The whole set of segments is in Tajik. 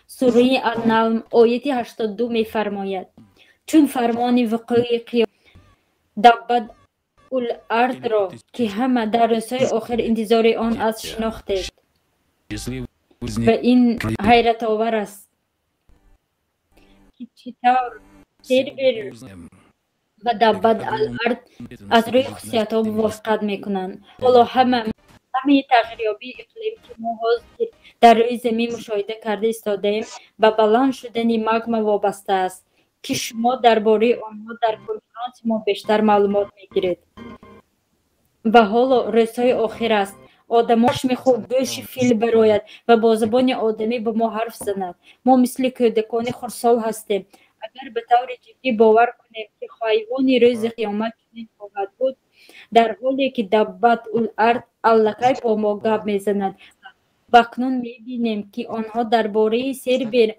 Сураи Ан-Намл ояти 82 мефармояд: чун фармони вуқӯи қиёмат Даббат ул-Ардро, ки ҳама дар рӯзҳои охир интизори он аст, шинохтед. Ва ин ҳайратовар аст, ки чӣ тавр Сербер ва Даббат ал-Ард аз рӯи хусусиятҳо мувофиқат мекунанд. Ҳоло ҳамаи тағйирёбии иқлим, ки мо ҳозир дар рӯи замин мушоҳида карда истодаем, ба баланд шудани магма вобаста аст, ки шумо дар бораи онҳо дар конференси мо бештар маълумот мегиред. Ва ҳоло рӯзҳои охир аст. Одамон чашми хуб гӯши фил барояд ва бо забони одамӣ ба мо ҳарф занад. Мо мисли кӯдакони хурдсол ҳастем. Агар ба таври ҷиддӣ бовар кунем, ки ҳайвони рӯзи қиёмат чунин хоҳад буд, дар ҳоле ки Даббат ул-Ард аллакай бо мо гап мезанад, ва акнун мебинем, ки онҳо дар бораи Сербер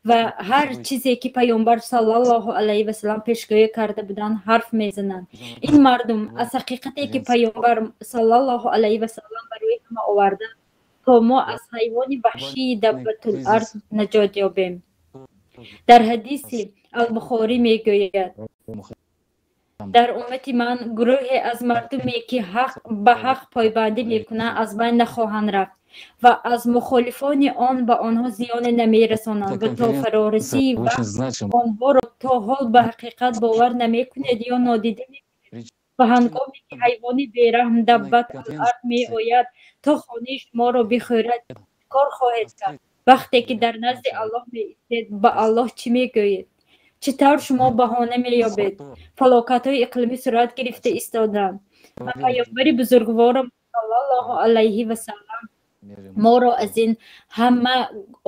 ва ҳар чизе, ки Паёмбар саллаллоҳу алайҳи васаллам пешгӯӣ карда буданд, ҳарф мезананд. Ин мардум аз ҳақиқате, ки Паёмбар саллаллоҳу алайҳи васаллам барои ҳама оварданд, то мо аз ҳайвони ваҳшии Даббатул-Ард наҷот ёбем. Дар ҳадиси Албухорӣ мегӯяд: дар уммати ман гурӯҳе аз мардуме, ки ба ҳақ пойбандӣ мекунанд, аз байн нахоҳанд рафт ва аз мухолифони он ба онҳо зиёне намерасонанд ва то фарорасии вақт онҳоро то ҳол ба ҳақиқат бовар намекунед ё нодида мекунед. Ва ҳангоме ки ҳайвони бераҳм Даббат ал-Ард меояд то хонаи шуморо бихӯрад, кор хоҳед кард. Вақте ки дар назди Аллоҳ меистед, ба Аллоҳ чӣ мегӯед? Чӣ тавр шумо баҳона меёбед? Фалокатҳои иқлимӣ сурат гирифта истоданд ва Паёмбари бузургворам саллаллоҳу алайҳи васаллам моро аз ин ҳама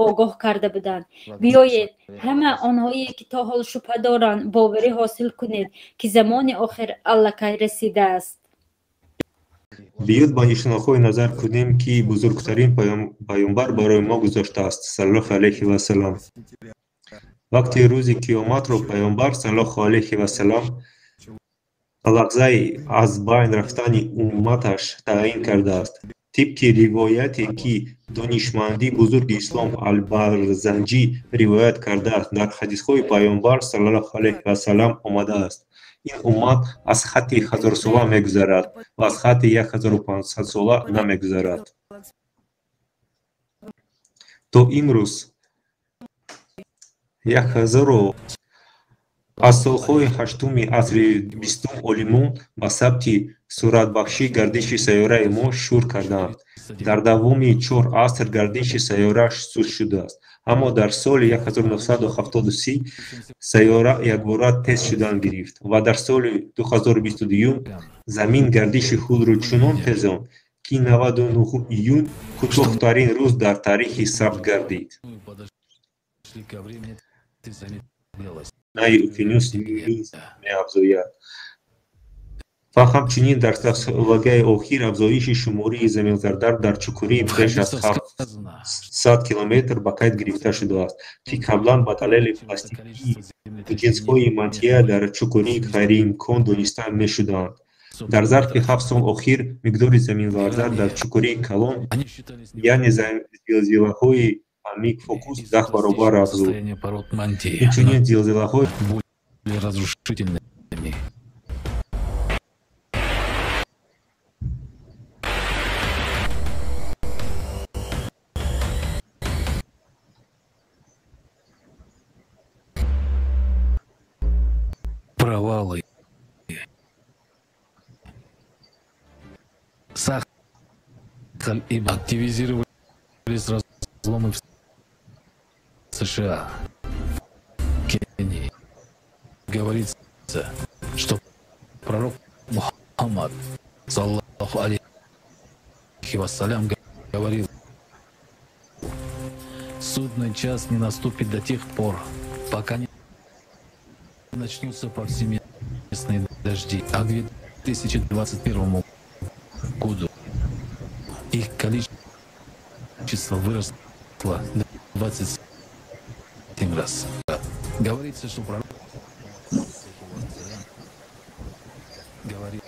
огоҳ карда буданд. Биёед ҳама онҳое, ки то ҳол шубҳа доранд, боварӣ ҳосил кунед, ки замони охир аллакай расидааст. Биёед ба нишонаҳое назар кунем, ки бузургтарин паёмбар барои мо гузоштааст, саллаллоҳу алайҳи васаллам. Вақти рӯзи қиёматро паёмбар саллаллоҳу алайҳи васаллам лаҳзаи аз байн рафтани умматаш таъин кардааст. Тибқи ривояте, ки донишманди бузурги ислом Албарзанҷӣ ривоят кардааст, дар ҳадисҳои паёмбар саллаллоҳу алайҳи васаллам омадааст: ин уммат аз хатти ҳазорсола мегузарад ва аз хатти 1500-сола намегузарад. То имрӯз 1000 аз солҳои ҳаштуми асри бистум олимон ба сабти суратбахшии гардиши сайёраи мо шур карданд. Дар давоми 4 аср гардиши сайёра суст шудааст, аммо дар соли 1973 сайёра якбора тез шудан гирифт ва дар соли 2022 замин гардиши худро чунон тезонд, ки 99 июн кӯтоҳтарин рӯз дар таърихи сабт гардид. Наи уқёнус низ меафзояд ва ҳамчунин дар садсолагаи охир афзоиши шумории заминларза дар чуқурии беш аз 700 километр ба қайд гирифта шудааст, ки қаблан ба далели пластикии ҷинсҳои мантия дар чуқурии ғайриимкон дониста мешуданд. Дар зарфи 7 сол охир миқдори заминларза дар чуқурии калон, яъне зилзилаҳои амиқ фокус 10 баробар афзуд. Инчунин зилзилаҳои провалы Сахаль и активизировались разломы в США, Кении. Говорится, что пророк Мухаммад, саллаллаху алейхи вассалям, говорил: судный час не наступит до тех пор, пока не начнутся повсеместные дожди. А к 2021 году их количество выросло 27 раз. Говорится, что пророк говорил.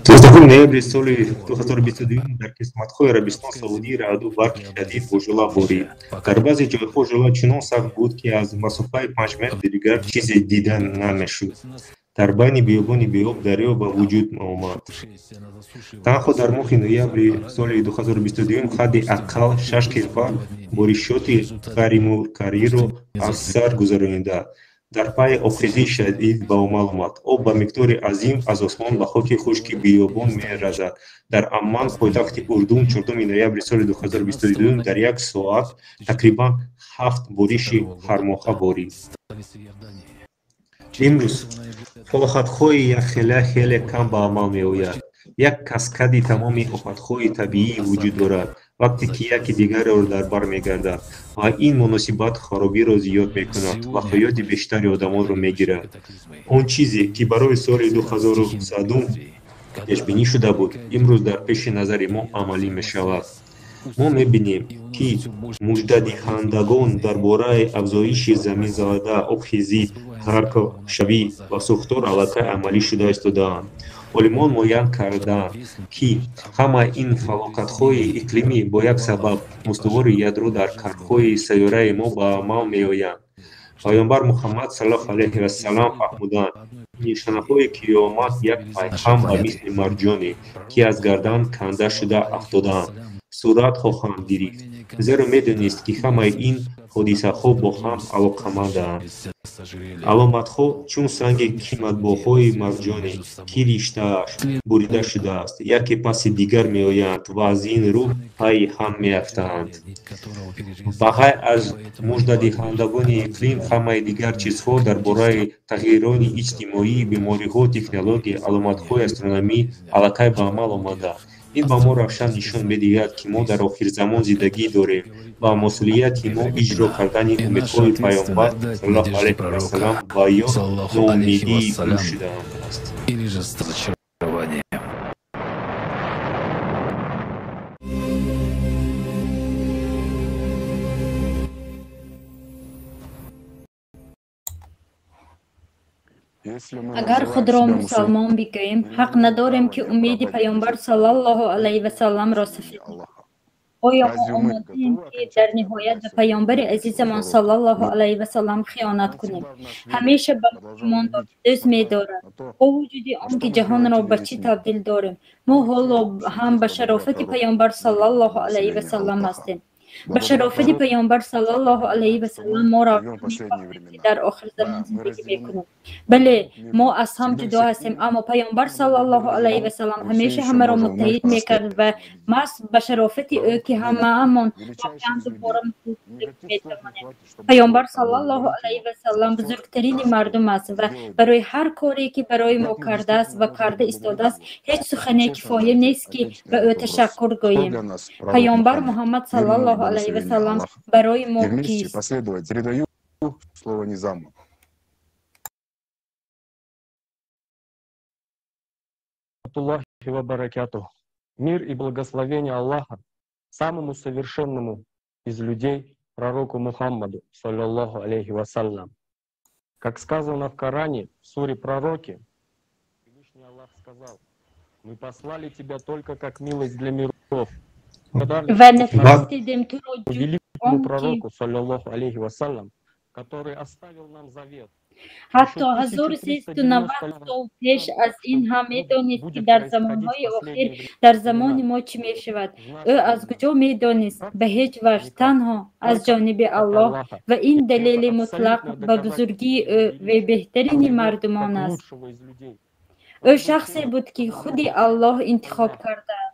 13 Ноябри соли 2022 дар қисматҳои Арабистон Саудӣ раъду барқи шадид бо жӯла борид. Дар баъзе ҷойҳо жӯла чунон сахт буд, ки аз масофаи 5 метр дигар чизе дида намешуд. Дар байни биёбони беоб дарё ба вуҷуд омад. Танҳо дар моҳи ноябри соли 2022 ҳадди аққал 6 кишвар боришоти ғайримуқарриро аз сар гузаронида. Дар пайи обхезии шадид ба амал омад. Об ба миқдори азим аз осмон ба хоки хушки биёбон меразад. Дар Амман, пойтахти Урдун, 4 ноябри соли 2022 дар як соат тақрибан 7 бориши ҳармоҳа борид. Имрӯз фалокатҳои якхела хеле кам ба амал меояд. Як каскади тамоми офатҳои табиӣ вуҷуд дорад, вақте ки яке дигарро дар бар мегардад, ва ин муносибат харобиро зиёд мекунад ва ҳаёти бештари одамонро мегирад. Он чизе, ки барои соли 2100 пешбинӣ шуда буд, имрӯз дар пеши назари мо амалӣ мешавад. Мо мебинем, ки муждадиҳандагон дар бораи афзоиши заминзалзала, обхезӣ, ғарқшавӣ ва сӯхтор аллакай амалӣ шуда истодаанд. Олимон муайян карданд, ки ҳамаи ин фалокатҳои иқлимӣ бо як сабаб устувори ядро дар кархҳои сайёраи мо ба амал меоянд. Паёмбар Муҳаммад саллаллоҳу алайҳи вассалам фаҳмуданд: нишонаҳои қиёмат як пайҳам ба мисли марҷоне, ки аз гардан канда шуда афтодаанд, сурат хоҳанд гирифт, зеро медонист, ки ҳамаи ин ҳодисаҳо бо ҳам алоқаманданд. Аломатҳо чун санги қиматбаҳои марҷоне, ки риштааш бурида шудааст, яке паси дигар меоянд ва аз ин рӯ пайи ҳам меафтанд. Ба ғайр аз муждадиҳандагони иқлим, ҳамаи дигар чизҳо дар бораи тағйирони иҷтимоӣ, бемориҳо, технология, аломатҳои астрономӣ аллакай ба амал омадаанд. Ин ба мо равшан нишон медиҳад, ки мо дар охирзамон зиндагӣ дорем ва масъулияти мо иҷро кардани умедҳои Паёмбар саллаллоҳу алайҳи вассалам ва ё ноумедии ӯ шудааст. Агар худро мусалмон бигӯем, ҳақ надорем, ки умеди Паёмбар саллаллоҳу алайҳи васалламро сафед кунем. Оё мо омодаем, ки дар ниҳоят ба Паёмбари азизамон саллаллоҳу алайҳи васаллам хиёнат кунем? Ҳамеша ба мо имон дӯст медорад. Бо вуҷуди он ки ҷаҳонро ба чӣ табдил дорем, мо ҳоло ҳам ба шарофати Паёмбар саллаллоҳу алайҳи васаллам ҳастем. Ба шарофати Паёмбар саллаллоҳу алайҳи васаллам мо равшан мефаҳмем, ки дар охирзамон зиндагӣ мекунем. Бале, мо аз ҳам ҷудо ҳастем, аммо Паёмбар саллаллоҳу алайҳи васаллам ҳамеша ҳамаро муттаҳид мекард ва маҳз ба шарофати ӯ, ки ҳамаамон воқеан дубора муттаҳид шуда метавонем. Паёмбар саллаллоҳу алайҳи васаллам бузургтарини мардум аст ва барои ҳар коре, ки барои мо кардааст ва карда истодааст, ҳеҷ сухане кифоя нест, ки ба ӯ ташаккур гӯем. Паёмбар Муҳаммад саллаллоҳу алайҳи васаллам барои мо кист? Мир и благословение Аллаха самому совершенному из людей, пророку Мухаммаду, саллаллаху алейхи вассалям. Как сказано в Коране, в суре Пророки, Всевышний Аллах сказал: «Мы послали тебя только как милость для миров». Великому пророку, саллаллаху алейхи вассалям, который оставил нам завет. Ҳатто 1390 сол пеш аз ин ҳам медонист, ки дар замонҳои охир дар замони мо чӣ мешавад. Ӯ аз куҷо медонист? Ба ҳеҷ ваҷҳ, танҳо аз ҷониби Аллоҳ, ва ин далели мутлақ ба бузургии ӯ ва беҳтарини мардумон аст. Ӯ шахсе буд, ки худи Аллоҳ интихоб кардааст.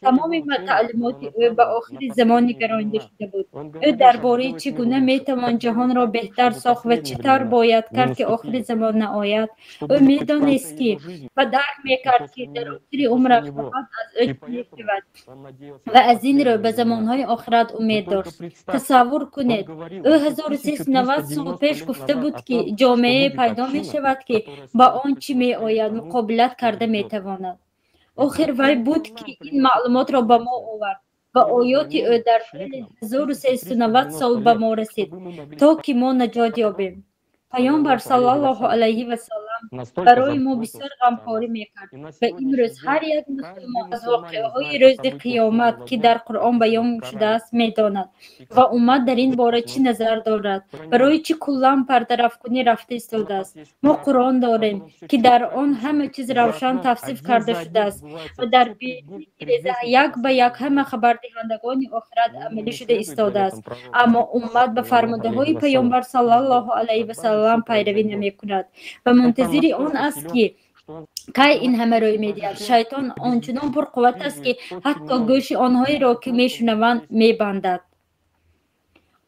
Тамоми таълимоти ӯ ба охири замон нигаронида шуда буд. Ӯ дар бораи чӣ гуна метавон ҷаҳонро беҳтар сохт ва чӣ тавр бояд кард, ки охири замон наояд. Ӯ медонист, ки ва дарк мекард, ки дар охири умраш фақат аз ӯ чӣ мешавад ва аз ин рӯ ба замонҳои охират умед дошт. Тасаввур кунед, ӯ 1390 сол пеш гуфта буд, ки ҷомеае пайдо мешавад, ки ба он чӣ меояд муқобилат карда метавонад. Охир вай буд, ки ин маълумотро ба мо овард ва оёти ӯ дар тӯли 1390 сол ба мо расид, то ки мо наҷот ёбем. Паёмбар саллаллоҳу алайҳи васаллам барои мо бисёр ғамхорӣ мекард ва имрӯз ҳар як мусулмон аз воқеаҳои рӯзи қиёмат, ки дар Қуръон баён шудааст, медонад. Ва уммат дар ин бора чӣ назар дорад? Барои чӣ куллан бартарафкунӣ рафта истодааст? Мо Қуръон дорем, ки дар он ҳама чиз равшан тавсиф карда шудааст ва дар биреза як ба як ҳама хабардиҳандагони охират амалӣ шуда истодааст. Аммо уммат ба фармудаҳои Паёмбар саллаллоҳу алайҳи васаллам пайравӣ намекунад ва мунтазири он аст, ки кай ин ҳама рӯй медиҳад. Шайтон ончунон пурқувват аст, ки ҳатто гӯши онҳоеро, ки мешунаванд, мебандад.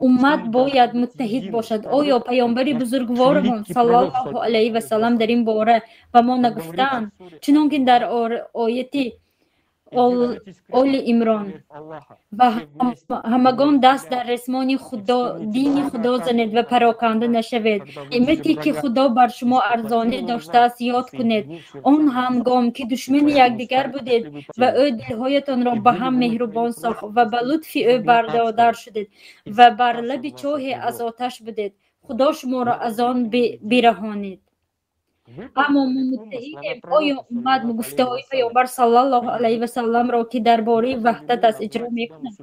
Уммат бояд муттаҳид бошад. Оё Паёмбари бузургворамон саллаллоҳу алайҳи васаллам дар ин бора ба мо нагуфтаанд, чунон ки дар ояти Оли Имрон: «Ва ҳамагон даст дар ресмони Худо, дини Худо занед ва пароканда нашавед. Неъмате, ки Худо бар шумо арзонӣ доштааст, ёд кунед, он ҳангом ки душмани якдигар будед ва ӯ дилҳоятонро ба ҳам меҳрубон сохт ва ба лутфи ӯ бародар шудед ва бар лаби чоҳе аз оташ будед, Худо шуморо аз он бираҳонид». Аммо мо муттаҳидем? Оё уммат гуфтаҳои Паёмбар саллаллоҳу алайҳи васалламро, ки дар бораи ваҳдат аст, иҷро мекунад?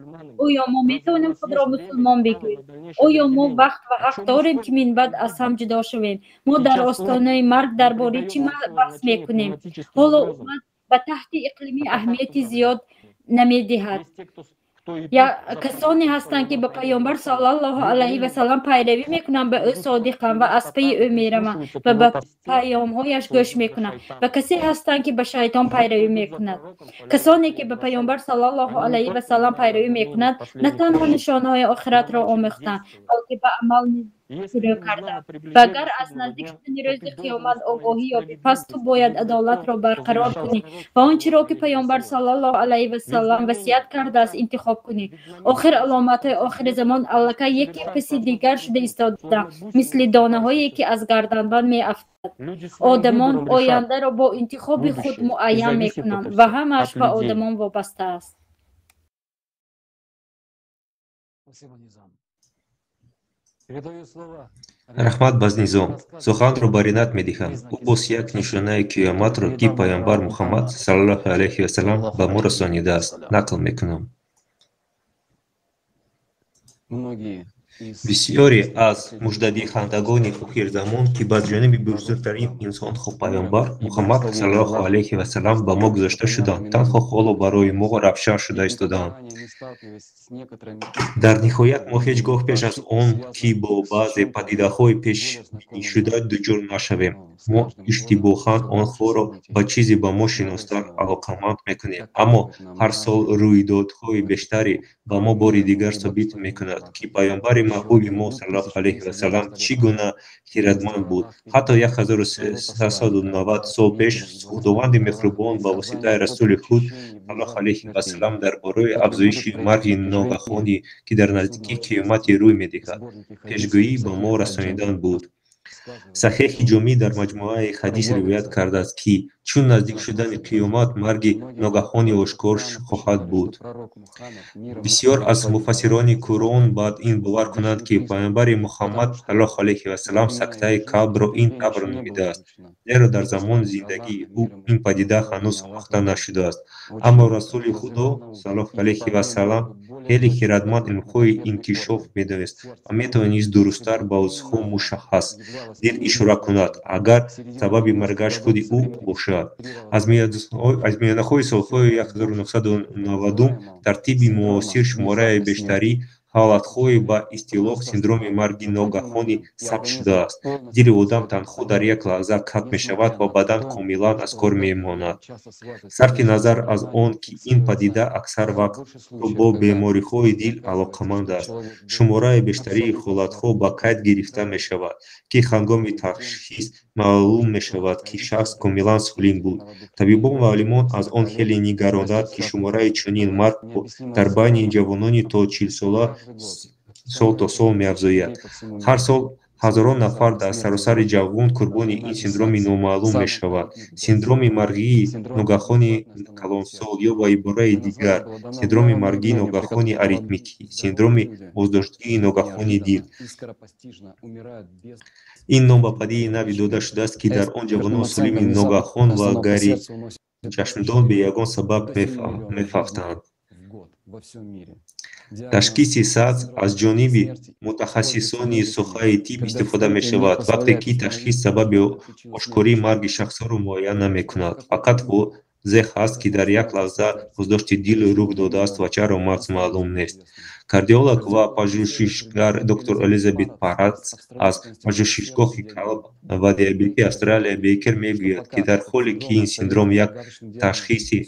Оё мо метавонем худро мусулмон бигӯем? Оё мо вақт ва ҳақ дорем, ки минбаъд аз ҳам ҷудо шавем? Мо дар остонаи марг дар бораи чӣ баҳс мекунем? Ҳоло уммат ба таҳти иқлимӣ аҳамияти зиёд намедиҳад. Касоне ҳастанд, ки ба Паёмбар саллаллоҳу алайҳи васаллам пайравӣ мекунанд, ба ӯ содиқанд ва аз пайи ӯ мераванд ва ба паёмҳояш гӯш мекунанд, ва касе ҳастанд, ки ба шайтон пайравӣ мекунад. Касоне, ки ба Паёмбар саллаллоҳу алайҳи васаллам пайравӣ мекунанд, на танҳо нишонаҳои охиратро омӯхтанд, балки ба амал низ шурӯъ карданд. Ва агар аз наздик шудани рӯзи қиёмат огоҳӣ ёбӣ, пас ту бояд адолатро барқарор кунӣ ва он чиро, ки Паёмбар саллаллоҳу алайҳи васаллам васият кардааст, интихоб кунӣ. Охир аломатҳои охири замон аллакай яке паси дигар шуда истодаанд, мисли донаҳое, ки аз гарданбанд меафтад. Одамон ояндаро бо интихоби худ муайян мекунанд ва ҳамааш ба одамон вобаста аст. Раҳмат ба Низом. Суханро ба Ринат медиҳам. Ӯ боз як нишонаи қиёматро, ки Паёмбар Муҳаммад саллаллоҳу алайҳи васаллам ба мо расонидааст, нақл мекунам. Бисёре аз муждадиҳандагони охирзамон, ки ба ҷониби бузургтарин инсонҳо Паёмбар Муҳаммад саллаллоҳу алайҳи васаллам ба мо гузошта шуданд, танҳо ҳоло барои мо равшан шуда истодаанд. Дар ниҳоят мо ҳеҷ гоҳ пеш аз он ки бо баъзе падидаҳои пешбинишуда дучор нашавем, мо иштибоҳан онҳоро ба чизе ба мо шиностар алоқаманд мекунем. Аммо ҳар сол рӯйдодҳои бештаре ба мо бори дигар собит мекунад, ки Паёмбари маҳбуби мо саллаллоҳу алайҳи васаллам чӣ гуна хирадманд буд. Ҳатто 1390 сол пеш Худованди меҳрубон ба воситаи расули худ саллаллоҳу алайҳи васаллам дар бораи афзоиши марги ногаҳонӣ, ки дар наздикии қиёмате рӯй медиҳад, пешгӯӣ ба мо расонидан буд. Саҳеҳи Ҷомӣ дар маҷмӯаи ҳадис ривоят кардааст, ки чун наздик шудани қиёмат марги ногаҳонӣ ошкор хоҳад буд. Бисёр аз муфассирони Қуръон баъд ин бовар кунанд, ки Паёмбари Муҳаммад саллаллоҳу алайҳи васаллам сактаи қалбро ин тавр номидааст, зеро дар замони зиндагии ӯ ин падида ҳанӯз омӯхта нашудааст. Аммо Расули Худо саллаллоҳу алайҳи васаллам хеле хирадманд илмҳои инкишоф медонист ва метавонист дурусттар ба вазъҳо мушаххас дер ишора кунад, агар сабаби маргаш худи ӯ бошад. Аз миёнаҳои солҳои 1990 дар тибби муосир шумораи бештари ҳолатҳои ба истилоҳ синдроми марги ногаҳонӣ сабт шудааст. Дили одам танҳо дар як лаҳза қатъ мешавад ва бадан комилан аз кор мемонад. Сарфи назар аз он, ки ин падида аксар вақт бо бемориҳои дил алоқаманд аст, шумораи бештарии ҳолатҳо ба қайд гирифта мешавад, ки ҳангоми ташхис маълум мешавад, ки шахс комилан солим буд. Табибон ва олимон аз он хеле нигаронанд, ки шумораи чунин марг дар байни ҷавонони то 40-сола сол то сол меафзояд. Ҳар сол Ҳазорон нафар дар саросари ҷаҳон қурбони ин синдроми номаълум мешавад. Синдроми маргии ногаҳони калонсол ё ба ибораи дигар синдроми маргии ногаҳони аритмикӣ, синдроми боздоштгии ногаҳони дил. Ин ном ба падидаи нави дода шудааст, ки дар он ҷавонони солими ногаҳон ва ғайричашмдон бе ягон сабаб мефавтанд. Ташхиси САДС аз ҷониби мутахассисони соҳаи тиб истифода мешавад, вақте ки ташхис сабаби ошкори марги шахсро муайян намекунад. Фақат возеҳ аст, ки дар як лаҳза боздошти дил рух додааст ва чаро мағз маълум нест. Кардиолог ва пажӯҳишгар доктор Элизабет Паратс аз пажӯҳишгоҳи қалб ва диабети Австралия Бейкер мегӯяд, ки дар ҳоле ки ин синдром як ташхиси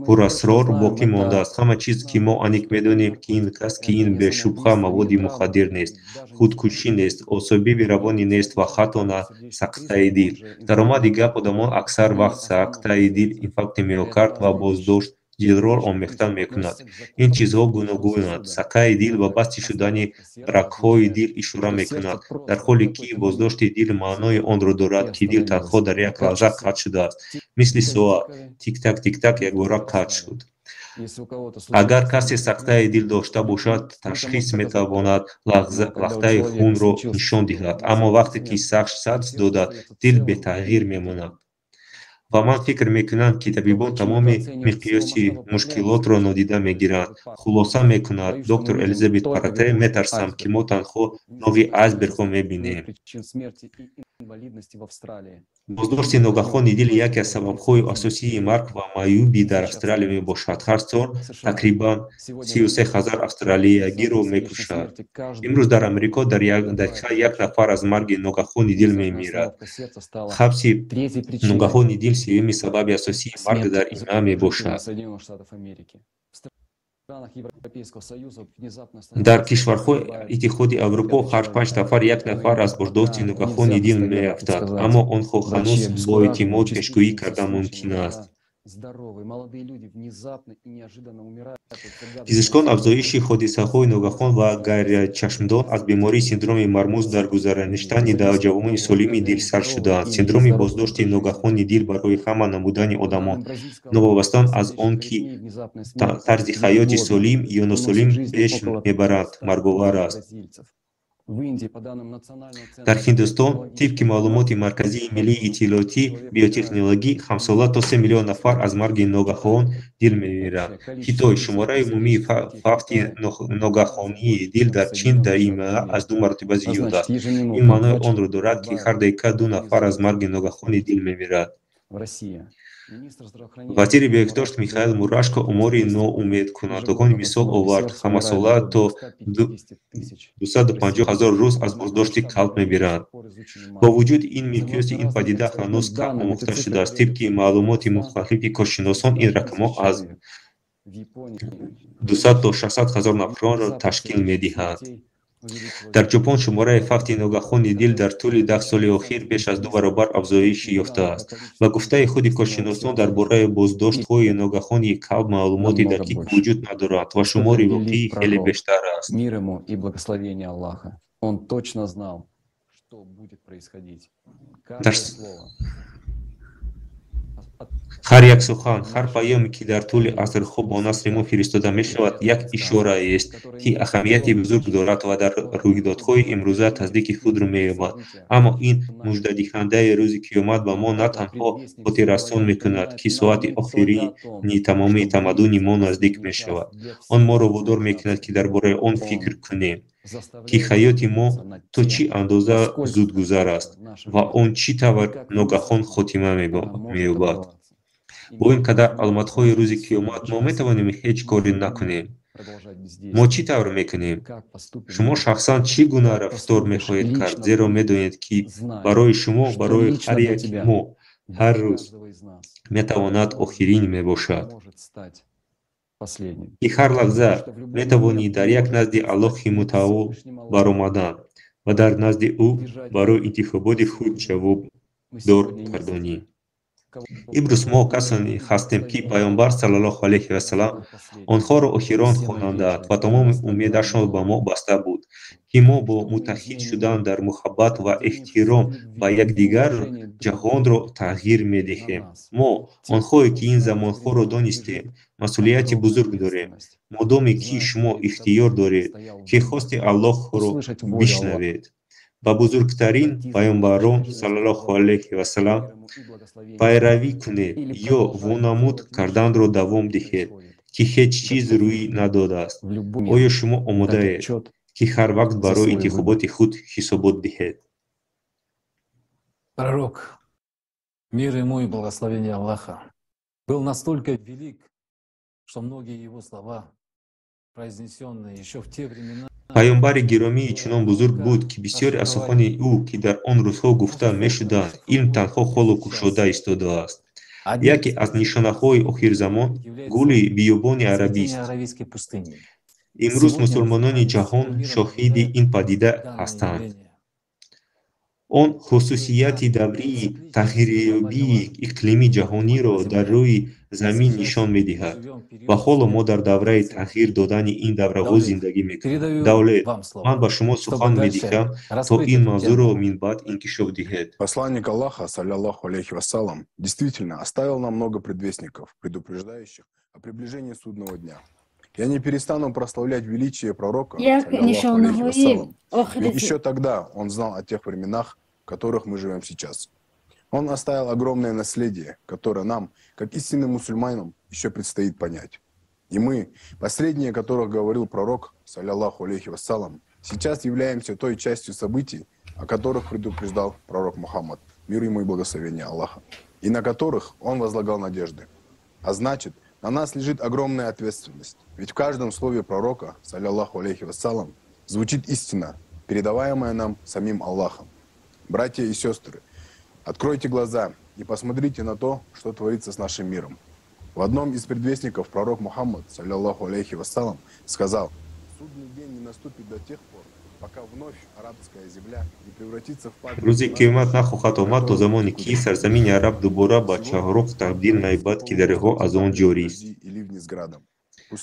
пурасрор боқӣ мондааст, ҳама чиз, ки мо аниқ медонем, ки ин аст, ки ин бешубҳа маводи мухаддир нест, худкушӣ нест, осебиби равонӣ нест ва ҳатто на сактаи дил. Даромади гап одамон аксар вақт сактаи дил, инфаркти миокард ва боздошт дилро омехта мекунад. Ин чизҳо гуногунанд. Сактаи дил ба басти шудани рагҳои дил ишора мекунад, дар ҳоле ки боздошти дил маънои онро дорад, ки дил танҳо дар як лаҳза қатъ шудааст, мисли соат тик-так, тик-так якбора қатъ шуд. Агар касе сактаи дил дошта бошад, ташхис метавонад лахтаи хунро нишон диҳад, аммо вақте ки САДС додад, дил бетағйир мемонад. Ва ман фикр мекунам, ки табибон тамоми миқёси мушкилотро нодида мегиранд. Хулоса мекунад доктор Элизабет Парате: метарсам, ки мо танҳо ноги айсбергҳо мебинем. Боздошти ногаҳони дил яке аз сабабҳои асосии марг ва маъюбӣ дар Австралия мебошад. Ҳар сол тақрибан 33 ҳазор австралиягиро мекушад. Имрӯз дар Амрико дар як дақиқа як нафар аз марги ногаҳони дил мемирад. Ҳабси ногаҳони дил сеюми сабаби асосии марг дар има мебошад. Дар кишварҳои Иттиҳоди Аврупо ҳар 5 нафар як нафар аз боздошти ногаҳони дил меафтад, аммо онҳо ҳанӯз бо эътимод пешгӯӣ кардан мумкин аст. Пизишкон афзоиши ҳодисаҳои ногаҳон ва ғайричашмдон аз бемории синдроми мармуз дар гузаронидани ҷавонони солими дил сар шудаанд. Синдроми боздошти ногаҳони дил барои ҳама намудани одамон, новобаста аз он ки тарзи ҳаёти солим ё носолим пеш мебаранд, марговар аст. Дар Ҳиндустон, тибқи маълумоти Марказии миллии иттилоотӣ биотехнологӣ, ҳамсола то 3 миллион нафар аз марги ногаҳон дил мемиранд. Хитой: шумораи умумии фавти ногаҳонии дил дар Чин дар има аз 2 маротиба зиёд аст. Ин маънои онро дорад, ки ҳар дақиқа 2 нафар аз марги ногаҳони дил мемирад. Вазири беҳдошт Михаил Мурашко омори ноумедкунандагон мисол овард. Ҳамасола то 250 ҳазор рус аз боздошти қалб мемиранд. Бо вуҷуди ин миқёси ин падида ҳанӯз кам омӯхта шудааст. Тибқи маълумоти мухталифи коршиносон, ин рақамҳо аз 200 то 600 ҳазор нафарро ташкил медиҳанд. Дар Ҷопон шумораи фавти ногаҳони дил дар тӯли 10 соли охир беш аз 2 баробар афзоиш ёфтааст. Ба гуфтаи худи коршиносон, дар бораи боздоштҳои ногаҳони қалб маълумоти дақиқ вуҷуд надорад ва шумори воқеӣ хеле бештар аст. Мир ему и благословение Аллаха. Он точно знал, что будет происходить. Каждое слово. Ҳар як сухан, ҳар паёме, ки дар тӯли асрҳо бо насри мо фиристода мешавад, як ишораест, ки аҳамияти бузург дорад ва дар рӯйдодҳои имрӯза тасдиқи худро меёбад. Аммо ин муждадиҳандаи рӯзи қиёмат ба мо на танҳо хотиррасон мекунад, ки соати охирини тамоми тамаддуни мо наздик мешавад. Он моро водор мекунад, ки дар бораи он фикр кунем, ки ҳаёти мо то чӣ андоза зудгузар аст ва он чӣ тавр ногаҳон хотима меёбад. Бо ин қадар аломатҳои рӯзи қиёмат мо метавонем ҳеҷ коре накунем. Мо чӣ тавр мекунем? Шумо шахсан чӣ гуна рафтор мехоҳед кард, зеро медонед, ки барои шумо, барои ҳар яки мо ҳар рӯз метавонад охирин мебошад. Ки ҳар лаҳза метавонӣ дар як назди Аллоҳи мутаол баромадан ва дар назди ӯ барои интихоботи худ ҷавобдор гардонӣ. Имрӯз мо касоне ҳастем, ки Паёмбар саллаллоҳу алайҳи васаллам онҳоро охирон хонанданд ва тамоми умедашон ба мо баста буд, ки мо бо муттаҳид шудан дар муҳаббат ва эҳтиром ба якдигар ҷаҳонро тағйир медиҳем. Мо, онҳое ки ин замонҳоро донистем, масъулияти бузург дорем, модоме ки шумо ихтиёр доред, ки хости Аллоҳро бишнавед. Ба бузургтарин паёмбарон саллаллоҳу алайҳи васаллам пайравӣ кунед ё вонамуд карданро давом диҳед, ки ҳеҷ чиз рӯй надодааст. Оё шумо омодаед, ки ҳар вақт барои интихоботи худ ҳисобот диҳед? Пророк, мир ему и благословение Аллаха, был настолько велик, что многие его слова, произнесенные еще в те времена, Паёмбари гиромӣ чунон бузург буд, ки бисёре аз сухани ӯ, ки дар он рӯзҳо гуфта мешуданд, илм танҳо ҳоло кушода истодааст. Яке аз нишонаҳои охирзамон гули биёбони арабист. Имрӯз мусулмонони ҷаҳон шоҳиди ин падида ҳастанд. Он хусусияти даврии тағйирёбии иқлими ҷаҳониро дар рӯи замин нишон медиҳад ва ҳоло мо дар давраи тағйир додани ин давраҳо зиндагӣ мекунем. Давлет, ман ба шумо сухан медиҳам, то ин мавзӯъро минбаъд инкишоф диҳед. Посланник Аллаха, саллаллаху алейхи вассалам, действительно оставил нам много предвестников, предупреждающих о приближении судного дня. Я не перестану прославлять величие пророка, саллаллаху алейхи вассалам, ведь еще тогда он знал о тех временах, в которых мы живем сейчас. Он оставил огромное наследие, которое нам, как истинным мусульманам, еще предстоит понять. И мы, последние, о которых говорил пророк, саллаллаху алейхи вассалам, сейчас являемся той частью событий, о которых предупреждал пророк Мухаммад, мир ему и благословение Аллаха, и на которых он возлагал надежды. А значит, на нас лежит огромная ответственность, ведь в каждом слове пророка, саллаллаху алейхи вассалам, звучит истина, передаваемая нам самим Аллахом. Братья и сестры, откройте глаза и посмотрите на то, что творится с нашим миром. В одном из предвестников пророк Мухаммад, саллаллаху алейхи вассалам, сказал: «Судный день не наступит до тех пор, пока вновь арабская земля не превратится в пагубу». Рӯзи қиёмат нахоҳад омад то замоне ки сарзамини араб дубора ба чаҳорроҳ табдил наёбад, ки дарёҳо аз он ҷорист. И ливни с градом.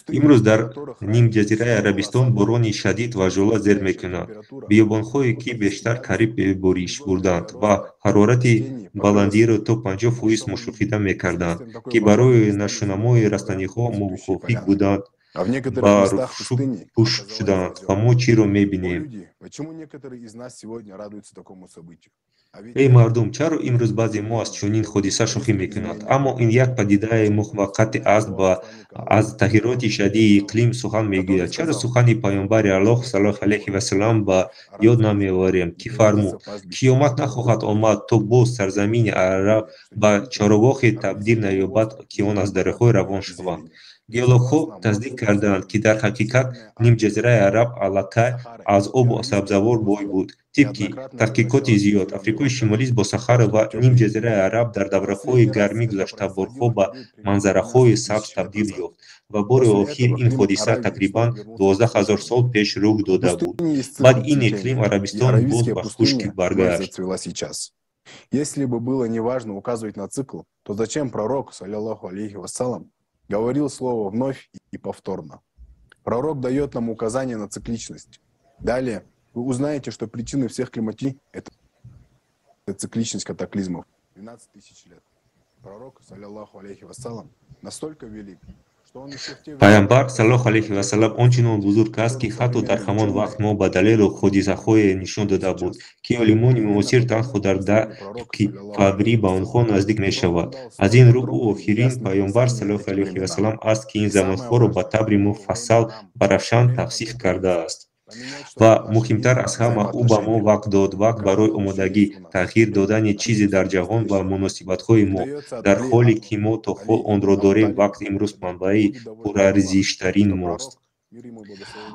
Имрӯз дар нимҷазираи Арабистон борони шадид ва жола зер мекунад. Биёбонҳое, ки бештар қариб бебориш бурданд ва ҳарорати баландиро то 50% мушоҳида мекарданд, ки барои нашъунамои растаниҳо мувофиқ буданд, А в некоторых ба местах пустыни пӯш шуданд. Ва мо чиро мебинем? Люди, почему некоторые из нас сегодня радуются такому событию? А ведь Эй мардум, чаро имрӯз баъзе мо аз чунин ҳодиса шӯхӣ мекунанд? Аммо ин як падидаи муваққатӣ аст ва аз тағйироти шадиди иқлим сухан мегӯяд. Чаро сухани паёмбари Аллоҳ саллаллоҳу алайҳи васаллам ба ёд намеоварем, ки фармуд: «Қиёмат нахоҳад омад, то боз сарзамини араб ба чарогоҳе табдил наёбад, ки он аз дарёҳои равон шаванд»? Геологҳо тасдиқ карданд, ки дар ҳақиқат нимҷазираи Араб аллакай аз обу сабзавор бой буд. Тибқи таҳқиқоти зиёд, Африқои Шимолӣ бо Сахара ва нимҷазираи Араб дар давраҳои гармӣ гузашта борҳо ба манзараҳои сабз табдил ёфт ва бори охир ин ҳодиса тақрибан 12 000 сол пеш рух дода буд. Баъд ин иқлим Арабистон боз ба хушкӣ баргашт. Зацвела сейчас. Если бы было неважно указывать на цикл, то зачем пророк, саллаллаху алейхи вассалам, говорил слово «вновь» и повторно? Пророк дает нам указание на цикличность. Далее вы узнаете, что причины всех климатий – это цикличность катаклизмов. 12 тысяч лет. Пророк, саллаллаху алейхи вассалам, настолько велик, что он еще в те Паёмбар саллаллоҳу алайҳи васаллам он чунон бузург аст, ки ҳатто дар ҳамон вақт мо ба далелу ҳодисаҳое нишон дода буд, ки олимони муосир танҳо дар дарки фаврӣ ба онҳо наздик мешавад. Аз ин рӯ, ӯ охирин паёмбар саллаллоҳу алайҳи васаллам аст, ки ин замонҳоро ба таври муфассал ва равшан тавсиф кардааст. Ва муҳимтар аз ҳама, ӯ ба мо вақт дод, вақт барои омодагӣ, тағйир додани чизе дар ҷаҳон ва муносибатҳои мо. Дар ҳоле ки мо то ҳол онро дорем, вақт имрӯз манбаи пурарзиштарин мост.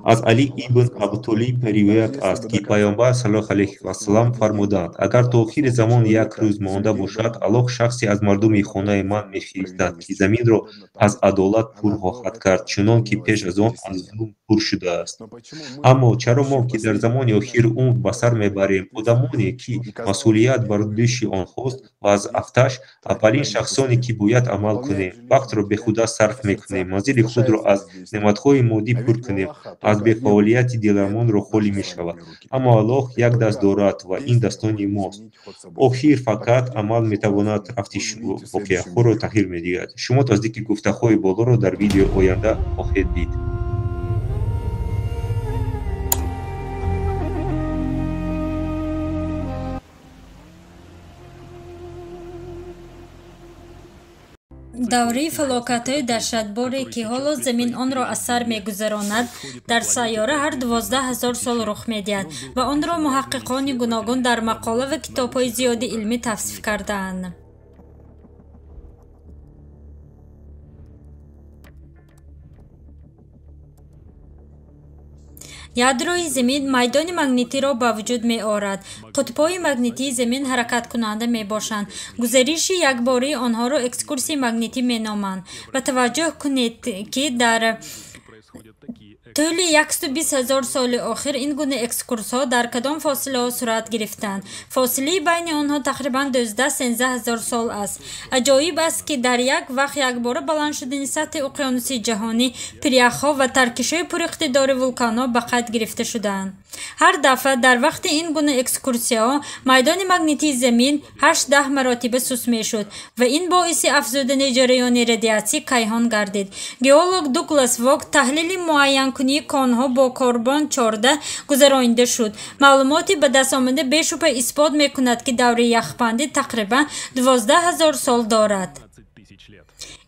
Аз Алӣ ибн Абутолиб ривоят аст, ки Паёмбар саллаллоҳу алайҳи васаллам фармуданд: агар то охири замон як рӯз монда бошад, Аллоҳ шахсе аз мардуми хонаи ман мефиристад, ки заминро аз адолат пур хоҳад кард, чунон ки пеш аз он аз зулм пур шудааст. Аммо чаро мо, ки дар замони охир умр ба сар мебарем, одамоне, ки масъулият бар дӯши онҳост ва аз афташ аввалин шахсоне, ки бояд амал кунем, вақтро бехуда сарф мекунем, манзили худро аз неъматҳои моддӣ пур кунем, аз бефаъолияти диламонро холӣ мешавад. Аммо Аллоҳ як даст дорад ва ин дастони мост. Охир фақат амал метавонад рафти воқеаҳоро тағйир медиҳад. Шумо тасдиқи гуфтаҳои болоро дар видеои оянда хоҳед дид. Давраи фалокатҳои даҳшатборе, ки ҳоло замин онро аз сар мегузаронад, дар сайёра ҳар 12 000 сол рух медиҳад ва онро муҳаққиқони гуногун дар мақола ва китобҳои зиёди илмӣ тавсиф кардаанд. Ядрои замин майдони магнитиро ба вуҷуд меорад. Қутбҳои магнитии замин ҳаракаткунанда мебошанд. Гузариши якбораи онҳоро экскурсияи магнитӣ меноманд. Ва таваҷҷӯҳ кунед, ки дар тӯли 120 000 соли охир ин гуна экскурсҳо дар кадом фосилаҳо сурат гирифтанд. Фосилаи байни онҳо тақрибан 12-13 ҳазор сол аст. Аҷоиб аст, ки дар як вақт якбора баланд шудани сатҳи уқёнуси ҷаҳонӣ, пиряхҳо ва таркишҳои пуриқтидори вулқонҳо ба қайд гирифта шудаанд. Ҳар дафъа дар вақти ин гуна экскурсияҳо майдони магнитии замин 8-10 маротиба сус мешуд ва ин боиси афзудани ҷараёни радиатсияи кайҳон гардид. Геолог Дуглас Вок таҳлили муайянкунии конҳо бо карбон 14 гузаронида шуд. Маълумоти ба даст омада бешубҳа исбот мекунад, ки давраи яхбандӣ тақрибан 12 000 сол дорад.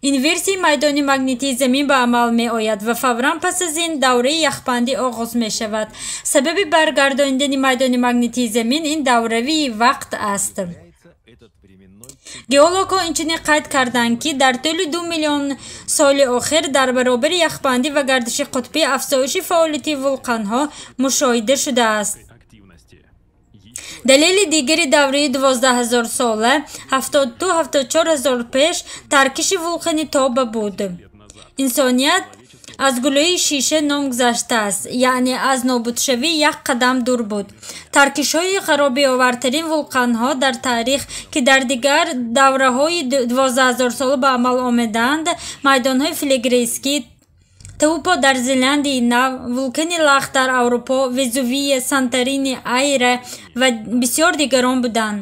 Инверсияи майдони магнитии замин ба амал меояд ва фавран пас аз ин давраи яхбандӣ оғоз мешавад. Сабаби баргардонидани майдони магнитии замин ин давравии вақт аст. Геологҳо инчунин қайд карданд, ки дар тӯли 2 миллион соли охир дар баробари яхбандӣ ва гардиши қутбӣ афзоиши фаъолияти вулқонҳо мушоҳида шудааст. Далели дигари давраи 12 000 сола 72-74 ҳазор пеш таркиши вулқони Тоба буд. Инсоният аз гулӯи шиша ном гузаштааст, яъне аз нобудшавӣ як қадам дур буд. Таркишҳои харобиовартарин вулқонҳо дар таърих, ки дар дигар давраҳои 12 000 сола ба амал омадаанд, майдонҳои Флегрейскӣ, Таупо дар Зеландияи Нав, вулқони Лах дар Аврупо, Везувия, Санторини, Айра ва бисёр дигарон буданд.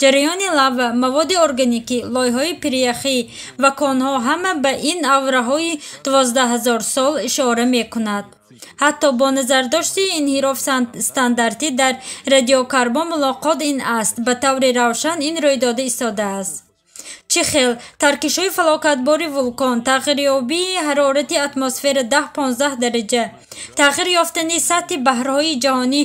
Ҷараёни лава, маводи органикӣ, лойҳои пиряхӣ ва конҳо ҳама ба ин авраҳои 12 000 сол ишора мекунад. Ҳатто бо назардошти инҳироф стандартӣ дар радиокарбон мулоқот ин аст, ба таври равшан ин рӯйдода истодааст. Чӣ хел таркишҳои фалокатбори вулқон, тағйирёбии ҳарорати атмосфера 10-15 дараҷа, тағйир ёфтани сатҳи баҳрҳои ҷаҳонӣ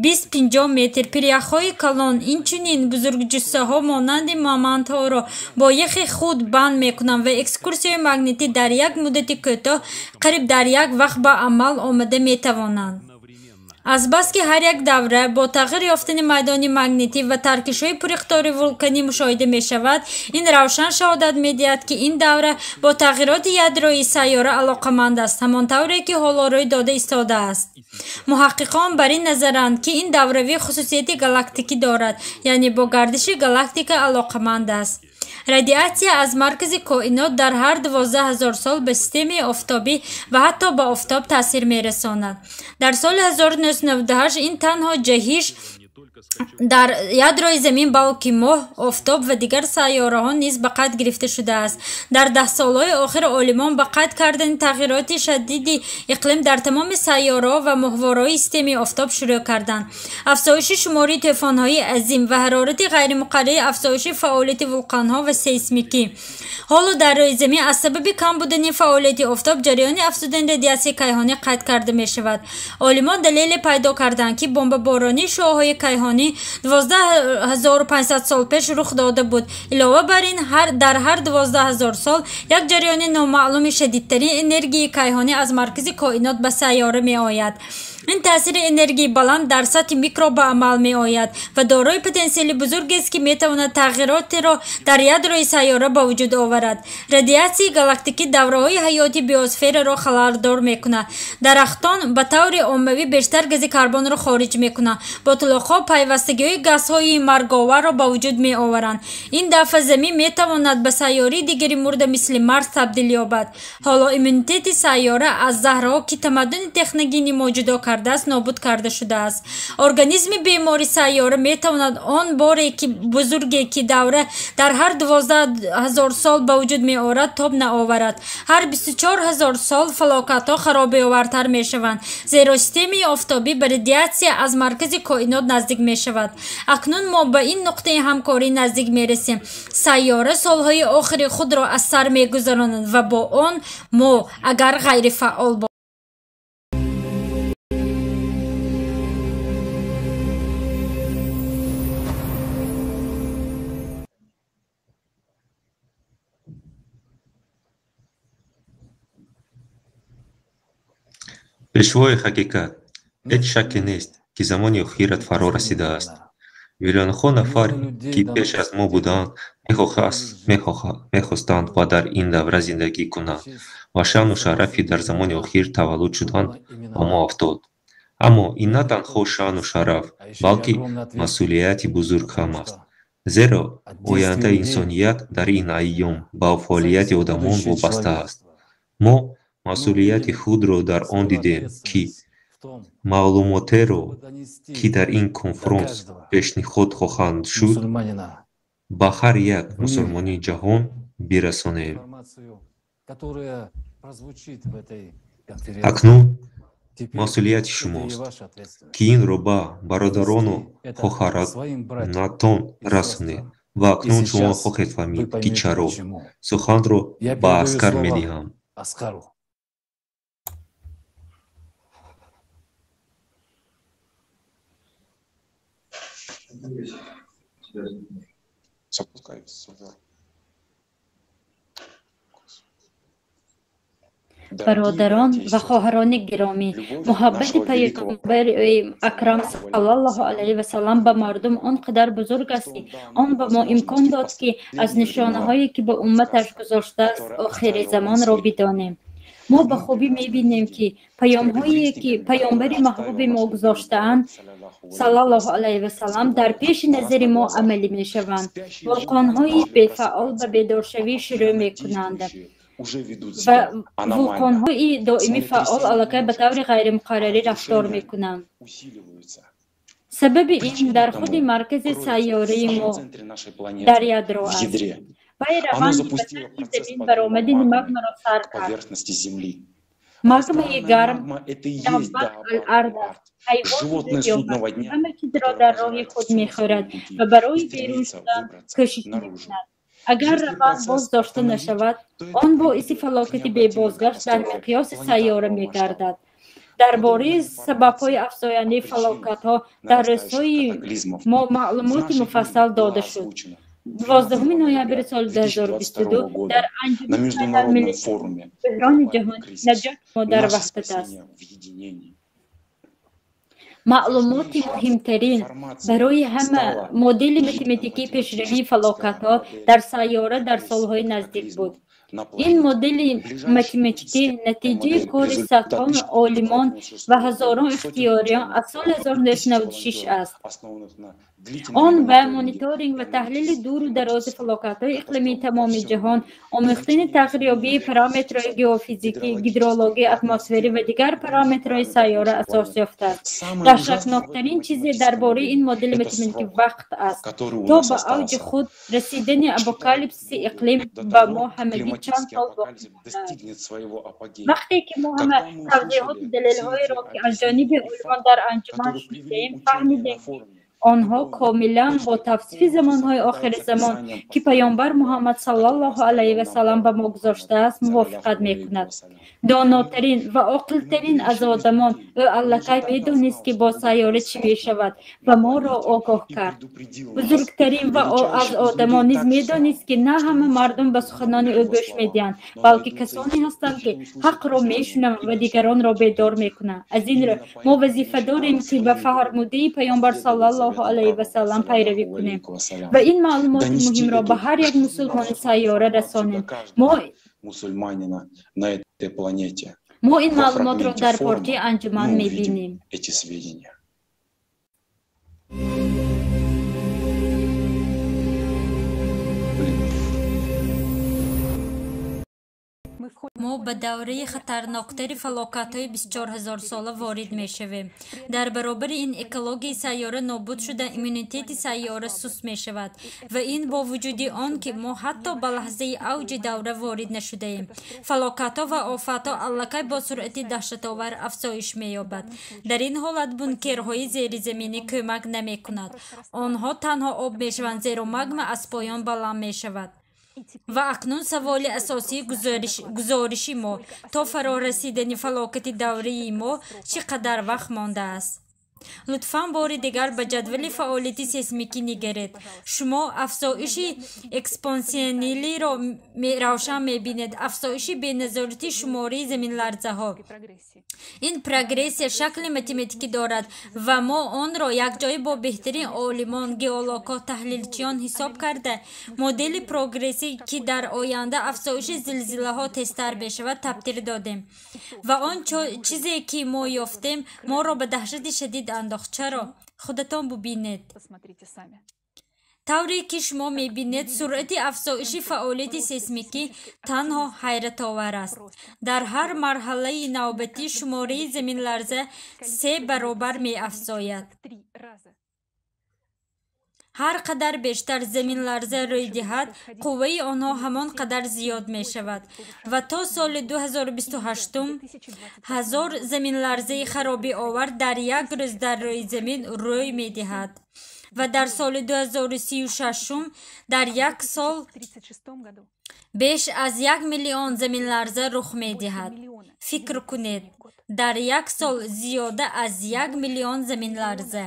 20-50 метр, пиряхҳои калон, инчунин бузургҷуссаҳо монанди мамонтҳоро бо яхи худ банд мекунанд ва экскурсияҳои магнитӣ дар як муддати кӯтоҳ қариб дар як вақт ба амал омада метавонанд. Азбаски ҳар як давра бо тағйир ёфтани майдони магнитӣ ва таркишҳои пуриқтидори вулқонӣ мушоҳида мешавад, ин равшан шаҳодат медиҳад, ки ин давра бо тағйироти ядроии сайёра алоқаманд аст, ҳамон тавре ки ҳоло рӯй дода истодааст. Муҳаққиқон бар ин назаранд, ки ин давравӣ хусусияти галактикӣ дорад, яъне бо гардиши галактика алоқаманд аст. Радиатсия аз маркази коинот дар ҳар 12 000 сол ба системаи офтобӣ ва ҳатто ба офтоб таъсир мерасонад. Дар соли 1998 ин танҳо ҷаҳиш дар ядрои замин, балки моҳ, офтоб ва дигар сайёраҳо низ ба қайд гирифта шудааст. Дар даҳсолаҳои охир олимон ба қайд кардани тағйироти шадиди иқлим дар тамоми сайёраҳо ва моҳвораҳои системаи офтоб шурӯъ карданд. Афзоиши шумори тӯфонҳои азим ва ҳарорати ғайримуқаррари, афзоиши фаъолияти вулқонҳо ва сейсмикӣ. Ҳоло дар рӯи замин аз сабаби кам будани фаъолияти офтоб ҷараёни афзудани радиатсияи кайҳонӣ қайд карда мешавад. Олимон далеле пайдо карданд, ки бомбаборонии шуоъҳои кайҳонӣ 12500 сол пеш рух дода буд. Илова бар ин, дар ҳар 12000 сол як ҷараёни номаълуми шадидтарин энергияи кайҳонӣ аз маркази коинот ба сайёра меояд. Ин таъсири энергияи баланд дар сатҳи микро ба амал меояд ва дорои потенсиали бузургест, ки метавонад тағйиротеро дар ядрои сайёра ба вуҷуд оварад. Радиатсияи галактикӣ давраҳои ҳаёти биосфераро халалдор мекунад. Дарахтон ба таври оммавӣ бештар гази карбонро хориҷ мекунанд. Ботлоқҳо пайвастагиҳои газҳои марговарро ба вуҷуд меоваранд. Ин дафъа Замин метавонад ба сайёраи дигари мурда мисли Марс табдил ёбад. Ҳоло иммунитети сайёра аз заҳрҳо, ки тамаддуни техногении мо ҷудо кардааст, нобуд карда шудааст. Организми бемори сайёра метавонад он боре ки бузурге, ки давра дар ҳар 12000 сол ба вуҷуд меорад, тоб наоварад. Ҳар 24000 сол фалокатҳо харобиовартар мешаванд, зеро системаи офтобӣ ба радиатсия аз маркази коинот наздик мешавад. Акнун мо ба ин нуқтаи ҳамкорӣ наздик мерасем. Сайёра солҳои охири худро аз сар мегузаронад ва бо он мо, агар ғайрифаъол бошем. Пешвои ҳақиқат, ҳеҷ шакке нест, ки замони охират фаро расидааст. Миллионҳо нафар, ки пеш аз мо буданд, мехостанд ва дар ин давра зиндагӣ кунанд ва шаъну шарафи дар замони охир таваллуд шудан ба мо афтод. Аммо ин на танҳо шаъну шараф, балки масъулияти бузург ҳам аст, зеро ояндаи инсоният дар ин айём ба фаъолияти одамон вобаста аст. Мо масъулияти худро дар он дидем, ки маълумотеро, ки дар ин конфронс пешниҳод хоҳанд шуд, ба ҳар як мусулмони ҷаҳон бирасонем. Акнун масъулияти шумост, ки инро ба бародарону хоҳаронатон расонед ва акнун шумо хоҳед фаҳмид, ки чаро. Суханро ба Аскар медиҳам. Бародарон ва хоҳарони гиромӣ, муҳаббати Паёмбари Акрам саллаллоҳу алайҳи васаллам ба мардум он қадар бузург аст, ки он ба мо имкон дод, ки аз нишонаҳое, ки ба умматаш гузоштааст, охири замонро бидонем. Мо ба хубӣ мебинем, ки паёмҳое, ки паёмбари маҳбуби мо гузоштаанд саллаллоҳу алайҳи васаллам, дар пеши назари мо амалӣ мешаванд. Вулқонҳои бефаъол ба бедоршавӣ шурӯъ мекунанд ва вулқонҳои доимӣ фаъол аллакай ба таври ғайримуқаррарӣ рафтор мекунанд. Сабаби ин дар худи маркази сайёраи мо дар ядро аст. Вай раванди ба сатҳи замин баромадани магмаро сар кард. Магмаи гарм Давбат ал-Ард аст. Ҳайвон меёбад, ҳама чизро дар роҳи худ мехӯрад ва барои берун шудан кӯшиш мекунад. Агар раванд боз дошта нашавад, он боиси фалокати бебозгашт дар миқёси сайёра мегардад. Дар бораи сабабҳои афзояндаи фалокатҳо дар рӯзҳои мо маълумоти муфассал дода шуд. 12 ноябри соли 2022 дар анҷумани байналмилалии бӯҳрони ҷаҳонӣ наҷоти мо дар ваҳдат аст. Маълумоти муҳимтарин барои ҳама модели математикии пешравии фалокатҳо дар сайёра дар солҳои наздик буд. Ин модели математикӣ натиҷаи кори садҳо олимон ва ҳазорон ихтиёриён аз соли 1996 аст. Он ба мониторинг ва таҳлили дуру дарози фалокатҳои иқлимии тамоми ҷаҳон, омӯхтани тағйирёбии параметрҳои геофизикӣ, гидрологӣ, атмосферӣ ва дигар параметрҳои сайёра асос ёфтааст. Даҳшатноктарин чизе дар бораи ин модели математикӣ вақт аст. То ба авҷи худ расидани апокалипсиси иқлим ба мо ҳамагӣ чанд сол боқӣ мондааст. Вақте ки мо ҳама тавзеҳоту далелҳоеро, ки аз ҷониби олимон дар анҷуман шунидаем, фаҳмидем, ки Онҳо комилан бо тавсифи замонҳои охири замон, ки паёмбар Муҳаммад саллаллоҳу алайҳи васаллам ба мо гузоштааст, мувофиқат мекунад. Донотарин ва оқилтарин аз одамон, ӯ аллакай медонист, ки бо сайёра чӣ мешавад ва моро огоҳ кард. Бузургтарин ва аз одамон низ медонист, ки на ҳама мардум ба суханони ӯ гӯш медиҳанд, балки касоне ҳастанд, ки ҳақро мешунаванд ва дигаронро бедор мекунанд. Аз ин рӯ мо вазифа дорем, ки ба фармудаи паёмбар саллаллоҳу алайҳи васаллам пайравӣ кунем ва ин маълумоти муҳимро ба ҳар як мусулмони сайёра расонем. Мо ин маълумотро дар порчаи анҷуман мебинем. Мо ба давраи хатарноктари фалокатҳои 24 ҳазорсола ворид мешавем. Дар баробари ин экологияи сайёра нобуд шуда, иммунитети сайёра суст мешавад ва ин бо вуҷуди он, ки мо ҳатто ба лаҳзаи авҷи давра ворид нашудаем. Фалокатҳо ва офатҳо аллакай бо суръати даҳшатовар афзоиш меёбад. Дар ин ҳолат бункерҳои зеризаминӣ кӯмак намекунад. Онҳо танҳо об мешаванд, зеро магма аз поён баланд мешавад. Ва акнун саволи асосии гузориши мо: то фарорасидани фалокати давраи мо чӣ қадар вақт мондааст? Лутфан бори дигар ба ҷадвали фаъолияти сейсмикӣ нигаред. Шумо афзоиши экспонсиалиро равшан мебинед, афзоиши беназорати шумораи заминларзаҳо. Ин прогрессия шакли математикӣ дорад ва мо онро якҷоя бо беҳтарин олимон, геологҳо, таҳлилчиён ҳисоб карда, модели прогрессӣ, ки дар оянда афзоиши зилзилаҳо тезтар мешавад, табдил додем. Ва он чизе, ки мо ёфтем, моро ба даҳшати шадид андохт. Чаро? Худатон бубинед. Тавре ки шумо мебинед, суръати афзоиши фаъолияти сейсмикӣ танҳо ҳайратовар аст. Дар ҳар марҳалаи навбатӣ шумораи заминларза 3 баробар меафзояд. Ҳар қадар бештар заминларза рӯй диҳад, қувваи онҳо ҳамон қадар зиёд мешавад ва то соли 2028 1000 заминларзаи харобиовар дар як рӯз дар рӯи замин рӯй медиҳад ва дар соли 2036 дар як сол беш аз 1 миллион заминларза рух медиҳад. Фикр кунед, дар як сол зиёда аз 1 миллион заминларза.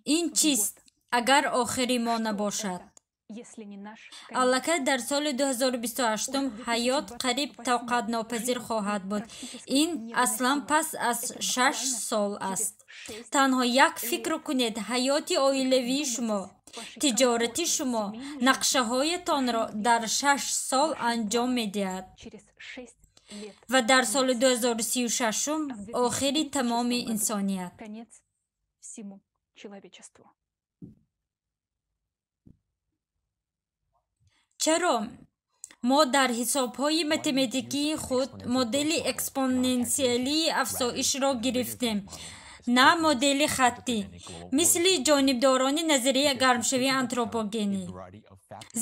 Ин чист, агар охири мо набошад? Аллакай дар соли 2028 ҳаёт қариб тоқатнопазир хоҳад буд. Ин аслан пас аз 6 сол аст. Танҳо як фикр кунед: ҳаёти оилавии шумо, тиҷорати шумо, нақшаҳоятонро дар 6 сол анҷом медиҳад ва дар соли 2036 охири тамоми инсоният. Чаро мо дар ҳисобҳои математикии худ модели экспоненсиалии афзоишро гирифтем, на модели хаттӣ, мисли ҷонибдорони назарияи гармшавии антропогенӣ?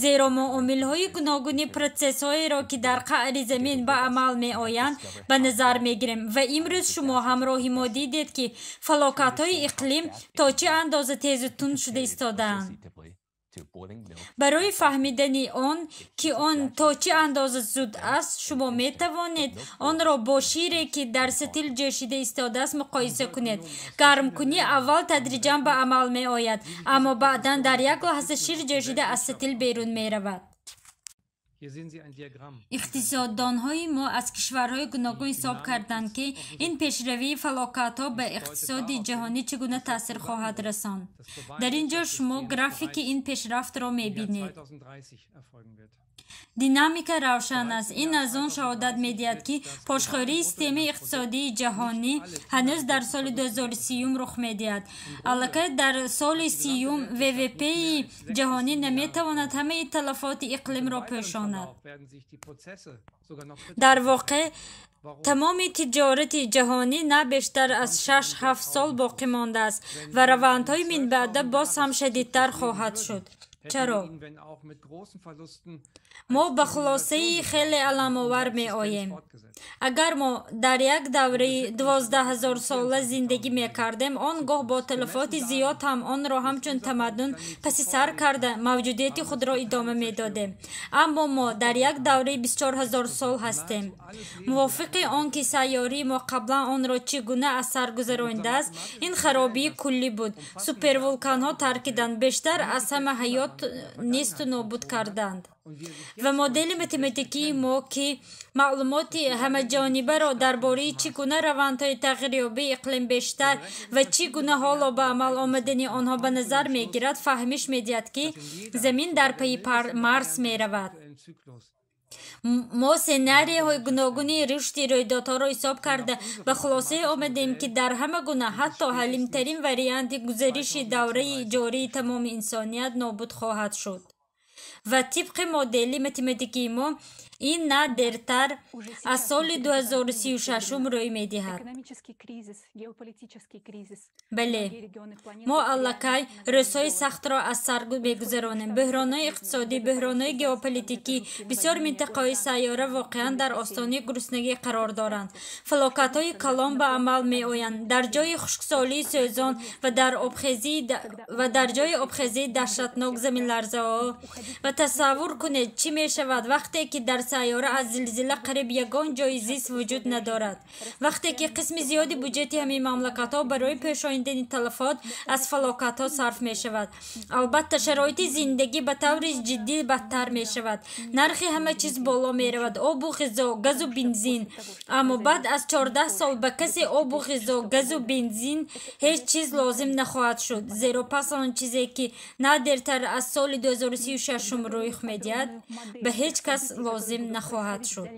Зеро мо омилҳои гуногуни протсессҳоеро, ки дар қаъри замин ба амал меоянд, ба назар мегирем ва имрӯз шумо ҳамроҳи мо дидед, ки фалокатҳои иқлим то чӣ андоза тезу тунд шуда истодаанд. Барои фаҳмидани он, ки он то чӣ андоза зуд аст, шумо метавонед онро бо шире, ки дар сатил ҷӯшида истодааст, муқоиса кунед. Гармкунӣ аввал тадриҷан ба амал меояд, аммо баъдан дар як лаҳза шир ҷӯшида аз сатил берун меравад. Иқтисоддонҳои мо аз кишварҳои гуногун ҳисоб карданд, ки ин пешравии фалокатҳо ба иқтисоди ҷаҳонӣ чӣ гуна таъсир хоҳад расонд. Дар ин ҷо шумо графики ин пешрафтро мебинед. Динамика равшан аст. Ин аз он шаҳодат медиҳад, ки пошхӯрии системаи иқтисодии ҷаҳонӣ ҳанӯз дар соли 2030 рух медиҳад. Аллакай дар соли 30 ВВП-и ҷаҳонӣ наметавонад ҳамаи талафоти иқлимро пӯшонад. Дар воқеъ, тамоми тиҷорати ҷаҳонӣ на бештар аз 6-7 сол боқӣ мондааст ва равандҳои минбаъда боз ҳам шадидтар хоҳад шуд. Чаро? Мо ба хулосаи хеле аламовар меоем. Агар мо дар як давраи 12 000-сола зиндагӣ мекардем, он гоҳ бо талафоти зиёд ҳам онро ҳамчун тамаддун паси сар карда, мавҷудияти худро идома медодем. Аммо мо дар як давраи 24 000 сол ҳастем. Мувофиқи он ки сайёраи мо қаблан онро чӣ гуна аз сар гузаронидааст, ин харобии куллӣ буд. Супервулканҳо таркиданд, бештар аз ҳама ҳаёт несту нобуд карданд. Ва модели математикии мо, ки маълумоти ҳамаҷонибаро дар бораи чӣ гуна равандҳои тағйирёбии иқлим бештар ва чӣ гуна ҳоло ба амал омадани онҳо ба назар мегирад, фаҳмиш медиҳад, ки Замин дар пайи Марс меравад. Мо сценарияҳои гуногуни рушди рӯйдодҳоро ҳисоб карда, ба хулосае омадем, ки дар ҳама гуна, ҳатто ҳалимтарин варианти гузариши давраи ҷории тамоми инсоният нобуд хоҳад шуд. Ва тибқи модели математикии мо, ин на дертар аз соли 2036 рӯй медиҳад. Бале, мо аллакай рӯзҳои сахтро аз сар мегузаронем: бӯҳронҳои иқтисодӣ, бӯҳронҳои геополитикӣ. Бисёр минтақаҳои сайёра воқеан дар остонаи гуруснагӣ қарор доранд. Фалокатҳои калон ба амал меоянд, дар ҷои хушксолии сӯзон ва дар ҷои обхезии даҳшатнок заминларзаҳо. Ва тасаввур кунед, чӣ мешавад, вақте ки дар сайёра аз зилзила қариб ягон ҷои зист вуҷуд надорад, вақте ки қисми зиёди буҷети ҳамин мамлакатҳо барои пӯшонидани талафот аз фалокатҳо сарф мешавад. Албатта, шароити зиндагӣ ба таври ҷиддӣ бадтар мешавад, нархи ҳама чиз боло меравад: обу ғизо, газу бензин. Аммо баъд аз 14 сол ба касе обу ғизо, газу бензин, ҳеҷ чиз лозим нахоҳад шуд, зеро пас он чизе, ки на дертар аз соли 2036 рӯй медиҳад, ба ҳеҷ кас лозим нахоҳад шуд.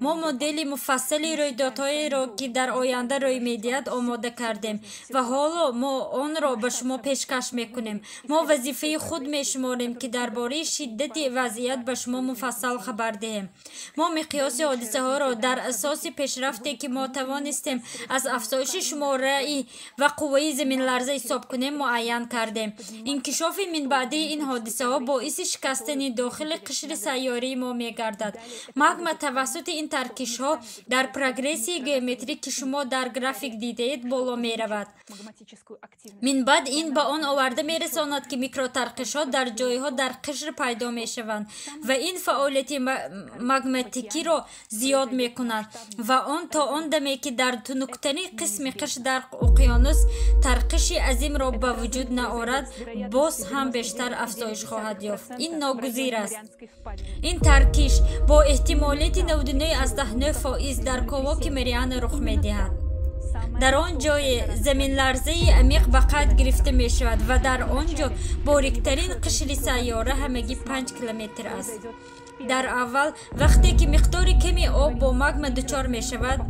Мо модели муфассали рӯйдодҳоеро, ки дар оянда рӯй медиҳад, омода кардем ва ҳоло мо онро ба шумо пешкаш мекунем. Мо вазифаи худ мешуморем, ки дар бораи шиддати вазъият ба шумо муфассал хабар диҳем. Мо миқёси ҳодисаҳоро дар асоси пешрафте, ки мо тавонистем аз афзоиши шумораи ва қувваи заминларза ҳисоб кунем, муайян кардем. Инкишофи минбаъдии ин ҳодисаҳо боиси шикастани дохили қишри сайёраи мо мегардад. Магма тавассути ин таркишҳо дар прогрессияи геометрӣ, ки шумо дар график дидаед, боло меравад. Минбаъд ин ба он оварда мерасонад, ки микротаркишҳо дар ҷойҳо дар қишр пайдо мешаванд ва ин фаъолияти магматикиро зиёд мекунад ва он то он даме, ки дар тунуктарин қисми қишр дар уқёнус тарқиши азимро ба вуҷуд наорад, боз ҳам бештар афзоиш хоҳад ёфт. Ин ногузир аст. Ин таркиш бо эҳтимолияти 99,9% дар ковоки Мариана рух медиҳад. Дар он ҷое заминларзаи амиқ ба қайд гирифта мешавад ва дар он ҷо бориктарин қишри сайёра ҳамагӣ 5 километр аст. Дар аввал, вақте ки миқдори ками об бо магма дучор мешавад,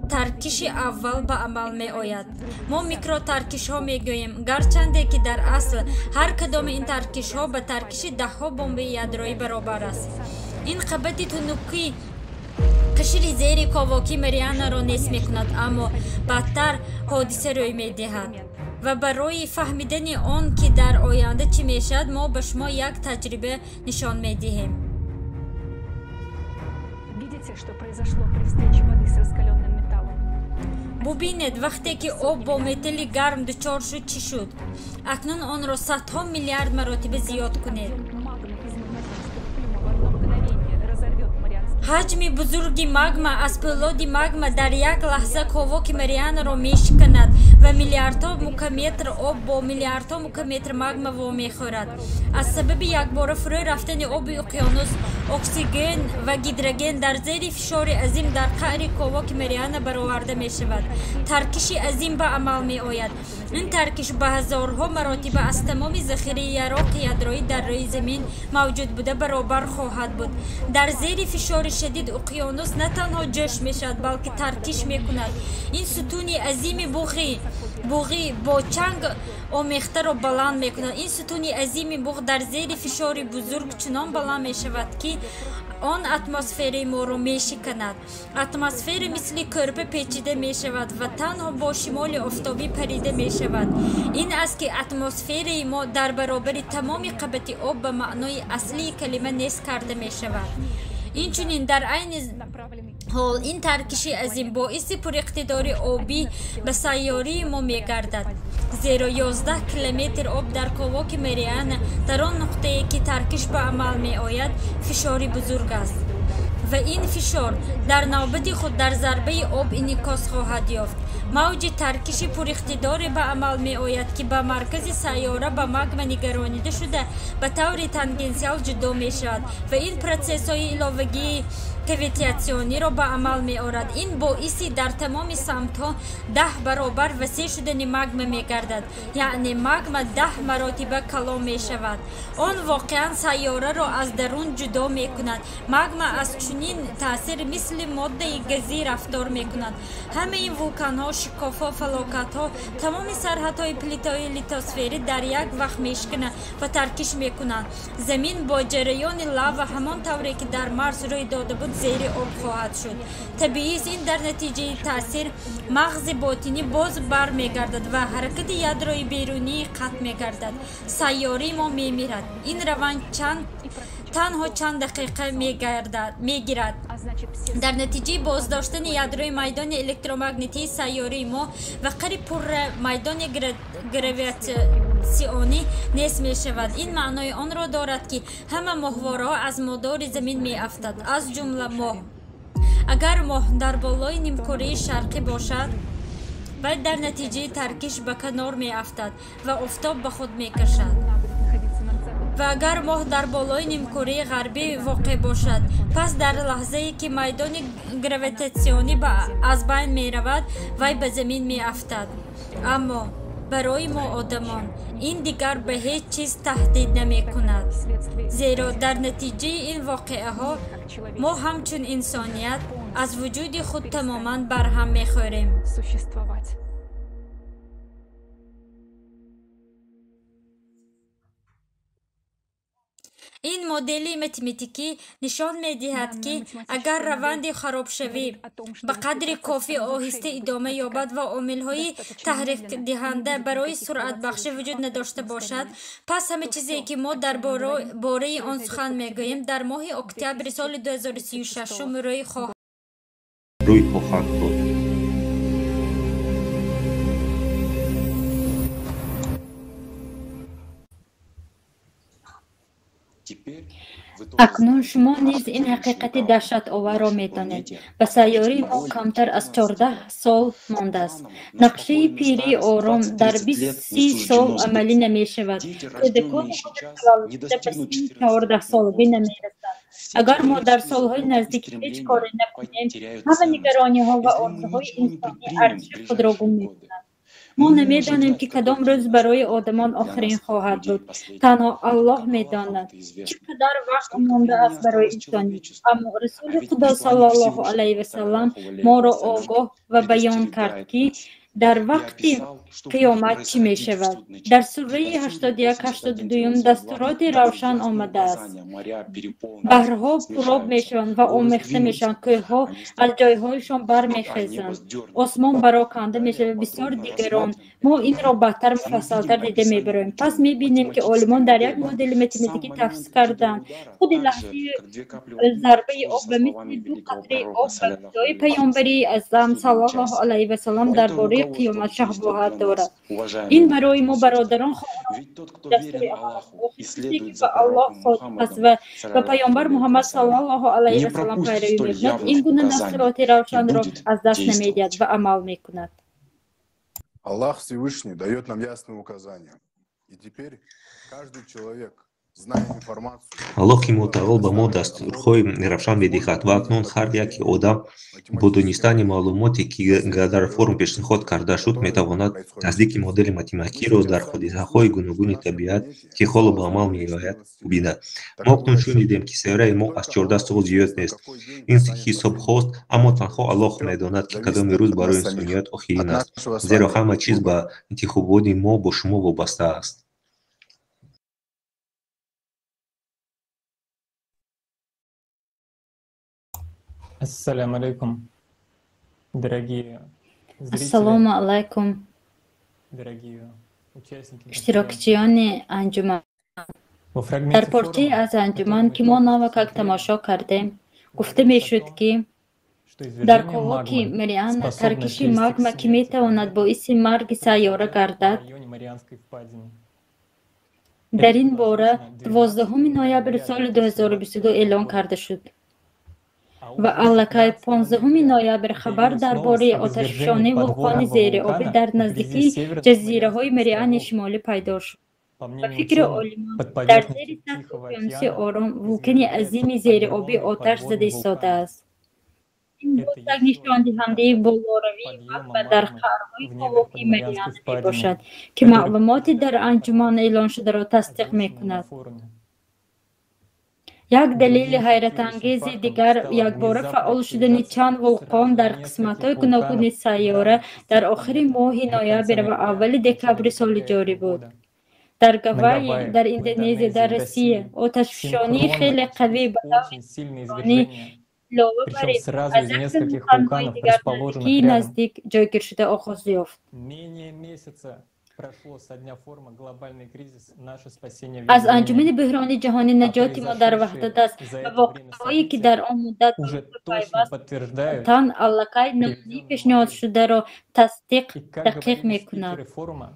таркиши аввал ба амал меояд. Мо микротаркишҳо мегӯем, гарчанде ки дар асл ҳар кадоми ин таркишҳо ба таркиши даҳҳо бомбаи ядроӣ баробар аст. Ин қабати тунуки қишри зери ковоки Марианаро нест мекунад, аммо баъдтар ҳодиса рӯй медиҳад. Ва барои фаҳмидани он, ки дар оянда чӣ мешавад, мо ба шумо як таҷриба нишон медиҳем. Видите, что произошло при встрече воды с раскаленным металлом? Бубинед, вақте ки об бо металли гарм дучор шуд, чӣ шуд. Акнун онро садҳо миллиард маротиба зиёд кунед. Магмы из магматического плюма в одно мгновение разорвет Марианский Ҳаҷми бузурги магма аз пӯлоди магма дар як лаҳза ковоки Марианаро мешиканад ва миллиардҳо мукаметр об бо миллиардҳо мукаметр магма вомехӯрад. Аз сабаби якбора фурӯ рафтани оби уқёнус, оксиген ва гидроген дар зери фишори азим дар қаъри ковоки Мариана бароварда мешавад. Таркиши азим ба амал меояд. Ин таркиш ба ҳазорҳо маротиба аз тамоми захираи яроқи ядроӣ дар рӯи замин мавҷуд буда баробар хоҳад буд. Дар зери фишори шадид уқёнус на танҳо ҷӯш мешавад, балки таркиш мекунад. Ин сутуни азими буғи Буғӣ бо чанг омехтаро баланд мекунад. Ин сутуни азими буғ дар зери фишори бузург чунон баланд мешавад, ки он атмосфераи моро мешиканад. Атмосфера мисли кӯрпа печида мешавад ва танҳо бо шимоли офтобӣ парида мешавад. Ин аст, ки атмосфераи мо дар баробари тамоми қабати об ба маънои аслии калима нест карда мешавад. Инчунин дар айни ҳол ин таркиши азим боиси пуриқтидори обӣ ба сайёрии мо мегардад, зеро 11 километр об дар ковоки Мариана, дар он нуқтае ки таркиш ба амал меояд, фишори бузург аст ва ин фишор дар навбати худ дар зарбаи об инъикос хоҳад ёфт. Мавҷи таркиши пуриқтидоре ба амал меояд, ки ба маркази сайёра ба магма нигаронида шуда ба таври тангенсиал ҷудо мешавад ва ин протсессҳои иловагии кавитатсиониро ба амал меорад. Ин боиси дар тамоми самтҳо 10 баробар васеъ шудани магма мегардад, яъне магма 10 маротиба калон мешавад. Он воқеан сайёраро аз дарун ҷудо мекунад. Магма аз чунин таъсир мисли моддаи газӣ рафтор мекунад. Ҳамаи вулканҳо, шикофҳо, фалокатҳо, тамоми сарҳадҳои плитаҳои литосферӣ дар як вақт мешикананд ва таркиш мекунанд. Замин бо ҷараёни лава ҳамон тавре ки дар Марс рӯй дода буд, зери об хоҳад шуд. Табиист, ин дар натиҷаи таъсир мағзи ботинӣ боз бармегардад ва ҳаракати ядрои берунӣ қатъ мегардад. Сайёраи мо мемирад. Ин раванд танҳо чанд дақиқа мегирад. Дар натиҷаи боздоштани ядрои майдони электромагнитии сайёраи мо ва қариб пурра майдони гравитатсионӣ нест мешавад. Ин маънои онро дорад, ки ҳама моҳвораҳо аз мадори замин меафтад, аз ҷумла моҳ. Агар моҳ дар болои нимкураи шарқӣ бошад, вай дар натиҷаи таркиш ба канор меафтад ва офтоб ба худ мекашад. Ва агар моҳ дар болои нимкураи ғарбӣ воқеъ бошад, пас дар лаҳзае ки майдони гравитатсионӣ аз байн меравад, вай ба замин меафтад. Аммо барои мо одамон ин дигар ба ҳеҷ чиз таҳдид намекунад, зеро дар натиҷаи ин воқеаҳо мо ҳамчун инсоният аз вуҷуди худ тамоман барҳам мехӯрем. Ин модели математикӣ нишон медиҳад, ки агар раванди харобшавӣ ба қадри кофӣ оҳиста идома ёбад ва омилҳои таҳрикдиҳанда барои суръатбахшӣ вуҷуд надошта бошад, пас ҳама чизе ки мо дар бораи он сухан мегӯем, дар моҳи октябри соли 2036 рӯй хоҳад дод. Акнун шумо низ ин ҳақиқати даҳшатоварро медонед. Ба сайёраи мо камтар аз 14 сол мондааст. Нақшаи пирии ором дар 20-30 сол амалӣ намешавад. Кӯдакони таваллудшуда ба синни 14-солагӣ намерасанд. Агар мо дар солҳои наздик ҳеҷ коре накунем, ҳама нигарониҳо ва орзуҳои инсонӣ арзиши худро гум мекунанд. Мо намедонем, ки кадом рӯз барои одамон охирин хоҳад буд. Танҳо Аллоҳ медонад, чӣ қадар вақт мондааст барои инсоният. Аммо Расули Худо саллаллоҳу алайҳи васаллам моро огоҳ ва баён кард, ки дар вақти қиёмат чӣ мешавад. Дар сураи 81-82 дастуроти равшан омадааст. Баҳрҳо пуроб мешаванд ва омехта мешаванд, кӯҳҳо аз ҷойҳояшон бармехезанд, осмон бароканда мешавад ва бисёр дигарон. Мо инро баъдтар муфассалтар дида мебароем. Пас мебинем, ки олимон дар як модели математикӣ тафсир карданд. Худи лаҳзаи зарбаи об ба мисли ду қатраи об ба гуфтаҳои паёмбари аъзам саллаллоҳу алайҳи васаллам дар бораи қиёмат шабоҳат дорад. Ин барои мо бародарон дастури ки ба Аллоҳ содиқ аст ва ба паёмбар Муҳаммад саллаллоҳу алайҳи васаллам пайравӣ мекунад, ин гуна дастуроти равшанро аз даст намедиҳад ва амал мекунад. Аллах Всевышний дает нам ясные указания. И теперь каждый человек Аллоҳи мутаол ба мо дастурҳои равшан медиҳад ва акнун ҳар яке одам бо донистани маълумоте, ки дар форум пешниҳод карда шуд, метавонад тасдиқи модели математикиро дар ҳодисаҳои гуногуни табиат, ки ҳоло ба амал меояд, бубинад. Мо акнун шунидем, ки сайёраи мо аз 14 сол зиёд нест. Ин ҳисобҳост, аммо танҳо Аллоҳ медонад, ки кадоми рӯз барои инсоният охирин аст, зеро ҳама чиз ба интихоботи мо бо шумо вобаста аст. Ассалому алайкум, дорогие зрители, Ассалому алайкум, дорогие участники. Иштирокчиёни анҷуман. Во фрагменте Дар порчае форума, аз анҷуман, который ки мы мо только что навакак смотрели, тамошо кардем, гуфта говорилось о мешуд, том, ки что дар извержение ковоки магмы Мариана способно таркиши привести к магма, ки смерти метавонад планеты, боиси марги сайёра произойдет в гардад, районе Марианской впадины. Дар Это ин было бора озвучено 12 12 ноябри ноября соли 2022 2022 эълон года. карда шуд А ва уже аллакай 15 15 ноября ноябр хабар появилась дар новость бораи об извержении оташфишонии вулқони подводного зериобӣ вулкана дар вблизи наздикии северных ҷазираҳои Марианских Мариани островов. Шимолӣ пайдо шуд. По Ба мнению фикри ученых, олимон, под дар поверхностью зери сатҳи Тихого уқёнуси океана Ором вулкани азими зериобӣ извергается оташ огромный зада подводный вулкан. истодааст. Ин Это боз як еще один нишондиҳандаи доказательство болоравии подъема магма дар магмы қаърҳои в недрах ковоки под Марианской Мариана впадины, мебошад, ки который маълумоти дар подтверждает анҷуман информацию, эълон шударо тасдиқ озвученную на мекунад. форуме. Як далели Другим шокирующим ҳайратангези фактом дигар стала якбора внезапная фаъол шудани активизация чанд вулқон сразу дар нескольких қисматҳои гуногуни вулканов в сайёра разных дар частях охири планеты моҳи в конце ноябр ва ноября, аввали начале декабри соли декабря ҷорӣ этого буд. года. Дар На Гавайи, Гавайях, дар в Индонезия, дар Индонезии, в Россия России оташфишонии синхронно хеле қавӣ начались ба таври очень сильные синхронӣ извержения, илова бар причем ин сразу аз из якчанд нескольких вулқонҳои вулканов, дигар расположенных наздикии рядом. наздик ҷойгиршуда оғоз ёфт. Менее месяца прошло со дня форума «Глобальный кризис. Наше спасение в Аз анҷумани единении». бӯҳрони ҷаҳонӣ А наҷоти мо дар ваҳдат произошедшие аст за ва это время воқеаҳое, ки события дар он муддат ба уже вуқӯъ точно пайваст подтверждают тан аллакай намунаи приведенную пешниҳод модель. шударо тасдиқ И как дақиқ говорили мекунад. спикеры форума,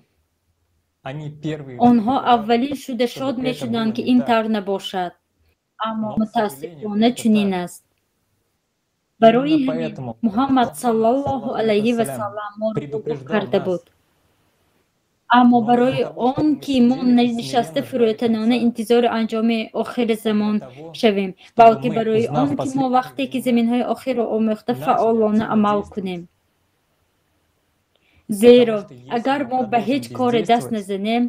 они первые Онҳо выступили, аввалин шуда чтобы шод это мешуданд, было ки не ин так. тавр набошад, аммо Но, к сожалению, мутаассифона это чунин так. аст. Барои Именно ҳамин поэтому Муҳаммад Мухаммад, саллаллоҳу саллаллаху алайҳи алейхи вассалям, васаллам моро огоҳ предупреждал карда нас. буд. Аммо Но для барои того, он чтобы мы ки мо сидели и нишаста смиренно ждали фурӯтанона конца, интизори анҷоми охири для замон того, шавем, чтобы балки мы, барои узнав он ки мо последние вақте ки времена, заминҳои охирро омӯхта начали фаъолона активно амал действовать. кунем. Потому Зеро что если агар мы мо ба продолжим ҳеҷ коре даст бездействовать, назанем,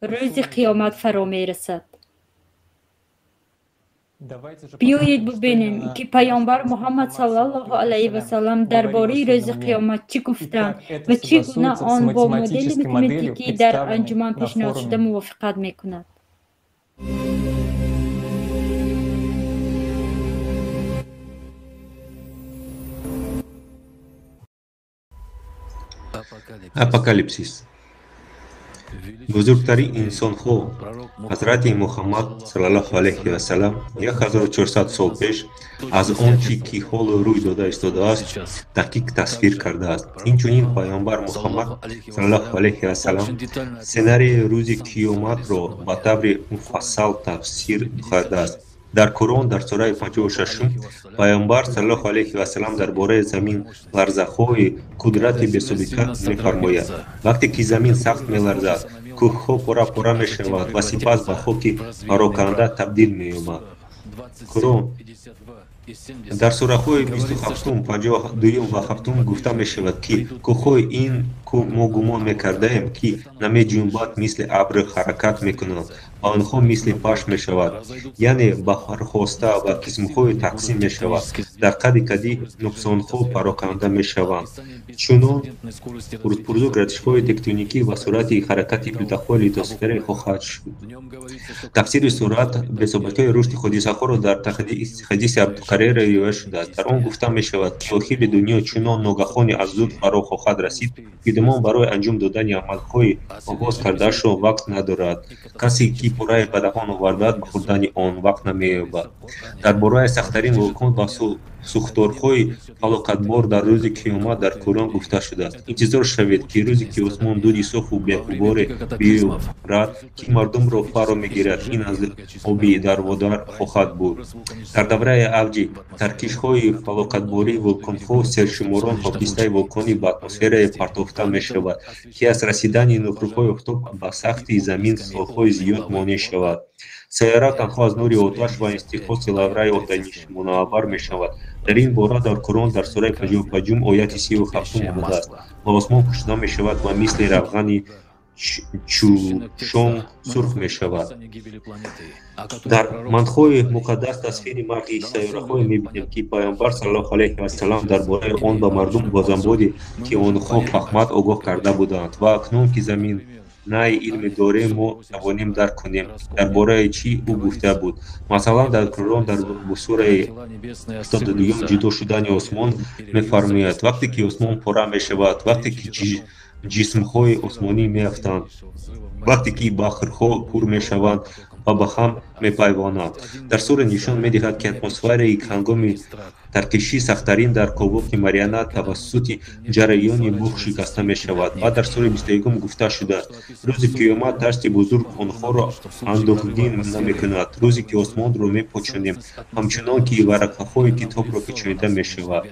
то рӯзи судный день қиёмат фаро наступит. мерасад. Давайте же Биёед посмотрим, что бубинем, именно ки наш паёмбар пророк Муҳаммад Мухаммад, саллаллоҳу саллаллаху алайҳи алейхи васаллам вассалям, дар говорил о бораи рӯзи судном дне. қиёмат чӣ И гуфтанд как это ва чӣ гуна согласуется с он бо модели математической моделью, математикӣ дар представленной анҷуман на пешниҳод шуда форуме. мувофиқат мекунад. Апокалипсис. Бузургтарин инсонҳо, ҳазрати Муҳаммад саллаллоҳу алайҳи вассалам, 1400 сол пеш аз он чӣ ки ҳоло рӯй дода истодааст, дақиқ тасвир кардааст. Инчунин паёмбар Муҳаммад саллаллоҳу алайҳи вассалам сценарии рӯзи қиёматро ба таври муфассал тафсир кардааст. Дар Қуръон, дар сураи 56-ум, паёмбар саллаллоҳу алайҳи вассалам дар бораи замин ларзаҳои қудрати бесобиқа мефармояд: вақте ки замин сахт меларзад, кӯҳҳо пора-пора мешаванд ва сипас ба хоки пароканда табдил меёбанд. Қуръон дар сураҳои 27-ум, 52-юм ва 7-ум гуфта мешавад, ки кӯҳҳои ин мо гумон мекардаем, ки намеҷунбад, мисли абр ҳаракат мекунанд ва онҳо мисли пашм мешавад, яъне бархоста ба қисмҳои тақсим мешавад, дар қади кади нуқсонҳо пароканда мешаванд. Чунон пурзур гардишҳои тектоникӣ ва суръати ҳаракати плитаҳои литосфера хоҳад шуд. Тафсири суръат бесобиқаи рушди ҳодисаҳоро дар ҳадиси Абдухарера ривоят шудааст. Дар он гуфта мешавад, ки охири дунё чунон ногаҳони аз зуд фаро хоҳад расид, ки одамон барои анҷом додани амалҳои оғоз кардаашро вақт надорад. Касе, ки пораи ба даҳон овардад, ба хӯрдани он вақт намеёбад. Дар бораи сахттарин вулқон ва Сӯхторҳои фалокатбор дар рӯзи қиёмат дар Қуръон гуфта шудааст. Интизор шавед, ки рӯзе ки осмон дуди софу беғуборе биёрад, ки мардумро фаро мегирад, ин аз оби дарводар хоҳад буд. Дар давраи авҷи таркишҳои фалокатбории вулқонҳо сершуморон хокистаи вулқонӣ ба атмосфера партофта мешавад, ки аз расидани нурҳои офтоб ба сахти замин солҳои зиёд монеъ шавад. Сайёра танҳо аз нури оташ ва интиқоси лавраи отаниш мунаввар мешавад. Дар ин бора дар Қуръон дар сураи 55 ояти 37 омадааст: ва осмон кушода мешавад ва мисли равғани чӯшон сурх мешавад. Дар мандҳои муқаддас тасвири марги сайёраҳое мебинем, ки Пайғамбар саллаллоҳу алайҳи вассалам дар бораи он ба мардум бо замбоде, ки онҳо фаҳмат, огоҳ карда буданд. Ва акнун ки заминаи илме дорем, мо тавонем дарк кунем дар бораи чӣ ӯ гуфта буд. Масалан, дар Қуръон дар сураи 72 ҷудо шудани осмон мефармояд: вақте ки осмон пора мешавад, вақте ки ҷисмҳои осмонӣ меафтанд, вақте ки баҳрҳо пур мешаванд ва ба ҳам мепайвонанд. Дар сура нишон медиҳад, ки атмосфераи ҳангоми таркиши сахттарин дар ковоки Мариана тавассути ҷараёни буғ шикаста мешавад. Ва дар сураи 21 гуфта шудааст: рӯзи қиёмат тарси бузург онҳоро андӯҳгин намекунад, рӯзе ки осмонро мепочонем, ҳамчунон ки варақаҳои китобро печонида мешавад.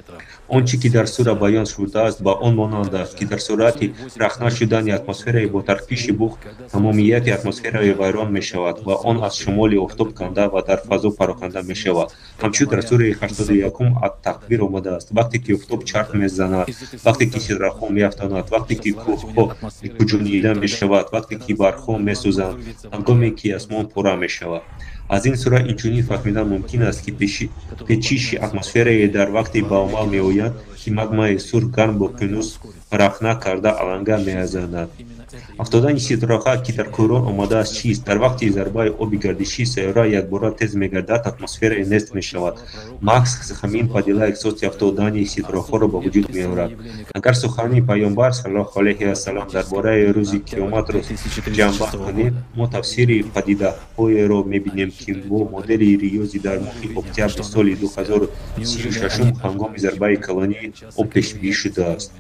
Он чӣ ки дар сура баён шудааст, ба он монанд аст, ки дар сурати рахна шудани атмосфераи бо таркиши буғ тамомияти атмосфераи вайрон мешавад ва он аз шумоли офтоб канда ва дар фазо пароканда мешавад. Ҳамчун дар сураи 81 ат-Таквир омадааст: вақте ки офтоб чарх мезанад, вақте ки ситораҳо меафтонад, вақте ки кӯҳҳо куҷонида мешавад, вақте ки баргҳо месӯзанд, ҳангоме ки осмон пора мешавад. Аз ин сура инчунин фаҳмидан мумкин аст, ки печиши атмосферае дар вақте ба амал меояд, ки магмаи сурх гарм бо кунус рахна карда аланга меазанад. Афтодани ситораҳо, ки дар Қуръон омадааст, чист? Дар вақти зарбаи оби гардишӣ сайёра якбора тез мегардад, атмосфераи нест мешавад. Маҳз ҳамин падида эҳсоси афтодани ситораҳоро ба вуҷуд меорад. Агар сухани Пайғамбар саллаллоҳу алайҳи вассалам дар бораи рӯзи қиёматро ҷамъбанд кунем, мо тафсири падидаҳоеро мебинем, ки бо модели риёзӣ дар моҳи октябри соли 2036 ҳангоми зарбаи калонии об пешбинӣ шудааст.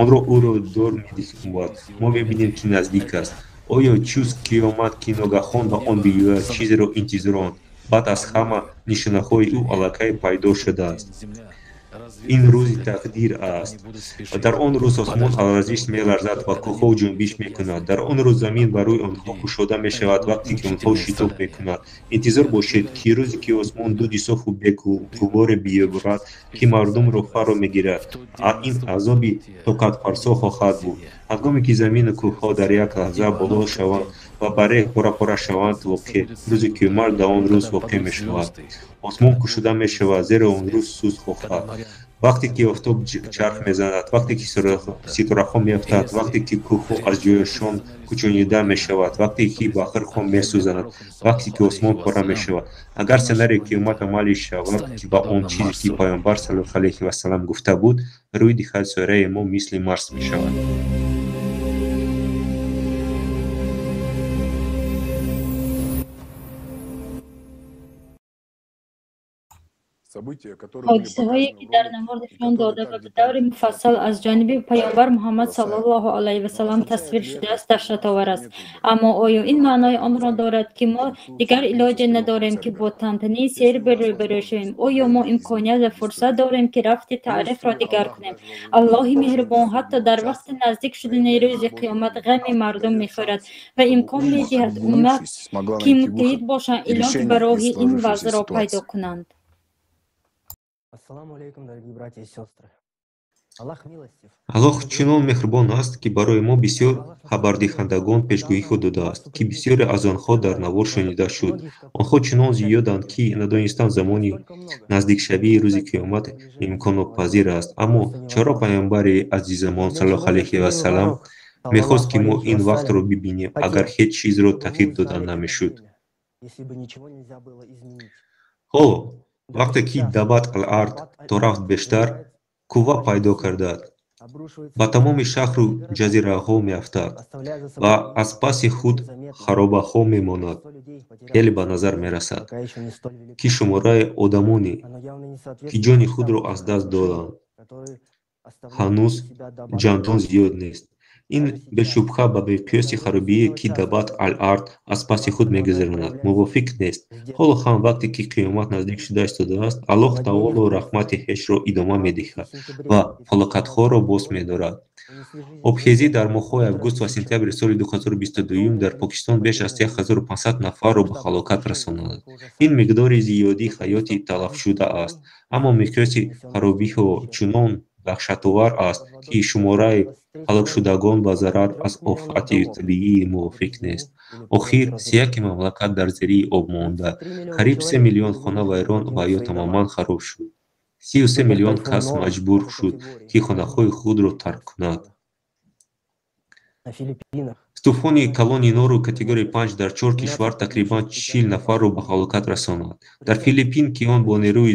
Онро ӯро дур медиҳад. Мо мебинем, ки наздик аст. Оё чуз қиёмат, ки ногаҳон ба он биёяд, чизеро интизоранд? Баъд аз ҳама нишонаҳои ӯ аллакай пайдо шудааст. Ин рӯзи тақдир аст. Дар он рӯз осмон алразиш меларзад ва кӯҳҳо ҷунбиш мекунад. Дар он рӯз замин ба рӯи онҳо кушода мешавад, вақте ки онҳо шитоб мекунад. Интизор бошед, ки рӯзе ки осмон дуди софу бегуборе биёрад, ки мардумро фаро мегирад, ин азоби тоқатфарсо хоҳад буд. Ҳангоме ки замину кӯҳҳо дар як лаҳза боло шаванд ва ба реҳ пора-пора шаванд, воқеъ рӯзи қиёмат дар он рӯз воқеъ мешавад. Осмон кушода мешавад, зеро он рӯз суз хоҳад. Вақте ки офтоб чарх мезанад, вақте ки ситораҳо меафтанд, вақте ки кӯҳҳо аз ҷояшон кӯчонида мешавад, вақте ки баҳрҳо месӯзанд, вақте ки осмон пора мешавад. Агар сценарии қиёмат амалӣ шавад, ки ба он чизе ки Пайғамбар саллаллоҳу алайҳи вассалам гуфта буд, рӯй диҳад, сайёраи мо мисли Марс мешавад. Ҳодисаҳое, ки дар навор нишон дода ва ба таври муфассал аз ҷониби Пайғамбар Муҳаммад саллаллоҳу алайҳи вассалам тасвир шудааст, даҳшатовар аст. Аммо оё ин маънои онро дорад, ки мо дигар илоҷе надорем, ки бо тантанаи сер рӯбарӯ шавем? Оё мо имконият ва фурсат дорем, ки рафти таърихро дигар кунем? Аллоҳи меҳрубон ҳатто дар вақти наздик шудани рӯзи қиёмат ғами мардум мехӯрад ва имкон медиҳад уммат, ки муттаҳид бошанд, илоҷ ба роҳи ин вазъро пайдо кунанд. Аллоҳ чунон меҳрубон аст, ки барои мо бисёр хабардиҳандагон пешгӯиҳо додааст, ки бисёре аз онҳо дар навор шунида шуд. Онҳо чунон зиёданд, ки надонистан замони наздикшавии рӯзи қиёмат имконнопазир аст. Аммо чаро Пайғамбари азизамон саллаллоҳу алайҳи вассалам мехост, ки мо ин вақтро бибинем, агар ҳеҷ чизро тағйир дода намешуд? Ҳоло вақте ки Дабат ал-Ард торафт бештар қувва пайдо кардааст, Ба тамоми шаҳру ҷазираҳо меафтад ва аз паси худ харобаҳо мемонад. Хеле ба назар мерасад, ки шумораи одамоне, ки ҷони худро аз даст доданд, ҳанӯз чандон зиёд нест. Ин бешубҳа ба миқёси харобие, ки Даббат ал-Ард аз паси худ мегузаронад, мувофиқ нест. Ҳоло ҳам вақте ки қиёмат наздик шуда истодааст, Аллоҳ Таоло раҳмати хешро идома медиҳад ва фалокатҳоро боз медорад. Обхезӣ дар моҳҳои август ва сентябри соли 2022 дар Покистон беш аз 1500 нафарро ба ҳалокат расонад. Ин миқдори зиёди ҳаёти талафшуда аст, аммо миқёси харобиҳо чунон даҳшатовар аст, ки шумораи ҳалокшудагон ба зарар аз офати табиӣ мувофиқ нест. Охир, сияки мамлакат дар зери об монда. Қариб 3 миллион хона вайрон ва ё тамоман хароб шуд. 33 миллион кас маҷбур шуд, ки хонаҳои худро тарк кунад. Тӯфони калони Нору категорияи 5 дар чор кишвар тақрибан 40 нафарро ба ҳалокат расонад. Дар Филиппин, ки он бо нерӯи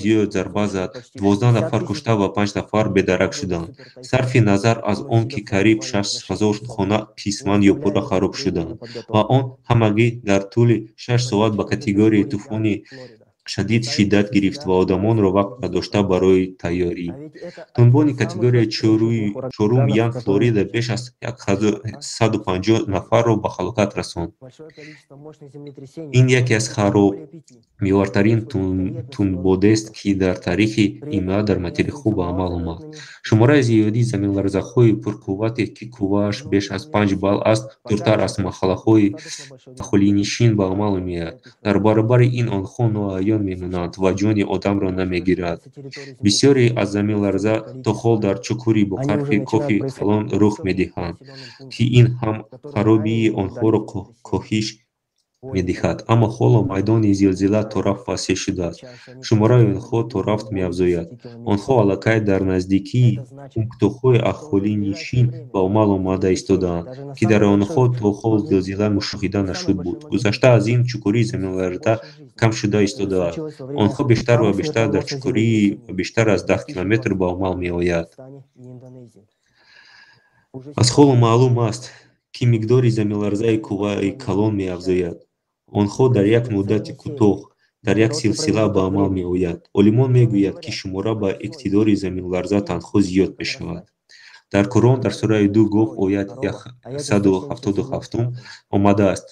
зиёд зарба зад, 12 нафар кушта ва 5 нафар бедарак шуданд. Сарфи назар аз он ки қариб 6000 хона қисман ё пурра хароб шуданд ва он ҳамагӣ дар тӯли 6 соат ба категорияи тӯфони шадид шиддат гирифт ва одамонро вақт надошта барои тайёрӣ. Тунбони категорияи чорум Ян Флорида беш аз 150 нафарро ба ҳалокат расонд. Ин яке аз харобиовартарин тунбодест, ки дар таърихи имла дар материкҳо ба амал омад. Шумораи зиёди заминларзаҳои пурқуввате, ки қуввааш беш аз 5 балл аст, дуртар аз маҳаллаҳои аҳолинишин ба амал меояд. Дар баробари ин онҳо ноаён мемонанд ва ҷони одамро намегирад. Бисёре аз заминларза то ҳол дар чуқури бо қарфи кофи калон рух медиҳанд, ки ин ҳам харобии онҳоро коҳиш медиҳад. Аммо ҳоло майдони зилзила торафт васеъ шудааст. Шумораи онҳо торафт меафзояд. Онҳо аллакай дар наздикии пунктҳои аҳолинишин ба амал омада истодаанд, ки дар онҳо то ҳол зилзила мушоҳида нашуд буд. Гузашта аз ин, чуқурии заминларза кам шуда истодааст. Онҳо бештар ва бештар дар чуқурии бештар аз 10 километр ба амал меояд. Аз ҳоло маълум аст, ки миқдори заминларзаи қувваи калон меафзояд. Онҳо дар як муддати кӯтоҳ, дар як силсила ба амал меояд. Олимон мегӯянд, ки шумора ба иқтидори заминларза танҳо зиёд мешавад. Дар Қуръон дар сураи 2 Гоф оят 177 омадааст: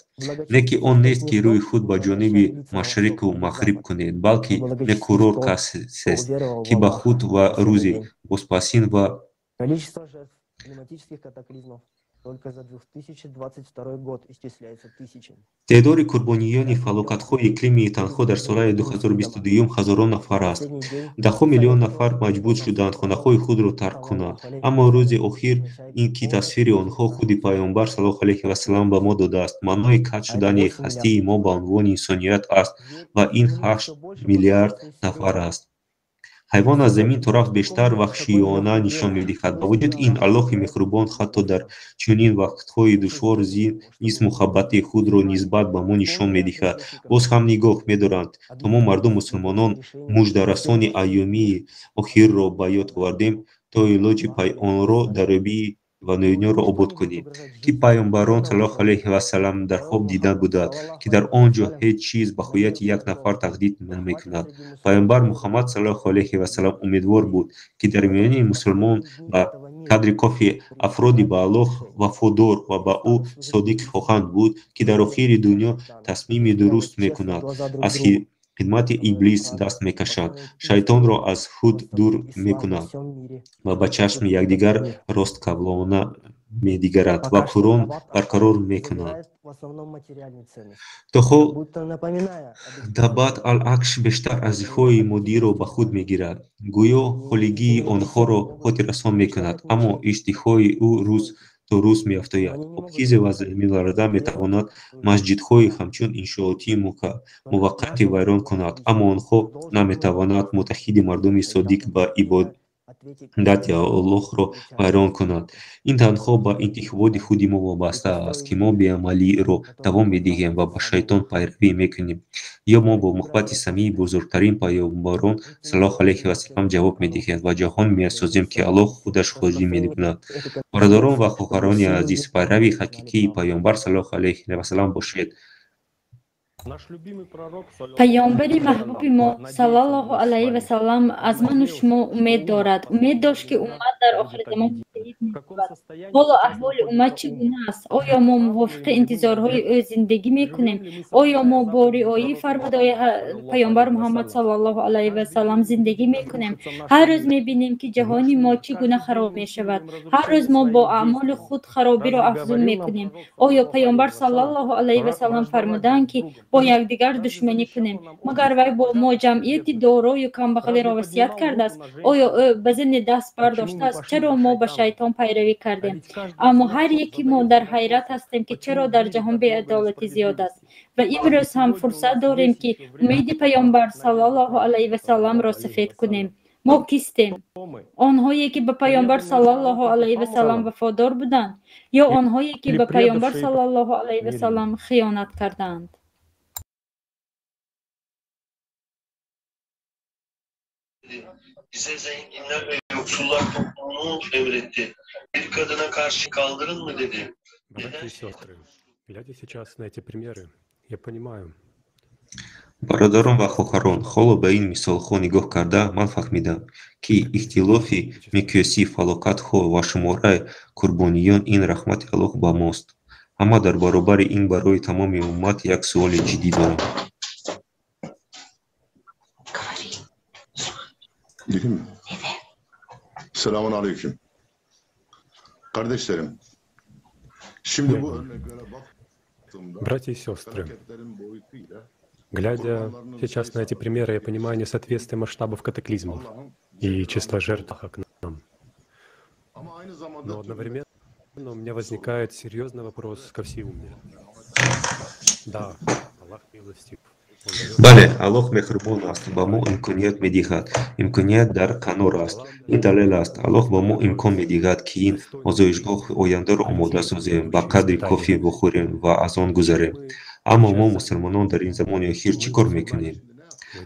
не ки он нест, ки рӯи худ ба ҷониби машриқу мағриб кунед, балки некурор касест, ки ба худ ва рӯзи бозпасин ва Только за 2022 год исчисляется тысячами. Теъдоди қурбониёни фалокатҳои иқлимии танҳо дар соли 2022 ҳазорон нафар аст. Даҳҳо миллион нафар маҷбур шуданд хонаҳои худро тарк кунанд. Аммо рӯзи охир ин ки тасвири онҳо худи Пайғамбар саллаллоҳу алайҳи васаллам ба мо додааст, маънои қатъ шудани ҳастии мо ба унвони инсоният аст ва ин 8 миллиард нафар аст. Ҳайвон аз замин торафт бештар ваҳшиёна нишон медиҳад. Ба вуҷуди ин, Аллоҳи меҳрубон ҳатто дар чунин вақтҳои душвор низ муҳаббати худро нисбат ба мо нишон медиҳад. Боз ҳам нигоҳ медоранд, то мо мардум мусулмонон муждарасони айёмии охирро ба ёд овардем, то илоҷи онро дарёбӣ ва дунёро обод кунем, ки Пайғамбарон саллаллоҳу алайҳи васаллам дар хоб дида буданд, ки дар он ҷо ҳеҷ чиз ба ҳаёти як нафар таҳдид намекунад. Пайғамбар Муҳаммад саллаллоҳу алайҳи васаллам умедвор буд, ки дар миёни мусулмон ба қадри кофи афроди ба Аллоҳ вафодор ва ба ӯ содиқ хоҳанд буд, ки дар охири дунё тасмими дуруст мекунад, аз хидмати иблис даст мекашад, шайтонро аз худ дур мекунад ва ба чашми якдигар росткавлона медигарад ва Қуръон барқарор мекунад. То ҳол Даббат ал-Акш бештар арзишҳои моддиро ба худ мегирад, гӯё холигии онҳоро хотиррасон мекунад, аммо иштиҳои ӯ рӯз то рӯз меафтояд. Обхезе ва заминларза метавонад масҷидҳои ҳамчун иншооти муваққатӣ вайрон кунад, аммо онҳо наметавонанд муттаҳиди мардуми содиқ ба Дати Аллоҳро вайрон кунад. Ин танҳо ба интихоботи худи мо вобаста аст, ки мо беамалиро давом медиҳем ва ба шайтон пайравӣ мекунем, ё мо бо муҳаббати самимии бузургтарин паёмбарон саллаллоҳу алайҳи васаллам ҷавоб медиҳем ва ҷаҳон месозем, ки Аллоҳ худаш розӣ мекунад. Бародарон ва хоҳарони азиз, пайрави ҳақиқии паёмбар саллаллоҳу алайҳи васаллам бошед. Паёмбари маҳбуби мо саллаллоҳу алайҳи васаллам аз ману шумо умед дорад. Умед дошт, ки уммат дар охири замон муттаҳид мешавад. Ҳоло аҳволи уммат чӣ гуна аст? Оё мо мувофиқи интизорҳои ӯ зиндагӣ мекунем? Оё мо бо риояи фармудаҳои паёмбар Муҳаммад саллаллоҳу алайҳи васаллам зиндагӣ мекунем? Ҳар рӯз мебинем, ки ҷаҳони мо чӣ гуна хароб мешавад. Ҳар рӯз мо бо аъмоли худ харобиро афзун мекунем. Оё паёмбар саллаллоҳу алайҳи васаллам фармудаанд, ки бо якдигар душманӣ кунем? Магар вай бо мо ҷамъияти дорою камбағалиро васият кардааст? Оё ӯ ба зани даст бардоштааст? Чаро мо ба шайтон пайравӣ кардем? Аммо ҳар яки мо дар ҳайрат ҳастем, ки чаро дар ҷаҳон беадолатӣ зиёд аст. Ва имрӯз ҳам фурсат дорем, ки умеди паёмбар саллаллоҳу алайҳи васалламро сафед кунем. Мо кистем? Онҳое, ки ба паёмбар саллаллоҳу алайҳи васаллам вафодор буданд, ё онҳое, ки ба паёмбар саллаллоҳу алайҳи васаллам хиёнат карданд? Bize zenginler ve yoksullar toplumunu emretti. Bir kadına karşı kaldırın mı dedi. Братья и сестры, глядя сейчас на эти примеры, я понимаю. Бародарон ва хоҳарон, ҳоло ба ин мисолҳо нигоҳ карда, ман фаҳмидам, ки ихтилофи миқёси фалокатҳо ва шумораи қурбониён ин раҳмати Аллоҳ ба мост. Аммо дар баробари ин барои тамоми уммат як суоли ҷиддӣ дорам. Selamun aleyküm. Kardeşlerim, şimdi bu örneklere baktığımda, Братья и сестры, глядя сейчас на эти примеры, я понимаю несоответствие масштабов катаклизмов и числа жертв к нам. Но одновременно у меня возникает серьезный вопрос ко всей умме. Да, Аллах милостив. Бале, Аллоҳ меҳрубон аст, ба мо имконият медиҳад. Имконият дар канор аст. Ин далел аст. Аллоҳ ба мо имкон медиҳад, ки ин озоишгоҳи ояндаро омода созем, ба қадри кофӣ бухӯрем ва аз он гузарем. Аммо мо, мусулмонон, дар ин замони охир чӣ кор мекунем?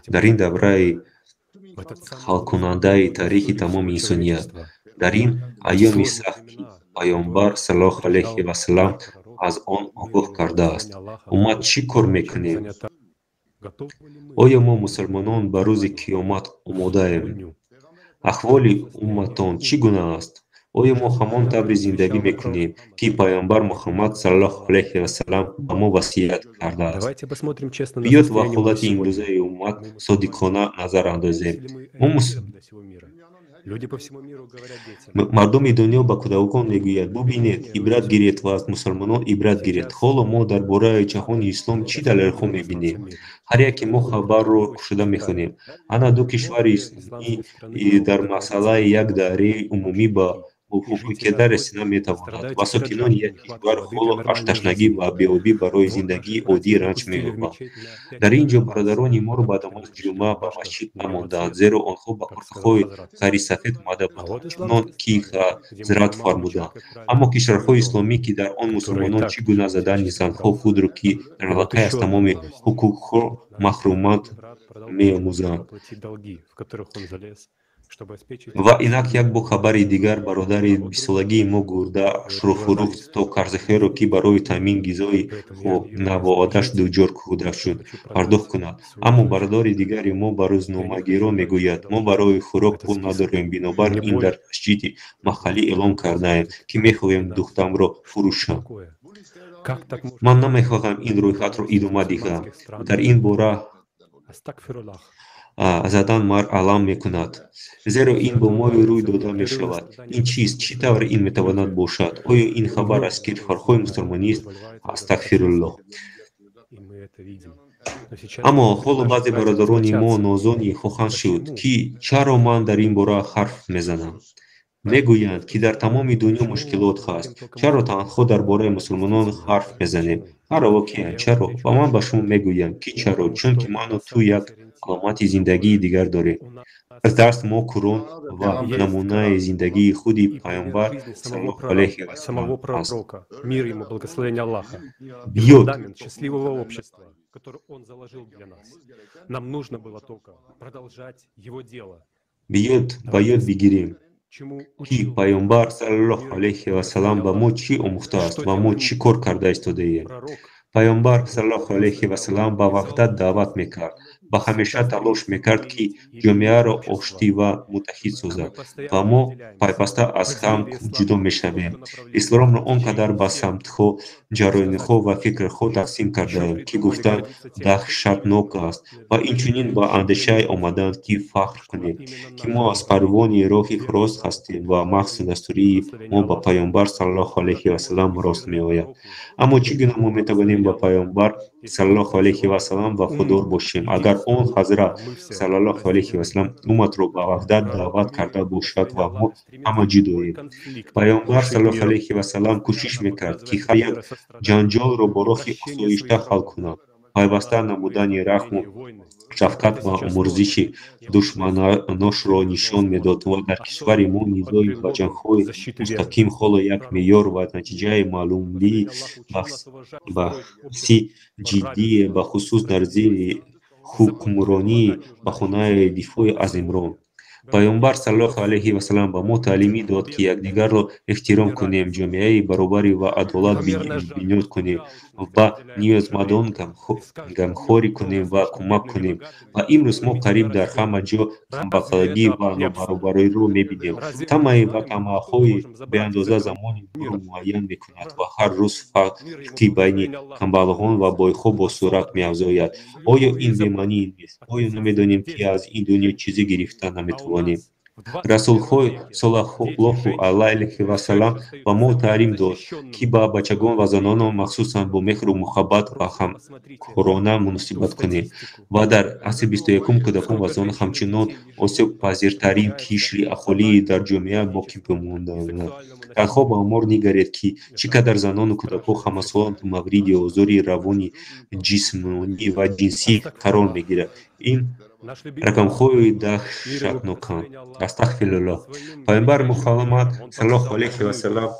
Дар ин давраи ҳалкунандаи таърихи тамоми инсоният, дар ин айёми сахт, ки паёмбар саллаллоҳу алайҳи васаллам аз он огоҳ кардааст, уммат чӣ кор мекунем? Оё мо, мусулмонон, ба рӯзи қиёмат омодаем? Аҳволи умматон чӣ гуна аст? Оё мо ҳамон таври зиндагӣ мекунем, ки паёмбар Муҳаммад саллаллоҳу алайҳи васаллам ба мо васият кардааст? Биёд ва ҳолати имрӯзаи уммат содиқона назар андозем. Мардуми дунё ба кӯдакон мегӯяд: бубинед, ибрат гиред ва аз мусулмонон ибрат гиред. Ҳоло мо дар бораи ҷаҳони ислом чӣ далелҳо мебинем? Ҳар яке мо хабарро кушода мехонем. Ана ду кишвари исломӣ дар масъалаи як даъраи умумӣ ба мувофиқата расида метавонад ва сокинони як кишвар ҳоло аз ташнагӣ ва беобӣ барои зиндагии оддӣ ранҷ меёбанд. Дар ин ҷо бародарони моро ба намози ҷумъа ба масҷид намонданд, зеро онҳо ба куртаҳои ғайрисафед омада буданд, чунон ки ҳазрат фармуданд. Аммо кишварҳои исломӣ, ки дар он мусулмонон чӣ гуна задани занҳо худро, ки дар алоқаи аз тамоми ҳуқуқҳо маҳруманд, меомӯзанд. Ва инак як бо хабари дигар: бародари бистсолагии мо гурдаашро фурӯхт, то қарзҳоеро, ки барои таъмин ғизои хонаводааш дуҷор шуда шуд, пардохт кунад. Аммо бародари дигари мо ба рӯзномагирон мегӯяд: мо барои хӯрок пул надорем, бинобар ин дар масҷиди маҳаллӣ эълон кардаем, ки мехоҳем духтамро фурӯшам. Ман намехоҳам ин рӯйхатро идома диҳам. Дар ин бора задан мар алам мекунад, зеро ин бо мо рӯй дода мешавад. Ин чист? Чӣ тавр ин метавонад бошад? Оё ин хабар аз кишварҳои мусулмонист? Астағфируллоҳ. Аммо ҳоло баъзе бародарони мо нозонӣ хоҳанд шуд, ки чаро ман дар ин бора ҳарф мезанам. Мегӯянд, ки дар тамоми дунё мушкилот ҳаст. Чаро танҳо дар бораи мусулмонон ҳарф мезанем? Ҳаро воқеан чаро? Ва ман ба шумо мегӯям, ки чаро, чунки ману ту як Аломати зиндагии дигар дорем. Аз даст мо Қуръон ва намунаи зиндагии худи Паёмбар саллаллоҳу алайҳи ва саллам Самого аст. пророка, мир ему, благословение Аллаха, и Биёд фундамент счастливого общества, который он заложил для нас. Нам нужно было только продолжать его дело. Биёд ба ёд бигирем, Чему ки учил Паёмбар саллаллоҳу мир алайҳи ему ва саллам ба мо чӣ омӯхтааст что ва мо делал чӣ кор карда истодаем. пророк, Паёмбар саллаллоҳу алайҳи ва саллам ба ваҳдат даъват мекард ва ҳамеша талош мекард, ки ҷомеаро оштӣ ва муттаҳид а мы созад, ва постоянно мо разделяемся. пайваста аз ҳам Поделили ислам ҷудо не то мешавем. что направление, Исломро он течение, қадар ба все самтҳо, ҷараёнҳо ва фикрҳо тақсим еще кардаем, ки придумали гуфтан гордиться тем, что даҳшатнок аст, ва инчунин ба андешае омаданд, ки фахр что кунем, именно ки мо наша аз пайравони роҳи рост верный ҳастем ва махзи дастурии благословение мо ба Аллаха. Паёмбар саллаллоҳу алайҳи ва саллам рост меояд. Аммо чӣ гуна мо метавонем ба Паёмбар саллаллоҳу алайҳи ва саллам вафодор бошем, агар он ҳазрат Мы все саллаллоҳу алайҳи ва саллам умматро ба ваҳдат пророк, даъват мир карда ему, бошад благословение ва мо Аллаха, ҳама стремится любой ҷудоем? конфликт Паёмбар решить саллаллоҳу миром. алайҳи ва саллам кӯшиш Постоянно мекард, ки показывает ҳар як мир и сострадание ҷанҷолро бо и роҳи прощение осоишта своих ҳал рабов. кунад. Пайваста Доказывает намудани раҳму восстановление войны. шафқат Это ва сейчас омурзиши тоже является душманонашро нишон медод ва дар кишвари мо под низои ва предлогом ҷангҳои защиты веры. мустақим ҳоло як Пророк, меъёр ва натиҷаи маълумии благословение Аллаха, учил нас уважать и строить баҳси общество ҷиддие, равенства, бахусус дар зери справедливости. ҳукмронии баҳонаи дифои аз Имрон. Паёмбар саллаллоҳу алайҳи ва саллам ба мо таълимӣ дод, ки якдигарро эҳтиром кунем, ҷомеаи баробарӣ ва адолат бунёд кунем, ба ниёзмандон гамхорӣ кунем ва кӯмак кунем. Ва имрӯз мо қариб дар ҳама ҷо камбағалӣ ва нобаробариро мебинем. Тамаъ ва тамаъҳои беандоза замони моро муайян мекунад ва ҳар рӯз фарқи байни камбағалон ва бойҳо бо суръат меафзояд. Оё ин бемаънӣ нест? Оё намедонем, ки аз ин дунё чизе гирифта наметавонем? Расулҳои саллаллоҳу алайҳи ва саллам ба мо таълим дод, ки ба бачагон ва занонон махсусан бо меҳру муҳаббат ва ҳамкорона муносибат кунем. Ва дар асри 21-ум кӯдакон ва занон ҳамчунон осебпазиртарин қишри аҳолӣ дар ҷомеа боқӣ мемонанд. Танҳо ба омор нигаред, ки чӣ қадар занону кӯдакон ҳамасола мавриди озори равонӣ, ҷисмонӣ ва ҷинсӣ қарор мегиранд. Ин рақамҳои даҳшатноканд. Астағфируллоҳ. Паёмбар Муҳаммад саллаллоҳу алайҳи ва саллам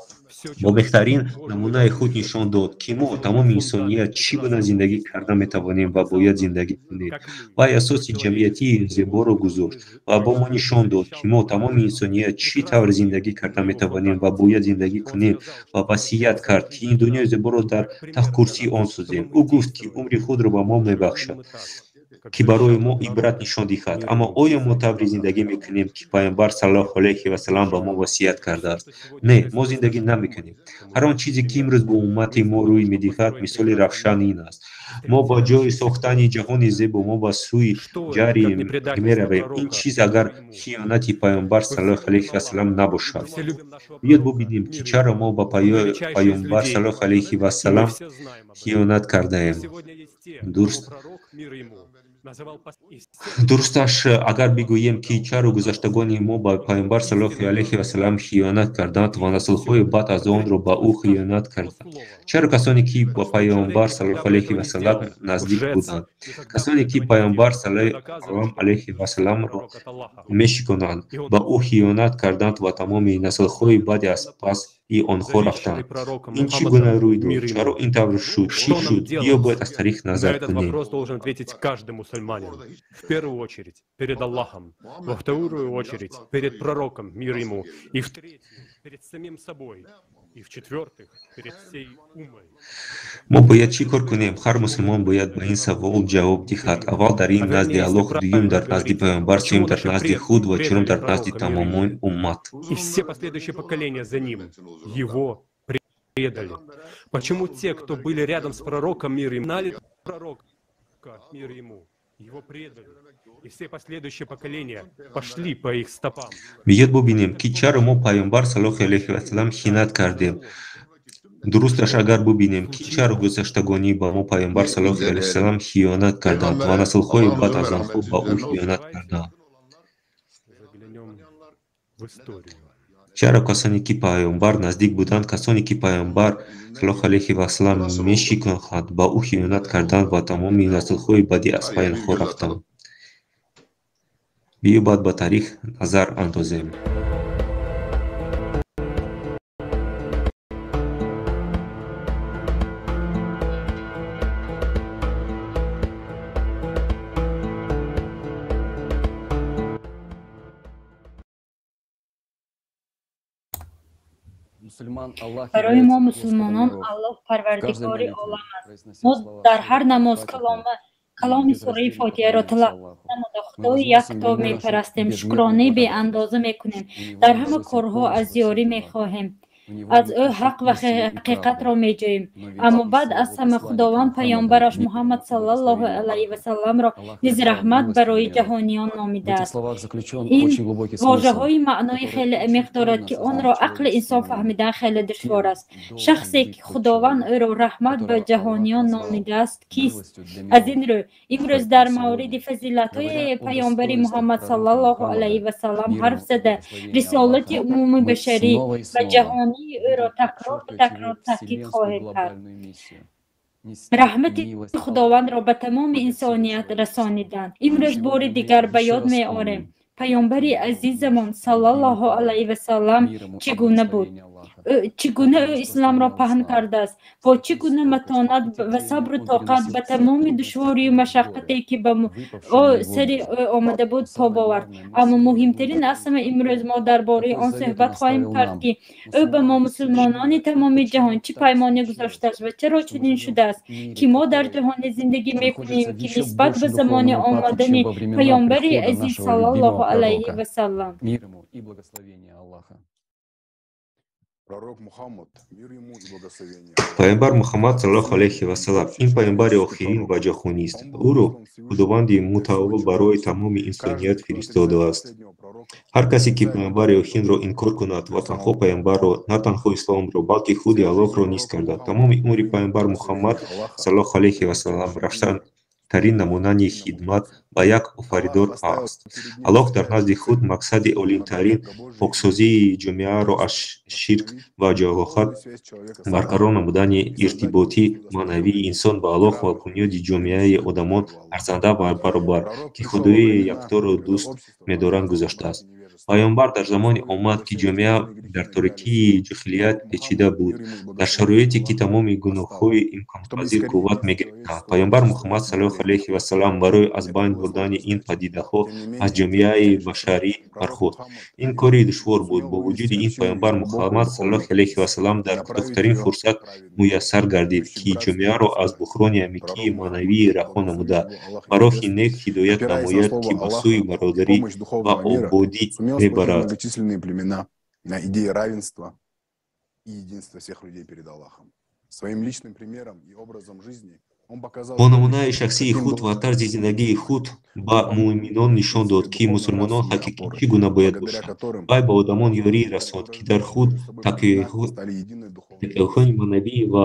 бо беҳтарин намунаи худ нишон дод, ки мо тамоми инсоният чӣ гуна зиндагӣ карда метавонем ва бояд зиндагӣ кунем. Вай асоси ҷамъиятии зеборо гузошт ва ба мо нишон дод, ки мо тамоми инсоният чӣ тавр зиндагӣ карда метавонем ва бояд зиндагӣ кунем, ва васият кард, ки ин дунёи зеборо дар тахткурсии он созем. Ӯ гуфт, ки умри худро ба мо мебахшад, ки барои мо ибрат нишон диҳад. Аммо оё мо тавре зиндагӣ мекунем, ки Паёмбар саллаллоҳу алайҳи ва саллам ба мо васият кардааст? Не, мо зиндагӣ намекунем. Ҳар он чизе, ки имрӯз бо уммати мо рӯй медиҳад, мисоли равшан ин аст. Мо ба ҷои сохтани ҷаҳони зебо, мо ба сӯи ҷарӣ меравем. Ин чиз агар хиёнати Паёмбар саллаллоҳу алайҳи ва саллам набошад. Биёд бубинем, ки чаро мо ба Паёмбар саллаллоҳу алайҳи ва саллам хиёнат кардаем. Дурусташ, агар бигӯем, ки чаро гузаштагони мо ба Паёмбар саллаллоҳу алайҳи ва саллам хиёнат карданд ва наслҳои баъд аз онро ба ӯ хиёнат карданд. Чаро касоне, ки ба Паёмбар саллаллоҳу алайҳи ва саллам наздик буданд, касоне, ки Паёмбар саллаллоҳу алайҳи ва салламро мешиконанд, ба ӯ хиёнат карданд ва тамоми наслҳои баъди аз паси онҳо рафтанд? Ин чӣ гуна рӯй дод? Чаро ин тавр шуд? Чӣ шуд? Биё бояд аз таърих На назар этот кунем. вопрос должен ответить каждый мусульманин. В первую очередь перед Аллахом, во вторую очередь перед пророком, мир ему, и в-третьих, перед самим собой, и в-четвертых, перед всей уммой. Мо бояд чӣ кор кунем? Ҳар мусулмон бояд ба ин савол ҷавоб диҳад. Аввал дар ин назди Аллоҳ, дуюм дар назди Паёмбар, сеюм дар назди худ ва чорум дар назди тамоми уммат. И все последующие поколения за ним его предали. Почему те, кто были рядом с пророком, мир им, знали пророка, мир ему, его предали? И все последующие поколения пошли по их стопам. Биёд бубинем, ки чаро мо Паёмбар саллаллоҳу алайҳи ва саллам хиёнат кардем. Дурусташ, агар бубинем, ки чаро гузаштагони ба мо Паёмбар саллаллоҳу алайҳи ва саллам хиёнат карданд ва наслҳои баъд аз онҳо ба ӯ хиёнат карданд. Заглянем в историю. Чаро касоне, ки Паёмбар наздик буданд, касоне, ки Паёмбар саллаллоҳу алайҳи ва саллам мешикохтанд, ба ӯ хиёнат карданд ва тамоми наслҳои баъдӣ аз пайи онҳо рафтанд? Биёбад ба таърих назар андозем. Барои мо мусулмонон Аллоҳ Парвардигори олам аст. Мо дар ҳар намоз каломи сураи Фотиҳаро талаффуз намуда Худои якто мепарастем, шукронаи беандоза мекунем, дар ҳама корҳо аз ёрӣ мехоҳем, аз ӯ ҳақ ва ҳақиқатро меҷӯем. Аммо баъд аз ҳама Худованд паёмбараш Муҳаммад саллаллоҳу алайҳи васалламро низ раҳмат барои ҷаҳониён номидааст. Ин вожаҳои маънои хеле амиқ дорад, ки онро ақли инсон фаҳмидан хеле душвор аст. Шахсе, ки Худованд ӯро раҳмат ба ҷаҳониён номидааст, кист? Аз ин рӯ имрӯз дар мавриди фазилатҳои паёмбари Муҳаммад саллаллоҳу алайҳи васаллам ҳарф зада, рисолати умумибашарӣ ва ҷаҳонии ӯро такрор ба такрор таъкид хоҳем кард. Раҳмати Худовандро ба тамоми инсоният расониданд. Имрӯз бори дигар ба ёд меорем паёмбари азизамон саллаллоҳу алайҳи васаллам чӣ гуна буд, чӣ гуна ӯ исломро паҳн кардааст, бо чӣ гуна матонат ва сабру тоқат ба тамоми душворию машаққате, ки ба ӯ сари ӯ омада буд, тоб овард. Аммо муҳимтарин аз ҳама имрӯз мо дар бораи он суҳбат хоҳем кард, ки ӯ ба мо мусулмонони тамоми ҷаҳон чӣ паймоне гузоштааст ва чаро чунин шудааст, ки мо дар ҷаҳоне зиндагӣ мекунем, ки нисбат ба замони омадани паёмбари азиз саллаллоҳу алайҳи васаллам. Паёмбар Муҳаммад саллаллоҳу алайҳи васаллам ин паёмбари охирин ва ҷаҳонист. Ӯро Худованди мутаол барои тамоми инсоният фиристодааст. Ҳар касе, ки паёмбари охиринро инкор кунад ва танҳо паёмбарро, на танҳо исломро, балки худи Аллоҳро низ карда. Тамоми умри паёмбар Муҳаммад саллаллоҳу алайҳи васаллам равшантарин намунаи хидмат ба як офаридор аст. Аллоҳ дар назди худ мақсади олимтарин поксозии ҷомеаро аз ширк ва ҷаҳолат, барқарор намудани иртиботи маънавии инсон ба Аллоҳ ва бунёди ҷомеаи одамон арзанда ва баробар, ки Худои якторо дӯст медоранд, гузоштааст. Паёмбар дар замоне омад, ки ҷомеа дар торикии ҷоҳилият печида буд, дар шароите, ки тамоми гуноҳҳои имконпазир қувват мегирифтанд. Паёмбар Муҳаммад саллаллоҳу алайҳи васаллам барои аз байн бурдани ин падидаҳо аз ҷомеаи башарӣ бархост. Ин кори душвор буд. Бо вуҷуди ин, паёмбар Муҳаммад саллаллоҳу алайҳи васаллам дар кӯтоҳтарин фурсат муяссар гардид, ки ҷомеаро аз буҳрони амиқи маънавӣ раҳо намуда, ба роҳи нек ҳидоят намояд, ки ба сӯи бародарӣ ва ободӣ мебарад. Многочисленные племена на идее равенства и единства всех людей перед Аллахом. Своим личным примером и образом жизни он показал, бо намунаи шахсии худ ва тарзи зиндагии худ ба муъминон нишон дод, ки мусулмонон ҳақиқӣ чӣ гуна бояд бошанд. Вай ба одамон ёрӣ расонд, ки дар худ такяҳои маънавӣ ва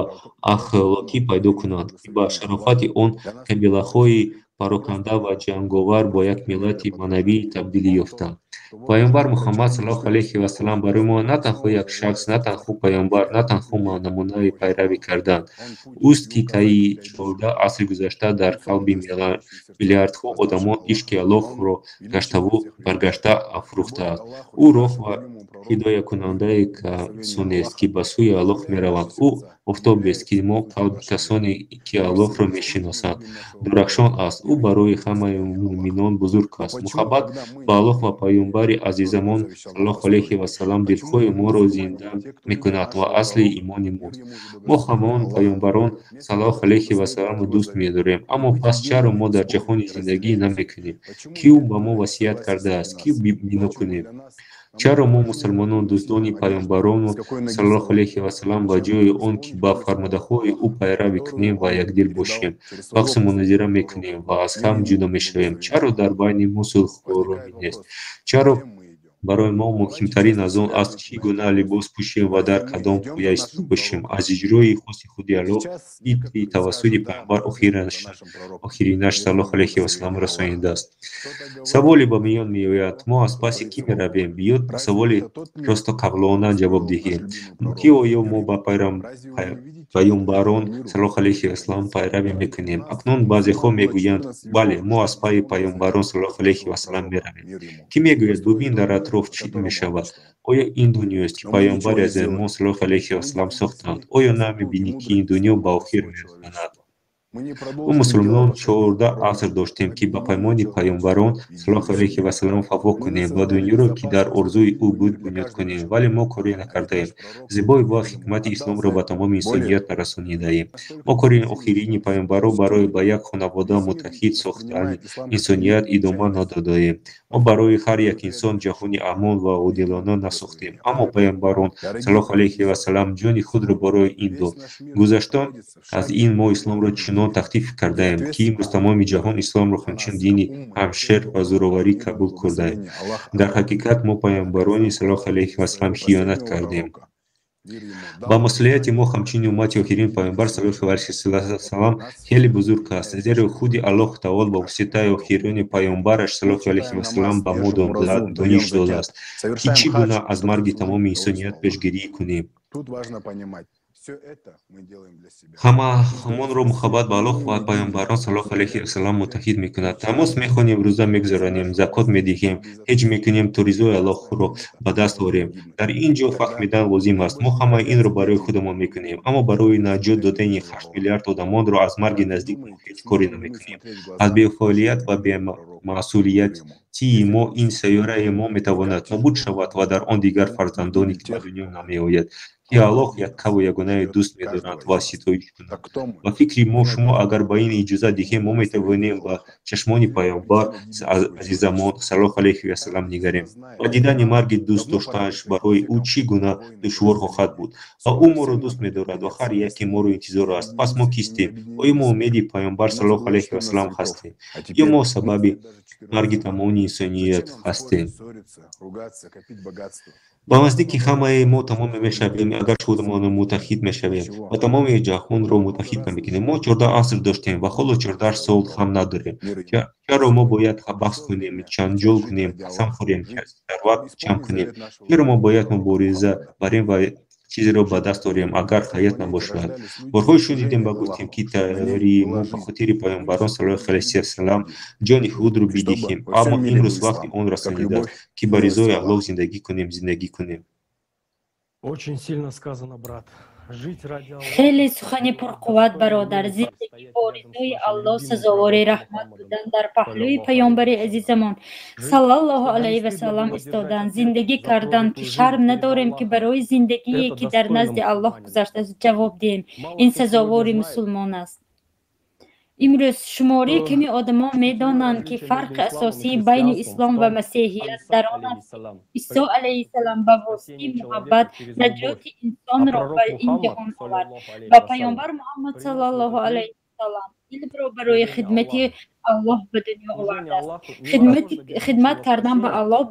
ахлоқӣ пайдо кунанд, ки ба шарофати он қабилаҳои пароканда ва ҷанговар бо як миллати маънавӣ табдил ёфтанд. Паёмбар Муҳаммад саллаллоҳу алайҳи васаллам барои мо на танҳо як шахс, на танҳо паёмбар, на танҳо намунаи пайравӣ кардан ӯст, ки таи 14 асри гузашта дар қалби миллиардҳо одамон ишқи Аллоҳро гаштаву баргашта афрӯхтааст. Ӯ роҳ ва ҳидоякунандаи касонест, ки ба сӯи Аллоҳ мераванд. Ӯ офтобест, ки мо қалби касоне, ки Аллоҳро мешиносанд, дурахшон аст. Ӯ барои ҳамаи муъминон бузург аст. Муҳаббат ба Аллоҳ ва паёмбари азизамон саллаллоҳу алайҳи васаллам дилҳои моро зинда мекунад ва асли имони мост. Мо ҳамон паёмбарон саллаллоҳу алайҳи васалламро дӯст медорем, аммо пас чаро мо дар ҷаҳони зиндагӣ намекунем, ки ӯ ба мо васият кардааст, ки бино кунем? Чаро мо мусулмонон дӯстони паёмбарону саллаллоҳу алайҳи васаллам ба ҷои он ки ба фармудаҳои ӯ пайравӣ кунем ва якдил бошем, баҳсу мунозира мекунем ва аз ҳам ҷудо мешавем? Чаро дар байни мо сулҳороми нест? Чаро Барои мо муҳимтарин аз он аст, чӣ гуна либос пӯшем ва дар кадом поя истода бошем. Аз иҷрои хости худи Аллоҳ, ки тавассути паёмбар охиринаш саллаллоҳу алайҳи васаллам расонидааст. Саволе ба миён меояд: мо аз паси кӣ меравем? Биёд ба саволи росту қавлона ҷавоб диҳем. Ки оё мо ба паёмбарон саллаллоҳу алайҳи васаллам пайравӣ мекунем? Акнун баъзеҳо мегӯянд: бале, мо аз пайи паёмбарон саллаллоҳу алайҳи васаллам меравем. Кӣ мегӯяд: бубин дар атроф чӣ мешавад? Оё ин дунёест, ки паёмбари азизамон саллаллоҳу алайҳи васаллам сохтанд? Оё намебинӣ, ки ин дунё ба охир мерасонад? Мо мусулмонон 14 аср доштем, ки ба паймони паёмбарон саллаллоҳу алайҳи васаллам вафо кунем ва дунёро, ки дар орзуи ӯ буд, бунёд кунем, вале мо коре накардаем. Зебоӣ ва ҳикмати исломро ба тамоми инсоният нарасонидаем. Мо кори охирини паёмбарро барои ба як хонавода муттаҳид сохтани инсоният идома надодаем. Мо барои ҳар як инсон ҷаҳони амон ва одилона насохтем, аммо паёмбарон саллаллоҳу алайҳи васаллам ҷони худро барои ин дод. Гузаштон аз ин мо исломро чунон тахфиф кардаем, ки имрӯз тамоми ҷаҳон исломро ҳамчун дини ҳамшер ва зӯроварӣ қабул кардаем. Дар ҳақиқат мо паёмбарони саллаллоҳу алайҳи васаллам хиёнат кардем. Ба масъулияти мо ҳамчун уммати охирин паёмбар саллаллоҳу алайҳи васаллам хеле бузург аст, зеро худи Аллоҳ таоло ба воситаи охирини паёмбараш саллаллоҳу алайҳи васаллам ба мо дониш додааст, ки чӣ гуна аз марги тамоми инсоният пешгирӣ кунем. Ҳамонро муҳаббат ба Аллоҳ ва паёмбарон саллаллоҳу алайҳи васаллам муттаҳид мекунад. Намоз мехонем, рӯза мегузаронем, закот медиҳем, ҳеҷ мекунем то ризои Аллоҳро ба даст орем. Дар ин ҷо фаҳмидан лозим аст: мо ҳамаи инро барои худамон мекунем, аммо барои наҷот додани 8 миллиард одамонро аз марги наздик мо ҳеҷ коре намекунем. Аз бефаъолият ва бемасъулиятии мо ин сайёраи мо метавонад нобуд шавад ва дар он дигар фарзандоне ки ба дунё намеояд, ки Аллоҳ яккаву ягонаи дӯст медоранд ва ситоиш кунанд. Ба фикри мо шумо агар ба ин иҷозат диҳем, мо метавонем ба чашмони паёмбар азизамон саллаллоҳу алайҳи васаллам нигарем ва дидани марги дӯст доштааш барои ӯ чӣ гуна душвор хоҳад буд. Ва ӯ моро дӯст медорад ва ҳар яке моро интизор аст. Пас мо кистем? Оё мо умеди паёмбар саллаллоҳу алайҳи васаллам ҳастем ё мо сабаби марги тамоми инсоният ҳастем? Ба наздики ҳамаи мо тамом мешавем, агар худамонро муттаҳид мешавем ва тамоми ҷаҳонро муттаҳид намекунем. Мо 14 аср доштем ва ҳоло 14 сол ҳам надорем. Чаро мо бояд баҳс кунем, ҷанҷол кунем, қасам хӯрем, сарват ҷамъ кунем? Чаро мо бояд мубориза барем ва чизеро ба даст орем, агар ҳаёт набошад? Борҳо шунидем ва гуфтем, ки тайёрии мо ба хотири паёмбарон саллаллоҳу алайҳи васаллам ҷони худро бидиҳем, аммо имрӯз вақти он расонидааст, ки ба ризои Аллоҳ зиндагӣ кунем, зиндагӣ кунем. Хеле сухани пурқувват, бародар. Зиндагӣ бо ризои Аллоҳ, сазовори раҳмат будан, дар паҳлӯи паёмбари азизамон саллаллоҳу алайҳи васаллам истодан, зиндагӣ кардан, ки шарм надорем, ки барои зиндагие, ки дар назди Аллоҳ гузаштааст, ҷавоб диҳем. Ин сазовори мусулмон аст. Имрӯз шумори ками одамон медонанд, ки фарқи асосии байни ислом ва масеҳият дар он аст, Исо алайҳиссалом ба воситаи муҳаббат наҷоти инсонро ба ин ҷаҳон овард ва паёмбар Муҳаммад саллаллоҳу алайҳи васаллам илмро барои хидмати Аллоҳ ба дунё овардааст. Хидмат кардан ба Аллоҳ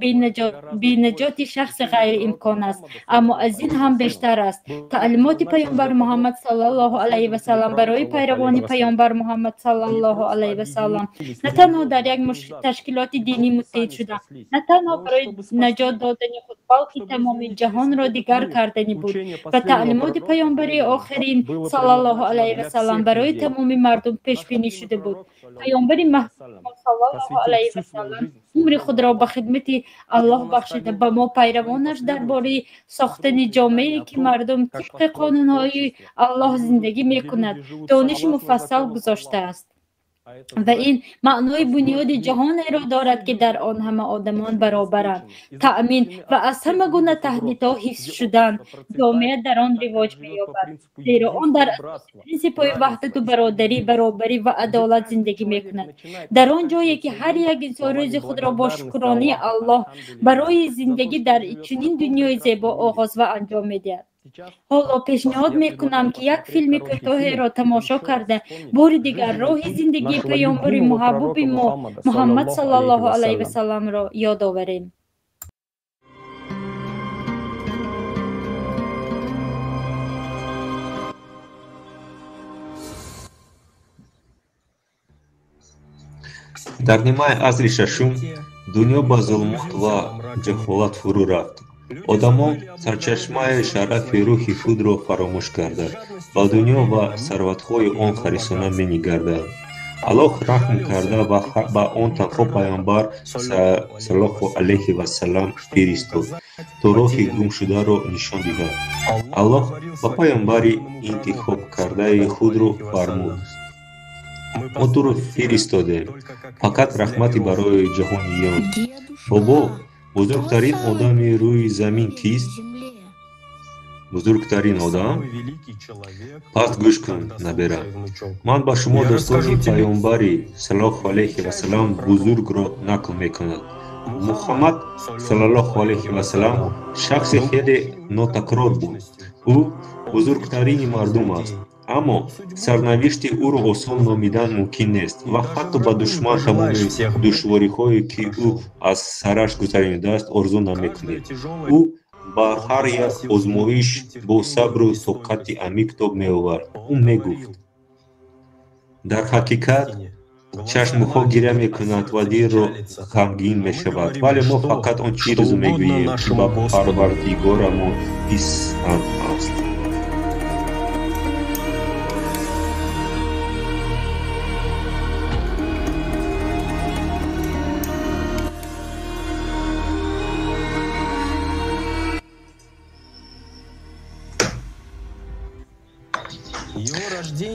бенаҷоти шахси ғайриимкон аст, аммо аз ин ҳам бештар аст. Таълимоти паёмбар Муҳаммад саллаллоҳу алайҳи васаллам барои пайравони паёмбар Муҳаммад саллаллоҳу алайҳи васаллам на танҳо дар як ташкилоти динӣ муттаҳид шуда, на танҳо барои наҷот додани худ, балки тамоми ҷаҳонро дигар кардани буд. Ва таълимоти паёмбари охирин саллаллоҳу алайҳи васаллам барои тамоми мардум пешбинӣ шуда буд. Паёмбари маҳбуб саллаллоҳу алайҳи васаллам умри худро ба хидмати Аллоҳ бахшида, ба мо пайравонаш дар бораи сохтани ҷомеае, ки мардум тибқи қонунҳои Аллоҳ зиндагӣ мекунад, дониши муфассал гузоштааст. Ва ин маънои бунёди ҷаҳонеро дорад, ки дар он ҳама одамон баробаранд, таъмин ва аз ҳама гуна таҳдидҳо ҳифз шуданд. Ҷомеа дар он ривоҷ меёбад, зеро он дар асоси принсипҳои ваҳдату бародарӣ, баробарӣ ва адолат зиндагӣ мекунад. Дар он ҷое, ки ҳар як инсон рӯзи худро бо шукронии Аллоҳ барои зиндагӣ дар чунин дунёи зебо оғоз ва анҷом медиҳад. Ҳоло пешниҳод мекунам, ки як филми кӯтоҳеро тамошо карда, бори дигар роҳи зиндагии паёмбари муҳаббуби мо Муҳаммад саллаллоҳу алайҳи васалламро ёд оварем. Дар нимаи асри шашум дунё ба зулмот ва ҷаҳолат фурӯ рафт. Одамон сарчашмаи шарафи рӯҳи худро фаромӯш карда, ба дунё ва сарватҳои он ҳарисона менигараданд. Аллоҳ раҳм карда ва ба он танҳо Паёмбар саллаллоҳу алайҳи васаллам фиристод, то роҳи гумшударо нишон диҳад. Аллоҳ ба паёмбари интихобкардаи худро фармуд: мо туро фиристодем фақат раҳмати барои ҷаҳониён. Бобо, бузургтарин одами рӯи замин кист? Бузургтарин одам? Пас гӯш кун, набера. Ман ба шумо достони паёмбари саллаллоҳу алайҳи васаллам бузургро нақл мекунад. Муҳаммад саллаллоҳу алайҳи васаллам шахси хеле нотакрор буд. Ӯ бузургтарини мардум аст, аммо сарнавишти ӯро осон номидан мумкин нест ва ҳатто ба душман тамоми душвориҳое, ки ӯ аз сараш гузаронидааст, орзу намекунед. Ӯ ба ҳар як озмоиш бо сабру тоқати амиқ тоб меовард. Ӯ мегуфт: дар ҳақиқат чашмҳо гиря мекунанд ва дилро ғамгин мешавад, вале мо фақат он чизро мегӯем, ки ба Парвардигорамон писанд аст.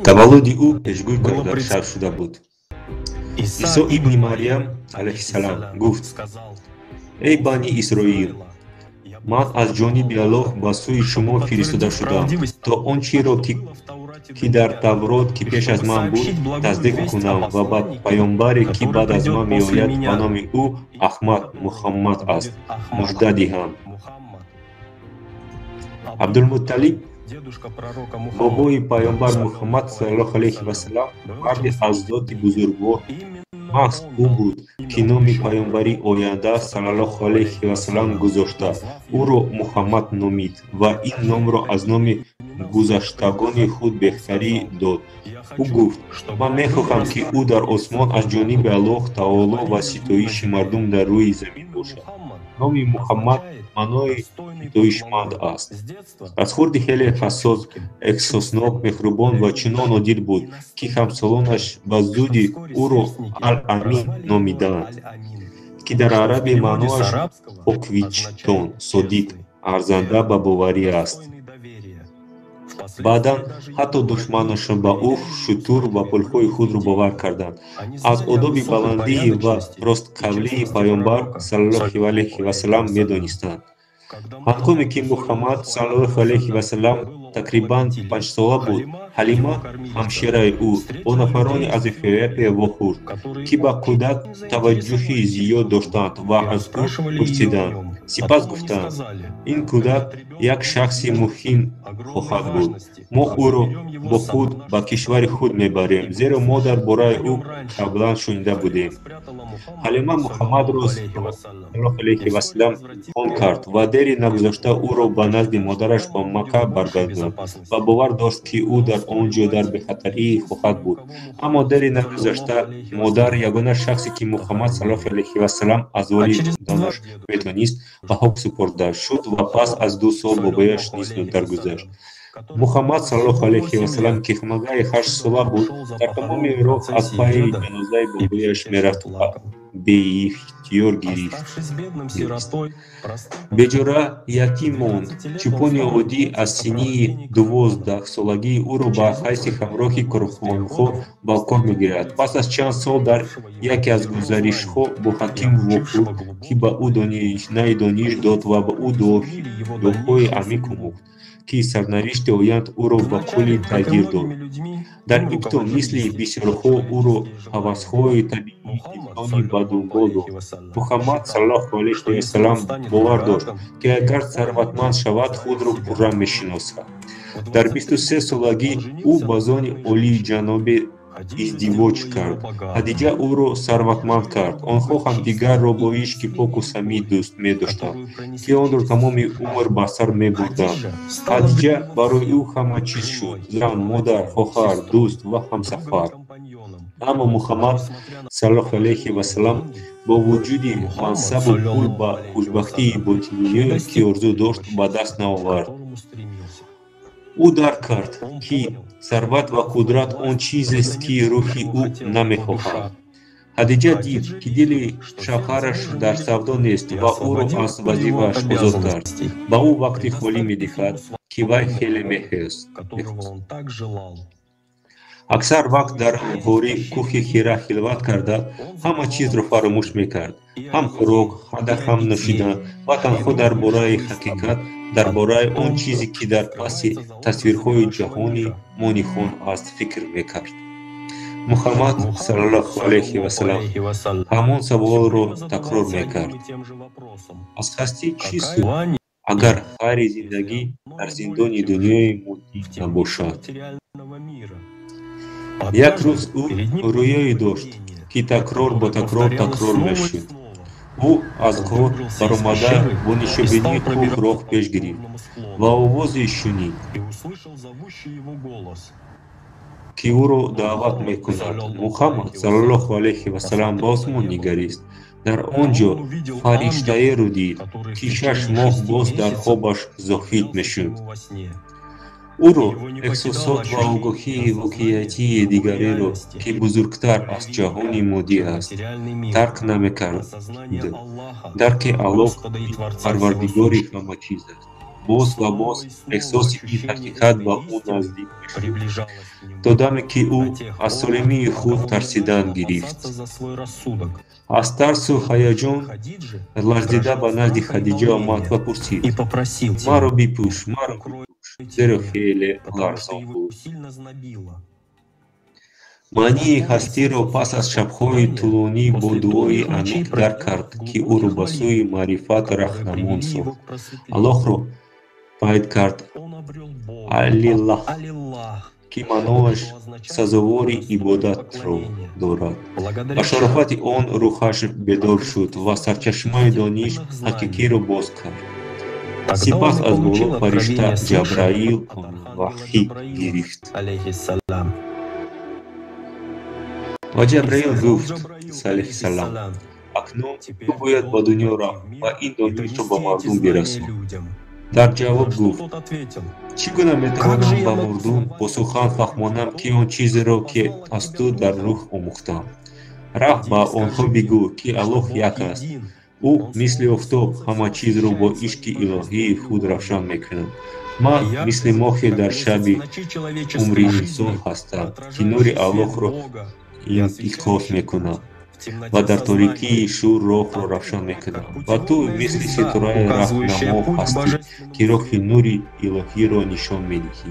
Таваллуди ӯ пешгӯй карда шуда буд. Исо ибни Марьям алайҳиссалам гуфт: эй бани Исроил, ман аз ҷониби Аллоҳ ба сӯи шумо фиристода шудам, то он чиро, ки дар Таврот, ки пеш аз ман буд, тасдиқ кунам ва ба паёмбаре, ки баъд аз ман меояд, ба номи ӯ Аҳмад Муҳаммад аст, мужда диҳам. Абдулмутталиб, бобои паёмбар Муҳаммад саллаллоҳу алайҳи васаллам, марди аз зоти бузургвор маҳз ӯ буд, ки номи паёмбари оянда саллаллоҳу алайҳи васаллам гузошта, ӯро Муҳаммад номид ва ин номро аз номи гузаштагони худ беҳтарӣ дод. Ӯ гуфт: ман мехоҳам, ки ӯ дар осмон аз ҷониби Аллоҳ таоло ва ситоиши мардум дар рӯи замин бошад. Номи Муҳаммад маънои ситоишманд аст. Аз хурди хеле ҳассос, эҳсоснок, меҳрубон ва чунон одил буд, ки ҳамсолонаш ба зудӣ ӯро Ал-Амин номиданд, ки дар арабӣ маъноаш поквиҷдон, содиқ, арзанда ба боварӣ аст. Баъдан ҳатто душманашон ба ӯ шутур ва пулҳои худро бовар карданд. Аз одоби баландӣ ва ростқавлии паёмбар саллаллоҳу алайҳи васаллам медонистанд. Ҳангоме ки Муҳаммад саллаллоҳу алайҳи васаллам тақрибан панҷсола буд, Ҳалима, ҳамшираи ӯ, бо нафароне аз Эфиопия вохӯрд, ки ба кӯдак таваҷҷӯҳи зиёд доштанд ва аз ӯ пурсиданд. Сипас гуфтанд: ин кӯдак як шахси муҳим хоҳад буд. Мо ӯро бо худ ба кишвари худ мебарем, зеро мо дар бораи ӯ қаблан шунида будем. Ҳалима Муҳаммадро саллаллоҳу алайҳи васаллам хон кард ва дери нагузашта ӯро ба назди модараш ба Макка баргардонд ва бовар дошт, ки ӯ дар он ҷо дар бехатарӣ хоҳад буд. Аммо дери нагузашта модар, ягона шахсе, ки Муҳаммад саллаллоҳу алайҳи васаллам аз волидонаш метавонист, ба хок супурда шуд ва пас аз 2 сол бобояш низ даргузашт. Муҳаммад саллаллоҳу алайҳи васаллам, ки ҳамагаи 8 сола буд, дар тамоми роҳ аз пайи ҷанозаи бобояш мерафт ва беихтиёр гирифт. Беҷора ятим монд. Чӯпони оддӣ аз синни 12-солагӣ ӯро ба ҳайси ҳамроҳи корхонҳо ба кор мегирад. Пас аз чанд сол дар яке аз гузаришҳо бо ҳаким вохӯрд, ки ба ӯ наи дониш дод ва ба ӯ дуоҳои амиқ омӯхт, ки сарнавишти оянд ӯро ба куллӣ тағйир дод. Дар ибтидо мисли бисёрҳо ӯро ҳавасҳои табиии инсонӣ ба дунбол дошт. Муҳаммад саллаллоҳу алайҳи васаллам бовар дошт, ки агар сарватманд шавад, худро пурра мешиносад. Дар 23 солагӣ ӯ ба зони олиҷанобе издивоҷ кард. Хадиҷа ӯро сарватманд кард. Онҳо ҳамдигарро бо ишқи поку самим дӯст медоштанд, ки онро тамоми умр ба сар мебурданд. Хадиҷа барои ӯ ҳама чиз шуд: зан, модар, хоҳар, дӯст ва ҳамсафар. Аммо Муҳаммад саллаллоҳу алайҳи васаллам бо вуҷуди мансабу пул ба хушбахтии ботиние, ки орзу дошт, ба даст наовард. Ӯ дарк кард, ки сарват ва қудрат он чизест, ки рӯҳи ӯ намехоҳад. Хадиҷа дид, ки дили шавҳараш дар савдо нест ва ӯро аз вазифааш озод кард. Ба ӯ вақти холӣ медиҳад, ки вай хеле мехост. Аксар вақт дар ғори кӯҳи Ҳира хилват карда, ҳама чизро фаромӯш мекард. Ҳам хӯрок, ҳам нӯшидан ва танҳо дар бораи ҳақиқат, дар бораи он чизе, ки дар паси тасвирҳои ҷаҳони мо ниҳон аст, фикр мекард. Муҳаммад саллаллоҳу алайҳи васаллам ҳамон саволро такрор мекард: аз ҳастӣ чӣ суд, агар хайри зиндагӣ дар зиндони дунёи моддӣ набошад? Як рӯз ӯ рӯёе дошт, ки такрор ба такрор такрор мешуд. Ӯ аз ғор баромада бо нишебинии кӯҳ роҳ пеш гирифт ва овозе шунид, ки ӯро даъват мекунад. Муҳаммад саллаллоҳу алайҳи васаллам ба осмон нигарист. Дар он ҷо фариштаеро дид, ки 6 моҳ боз дар хобаш зоҳид мешуд. Ӯро эҳсосот ва огоҳии воқеиятии дигареро, ки бузургтар аз ҷаҳони моддӣ аст, дарк намекард. Дарки Аллоҳ, ки Парвардигори ҳама чиз аст, боз ва боз эҳсоси ин ҳақиқат ба ӯ наздик мешуд, то даме ки ӯ аз солимии худ тарсидан гирифт. Аз тарсу ҳаяҷон ларзида ба назди Хадиҷа омад ва пурсид: маро бипӯш, маро бипӯш, зеро хеле ларзон буд. Маънии ҳастиро пас аз шабҳои тӯлонӣ бо дуои амиқ дарк кард, ки ӯро ба сӯи маърифат раҳнамон сохт. Аллоҳро пайд кард Алиллаҳ, ки маъноаш сазовори ибодатро дорад. Ба шарофати он рӯҳаш бедор шуд ва сарчашмаи дониш ҳақиқиро боз кард. Сипас аз боло фаришта Ҷабраил ваҳй гирифт. Ва Ҷабраил гуфт, алайҳиссалом: акнун ту бояд ба дунё рафт ва ин донишро ба мардум бирасон. Дар ҷавоб гуфт: чӣ гуна метавонам ба мардум бо сухан фаҳмонам, ки он чизеро, ки аз ту дар рӯҳ омӯхтам? Рафт ба онҳо бигӯ, ки Аллоҳ як аст. Ӯ мисли офтоб ҳама чизро бо ишқи илоҳии худ равшан мекунад. Ман мисли моҳе дар шаби умри инсон ҳастам, ки нури Аллоҳро инъикос мекунад ва дар торикии шӯр роҳро равшан мекунад. Ва ту мисли ситораи раҳнамо ҳастӣ, ки роҳи нури илоҳиро нишон медиҳӣ.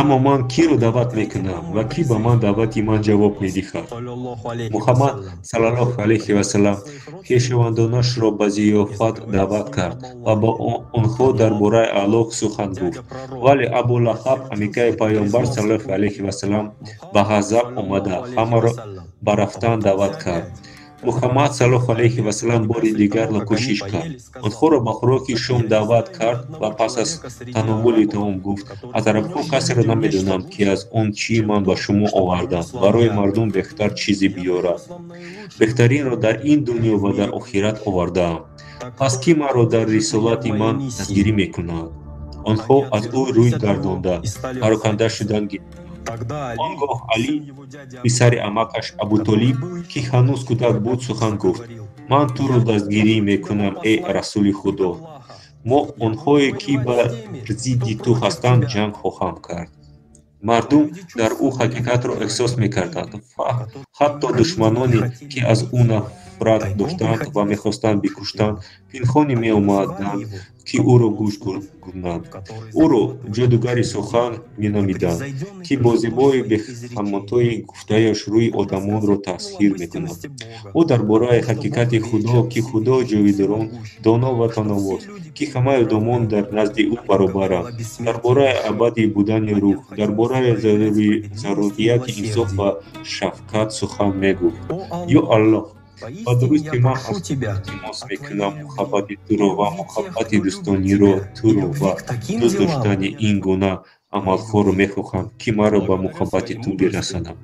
Аммо ман киро даъват мекунам ва кӣ ба ман даъвати ман ҷавоб медиҳад? Муҳаммад саллаллоҳу алайҳи васаллам хешовандонашро ба зиёфат даъват кард ва ба онҳо дар бораи Аллоҳ сухан гуфт. Вале Абу Лаҳаб, амикаи паёмбар саллаллоҳу алайҳи васаллам, ба ғазаб омада ҳамаро ба рафтан даъват кард. Муҳаммад саллаллоҳу алайҳи васаллам бори дигар кӯшиш кард. Онҳоро ба хӯроки шом даъват кард ва пас аз тановвули таом гуфт: аз арабҳо касеро намедонам, ки аз он чӣ ман ба шумо овардам барои мардум беҳтар чизе биёрад. Беҳтаринро дар ин дунё ва дар охират овардаам. Пас кӣ маро дар рисолати ман дастгирӣ мекунад? Онҳо аз ӯ рӯй гардонда пароканда шудан гирифтанд. Он гоҳ Алӣ, писари амакаш Абутолиб, ки ҳанӯз кӯдак буд, сухан гуфт: ман туро дастгирӣ мекунам, эй расули Худо. Мо онҳое, ки бар зидди ту ҳастанд, ҷанг хоҳам кард. Мардум дар ӯ ҳақиқатро эҳсос мекарданд. Ҳатто душманоне, ки аз ӯ нафрат доштанд ва мехостанд бикуштанд, пинҳонӣ меомаданд, ки ӯро гӯш кунанд. Ӯро ҷодугари сухан меномиданд, ки бо зебои беҳамтои гуфтааш рӯи одамонро тасхир мекунад. Ӯ дар бораи ҳақиқати Худо, ки Худо ҷовидорон, доно ва тановост, ки ҳамаи одамон дар назди ӯ баробаранд, дар бораи абадӣ будани рӯҳ, дар бораи зарурияти инсоф ва шафқат сухан мегуфт. Ё Аллоҳ, ба дурусти ман аз ту илтимос мекунам муҳаббати туро ва муҳаббати дӯстониро туро ва дӯст доштани ин гуна амалҳоро мехоҳам, ки маро ба муҳаббати ту бирасонанд.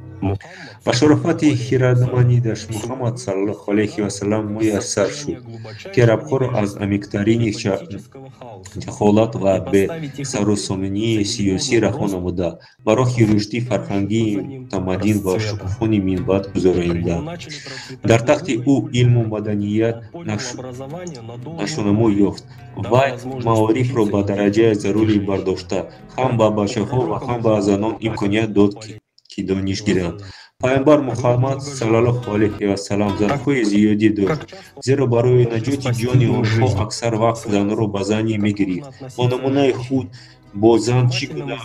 Ба шарофати хирадмандиаш Муҳаммад саллаллоҳу алайҳи васаллам муяссар шуд, ки арабҳоро аз амиқтарини ҷаҳолат ва бесарусомонии сиёсӣ раҳо намуда, ба роҳи рушди фарҳангии мутамаддин ва шукуфони минбаъд гузаронида. Дар тахти ӯ илму маданият нашъунамо ёфт. Вай маорифро ба дараҷаи зарурӣ бардошта, ҳам ба бачаҳо ва ҳам ба занон имконият дод, ки дониш гиранд. Пайғамбар Муҳаммад саллаллоҳу алайҳи васаллам занҳои зиёдӣ дошт, зеро барои наҷоти ҷони онҳо аксар вақт занро ба занӣ мегирифт. Бо намунаи худ бо зан чӣ гуна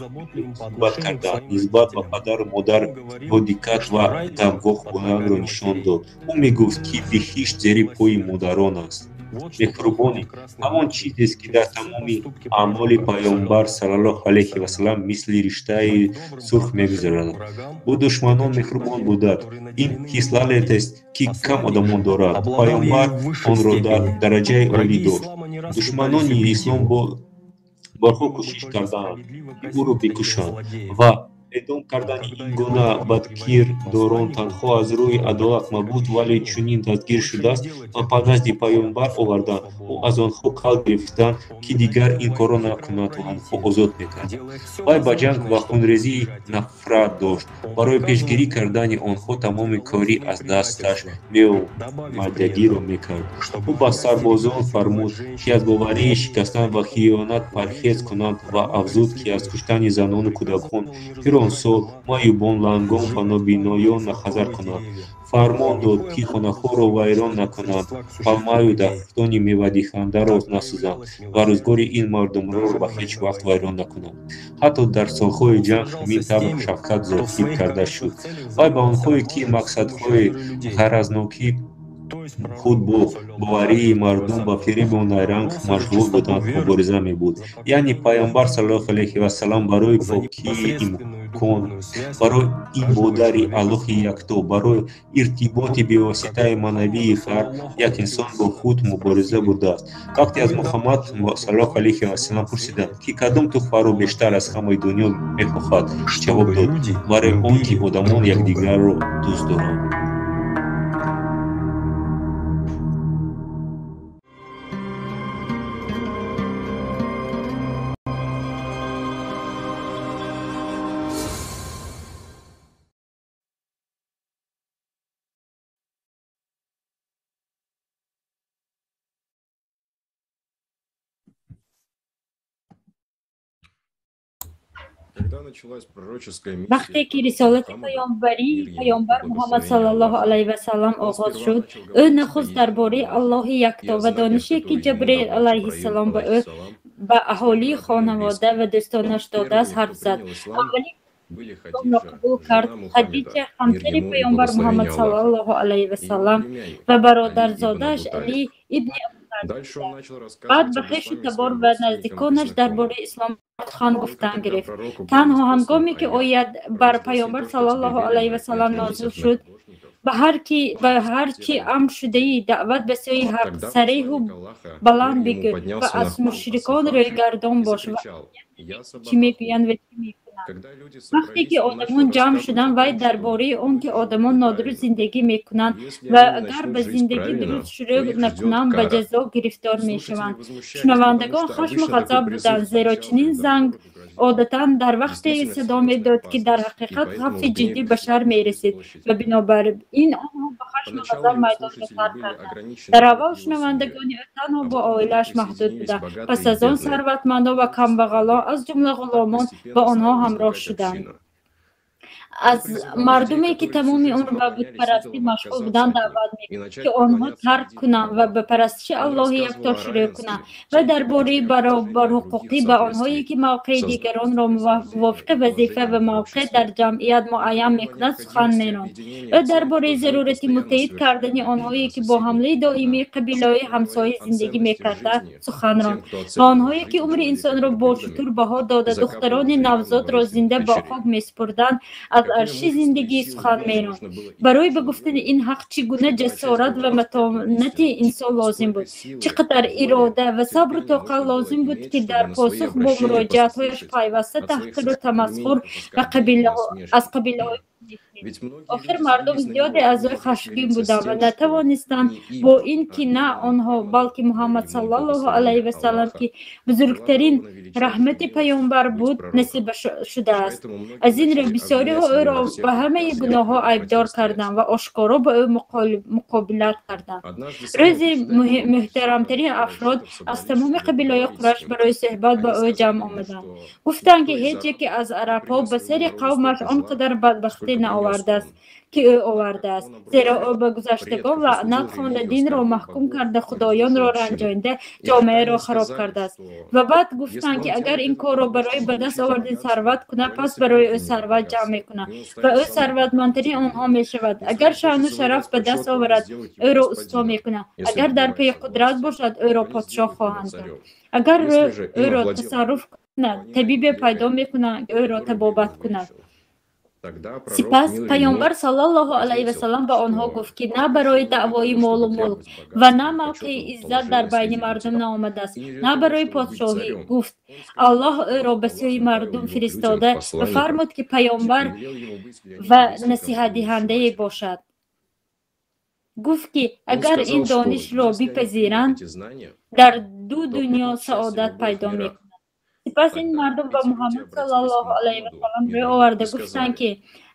суҳбат кардан, нисбат ба падару модар бо диққат ва ғамхор буданро нишон дод. Ӯ мегуфт, ки биҳишт зери пои модарон аст. Меҳрубонӣ ҳамон чизест, ки дар тамоми аъмоли Пайғамбар саллаллоҳу алайҳи васаллам мисли риштаи сурх мегузарад. Бо душманон меҳрубон будад. Ин хислатест, ки кам одамон дорад. Пайғамбар онро дар дараҷаи олӣ дошт. Душманони ислом борҳо кӯшиш карданд, ки ӯро бикушанд ва эъдом кардани ин гуна бадкирдорон танҳо аз рӯи адолат набуд, вале чунин дастгир шудааст ва ба назди Пайғамбар оварданд. Ӯ аз онҳо қавл гирифтанд, ки дигар ин корро накунанд ва онҳо озод мекарданд. Вай ба ҷанг ва хунрезӣ нафрат дошт. Барои пешгирӣ кардани онҳо тамоми кори аз дасташ меомадагиро мекард. Ӯ ба сарбозон фармуд, ки аз боварии шикастан ва хиёнат парҳез кунанд ва афзуд, ки аз куштани занону кӯдакон, пиронсол, маъюбон, лангон ва нобиноён ҳазар кунанд. Фармон дод, ки хонаҳоро вайрон накунанд, палмаю дарахтони мевадиҳандаро насӯзанд ва рӯзгори ин мардумро ба ҳеҷ вақт вайрон накунанд. Ҳатто дар солҳои ҷанг ҳамин тавр шафқат зоҳир карда шуд. Вай ба онҳое, ки мақсадҳои ғаразнокӣ худ бо боварии мардум ба фиребу найранг машғул буданд, мубориза мебуд. Яъне Пайғамбар саллаллоҳу алайҳи васаллам барои покии имкон, барои ибодари Аллоҳи якто, барои иртиботи бевоситаи маънавии ҳар як инсон бо худ мубориза бурдааст. Вақте аз Муҳаммад саллаллоҳу алайҳи васаллам пурсиданд, ки кадом туҳфаро бештар аз ҳамаи дунё мехоҳад, ҷавоб дод: барои он ки одамон якдигарро дӯст доранд. Вақте ки рисолати паёмбарии Паёмбар Муҳаммад саллаллоҳу алайҳи васаллам оғоз шуд, ӯ нахуст дар бораи Аллоҳи якто ва донише, ки Ҷабраил алайҳиссалом ба ӯ ба аҳолии хонавода ва дӯстонаш додааст, ҳарф зад. Аввалин исломро қабул кард Хадиҷа, ҳамсари Паёмбар Муҳаммад саллаллоҳу алайҳи васаллам ва бародарзодааш Алӣ ибни Абу Баъд ба хешу табор ва наздиконаш дар бораи ислом сухан гуфтан гирифт. Танҳо ҳангоме ки оят бар Паёмбар саллаллоҳу алайҳи васаллам нозил шуд, ба ҳар чӣ амр шудаи даъват ба сӯи ҳақ сареҳу баланд бигӯ ва аз мушрикон рӯйгардон бош ва чӣ мегӯянд ва чӣ мекунанд. Вақте ки одамон ҷамъ шуданд, вай дар бораи он ки одамон нодуруст зиндагӣ мекунанд ва агар ба зиндагӣ дуруст шурӯъ накунанд, ба ҷазо гирифтор мешаванд. Шунавандагон хашму ғазаб буданд, зеро чунин занг одатан дар вақте садо медод, ки дар ҳақиқат хавфи ҷиддӣ ба шаҳр мерасид ва бинобар ин онҳо ба хашму ғазаб майдонро тарк карданд. Дар аввал шунавандагони ӯ танҳо бо оилааш маҳдуд буданд. Пас аз он сарватмандон ва камбағалон, аз ҷумла ғуломон, ба онҳо ҳамроҳ шуданд. Аз мардуме, ки тамоми умр ба бутпарастӣ машғул буданд, даъват мекард, ки онҳо тарк кунанд ва ба парастиши Аллоҳи якто шурӯъ кунанд ва дар бораи баробарҳуқуқӣ ба онҳое, ки мавқеи дигаронро мувофиқи вазифа ва мавқеъ дар ҷамъият муайян мекунад, сухан меронд. Ӯ дар бораи зарурати муттаҳид кардани онҳое, ки бо ҳамлаи доимии қабилаҳои ҳамсоя зиндагӣ мекарданд, сухан ронд ва онҳое, ки умри инсонро бо шутур баҳо дода, духтарони навзодро зинда ба хок месупурданд, аз Аз арши зиндагӣ сухан меронд. Барои ба гуфтани ин ҳақ чӣ гуна ҷасорат ва матонати инсон лозим буд, чӣ қадар ирода ва сабру тоқат лозим буд, ки дар посух бо муроҷиатҳояш пайваста таҳқиру тамасхур ва аз қабилаҳои. Охир мардум зиёде аз ӯ хашмгин буданд ва натавонистанд бо ин ки на онҳо, балки Муҳаммад саллаллоҳу алайҳи васаллам, ки бузургтарин раҳмати паёмбар буд, насиба шудааст. Аз ин рӯ бисёриҳо ӯро ба ҳамаи гуноҳҳо айбдор карданд ва ошкоро ба ӯ муқобилат карданд. Рӯзи муҳтарамтарин афрод аз тамоми қабилаҳои Қурайш барои суҳбат ба ӯ ҷамъ омаданд. Гуфтанд, ки ҳеҷ яке аз арабҳо ба сари қавмаш он қадар бадбахтӣ наовардааст, ки ӯ овардааст, зеро ӯ ба гузаштагон лаънат хонда, динро маҳкум карда, худоёнро ранҷонида, ҷомеаро хароб кардааст. Ва баъд гуфтанд, ки агар ин корро барои ба даст овардани сарват кунад, пас барои ӯ сарват ҷамъ мекунад ва ӯ сарватмандтарин онҳо мешавад. Агар шаъну шараф ба даст оварад, ӯро усто мекунад. Агар дар паи қудрат бошад, ӯро подшоҳ хоҳанд кард. Агар ӯро тасарруф кунад, табибе пайдо мекунад, ӯро табобат кунад. Сипас паёмбар саллаллоҳу алайҳи васаллам ба онҳо гуфт, ки на барои даъвои молу мулк ва на мавқеи иззат дар байни мардум наомадааст, на барои подшоҳӣ. Гуфт, Аллоҳ ӯро ба сӯи мардум фиристода ва фармуд, ки паёмбар ва насиҳатдиҳандае бошад. Гуфт, ки агар ин донишро бипазиранд, дар ду дунё саодат пайдо мекунанд. Сипас ин мардум ба Муҳаммад саллаллоҳу алайҳи васаллам рӯй оварда гуфтанд, ки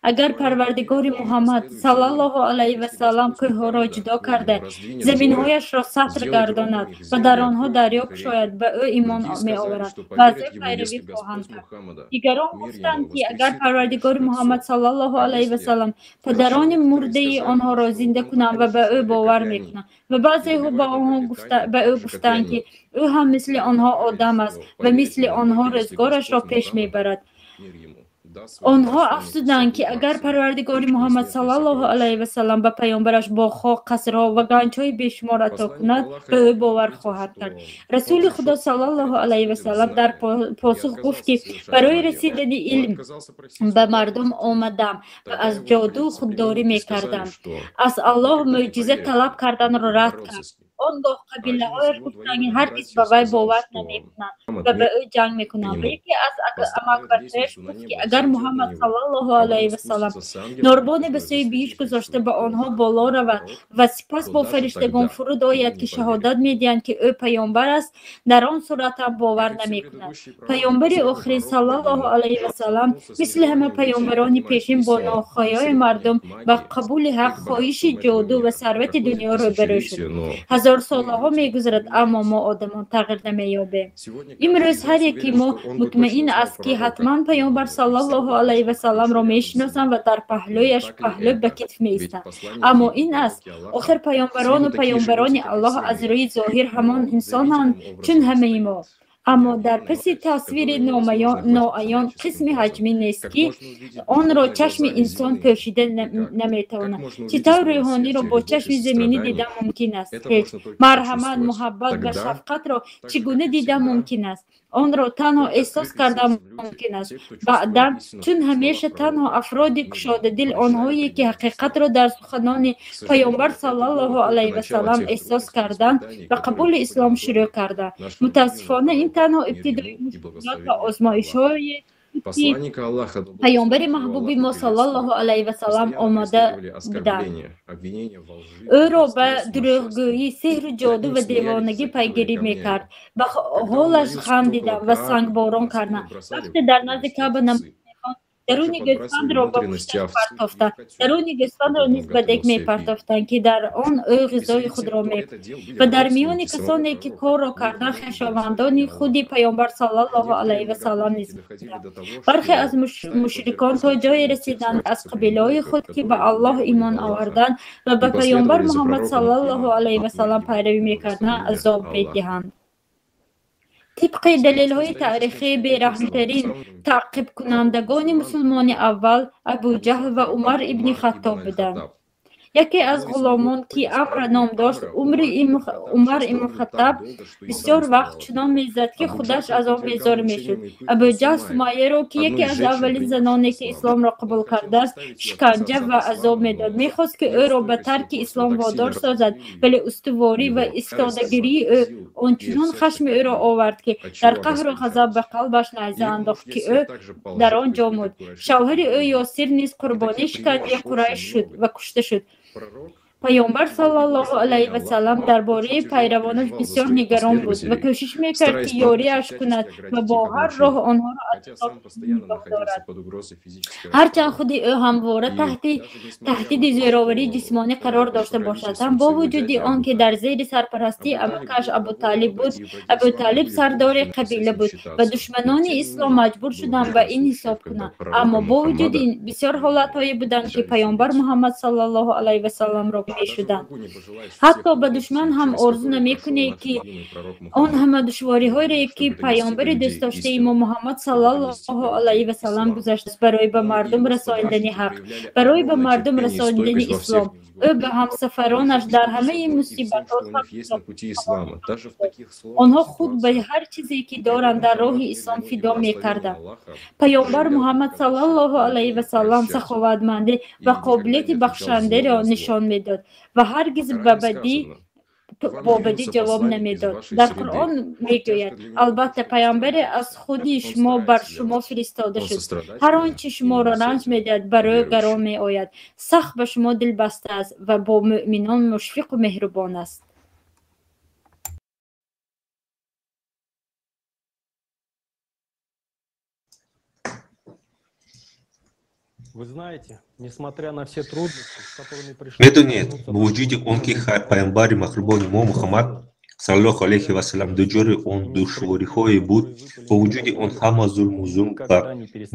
агар Парвардигори Муҳаммад саллаллоҳу алайҳи васаллам кӯҳҳоро ҷудо карда, заминҳояшро сатр гардонад ва дар онҳо дарё кушояд, ба ӯ имон меоваранд ва аз ӯ пайравӣ хоҳанд кард. Дигарон гуфтанд, ки агар Парвардигори Муҳаммад саллаллоҳу алайҳи васаллам падарони мурдаи онҳоро зинда кунанд ва ба ӯ бовар мекунанд. Ва баъзеҳо ба ӯ гуфтанд, ки ӯ ҳам мисли онҳо одам аст ва мисли онҳо рӯзгорашро пеш мебарад. Онҳо афзуданд, ки агар Парвардигори Муҳаммад саллаллоҳу алайҳи васаллам ба паёмбараш боғҳо, қасрҳо ва ганҷҳои бешумор ато кунад, ба ӯ бовар хоҳад кард. Расули Худо саллаллоҳу алайҳи васаллам дар посух гуфт, ки барои расидани илм ба мардум омадам ва аз ҷоду худдорӣ мекардам. Аз Аллоҳ мӯъҷиза талаб карданро рад кард. Он гоҳ қабилаҳояш гуфтанд, ки ҳаргиз ба вай бовар намекунанд ва ба ӯ ҷанг мекунанд. Ва яке аз амакбачааш гуфт, ки агар Муҳаммад саллаллоҳу алайҳи васаллам норбоне ба сӯи биҳишт гузошта ба онҳо боло равад ва сипас бо фариштагон фуруд ояд, ки шаҳодат медиҳанд, ки ӯ паёмбар аст, дар он сурат ҳам бовар намекунад. Паёмбари охирин саллаллоҳу алайҳи васаллам мисли ҳама паёмбарони пешин бо нохоҳиҳои мардум ба қабули ҳақ, хоҳиши ҷоду ва сарвати дунё рӯбарӯ шуд. Ҳазорсолаҳо мегузарад, аммо мо одамон тағйир намеёбем. Имрӯз ҳар яки мо мутмаин аст, ки ҳатман паёмбар саллаллоҳу алайҳи васалламро мешиносам ва дар паҳлӯяш паҳлӯ ба китф меистам. Аммо ин аст, охир паёмбарону паёмбарони Аллоҳ аз рӯи зоҳир ҳамон инсонанд, чун ҳамаи мо. Аммо дар паси тасвири ноаён қисми ҳаҷмӣ нест, ки онро чашми инсон пӯшида наметавонад. Чӣ тавр рӯҳониро бо чашми заминӣ дидан мумкин аст? Ҳеҷ. Марҳамат, муҳаббат ва шафқатро чӣ гуна дидан мумкин аст? Онро танҳо эҳсос кардан мумкин аст. Баъдан, чун ҳамеша танҳо афроди кушодадил, онҳое ки ҳақиқатро дар суханони паёмбар саллаллоҳу алайҳи васаллам эҳсос карданд, ба қабули ислом шурӯъ карданд. Мутаассифона, ин танҳо ибтидои мушкилот ва озмоишҳое ки паёмбари маҳбуби мо саллаллоҳу алайҳи васаллам омода буданд. Ӯро ба дурӯғгӯӣ, сеҳру ҷоду ва девонагӣ пайгирӣ мекард, ба ҳолаш хандиданд ва сангборон карданд. Вақте дар назди Каъба намоз мехонд, даруни гӯсфандро ба пушташ партофтанд, даруни гӯсфандро низ ба дег мепартофтанд, ки дар он ӯ ғизои худро мепухт. Ва дар миёни касоне ки корро карданд, хешовандони худи паёмбар саллаллоҳу алайҳи васаллам низ буданд. Бархе аз мушрикон то ҷое расиданд аз қабилаҳои худ, ки ба Аллоҳ имон оварданд ва ба паёмбар Муҳаммад саллаллоҳу алайҳи васаллам пайравӣ мекарданд, азоб медиҳанд. Тибқи далелҳои таърихӣ, бераҳмтарин таъқибкунандагони мусулмони аввал Абуҷаҳл ва Умар ибни Хаттоб буданд. Яке аз ғуломон, ки Амр ном дошт, Умар ибн Хаттаб бисёр вақт чунон мезад, ки худаш аз он безор мешуд. Абуҷаҳл Сумайяро, ки яке аз аввалин заноне, ки исломро қабул кардааст, шиканҷа ва азоб медод. Мехост, ки ӯро ба тарки ислом водор созад, вале устуворӣ ва истодагирии ӯ ончунон хашми ӯро овард, ки дар қаҳру ғазаб ба қалбаш найза андохт, ки ӯ дар он ҷо мурд. Шавҳари ӯ Ёсир низ қурбонии шиканҷаи Қурайш шуд ва кушта шуд. Паёмбар саллаллоҳу алайҳи васаллам дар бораи пайравонаш бисёр нигарон буд ва кӯшиш мекард, ки ёриаш кунад ва бо ҳар роҳ онҳоро аз азоб нигоҳ дорад. Ҳарчанд худи ӯ ҳамвора таҳти таҳдиди зӯроварии ҷисмонӣ қарор дошта бошад ҳам, бо вуҷуди он ки дар зери сарпарастии амакаш Абуталиб буд. Абуталиб сардори қабила буд ва душманони ислом маҷбур шуданд ба ин ҳисоб кунанд. Аммо бо вуҷуди ин бисёр ҳолатҳое буданд, ки паёмбар Муҳаммад саллаллоҳу алайҳи васалламро мешуданд. Ҳатто ба душман ҳам орзу намекунед, ки он ҳама душвориҳоеро, ки паёмбари дӯстдоштаи мо Муҳаммад саллаллоҳу алайҳи васаллам гузаштааст барои ба мардум расонидани ҳақ, барои ба мардум расонидани ислом. Ӯ ба ҳамсафаронаш дар ҳамаи мусибатҳо онҳо худ ба ҳар чизе, ки доранд, дар роҳи ислом фидо мекарданд. Паёмбар Муҳаммад саллаллоҳу алайҳи васаллам саховатмандӣ ва қобилияти бахшандаро нишон медод ва ҳаргиз ба бадӣ бо бадӣ ҷавоб намедод. Дар Қуръон мегӯяд: албатта, паёмбаре аз худи шумо бар шумо фиристода шуд. Ҳар он чи шуморо ранҷ медиҳад, бар ӯ гарон меояд. Сахт ба шумо дилбаста аст ва бо муъминон мушфиқу меҳрубон аст. Медонед, бо вуҷуди он ки паёмбари меҳрубони мо Муҳаммад саллаллоҳу алайҳи васаллам дучори он душвориҳое буд, бо вуҷуди он ҳама зулму зулм ва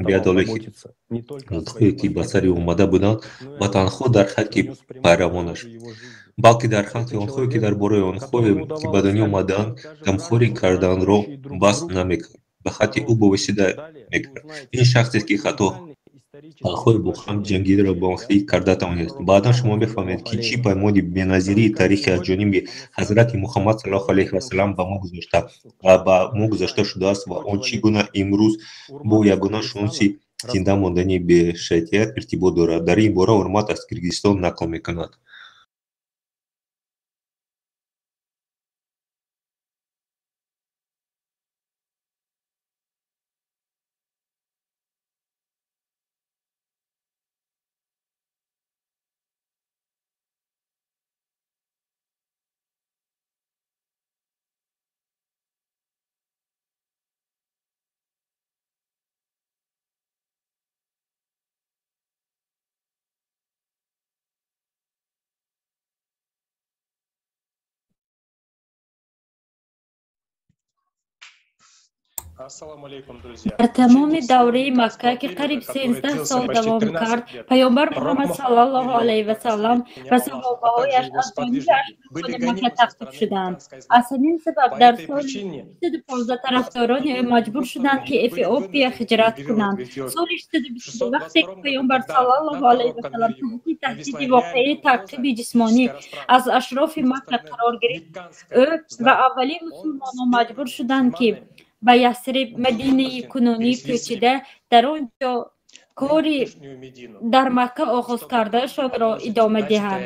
беадолатиҳое, ки ба сари омада буданд, ба танҳо дар ҳаққи пайравонаш, балки дар ҳаққи онҳое, ки дар бораи онҳое, ки ба дунё омадаанд, гамхорӣ карданро бас намекард, ба хатти ӯ бовосита мекард. Ин шахсест, ки ҳатто халқҳои бо ҳам ҷангидаро ба охирӣ карда тавонист. Баъдан шумо мефаҳмед, ки чӣ паймони беназирии таърихӣ аз ҷониби ҳазрати Муҳаммад саллаллоҳу алайҳи васаллам ба мо гузошта ва ба мо гузошта шудааст ва он чӣ гуна имрӯз бо ягона шонси зинда мондани бешарият иртибот дорад. Дар ин бора Урмат аз Киргизистон нақл мекунад. Дар тамоми давраи Макка, ки қариб 13 сол давом кард, паёмбар Муҳаммад саллаллоҳу алайҳи васаллам ва саҳобаҳояш аз ҷониби ашрофони Макка таъқиб шуданд. Аз ҳамин сабаб дар соли 615 тарафдорони ӯ маҷбур шуданд, ки Эфиопия ҳиҷрат кунанд. Соли 622, вақте ки паёмбар саллаллоҳу алайҳи васаллам таҳти таҳдиди воқеии таъқиби ҷисмонӣ аз ашрофи Макка қарор гирифт, ӯ ва аввалин мусулмонон маҷбур шуданд, ки ба Ясриб, Мадинаи кунунӣ, кӯчида, дар он ҷо кори дар Макка оғоз кардаашонро идома диҳанд.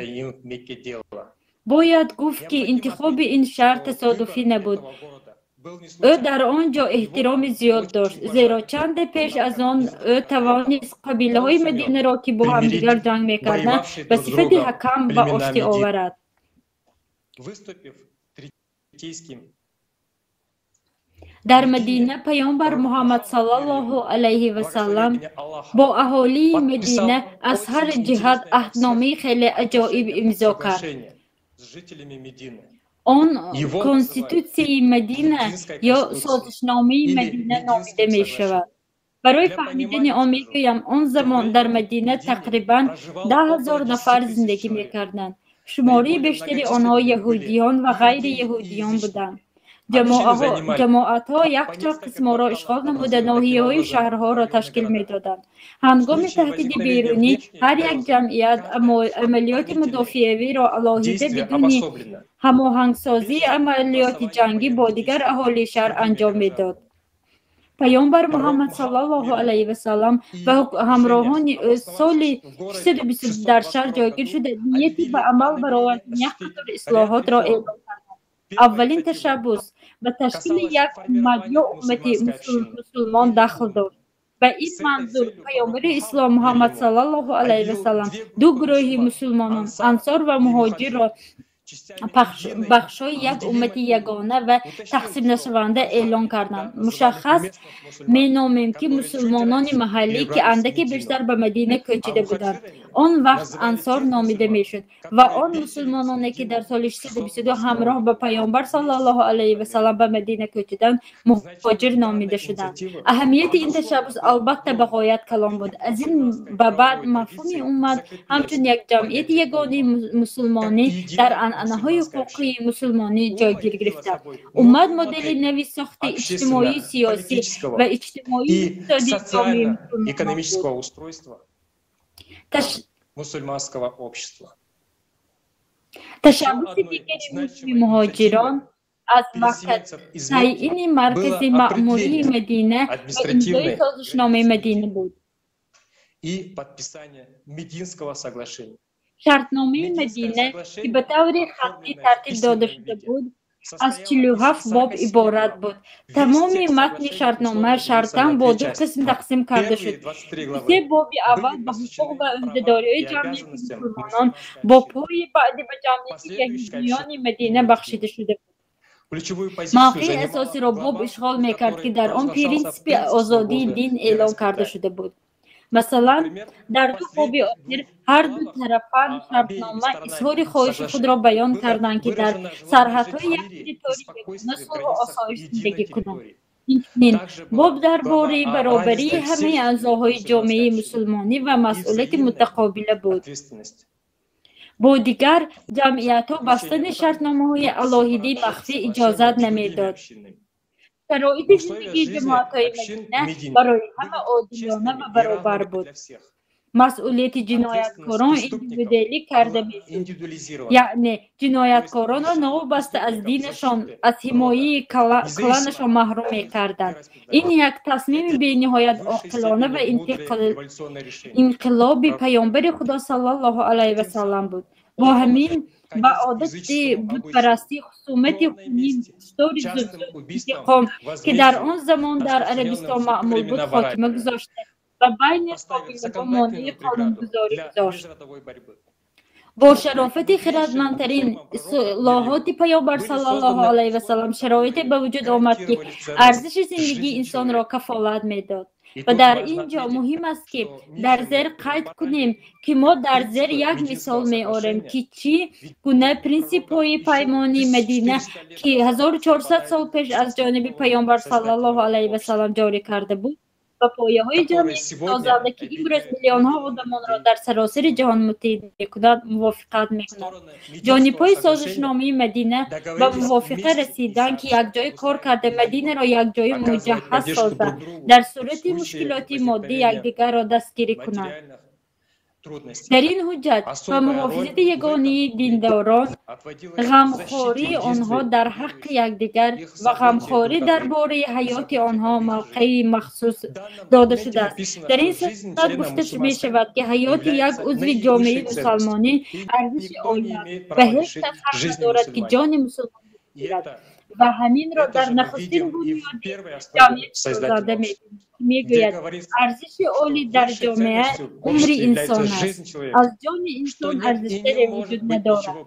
Бояд гуфт, ки интихоби ин шаҳр тасодуфӣ набуд. Ӯ дар он ҷо эҳтироми зиёд дошт, зеро чанде пеш аз он ӯ тавонист қабилаҳои Мадинаро, ки бо ҳамдигар ҷанг мекарданд, ба сифати ҳакам ба оштӣ оварад. Дар Мадина паёмбар Муҳаммад саллаллоҳу алайҳи васаллам бо аҳолии Мадина аз ҳар ҷиҳат аҳдномаи хеле аҷоиб имзо кард. Он Конститутсияи Мадина ё Созишномаи Мадина номида мешавад. Барои фаҳмидани он мегӯям, он замон дар Мадина тақрибан 10 000 нафар зиндагӣ мекарданд. Шумораи бештари онҳо яҳудиён ва ғайри яҳудиён буданд. Ҷамоатҳо якчанд қисмҳоро ишғол намуда, ноҳияҳои шаҳрҳоро ташкил медоданд. Ҳангоми таҳдиди берунӣ ҳар як ҷамъият амалиёти мудофиавиро алоҳида, бидуни ҳамоҳангсозии амалиёти ҷангӣ бо дигар аҳолии шаҳр анҷом медод. Паёмбар Муҳаммад саллаллоҳу алайҳи васаллам ва ҳамроҳони ӯ соли 620 дар шаҳр ҷойгир шуда, нияти ба амал баровардани як қатор ислоҳотро эълон карданд. Аввалин ташаббус ба ташкили як уммат ё уммати мусулмон дахл дошт. Ба ин манзур паёмбари ислом Муҳаммад саллаллоҳу алайҳи васаллам ду гурӯҳи мусулмонон, ансор ва муҳоҷирро бахшҳои як уммати ягона ва тақсимнашаванда эълон карданд. Мушаххас меномем, ки мусулмонони маҳаллӣ, ки андаке бештар ба Мадина кӯчида буданд, он вақт ансор номида мешуд, ва он мусулмононе, ки дар соли 622 ҳамроҳ ба паёмбар саллаллоҳу алайҳи васаллам ба Мадина кӯчиданд, муҳоҷир номида шуданд. Аҳамияти ин ташаббус албатта ба ғоят калон буд. Аз ин ба баъд мафҳуми уммат ҳамчун як ҷамъияти ягонаи мусулмонӣ дар анъанаҳои ҳуқуқии мусулмонӣ ҷойгир гирифта. Уммат модели нави сохти иҷтимоию сиёсӣ ва иҷтимоию иқтисодии ҷомеаи мусулмонон буд. Ташаббуси дигари муҳими муҳоҷирон аз Макка таъйини маркази маъмурии Мадина ва имзои созишномаи Мадина буд. Шартномаи Мадина, ки ба таври хаттӣ тартиб дода шуда буд, аз 47 боб иборат буд. Тамоми матни шартнома шартан бо ду қисм тақсим карда шуд. Се боби аввал ба ҳуқуқ ва ӯҳдадориҳои ҷамъияти мусулмонон, бобҳои баъдӣ ба ҷамъияти яҳудиёни Мадина бахшида шуда буд. Мавқеи асосиро боб ишғол мекард, ки дар он принсипи озодии дин эълон карда шуда буд. Масалан, дар ду боби охир ҳар ду тарафан шартнома изҳори хоҳиши худро баён карданд, ки дар сарҳадҳои як территория ягона сулҳу осоиш зиндагӣ кунанд. Инчунин, боб дар бораи баробарии ҳамаи аъзоҳои ҷомеаи мусулмонӣ ва масъулияти мутақобила буд. Бо дигар ҷамъиятҳо бастани шартномаҳои алоҳидаи махфӣ иҷозат намедод. Шароити зиндагии ҷамоатҳои Мадина барои ҳама одилона ва баробар буд. Масъулияти ҷинояткорон индивидуалӣ карда мешуд, яъне ҷинояткоронро новобаста аз динашон, аз ҳимояи кланашон маҳрум мекарданд. Ин як тасмими бениҳоят оқилона ва инқилоби паёмбари Худо саллаллоҳу алайҳи васаллам буд. Бо ҳамин ба одати бутпарастӣ, хусумати хунин, куштори зудзуд, интиқом, ки дар он замон дар Арабистон маъмул буд, хотима гузошта ва байни қобилаҳо монеи қонунгузорӣ гузошт. Бо шарофати хирадмандтарин ислоҳоти паёмбар саллаллоҳу алайҳи васаллам шароите ба вуҷуд омад, ки арзиши зиндагии инсонро кафолат медод. Ва дар ин ҷо муҳим аст, ки дар зер қайд кунем, ки мо дар зер як мисол меорем, ки чӣ гуна принсипҳои паймони Мадина, ки 1400 сол пеш аз ҷониби паёмбар саллаллоҳу алайҳи васаллам ҷорӣ карда буд, ба пояҳои ҷамъияти созанда, ки имрӯз миллионҳо одамонро дар саросари ҷаҳон муттаҳид мекунад, мувофиқат мекунад. Ҷонибҳои созишномаи Мадина ба мувофиқа расиданд, ки якҷоя кор карда, Мадинаро якҷоя муҷаҳҳаз созанд, дар сурати мушкилоти моддӣ якдигарро дастгирӣ кунанд. Дар ин ҳуҷҷат ба муҳофизати ягонаи диндорон, ғамхории онҳо дар ҳаққи якдигар ва ғамхорӣ дар бораи ҳаёти онҳо мавқеи махсус дода шудааст. Дар ин санад гуфта мешавад, ки ҳаёти як узви ҷомеаи мусалмонӣ арзиши олӣ аст ва ҳеҷ кас ҳақ надорад, ки ҷони мусулмонро бигирад, ва ҳаминро дар нахустин бунёди ҷамъияти созанда мебинем, ки мегӯяд: арзиши олӣ дар ҷомеа умри инсон аст, аз ҷони инсон арзиштаре вуҷуд надорад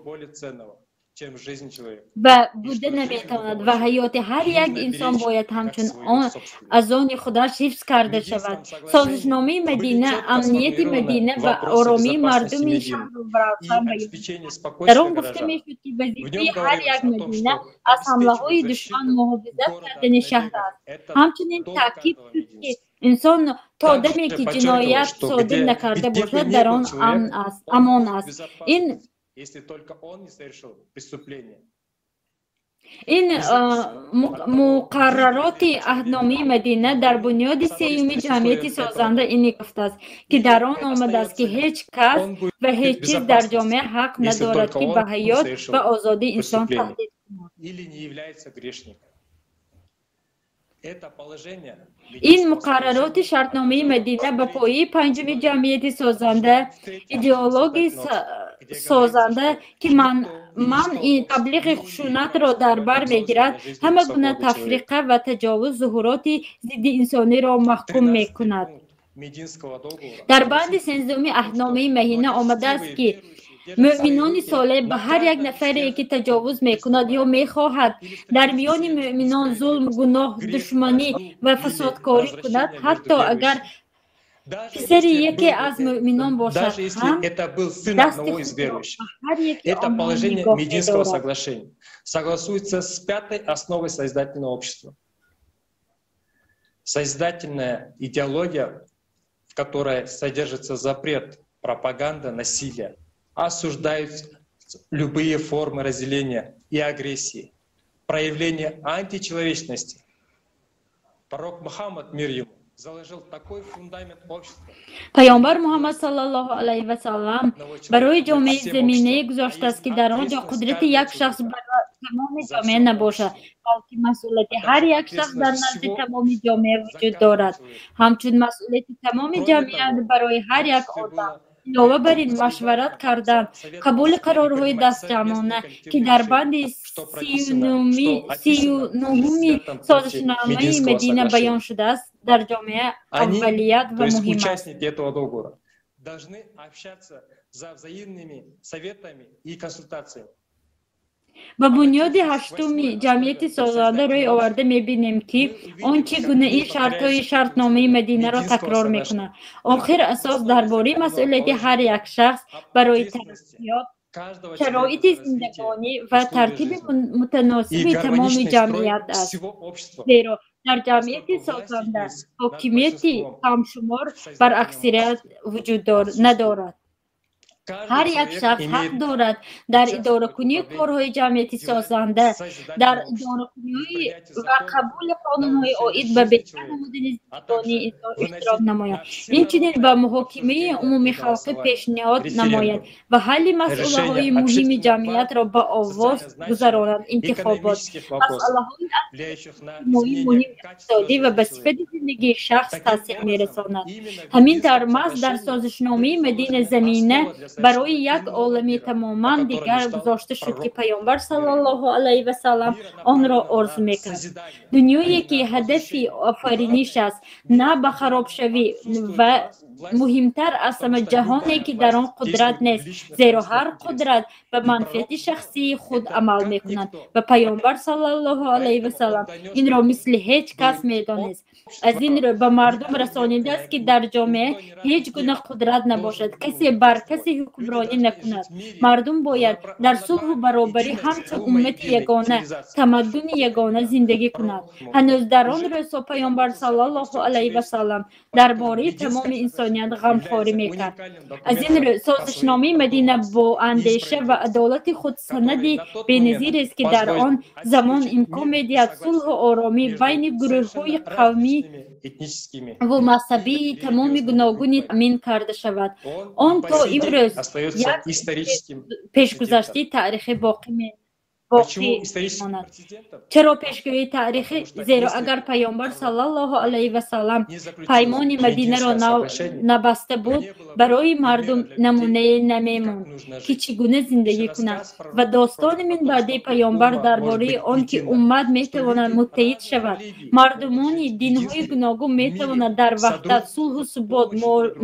ва буда наметавонад ва ҳаёти ҳар як инсон бояд ҳамчун аз они худаш ҳифз карда шавад. Созишномаи Мадина амнияти Мадина ва оромии мардуми шаҳрро равшан баён. Дар он гуфта мешуд, ки вазифаи ҳар як мадина аз ҳамлаҳои душман муҳофизат кардани шаҳр аст. Ҳамчунин таъкид шуд, ки инсон то даме ки ҷиноят содир накарда бошад, дар он амон аст. Ин если только он не совершил преступление. Ин муқаррароти аҳдномаи Мадина дар бунёди сеюми ҷамъияти созанда инъикос ёфтааст, ки дар он омадааст, ки ҳеҷ кас ва ҳеҷ чиз дар ҷомеа ҳақ надорад, ки ба ҳаёт ва озодии инсон таҳдид кунад. Ин муқаррароти шартномаи Мадина ба пояи панҷуми ҷамъияти созанда, идеологияи созанда, ки манъи таблиғи хушунатро дар бар мегирад, ҳама гуна тафриқа ва таҷовуз, зуҳуроти зиддиинсониро маҳкум мекунад. Дар банди 13-уми аҳдномаи Мадина омадааст, ки мӯъминони солеҳ ба ҳар як нафаре, ки таҷовуз мекунад ё мехоҳад дар миёни мӯъминон зулм, гуноҳ, душманӣ ва фасодкорӣ кунад, ҳатто агар писари яке аз мӯъминон бошад ҳам, дасти худро ба ҳар яки Это онҳо положение нигоҳ Мединского медорад. соглашения согласуется с пятой основой созидательного общества. Созидательная идеология, в которой содержится запрет пропаганда насилия, осуждаются любые формы разделения и агрессии, проявление античеловечности. Пророк Мухаммад, мир ему, заложил такой фундамент общества. Паёмбар Муҳаммад саллаллоҳу алайҳи васаллам барои ҷомеаи заминае гузоштааст, ки дар он ҷо қудрати як шахс бар тамоми ҷомеа набошад, балки масъулияти ҳар як шахс дар назди тамоми ҷомеа вуҷуд дорад, ҳамчун масъулияти тамоми ҷамъият барои ҳар як одам. Илова бар ин, машварат кардан, қабули қарорҳои дастҷамъона, ки дар банди 39-уми созишномаи Мадина баён шудааст, дар ҷомеа аввалият ва муҳим аст. Участники этого договора должны общаться за взаимными советами и консультациями. Ба бунёди ҳаштуми ҷамъияти созанда рӯй оварда мебинем, ки он чӣ гуна ин шартҳои шартномаи Мадинаро такрор мекунад. Охир асос дар бораи масъулияти ҳар як шахс барои тараққиёт, шароити зиндагонӣ ва тартиби мутаносиби тамоми ҷамъият аст, зеро дар ҷамъияти созанда ҳокимияти камшумор бар аксарият вуҷуд надорад. Ҳар як шахс ҳақ дорад дар идоракунии корҳои ҷамъияти созанда, дар идоракунӣ ва қабули қонунҳои оид ба беҳтар намудани зиндагонии инсон иштирок намояд, инчунин ба муҳокимаи умумихалқӣ пешниҳод намояд ва ҳалли масъалаҳои муҳими ҷамъиятро ба овоз гузаронад, интихобот, масъалаҳои иҷтимоӣ, муҳим, иқтисодӣ ва ба сифати зиндагии шахс таъсир мерасонад. Ҳамин тавр, маҳз дар созишномаи Мадина замина барои як олами тамоман дигар гузошта шуд, ки Паёмбар саллаллоҳу алайҳи васаллам онро орзу мекард, дунёе ки ҳадафи офариниш аст, на ба харобшавӣ, ва муҳимтар аз ҳама, ҷаҳоне ки дар он қудрат нест, зеро ҳар қудрат ба манфиати шахсии худ амал мекунад ва Паёмбар саллаллоҳу алайҳи васаллам инро мисли ҳеҷ кас медонист. Аз ин рӯ ба мардум расонидааст, ки дар ҷомеа ҳеҷ гуна қудрат набошад, касе бар касе ҳукмронӣ накунад. Мардум бояд дар сулҳу баробарӣ, ҳамчун уммати ягона, тамаддуни ягона зиндагӣ кунад. Ҳанӯз дар он рӯзҳо Паёмбар саллаллоҳу алайҳи васаллам дар бораи тамоми инсоният ғамхорӣ мекард. Аз ин рӯ созишномаи Мадина бо андеша ва адолати худ санади беназирест, ки дар он замон имкон медиҳад сулҳу оромӣ байни гурӯҳҳои қавмӣ ва мазҳабии тамоми гуногуни таъмин карда шавад. Он то имрӯз як пешгузаштаи таърихӣ боқӣ монад. Чаро пешгӯии таърихӣ? Зеро агар Паёмбар саллаллоҳу алайҳи васаллам паймони Мадинаро набаста буд, барои мардум намунае намемонд, ки чӣ гуна зиндагӣ кунанд, ва достони минбаъдии Паёмбар дар бораи он ки уммат метавонад муттаҳид шавад, мардумони динҳои гуногун метавонад дар ваҳдат, сулҳу субот,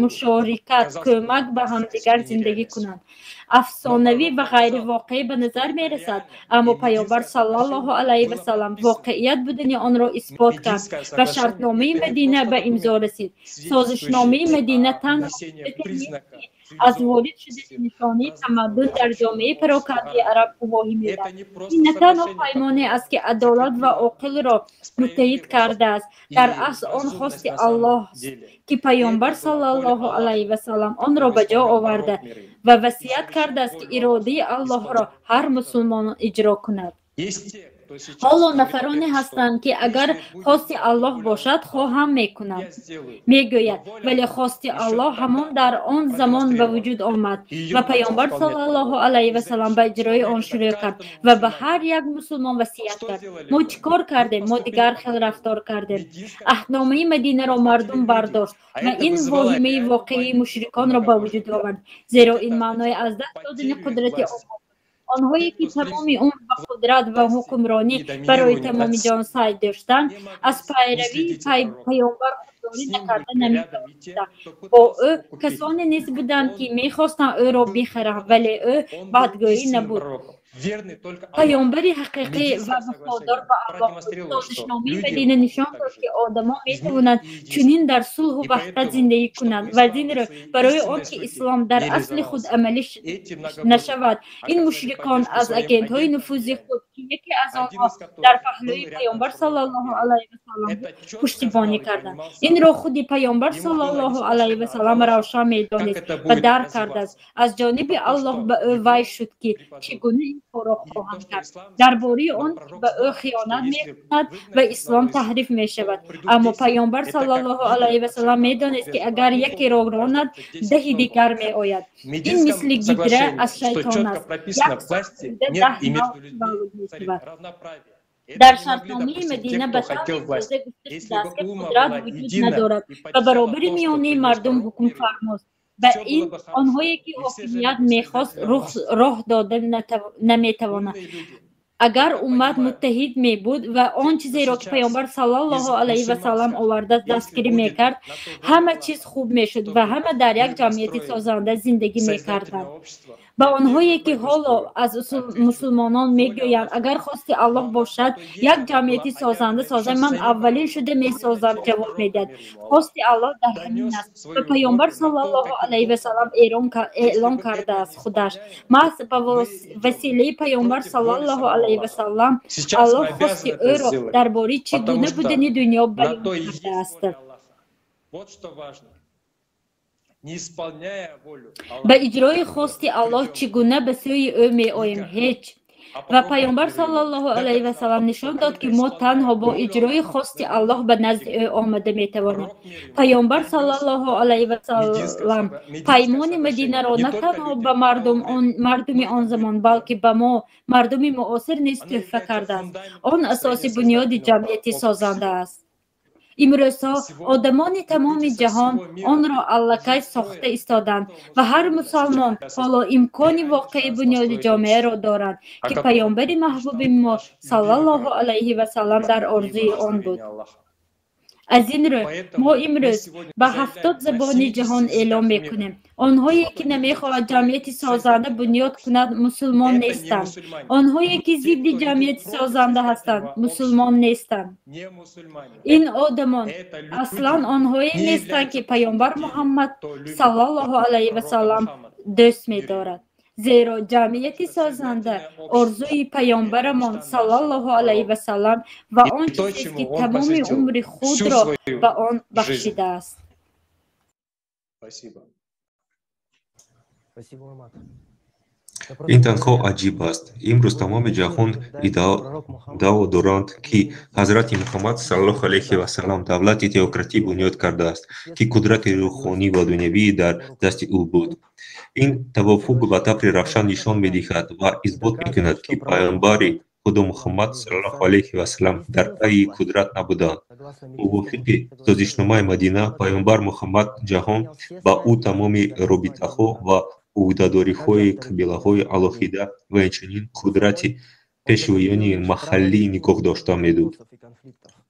мушорикат, кӯмак ба ҳамдигар зиндагӣ кунанд, афсонавӣ ва ғайривоқеӣ ба назар мерасад. Аммо Паёмбар саллаллоҳу алайҳи васаллам воқеият будани онро исбот кард ва шартномаи Мадина ба имзо расид. Созишномаи Мадина танҳо аз ворид шудани нишонаи тамаддун дар ҷомеаи парокандаи араб гувоҳӣ медиҳад. Ин на танҳо паймоне аст, ки адолат ва оқилро муттаҳид кардааст, дар асл он хости Аллоҳст, ки Паёмбар саллаллоҳу алайҳи васаллам онро ба ҷо оварда ва васият кардааст, ки иродаи Аллоҳро ҳар мусулмон иҷро кунад. Ҳоло нафароне ҳастанд, ки агар хости Аллоҳ бошад, хоҳам мекунам, мегӯяд, вале хости Аллоҳ ҳамон дар он замон ба вуҷуд омад ва Паёмбар саллаллоҳу алайҳи васаллам ба иҷрои он шурӯъ кард ва ба ҳар як мусулмон васият кард. Мо чӣ кор кардем? Мо дигар хел рафтор кардем. Аҳдномаи Мадинаро мардум бардошт ва ин воҳимаи воқеии мушриконро ба вуҷуд овард, зеро ин маънои аз даст додани қудрати онҳо буд. Онҳое ки тамоми умр ба қудрат ва ҳукмронӣ барои тамоми ҷаҳон саъй доштанд, аз пайравии Паёмбар худдорӣ накарда наметавонистанд. Бо ӯ касоне низ буданд, ки мехостанд ӯро бихаранд, вале ӯ бадгӯӣ набуд. Паёмбари ҳақиқӣ ва вафодор ба Аллоҳ буд. Созишномаи Мадина нишон дод, ки одамон метавонанд чунин дар сулҳу ваҳдат зиндагӣ кунанд ва аз ин рӯ, барои он ки ислом дар асли худ амалӣ нашавад, ин мушрикон аз агентҳои нуфузи худ, ки яке аз онҳо дар паҳлӯи Паёмбар саллаллоҳу алайҳи васаллам буд, пуштибонӣ карданд. Инро худи Паёмбар саллаллоҳу алайҳи васаллам равшан медонист ва дарк кардааст. Аз ҷониби Аллоҳ ба ӯ вай шуд, ки чӣ гуна ин корро хоҳанд кард, дар бораи он ки ба ӯ хиёнат мекунад ва ислом таҳриф мешавад. Аммо Паёмбар саллаллоҳу алайҳи васаллам медонист, ки агар якеро ронад, даҳи дигар меояд. Ин мисли гидра аз шайтон аст: як сол бурида 10 нав таваллуд мешавад. Дар шартномаи Мадина ба таври возеҳ гуфта шудааст, ки қудрат вуҷуд надорад ва баробари миёнаи мардум ҳукмфармост. Ба ин онҳое ки ҳокимият мехост, роҳ дода наметавонад. Агар уммат муттаҳид мебуд ва он чизеро, ки Паёмбар саллаллоҳу алайҳи васаллам овардааст, дастгирӣ мекард, ҳама чиз хуб мешуд ва ҳама дар як ҷамъияти созанда зиндагӣ мекарданд. Ба онҳое ки ҳоло аз мусулмонон мегӯянд, агар хости Аллоҳ бошад, як ҷамъияти созанда созам, ман аввалин шуда месозам, ҷавоб медиҳад: хости Аллоҳ дар ҳамин аст ва Паёмбар саллаллоҳу алайҳи васаллам эълон кардааст худаш. Маҳз ба василаи Паёмбар саллаллоҳу алайҳи васаллам Аллоҳ хости ӯро дар бораи чӣ гуна будани дунё баён кардааст. Ба иҷрои хости Аллоҳ чӣ гуна ба сӯи ӯ меоем? Ҳеҷ. Ва Паёмбар саллаллоҳу алайҳи васаллам нишон дод, ки мо танҳо бо иҷрои хости Аллоҳ ба назди ӯ омада метавонем. Паёмбар саллаллоҳу алайҳи васаллам паймони Мадинаро на танҳо ба мардуми он замон, балки ба мо, мардуми муосир низ тӯҳфа кардааст. Он асоси бунёди ҷамъияти созанда аст. Имрӯзҳо одамони тамоми ҷаҳон онро аллакай сохта истоданд ва ҳар мусалмон ҳоло имкони воқеии бунёди ҷомеаро доранд, ки Паёмбари маҳбуби мо саллаллоҳу алайҳи васаллам дар орзуи он буд. Аз ин рӯ, мо имрӯз ба 70 забони ҷаҳон эълон мекунем: онҳое ки намехоҳад ҷамъияти созанда бунёд кунад, мусулмон нестанд. Онҳое ки зидди ҷамъияти созанда ҳастанд, мусулмон нестанд. Ин одамон аслан онҳое нестанд, ки Паёмбар Муҳаммад саллаллоҳу алайҳи васаллам дӯст медорад, зеро ҷамъияти созанда орзуи Паёмбарамон саллаллоҳу алайҳи васаллам ва он чизест, ки тамоми умри худро ба он бахшидааст. Ин танҳо аҷиб аст. Имрӯз тамоми ҷаҳон иддао доранд, ки Ҳазрати Муҳаммад саллаллоҳу алайҳи васаллам давлати теократӣ бунёд кардааст, ки қудрати рӯҳонӣ ва дунявӣ дар дасти ӯ буд. Ин тавофуқ ба таври равшан нишон медиҳад ва исбот мекунад, ки Паёмбари Худо Муҳаммад саллаллоҳу алайҳи васаллам дар пайи қудрат набуданд. Мувофиқи созишномаи Мадина, Паёмбар Муҳаммад ҷаҳон ба ӯ тамоми робитаҳо ва ӯҳдадориҳои қабилаҳои алоҳида ва инчунин қудрати пешвоёни маҳаллӣ нигоҳ дошта медод.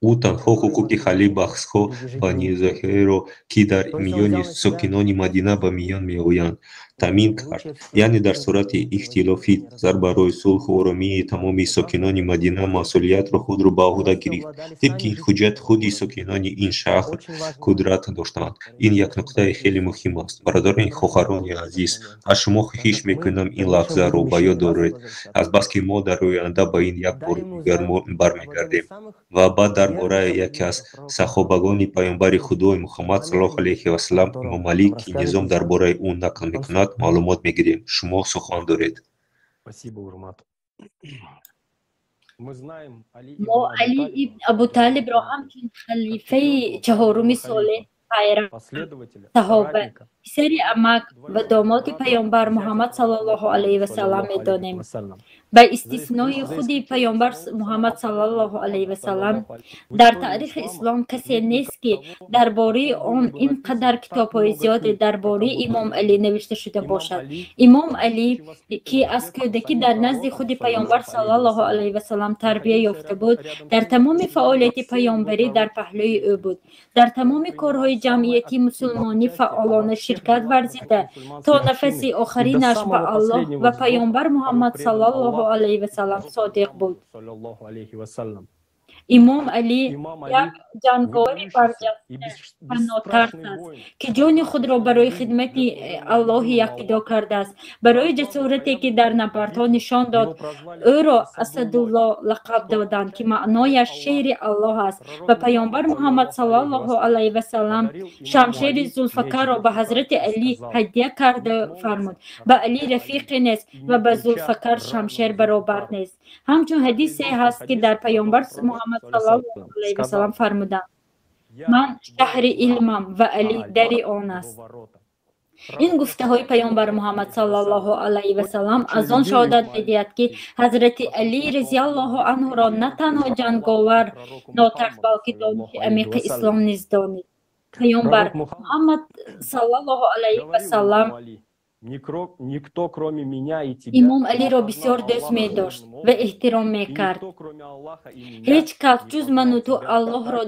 Ӯ танҳо ҳуқуқи ҳалли баҳсҳо ва низоъҳоеро, ки дар миёни сокинони Мадина ба миён меоянд, таъмин кард, яъне дар сурати ихтилофи назар барои сулҳу оромии тамоми сокинони Мадина масъулиятро худро ба ӯҳда гирифт. Тибқи ин ҳуҷҷат, худи сокинони ин шаҳр қудрат доштанд. Ин як нуқтаи хеле муҳим аст. Бародарони хоҳарони азиз, аз шумо хоҳиш мекунам, ин лаҳзаро ба ёд доред, азбаски мо дар оянда ба ин як бори дигар бармегардем ва баъд дар бораи яке аз саҳобагони Паёмбари Худои Муҳаммад саллаллоҳу алайҳи васаллам, Имом Алӣ, ки низом дар бораи ӯ нақл мекунад, маълумот мегирем. Шумо сухан доред. Мо Алӣ ибн Абутолибро ҳамчун халифаи чаҳоруми солеҳ, пайрав, саҳоба, писари амак ва домоди паёмбар Муҳаммад саллаллоҳу алайҳи васаллам медонем. Ба истиснои худи паёмбар Муҳаммад саллаллоҳу алайҳи васаллам, дар таърихи ислом касе нест, ки дар бораи он ин қадар китобҳои зиёде дар бораи Имом Алӣ навишта шуда бошад. Имом Алӣ, ки аз кӯдакӣ дар назди худи паёмбар саллаллоҳу алайҳи васаллам тарбия ёфта буд, дар тамоми фаъолияти паёмбарӣ дар паҳлӯи ӯ буд, дар тамоми корҳои ҷамъиятии мусулмонӣ фаъолона ширкат варзида, то нафаси охиринаш ба Аллоҳ ва паёмбар Муҳаммад саллаллоҳу алайҳи васаллам содиқ буд. Имом Алӣ як ҷанговари барҷаста ва нотарс аст, ки ҷони худро барои хидмати Аллоҳи як фидо кардааст. Барои ҷасорате, ки дар набардҳо нишон дод, ӯро Асадуллоҳ лақаб доданд, ки маънояш шери Аллоҳ аст, ва паёмбар Муҳаммад саллаллоҳу алайҳи васаллам шамшери Зулфакарро ба ҳазрати Алӣ ҳадя карда фармуд: ба Алӣ рафиқе нест ва ба Зулфакар шамшер баробар нест. Ҳамчун ҳадисе ҳаст, ки дар паёмбар Муҳаммад саллаллоҳу алайҳи васаллам фармуданд: ман шаҳри илмам ва Алӣ дари он аст. Ин гуфтаҳои паёмбар Муҳаммад саллаллоҳу алайҳи васаллам аз он шаҳодат медиҳад, ки ҳазрати Алӣ разияллоҳу анҳуро на танҳо ҷанговар нотарс, балки дониши амиқи ислом низ донист. Паёмбар Муҳаммад саллаллоҳу алайҳи васаллам Имом Алиро бисёр дӯст медошт ва эҳтиром мекард. Ҳеҷ кас ҷуз ману ту Аллоҳро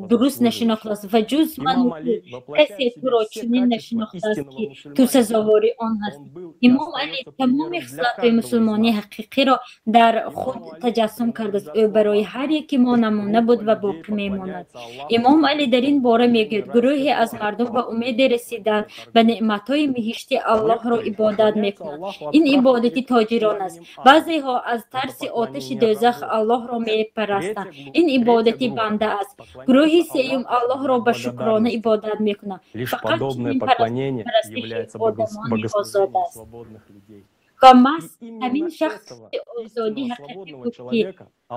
дуруст нашинохтааст ва ҷуз ману ту касе туро чунин нашинохтааст, ки ту сазовори он ҳастӣ. Имом Алӣ тамоми хислатҳои мусулмонии ҳақиқиро дар худ таҷассум кардааст. Ӯ барои ҳар яки мо намуна буд ва боқӣ мемонад. Имом Алӣ дар ин бора мегӯяд: гурӯҳе аз мардум ба умеди расидан ба неъматҳои биҳишти Аллоҳро ибодат мекунанд. Ин ибодати тоҷирон аст. Баъзеҳо аз тарси оташи дӯзах Аллоҳро мепарастанд. Ин ибодати банда аст. Гурӯҳи сеюм Аллоҳро ба шукрона ибодат мекунанд. Фақат чунин парастиши одамони озод аст. Ва маҳз ҳамин шахси озодии ҳақиқӣ буд, ки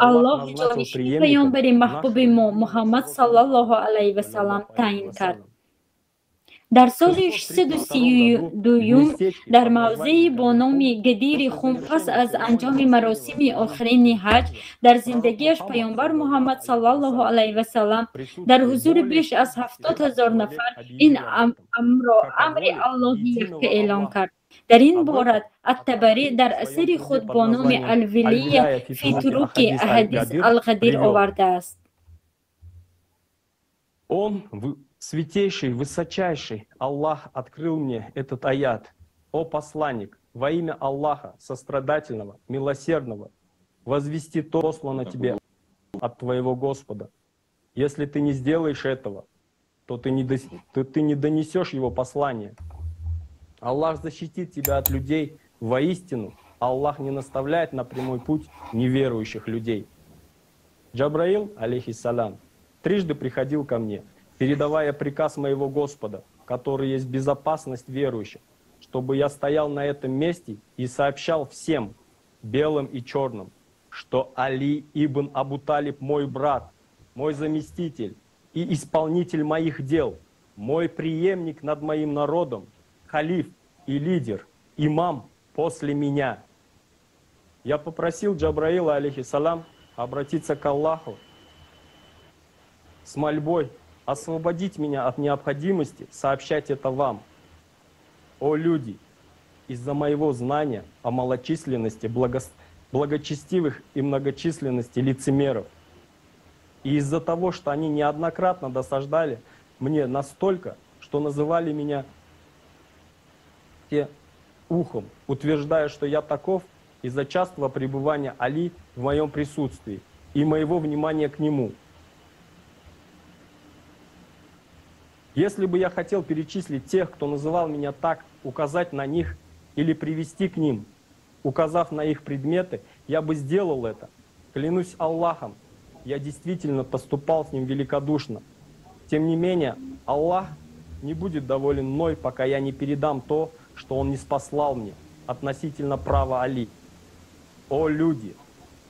Аллоҳ ҷонишини паёмбари маҳбуби мо Муҳаммад саллаллоҳу алайҳи васаллам таъин кард. Дар соли 632 дар мавзеи бо номи Гадири Хум пас аз анҷоми маросими охирини ҳаҷ дар зиндагиаш паёмбар Муҳаммад саллаллоҳу алайҳи васаллам дар ҳузури беш аз 70 ҳазор нафар ин амрро амри Аллоҳи якка эълон кард. Дар ин бора Ат-Табарӣ дар асари худ бо номи Ал-Вилия фи туруки аҳадис ал-Ғадир овардааст. Святейший, высочайший Аллах открыл мне этот аят. О посланник, во имя Аллаха, сострадательного, милосердного, возвести то послано тебе от твоего Господа. Если ты не сделаешь этого, то ты не донесешь его послание. Аллах защитит тебя от людей. Воистину, Аллах не наставляет на прямой путь неверующих людей. Джабраил, алейхиссалям, трижды приходил ко мне, передавая приказ моего Господа, который есть безопасность верующих, чтобы я стоял на этом месте и сообщал всем, белым и черным, что Али ибн Абу Талиб мой брат, мой заместитель и исполнитель моих дел, мой преемник над моим народом, халиф и лидер, имам после меня. Я попросил Джабраила, алейхиссалам, обратиться к Аллаху с мольбой освободить меня от необходимости сообщать это вам. О люди, из-за моего знания о малочисленности благочестивых и многочисленности лицемеров, и из-за того, что они неоднократно досаждали мне настолько, что называли меня те ухом, утверждая, что я таков из-за частого пребывания Али в моем присутствии и моего внимания к нему. Если бы я хотел перечислить тех, кто называл меня так, указать на них или привести к ним, указав на их предметы, я бы сделал это. Клянусь Аллахом, я действительно поступал с ним великодушно. Тем не менее, Аллах не будет доволен мной, пока я не передам то, что Он ниспослал мне относительно права Али. О люди,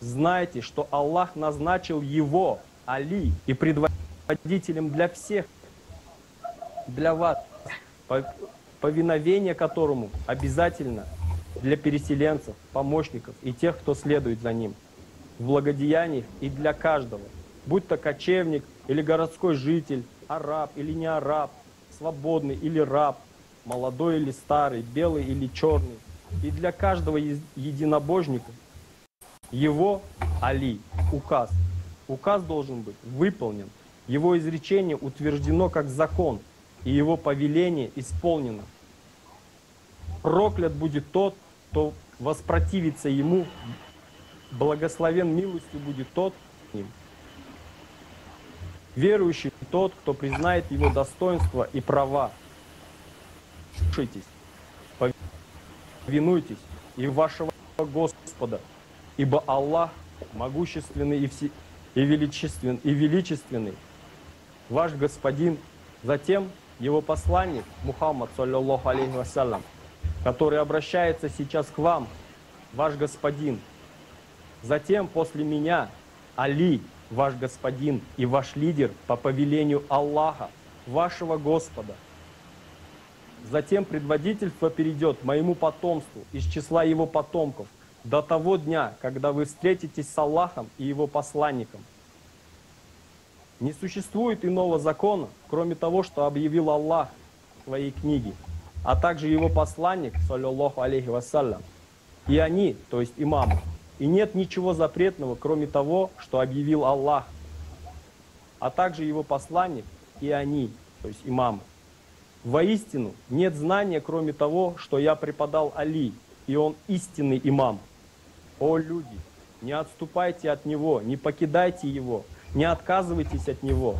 Знайте, что Аллах назначил его, Али, и предводителем для всех, для вас, повиновение которому обязательно для переселенцев, помощников и тех, кто следует за ним, в благодеяниях и для каждого, будь то кочевник или городской житель, араб или не араб, свободный или раб, молодой или старый, белый или черный, и для каждого единобожника его, Али, указ. Указ должен быть выполнен, его изречение утверждено как закон, и его повеление исполнено. Проклят будет тот, кто воспротивится ему, благословен милостью будет тот, ним. Верующий тот, кто признает его достоинство и права. Слушайтесь, повинуйтесь и вашего Господа, ибо Аллах могущественный и величественный, ваш Господин, затем его посланник Мухаммад, саллаллаху алейхи вассалям, который обращается сейчас к вам, ваш Господин. Затем после меня Али, ваш Господин и ваш лидер по повелению Аллаха, вашего Господа. Затем предводительство перейдет моему потомству из числа его потомков до того дня, когда вы встретитесь с Аллахом и его посланником. Не существует иного закона, кроме того, что объявил Аллах в своей книге, а также его посланник, саллаллаху алейхи вассалям, и они, то есть имамы. И нет ничего запретного, кроме того, что объявил Аллах, а также его посланник, и они, то есть имамы. Воистину, нет знания, кроме того, что я преподал Али, и он истинный имам. О люди, не отступайте от него, не покидайте его, не отказывайтесь от него,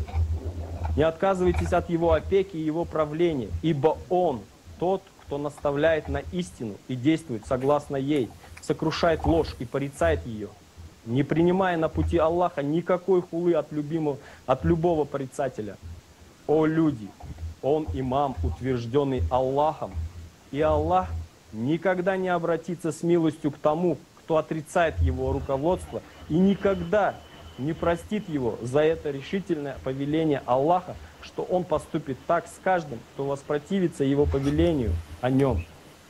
не отказывайтесь от его опеки и его правления, ибо он тот, кто наставляет на истину и действует согласно ей, сокрушает ложь и порицает ее, не принимая на пути Аллаха никакой хулы от любого порицателя. О люди, он имам, утвержденный Аллахом, и Аллах никогда не обратится с милостью к тому, кто отрицает его руководство, и никогда не простит его за это решительное повеление Аллаха, что он поступит так с каждым, кто воспротивится его повелению о нем,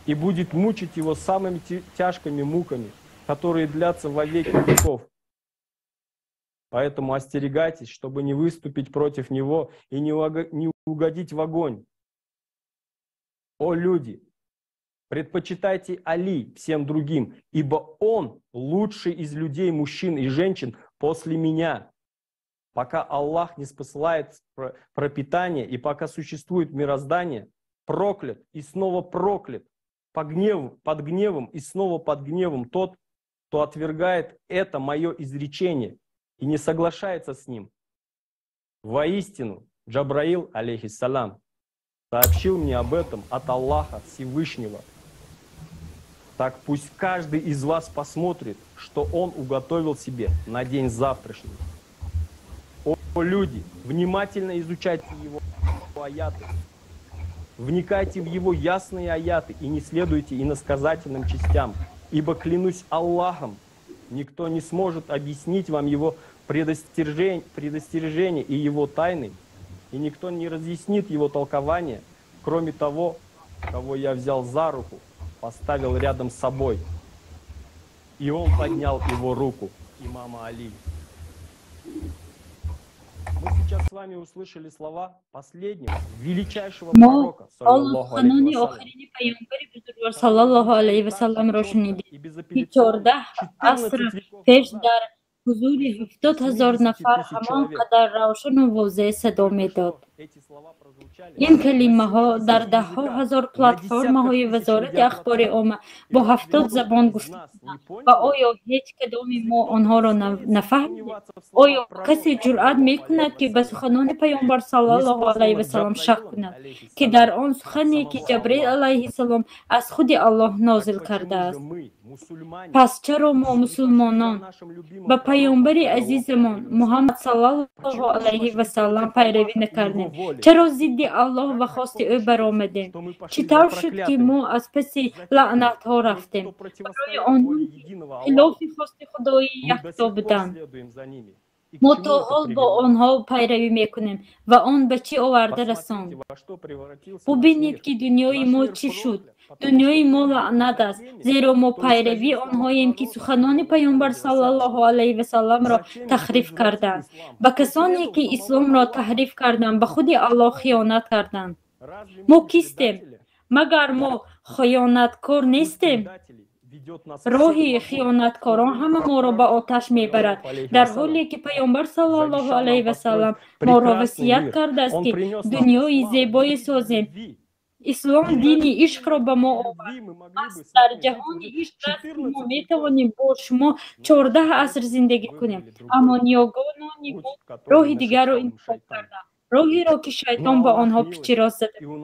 и будет мучить его самыми тяжкими муками, которые длятся во веки веков. Поэтому остерегайтесь, чтобы не выступить против него и не угодить в огонь. О люди, предпочитайте Али всем другим, ибо он лучший из людей, мужчин и женщин после меня. Пока Аллах не спосылает пропитание и пока существует мироздание, проклят и снова проклят, под гневом и снова под гневом тот, кто отвергает это мое изречение и не соглашается с ним. Воистину, Джабраил, алейхиссалям, сообщил мне об этом от Аллаха Всевышнего. Так пусть каждый из вас посмотрит, что он уготовил себе на день завтрашний. О люди, внимательно изучайте его аяты, вникайте в его ясные аяты и не следуйте иносказательным частям, ибо, клянусь Аллахом, никто не сможет объяснить вам его предостережение и его тайны, и никто не разъяснит его толкование, кроме того, кого я взял за руку, поставил рядом с собой. И он поднял его руку, имама Али. Мы сейчас с вами услышали слова последнего, величайшего пророка, саллаллаху саллаллаху алейхи вассалам, ро шунидем, ки 14 аср пеш дар ҳузури 70 ҳазор нафар ҳамон қадар равшану возеҳ садо медод. Ин калимаҳо дар даҳҳо ҳазор платформаҳои Вазорати ахбори омма бо 70 забон гуфта шуданд. Ва оё ҳеҷ кадоми мо онҳоро нафаҳмидем? Оё касе ҷуръат мекунад, ки ба суханони Паёмбар саллаллоҳу алайҳи вассалам шак кунад, ки дар он сухане, ки Ҷабраил алайҳиссалом аз худи Аллоҳ нозил кардааст? Пас чаро мо мусулмонон ба паёмбари азизамон Муҳаммад саллаллоҳу алайҳи васаллам пайравӣ накардем? Чаро зидди Аллоҳ ва хости ӯ баромадем? Чӣ тавр шуд, ки мо аз паси лаънатҳо рафтем? Барои онҳо хилофи хости Худои якто буданд. Мо то ҳол бо онҳо пайравӣ мекунем ва он ба чӣ оварда расонд? Бубинед, ки дунёи мо чӣ шуд. Дунёи мо лаънат аст, зеро мо пайрави онҳоем, ки суханони паёмбар саллаллоҳу алайҳи васалламро таҳриф карданд. Ба касоне, ки исломро таҳриф карданд, ба худи Аллоҳ хиёнат карданд. Мо кистем? Магар мо хиёнаткор нестем? Роҳи хиёнаткорон ҳама моро ба оташ мебарад, дар ҳоле ки паёмбар саллаллоҳу алайҳи васаллам моро васият кардааст, ки дунёи зебое созем. Ислом дини ишқро ба мо овард. Маҳз дар ҷаҳони ишқ аст, ки мо метавонем бо шумо 14 аср зиндагӣ кунем, аммо ниёгонони мо роҳи дигарро интихоб карданд, роҳеро, ки шайтон ба онҳо пичирост зада буд.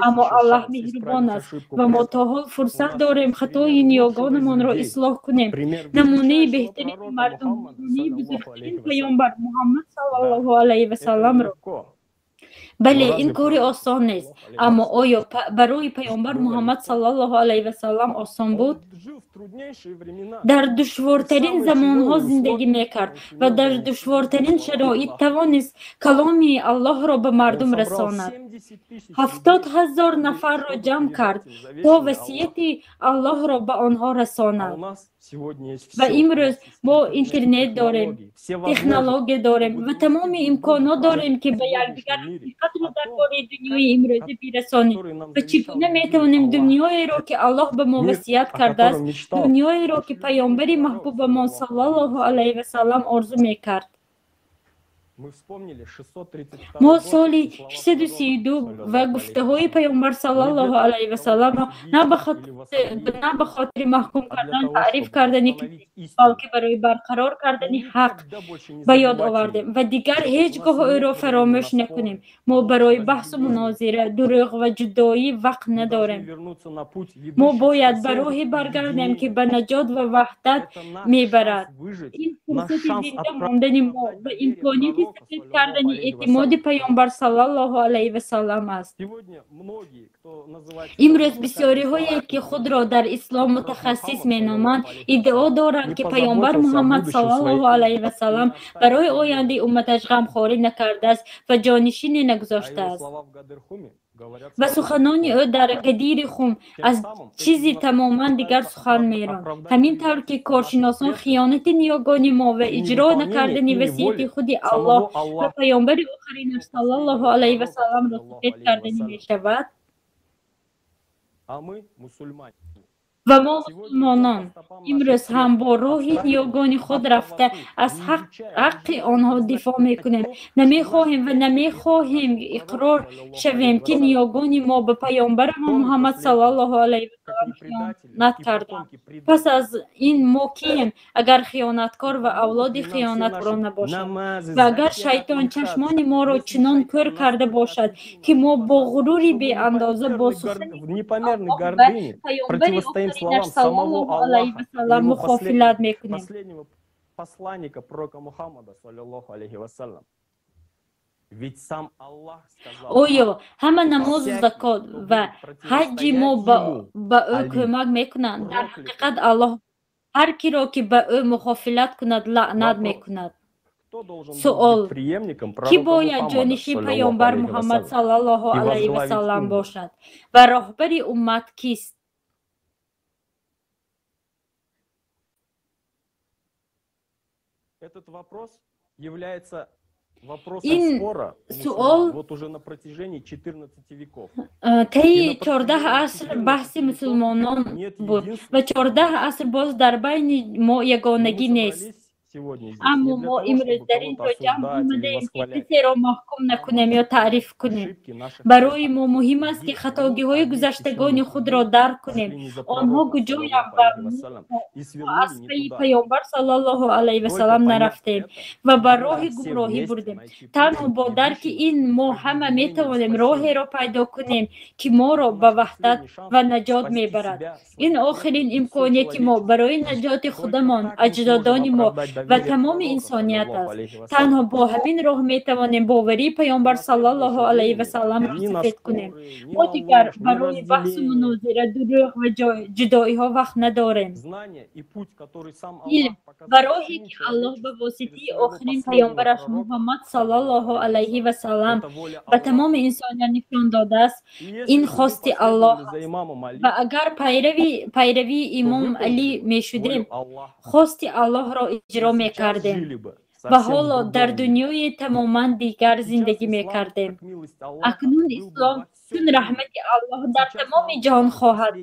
Аммо Аллоҳ меҳрубон аст ва мо то ҳол фурсат дорем хатои ниёгонамонро ислоҳ кунем. Намунаи беҳтарини мардум, намунаи бузургтарин паёмбар Муҳаммад саллаллоҳу алайҳи васалламро. Бале, ин кори осон нест, аммо оё барои паёмбар Муҳаммад саллаллоҳу алайҳи васаллам осон буд? Дар душвортарин замонҳо зиндагӣ мекард ва дар душвортарин шароит тавонист каломи Аллоҳро ба мардум расонад. 70 000 нафарро ҷамъ кард, то васияти Аллоҳро ба онҳо расонад. Ва имрӯз мо интернет дорем, технология дорем ва тамоми имконот дорем, ки ба якдигар ҳақиқатро дар бораи дунёи имрӯза бирасонем. Ва чӣ гуна метавонем дунёеро, ки Аллоҳ ба мо васият кардааст, дунёеро, ки паёмбари маҳбубамон саллаллоҳу алайҳи васаллам орзу мекард? Мо соли 632 ва гуфтаҳои паёмбар саллаллоҳу алайҳи васалламро на ба хотири маҳкум кардан, таъриф кардани касе, балки барои барқарор кардани ҳақ ба ёд овардем ва дигар ҳеҷ гоҳ ӯро фаромӯш накунем. Мо барои баҳсу мунозира, дурӯғ ва ҷудоӣ вақт надорем. Мо бояд ба роҳе баргардем, ки ба наҷот ва ваҳдат мебарад. Ин фурсати зинда мондани мо ва имконияти сафед кардани эътимоди паёмбар саллаллоҳу алайҳи васаллам аст. Имрӯз бисёриҳое, ки худро дар ислом мутахассис меноманд, иддао доранд, ки паёмбар Муҳаммад саллаллоҳу алайҳи васаллам барои ояндаи умматаш ғамхорӣ накардааст ва ҷонишине нагузоштааст. Ва суханони ӯ дар Ғадири Хум аз чизи тамоман дигар сухан меронд. Ҳамин тавр ки коршиносон хиёнати ниёгони мо ва иҷро накардани васияти худи Аллоҳ ва паёмбари охиринаш саллаллоҳу алайҳи васалламро сафед карданӣ мешавад. Ва мо мусулмонон имрӯз ҳам бо роҳи ниёгони худ рафта аз ҳаққи онҳо дифоъ мекунем. Намехоҳем ва намехоҳем иқрор шавем, ки ниёгони мо ба паёмбарамон Муҳаммад саллаллоҳу алайҳи васаллам хиёнат карданд. Пас аз ин мо кием, агар хиёнаткор ва авлоди хиёнаткорон набошем? Ва агар шайтон чашмони моро чунон кӯр карда бошад, ки мо бо ғурури беандоза бо сухани Аллоҳ ва паёмбари охиринаш саллаллоҳу алайҳи васаллам мухофилат мекунем. Оё ҳама намозу закот ва ҳаҷҷи мо ба ӯ кӯмак мекунанд? Дар ҳақиқат Аллоҳ ҳар киро, ки ба ӯ мухофилат кунад, лаънат мекунад. Суол: кӣ бояд ҷониши паёмбар Муҳаммад саллаллоҳу алайҳи васаллам бошад ва роҳбари уммат кист? Этот вопрос является Ин суол таи 14 аср баҳси мусулмонон буд ва 14 аср боз дар байни мо ягонагӣ нест. Аммо мо имрӯз дар ин ҷо ҷамъ омадаем, ки касеро маҳкум накунем ё таъриф кунем. Барои мо муҳим аст, ки хатогиҳои гузаштагони худро дарк кунем. Онҳо куҷоянд ва мо аз пайи Паёмбар саллаллоҳу алайҳи васаллам нарафтем ва ба роҳи гумроҳӣ бурдем. Танҳо бо дарки ин мо ҳама метавонем роҳеро пайдо кунем, ки моро ба ваҳдат ва наҷот мебарад. Ин охирин имконияти мо барои наҷоти худамон, аҷдодони мо ва тамоми инсоният аст. Танҳо бо ҳамин роҳ метавонем боварии Паёмбар саллаллоҳу алайҳи васалламро сафед кунем. Мо дигар барои баҳсу мунозира, дурӯғ ва ҷудоиҳо вақт надорем. Илм ва роҳе, ки Аллоҳ ба воситаи охирин паёмбараш Муҳаммад саллаллоҳу алайҳи васаллам ба тамоми инсоният нишон додааст, ин хости Аллоҳ аст. Ва агар пайравии имом Алӣ мешудем, хости Аллоҳро иҷро мекардем ва ҳоло дар дунёи тамоман дигар зиндагӣ мекардем. Акнун ислом чун раҳмати Аллоҳ дар тамоми ҷаҳон хоҳад.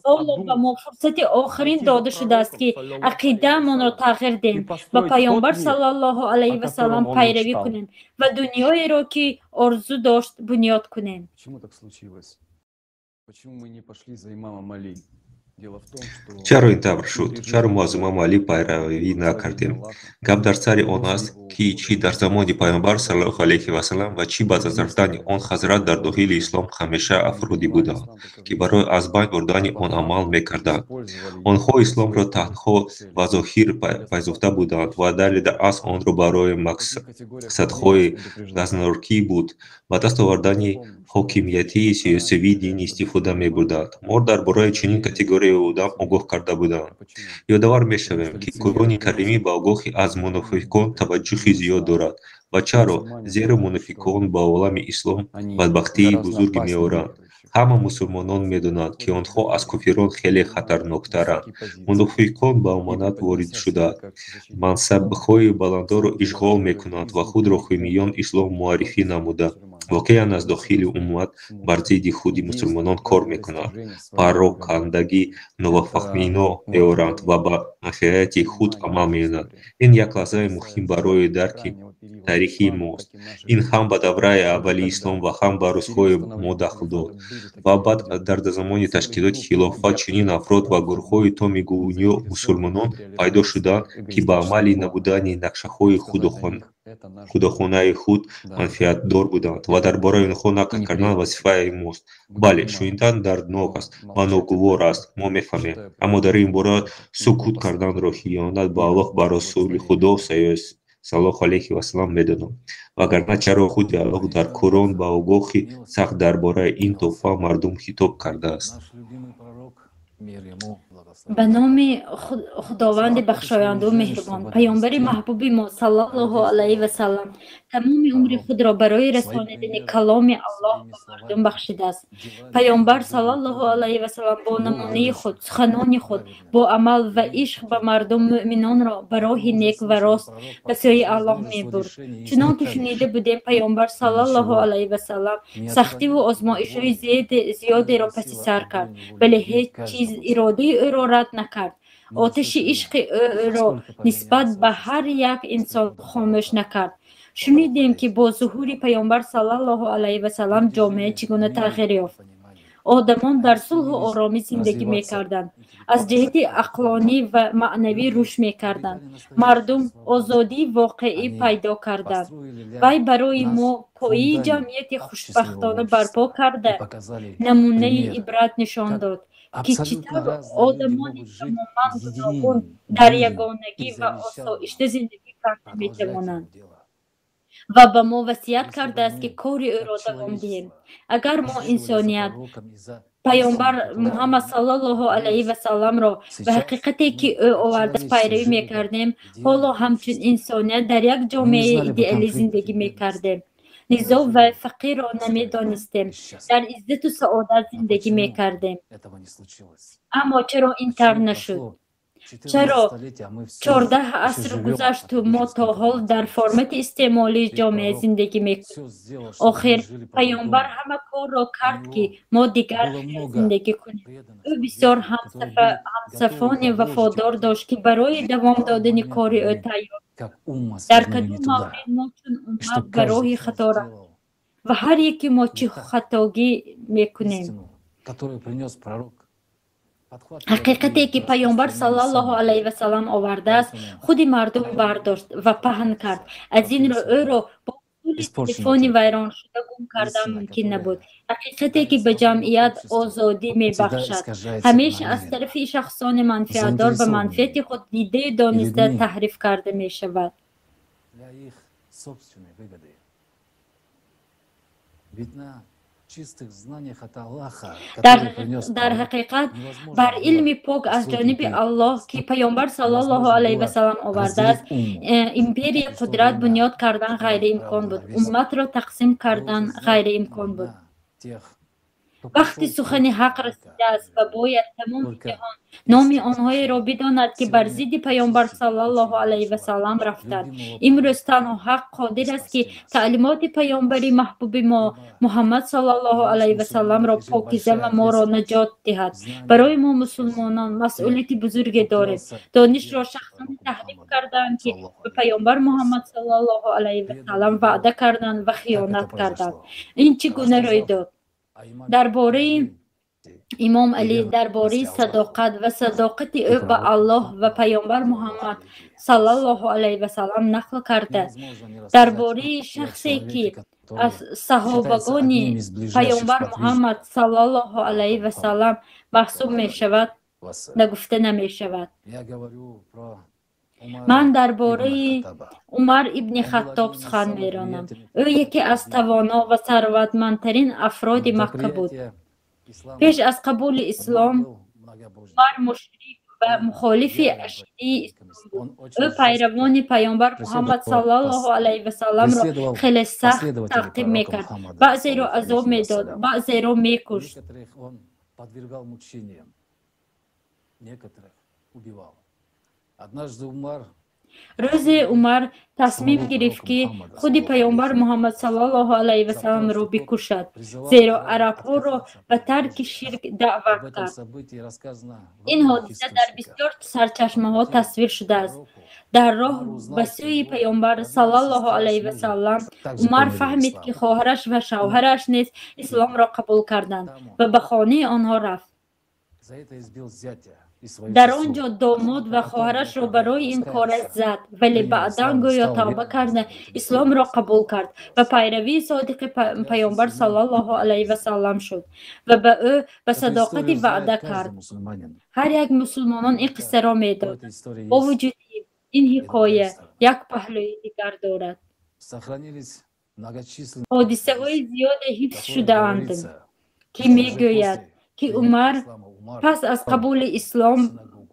Ҳоло ба мо фурсати охирин дода шудааст, ки ақидаамонро тағйир диҳем, ба Паёмбар саллаллоҳу алайҳи васаллам пайравӣ кунем ва дунёеро, ки орзу дошт, бунёд кунем. Почему мы не пошли за имамом Али? Чаро ин тавр шуд? Чаро мо аз имом Алӣ пайравӣ накардем? Гап дар сари он аст, ки чӣ дар замони Паёмбар саллаллоҳу алайҳи васаллам ва чӣ баъд аз рафтани он ҳазрат дар дохили ислом ҳамеша афроде буданд, ки барои аз байн бурдани он амал мекарданд. Онҳо исломро танҳо ба зоҳир пайзуфта буданд ва дале дар асл онро барои мақсадҳои ғаразнокӣ буд ба даст овардани ҳокимияти сиёсивии динӣ истифода мебурданд. Моро дар бораи чунин категорияи одам огоҳ карда буданд. Ёдовар мешавем, ки Қуръони Каримӣ ба огоҳӣ аз мунофиқон таваҷҷӯҳи зиёд дорад. Ва чаро? Зеро мунофиқон ба олами ислом бадбахтии бузурге меоранд. Ҳама мусулмонон медонанд, ки онҳо аз кофирон хеле хатарноктаранд. Мунофиқон ба аманат ворид шуда, мансабҳои баландро ишғол мекунанд ва худро ҳомиёни ислом муаррифӣ намуда, воқеан аз дохили уммат бар зидди худи мусулмонон кор мекунанд, парокандагӣ, нофаҳмиҳо меоранд ва ба манфиати худ амал мекунанд. Ин як лаҳзаи муҳим барои дарки таърихии мост. Ин ҳам ба давраи аввали ислом ва ҳам ба рӯзҳои мо дахл дод. Ва баъд дар замони ташкилоти хилофат чунин афрод ва гурӯҳҳои то мегӯё мусулмонон пайдо шуданд, ки ба амалӣ набудани нақшаҳои худохонаи худ манфиатдор буданд ва дар бораи онҳо нақл кардан вазифаи мост. Бале, шунидан дарднок аст ва ногувор аст, мо мефаҳмем, аммо дар ин бора сукут карданро хиёнат ба Аллоҳ, ба Расули Худо саллаллоҳу алайҳи васаллам медонам. Вагарна чаро худи Аллоҳ дар Қуръон ба огоҳи сахт дар бораи ин тоифа мардум хитоб кардааст? Ба номи Худованди бахшоянду меҳрубон. Паёмбари маҳбуби мо саллаллоҳу алайҳи васаллам тамоми умри худро барои расонидани каломи Аллоҳ ба мардум бахшидааст. Паёмбар саллаллоҳу алайҳи васаллам бо намунаи худ, суханони худ, бо амал ва ишқ ба мардум мӯъминонро ба роҳи нек ва рост ба сӯи Аллоҳ мебурд. Чунон ки шунида будем, Паёмбар саллаллоҳу алайҳи васаллам сахтиву озмоишҳои зиёдеро паси сар кард, вале ҳеҷ чиз иродаи ӯро рад накард. Оташи ишқи ӯро нисбат ба ҳар як инсон хомӯш накард. Шунидем, ки бо зуҳури Паёмбар саллаллоҳу алайҳи васаллам ҷомеа чӣ гуна тағйир ёфт. Одамон дар сулҳу оромӣ зиндагӣ мекарданд, аз ҷиҳати ақлонӣ ва маънавӣ рушд мекарданд, мардум озодии воқеӣ пайдо карданд. Вай барои мо пояи ҷамъияти хушбахтона барпо карда, намунаи ибрат нишон дод, ки чӣ тавр одамони тамоман гуногун дар ягонагӣ ва осоишта зиндагӣ карда метавонанд. Ва ба мо васият кардааст, ки кори ӯро давом диҳем. Агар мо инсоният Паёмбар Муҳаммад саллаллоҳу алайҳи васалламро ба ҳақиқате, ки ӯ овардааст, пайравӣ мекардем, ҳоло ҳамчун инсоният дар як ҷомеаи идеалӣ зиндагӣ мекардем. Низоъ ва фақирро намедонистем, дар иззату саодат зиндагӣ мекардем. Аммо чаро ин тавр нашуд? Чаро 14 аср гузашту мо то ҳол дар формати истеъмолии ҷомеа зиндагӣ мекунем? Охир паёмбар ҳама корро кард, ки мо дигар хел зиндагӣ кунем. Ӯ бисёр ҳамсафони вафодор дошт, ки барои давом додани кори ӯ тайёр. Дар кадом маврид мо чун уммат ба роҳи хато рафтем ва ҳар яке мо чӣ хатогӣ мекунем? Ҳақиқате ки паёмбар саллаллоҳу алайҳи васаллам овардааст, худи мардум бардошт ва паҳн кард. Аз ин рӯ ӯро бо усули телефони вайроншуда гум кардан мумкин набуд. Ҳақиқате ки ба ҷамъият озодӣ мебахшад, ҳамеша аз тарафи шахсони манфиатдор ба манфиати худ дидаю дониста таҳриф карда мешавад. Дар ҳақиқат бар илми пок аз ҷониби Аллоҳ, ки паёмбар саллаллоҳу алайҳи васаллам овардааст, империяи қудрат бунёд кардан ғайриимкон буд, умматро тақсим кардан ғайриимкон буд. Вақти сухани ҳақ расидааст ва бояд тамоми ҷаҳон номи онҳоеро бидонад, ки бар зидди паёмбар саллаллоҳу алайҳи васаллам рафтанд. Имрӯз танҳо ҳақ қодир аст, ки таълимоти паёмбари маҳбуби мо Муҳаммад саллаллоҳу алайҳи васалламро покиза ва моро наҷот диҳад. Барои мо мусулмонон масъулияти бузурге дорем. Донишро шахсоне таҳриф кардаанд, ки ба паёмбар Муҳаммад саллаллоҳу алайҳи васаллам ваъда карданд ва хиёнат карданд. Ин чӣ гуна рӯй дод? Дар бораи имом Алӣ, дар бораи садоқат ва садоқати ӯ ба Аллоҳ ва паёмбар Муҳаммад саллаллоҳу алайҳи васаллам нақл карда, дар бораи шахсе ки аз саҳобагони паёмбар Муҳаммад саллаллоҳу алайҳи васаллам маҳсуб мешавад, нагуфта намешавад. Ман дар бораи Умар ибни Хаттоб сухан меронам. Ӯ яке аз тавоно ва сарватмандтарин афроди Макка буд. Пеш аз қабули ислом Умар мушрик ва мухолифи ашидии ислом буд. Ӯ пайравони паёмбар Муҳаммад саллаллоҳу алайҳи васалламро хеле сахт таъқиб мекард, баъзеро азоб медод, баъзеро мекушт. Рӯзе Умар тасмим гирифт, ки худи паёмбар Муҳаммад саллаллоҳу алайҳи васалламро бикушад, зеро арабҳоро ба тарки ширк даъват кард. Ин ҳодиса дар бисёр сарчашмаҳо тасвир шудааст. Дар роҳ ба сӯи паёмбар саллаллоҳу алайҳи васаллам Умар фаҳмид, ки хоҳараш ва шавҳараш низ исломро қабул карданд ва ба хонаи онҳо рафт. Дар он ҷо домод ва хоҳарашро барои ин кораш зад, вале баъдан гӯё тавба карда исломро қабул кард ва пайравии содиқи паёмбар саллаллоҳу алайҳи васаллам шуд ва ба ӯ ба садоқати ваъда кард. Ҳар як мусулмонон ин қиссаро медод. Бо вуҷуди ин ҳикоя як паҳлӯи дигар дорад. Ҳодисаҳои зиёде ҳифз шудаанд, ки мегӯяд, ки Умар пас аз қабули ислом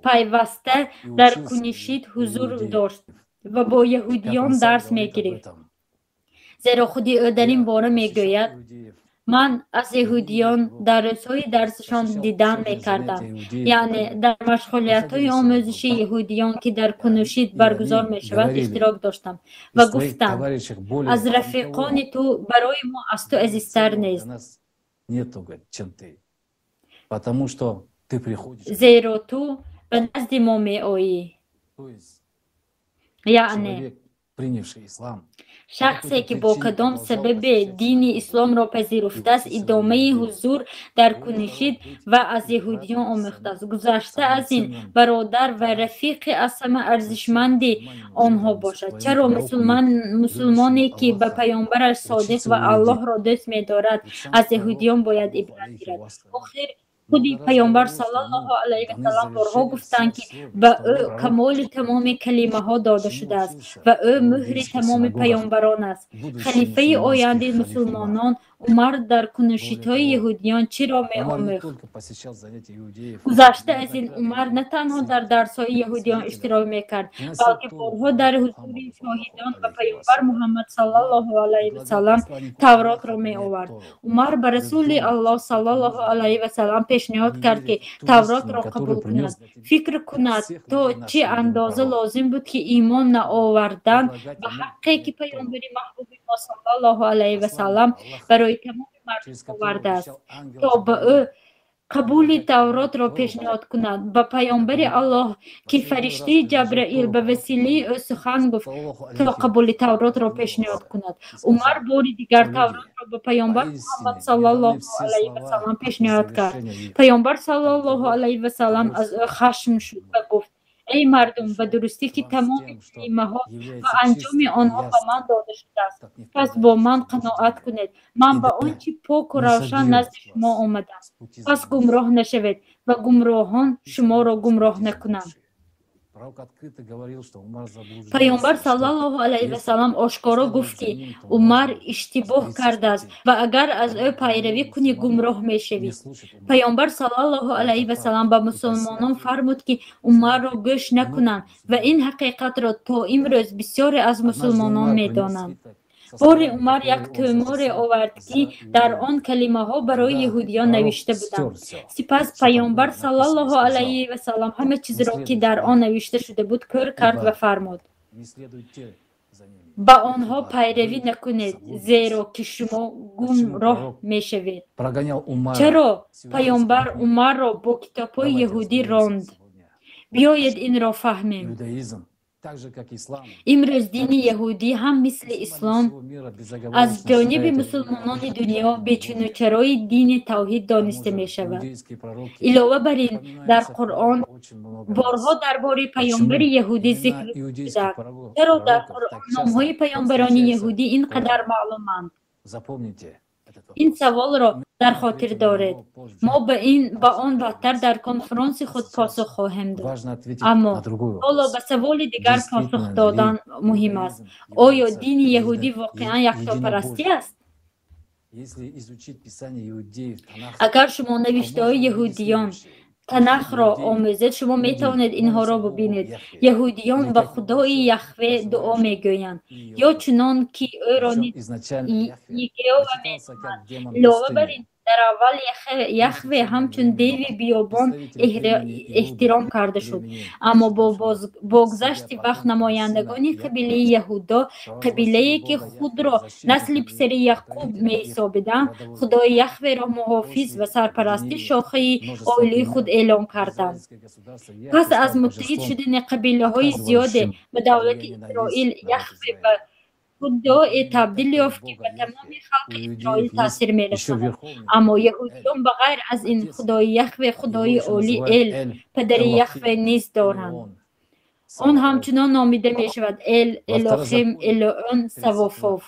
пайваста дар кунишид ҳузур дошт ва бо яҳудиён дарс мегирифт. Зеро худи ӯ дар ин бора мегӯяд: ман аз яҳудиён дар рӯзҳои дарсашон дидан мекардам, яъне дар машғулиятҳои омӯзиши яҳудиён, ки дар кунушид баргузор мешавад, иштирок доштам ва гуфтам: аз рафиқони ту барои мо аз ту азизтар нест, зеро ту ба назди мо меоӣ. Яъне шахсе ки бо кадом сабабе дини исломро пазируфтааст, идомаи ҳузур дар кунишид ва аз яҳудиён омӯхтааст. Гузашта аз ин, бародар ва рафиқи аз ҳама арзишманди онҳо бошад. Чаро мусулмоне ки ба паёмбараш содиқ ва Аллоҳро дӯст медорад, аз яҳудиён бояд ибрат гирад? Охир худи паёмбар саллаллоҳу алайҳи васаллам борҳо гуфтанд, ки ба ӯ камоли тамоми калимаҳо дода шудааст ва ӯ муҳри тамоми паёмбарон аст. Халифаи ояндаи мусулмонон Умар дар кунушитҳои яҳудиён чиро меомӯхт? Гузашта аз ин, Умар на танҳо дар дарсҳои яҳудиён иштирок мекард, балки борҳо дар ҳузури шоҳидон ба паёмбар Муҳаммад саллаллоҳу алайҳи васаллам Тавротро меовард. Умар ба Расули Аллоҳ саллаллоҳу алайҳи васаллам пешниҳод кард, ки Тавротро қабул кунад. Фикр кунад, то чӣ андоза лозим буд, ки имон наовардан ба ҳаққе, ки паёмбари маҳбуби мо саллаллоҳу алайҳи васаллам барои тамоми мардум овардааст, то ба ӯ қабули Тавротро пешниҳод кунад. Ба паёмбари Аллоҳ, ки фариштаи Ҷабраил ба василаи ӯ сухан гуфт, то қабули Тавротро пешниҳод кунад. Умар бори дигар Тавротро ба паёмбар Муҳаммад саллаллоҳу алайҳи васаллам пешниҳод кард. Паёмбар саллаллоҳу алайҳи васаллам аз ӯ хашм шуд ва гуфт: эй мардум, ба дурустӣ, ки тамоми калимаҳо ва анҷоми онҳо ба ман дода шудааст, пас бо ман қаноат кунед. Ман ба он чи поку равшан назди шумо омадам, пас гумроҳ нашавед ва гумроҳон шуморо гумроҳ накунанд. Паёмбар саллаллоҳу алайҳи васаллам ошкоро гуфт, ки Умар иштибоҳ кардааст ва агар аз ӯ пайравӣ кунӣ, гумроҳ мешавӣ. Паёмбар саллаллоҳу алайҳи васаллам ба мусулмонон фармуд, ки Умарро гӯш накунанд ва ин ҳақиқатро то имрӯз бисёре аз мусулмонон медонанд. Бори Умар як тӯморе овард, ки дар он калимаҳо барои яҳудиён навишта буданд. Сипас паёмбар саллаллоҳу алайҳи васаллам ҳама чизро, ки дар он навишта шуда буд, кӯр кард ва фармуд: ба онҳо пайравӣ накунед, зеро ки шумо гумроҳ мешавед. Чаро паёмбар Умарро бо китобҳои яҳудӣ ронд? Биёед инро фаҳмем. Имрӯз дини яҳудӣ ҳам мисли ислом аз ҷониби мусулмонони дунё бечунучарои дини тавҳид дониста мешавад. Илова бар ин, дар Қуръон борҳо дар бораи паёмбари яҳудӣ зикр шудааст. Чаро дар Қуръон номҳои паёмбарони яҳудӣ ин қадар маълуманд? Ин саволро дар хотир доред. Мо ба он баъдтар дар конфронси худ посух хоҳем дод. Аммо ҳоло ба саволи дигар посух додан муҳим аст. Оё дини яҳудӣ воқеан яктопарастӣ аст? Агар шумо навиштаҳои яҳудиён Танахро омӯзед, шумо метавонед инҳоро бибинед. Яҳудиён ба худои Яхве дуо мегӯянд, ё чунон ки ӯро Егеова меноманд. Илова бар ин, дар аввал Яхве ҳамчун деви биёбон эҳтиром карда шуд, аммо бо гузашти вақт намояндагони қабилаи Яҳудо, қабилае ки худро насли писари Яқуб меҳисобиданд, худои Яхверо муҳофиз ва сарпарасти шохаи оилаи худ эълон карданд. Пас аз муттаҳид шудани қабилаҳои зиёде ба давлати Исроил, Яхве ба худое табдил ёфт, ки ба тамоми халқи Исроил таъсир мерасонад. Аммо яҳудиён ба ғайр аз ин худои Яхве, худои олӣ Эл, падари Яхве низ доранд. Он ҳамчунон номида мешавад Эл, Элохим, Элоон, Савофов.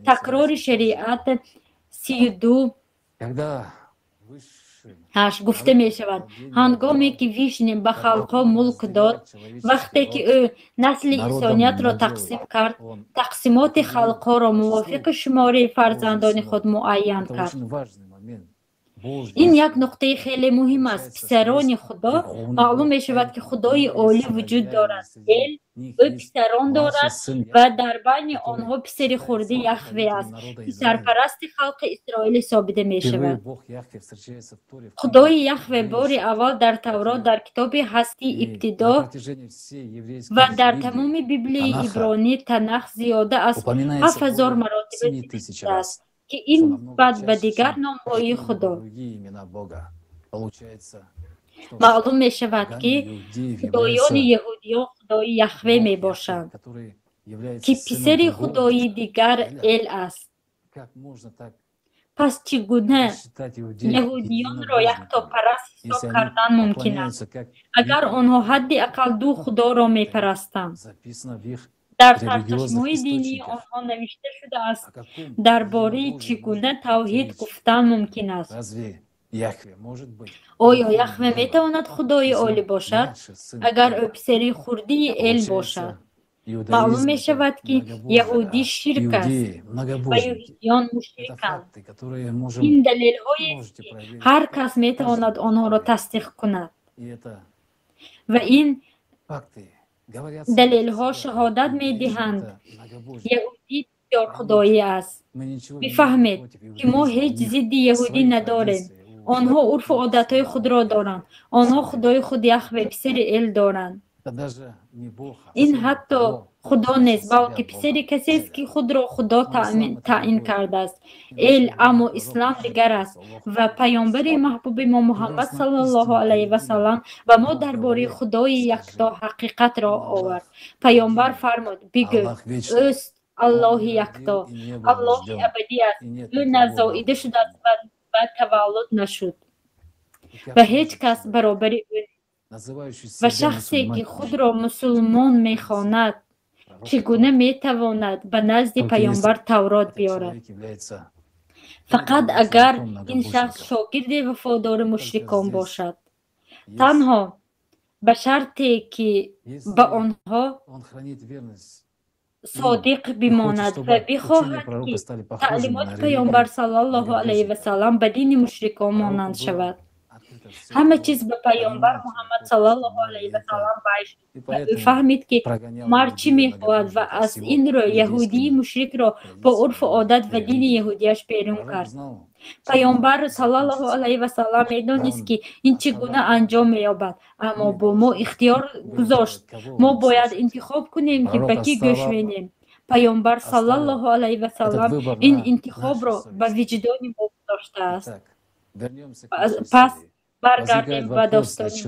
Такрори шариат 32:8 гуфта мешавад: ҳангоме ки Вишни ба халқҳо мулк дод, вақте ки ӯ насли инсониятро тақсим кард, тақсимоти халқҳоро мувофиқи шумораи фарзандони худ муайян кард. Ин як нуқтаи хеле муҳим аст. Писарони Худо маълум мешавад, ки Худои олӣ вуҷуд дорад. Эл, ӯ писарон дорад ва дар байни онҳо писари хурди Яхве аст, ки сарпарасти халқи Исроил ҳисобида мешавад. Худои Яхве бори аввал дар Таврот, дар китоби Ҳастии ибтидо ва дар тамоми Библияи ибронӣ Танах зиёда аз 7000 маротиба зикр шудааст, ки ин нисбат ба дигар номҳои Худо. Маълум мешавад, ки худоёни яҳудиён худои Яхве мебошанд, ки писари худои дигар Эл аст. Пас чӣ гуна яҳудиёнро яктопараст ҳисоб кардан мумкин аст, агар онҳо ҳадди ақал ду худоро мепарастанд? Дар сарчашмаҳои динии онҳо навишта шудааст, дар бораи чӣ гуна тавҳид гуфтан мумкин аст. Оё Яхве метавонад худои олӣ бошад, агар ӯ писари хурдии Эл бошад? Маълум мешавад, ки яҳудӣ ширк аст ва яҳудиён мушриканд. Ин далелҳоест, ки ҳар кас метавонад онҳоро тасдиқ кунад. Ва ин далелҳо шаҳодат медиҳанд, яҳудӣ бисёрхудоӣ аст. Бифаҳмед, ки мо ҳеҷ зидди яҳудӣ надорем. Онҳо урфу одатҳои худро доранд. Онҳо худои худ Яхве, писари Эл доранд. Ин ҳатто худо нест, балки писари касест, ки худро худо таъин кардааст. Эл, аммо ислам дигар аст ва паёмбари маҳбуби мо Муҳаммад саллаллоҳу алайҳи васаллам ба мо дар бораи худои якто ҳақиқатро овард. Паёмбар фармуд: бигӯ, ӯст Аллоҳи якто, Аллоҳи абадӣ аст, ӯ назоида шудааст ва таваллуд нашуд ва ҳеҷ кас баробари ӯ нест. Ва шахсе, ки худро мусулмон мехонад, чӣ гуна метавонад ба назди паёмбар Таврот биёрад? Фақат агар ин шахс шогирди вафодори мушрикон бошад. Танҳо ба шарте, ки ба онҳо содиқ бимонад ва бихоҳад, ки таълимоти паёмбар саллаллоҳу алайҳи васаллам ба дини мушрикон монанд шавад. Ҳама чиз ба паёмбар Муҳаммад саллаллоҳу алайҳи васаллам ваҳй шуд ва ӯ фаҳмид, ки Умар чӣ мехоҳад ва аз ин рӯ яҳудии мушрикро бо урфу одат ва дини яҳудияш берун кард. Паёмбар саллаллоҳу алайҳи васаллам медонист, ки ин чӣ гуна анҷом меёбад, аммо бо мо ихтиёр гузошт. Мо бояд интихоб кунем, ки ба кӣ гӯш медиҳем. Паёмбар саллаллоҳу алайҳи васаллам ин интихобро ба виҷдони мо гузоштааст. Пас баргардем ба достони.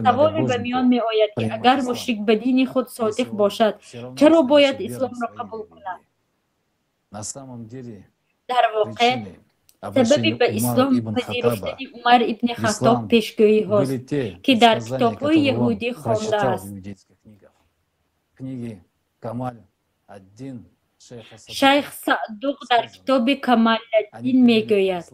Саволе ба миён меояд, ки агар мушрик ба дини худ содиқ бошад, чаро бояд исломро қабул кунад? Дар воқеъ, сабаби ба ислом пазируфтани Умар ибни Хаттоб пешгӯиҳост, ки дар китобҳои яҳудӣ хондааст. Шайх Саъдуқ дар китоби Камаладдин мегӯяд: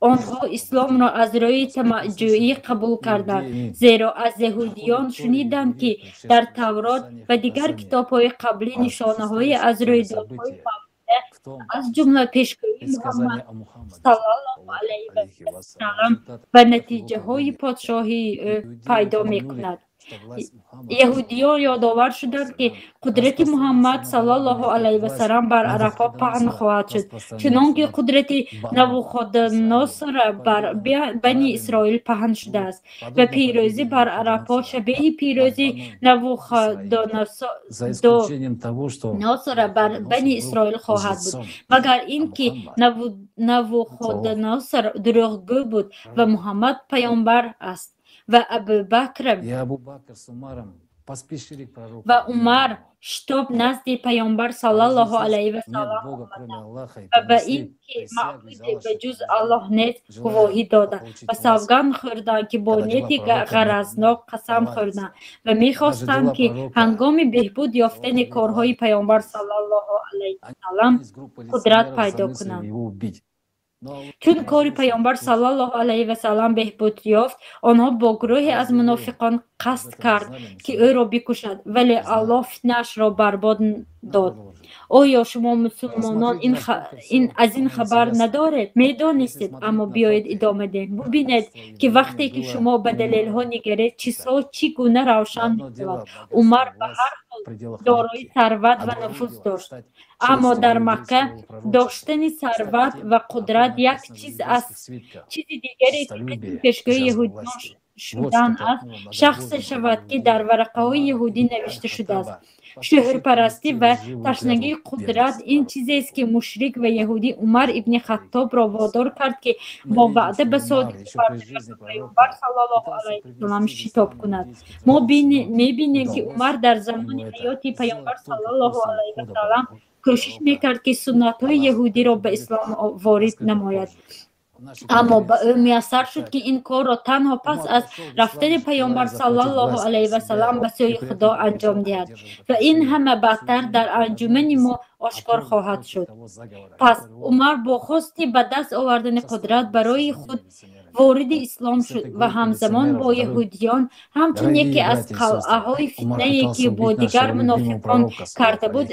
онҳо исломро аз рӯи тамаъҷӯӣ қабул карданд, зеро аз яҳудиён шуниданд, ки дар Таврот ва дигар китобҳои қаблӣ нишонаҳое аз рӯйдодҳои мавҷуда, аз ҷумла пешгӯии Муҳаммад саллаллоҳу алайҳи васаллам ва натиҷаҳои подшоҳии ӯ пайдо мекунад. Яҳудиён ёдовар шуданд, ки қудрати Муҳаммад саллаллоҳу алайҳи васаллам бар арабҳо паҳн хоҳад шуд, чунон ки қудрати Навуходоносора бар Бани Исроил паҳн шудааст ва пирӯзӣ бар арабҳо шабеҳи пирӯзии Навуходоносора бар Бани Исроил хоҳад буд, магар ин ки Навуходоносор дурӯғгӯ буд ва Муҳаммад паёмбар аст. Ва Абубакр ва Умар шитоб назди паёмбар саллаллоҳу алайҳи васаллам омаданд ва ба ин ки маъбуде ба ҷуз Аллоҳ нест гувоҳӣ доданд ва савганд хӯрданд, ки бо нияти ғаразнок қасам хӯрданд ва мехостанд, ки ҳангоми беҳбуд ёфтани корҳои паёмбар саллаллоҳу алайҳи васаллам қудрат пайдо кунанд. Чун кори паёмбар саллаллоҳу алайҳи васаллам беҳбуд ёфт, онҳо бо гурӯҳе аз мунофиқон қасд кард, ки ӯро бикушад, вале Аллоҳ фитнаашро барбод дод. Оё шумо мусулмонон аз ин хабар надоред? Медонистед, аммо биёед идома диҳем. Бубинед, ки вақте ки шумо ба далелҳо нигаред, чизҳо чӣ гуна равшан мешавад. Умар ба ҳар ҳол дорои сарват ва нуфуз дошт, аммо дар Макка доштани сарват ва қудрат як чиз аст. Чизи дигаре, ки қисми пешгӯии яҳудиён шудан аст, шахсе шавад, ки дар варақаҳои яҳудӣ навишта шудааст. Шӯҳрпарастӣ ва ташнагии қудрат ин чизест, ки мушрик ва яҳудӣ Умар ибни Хаттобро водор кард, ки бо ваъда ба содиқӣ ба паёмбар саллаллоҳу алайҳи васаллам шитоб кунад. Мо мебинем, ки Умар дар замони ҳаёти паёмбар саллаллоҳу алайҳи васаллам кӯшиш мекард, ки суннатҳои яҳудиро ба ислом ворид намояд. Аммо ба ӯ муяссар шуд, ки ин корро танҳо пас аз рафтани паёмбар саллаллоҳу алайҳи васаллам ба сӯи Худо анҷом диҳад ва ин ҳама баъдтар дар анҷумани мо ошкор хоҳад шуд. Пас Умар бо хости ба даст овардани қудрат барои худ Вориди ислом шуд ва ҳамзамон бо яҳудиён ҳамчун яке аз қалъаҳои фитнае, ки бо дигар мунофиқон карда буд.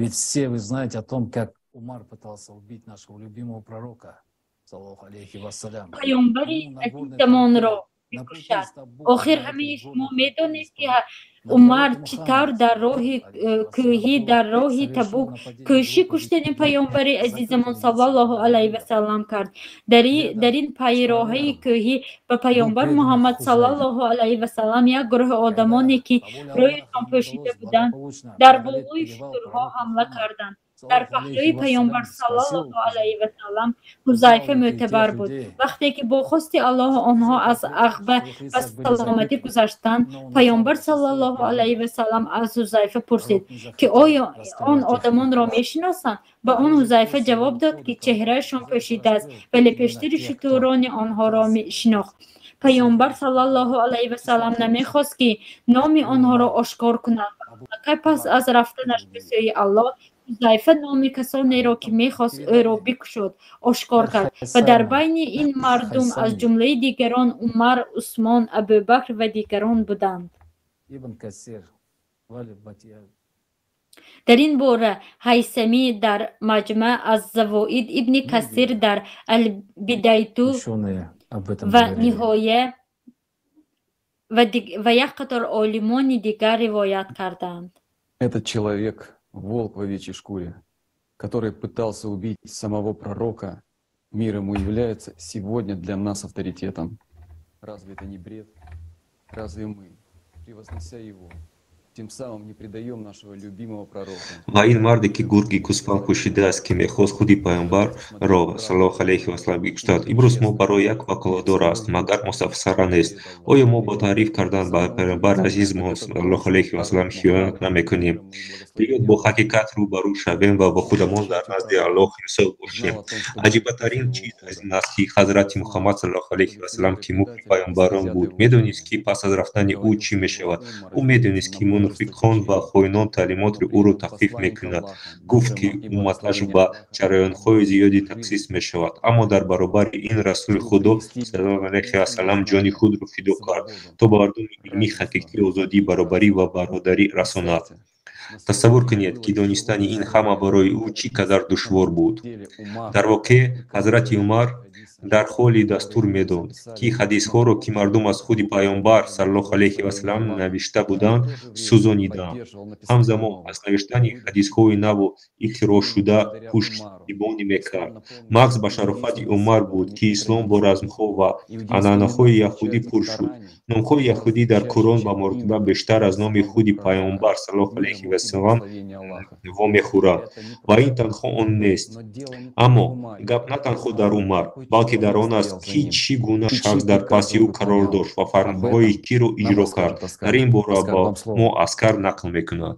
Ведь все вы знаете о том, как Умар пытался убить нашего любимого пророка, саллаллаху алейхи вассалям. Паёмбари азизамонро бикушад. Охир ҳамаи шумо медонед, ки Умар чӣ тавр дар роҳи кӯҳӣ, дар роҳи Табук, кӯши куштани паёмбари азизамон саллаллоҳу алайҳи васаллам кард. Дар ин пайроҳаи кӯҳӣ ба паёмбар Муҳаммад саллаллоҳу алайҳи васаллам як гурӯҳи одамоне, ки рӯяшон пӯшида буданд, дар болои шутурҳо ҳамла карданд. Дар паҳлӯи паёмбар саллаллоҳу алайҳи васаллам Ҳузайфа мӯътабар буд. Вақте ки бо хости Аллоҳ онҳо аз Ақба ба саломатӣ гузаштанд, паёмбар саллаллоҳу алайҳи васаллам аз Ҳузайфа пурсид, ки оё он одамонро мешиносанд. Ба он Ҳузайфа ҷавоб дод, ки чеҳраашон пӯшидааст, вале пештари шутурони онҳоро шинохт. Паёмбар саллаллоҳу алайҳи васаллам намехост, ки номи онҳоро ошкор кунад. Аллакай пас аз рафтанаш ба сӯи Аллоҳ, Ҳузайфа номи касонеро, ки мехост ӯро бикушод, ошкор кард ва дар байни ин мардум аз ҷумлаи дигарон Умар, Усмон, Абубакр ва дигарон буданд. Дар ин бора Ҳайсамӣ дар Маҷмаъ аз-Завоид, Ибни Касир дар Албидаяту ва Ниҳоя ва як қатор олимони дигар ривоят кардаанд. Этот человек — волк в овечьей шкуре, который пытался убить самого пророка, мир ему, является сегодня для нас авторитетом. Разве это не бред? Разве мы, превознося его, тем самым не предаем нашего любимого пророка? Ва ин марде, ки гурги гӯсфанд пӯшидааст, ки мехост худи паёмбарро саллаллоҳу алайҳи васаллам бикуштад, имрӯз мо барои як ваколатдор аст, магар мустафсара нест. Оё мо бо таъриф кардан ба паёмбар азизмон саллаллоҳу алайҳи васаллам хиёнат намекунем? Биёд бо ҳақиқат рӯбарӯ шавем ва бо худамон дар назди Аллоҳ ҳисоб бошем. Аҷибатарин чиз аз ин аст, ки ҳазрати Муҳаммад саллаллоҳу алайҳи васаллам, ки муҳри паёмбарон буд, медонист, ки пас аз рафтани ӯ чӣ мешавад. Ӯ медонист, ки мунофиқон ва хоинон таълимоти ӯро тахфиф мекунад. Гуфт, ки умматаш ба ҷараёнҳои зиёде тақсис мешавад, аммо дар баробари ин Расули Худо саллаллоҳу алайҳи васаллам ҷони худро фидо кард, то ба мардуми илмӣ ҳақиқӣ озодӣ, баробарӣ ва бародарӣ расонад. Тасаввур кунед, ки донистани ин ҳама барои ӯ чӣ қадар душвор буд. Дар воқеъ, ҳазрати Умар дар ҳоли дастур медод, ки ҳадисҳоро, ки мардум аз худи паёмбар саллаллоҳу алайҳи васаллам навишта буданд, сӯзониданд. Ҳамзамон аз навиштани ҳадисҳои наву ихтироъшуда пуштибонӣ мекард. Мағз ба шарофати Умар буд, ки ислом бо размҳо ва анъанаҳои яҳудӣ пур шуд. Номҳои яҳудӣ дар Қуръон ба маротиба бештар аз номи худи паёмбар саллаллоҳу алайҳи васаллам вомехӯрад ва ин танҳо он нест. Аммо гап на танҳо дар Умар, балки дар он аст, ки чӣ гуна шахс дар паси ӯ қарор дошт ва фармонҳои киро иҷро кард. Дар ин бора ба мо Аскар нақл мекунад.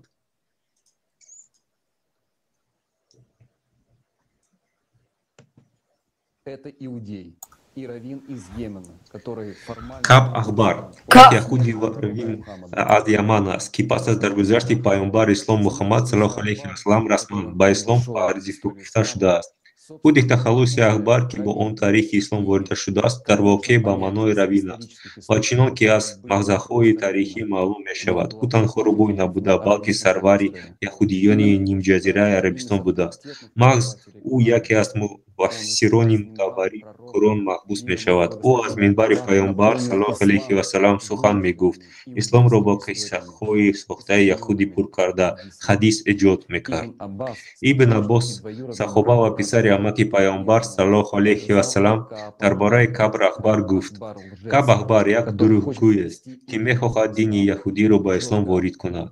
Каъб Аҳбар як яҳуди равин аз Яман аст, ки пас аз даргузашти паёмбари ислом Муҳаммад саллаллоҳу алайҳи васаллам расман ба ислом пазируфта шудааст. Худи тахаллуси Аҳбар, ки бо он таърихи ислом ворида шудааст, дар воқеъ ба маънои равин аст ва чунон ки аз мағзаҳои таърихӣ маълум мешавад, ӯ танҳо рубой набуда, балки сарвари яҳудиёни нимҷазираи Арабистон будааст. Маҳз ӯ яке аз муфассирони мутаварри Қуръон маҳбус мешавад. Ӯ аз минбари паёмбар саллаллоҳу алайҳи васаллам сухан мегуфт, исломро бо қиссаҳои сохтаи яҳудӣ пур карда, ҳадис эҷод мекард. Ибн Аббос, саҳоба ва писари амаки паёмбар саллаллоҳу алайҳи васаллам, дар бораи Каъб Аҳбар гуфт: Каъб Аҳбар як дурӯғгӯест, ки мехоҳад дини яҳудиро ба ислом ворид кунад.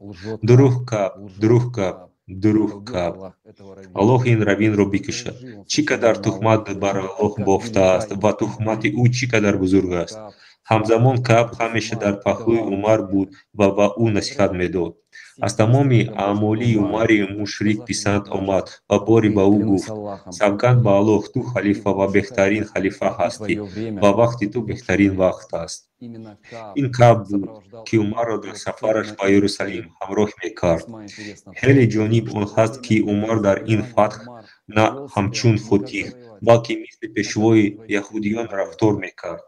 Дурӯғ Каъб, дурӯғ Каъб, дурӯғ Каъб. Аллоҳ ин равинро бикушад. Чӣ қадар туҳмат бар Аллоҳ бофтааст ва туҳмати ӯ чӣ қадар бузург аст. Ҳамзамон Каъб ҳамеша дар паҳлӯи Умар буд ва ба ӯ насиҳат медод. Аз тамоми аъмоли Умари мушрик писанд омад ва боре ба ӯ гуфт: савганд ба Аллоҳ, ту халифа ва беҳтарин халифа ҳастӣ ва вақти ту беҳтарин вақт аст. Ин Каъб буд, ки Умарро дар сафараш ба Иерусалим ҳамроҳ мекард. Хеле ҷониб он ҳаст, ки Умар дар ин фатҳ на ҳамчун фотиҳ, балки мисли пешвои яҳудиён рафтор мекард.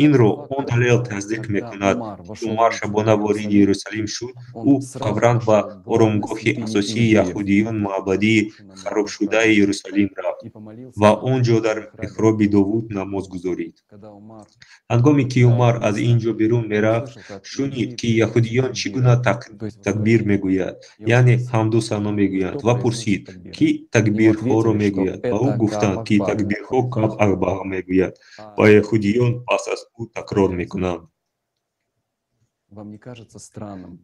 Инро он далел тасдиқ мекунад, ки Умар шабона вориди Иерусалим шуд, ӯ фавран ба оромгоҳи асосии яҳудиён, маъбади харобшудаи Иерусалим рафт ва он ҷо дар меҳроби Довуд намоз гузорид. Ҳангоме ки Умар аз ин ҷо берун мерафт, шунид, ки яҳудиён чӣ гуна такбир мегӯяд, яъне ҳамду сано мегӯянд, ва пурсид, ки такбирҳоро мегӯяд. Ба ӯ гуфтанд, ки такбирҳо Каъб Аҳбар мегӯяд ва яҳудиён пас аз ӯ такрор мекунанд.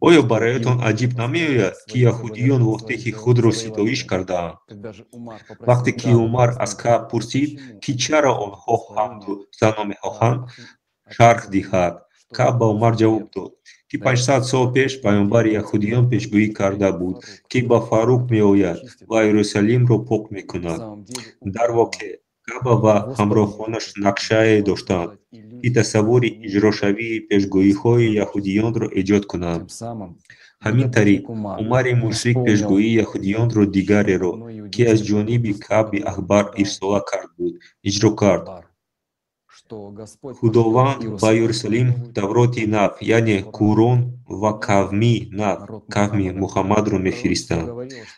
Оё бароятон аҷиб намеояд, ки яҳудиён воҳтехи худро ситоиш кардаанд? Вақте ки Умар аз Каъб пурсид, ки чаро онҳо ҳамду сано мехоҳанд, шарҳ диҳад, Каъб ба Умар ҷавоб дод, ки 500 сол пеш паёмбари яҳудиён пешгӯӣ карда буд, ки ба Фаруқ меояд ва Иерусалимро пок мекунад. Дар воқеъ, Каъба ва ҳамроҳонаш нақшае доштанд, ки тасаввури иҷрошавии пешгӯиҳои яҳудиёнро эҷод кунанд. Ҳамин тариқ, Умари мушрик пешгӯии яҳудиёнро дигареро, ки аз ҷониби Каъби Аҳбар ирсола кард буд, иҷро кард. Худованд ба Иерусалим Тавроти нав, яъне Қуръон ва қавми нав, қавми Муҳаммадро мефиристанд.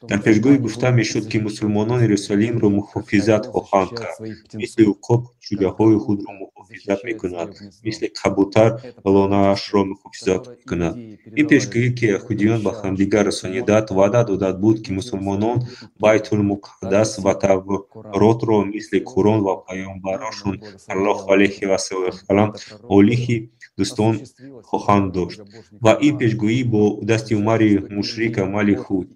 Дар пешгӯӣ гуфта мешуд, ки мусулмонон Иерусалимро муҳофизат хоҳанд кард, мисли уқоб ҷуҷаҳои худро муҳофизат мекунад, мисли кабутар лонаашро муҳофизат мекунад. Ин пешгӯӣ, ки яҳудиён ба ҳамдигар расониданд, ваъда дода буд, ки мусулмонон Байтулмуқаддас ва Тавротро мисли Қуръон ва паёмбарошон саллаллоҳу алайҳи васаллам олиҳи дӯстон хоҳанд дошт. Ва ин пешгӯӣ бо дасти Умари мушрик амали худ.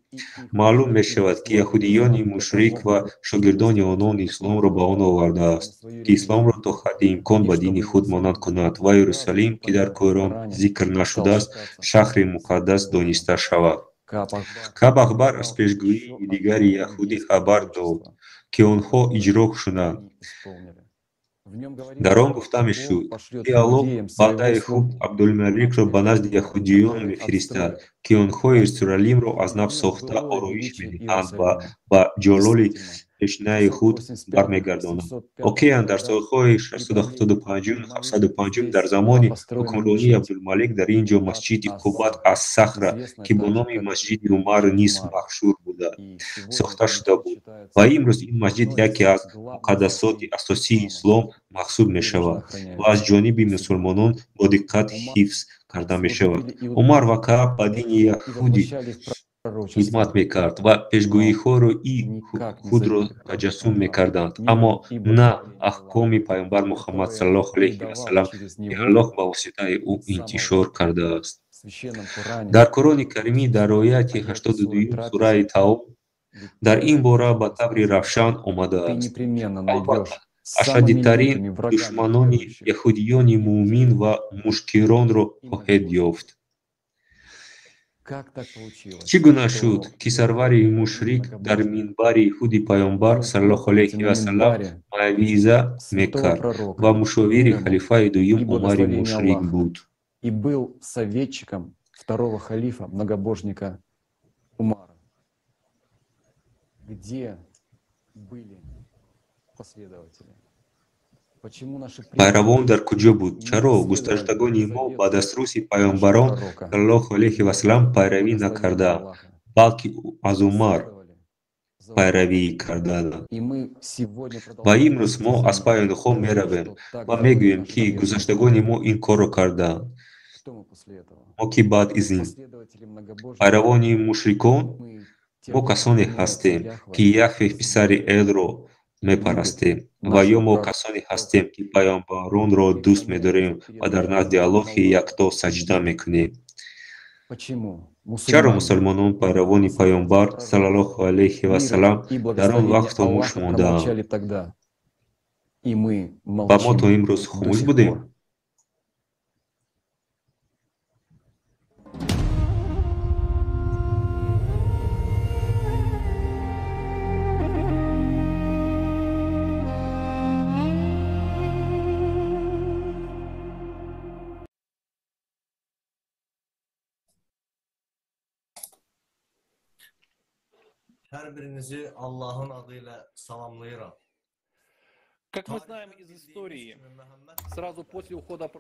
Маълум мешавад, ки яҳудиёни мушрик ва шогирдони онон исломро ба он овардааст, ки исломро то ҳадди имкон ба дини худ монанд кунад ва Иерусалим, ки дар Қуръон зикр нашудааст, шаҳри муқаддас дониста шавад. Каъб Аҳбар аз пешгӯии дигари яҳудӣ хабар дод, ки онҳо иҷро шуданд. Дар он гуфта мешуд, ки Аллоҳ бандаи худ Абдулмаликро ба назди яҳудиён мефиристад, ки онҳо Иерусалимро аз нав сохта ороиш медиҳанд ва ба ҷалоли пешинаи худ бармегардонанд. Воқеан, дар солҳои 675-705 дар замони ҳукмронии Абдулмалик дар ин ҷо масҷиди Қубат ас-Сахра, ки бо номи масҷиди Умар низ машҳур буда, сохта шуда буд ва имрӯз ин масҷид яке аз муқаддасоти асосии ислом маҳсуб мешавад ва аз ҷониби мусулмонон бо диққат ҳифз карда мешавад. Умар ва Каъб ба дини яҳудӣ хизмат мекард ва пешгӯиҳоро и худро таҷассум мекарданд, аммо на аҳкоми паёмбар Муҳаммад саллаллоҳу алайҳи васаллам, ки Аллоҳ ба воситаи ӯ интишор кардааст. Дар Қуръони Каримӣ дар ояти 82 сураи Таом дар ин бора ба таври равшан омадааст. Албатта, ашаддитарин душманони яҳудиёни муъмин ва мушкиронро хоҳед ёфт. Чӣ гуна шуд, ки сарвари мушрик дар минбари худи паёмбар саллаллоҳу алайҳи васаллам мавъиза мекард ва мушовири халифаи дуюм Умари мушрик буд? И был советчиком второго халифа, многобожника Умара. Где были последователи? Пайравон дар куҷо буд? Чаро густаштагони мо ба даструси паёмбарон саллаллоҳу алайҳи васаллам пайравӣ накардаанд, балки аз Умар пайравӣ карданд? Ва имрӯз мо аз пайи онҳо меравем ва мегӯем, ки гузаштагони мо ин корро кардаанд. Мо ки баъд из ин пайравони мушрикон, мо касоне ҳастем, ки Яҳве писари Элро мепарастем, ва ё мо касоне ҳастем, ки паёмбаронро дӯст медорем ва дар назди Аллоҳи якто саҷда мекунем. Чаро мусалмонон пайравони паёмбар саллаллоҳу алайҳи васаллам дар он вақт хомӯш мондаанд ва мо то имрӯз хомӯш будем? Hər birinizi Allahın adı ilə salamlayıram.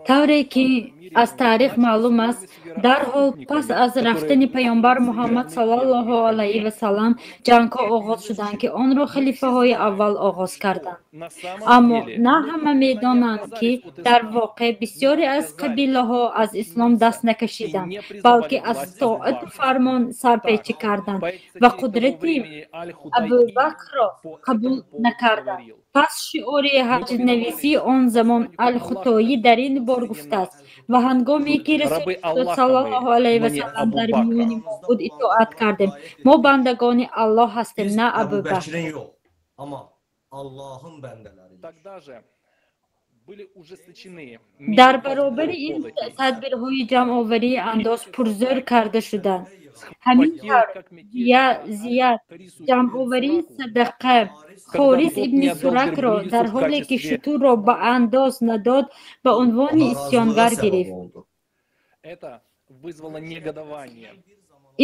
Тавре ки аз таърих маълум аст, дарҳол пас аз рафтани паёмбар Муҳаммад саллаллоҳу алайҳи васаллам ҷангҳо оғоз шуданд, ки онро халифаҳои аввал оғоз карданд. Аммо на ҳама медонанд, ки дар воқеъ бисёре аз қабилаҳо аз ислом даст накашиданд, балки аз тоату фармон сарпечӣ карданд ва қудрати Абубакрро қабул накарданд. Пас шиори ҳаҷвнависии он замон Алхутоӣ дар ин бор гуфтааст: ва ҳангоме ки Расули Худо саллаллоҳу алайҳи васаллам дар миёни мо буд, итоат кардем. Мо бандагони Аллоҳ ҳастем, на Абубакр. Дар баробари ин тадбирҳои ҷамъоварии андоз пурзӯр карда шуданд. Ҳамин тавр зият ҷамъоварии садақа Хорис ибни Суракро дар ҳоле ки шутурро ба андоз надод, ба унвони исёнгар гирифт.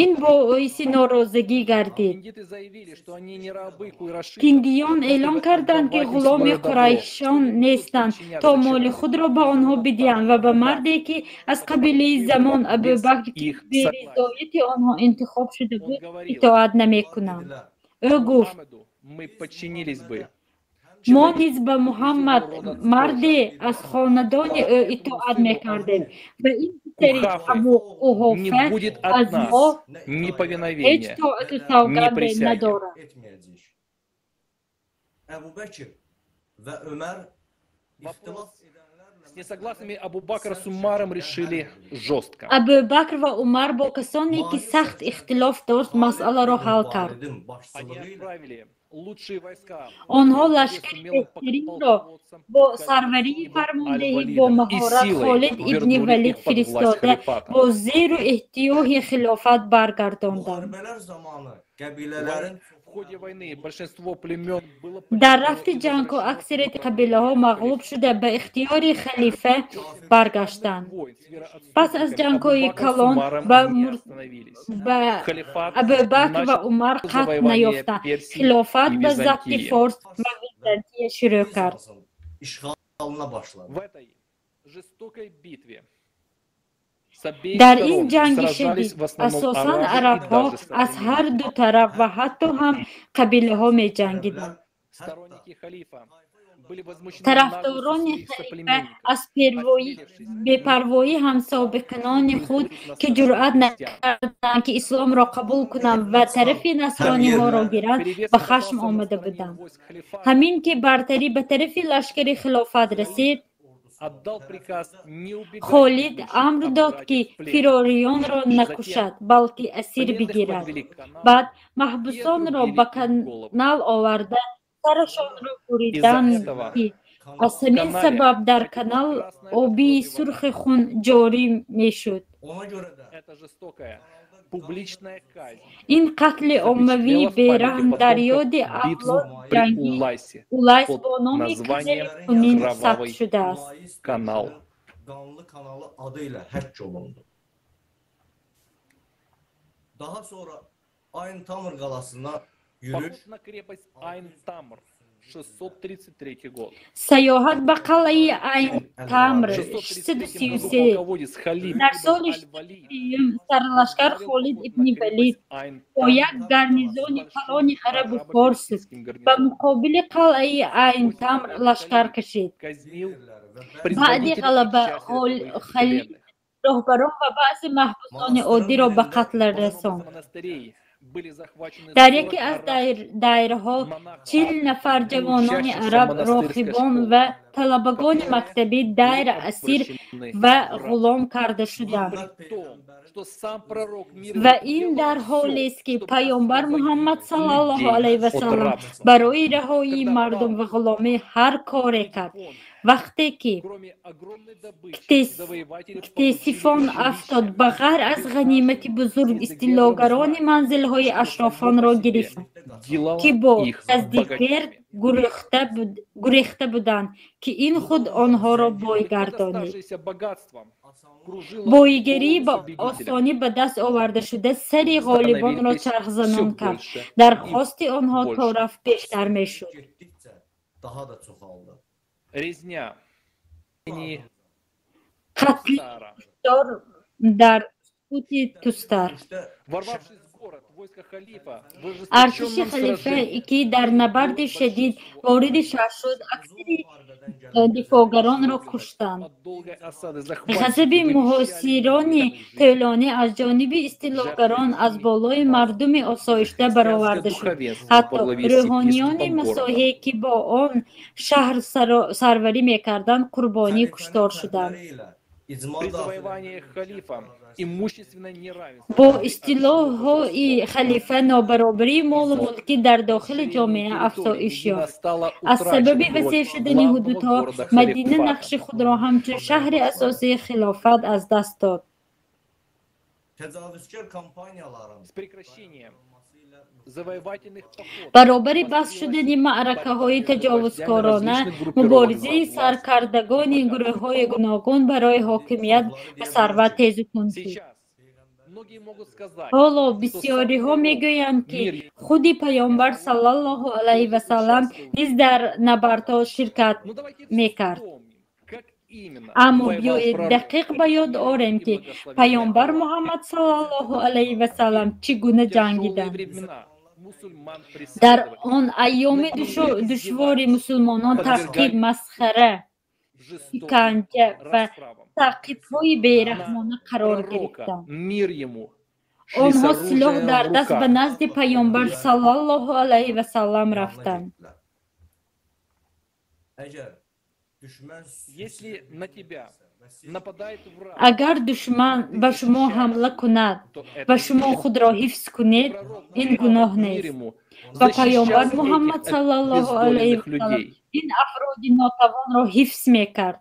Ин боиси норозигӣ гардид. Киндиён эълон карданд, ки ғуломи қурайшон нестанд, то моли худро ба онҳо бидиҳанд ва ба марде, ки аз қабилаи замон Абубакр беризояти онҳо интихоб шуда буд, итоат намекунанд. Ӯ гуфт: мо низ ба Муҳаммад, марде аз хонадони ӯ, итоат мекардем ва ин писари Абу Қуҳофа аз мо ҳеҷ тоату савганде надорад. Абубакр ва Умар бо касоне, ки сахт ихтилоф дошт, масъаларо ҳал кард. Онҳо лашкари беҳтаринро бо сарварии фармондеҳӣ бо маҳорат Холид ибни Валид фиристода, бо зеру эҳтиёҳи хилофат баргардонданд. Дар рафти ҷангҳо аксарияти қабилаҳо мағлуб шуда, ба ихтиёри халифа баргаштанд. Пас аз ҷангҳои калон ба Абубакр ва Умар қатл наёфтанд. Хилофат ба забти Форс ва Византия шурӯъ кард. Дар ин ҷанги шадид асосан арабҳо аз ҳар ду тараф ва ҳатто ҳам қабилаҳо меҷангиданд. Тарафдорони халифа аз бепарвоии ҳамсобиқинони худ, ки ҷуръат накарданд, ки исломро қабул кунанд ва тарафи насрониҳоро гиранд, ба хашм омада буданд. Ҳамин ки бартарӣ ба тарафи лашкари хилофат расид, Холид амр дод, ки фирорионро накушад, балки асир бигирад. Баъд маҳбусонро ба канал оварда, сарашонро буриданд, ки аз ҳамин сабаб дар канал оби сурхи хун ҷорӣ мешуд. Ин қатли оммавии бераҳм дар ёди авлоди ҷангии Улайс бо номи канали хунин сабт шудааст. Саёҳат ба қалъаи Айн-Тамр 633. Дар соли 633 сарлашкар Холид ибни Валид бо як гарнизони калони арабу форс ба муқобили қалъаи Айн-Тамр лашкар кашид. Баъди ғалаба Халид роҳбарон ва баъзе маҳбусони оддиро ба қатл расонд. Дар яке аз дайрҳо 40 нафар ҷавонони араб, рохибон ва талабагони мактабӣ дайр асир ва ғулом карда шуданд. Ва ин дар ҳолест, ки паёмбар Муҳаммад саллаллоҳу алайҳи васаллам барои раҳоии мардум ва ғуломӣ ҳар коре кард. Вақте ки Ктесифон афтод, ба ғайр аз ғанимати бузург истилогарони манзилҳои ашрофонро гирифтанд, ки бо Яздигерд гурехта буданд, ки ин худ онҳоро бой гардонид. Боигарӣ ба осонӣ ба даст оварда шуда сари ғолибонро чархзанон кард. Дархости онҳо то рафт бештар мешуд. Резня. Қатли куштор дар сукути Тустар. Артиши халифа, ки дар набарди шадид вориди шаҳр шуд, аксари дифоъгаронро куштанд. Ғазаби муҳосирони тӯлонӣ аз ҷониби истилогарон аз болои мардуми осоишта бароварда шуд. Ҳатто рӯҳониёни масоҳе, ки бо он шаҳр сарварӣ мекарданд, қурбонии куштор шуданд. Бо истилоҳҳои халифа нобаробарии молу мулкӣ дар дохили ҷомеа афзоиш ёфт. Аз сабаби васеъ шудани ҳудудҳо Мадина нақши худро ҳамчун шаҳри асосии хилофат аз даст дод. Баробари баст шудани маъракаҳои таҷовузкорона, муборизаи саркардагони гурӯҳҳои гуногун барои ҳокимият ва сарват тезу тунд шуд. Ҳоло бисёриҳо мегӯянд, ки худи Паёмбар саллаллоҳу алайҳи васаллам низ дар набардҳо ширкат мекард. Аммо биёед дақиқ ба ёд орем, ки Паёмбар Муҳаммад саллаллоҳу алайҳи васаллам чӣ гуна ҷангиданд. Дар он айёми душвори мусулмонон таъқиб, масхара, шиканҷа ва таъқибҳои бераҳмона қарор гирифтанд. Онҳо силоҳ дар даст ба назди Паёмбар саллаллоҳу алайҳи васаллам рафтанд. Агар душман ба шумо ҳамла кунад ва шумо худро ҳифз кунед, ин гуноҳ нест. Ва Паёмбар Муҳаммад саллаллоҳу алайҳи васаллам ин афроди нотавонро ҳифз мекард.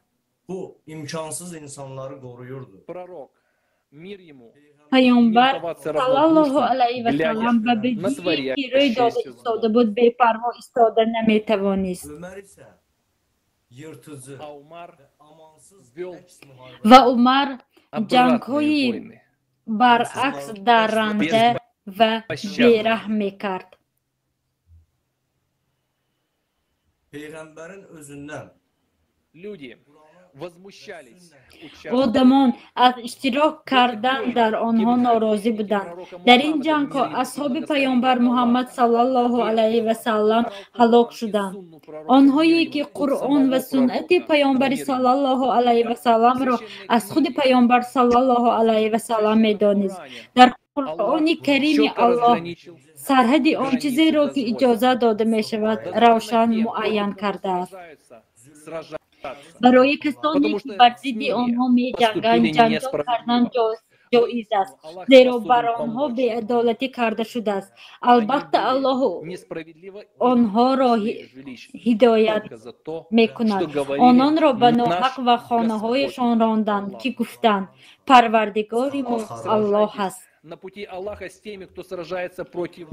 Паёмбар саллаллоҳу алайҳи васаллам ба бадие, ки рӯй дода истода буд, бепарво истода наметавонист. Ва Умар ҷангҳои баръакс дарранда ва бераҳм мекард. Одамон аз иштирок кардан дар онҳо норозӣ буданд. Дар ин ҷангҳо асҳоби Паёмбар Муҳаммад саллаллоҳу алайҳи васаллам ҳалок шуданд. Онҳое, ки Қуръон ва суннати Паёмбари саллаллоҳу алайҳи васалламро аз худи Паёмбар саллаллоҳу алайҳи васаллам медонист. Дар Қуръони Карими Аллоҳ сарҳади он чизеро, ки иҷозат дода мешавад, равшан муайян кардааст. Барои касоне, ки бар зидди онҳо меҷанганд, ҷанҷол кардан ҷоиз аст, зеро бар онҳо беадолатӣ карда шудааст. Албатта, Аллоҳ онҳоро ҳидоят мекунад. Ононро ба ноҳақ ва хонаҳояшон ронданд, ки гуфтанд: Парвардигори мо Аллоҳ аст.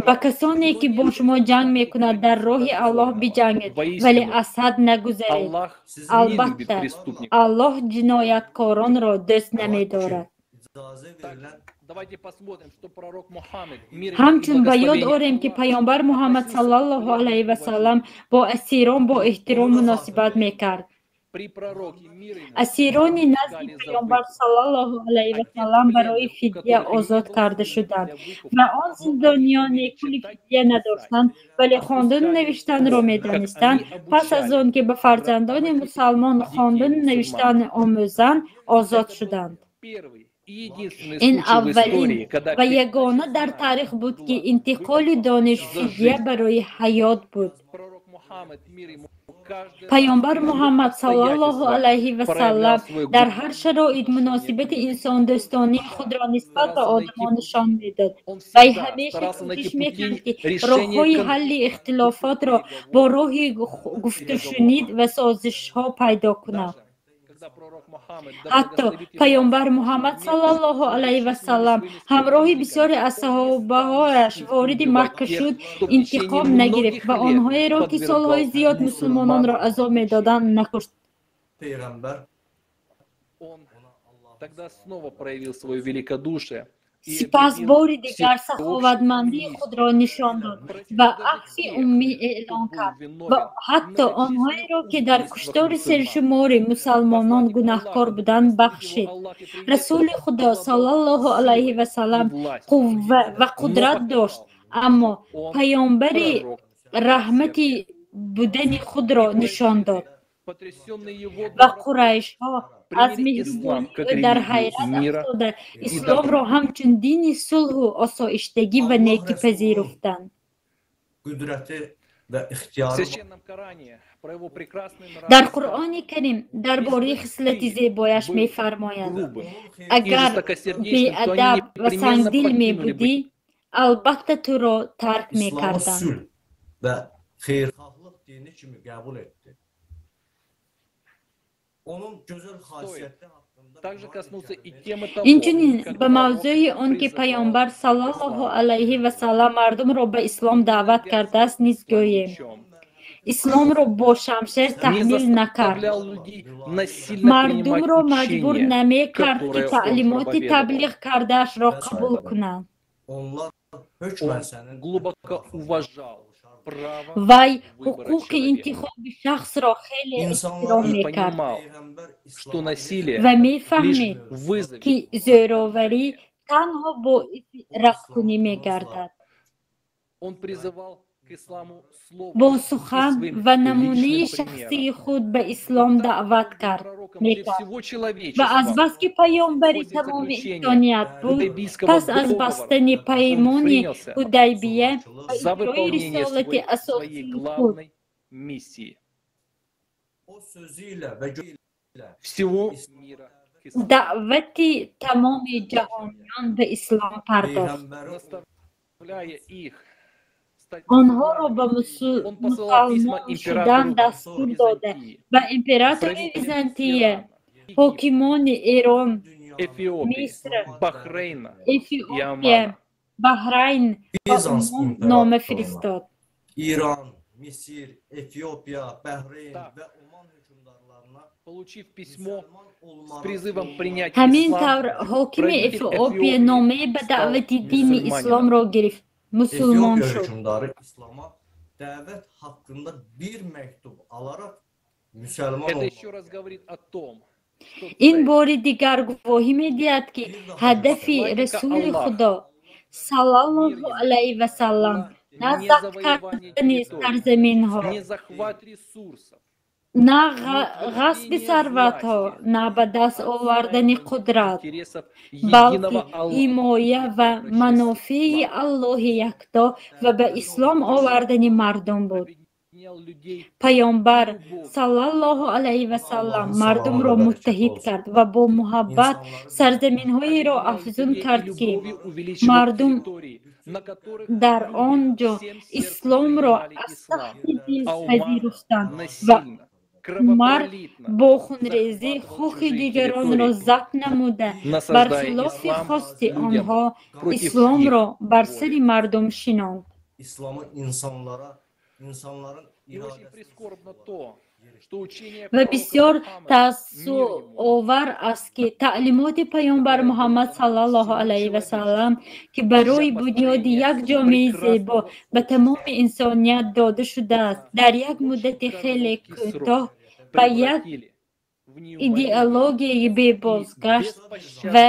Ба касоне, ки бо шумо ҷанг мекунад, дар роҳи Аллоҳ биҷангед, вале аз ҳад нагузаред. Албатта, Аллоҳ ҷинояткоронро дӯст намедорад. Ҳамчун ба ёд орем, ки Паёмбар Муҳаммад саллаллоҳу алайҳи васаллам бо асирон бо эҳтиром муносибат мекард. Асирони назди Паёмбар саллаллоҳу алайҳи васаллам барои фидя озод карда шуданд ва он зиндониёне, пули фидя надоштанд, вале хондану навиштанро медонистанд, пас аз он ки ба фарзандони мусалмон хондану навиштан омӯзанд, озод шуданд. Ин аввалин ва ягона дар таърих буд, ки интиқоли дониш фидя барои ҳаёт буд. Паёмбар Муҳаммад саллаллоҳу алайҳи васаллам дар ҳар шароит муносибати инсондӯстонии худро нисбат ба одамон нишон медод. Вай ҳамеша кӯшиш мекард, ки роҳҳои ҳалли ихтилофотро бо роҳи гуфтушунид ва созишҳо пайдо кунад. Ҳатто Паёмбар Муҳаммад саллаллоҳу алайҳи васаллам ҳамроҳи бисёре аз саҳобаҳояш вориди Макка шуд, интиқом нагирифт ва онҳоеро, ки солҳои зиёд мусулмононро азоб медоданд, накушт. Сипас бори дигар саховатмандии худро нишон дод ва афви умумӣ эълон кард ва ҳатто онҳоеро, ки дар куштори сершумори мусалмонон гунаҳкор буданд, бахшид. Расули Худо саллаллоҳу алайҳи васаллам қувва ва қудрат дошт, аммо паёмбари раҳмати будани худро нишон дод ва қурайшҳо аз меҳрубонии ӯ дар ҳайрат афтода, исломро ҳамчун дини сулҳу осоиштагӣ ва некӣ пазируфтанд. Дар Қуръони Карим дар бораи хислати зебояш мефармояд: агар беадаб ва сангдил мебудӣ, албатта туро тарк мекардам. Инчунин ба мавзӯи он ки паёмбар саллаллоҳу алайҳи васаллам мардумро ба ислом даъват кардааст, низ гӯем. Исломро бо шамшер таҳмил накард, мардумро маҷбур намекард, ки таълимоти таблиғ кардаашро қабул кунанд. Вай ҳуқуқи интихоби шахсро хеле эҳтиром мекард ва мефаҳмид, ки зӯроварӣ танҳо боиси радкунӣ мегардад. Бо сухан ва намунаи шахсии худ ба ислом даъват кард ва азбаски паёмбари тамоми инсоният буд, пас аз бастани паймони Ҳудайбия ва иҷрои рисолати асосии худ даъвати тамоми ҷаҳониён ба ислом пардохт. Онҳоро ба мусалмон шудан дастур дода, ба императори Византия, ҳокимони Эрон, Миср, Эфиопия, Баҳрайн ва Умон нома фиристод. Ҳамин тавр, ҳокими Эфиопия номае ба даъвати дини исломро гирифт, мусулмон шуд. Ин бори дигар гувоҳӣ медиҳад, ки ҳадафи Расули Худо саллаллоҳу алайҳи васаллам на забт кардани сарзаминҳо, на ғасби сарватҳо, на ба даст овардани қудрат, балки ҳимоя ва манофеи Аллоҳи якто ва ба ислом овардани мардум буд. Паёмбар саллаллоҳу алайҳи васаллам мардумро муттаҳид кард ва бо муҳаббат сарзаминҳоеро афзун кард, ки мардум дар он ҷо исломро аз таҳти дил пазируфтанд ва Умар бо хунрезӣ хоки дигаронро забт намуда, бар хилофи хости онҳо исломро бар сари мардум шинонд. Ва бисёр таассуфовар аст, ки таълимоти паёмбар Муҳаммад саллаллоҳу алайҳи васаллам, ки барои бунёди як ҷомеаи зебо ба тамоми инсоният дода шудааст, дар як муддати хеле кӯтоҳ ба як идеологияи бебозгашт ва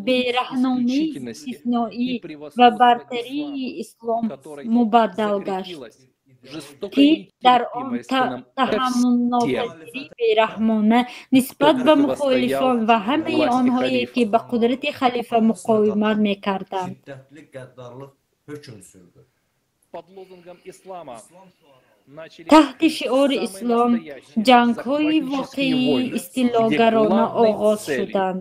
бераҳномии истисноӣ ва бартарии ислом мубаддал гашт, ки дар он таҳаммулнопазирии бераҳмона нисбат ба мухолифон ва ҳамаи онҳое, ки ба қудрати халифа муқовимат мекарданд. Таҳти шиори ислом ҷангҳои воқеии истилогарона оғоз шуданд,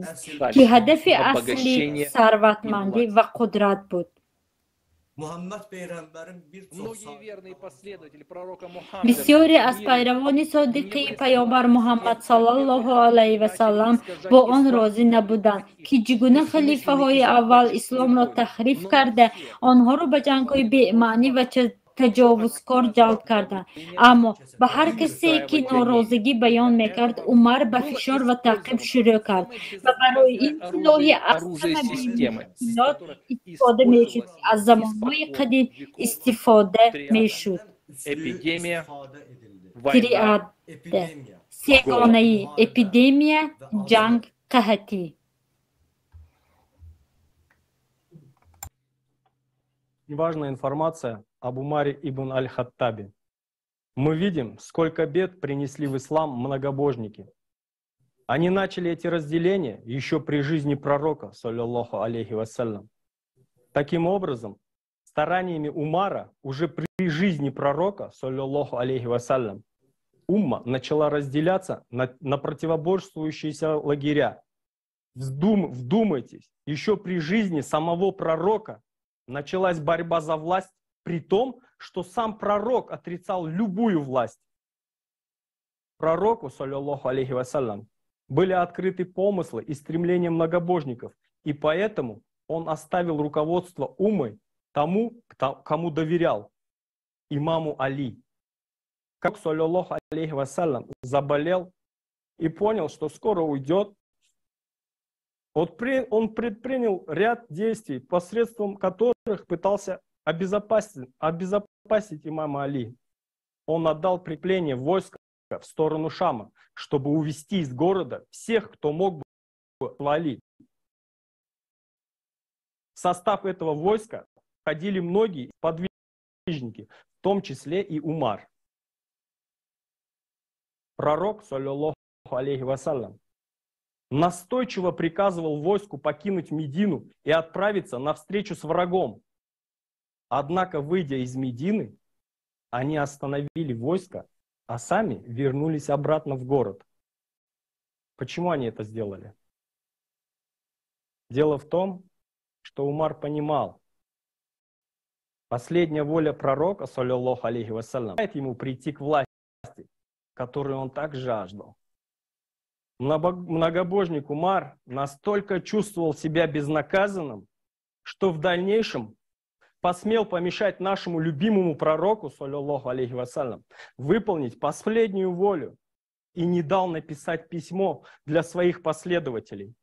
ки ҳадафи аслӣ сарватмандӣ ва қудрат буд. Бисёре аз пайравони содиқии паёмбар Муҳаммад саллаллоҳу алайҳи васаллам бо он розӣ набуданд, ки чӣ гуна халифаҳои аввал исломро таҳриф карда, онҳоро ба ҷангҳои бемаънӣ ва таҷовузкор ҷалб карданд. Аммо ба ҳар касе, ки норозигӣ баён мекард, Умар ба фишор ва таъқиб шурӯъ кард ва барои ин силоҳи аз ҳама бемушкилот истифода мешуд, ки аз замонҳои қадим истифода мешуд. Триада сегонаи эпидемия, ҷанг, қаҳатӣ. Важная информация об Умаре ибн аль-Хаттабе. Мы видим, сколько бед принесли в ислам многобожники. Они начали эти разделения еще при жизни пророка, саллаллаху алейхи вассалям. Таким образом, стараниями Умара уже при жизни пророка, саллаллаху алейхи вассалям, умма начала разделяться на противоборствующиеся лагеря. Вдумайтесь, еще при жизни самого пророка началась борьба за власть, при том, что сам пророк отрицал любую власть. Пророку, саллаллаху алейхи вассалям, были открыты помыслы и стремления многобожников, и поэтому он оставил руководство уммой тому, кому доверял, имаму Али. Как, саллаллаху алейхи вассалям, заболел и понял, что скоро уйдет, он предпринял ряд действий, посредством которых пытался обезопасить имама Али. Он отдал прикрепление войска в сторону Шама, чтобы увести из города всех, кто мог бы Али. В состав этого войска входили многие подвижники, в том числе и Умар. Пророк, саллаллаху алейхи вассалям, настойчиво приказывал войску покинуть Медину и отправиться на встречу с врагом. Однако, выйдя из Медины, они остановили войско, а сами вернулись обратно в город. Почему они это сделали? Дело в том, что Умар понимал, последняя воля пророка, саллаллаху алейхи вассалям, дает ему прийти к власти, которую он так жаждал. Многобожник Умар настолько чувствовал себя безнаказанным, что в дальнейшем посмел помешать нашему любимому пророку, саллаллаху алейхи вассалям, выполнить последнюю волю и не дал написать письмо для своих последователей.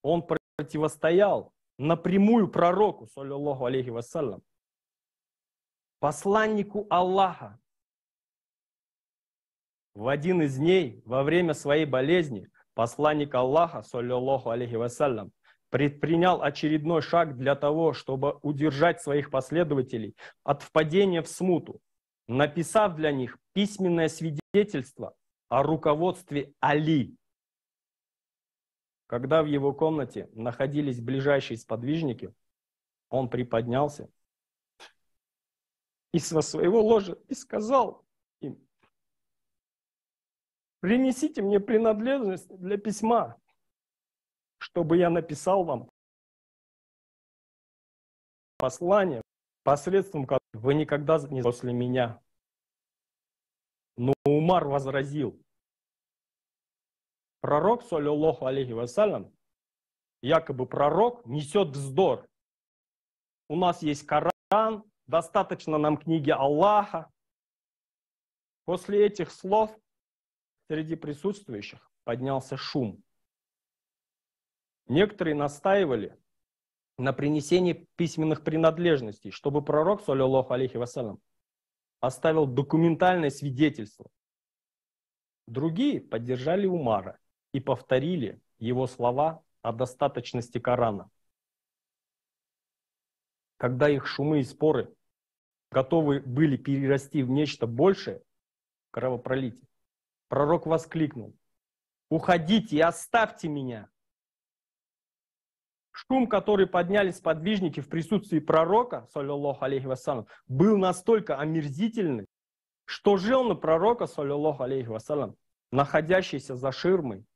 Он противостоял напрямую пророку, саллаллаху алейхи вассалям, посланнику Аллаха. В один из дней, во время своей болезни, посланник Аллаха, саллаллаху алейхи вассалям, предпринял очередной шаг для того, чтобы удержать своих последователей от впадения в смуту, написав для них письменное свидетельство о руководстве Али. Когда в его комнате находились ближайшие сподвижники, он приподнялся и со своего ложа и сказал им: «Принесите мне принадлежность для письма, чтобы я написал вам послание, посредством которого вы никогда не после меня». Но Умар возразил. Пророк, саллаллаху алейхи вассалям, якобы пророк несет вздор. У нас есть Коран, достаточно нам книги Аллаха. После этих слов среди присутствующих поднялся шум. Некоторые настаивали на принесении письменных принадлежностей, чтобы пророк, саллаллаху алейхи вассалям, оставил документальное свидетельство. Другие поддержали Умара и повторили его слова о достаточности Корана. Когда их шумы и споры готовы были перерасти в нечто большее, кровопролитие, пророк воскликнул: «Уходите и оставьте меня!» Шум, который подняли сподвижники в присутствии пророка, саллаллаху алейхи вассалям, был настолько омерзительный, что жены пророка, саллаллаху алейхи вассалям, находящиеся за ширмой,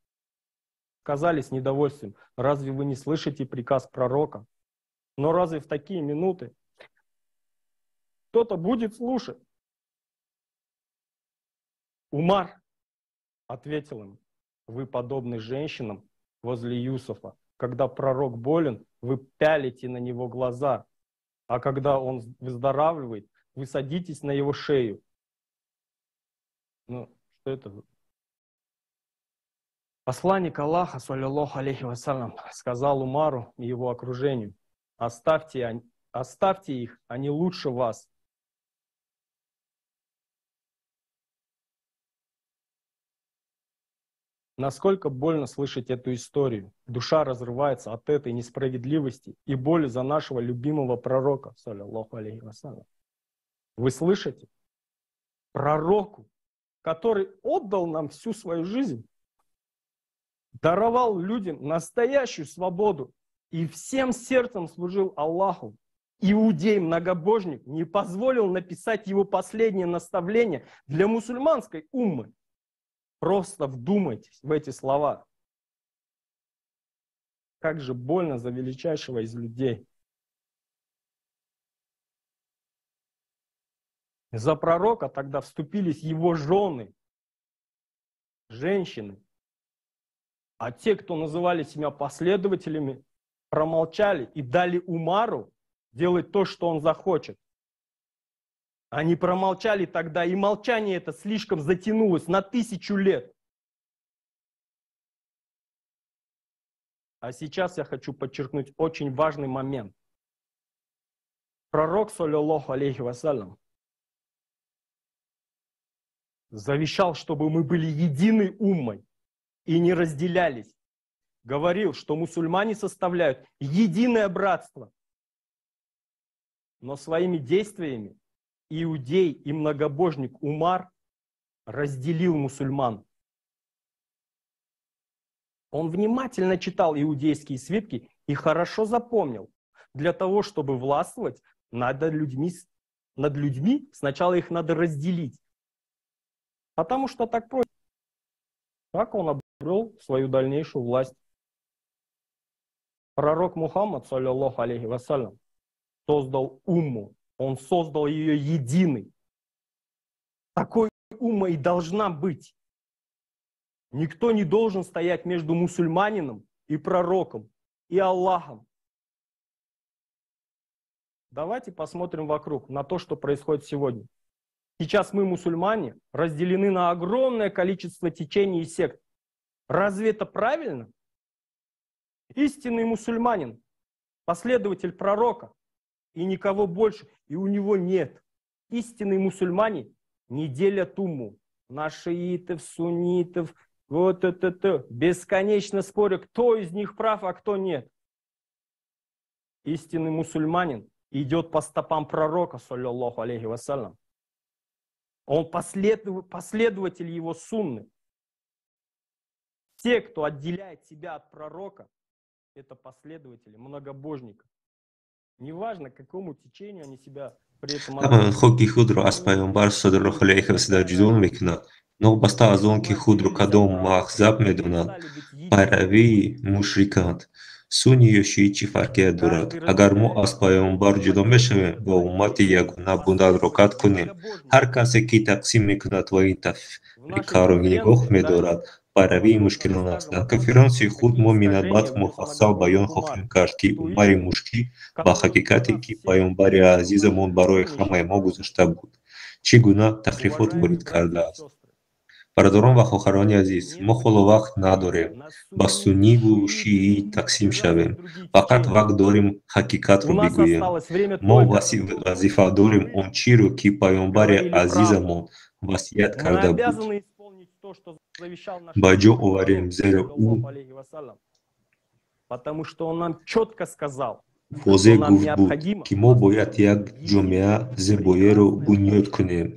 сказали с недовольствием: «Разве вы не слышите приказ пророка?» Но разве в такие минуты кто-то будет слушать? Умар ответил им: «Вы подобны женщинам возле Юсуфа. Когда пророк болен, вы пялите на него глаза. А когда он выздоравливает, вы садитесь на его шею. Ну, что это? Посланник Аллаха, саллиллаху алейхи вассалям, сказал Умару и его окружению: оставьте их, они лучше вас. Насколько больно слышать эту историю. Душа разрывается от этой несправедливости и боли за нашего любимого пророка, саллиллаху алейхи вассалям. Вы слышите? Пророку, который отдал нам всю свою жизнь, даровал людям настоящую свободу и всем сердцем служил Аллаху. Иудей-многобожник не позволил написать его последнее наставление для мусульманской уммы. Просто вдумайтесь в эти слова. Как же больно за величайшего из людей. За пророка тогда вступились его жены, женщины. А те, кто называли себя последователями, промолчали и дали Умару делать то, что он захочет. Они промолчали тогда, и молчание это слишком затянулось на 1000 лет. А сейчас я хочу подчеркнуть очень важный момент. Пророк, саллиллаху алейхи вассалям, завещал, чтобы мы были едины уммой и не разделялись. Говорил, что мусульмане составляют единое братство. Но своими действиями иудей и многобожник Умар разделил мусульман. Он внимательно читал иудейские свитки и хорошо запомнил. Для того, чтобы властвовать над людьми, сначала их надо разделить. Потому что так проще. Так он обрел свою дальнейшую власть. Пророк Мухаммад, саллиллаху алейхи вассалям, создал умму. Он создал ее единой. Такой умма и должна быть. Никто не должен стоять между мусульманином и пророком, и Аллахом. Давайте посмотрим вокруг на то, что происходит сегодня. Сейчас мы, мусульмане, разделены на огромное количество течений и сект. Разве это правильно? Истинный мусульманин, последователь пророка, и никого больше, и у него нет. Истинные мусульмане не делят умму на шиитов, суннитов, вот это, бесконечно споря, кто из них прав, а кто нет. Истинный мусульманин идет по стопам пророка, саллиллаху алейхи вассалям. Он последователь его сунны. Те, кто отделяет себя от пророка, это последователи многобожников. Неважно, к какому течению они себя при этом Табан хоки худро аз пайғамбар саллаллоҳу алайҳи васаллам ҷудо мекунад, новобаста аз он ки худро кадом мазҳаб медонад, пайравии мушриканд. Сунни ё шиӣ чӣ фарқият дорад? Агар мо аз пайғамбар ҷудо мешавем ва уммати ягона буданро қатъ кунем, ҳар касе ки тақсим мекунад ва ин тафриқаро нигоҳ медорад, пайравии мушкилон аст. Дар конференсияи худ мо минабаъд муфассал баён хоҳем кард, ки Умари мушкӣ ба ҳақиқате, ки пайғамбари азизамон барои ҳамаи мо гузошта буд, чӣ гуна таҳрифот ворид кардааст. Бародарон ва хоҳарони азиз, мо ҳоло вақт надорем ба сунниву шиӣ тақсим шавем. Фақат вақт дорем ҳақиқатро бигӯем. Мо вазифа дорем он чиро, ки пайғамбари азизамон васият карда буд, ба ҷо оварем, зеро ӯ возеҳ гуфт буд, ки мо бояд як ҷомеа зебоеро бунёд кунем.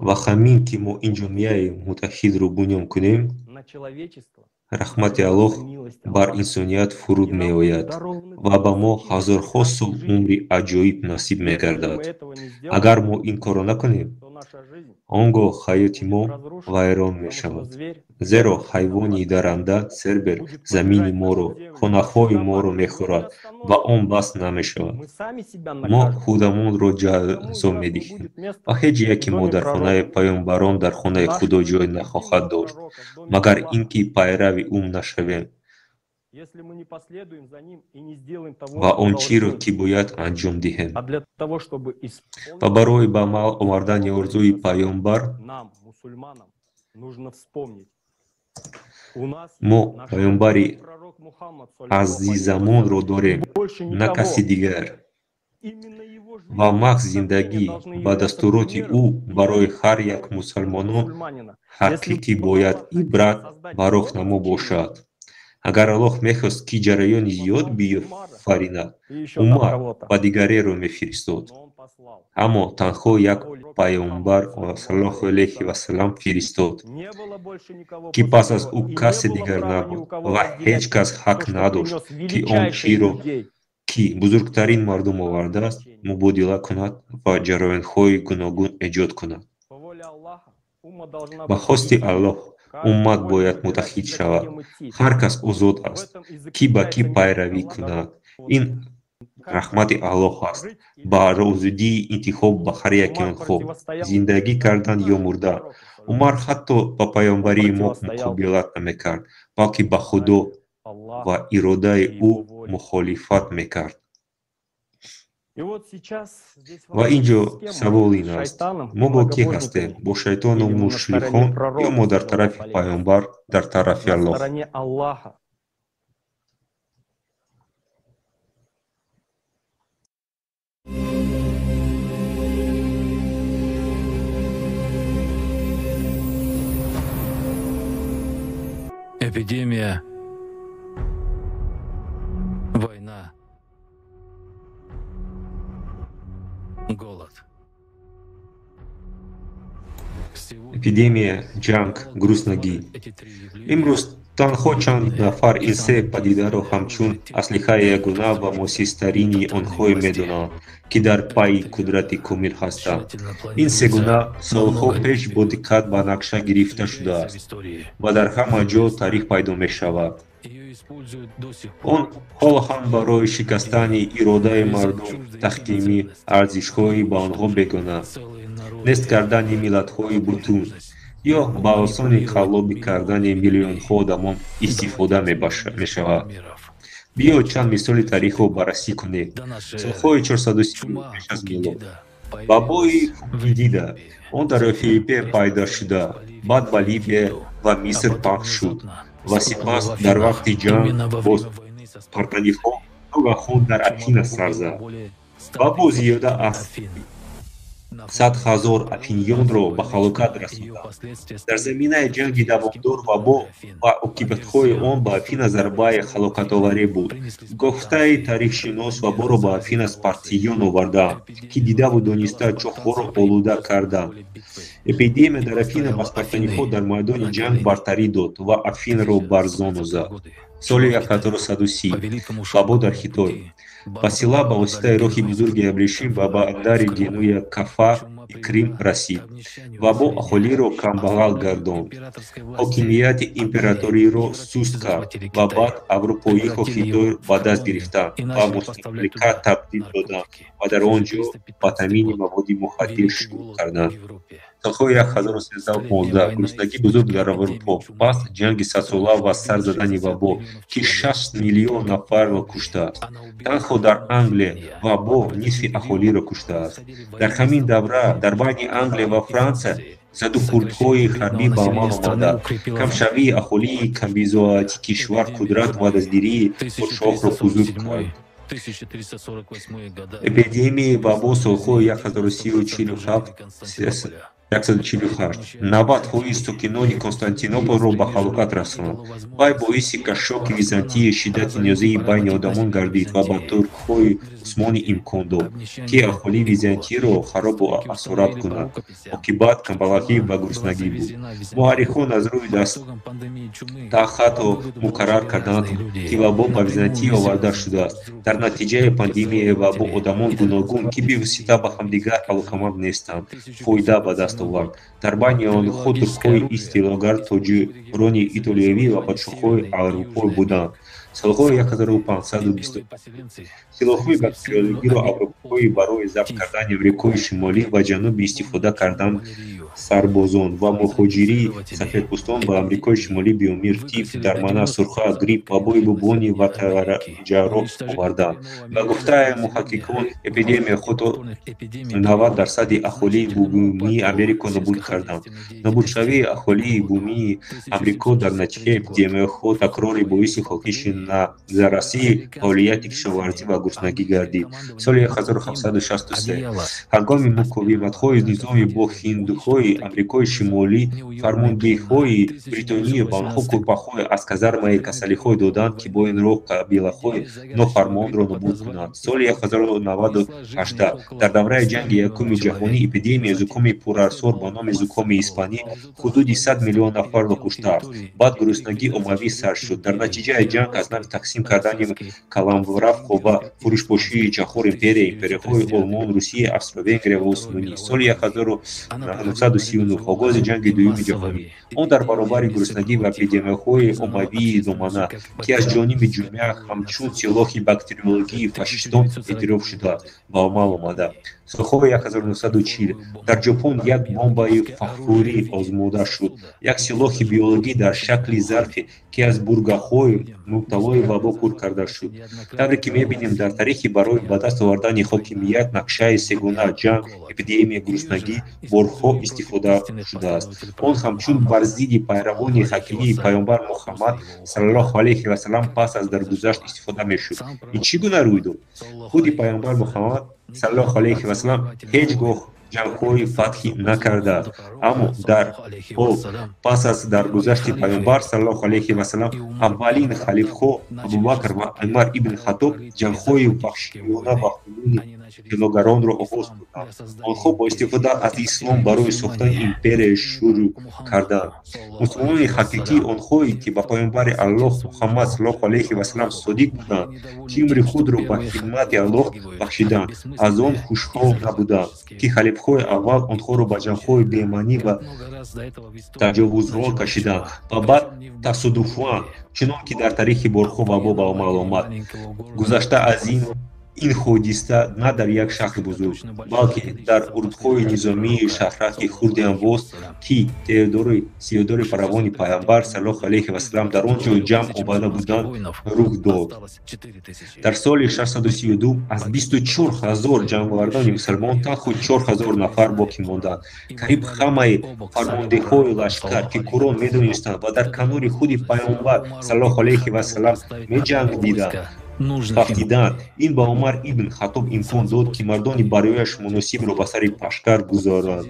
Ва ҳамин ки мо ин ҷомеаи муттаҳидро бунёд кунем, раҳмати Аллоҳ бар инсоният фуруд меояд ва ба мо ҳазорҳо сол умри аҷоиб насиб мегардад. Агар мо ин корро накунем, он гоҳ ҳаёти мо вайрон мешавад, зеро ҳайвони даранда Сербер замини моро, хонаҳои моро мехӯрад ва он бас намешавад. Мо худамонро ҷазо медиҳем ва ҳеҷ яке мо дар хонаи паёмбарон, дар хонаи Худо ҷой нахоҳад дошт, магар ин ки пайрави ӯ нашавем. Ва он чиро, ки бояд анҷом диҳем. Ва барои ба амал овардани орзуи паёмбар мо паёмбари азизамонро дорем, на каси дигар. Ва маҳз зиндагӣ ва дастуроти ӯ барои ҳар як мусалмонон ҳақиқӣ бояд ибрат ва роҳнамо бошад. Агар Аллоҳ мехост, ки ҷараёни зиёд биёфаринад, Умар ва дигареро мефиристод. Аммо танҳо як паёмбар саллаллоҳу алайҳи васаллам фиристод, ки пас аз ӯ касе дигар набуд ва ҳеҷ кас ҳақ надошт, ки он чиро, ки бузургтарин мардум овардааст, мубодила кунад ва ҷараёнҳои гуногун эҷод кунад. Ба хости Аллоҳ уммат бояд муттаҳид шавад. Ҳар кас озод аст, ки ба кӣ пайравӣ кунад. Ин раҳмати Аллоҳ аст ба озодии интихоб ба ҳар яки онҳо, зиндагӣ кардан ё мурдан. Умар ҳатто ба паёмбарии мо муқобилат намекард, балки ба Худо ва иродаи ӯ мухолифат мекард. Ва ин ҷо савол ин аст: мо бо кӣ ҳастем? Бо шайтону мушрикон ё мо дар тарафи паёмбар, дар тарафи Аллоҳ? Эпидемия, война, голод. Эпидемия, ҷанг, гуруснагӣ. Имрӯз танҳо чанд нафар ин се падидаро ҳамчун аслиҳаи ягона ва муассистарини онҳое медонанд, ки дар пайи қудрати комил ҳастанд. Ин сегуна солҳо пеш бо диққат ба нақша гирифта шудааст ва дар ҳама ҷо таърих пайдо мешавад. Он ҳоло ҳам барои шикастани иродаи мардум, таҳкими арзишҳои ба онҳо бегона, нест кардани миллатҳои бутун ё ба осони қаллобӣ кардани миллионҳо одамон истифода мешавад. Биё чанд мисоли таърихро баррасӣ кунем. Солҳои 430 пеш аз милод вабои Фукидида, он дар Филиппе пайдо шуда, баъд ба Либия ва Миср пахш шуд ва сипас дар вақти ҷанг бо спартаниҳо ногаҳон дар Афина сар зад. Вабо зиёда аз 100 000 афинёнро ба ҳалокат расонданд. Дар заминаи ҷанги давомдор вабо ва оқибатҳои он ба Афина зарбаи ҳалокатоваре буд. Гуфтаи таърихшинос, ваборо ба Афина спартиён овардаанд, ки дидаву дониста чоҳҳоро олуда карданд. Эпидемия дар Афина ба спартаниҳо дар майдони ҷанг бартарӣ дод ва Афинро бар зону зад. Соли 1130 вабо дар Хитой. Васила ба воситаи роҳи бузурги абрешим ба бандари Генуя, Кафа и Крим расид. Вабо аҳолиро камбағал гардонд, ҳокимияти императориро суст кард ва баъд аврупоиҳо Хитойро ба даст гирифтанд ва мустамлика табдил доданд ва дар он ҷо ба таъмини маводи мухаддир шурӯъ карданд. Солҳои 1315 гуруснагии бузург дар Аврупо, пас ҷанги садсола ва сар задани вабо, ки 6 миллион нафарро куштааст. Танҳо дар Англия вабо нисфи аҳолиро куштааст. Дар ҳамин давра дар байни Англия ва Франсия задухӯрдҳои ҳарбӣ ба амал омаданд. Камшавии аҳолии камбизоати кишвар қудрат ва дастгирии подшоҳро бузург кард. Эпидемияи вабо солҳои 1347 148 90% сокинони Константинополро ба ҳалокат расонд. Вай боиси кашоки Византия, шиддати нозии байни одамон гардид ва ба туркҳои усмонӣ имкон дод, ки аҳолии Византияро харобу асорат кунанд. Оқибат камбағалӣ ва гуруснагӣ буд. Муаррихон аз рӯи дастахатҳо муқаррар карданд, ки вабо ба Византия оварда шудааст. Дар натиҷаи пандемияи вабо одамон гуногун, ки бевосита ба ҳамдигар алоқаманд нестанд, фоида ба даст овард. Дар байни онҳо туркҳои истилогар, тоҷирони итолиёвӣ ва подшоҳҳои Аврупо буданд. Солҳои 1520 силоҳҳои бактериологиро аврупоӣ барои забт кардани Амрикои Шимолӣ ва Ҷанубӣ истифода карданд. Сарбозон ва муҳоҷирии сафедпӯстон ба Амрикои Шимолӣ бемории тиф, дармана, сурха, грипп, вабои бубонӣ ва тараҷаро оварданд. Ба гуфтаи муҳаққиқон, эпидемияҳо то 90% аҳолии бумии Америко нобуд карданд. Нобудшавии аҳолии бумии Амрико дар натиҷаи эпидемияҳо такрори боиси коҳиши назаррасии фаъолияти кишоварзӣ ва гуруснагӣ гардид. Соли 1763 ҳангоми муқовиматҳои низомӣ бо ҳиндуҳои Амрикои Шимолӣ, фармондеҳҳои Бритониё ба онҳо кӯрпаҳое аз казармаи касалиҳо доданд, ки бо ин роҳ қабилаҳои нофармонро нобуд кунанд. Соли 1918 дар давраи ҷанги Якуми ҷаҳонӣ эпидемияи зукоми пурасрор ба номи зукоми испанӣ ҳудуди 100 миллион нафарро куштааст. Баъд гуруснагии оммавӣ сар шуд. Дар натиҷаи ҷанг аз нав тақсим кардани каламравҳо ва фурӯшпошии чаҳор империя, империяҳои Олмон, Русия, Австро-Венгрия ва Усмонӣ. Соли 1939 оғози ҷанги Дуюми ҷаҳонӣ. Он дар баробари гуруснагӣ ва эпидемияҳои оммавии домана, ки аз ҷониби ҷомеа ҳамчун силоҳи бактериологии фашистон эътироф шудааст, ба амал омада. Солҳои 1940 дар Ҷопон як бомбаи фахурӣ озмуда шуд. Як силоҳи биологӣ дар шакли зарфе, ки аз бургаҳои мубталои вабо пур карда шуд. Тавре ки мебинем, дар таърихи барои ба даст овардани ҳокимият нақшаи сегона ҷанг, эпидемия, гуруснагӣ борҳо истифода шудааст. Он ҳамчун бар зидди пайравони ҳакимии Паёмбар Муҳаммад саллаллоҳу алайҳи васаллам пас аз даргузашт истифода мешуд. Ин чӣ гуна рӯй дод? Худи Паёмбар Муҳаммад саллаллоҳу алайҳи васаллам ҳеҷ гоҳ ҷангҳои фатҳӣ накардааст, аммо дар ҳол пас аз даргузашти Паёмбар саллаллоҳу алайҳи васаллам аввалин халифҳо Абубакр ва Умар ибн Хаттоб ҷангҳои ваҳшиёна ва хуни хилогаронро оғоз карданд. Онҳо бо истифода аз ислом барои сохтани империя шурӯъ карданд. Мусулмонони ҳақиқӣ, онҳое ки ба Паёмбари Аллоҳ Муҳаммад саллаллоҳу алайҳи васаллам содиқ буданд, ки умри худро ба хидмати Аллоҳ бахшиданд, аз он хушҳол набуданд, ки халифҳои аввал онҳоро ба ҷангҳои бемаънӣ ва таҷовузҳо кашиданд ва баъд тасодуфан, чунон ки дар таърихи борҳо вабо ба амал омад. Гузашта аз ин ҳодиса на дар як шаҳри бузург, балки дар урдуҳои низомии шаҳраки хурди Амвос, ки теъдоди фаровони Паёмбар саллаллоҳу алайҳи васаллам дар он ҷо ҷамъ омада буданд, рух дод. Дар соли 632 аз 24 ҳазор ҷанговардони мусалмон танҳо 4 ҳазор нафар боқӣ монданд. Қариб ҳамаи фармондеҳҳои лашкар, ки Қуръон медонистанд ва дар канори худи Паёмбар саллаллоҳу алайҳи васаллам меҷангиданд, фавтиданд. Ин ба Умар ибн Хаттоб имкон дод, ки мардони барояш муносибро ба сари пашкар гузоранд.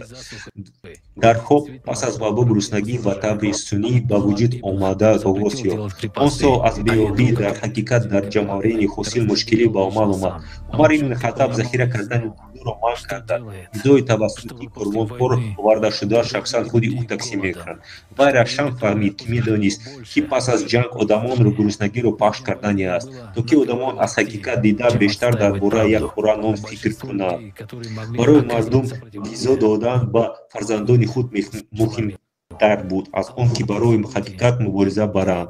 Дар хоб пас аз вабо гуруснагӣ ва таври сунъӣ ба вуҷуд омада оғоз ёфт. Он сол аз беобӣ дар ҳақиқат дар ҷамъоварии ҳосил мушкилӣ ба амал омад. Умар ибн Хаттоб захира кардани гӯро манъ карда, ғизои тавассути корвонҳо овардашуда шахсан худи ӯ тақсим мекард. Вай равшан фаҳмид, ки медонист, ки пас аз ҷанг одамонро гуруснагиро пахш кардани аст, то ки одамон аз ҳақиқат дида бештар дар бораи як пора нон фикр кунанд. Барои мардум ғизо додан ба фарзандони худ муҳимтар буд аз он ки барои ҳақиқат мубориза баранд.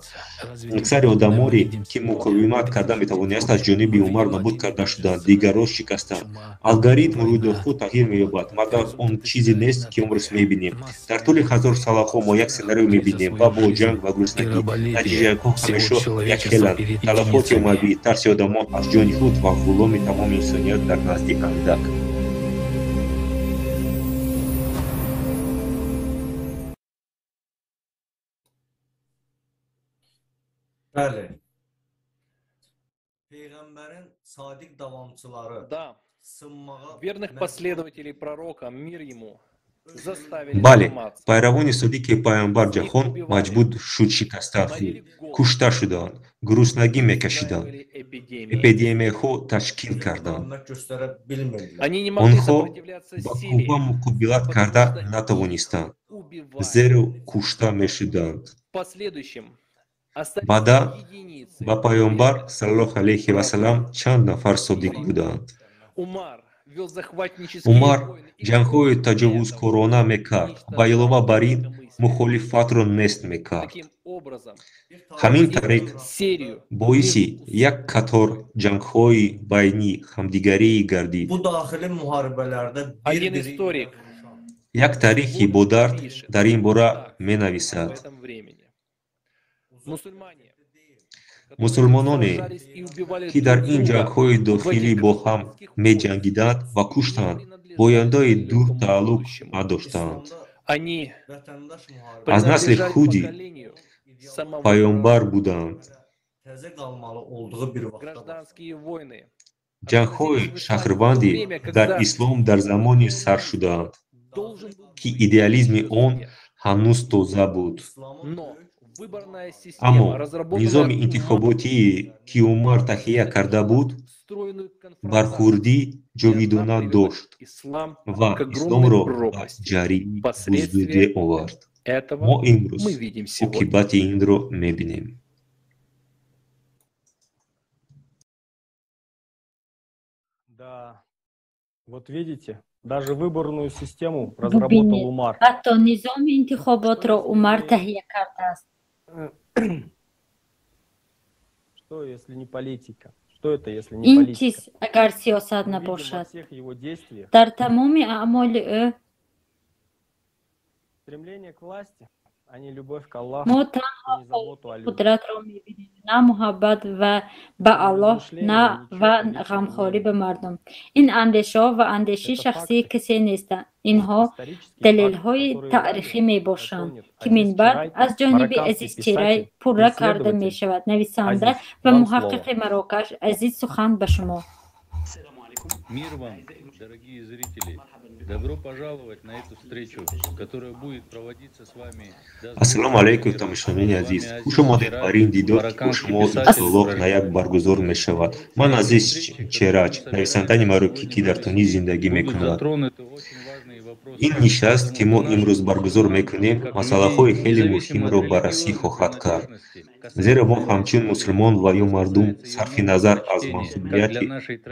Аксари одамоне, ки муқовимат карда метавонист, аз ҷониби Умар нобуд карда шуданд, дигарро шикастанд. Алгоритм рӯйдодҳо тағйир меёбад, магар он чизе нест, ки имрӯз мебинем. Дар тӯли ҳазор салаҳо мо як сценарио мебинем ва бо ҷанг ва гуруснагӣ натиҷаҳо ҳамеша якхеланд: талафоти оммавӣ, тарси одамон аз ҷони худ ва ғуломи тамоми инсоният дар назди андак. Bəli. Peyğəmbərin sadiq davamçıları верных последователей пророка, мир ему, заставили Бале, пайравони содиқи Паёмбар ҷаҳон маҷбур шуд шикаста худ, кушта шуданд, гуруснагӣ мекашиданд, эпидемияҳо ташкил карданд. Онҳо ба қувва муқобилат карда натавонистанд, зеро кушта мешуданд. Баъдан ба Паёмбар саллаллоҳу алайҳи васаллам чанд нафар содиқ буданд. Умар ҷангҳои таҷовузкорона мекард ва илова бар ин мухолифатро нест мекард. Ҳамин тариқ боиси як қатор ҷангҳои байни ҳамдигарӣ гардид. Як таърихи бодард дар ин бора менависад. Мусулмононе, ки дар ин ҷангҳои дохилӣ бо ҳам меҷангиданд ва куштанд, бо ояндаи дур тааллуқ надоштанд. Аз насли худи паёмбар буданд. Ҷангҳои шаҳрвандӣ дар ислом дар замоне сар шуданд, ки идеализми он ҳанӯз тоза буд. Аммо низоми интихоботие, ки Умар таҳия карда буд, бар хурдӣ ҷовидона дошт ва исломро ба ҷарии бузурге овард. Мо имрӯз оқибати инро мебинем. Вот видите, даже выборную систему разработал Умар. Ҳатто низоми интихоботро Умар таҳия кардааст. Что, если не политика? Что это, если не Ин политика? чиз агар сиёсат Мы видим во набошад. всех его действиях Дар тамоми аъмоли ӯ стремление к власти, а не любовь к Аллаху мо и танҳо не заботу о людях. қудратро мебинем, на муҳаббат ва ба Аллоҳ, на ва ғамхорӣ ба мардум. Ин андешаҳо ва андешаи шахсии касе нестанд. Инҳо далелҳои таърихӣ мебошанд, ки минбаъд аз ҷониби Азиз Чирай пурра карда мешавад. Нависанда ва муҳаққиқи Марокаш Азиз, сухан ба шумо. Мир вам, дорогие зрители! Добро пожаловать на эту встречу, которая будет проводиться с вами до Ассалому алайкум, тамошобинони азиз. Хуш омадед бар ин дидор, ки бо шумо иншоаллоҳ на як баргузор мешавад. Ман Азиз Чераҷ, нависандаи мароккӣ, ки дар Тунис зиндагӣ мекунад. Ин нишаст, ки мо имрӯз баргузор мекунем, масъалаҳои хеле муҳимро баррасӣ хоҳад кард, зеро мо ҳамчун мусулмон ва ё мардум сарфи назар аз мансубияти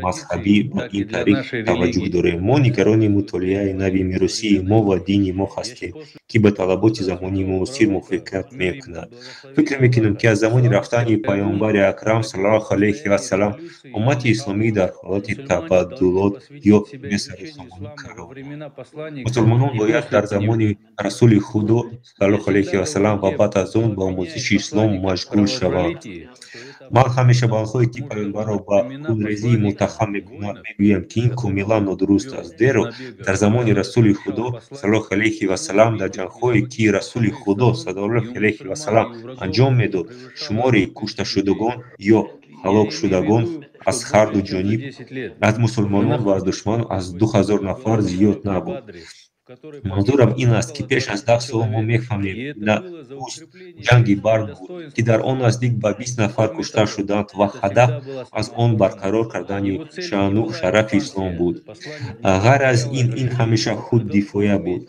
мазҳабӣ ба ин таърих таваҷҷӯҳ дорем. Мо нигарони мутолиаи нави меросии мо ва дини мо ҳастем, ки ба талаботи замони муосир мувофиқат мекунад. Фикр мекунем, ки аз замони рафтани паёмбари акрам саллаллоҳу алайҳи вассалам уммати исломӣ дар ҳолати табаддулот ё бесарусомонӣ қарор. Мусулмонон бояд дар замони расули худо саллаллоҳу алайҳи вассалам ва баъд аз он ба омӯзиши ислом машғул шаванд. Ман ҳамеша ба онҳое, ки паёмбарро ба хунрезӣ муттаҳам мекунанд, мегӯям, ки ин комилан нодуруст аст, зеро дар замони расули худо саллаллоҳу алайҳи вассалам дар ҷангҳое, ки расули худо саллаллоҳу алайҳи вассалам анҷом медод, шумори кушташудагон ё ҳалокшудагон аз ҳар ду ҷониб, аз мусулмонон ва аз душман, аз 2000 нафар зиёд набуд. Манзурам ин аст, ки пеш аз 10 сол мо мефаҳмем, нахуст ҷанги Бард буд, ки дар он наздик ба 20 нафар кушта шуданд ва ҳадаф аз он барқарор кардани шаъну шарафи ислом буд. Ғайр аз ин, ин ҳамеша худдифоя буд.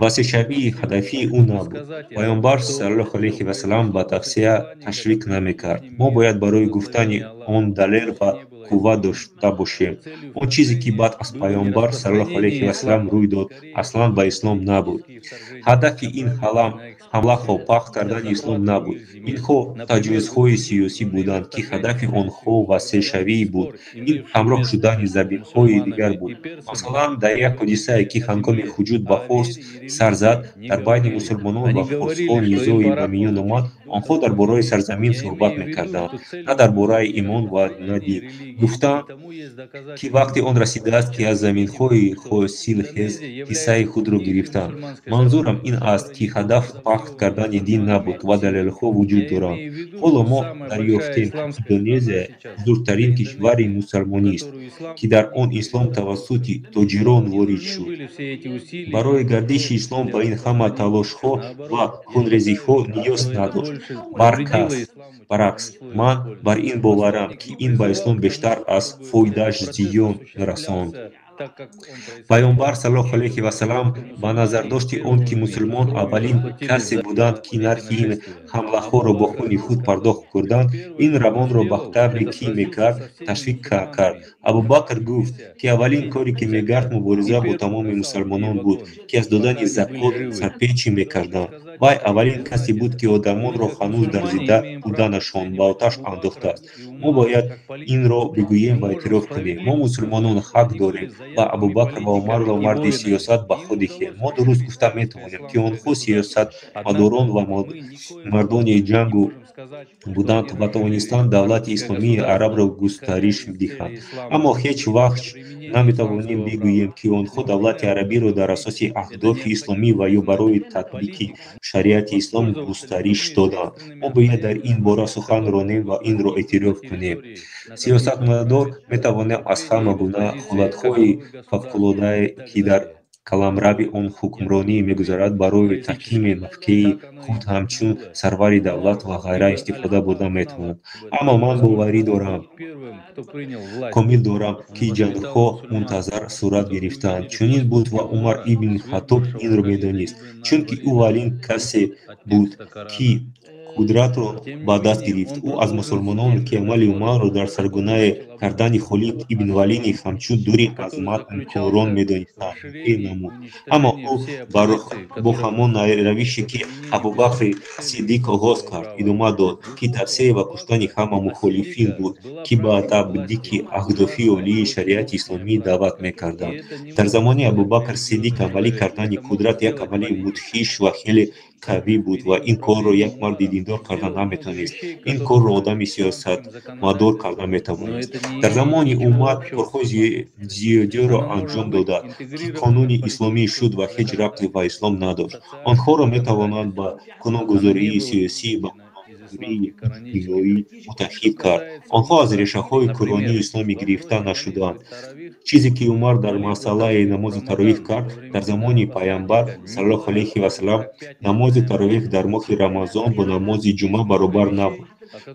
Васеъшавии ҳадафии ӯ набуд. Паёмбар саллаллоҳу алайҳи вассалам ба тавсия ташвиқ намекард. Мо бояд барои гуфтани он далел ва қувват дошта бошем. Он чизе, ки баъд аз паёмбар саллаллоҳу алайҳи вассалам рӯй дод, аслан ба ислом набуд. Ҳадафи ин ҳамлаҳо пахт кардани ислом набуд. Инҳо таҷвизҳои сиёсӣ буданд, ки ҳадафи онҳо васеъшавӣ буд. Ин ҳамроҳ шудани заминҳои дигар буд. Масалан, дар як ҳодисае, ки ҳангоми ҳуҷум ба форс сар зад, дар байни мусулмонон ва форсҳо низое ба миён омад. Онҳо дар бораи сарзамин суҳбат мекарданд, на дар бораи имон ва на дин. Гуфтанд, ки вақти он расидааст, ки аз заминҳои ҳосилхез ҳиссаи худро гирифтанд. Манзурам ин аст, ки ҳадаф пахт кардани дин набуд ва далелҳо вуҷуд доранд. Ҳоло мо дарёфтем, ки Индонезия бузургтарин кишвари мусалмонист, ки дар он ислом тавассути тоҷирон ворид шуд. Барои гардиши ислом ба ин ҳама талошҳо ва хунрезиҳо ниёз надошт. Баръакс, ман бар ин боварам, ки ин ба ислом бештар аз фоидааш зиён расонд. Паёмбар саллаллоҳу алайҳи вассалам ба назардошти он, ки мусулмон аввалин касе буданд, ки нархи ин ҳамлаҳоро бо хуни худ пардохт карданд, ин равонро ба тавре ки мекард ташвиқ кард. Абубакр гуфт, ки аввалин коре, ки мекард, мубориза бо тамоми мусулмонон буд, ки аз додани закот сарпечӣ мекарданд. Вай аввалин касе буд, ки одамонро ҳанӯз дар зинда буданашон ба оташ андохтааст. Мо бояд инро бигӯем ва эътироф кунем. Мо мусулмонон ҳақ дорем ба Абубакр ва Умарро марди сиёсат баҳо диҳем. Мо дуруст гуфта метавонем, ки онҳо сиёсатмадорон ва мардони ҷангу буданд ва тавонистанд давлати исломии арабро густариш диҳанд. Аммо ҳеҷ вақт наметавонем бигӯем, ки онҳо давлати арабиро дар асоси аҳдофи исломӣ ва ё барои татбиқи шариати ислом густариш доданд. Мо бояд дар ин бора сухан ронем ва инро эътироф кунем. Сиёсатмадор метавонад аз ҳама гуна ҳолатҳои фавқулоддае, ки дар қаламрави он ҳукмронӣ мегузарад, барои таҳкими мавқеи худ ҳамчун сарвари давлат ва ғайра истифода бурда метавонад. Аммо ман боварӣ дорам, комил дорам, ки ҷангҳо мунтазар сурат гирифтаанд. Чунин буд ва Умар ибн Хаттоб инро медонист, чунки ӯ аввалин касе буд, ки қудратро ба даст гирифт. Ӯ аз мусулмонон, ки амали Умарро дар саргунае кардани Холид ибн Валини ҳамчун дури аз матн корон медонистанд, муқим намуд. Аммо ӯ бо ҳамон равише, ки Абубакри Сиддиқ оғоз кард, идома дод, ки тавсея ва куштани ҳама мухолифин буд, ки ба татбиқи аҳдофи олии шариати исломӣ даъват мекарданд. Дар замони Абубакр Сиддиқ амалӣ кардани қудрат як амали мудҳиш ва хеле қавӣ буд ва ин корро як марди диндор карда наметавонист. Ин корро одами сиёсатмадор карда метавонист. Дар замони Умар корҳои зиёдеро анҷом дода, ки қонуни исломӣ шуд ва ҳеҷ рабте ба ислом надошт. Онҳоро метавонанд ба қонунгузории сиёсӣ ва қонунгузории иҷтимоӣ муттаҳид кард. Онҳо аз решаҳои қуръонии исломӣ гирифта нашуданд. Чизе ки Умар дар масъалаи намози таровиҳ кард, дар замони Пайғамбар саллаллоҳу алайҳи васаллам намози таровиҳ дар моҳи Рамазон бо намози ҷумъа баробар набуд.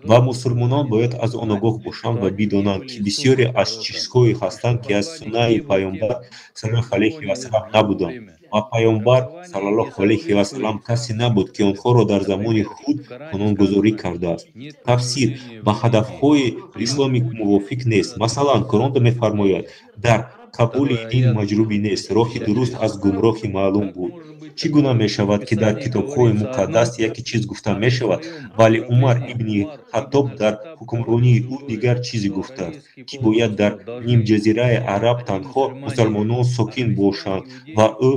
Ва мусулмонон бояд аз он огоҳ бошанд ва бидонанд, ки бисёре аз чизҳое ҳастанд, ки аз суннаи Пайғамбар саллаллоҳу алайҳи васаллам набуданд. Ва Пайғамбар саллаллоҳу алайҳи васаллам касе набуд, ки онҳоро дар замони худ қонунгузорӣ кардааст. Тафсир ба ҳадафҳои исломӣ мувофиқ нест. Масалан, Қуръон мефармояд: дар қабули дин маҷрубӣ нест, роҳи дуруст аз гумроҳӣ маълум буд. Чӣ гуна мешавад, ки дар китобҳои муқаддас яке чиз гуфта мешавад, вале Умар ибни Хаттоб дар ҳукмронии ӯ дигар чизе гуфтааст, ки бояд дар нимҷазираи Араб танҳо мусалмонон сокин бошанд ва ӯ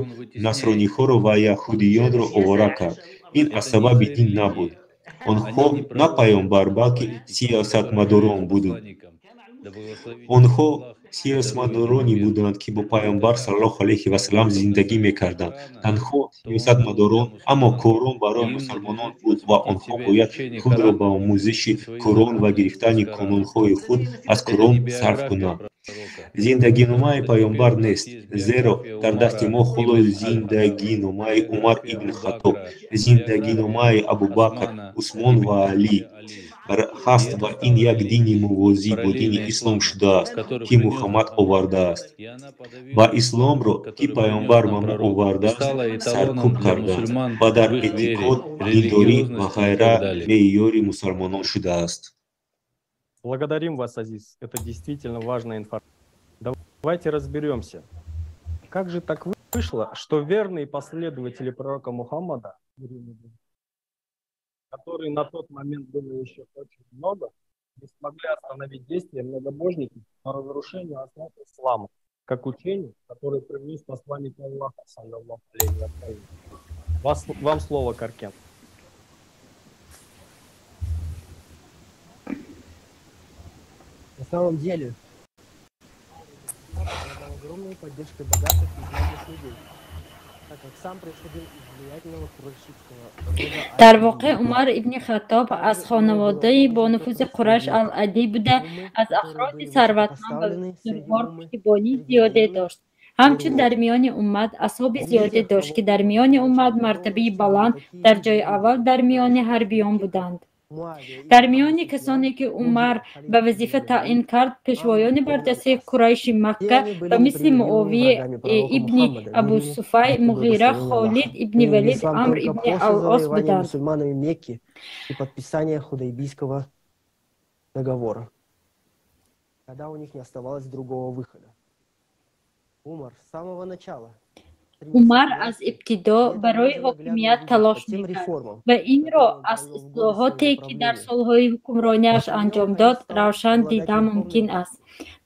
насрониҳоро ва яҳудиёнро овора кард. Ин аз сабаби дин набуд. Онҳо на паёмбар, балки сиёсатмадорон буданд. Онҳо сиёсатмадороне буданд, ки бо Пайғамбар саллаллоҳу алайҳи васаллам зиндагӣ мекарданд. Танҳо сиёсатмадорон, аммо Қуръон барои мусалмонон буд ва онҳо бояд худро ба омӯзиши Қуръон ва гирифтани қонунҳои худ аз Қуръон сарф кунанд. Зиндагиномаи Пайғамбар нест, зеро дар дасти мо ҳоло зиндагиномаи Умар ибн Хаттоб, зиндагиномаи Абубакр, Усмон ва Алӣ ҳаст ва ин як дини мувозӣ бо дини ислом шудааст, ки Муҳаммад овардааст ва исломро, ки Пайғамбар ба мо овардааст, саркӯб кардааст ва дар эътиқод, диндорӣ ва ғайра меъёри мусалмонон шудааст. Благодарим вас, Азиз. Это действительно важная информация. Давайте разберемся. Как же так вышло, что верные последователи пророка Мухаммада, которые на тот момент было еще очень много, не смогли остановить действия многобожников по разрушению основ ислама, как учение, которое привнес посланник Аллаха, саллаллаху алейхи ва саллям. Вам слово, Каркен. На самом деле, обладал огромной поддержкой богатых и знатных людей, так как сам происходил из влиятельного курайшитского рода. Дар воқеъ Умар ибни Хаттоб аз хонаводаи бонуфузи Қурайш ал-Адӣ буда, аз афроди сарватманд ва бузургвор пуштибонии зиёде дошт. Ҳамчун дар миёни уммат асҳоби зиёде дошт, ки дар миёни уммат мартабаи баланд дар ҷои аввал дар миёни ҳарбиён буданд. Дар миёни касоне, ки Умар ба вазифа таъин кард, пешвоёни барҷастаи Қурайши Макка ба мисли Муовия ибни Абу Суфай, Муғира, Холид ибни Валид, Амр ибни Ал-Ос буданд. Мусульманами Мекки и подписание Худайбийского договора, когда у них не оставалось другого выхода. Умар с самого начала Умар аз ибтидо барои ҳокимият талош мекард ва инро аз ислоҳоте, ки дар солҳои ҳукмронияш анҷом дод, равшан дидан мумкин аст.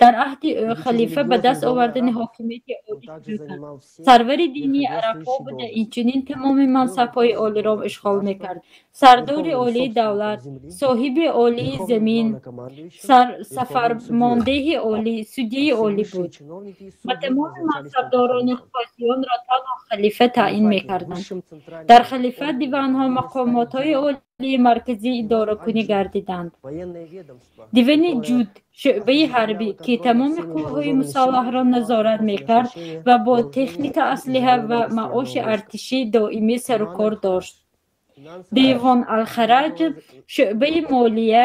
Дар аҳди ӯ халифа ба даст овардани ҳокимияти олӣ шурӯъ кард. Сарвари динии арабҳо буда, инчунин тамоми мансабҳои олиро ишғол мекард: сардори олии давлат, соҳиби олии замин, сафармондеҳи олӣ, судяи олӣ буд. Ва тамоми мансабдорони қозиёнро танҳо халифа таъин мекарданд. Дар халифат диванҳо мақомотҳои олии марказии идоракунӣ гардиданд. Дивани ҷуд, шӯъбаи ҳарбӣ, ки тамоми қувваҳои мусаллаҳро назорат мекард ва бо техника, аслиҳа ва маоши артишӣ доимӣ сарукор дошт. Девон алхараҷ, шӯъбаи молия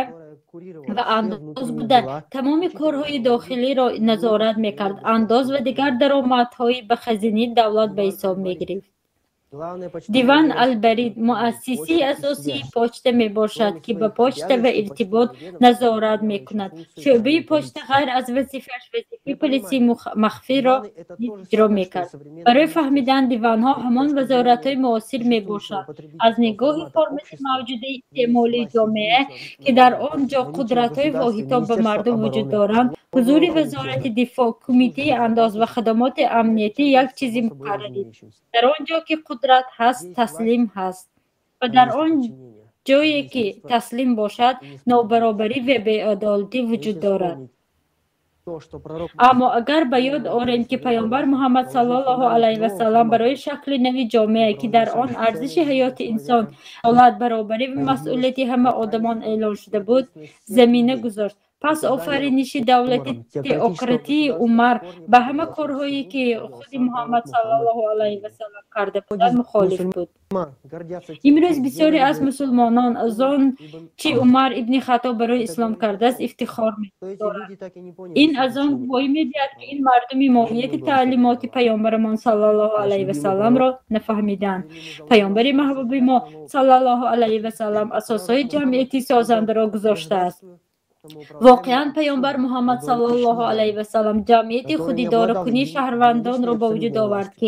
ва андоз буда, тамоми корҳои дохилиро назорат мекард, андоз ва дигар даромадҳои ба хазинаи давлат ба ҳисоб мегирифт. Диван албарид муассисаи асосии почта мебошад, ки ба почта ва иртибот назорат мекунад. Шӯъбаи почта ғайр аз вазифааш вазифаи полисии махфиро низ иҷро мекард. Барои фаҳмидан, диванҳо ҳамон вазоратҳои муосир мебошанд. Аз нигоҳи формати мавҷудаи истеъмолии ҷомеа, ки дар он ҷо қудратҳои воҳидҳо ба мардум вуҷуд доранд, ҳузури вазорати дифоъ, кумитаи андоз ва хадамоти амниятӣ як чизи муқаррарӣ. Дар он ҷо ки қудрат ҳаст, таслим ҳаст, ва дар он ҷое ки таслим бошад, нобаробарӣ ва беадолатӣ вуҷуд дорад. Аммо агар ба ёд орем, ки паёмбар Муҳаммад саллаллоҳу алайҳи васаллам барои шакли нави ҷомеа, ки дар он арзиши ҳаёти инсон, адолат, баробарӣ ва масъулияти ҳама одамон эълон шуда буд, замина гузошт, пас офариниши давлати теократии Умар ба ҳама корҳое, ки худи Муҳаммад саллаллоҳу алайҳи васаллам карда буданд, мухолиф буд. Имрӯз бисёре аз мусулмонон аз он чи Умар ибни Хаттоб барои ислом кардааст ифтихор медоранд. Ин аз он гувоҳӣ медиҳад, ки ин мардуми моҳияти таълимоти паёмбарамон саллаллоҳу алайҳи васалламро нафаҳмиданд. Паёмбари маҳбуби мо саллаллоҳу алайҳи васаллам асосҳои ҷамъияти созандаро гузоштааст. Воқеан паёмбар Муҳаммад саллаллоҳу алайҳи васаллам ҷамъияти худидоракунии шаҳрвандонро ба вуҷуд овард, ки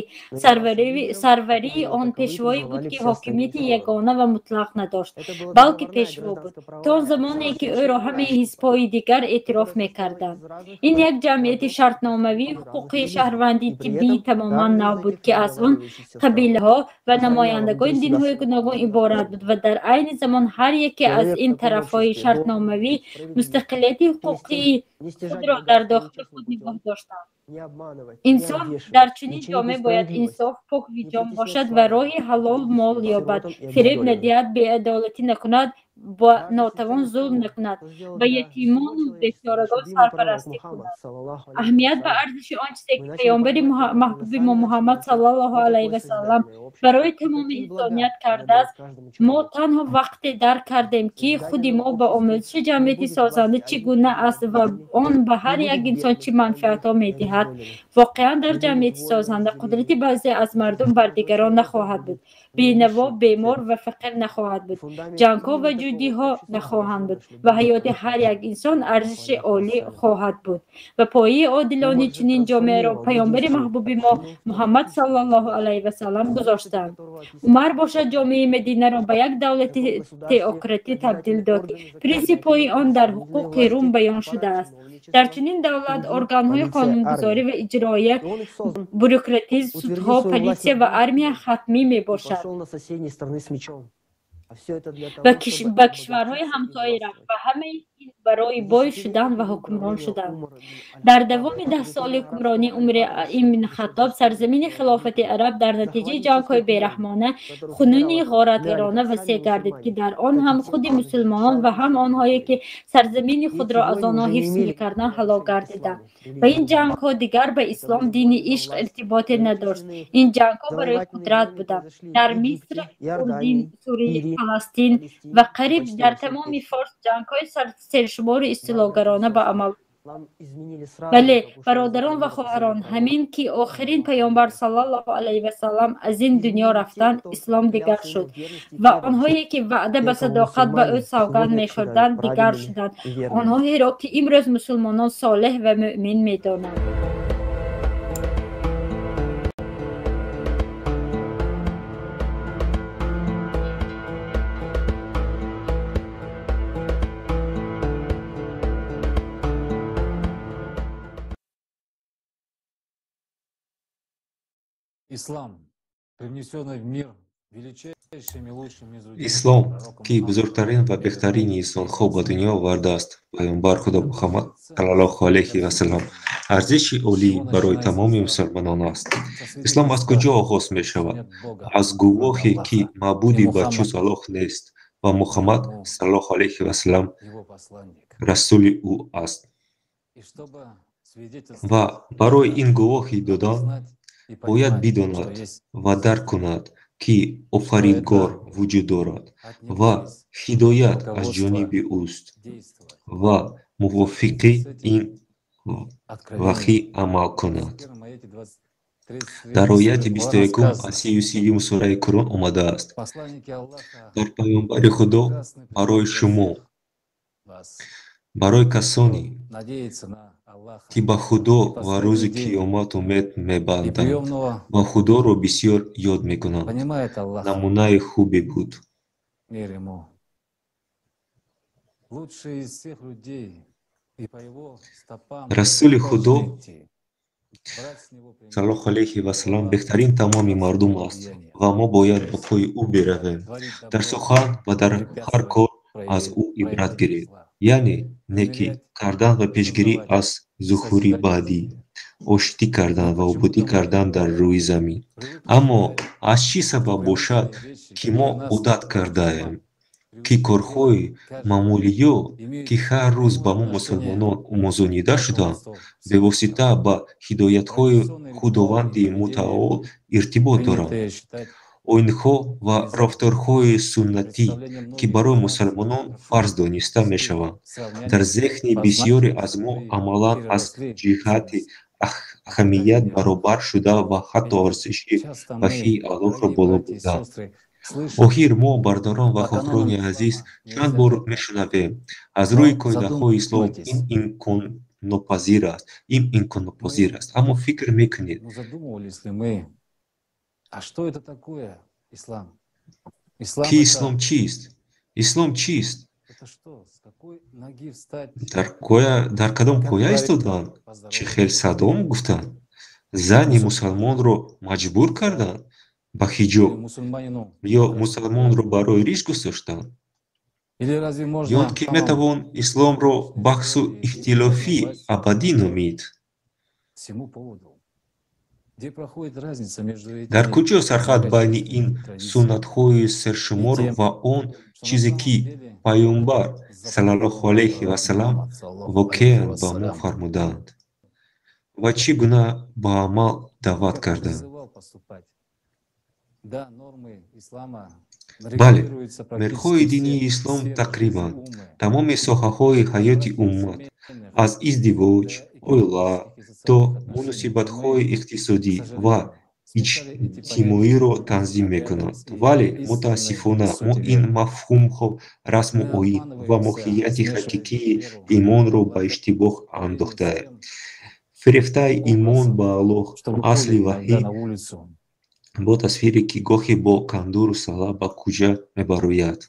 сарварии он пешвое буд, ки ҳокимияти ягона ва мутлақ надошт, балки пешво буд, то он замоне ки ӯро ҳамаи ҳизбҳои дигар эътироф мекарданд. Ин як ҷамъияти шартномавии ҳуқуқии шаҳрвандии тиббии тамоман нав буд, ки аз он қабилаҳо ва намояндагони динҳои гуногун иборат буд ва дар айни замон ҳар яке аз ин тарафҳои шартномавӣ мустақилияти ҳуқуқии худро дар дохили худ нигоҳ доштанд. Инсон дар чунин ҷомеа бояд инсоф, поквиҷон бошад ва роҳи ҳалол мол ёбад, фиреб надиҳад, беадолатӣ накунад, ба нотавон зулм накунад, ба ятимону бечорагон сарпарастӣ кунад. Аҳамият ба арзиши он чизе, ки паёмбари маҳбуби мо Муҳаммад саллаллоҳу алайҳи васаллам барои тамоми инсоният кардааст, мо танҳо вақте дарк кардем, ки худи мо ба омӯзиши ҷамъияти созанда чӣ гуна аст ва он ба ҳар як инсон чӣ манфиатҳо медиҳад. Воқеан дар ҷамъияти созанда қудрати баъзе аз мардум бар дигарон нахоҳад буд, бенаво, бемор ва фақир нахоҳад буд, ҷангҳо ва ҷудиҳо нахоҳанд буд ва ҳаёти ҳар як инсон арзиши олӣ хоҳад буд. Ва пояи одилони чунин ҷомеаро паёмбари маҳбуби мо Муҳаммад саллаллоҳу алайҳи васаллам гузоштанд. Умар бошад ҷомеаи Мединаро ба як давлати теократӣ табдил дод, ки принсипҳои он дар ҳуқуқи Рум баён шудааст. Дар чунин давлат органҳои қонунгузорӣ ва иҷроия, бюрократизм, судҳо, полисия ва армия ҳатмӣ мебошад. Ба кишварҳои ҳамсоя рафт ва ҳамаи ин барои бой шудан ва ҳукмрон шудан. Дар давоми 10 соли ҳукмронии Умари ибн Хаттоб сарзамини хилофати араб дар натиҷаи ҷангҳои бераҳмона, хунуни ғоратгарона васеъ гардид, ки дар он ҳам худи мусулмонон ва ҳам онҳое, ки сарзамини худро аз онҳо ҳифз мекарданд, ҳалок гардиданд. Ва ин ҷангҳо дигар ба ислом, дини ишқ иртиботе надошт. Ин ҷангҳо барои қудрат буданд. Дар Миср, Урдин, Сурия, Фаластин ва қариб дар тамоми Форс ҷангҳои сершумору истилогарона ба амал. Бале, бародарон ва хоҳарон, ҳамин ки охирин паёмбар саллаллоҳу алайҳи васаллам аз ин дунё рафтанд, ислом дигар шуд ва онҳое, ки ваъда ба садоқат ба ӯ савганд мехӯрданд, дигар шуданд. Онҳоеро, ки имрӯз мусулмонон солеҳ ва мӯъмин медонанд. Ислам, привнесенный в мир величайшим и лучшим из людей, Ислом, пророком ки бузургтарин ва беҳтарини инсонҳо ба дунё овардааст, Паёмбар Худо Муҳаммад саллаллоҳу алайҳи васаллам, арзиши олӣ барои тамоми мусалмонон аст. Ислом аз куҷо оғоз мешавад? Аз гувоҳе, ки маъбуди ба ҷуз Аллоҳ нест ва Муҳаммад саллаллоҳу алайҳи васаллам его посланник. расули ӯ аст. И чтобы свидетельствовать, Ва барои ин гувоҳӣ додан знать и бояд понимать, бидонад что есть ва дарк кунад, ки Офаридгор вуҷуд дорад от него ва есть ҳидоят аз руководство ҷониби ӯст действовать. ва мувофиқи ин Откровение. ваҳӣ амал кунад. В первом аяте 23 Дар ояти суры Коран 21 сказано: аз 33-юми сураи Қуръон омадааст: Посланники Аллаха Дар Паёмбари Худо прекрасный барои пример для шумо, всех вас, барои касоне, кто надеется на Аллаха ки ба Худо и ва рӯзи последний день қиёмат умед и мебанданд приемного ва Худоро бисёр ёд мекунанд, понимает Аллаха, намунаи хубе буд. мир ему. Лучший из всех людей, и по его стопам Расули должны Худо идти. Брать с него пример саллаллоҳу алайҳи васаллам беҳтарин тамоми мардум аст деяния, ва мо бояд ба пои ӯ биравем, творить дар добро сухан ва дар и ҳар препятствовать кор аз ӯ ибрат проявлению гирем, зла, яъне некӣ примирять кардан ва и пешгирӣ создавать аз зуҳури созидательный баъдӣ, мир. оштӣ кардан Но ва ободӣ почему-то мы кардан дар рӯи замин. привыкли Аммо считать, аз чӣ что сабаб бошад, привычные вещи, ки мо которые нас одат ислам кардаем, ки приучил делать корҳои каждый день, маъмулиё, ки имеют ҳар рӯз ба прямое мо отношение мусалмонон омӯзонида к шуданд, руководству Всевышнего. бевосита ба ҳидоятҳои Традиционные ритуалы и Худованди поведение, Мутаол иртибот доранд. принятые считать Оинҳо ва обязательными, рафторҳои суннатӣ, представление ки многих барои из нас мусалмонон фарз дониста практически мешаванд, дар сравнялись зеҳни по бисёре аз значимости мо и амалан аз переросли ҷиҳати ценность аҳамият откровения. баробар шуда ва ҳатто Ведь арзиши часто мы, ваҳии Аллоҳро дорогие боло братья и бурданд. сестры, слышим, Охир мо, бародарон ва по канонам хоҳарони азиз, ислама чанд нельзя бор так. мешунавем: аз рӯи Но қоидаҳои ислом ин задумайтесь, имконнопазир аст, ин имконнопазир мы, аст. Аммо фикр мекунед, ну задумывались ли мы, а что это такое ислам? Ислам ки это, ислом чист? Ислом чист? это что? С какой ноги встать? Дар кадом Как поя правильно истоданд? Чӣ хел поздороваться? садом гуфтанд? Зани мусалмонро маҷбур карданд ба Или ҳиҷоб мусульманину ё красить мусалмонро бороду? барои риш гузоштанд? Или разве Ё он можно ки самым метавон исломро обычной баҳсу истории и ихтилофи согласию абадӣ номид? всему поводу? Где проходит разница между Дар этими куҷо сарҳад байни ин многочисленными традициями суннатҳои и сершумор тем, ва он что на чизе, самом ки деле Паёмбар саллаллоҳу заповедовал алайҳи пророк васаллам Мухаммад, саллаллаху алейхи воқеан ба мо вассалям, фармуданд ва чӣ гуна ба амал даъват как он карданд? призывал поступать? Да, нормы ислама Бале, регулируются мерҳои практически все динии ислом сферы жизни тақрибан уммы, тамоми соҳаҳои от ҳаёти уммат, семейных аз издивоҷ, до оила экономических и то социальных отношений. Но муносибатҳои мы, к иқтисодӣ ва сожалению, смешали эти иҷтимоиро понятия, танзим мекунанд. отрекались и Вале, истинной мутаассифона, мо сути ин веры. мафҳумҳо, расму Мы оин ва обманываемся, моҳияти смешиваем ҳақиқии веру, имонро ба предлагая иштибоҳ доверие андохтаем. всем Фирефтаи имон образом, ба Аллоҳ, что асли выходит ваҳӣ иногда на улицу бо тасвире, ки гоҳе бо кандуру сала ба куҷа мебарояд.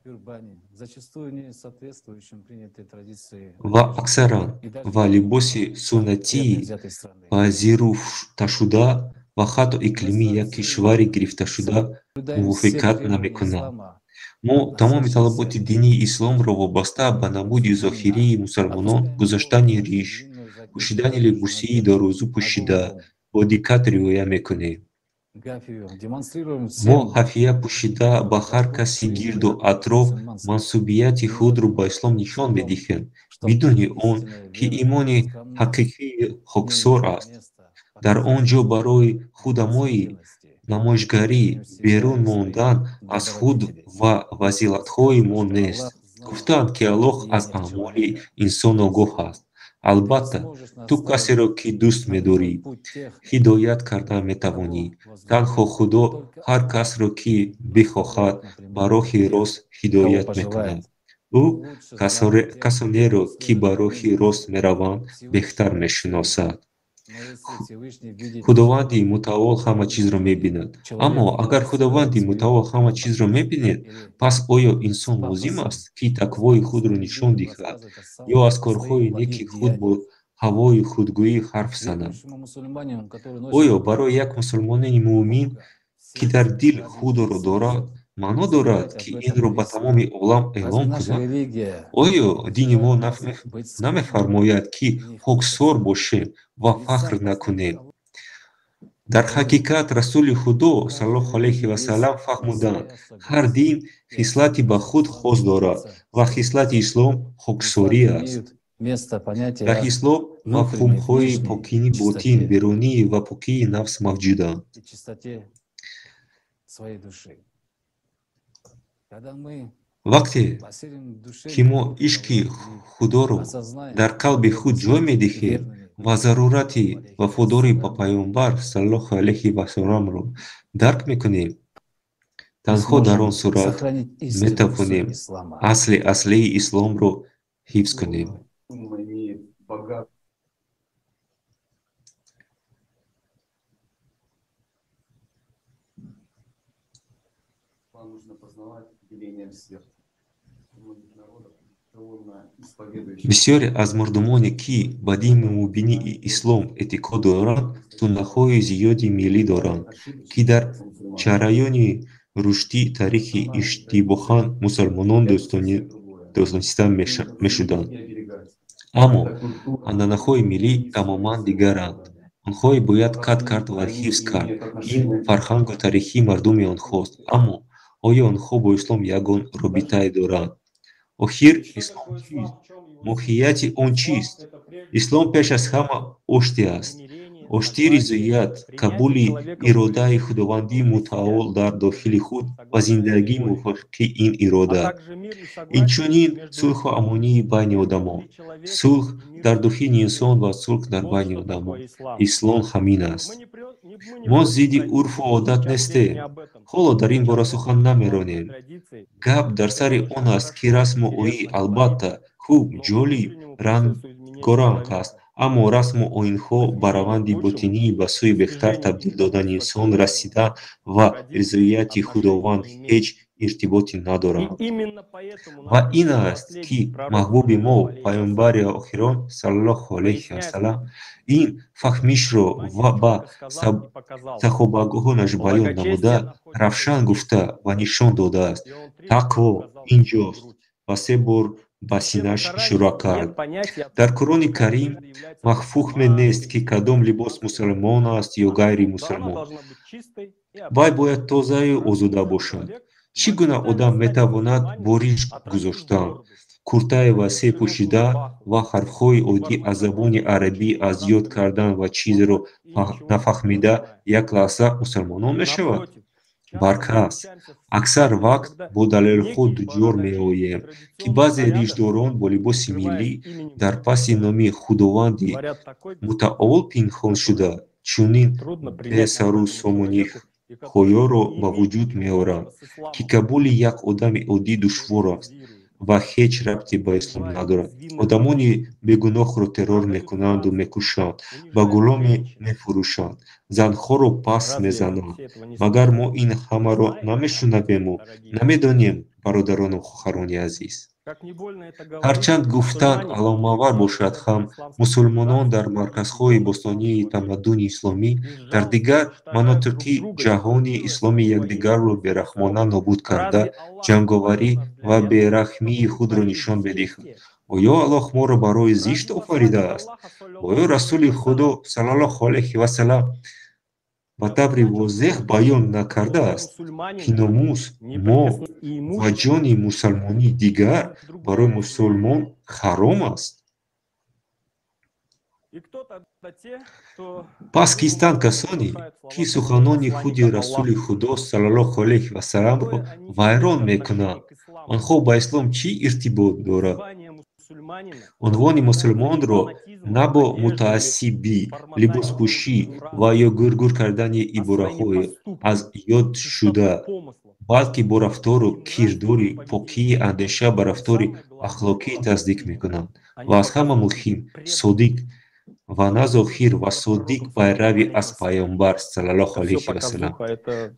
тюрбане, зачастую не соответствующим принятой традиции Ва одежды аксаран и даже ва либоси приятно суннатии взятой страны. пазируфташуда ва ҳатто иқлими як Вместо кишвари цели гирифташуда соблюдаем все мувофиқат требования намекунанд. ислама, Мо тамоми относящиеся талаботи динии исломро вобаста ба намуди к зоҳирии мина, мусалмонон, опускаем гузоштани голову, риш, длинную закрытую пӯшидани одежду, либосии надетую дарозу на пӯшида голову бо диққат риоя мекунем. гафию, демонстрируем Мо всем ҳафия пӯшида ба ҳар вокруг каси свои гирду атроф мусульманские. мансубияти Не худро ба задумываясь ислом нишон о том, медиҳем, что бидуни он истинная ки вера имони скромна, ҳақиқии в ней хоксор нет аст. места Дар он ҷо показухе барои и худамои самоуверенности. намоишгарӣ, Ценим себя берун и свои мондан аз худ добродетели. ва фазилатҳои мо Сказано, что нест. Аллах знал Гуфтанд, ки Аллоҳ аз деяния аъмоли человека инсон огоҳ аст. Ты не Албатта, сможешь ту наставить касеро, ки дӯст на медорӣ, прямой путь тех, ҳидоят карда метавонӣ. кого Танҳо возлюбил. Худо Только ҳар Он касро, ки бихоҳад, наставляет на ба прямой путь роҳи тех, рост кого ҳидоят мекунад. пожелает. Ӯ Лучше знает тех, касонеро, кто ки ба следует роҳи мнению рост мераванд, беҳтар Всевышнего. мешиносад. Но если Всевышний видит Худованди Мутаол ҳама чизро мебинад. Аммо человек агар Худованди демонстрирует свою Мутаол ҳама чизро мебинад, или пас оё инсон с лозим пафосом аст, ки тақвои худро нишон демонстрирует, диҳад рассказывает о ё аз самых корҳои своих неки благих худ бо деяниях? ҳавою худгӯӣ ҳарф занад? Оё барои як мусулмони муъмин, ки дар дил Худоро дорад, маъно дорад, ки инро ба тамоми олам эълон кунад? Оё дини мо намефармояд, ки хоксор бошем ва фахр накунем? Дар ҳақиқат Расули Худо саллаллоҳу алайҳи васаллам фаҳмуданд: ҳар дин хислати ба худ хос дорад ва хислати ислом хоксорӣ аст. Дар ислом мафҳумҳои покии ботин, берунӣ ва покии нафс мавҷуданд. Вақте ки мо ишқи Худоро дар қалби худ ҷой медиҳем ва зарурати вафодорӣ ба Паёмбар саллаллоҳу алайҳи васалламро дарк мекунем, танҳо дар он сурат метавонем асли аслии исломро ҳифз кунем. Бисёре аз мардумоне, ки ба дини мубини ислом эътиқод доранд, суннатҳои зиёди миллӣ доранд, ки дар ҷараёни рушди таърихӣ иштибоҳан мусулмонон дониста мешуданд. Аммо анъанаҳои миллӣ тамоман дигаранд. Онҳое бояд қатъ кард ва ҳифз кард. Ин фарҳангу таърихи мардуми онҳост. Аммо оё онҳо бо ислом ягон робитае доранд? Охир, ислом чист? Моҳияти он чист? Ислом пеш аз ҳама оштӣ аст. Оштӣ, ризоят, қабули иродаи Худованди мутаол дар дохили худ ва зиндагии мувофиқи ин ирода. Инчунин сулҳу амонии байни одамон, сулҳ дар дохили инсон ва сулҳ дар байни одамон. Ислом ҳамин аст. Мо зидди урфу одат нестем. Ҳоло дар ин бора сухан намеронем. Гап дар сари он аст, ки расму оин албатта хуб, ҷолиб, рангоранг аст, аммо расму оинҳо ба раванди ботинӣ ба сӯи беҳтар табдил додани инсон расидан ва ризояти Худованд ҳеҷ иртиботе надоранд. Ва ин аст, ки маҳбуби мо, Паёмбари охирон саллаллоҳу алайҳи васаллам, ин фаҳмишро ва ба саҳобагонаш баён намуда, равшан гуфта ва нишон додааст: тақво инҷост, ва се бор ба синаш ишора кард. Дар Қуръони Карим мафҳуме нест, ки кадом либос мусулмон аст ё ғайри мусулмон. Вай бояд тозаю озода бошад. Чӣ гуна одам метавонад бо риш гузоштан, куртаи васеъ пӯшида ва ҳарфҳои оддӣ аз забони арабӣ аз ёд кардан ва чизеро нафаҳмида як лаҳза мусулмонон мешавад? Баръакс, аксар вақт бо далелҳо дучор меоем, ки баъзе ришдорон бо либоси миллӣ дар паси номи Худованди мутаол пинҳон шуда, чунин бесару сомониҳоёро ба вуҷуд меоранд, ки қабули як одами оддӣ душвор аст ва ҳеҷ рабте ба ислом надорад. Одамони бегуноҳро террор мекунанду мекушанд, ба ғуломӣ мефурӯшанд, занҳоро пас мезананд. Магар мо ин ҳамаро намешунавему намедонем, бародарону хоҳарони азиз? Ҳарчанд гуфтан аломавар бошад ҳам, мусулмонон дар марказҳои бостонии тамаддуни исломӣ, дар дигар манотиқи ҷаҳони исломӣ якдигарро бераҳмона нобуд карда, ҷанговарӣ ва бераҳмии худро нишон медиҳанд. Оё Аллоҳ моро барои зишт офаридааст? Оё Расули Худо саллаллоҳу алайҳи васаллам ба таври возеҳ баён накардааст, ки номус, мол ва ҷони мусалмони дигар барои мусулмон ҳаром аст? Пас кистанд касоне, ки суханони худи Расули Худо саллаллоҳу алайҳи васалламро вайрон мекунанд? Онҳо ба ислом чӣ иртибот дорад? Унвони мусулмонро на бо мутаассибӣ, либоспӯшӣ ва ё гургур кардани ибораҳои аз ёдшуда, балки бо рафтору кирдори покии андеша ба рафтори ахлоқӣ тасдиқ мекунанд. Ва аз ҳама муҳим, содиқ ва на зоҳир ва содиқ пайравӣ аз Паёмбар саллаллоҳу алайҳи васаллам.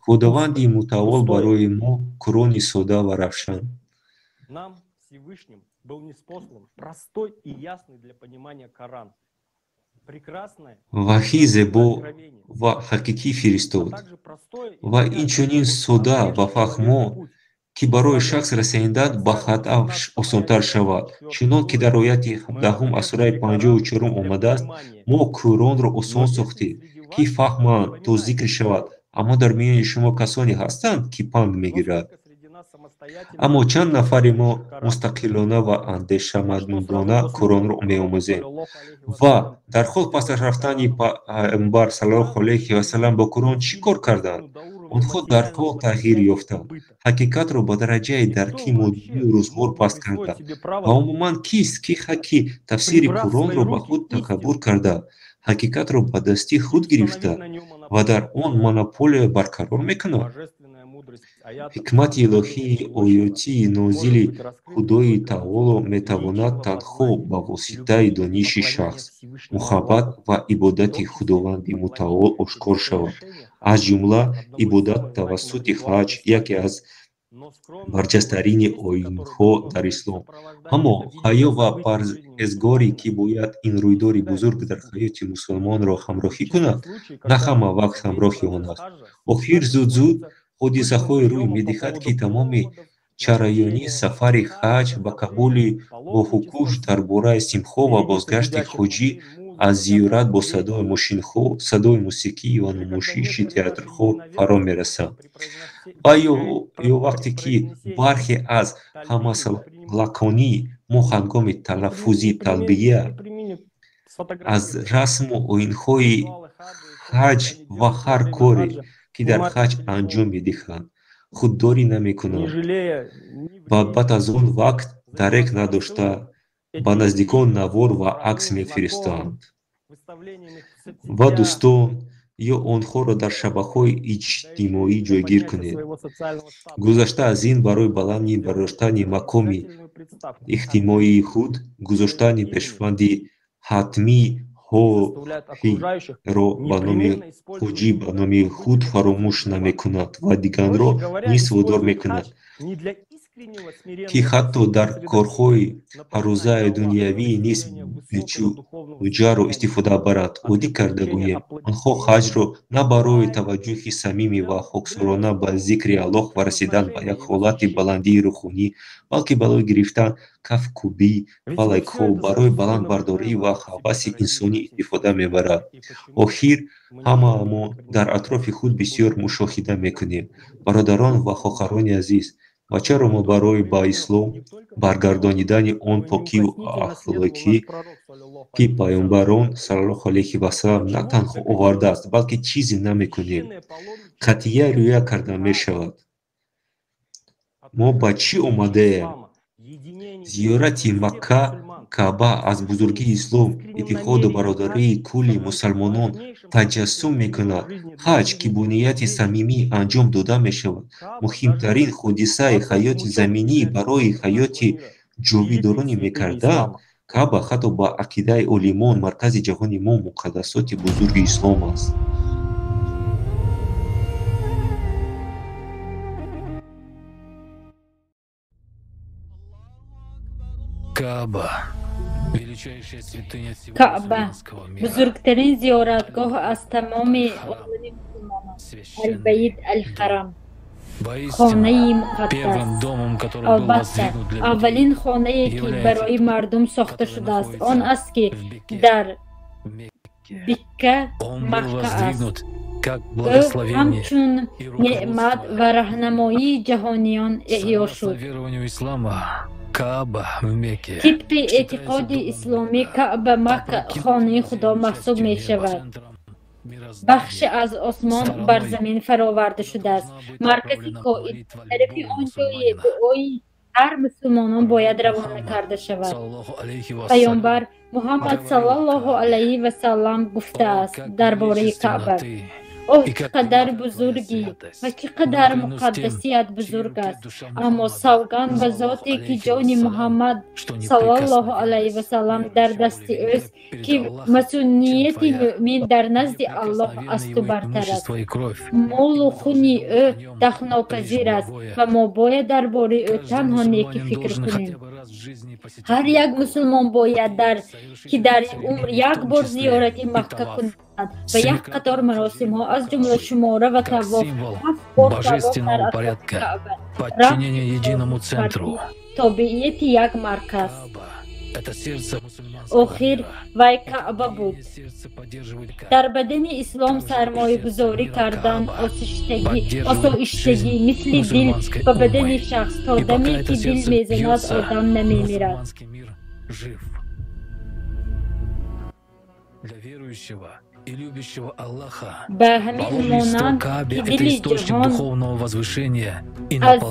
Худованди мутаол барои мо Қуръони сода ва равшан был ниспослан простой и ясный для понимания Коран. Ваҳйи зебо ва ҳақиқӣ фиристод ва инчунин сода ва фаҳмо, ки барои шахс расонидан ба ҳадаф осонтар шавад. Чунон ки дар ояти 17 аз сураи 54 омадааст: мо Қуръонро осон сохтем, ки фаҳманд то зикр шавад, аммо дар миёни шумо касоне ҳастанд, ки панд мегирад. Аммо чанд нафари мо мустақилона ва андешамандона Қуръонро меомӯзем ва дарҳол пас аз рафтани Пайғамбар саллаллоҳу алайҳи васаллам бо Қуръон чӣ кор карданд? Онҳо дарҳол тағйир ёфтанд, ҳақиқатро ба дараҷаи дарки моддию рӯзгор паст карданд. Ва умуман кист, ки ҳаққи тафсири Қуръонро ба худ такаббур карда, ҳақиқатро ба дасти худ гирифта ва дар он монополия барқарор мекунад? Ҳикмати илоҳии оётии нозили Худои Таоло метавонад танҳо ба воситаи дониши шахс, муҳаббат ва ибодати Худованди Мутаол ошкор шавад. Аз ҷумла ибодат тавассути ҳаҷ яке аз барҷастарини оинҳо дар ислом. Аммо ҳаё ва парҳезгорӣ, ки бояд ин рӯйдоди бузург дар ҳаёти мусулмонро ҳамроҳӣ кунад, на ҳама вақт ҳамроҳи он аст. Охир зуд-зуд ҳодисаҳое рӯй медиҳад, ки тамоми чараёни сафари ҳаҷ ба қабули боҳукуш дар бораи симҳо ва бозгашти ҳоҷӣ аз зиёрат бо садои мошинҳо, садои мусиқӣ ва намоиши театрҳо фаро мерасанд. Ва ё вақте ки бархе аз ҳамаслакони мо ҳангоми талаффузи талбия аз расму оинҳои ҳаҷ ва ҳар коре, ки дар ҳаҷ анҷом медиҳанд, худдорӣ намекунанд ва баъд аз он вақт дарек надошта ба наздикон навор ва акс мефиристанд ва дӯстон ё онҳоро дар шабакаҳои иҷтимоӣ ҷойгир кунед. Гузашта аз ин, барои баланд бардоштани мақоми иҷтимоии худ, гузоштани пешванди ҳатмии ҳо-ҳи-ро ба номи ҳоҷӣ ба номи худ фаромӯш намекунад ва дигаронро низ водор мекунад, ки ҳатто дар корҳои ҳаррӯзаи дунявӣ низ бечуҷаро истифода барад. Оддӣ карда гӯем, онҳо ҳаҷро на барои таваҷҷӯҳи самимӣ ва хоксорона ба зикри Аллоҳ ва расидан ба як ҳолати баландии рӯҳонӣ, балки барои гирифтан кафкӯбӣ ва лайкҳо, барои баландбардорӣ ва ҳаваси инсонӣ истифода мебарад. Охир, ҳамаамон дар атрофи худ бисёр мушоҳида мекунем. Бародарон ва хоҳарони азиз, ва чаро мо барои ба ислом баргардонидани он покию ахлоқӣ, ки Пайғамбарон саллаллоҳу алайҳи васаллам на танҳо овардааст, балки чизе намекунем? Қатъия рӯя карда мешавад. Мо ба чӣ омадаем? Зиёрати Макка, Каъба аз бузургии ислом, иттиҳоду бародарии кулли мусалмонон таҷассум мекунад. Ҳаҷ, ки бо нияти самимӣ анҷом дода мешавад, муҳимтарин ҳодисаи ҳаёти заминӣ барои ҳаёти ҷовидонӣ мекарда. Каъба ҳатто ба ақидаи олимон маркази ҷаҳони мо муқаддасоти бузурги ислом аст. Кааба величайшая святыня всего Каъба мусульманского мира. бузургтарин зиёратгоҳ аз тамоми олами мусулмонон, Албайт Алҳарам, хонаи Воистину, муқаддас. первым домом, который был Албатта, воздвигнут для людей, аввалин хонае, ки является барои мардум сохта шудааст, он аст, ки дар в Мекке. Бикка, Он был Макка аст. воздвигнут как Ӯ благословение ҳамчун и неъмат руководство. ва раҳнамоии ҷаҳониён эҳё Согласно шуд. верованию ислама, Кааба в Мекке Тибқи считается эътиқоди домом исломӣ, Каъба Макка хонаи Худо маҳсуб мешавад. центром Бахше мироздания, аз осмон бар стороной, замин фароварда шудааст, должна быть маркази направлена коинот, молитва тарафи любого он ҷое мусульманина. дуои ҳар мусулмонон бояд Пророк равона Мухаммад, карда шавад. саллаллаху алейхи вассалям, Паёмбар Муҳаммад говорил саллаллоҳу Каабе: алайҳи васаллам «О, гуфтааст как дар бораи величественна Каъба: ты, Оҳ, чӣ қадар бузургӣ ва чӣ қадар муқаддасият бузург аст! Аммо савганд ба зоте, ки ҷони Муҳаммад саллаллоҳу алайҳи васаллам дар дасти ӯст, ки масунияти мӯъмин дар назди Аллоҳ аз ту бартар аст. Молу хуни ӯ дахлнопазир аст ва мо бояд дар бораи ӯ танҳо некӣ фикр кунем. Ҳар як мусулмон бояд ки дар умр як бор зиёрати Макка кунад ва як қатор маросимҳо, аз ҷумла шумора ва тавоф, ҳафт бор тавоф дар атрофи Каъба, рафт тобеияти як марказ. Охир вай Каъба буд. Дар бадани ислом сармоягузорӣ кардан осоиштагӣ, мисли дил ба бадани шахс. То даме ки дил мезанад, одам намемирад. Ба ҳамин монанд, ки дили ҷаҳон аз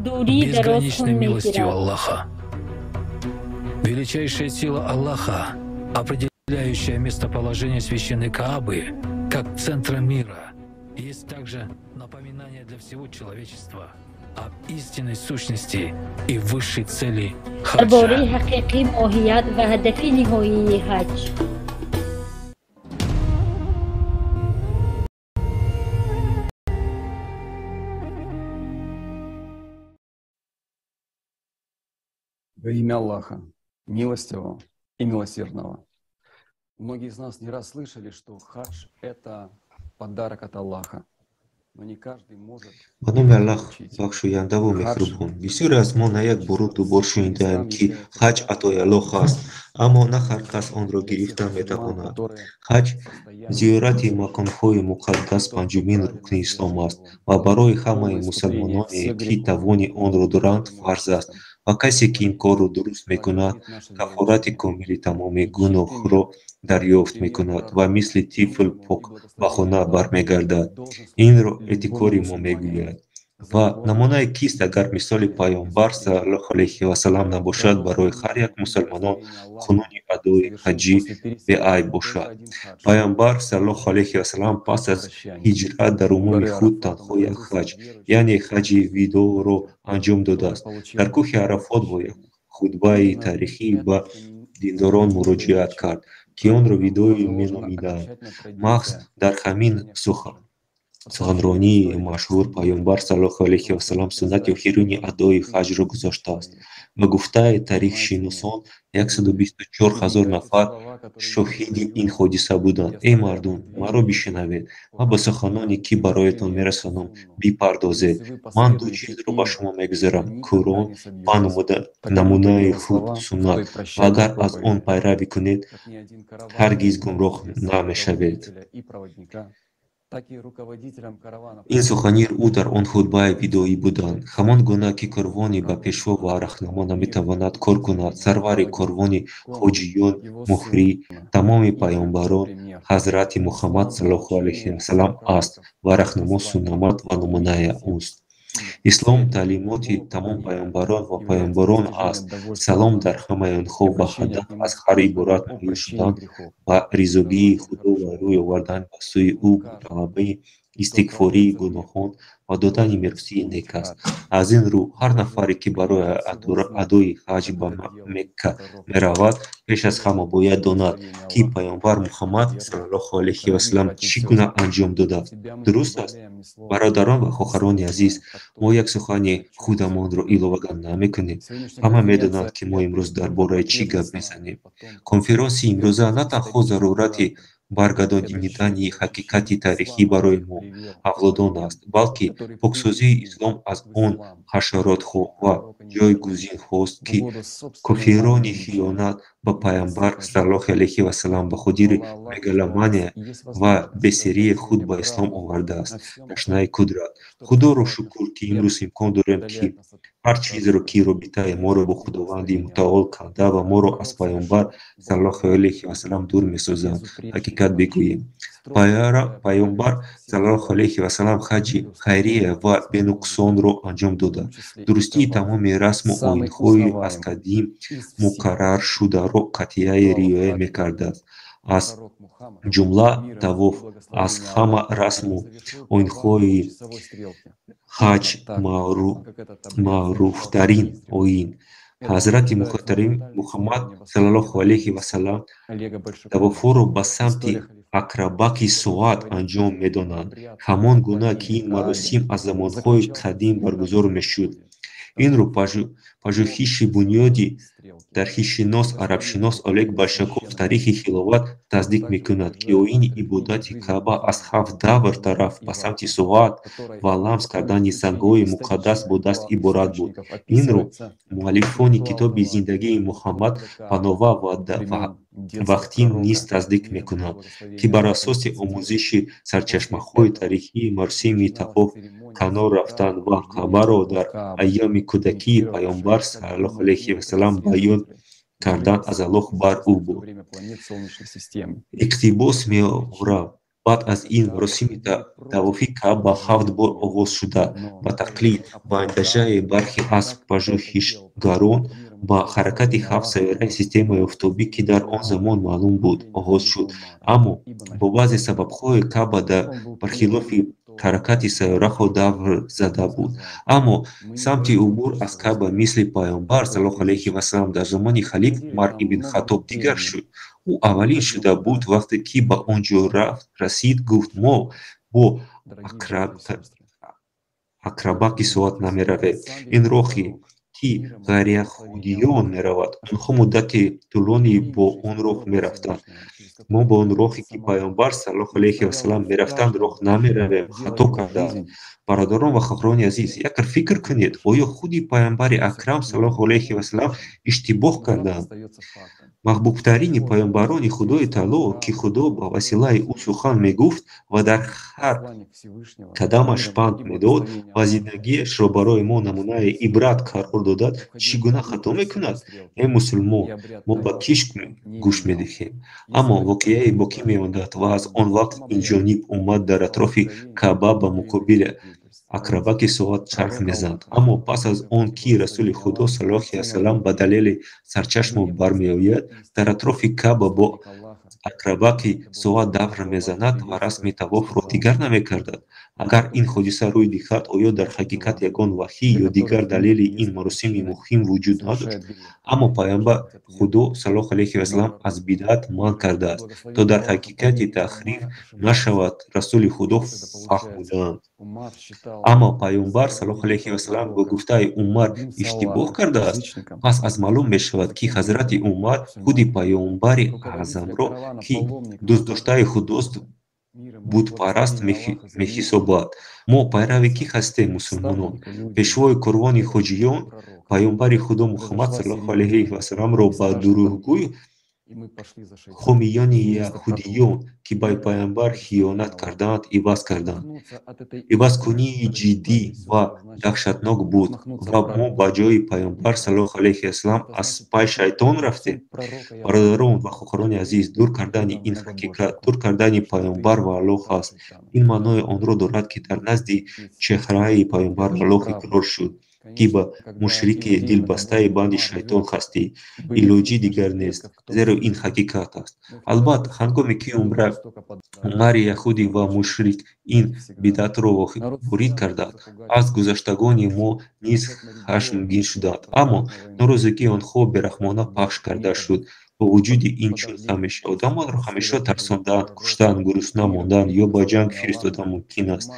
дурӣ дароз хун мегирад. Величайшая сила Аллаха, определяющая местоположение священной Каабы как центра мира, есть также напоминание для всего человечества об истинной сущности и высшей цели Дар бораи хаджа. ҳақиқӣ моҳият ва ҳадафи ниҳоии ҳаҷ. Во имя Аллаха, милостивого и милосердного. Многие из нас не раз слышали, что хадж – это подарок от Аллаха. Но не каждый может Ба номи Аллаҳ, получить. бахшояндаву Хадж меҳрубон. Бисёре аз мо на як бору дубор шунидаем, ки ҳаҷ атои Аллоҳ аст, аммо на ҳар кас онро для гирифта тех мусульман, метавонад. которые Ҳаҷ постоянно зиёрати маконҳои муқаддас, панҷумин рукни ислом аст ва барои ҳамаи полное искупление мусалмононе, всех ки грехов, тавони онро доранд, фарз аст ва касе, ки ин корро дуруст мекунад, благословит наше кафорати мировоззрение. комили тамоми И чистый гуноҳро мир, дарёфт пример мекунад ва пророка, мисли тифл мир ему и пок ба благословение хона Аллаха, бармегардад. должен Инро служить любому эътикори мо мусульманину. мегӯяд. Ва Закон намунаи кист, агар мисоли Паёмбар саллаллоҳу алайҳи васаллам набошад, барои ҳар як мусалмонон благословение Аллаха қонуни адои совершил ҳаҷӣ после беайб переселения только бошад. один хадж. Паёмбар саллаллоҳу алайҳи васаллам пас аз Прощание. ҳиҷрат дар У умуми горы худ Арафат он танҳо як выразился ҳаҷ, верующим яъне ҳаҷи видоъро анҷом который додааст. получил Дар кӯҳи Арафот бо як прощение. хутбаи Именно таърихӣ это, ба что диндорон муроҷиат кард, ки онро котором видоъ была заложена меномиданд. окончательная Маҳз традиция дар ҳамин совершения сухан хаджа. суханронии машҳур Паёмбар саллаллоҳу алайҳи васаллам суннати охирини адои ҳаҷро гузоштааст. Ба гуфтаи таърихшиносон, 124 ҳазор нафар шоҳиди ин ҳодиса буданд. Эй мардум, маро бишунавед ва ба суханоне, ки бароятон мерасонам, бипардозед. Ман ду чизро ба шумо мегузорам: Қуръон ва намунаи худ суннат, ва агар аз он пайравӣ кунед, ҳаргиз гумроҳ намешавед. Ин сухани ӯ дар он хутбаи видоӣ буданд. Ҳамон гуна, ки корвоне ба пешво ва раҳнамо наметавонад кор кунад, сарвари корвони ҳоҷиён, муҳри тамоми паёмбарон ҳазрати Муҳаммад саллаллоҳу алайҳи васаллам аст ва раҳнамо суннат ва намунаи ӯст. Ислом таълимоти тамом паёмбарон ва паёмбарон аст. Салом дар ҳамаи онҳо ва ҳадаф аз ҳар иборат ноил шудан ба ризогии Худо ва рӯй овардан ба сӯи ӯ бо талаби истиғфории гуноҳон ва додани меросии нек аст. Аз ин рӯ, ҳар нафаре, ки барои адои ҳаҷ ба Мекка меравад, пеш аз ҳама бояд донад, ки Паёмбар Муҳаммад саллаллоҳу алайҳи васаллам чӣ гуна анҷом додааст. Дуруст аст? Бародарон ва хоҳарони азиз, мо як сухани худамонро иловаган намекунем. Ҳама медонанд, ки мо имрӯз дар бораи чӣ гап мезанем. Конференсияи имрӯза на танҳо зарурати баргардонидани ҳақиқати таърихӣ барои мо авлодон аст, балки поксозии ислом аз он ҳашаротҳо ва ҷойгузинҳост, ки кофирони хиёнат ба Паёмбар саллаллоҳу алайҳи васаллам ба хотири мегаломания ва бесерии худ ба ислом овардааст, ташнаи қудрат. Худоро шукр, ки имрӯз имкон дорем, ки ҳар чизеро, ки робитаи моро бо Худованди Мутаол канда ва моро аз Паёмбар саллаллоҳу алайҳи васаллам дур месозанд, ҳақиқат бигӯем. Паёмбар саллаллоҳу алайҳи васаллам ҳаҷи хайрия ва бенуқсонро анҷом дода, дурустии тамоми расму оинҳои аз қадим муқарраршударо қатъиян риоя мекардааст. Аз ҷумла тавоф аз ҳама расму оинҳои ҳаҷ маъруфтарин оин. Ҳазрати муҳтарим Муҳаммад саллаллоҳу алайҳи васаллам тавофҳоро ба самти акрабаки соат анҷом медонанд, ҳамон гуна ки ин маросим аз замонҳои қадим баргузор мешуд. Инро пажӯҳиши бунёди тарихшинос арабшинос Олег Большаков «Таърихи хилофат» тасдиқ мекунад, ки оини ибодати Каъба аз ҳафт давр тараф ба самти соат ва ламс кардани сангҳои муқаддас бо даст иборат буд. Инро муаллифони китоби «Зиндагии Муҳаммад» Панова ва Вахтин низ тасдиқ мекунанд, ки бар асоси омӯзиши сарчашмаҳои таърихии маросими тавоф канор рафтан ва Каъбаро дар айёми кӯдакии Паёмбар саллаллоҳу алайҳи васаллам баён кардан аз Аллоҳ бар ӯ буд. Иқтибос меорам: баъд аз ин маросими тавофи Каъба ҳафт бор оғоз шуда, ба тақлид ва андешаи бархе аз пажӯҳишгарон ба ҳаракати ҳафт сайёраи системаи офтобӣ, ки дар он замон маълум буд, оғоз шуд. Аммо бо баъзе сабабҳои Каъба дар бархилофи ҳаракати сайёраҳо давр зада буд. Аммо самти убур аз Каъба мисли Паёмбар саллаллоҳу алайҳи васаллам дар замони халиф Умар ибн Хаттоб дигар шуд. Ӯ аввалин шуда буд, вақте ки ба он ҷо рафт расид, гуфт: мо бо акрабаки соат намеравем. Ин роҳе ки ғайрияҳудиён меравад, онҳо муддати тӯлонӣ бо он роҳ мерафтанд. Мо бо он роҳе ки Паёмбар саллаллоҳу алайҳи васаллам мерафтанд, роҳ намеравем, хато кардаанд. Бародарон ва хоҳарони азиз, якр фикр кунед, оё худи Паёмбари акрам саллаллоҳу алайҳи васаллам иштибоҳ кардаанд? Маҳбубтарини паёмбарони Худои Таоло, ки Худо ба василаи ӯ сухан мегуфт ва дар ҳар қадамаш панд медод ва зиндагиашро барои мо намунаи ибрат қарор додад, чӣ гуна хато мекунад? Эй мусулмон, мо ба кӣ гӯш медиҳем? Аммо воқеае боқӣ мемонад ва аз он вақт инҷониб уммат дар атрофи Каъба ба муқобили акрабаки соат чарх мезанд. Аммо пас аз он ки Расули Худо саллаллоҳу алайҳи васаллам ба далели сарчашмо бармеояд, дар атрофи Каъба бо акрабаки соат давр мезанад ва расми тавофро дигар намекардад. Агар ин ҳодиса рӯй диҳад, оё дар ҳақиқат ягон ваҳй ё дигар далели ин маросими муҳим вуҷуд надошт? Аммо Паёмбар Худо саллаллоҳу алайҳи васаллам аз бидъат манъ кардааст, то дар ҳақиқати таҳриф нашавад. Расули Худо фаҳмудаанд. Аммо Паёмбар саллаллоҳу алайҳи васаллам бо гуфтаи Умар иштибоҳ кардааст. Пас аз маълум мешавад, ки ҳазрати Умар худи Паёмбари Аъзамро, ки дӯстдоштаи Худост, бутпараст меҳисобад. Мо пайрави кӣ ҳастем, мусулмонон? Пешвои корвони ҳоҷиён, Паёмбари Худо Муҳаммад саллаллоҳу алайҳи васалламро ба дурӯғгӯй хомиёни яҳудиён, ки ба Паёмбар хиёнат кардаанд, иваз карданд. Ивазкунии ҷиддӣ ва даҳшатнок буд ва мо ба ҷои Паёмбар саллаллоҳу алайҳи васаллам аз пай шайтон рафтем. Бародарон ва хоҳарони азиз, дур кардани ин ҳақиқат, дур кардани Паёмбар ва Аллоҳ аст. Ин маънои онро дорад, ки дар назди чеҳраи Паёмбар Аллоҳ иқрор шуд, ки ба мушрики дилбастаи банди шайтон ҳастӣ. Илоҷи дигар нест, зеро ин ҳақиқат аст. Албатта, ҳангоме ки Умари яҳудӣ ва мушрик ин бидъатро ворид карданд, аз гузаштагони мо низ хашмгин шуданд, аммо норозигии онҳо бераҳмона пахш карда шуд. Бо вуҷуди ин, чун ҳамеша одамонро ҳамеша тарсондан, куштан, гурусна мондан ё ба ҷанг фиристодан мумкин аст,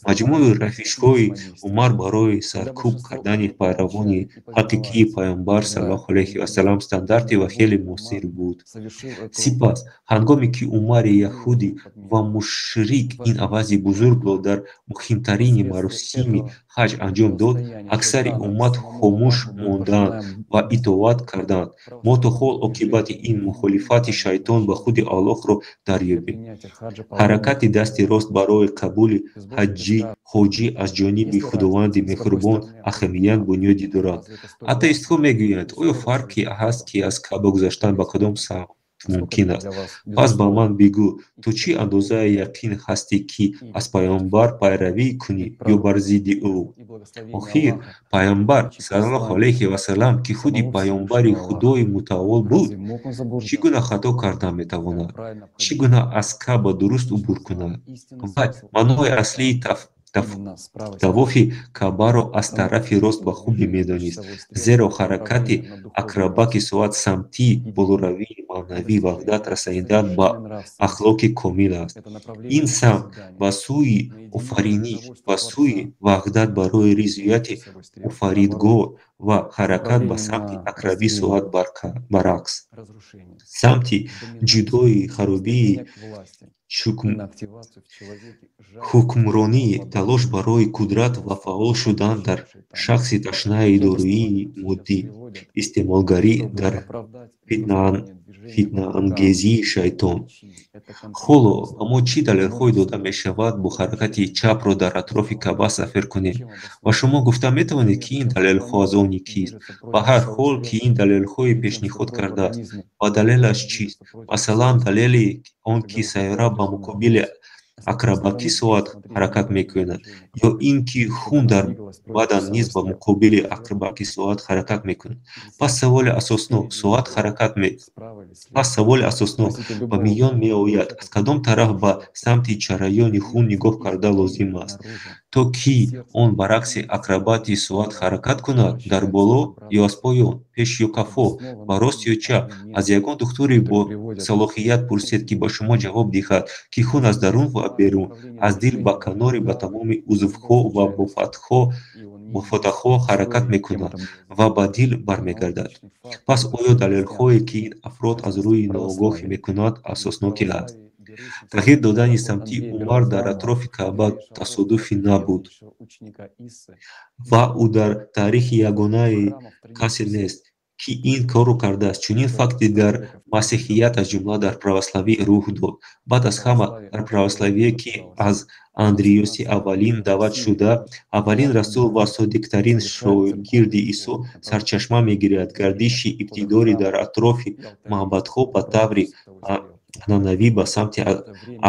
маҷмӯи равишҳои Умар барои саркӯб кардани пайравони ҳақиқии Паёмбар саллаллоҳу алайҳи васаллам стандартӣ ва хеле муассир буд. Сипас, ҳангоме ки Умари яҳудӣ ва мушрик ин авази бузургро дар муҳимтарини маросими ҳаҷ анҷом дод, аксари уммат хомӯш монданд ва итоат карданд. Мо то ҳол оқибати ин мухолифати шайтон ба худи Аллоҳро дарёбем. Ҳаракати дасти рост барои қабули ҳоҷӣ аз ҷониби Худованди меҳрубон аҳамият бунёдӣ дорад. Атеистҳо мегӯянд: оё фарқе ҳаст, ки аз Каъба гузаштан ба кадом самт мумкин аст. Пас ба ман бигӯ, ту чӣ андоза яқин ҳастӣ, ки аз паёмбар пайравӣ кунӣ ё бар зидди ӯ? Охир, паёмбар саллаллоҳу алайҳи васаллам, ки худи паёмбари Худои мутаол буд, чӣ гуна хато карда метавонад? Чӣ гуна аз Каъба дуруст убур кунад? Вай маънои аслии тавофи Каъбаро аз тарафи рост ба хубӣ медонист, зеро ҳаракати акрабаки соат самти болоравии маънавӣ ваҳдат расонидан ба ахлоқи комил аст. Ин самт ба сӯи офариниш, ба сӯи ваҳдат барои ризояти офаридгор ва ҳаракат ба самти акраби соат баръакс, самти ҷудои харобии ҳукмронӣ, талош барои қудрат ва фаъол шудан дар шахси ташнаи дороии моддӣ, истеъмолгарӣ дар фитнаангезии шайтон. Ҳоло ба мо чӣ далелҳое дода мешавад бо ҳаракати чапро дар атрофи Каъба сафар кунем? Ва шумо гуфта метавонед, ки ин далелҳо аз они кист? Ба ҳар ҳол, ки ин далелҳое пешниҳод кардааст. Ва далелаш чист? Масалан, далели он ки сайёра ба муқобили акрабаки соат ҳаракат мекунад, ё ин ки хун дар бадан низ ба муқобили акрабаки соат ҳаракат мекунад. Пас саволи асоснок соат ҳаракат пас саволи асоснок ба миён меояд, аз кадом тараф ба самти ҷараёни хун нигоҳ карда лозим аст, то ки он баръакси акрабати соат ҳаракат кунад, дар боло ё аз поён, пеш ё кафо, ба рост ё чап. Аз ягон духтури бо салоҳият пурсед, ки ба шумо ҷавоб диҳад, ки хун аз дарун ва берун, аз дил ба канори ба тамоми узвҳо ва бофотаҳо ҳаракат мекунад ва ба дил бармегардад. Пас оё далелҳое, ки ин афрод аз рӯи ноогоҳӣ мекунанд, асоснокӣ аст? Тағйир додани самти Умар дар атрофи Каъба тасодуфӣ набуд ва ӯ дар таърихи ягонаи касе нест, ки ин корро кардааст. Чунин факти дар масеҳият, аз ҷумла дар православӣ рух дод. Баъд аз ҳама дар православие, ки аз Андриёси аввалин даъват шуда, аввалин расул ва содиқтарин шогирди Исо сарчашма мегирад, гардиши ибтидорӣ дар атрофи маъбадҳо ба таври анъанавӣ ба самти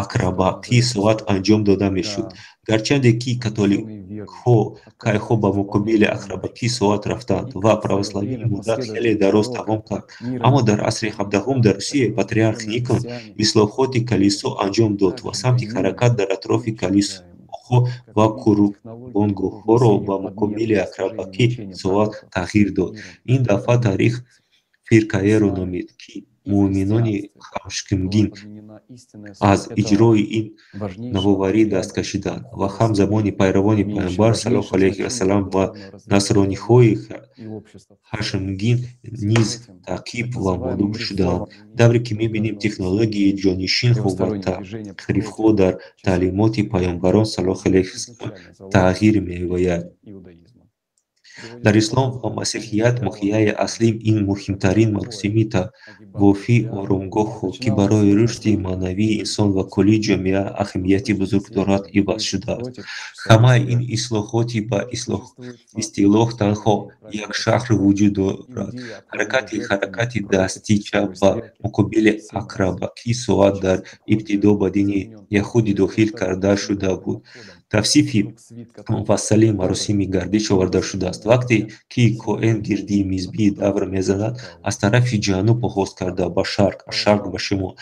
акрабаки соат анҷом дода мешуд. Гарчанде ки католикҳо кайҳо ба муқобили акрабаки соат рафтанд ва православӣ муддат хеле дароз давом кард, аммо дар асри 17-ум дар Русия патриарх Никон ислоҳоти калисо анҷом дод ва самти ҳаракат дар атрофи калисоҳо ва қурбонгоҳҳоро ба муқобили акрабаки соат тағйир дод. Ин дафъа таърих фирқаеро номид, ки муъминони хашмгин аз иҷрои ин навоварӣ даст кашиданд ва ҳамзамони пайравони паёмбар саллаллоҳу алайҳи васаллам ва насрониҳои хашмгин низ таъқиб ва мағлуб шуданд. Давре ки мебинем, технологияи ҷонишинҳо ва таҳрифҳо дар таълимоти паёмбарон саллаллоҳу алайҳи васаллам тағйир меёяд. Дар ислом ва масеҳият моҳияи аслии ин муҳимтарин маросими тавофи оромгоҳҳо, ки барои рушди маънавии инсон ва кулли ҷомеа аҳамияти бузург дорад, иваз шудааст. Ҳамаи ин ислоҳоти ба истилоҳ танҳо як шаҳр вуҷуд дорад. Ҳаракати дасти чап ба муқобили акрабаки соат дар ибтидо ба дини яҳудӣ дохил карда шуда буд. Тавсифи муфассали маросими гардиш оварда шудааст. Вақте ки коэн гирди мизбӣ давр мезанад, аз тарафи ҷануб оғоз карда ба шарқ, аз шарқ ба шимол,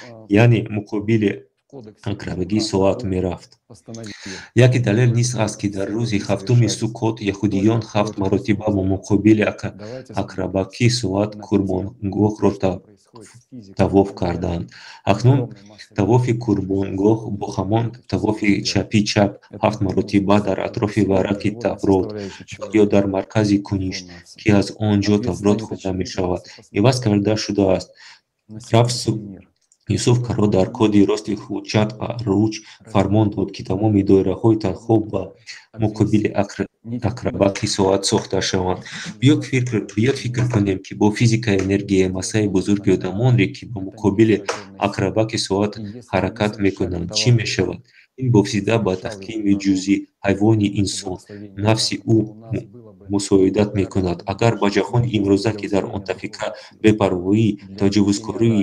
яъне муқобили акрабаки соат мерафт. Яке далел низ аст, ки дар рӯзи ҳафтуми Суккот яҳудиён ҳафт маротиба ба муқобили акрабаки соат қурбонгоҳро тавоф карданд. Акнун тавофи қурбонгоҳ бо ҳамон тавофи чапи чап ҳафт маротиба дар атрофи варақи Таврот ё дар маркази куништ, ки аз он ҷо Таврот хонда мешавад, иваз карда шудааст. Юсуф Каро дар коди рости Ҳуҷҷат Аруҷ фармон дод, ки тамоми доираҳои танҳо ба муқобили акрабаки соат сохта шаванд. Биёед фикр кунем, ки бо физикаи энергияи массаи бузурги одамоне, ки ба муқобили акрабаки соат ҳаракат мекунанд, чӣ мешавад? Ин бовсида ба таҳкими ҷузъи ҳайвони инсон, нафси ӯ мусоидат мекунад. Агар ба ҷаҳони имрӯза, ки дар он тафриқа, бепарвоӣ, таҷовузкорӣ,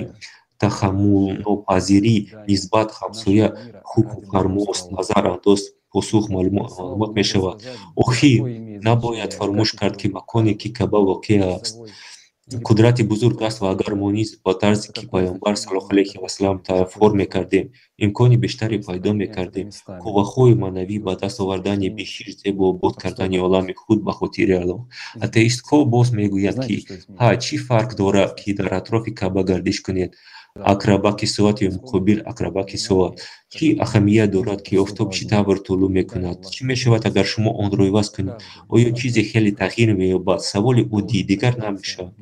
Таҳаммулнопазирӣ нисбат ҳамсоя ҳукмфармост. Назар андоз, посух маълумот мешавад. Охир, набояд фаромӯш кард, ки маконе, ки Каъба воқеъ аст, қудрати бузург аст ва агар мо низ ба тарзе, ки Паёмбар саллаллоҳу алайҳи васаллам таффор мекардем, имкони бештаре пайдо мекардем. Қувваҳои маънавӣ ба даст овардани биҳишт, зебо обод кардани олами худ ба хотири Аллоҳ. Атеистҳо боз мегӯянд, ки ҳа, чӣ фарқ дорад, ки дар атрофи Каъба гардиш кунед? Акрабаки соат ё муқобил акрабаки соат. Чӣ аҳамият дорад, ки офтоб чӣ тавр тулӯъ мекунад? Чӣ мешавад, агар шумо онро иваз кунед? Оё чизе хеле тағйир меёбад? Саволи оддӣ дигар намешавад.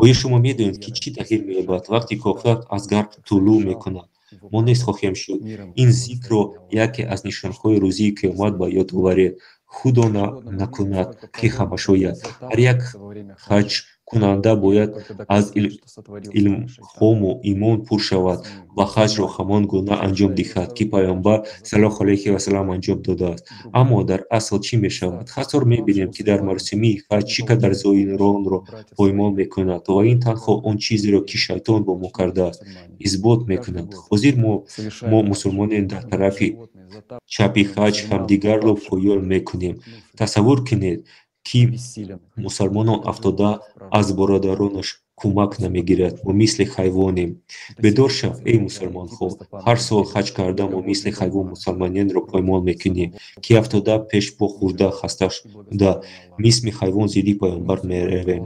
Оё шумо медонед, ки чӣ тағйир меёбад, вақте ки офтоб аз ғарб тулӯъ мекунад? Мо нест хоҳем шуд. Ин зикрро яке аз нишонҳои рӯзии қиёмат ба ёд оваред. Худо накунад, ки ҳама шояд. Ҳар як ҳаҷкунанда бояд аз илҳому имон пур шавад ва ҳаҷро ҳамон гуна анҷом диҳад, ки Паёмбар саллаллоҳу алайҳи васаллам анҷом додааст. Аммо дар асл чӣ мешавад? Ҳатто мебинем, ки дар маросими ҳаҷ чӣ қадар зоиронро поймол мекунад ва ин танҳо он чизеро, ки шайтон бо мо кардааст, исбот мекунад. Ҳозир мо мусулмонем дар тарафи чапи ҳаҷ ҳамдигарро поён мекунем. Тасаввур кунед, ки мусалмонон афтода аз бародаронаш кӯмак намегирад. Мо мисли ҳайвонем. Бедор шав, эй мусалмонҳо! Ҳар сол ҳаҷ карда мо мисли ҳайвон мусалмоненро поймол мекунем, ки афтода пешпо хӯрда хаста шуда мисли ҳайвон зидди Паёмбар меравем.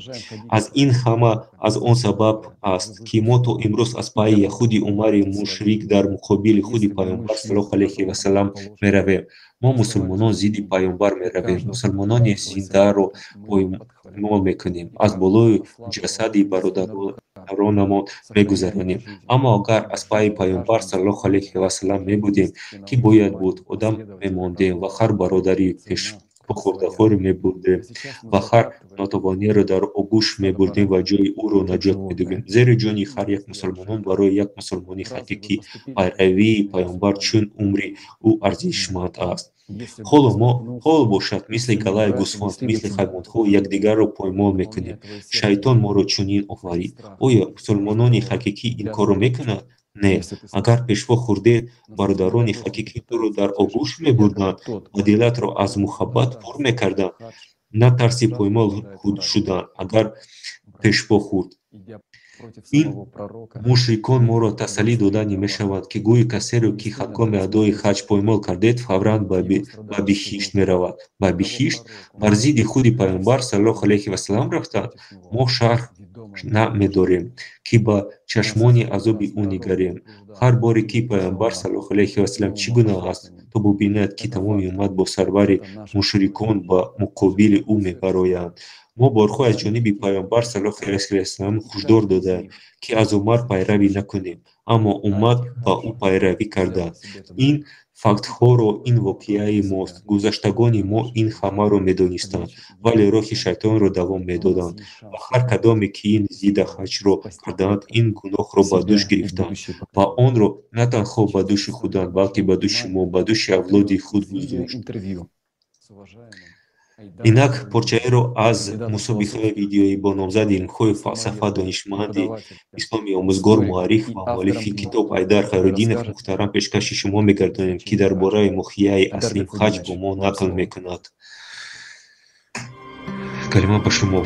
Аз ин ҳама аз он сабаб аст, ки мо то имрӯз аз пайи яҳуди Умари мушрик дар муқобили худи Паёмбар саллаллоҳу алайҳи васаллам меравем. Мо мусулмонон зидди Паёмбар меравем. Мусулмонони зиндаро поймол мекунем, аз болои ҷасади бародаронамон мегузаронем. Аммо агар аз пайи Паёмбар саллаллоҳу алайҳи васаллам мебудем, ки бояд буд, одам мемондем ва ҳар бародари пешпохӯрдаҳоро мебурдем ва ҳар нотавонеро дар оғӯш мебурдем ва ҷои ӯро наҷот медодем. Зеро ҷони ҳар як мусулмонон барои як мусулмони ҳақиқӣ пайравии Паёмбар чун умри ӯ арзишманд аст. Ҳоло бошад, мисли галаи гӯсфанд, мисли ҳайвонҳо якдигарро поймол мекунем. Шайтон моро чунин офарид. Оё мусулмонони ҳақиқӣ ин корро мекунанд? Не. Агар пешво хӯрдед, бародарони ҳақиқӣ туро дар оғӯш мебурданд ва дилатро аз муҳаббат пур мекарданд. Натарси поймол шудан, агар пешпо хӯрд. Ин мушрикон моро тасаллӣ дода мешаванд, ки гӯё касеро, ки ҳангоми адои ҳаҷ поймол кардед, фавран ба биҳишт меравад. Ба биҳишт? Бар зидди худи Паёмбар саллаллоҳу алайҳи васаллам рафтанд? Мо шарҳ намедорем, ки ба чашмони азоби ӯ нигарем. Ҳар боре, ки Паёмбар саллаллоҳу алайҳи васаллам чӣ гуна аст, то бубинад, ки тамоми уммат бо сарвари мушрикон ба муқобили ӯ мебароянд. Мо борҳо аз ҷониби Паёмбар саллаллоҳу алайҳи васаллам ҳушдор додаем, ки аз Умар пайравӣ накунем, аммо уммат ба ӯ пайравӣ карданд. Ин фактҳоро ин воқеаи мост. Гузаштагони мо ин ҳамаро медонистанд, вале роҳи шайтонро давом медоданд ва ҳар кадоме, ки ин зидда ҳаҷро карданд, ин гуноҳро ба дӯш гирифтанд ва онро на танҳо ба дӯши худанд, балки ба дӯши мо, ба дӯши авлоди худ гузошт. Инак порчаеро аз мусобиқаи видеоӣ бо номзади илмҳои фалсафа, донишманди исломи, омӯзгор, муаррих ва муаллифи китоб Айдар Хайруддинов муҳтарам пешкаши шумо мегардонем, ки дар бораи моҳияи аслии ҳаҷ бо мо нақл мекунад. Калима ба шумо.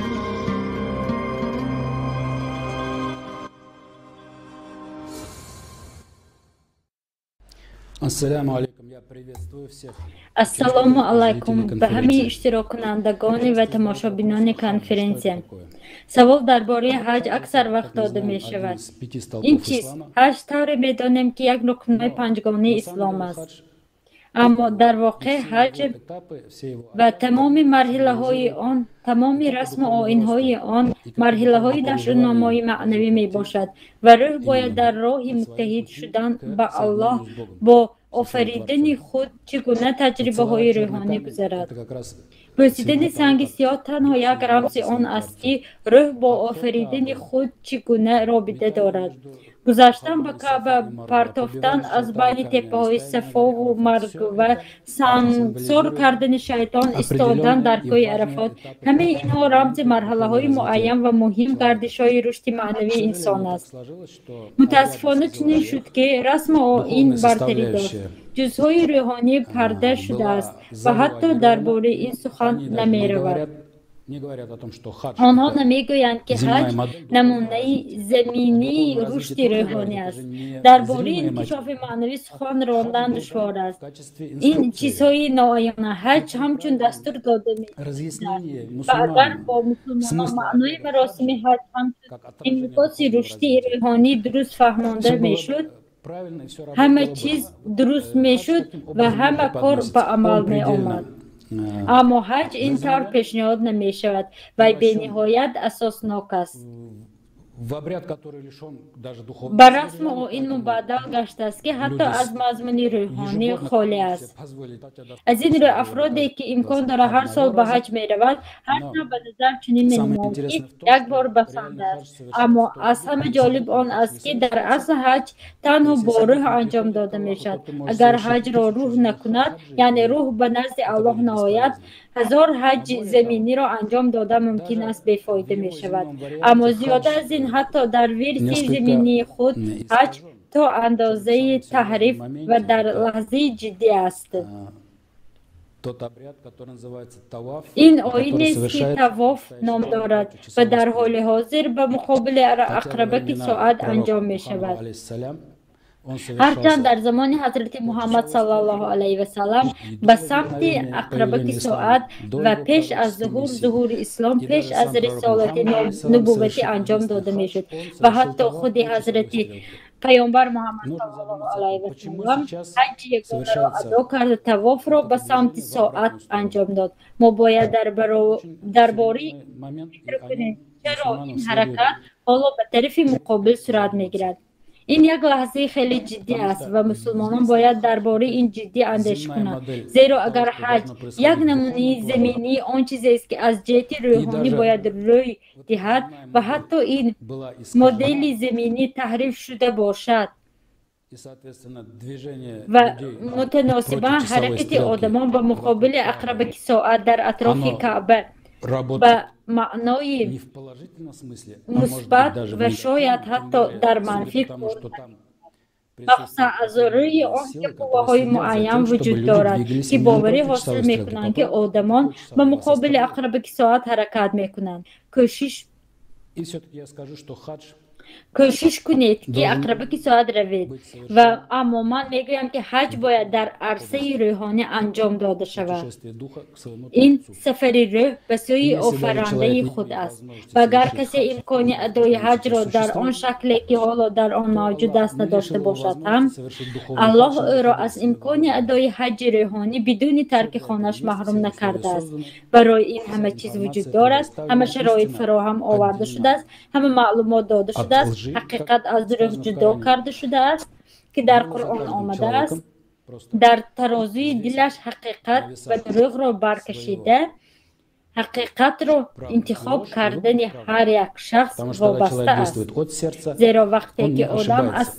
Ассалому алайкум ба ҳамаи иштироккунандагони ва тамошобинони конференсия. Савол дар бораи ҳаҷ аксар вақт дода мешавад. Ин чист? Ҳаҷ тавре медонем, ки як рукнҳои панҷгонаи ислом аст. Аммо дар воқеъ ҳаҷ ва тамоми марҳилаҳои он, тамоми расму оинҳои он марҳилаҳои нашъунамои маънавӣ мебошад ва рӯҳ бояд дар роҳи муттаҳид шудан ба Аллоҳ бо офаридани худ чӣ гуна таҷрибаҳои рӯҳонӣ гузарад. Бӯсидани санги сиёҳ танҳо як рамзи он аст, ки рӯҳ бо офаридани худ чӣ гуна робита дорад. Гузаштан ба Каъба, партофтан аз байни теппаҳои Сафову Марва, сангсор кардани шайтон, истодан дар кӯҳи Арафот — ҳамаи инҳо рамзи марҳалаҳои муайян ва муҳим гардишҳои рушди маънавии инсон аст. Мутаассифона, чунин шуд, ки расму оин бартарӣ дошт, ҷузъҳои рӯҳонӣ парда шудааст ва ҳатто дар бораи ин сухан намеравад. Онҳо намегӯянд, ки ҳаҷ намунаи заминии рушди рӯҳонӣ аст. Дар бораи инкишофи маънавӣ сухан рондан душвор аст. Ин чизҳои ноаёна. Ҳаҷ ҳамчун дастур дода мешавад ва агар бо мусулмонон маънои маросими ҳаҷ ҳамчун инъикоси рушди рӯҳонӣ дуруст фаҳмонда мешуд, ҳама чиз дуруст мешуд ва ҳама кор ба амал меомад. Аммо ҳаҷ ин тавр пешниҳод намешавад ва бениҳоят асоснок аст. Ба расму оин мубаддал гаштааст, ки ҳатто аз мазмуни рӯҳонӣ холӣ аст. Аз ин рӯ, афроде, ки имкон дорад ҳар сол ба ҳаҷ мераванд, ҳар навъ ба назар чунин менамоянд, ки як бор басанда аст. Аммо аз ҳама ҷолиб он аст, ки дар асл ҳаҷ танҳо бо рӯҳ анҷом дода мешавад. Агар ҳаҷро рӯҳ накунад, яъне рӯҳ ба назди Аллоҳ наояд, ҳазор ҳаҷи заминиро анҷом дода мумкин аст бефоида мешавад. Аммо зиёда аз ин, ҳатто дар версияи заминии худ ҳаҷ то андозаи таҳриф ва дар лаҳзаи ҷиддӣ аст. Ин оинест, ки тавоф ном дорад ва дар ҳоли ҳозир ба муқобили ақрабаки соат анҷом мешавад. Ҳарчанд дар замони ҳазрати Муҳаммад саллаллоҳу алайҳи васаллам ба самти ақрабаки соат ва пеш аз зуҳури ислом, пеш аз рисолати нубувватӣ анҷом дода мешуд ва ҳатто худи ҳазрати паёмбар Муҳаммад саллаллоҳу алайҳи васаллам ҳаҷи ягонаро адо карда, тавофро ба самти соат анҷом дод. Мо бояд дар бораи фикр кунем, чаро ин ҳаракат ҳоло ба тарафи муқобил сурат мегирад. Ин як лаҳзаи хеле ҷиддӣ аст ва мусулмонон бояд дар бораи ин ҷиддӣ андеша кунанд, зеро агар ҳаҷ як намунаи заминии он чизест, ки аз ҷиҳати рӯҳонӣ бояд рӯй диҳад ва ҳатто ин модели заминӣ таҳриф шуда бошад ва мутаносибан ҳаракати одамон ба муқобили ақрабаки соат дар атрофи Каъба ба маънои мусбат ва шояд ҳатто дар манфӣ кор, махсусан аз рӯи он ки қувваҳои муайян вуҷуд дорад, ки боварӣ ҳосил мекунанд, ки одамон ба муқобили ақрабаки соат ҳаракат мекунанд. Кӯшиш кунед, ки ақрабаки соат равед, ва аммо ман мегӯям, ки ҳаҷ бояд дар арсаи рӯҳонӣ анҷом дода шавад. Ин сафари рӯҳ ба сӯи офарандаи худ аст ва агар касе имкони адои ҳаҷро дар он шакле, ки ҳоло дар он мавҷуд аст, надошта бошад ҳам, Аллоҳ ӯро аз имкони адои ҳаҷи рӯҳонӣ бидуни тарки хонааш маҳрум накардааст. Барои ин ҳама чиз вуҷуд дорад, ҳама шароит фароҳам оварда шудааст, ҳама маълумот дода шудааст, ҳақиқат аз дурӯғ ҷудо карда шудааст, ки дар Қуръон омадааст. Дар тарозуи дилаш ҳақиқат ва дурӯғро баркашида, ҳақиқатро интихоб кардани ҳар як шахс вобаста аст, зеро вақте ки одам аз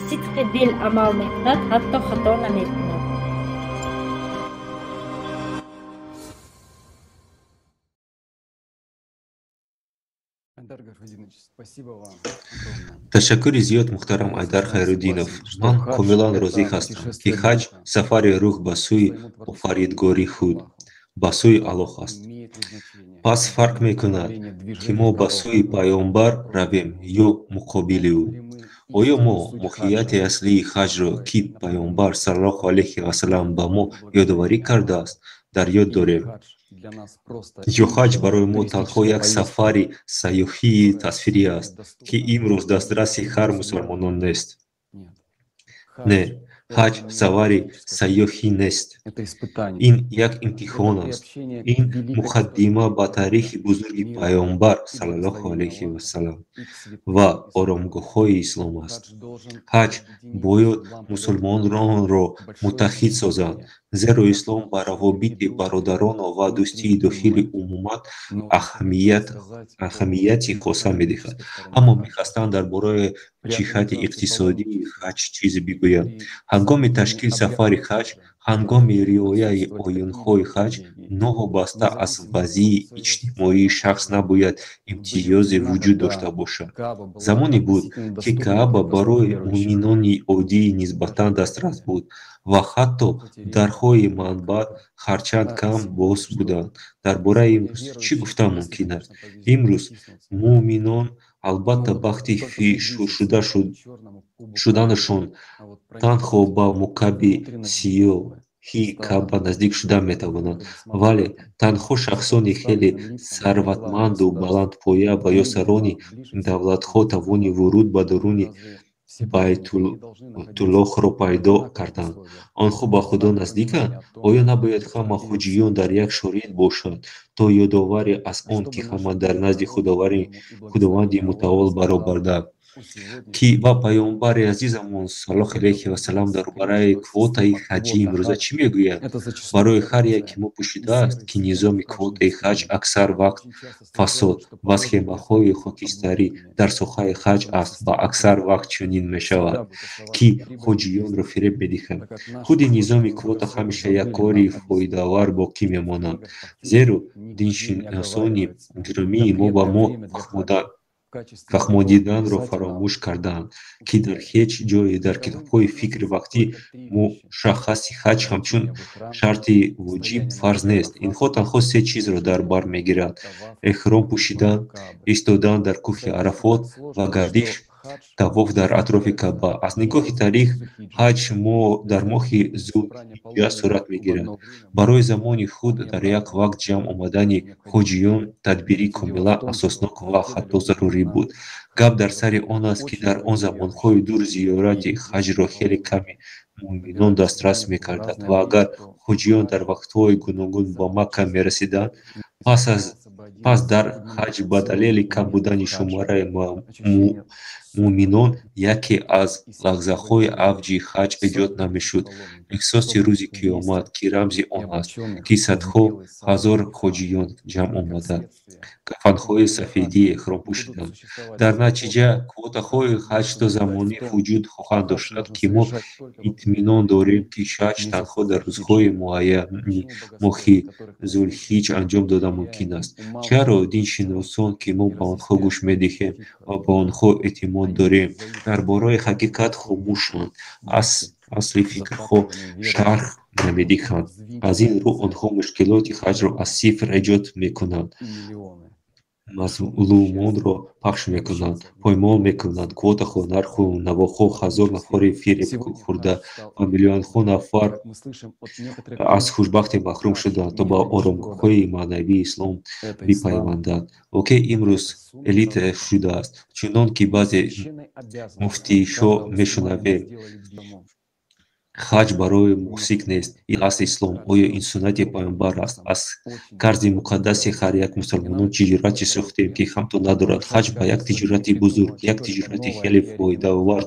сидқи дил амал мекунад, ҳатто хато намекунад. Ташаккури зиёд, муҳтарам Айдар Хайруддинов. Ман комилан розӣ ҳастам, ки ҳаҷ сафари рӯҳ ба сӯи офаридгори худ, ба сӯи Аллоҳ аст. Пас фарқ мекунад, ки мо ба сӯи паёмбар равем ё муқобили ӯ. Оё мо моҳияти аслии ҳаҷро, ки паёмбар саллаллоҳу алайҳи васаллам ба мо ёдоварӣ кардааст, дар ёд дорем? Ё ҳаҷ барои мо танҳо як сафари сайёҳии тасвирӣ аст, ки имрӯз дастраси ҳар мусулмонон нест? Не, ҳаҷ сафари сайёҳӣ нест. Ин як имтиҳон аст. Ин муқаддима ба таърихи бузурги паёмбар саллаллоҳу алайҳи васаллам ва оромгоҳҳои ислом аст. Ҳаҷ бояд мусулмононро муттаҳид созад, Зеро ислом ба равобити бародарона ва дӯстии дохили умумат аҳамияти хоса медиҳад. Аммо мехостам дар бораи ҷиҳати иқтисодии ҳаҷ чизе бигӯям. Ҳангоми ташкил сафари ҳаҷ, ҳангоми риояи оинҳои ҳаҷ, новобаста аз вазъи иҷтимоии шахс набояд имтиёзе вуҷуд дошта бошад. Замоне буд, ки Кааба барои муъминони оддӣ нисбатан дастрас буд ва ҳатто дарҳои маъбад ҳарчанд кам боз буданд. Дар бораи имрӯз чӣ гуфтан мумкин аст? Имрӯз муъминон албатта бахти шуда шуданашон танҳо ба мукаби сиёҳи Кааба наздик шуда метавонанд, вале танҳо шахсони хеле сарватманду баландпоя ва ё сарони давлатҳо тавони вуруд ба даруни Байтуллоҳро пайдо карданд. Онҳо ба Худо наздиканд? Оё набояд ҳама ҳоҷиён дар як шароит бошанд, то ёдоварӣ аз он, ки ҳама дар назди Худованди Мутаол баробаранд? Ки ва Паёмбари азизамон саллаллоҳу алайҳи васаллам дар бораи квотаи ҳаҷи имрӯза чӣ мегӯяд? Барои ҳар яке мо пӯшидааст, ки низоми квотаи ҳаҷ аксар вақт фасод ва схемаҳои хокистарӣ дар соҳаи ҳаҷ аст ва аксар вақт чунин мешавад, ки ҳоҷиёнро фиреб медиҳанд. Худи низоми квота ҳамеша як кори фоидаовар боқӣ мемонад, зеро диншиносони гиромии мо ба мо фаҳмониданро фаромӯш кардаанд, ки дар ҳеҷ ҷое дар китобҳои фикри вақтӣ мушаххаси ҳаҷ ҳамчун шарти воҷиб фарз нест. Инҳо танҳо се чизро дар бар мегиранд: эҳром пӯшидан, истодан дар кӯҳи Арафот ва гардиш тавоф дар атрофи Каъба. Аз нигоҳи таърих, ҳаҷ дар моҳи Зулҳиҷҷа сурат мегирад. Барои замони худ дар як вақт ҷамъ омадани ҳоҷиён тадбири комилан асоснок ва ҳатто зарурӣ буд. Гап дар сари он аст, ки дар он замонҳои дур зиёрати ҳаҷро хеле ками муъминон дастрас мекарданд ва агар ҳоҷиён дар вақтҳои гуногун ба Макка мерасиданд, пас дар ҳаҷ ба далели кам будани шумораи муъминон яке аз лаҳзаҳои авҷи ҳаҷ эҷод намешуд. Эҳсоси рӯзи қиёмат, ки рамзи он аст, ки садҳо ҳазор ҳоҷиён ҷамъ омада, кафанҳои сафедии эҳром пӯшиданд. Дар натиҷа, квотаҳои ҳаҷ то замоне вуҷуд хоҳанд дошт, ки мо итминон дорем, ки ҳаҷ танҳо дар рӯзҳои муайяни моҳи Зулҳиҷ анҷом дода мумкин аст. Чаро диншиносон, ки мо ба онҳо гӯш медиҳем ва ба онҳо эътимод дорем, дар бораи ҳақиқат хомӯшанд, асли фикрҳо шарҳ намедиҳанд? Аз ин рӯ онҳо мушкилоти ҳаҷро аз сифр эҷод мекунанд, мазлумонро пахш мекунанд, поймол мекунанд, квотаҳо, нарху навоҳо, ҳазор нафари фиреб хӯрда ва миллионҳо нафар аз хушбахтӣ маҳрум шуданд, то ба оромгоҳҳои маънавии ислом бипайванданд. Воқеъ имрӯз элита шудааст, чунон ки баъзе муфтишо мешунавем. Ҳаҷ барои мусик нест, ин асли ислом. Оё ин суннати паёмбар аст? Аз қарзи муқаддаси ҳар як мусулмонон тиҷорате сохтем, ки ҳамто надорад. Ҳаҷ ба як тиҷорати бузург, як тиҷорати хеле фоидаовар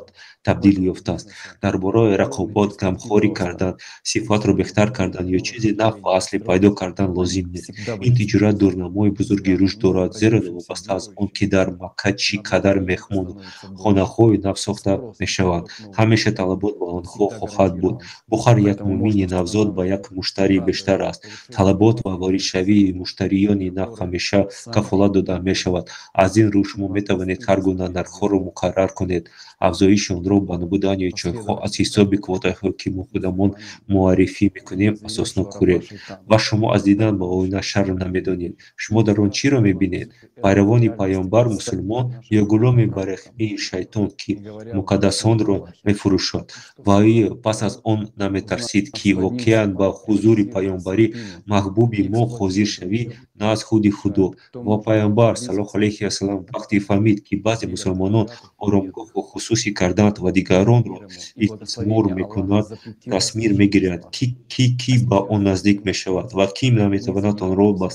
табдил ёфтааст. Дар бораи рақобат, ғамхорӣ кардан, сифатро беҳтар кардан ё чизи нав ва аслӣ пайдо кардан лозим нест. Ин тиҷорат дурнамои бузурги рушд дорад, зеро новобаста аз он, ки дар Макка чӣ қадар меҳмонхонаҳои нав сохта мешаванд, ҳамеша талабот ба онҳо хоҳад буд. Бо ҳар як муъмини навзод ба як муштарӣ бештар аст. Талабот ва воридшавии муштариёни нав ҳамеша кафолат дода мешавад. Аз ин рӯ шумо метавонед ҳар гуна нархҳоро муқаррар кунед. Афзоиши онро ба набудани ҷойҳо аз ҳисоби квотаҳое, ки мо худамон муаррифӣ мекунем, асоснок кунед. Ва шумо аз дидан ба оина шарм намедонед. Шумо дар он чиро мебинед? Пайравони паёмбар мусулмон ё гуломи барехмии шайтон, ки муқаддасонро мефурӯшад? Ва оё пас аз он наметарсид, ки воқеан ба ҳузури паёмбари маҳбуби мо ҳозир шавӣ, на аз худи Худо? Ва паёмбар саллаллоҳу алайҳи васаллам вақте фаҳмид, ки баъзе мусулмонон оромгоҳҳо хусусӣ карданд ва дигаронро истисмор мекунанд, тасмир мегирад, ки ба он наздик мешавад ва ки наметавонад онро ба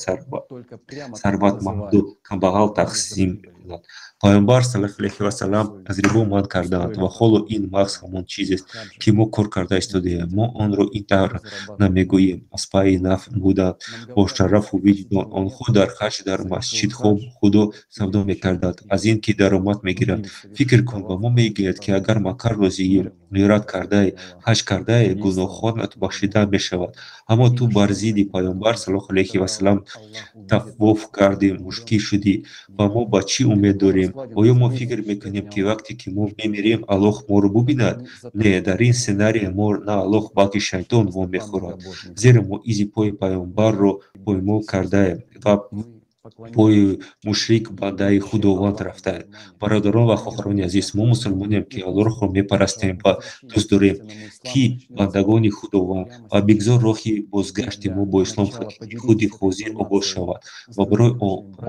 сарватманду камбағал тақсим мекунад. Паёмбар саллаллоҳу алайҳи васаллам аз рибо манъ кардаанд ва ҳоло ин маҳз ҳамон чизест, ки мо кор карда истодаем. Мо онро ин тавр намегӯем: аз пайи нафъ будан бо шарафу виҷдон. Онҳо дар ҳаҷ дар масҷидҳо худо савдо мекарданд, аз ин ки даромад мегиранд. Фикр кун, ба мо мегӯяд, ки агар Маккаро зиёрат кардае, ҳаҷ кардае, гуноҳонат бахшида мешавад. Аммо ту бар зидди Паёмбар саллаллоҳу алайҳи васаллам тавоф кардӣ, мушрик шудӣ. Ва мо ба чӣ умед дорем? Оё мо фикр мекунем, ки вақте ки мо мемирем, Аллоҳ моро бубинад? Не, дар ин сценария мо на Аллоҳ, балки шайтон вомехӯрад, зеро мо изи пои Паёмбарро поймол кардаем ва пои мушрик бандаи Худованд рафтаем. Бародарон ва хоҳарони азиз, мо мусулмонем, ки Аллоҳро мепарастем ва дӯст дорем, ки бандагони Худованд, ва бигзор роҳи бозгашти мо бо ислом ҳақиқии худи ҳозир оғоз шавад. Ва барои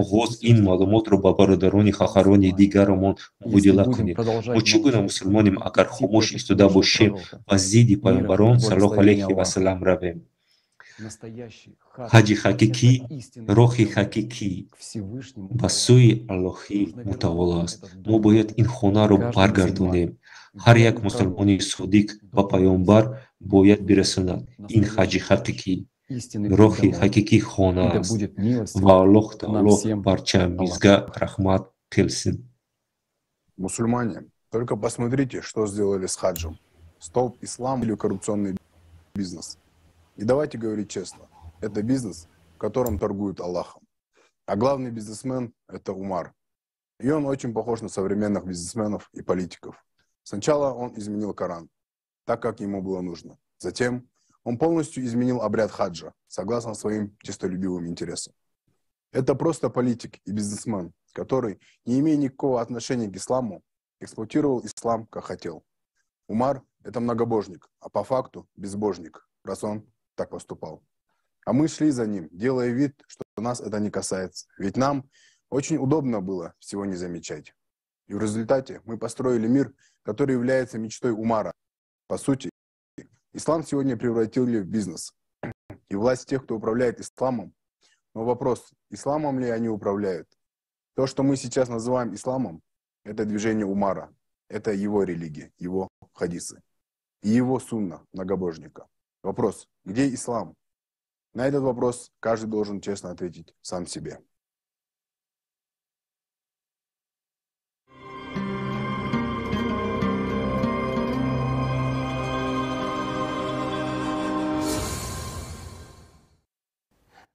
оғоз ин маълумотро ба бародарони хоҳарони дигарамон мубодила кунем. Мо чӣ гуна мусулмонем, агар хомӯш истода бошем ва зидди Паёмбарон саллаллоҳу алайҳи васаллам равем? Ҳаҷи ҳақиқӣ, роҳи ҳақиқӣ ба сӯи Аллоҳи мутаоло аст. Мо бояд ин хонаро баргардонем. Ҳар як мусулмони содиқ ба Паёмбар бояд бирасонад. Ин ҳаҷи ҳақиқӣ, роҳи ҳақиқӣ хона аст. Ва Аллоҳ таоло барчамизга раҳмат қилсин. Мусульмане, только посмотрите, что сделали с хаджем. Столб ислам или коррупционный бизнес. И давайте говорить честно, это бизнес, в котором торгуют Аллахом. А главный бизнесмен – это Умар. И он очень похож на современных бизнесменов и политиков. Сначала он изменил Коран, так, как ему было нужно. Затем он полностью изменил обряд хаджа, согласно своим честолюбивым интересам. Это просто политик и бизнесмен, который, не имея никакого отношения к исламу, эксплуатировал ислам, как хотел. Умар – это многобожник, а по факту безбожник, раз он так поступал. А мы шли за ним, делая вид, что нас это не касается. Ведь нам очень удобно было всего не замечать. И в результате мы построили мир, который является мечтой Умара. По сути, ислам сегодня превратили в бизнес. И власть тех, кто управляет исламом. Но вопрос, исламом ли они управляют? То, что мы сейчас называем исламом, это движение Умара. Это его религия, его хадисы. И его сунна, многобожника. Вопрос, где ислам? На этот вопрос каждый должен честно ответить сам себе.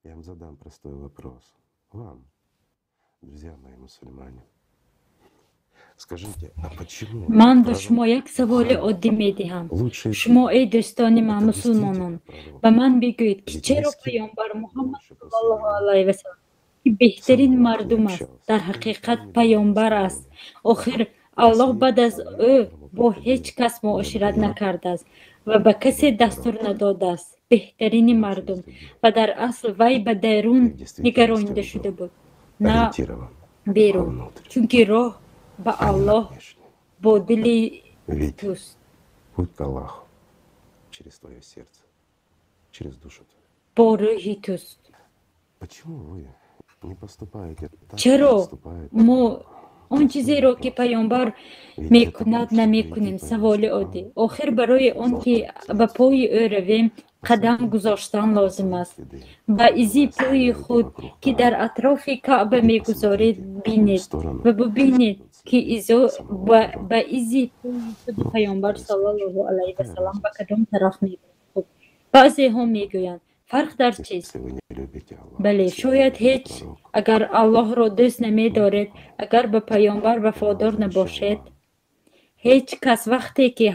Я вам задам простой вопрос. Вам, друзья мои мусульмане. Скажите, а почему Ман ба шумо як саволи оддӣ медиҳам. Шумо, эй дӯстони ман мусулмонон, ба ман бигӯед, ки чаро Паёмбар Муҳаммад саллаллоҳу алайҳи васаллам, ки беҳтарин мардум аст, дар ҳақиқат паёмбар аст. Охир Аллоҳ баъд аз ӯ бо ҳеҷ кас муошират накардааст ва ба касе дастур надодааст. Беҳтарини мардум, ва дар асл вай ба дарун нигаронида шуда буд, на берун, чунки роҳ ба Аллоҳ бо дили туст. Путь к Аллаху через твое сердце, через душу твою. Бо рӯҳи туст. Почему вы не поступаете так, Чаро мо он чизеро, ки Паёмбар мекунад, намекунем? Саволи оддӣ. Охир барои он ки ба пои ӯ равем, қадам гузоштан лозим аст. Ба изи пои худ, ки дар атрофи Каъба мегузоред, бинед ва бубинед, ки изо ба изи пои худи Паёмбар саллаллоҳу алайҳи васаллам ба кадом тараф мебарад. Хуб, баъзеҳо мегӯянд: фарқ дар чист? Бале, шояд ҳеҷ. Агар Аллоҳро дӯст намедоред, агар ба Паёмбар вафодор набошед, ҳеҷ кас. Вақте ки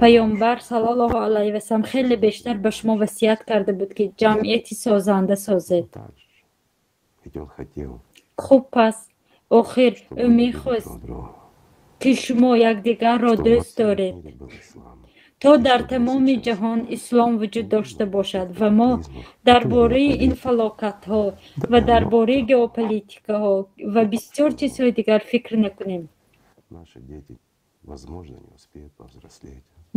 Паёмбар саллаллоҳу алайҳи васаллам хеле бештар ба шумо васият карда буд, ки ҷамъияти созанда созед. Хуб, пас охир ӯ мехост, ки шумо якдигарро дӯст доред, то дар тамоми ҷаҳон ислом вуҷуд дошта бошад. Ва мо дар бораи ин фалокатҳо ва дар бораи геополитикаҳо ва бисёр чизҳои дигар фикр накунем,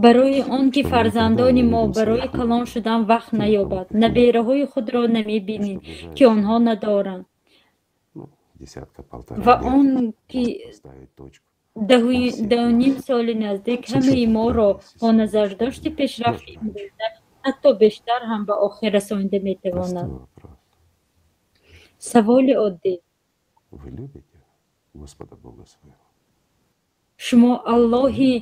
барои он ки фарзандони мо барои калон шудан вақт наёбад, набераҳои худро намебинем, ки онҳо надоранд. Ва он ки 10.5 соли наздик ҳамаи моро бо назардошти пешрафти имрӯза ҳатто бештар ҳам ба охир расонида метавонад. Саволи оддӣ: шумо Аллоҳи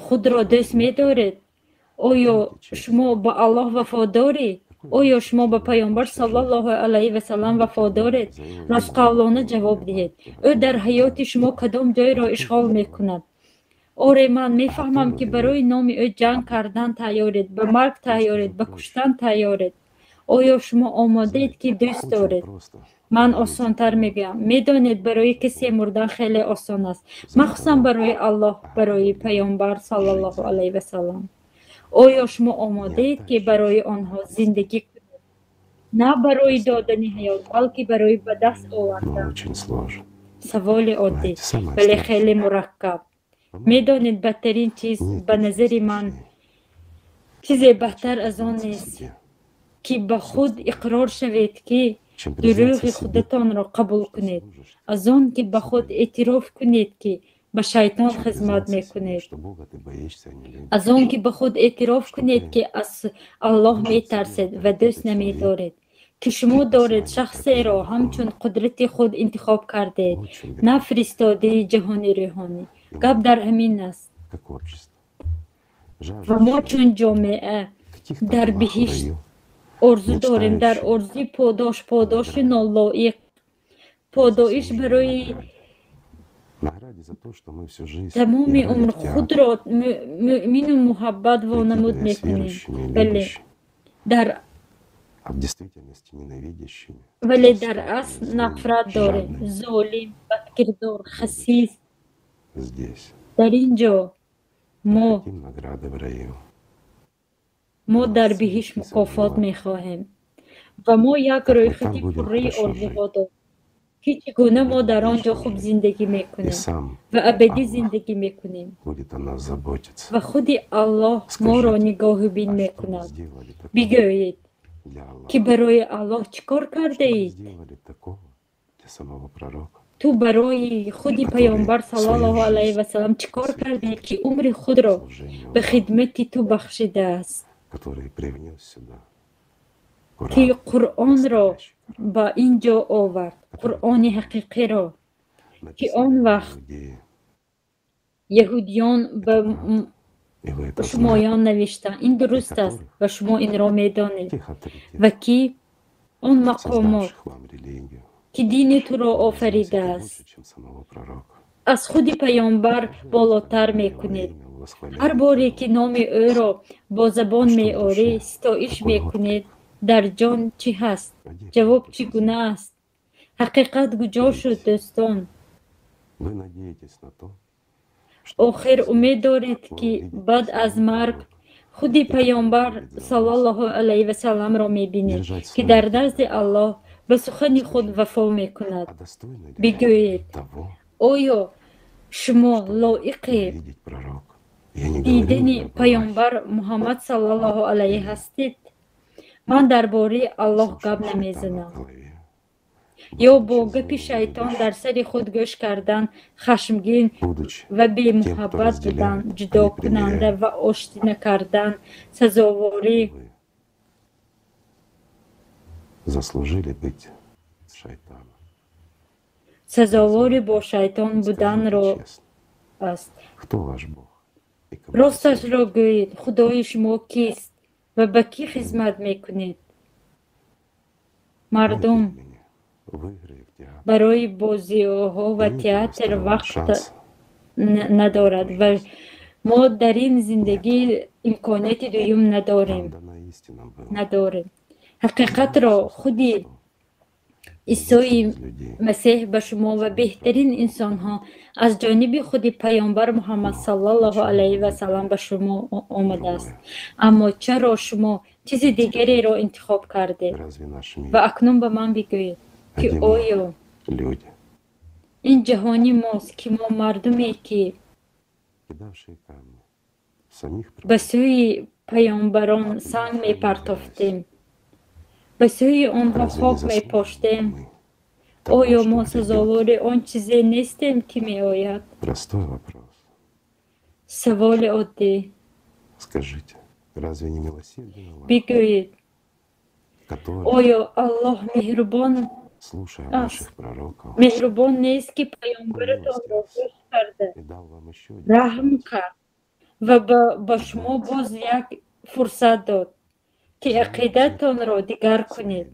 худро дӯст медоред? Оё шумо ба Аллоҳ вафодоред? Оё шумо ба Паёмбар саллаллоҳу алайҳи васаллам вафодоред? Ростқавлона ҷавоб диҳед. Ӯ дар ҳаёти шумо кадом ҷойро ишғол мекунад? Оре, ман мефаҳмам, ки барои номи ӯ ҷанг кардан тайёред, ба марг тайёред, ба куштан тайёред. Оё шумо омодаед, ки дӯст доред? Ман осонтар мегӯям. Медонед, барои касе мурдан хеле осон аст, махсусан барои Аллоҳ, барои Паёмбар саллаллоҳу алайҳи васаллам. Оё шумо омодаед, ки барои онҳо зиндагӣ кунед? На барои додани ҳаёт, балки барои ба даст овардан. Саволи оддӣ, вале хеле мураккаб. Медонед, бадтарин чиз ба назари ман чизе бадтар аз он нест, ки ба худ иқрор шавед, ки дурӯғи худатонро қабул кунед, аз он ки ба худ эътироф кунед, ки ба шайтон хизмат мекунед, аз он ки ба худ эътироф кунед, ки аз Аллоҳ метарсед ва дӯст намедоред, ки шумо доред шахсеро ҳамчун қудрати худ интихоб кардед, на фиристодаи ҷаҳони рӯҳонӣ. Гап дар ҳамин аст. Ва мо чун ҷомеа дар биҳишт орзу дорем, дар орзуи подош, подоши нолоиқ, подоиш барои тамоми умр худро мӯъмину муҳаббат вонамуд мекунем, вале дар асл нафрат дорем, золим, бадкирдор, хасис. Дар ин ҷо мо дар биҳишт мукофот мехоҳем ва мо як рӯйхати пурраи орзуҳо дорем, ки чӣ гуна мо дар он ҷо хуб зиндагӣ мекунем ва абадӣ зиндагӣ мекунем ва худи Аллоҳ моро нигоҳубин мекунад. Бигӯед, ки барои Аллоҳ чӣ кор кардаед? Ту барои худи Паёмбар саллаллоҳу алайҳи васаллам чӣ кор кардӣ, ки умри худро ба хидмати ту бахшидааст, ки Қуръонро ба ин ҷо овард, Қуръони ҳақиқиро, ки он вақт яҳудиён ба шумоён навиштанд. Ин дуруст аст ва шумо инро медонед. Ва ки он мақомот, ки дини туро офаридааст, аз худи Паёмбар болотар мекунед. Ҳар боре ки номи ӯро бо забон меорӣ, ситоиш мекунед, дар ҷон чӣ ҳаст? Ҷавоб чӣ гуна аст? Ҳақиқат куҷо шуд, дӯстон? Охир умед доред, ки баъд аз марг худи Паёмбар саллаллоҳу алайҳи васалламро мебинед, ки дар назди Аллоҳ ба сухани худ вафо мекунад. Бигӯед, оё шумо лоиқи дидани Паёмбар Муҳаммад саллаллоҳу алайҳи ҳастед? Ман дар бораи Аллоҳ гап намезанам. Ё бо гапи шайтон дар сари худ гӯш кардан, хашмгин ва бемуҳаббат будан, ҷудокунанда ва оштӣ накардан, сазоворӣ сазовори бо шайтон буданро аст. Росташро гӯед, Худои шумо кист ва ба кӣ хизмат мекунед? Мардум барои бозиҳо ва театр вақт надорад ва мо дар ин зиндагӣ имконияти дуюм надорем. Ҳақиқатро худи Исои Масеҳ ба шумо ва беҳтарин инсонҳо аз ҷониби худи Паёмбар Муҳаммад саллаллоҳу алайҳи васаллам ба шумо омадааст. Аммо чаро шумо чизи дигареро интихоб кардед? Ва акнун ба ман бигӯед, ки оё ин ҷаҳони мост, ки мо мардуме, ки ба сӯи паёмбарон санг мепартофтем, ба сӯи онҳо хок мепоштем, Того, Оё что мо грядет? Сазовори он чизе нестем, ки меояд? Простой вопрос. Саволи оддӣ. Скажите, разве не милосерден Аллах, Бигӯед, который, оё Аллоҳ меҳрубон слушая аст, ваших пророков, меҳрубон нест, ки паёмбаратонро гӯш карда, и дал вам еще один раҳм кард ва ба шумо боз як фурсат дод, ки ақидаатонро дигар кунед,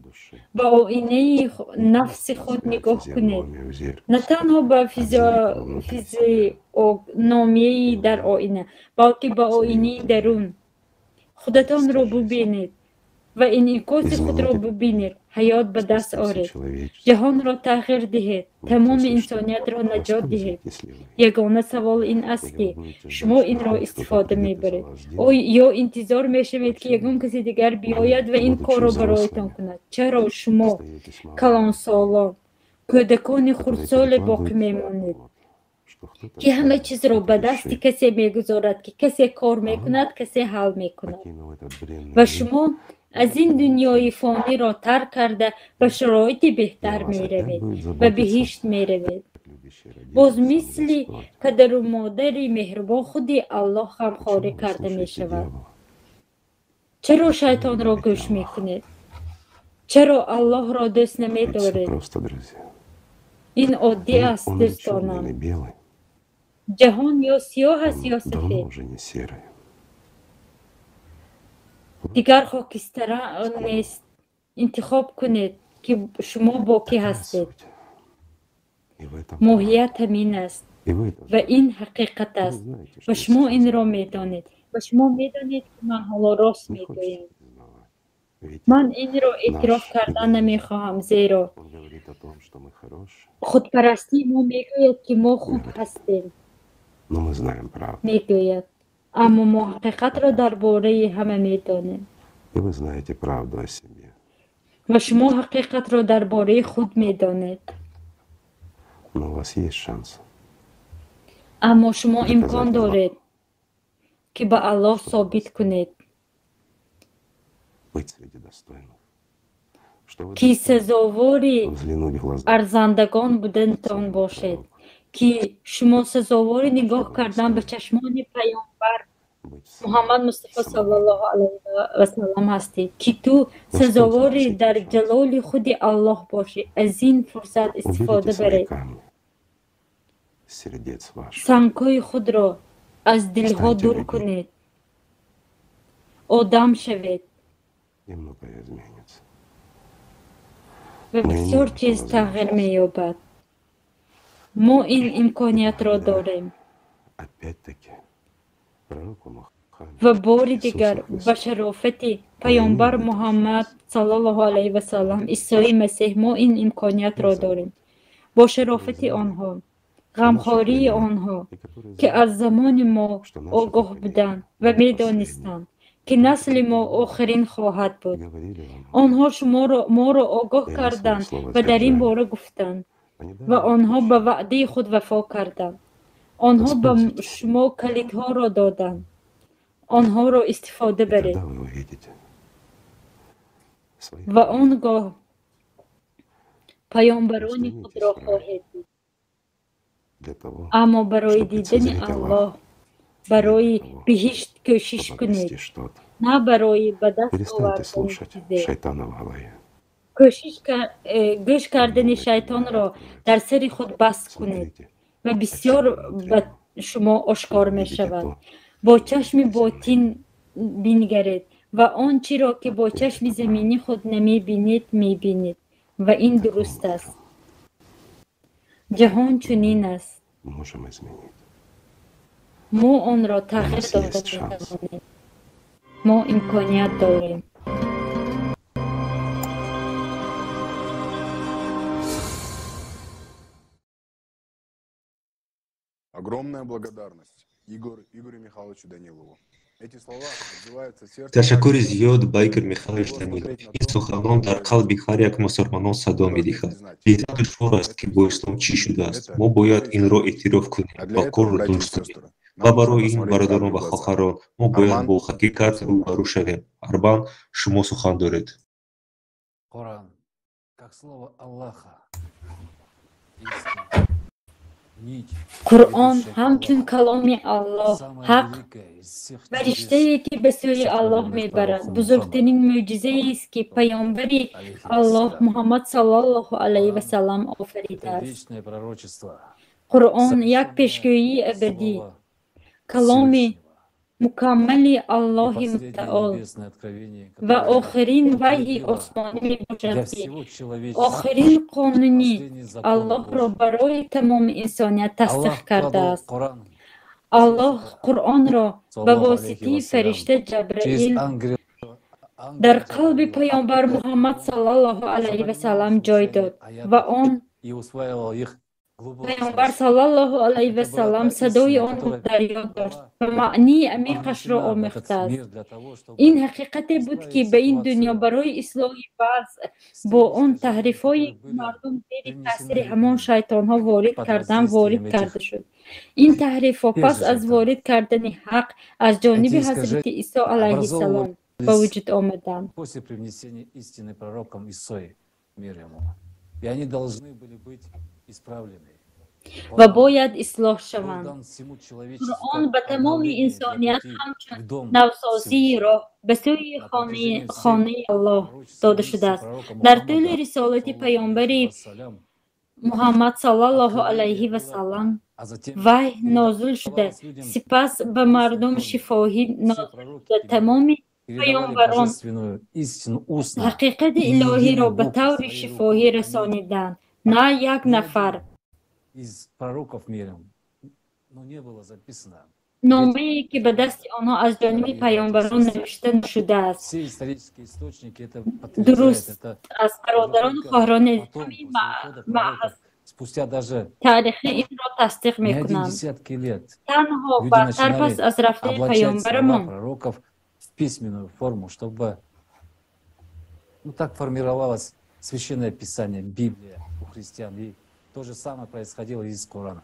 ба оинаи нафси худ нигоҳ кунед, физиономию в зеркало, на танҳо ба физиогномияи дар оина, балки ба оинаи дарун худатонро бубинед ва инъикоси худро бубинед, ҳаёт ба даст оред, ҷаҳонро тағйир диҳед, тамоми инсониятро наҷот диҳед. Ягона савол ин аст, ки шумо инро истифода мебаред ё интизор мешавед, ки ягон каси дигар биёяд ва ин корро бароятон кунад? Чаро шумо, калонсолон, кӯдакони хурдсоле боқӣ мемонед, ки ҳама чизро ба дасти касе мегузорад, ки касе кор мекунад, касе ҳал мекунад, покинул этот бренный ва мир, шумо аз ин дунёи фониро тарк карда, ба шароити беҳтар о вас опять меравед, будет ба заботиться биҳишт меравед? любящий Боз родитель, сам мисли Господь. падару модари меҳрубон худи Аллоҳ ғамхорӣ Почему вы карда слушаете мешавад. дьявола? Чаро Почему вы шайтонро любите гӯш Аллаха? мекунед? Чаро Аллоҳро дӯст Ведь всё намедоред? просто, друзья. Ин оддӣ Мир, аст, он или черный, дӯстонам. или белый. Ҷаҳон ё сиёҳ аст, Он ё давно сафед. уже не серый. Дигар хокистара нест. Интихоб кунед, ки шумо бо кӣ Такая ҳастед. суть. И в этом Моҳият ҳамин аст И вы это ва ин ҳақиқат Вы аст. знаете, Ва что я шумо сейчас инро говорю медонед. Ва шумо медонед, ки ман ҳоло рост Не хочется мегӯям. признавать. Ведь Ман инро эътироф наш кардан эгоизм, намехоҳам, зеро он говорит о том, что мы хорошие, худпарастии мо мегӯяд, ки мо хуб ҳастем, но мы знаем правду. мегӯяд, аммо мо ҳақиқатро дар бораи ҳама медонем. И вы знаете правду о себе. Ва шумо ҳақиқатро дар бораи худ медонед. Но у вас есть шанс Аммо шумо имкон доказать Аллаху, доред, ки ба Аллоҳ собит кунед, быть среди достойных. Что вы ки достойны сазовори взглянуть в глаза арзандагон будантон бошед, ки шумо сазовори нигоҳ кардан ба чашмони паёмбар быть в Муҳаммад Мустафо саллаллоҳу алайҳи васаллам ҳастед, ки ту сазовори Воспользуйтесь дар этим шансом. ҷалоли худи Аллоҳ бошӣ. Аз ин фурсат истифода Уберите свои баред. камни с сердец ваших. Сангҳои худро аз дилҳо Станьте дур людьми, кунед, одам шавед и многое изменится. ва Мы бисёр имеем эту чиз тағйир возможность. меёбад. Мо ин И имкониятро благодаря, дорем. опять-таки, пророку Мухаммеду, Ва бори Иисусу дигар ба Христу, шарофати мы паёмбар имеем этот Муҳаммад шанс. саллаллоҳу алайҳи васаллам, Исои Масеҳ, мо ин имкониятро Не дорем. забудьте, Бо которые шарофати знали онҳо, о наших ғамхории временах онҳо, и которые ки знали, аз замони мо что наше огоҳ поколение буданд ва будет последним. медонистанд, ки Они насли мо предупреждали охирин хоҳад и буд. говорили вам об Онҳо этом. шуморо моро огоҳ И они свое карданд слово ва дар ин сдержали. бора гуфтанд Они ва дали вам онҳо ба ключи. ваъдаи худ вафо карданд. Онҳо ба Воспользуйтесь шумо калидҳоро доданд. Онҳоро истифода И баред. тогда вы увидите своих Ва пророков. он гоҳ паёмбарони Стремитесь худро в рай хоҳед дид. для того, Аммо барои чтобы дидани лицезреть Аллоҳ, Аллаха, барои для того, биҳишт кӯшиш чтобы кунед, обрести что-то. на барои ба даст Перестаньте овардани слушать чизе. шайтана в голове. Кӯшиш гӯш кардани шайтонро дар сари худ бас кунед Смотрите, ва бисёр что внутри ба шумо ошкор увидите мешавад. то, Бо чашми ботин бингаред ва он чиро, ки бо чашми заминӣ худ намебинед, мебинед, ва ин дуруст аст. Ҷаҳон чунин аст. можем изменить. Мо онро У тағйир нас дода есть шанс. метавонем. Мо имконият дорем. Огромная благодарность Игорю Михайловичу Данилову. Эти слова отзываются сердцем Ташаккури каждого. зиёд ба Игор Михайлович Его Данилов. смотреть на Ин то, суханон дар қалби ҳар як мусулмонон садо медиҳад. Дидан душвор аст, ки бо ислом чӣ шудааст. это Мо бояд всё инро изменит. эътироф кунем А для ва этого, корро братья и дуруст кунем. сестры, Ва нам нужно барои ин, посмотреть бародарон правде в ва глаза. хоҳарон, мо бояд Арман, бо ҳақиқат рӯбарӯ шавем. Арман, шумо сухан доред. Коран, как слово Аллаха, Қуръон ҳамчун каломи Аллоҳ ҳақ ва риштае, ки ба сӯи Аллоҳ мебарад, бузургтарин мӯъҷизаест, ки паёмбари Аллоҳ Муҳаммад саллаллоҳу алайҳи васаллам офаридааст. Қуръон як пешгӯии абадӣ, каломи мукаммали Аллоҳи Мутаол ва охирин ваҳйи осмонӣ мебошад, ки охирин қонуни Аллоҳро барои тамоми инсоният тасдиқ кардааст. Аллоҳ Қуръонро ба воситаи фаришта Ҷабраил дар қалби паёмбар Муҳаммад саллаллоҳу алайҳи васаллам ҷой дод ва он паёмбар саллаллоҳу алайҳи васаллам садои онро дар ёд дошт ва маънии амиқашро омӯхтааст. Ин ҳақиқате буд, ки ба ин дунё барои ислоҳи вазъ бо он таҳрифҳое, ки мардум зери таъсири ҳамон шайтонҳо ворид кардан, ворид карда шуд. Ин таҳрифҳо пас аз ворид кардани ҳақ аз ҷониби ҳазрати Исо алайҳиссалом ба вуҷуд омаданд. После привнесения истины пророком Исой, мир ему, и они должны были быть исправлены. Ва бояд ислоҳ шаванд. Қуръон ба тамоми инсоният ҳамчун навсозии роҳ ба сӯи хонаи Аллоҳ дода шудааст. Дар тӯли рисолати паёмбари Муҳаммад саллаллоҳу алайҳи васаллам ваҳй нозил шуда, сипас ба мардум шифоҳӣ нозил шуда. Тамоми паёмбарон ҳақиқати илоҳиро ба таври шифоҳӣ расониданд, на як нафар. Из пророков миром, но не было записано. Номае, ки ба дасти онҳо аз ҷониби паёмбарон навишта нашудааст. Все исторические источники это Дуруст подтверждают. Это аст, бародарону хоҳарони потом, ҳамаи после ухода пророков, спустя даже таърихӣ инро тасдиқ не один мекунанд. десятки лет Танҳо люди баъдтар пас начинали аз рафтани облачать слова паёмбарамон пророков в письменную форму, чтобы, ну, так формировалось священное писание, Библия у христиан. И то же самое происходило и с Кораном.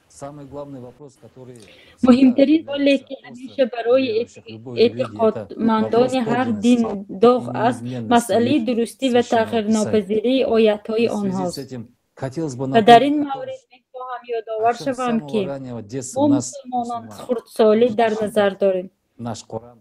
Самый главный вопрос, который всегда Муҳимтарин суоле, является ки ҳамеша острым барои верующих в любой религии, это вопрос эътиқодмандони ҳар дин подлинности доғ и аст, неизменности масъалаи их дурустӣ ва священного писания. тағйирнопазирии оятҳои И в связи с онҳост. этим хотелось бы Ва дар ин напомнить о том, маврид мехоҳам о ёдовар чем с шавам, самого ки раннего детства мо у нас, мусулмонон мусульман, хурдсолӣ дар назар дорем. Наш Коран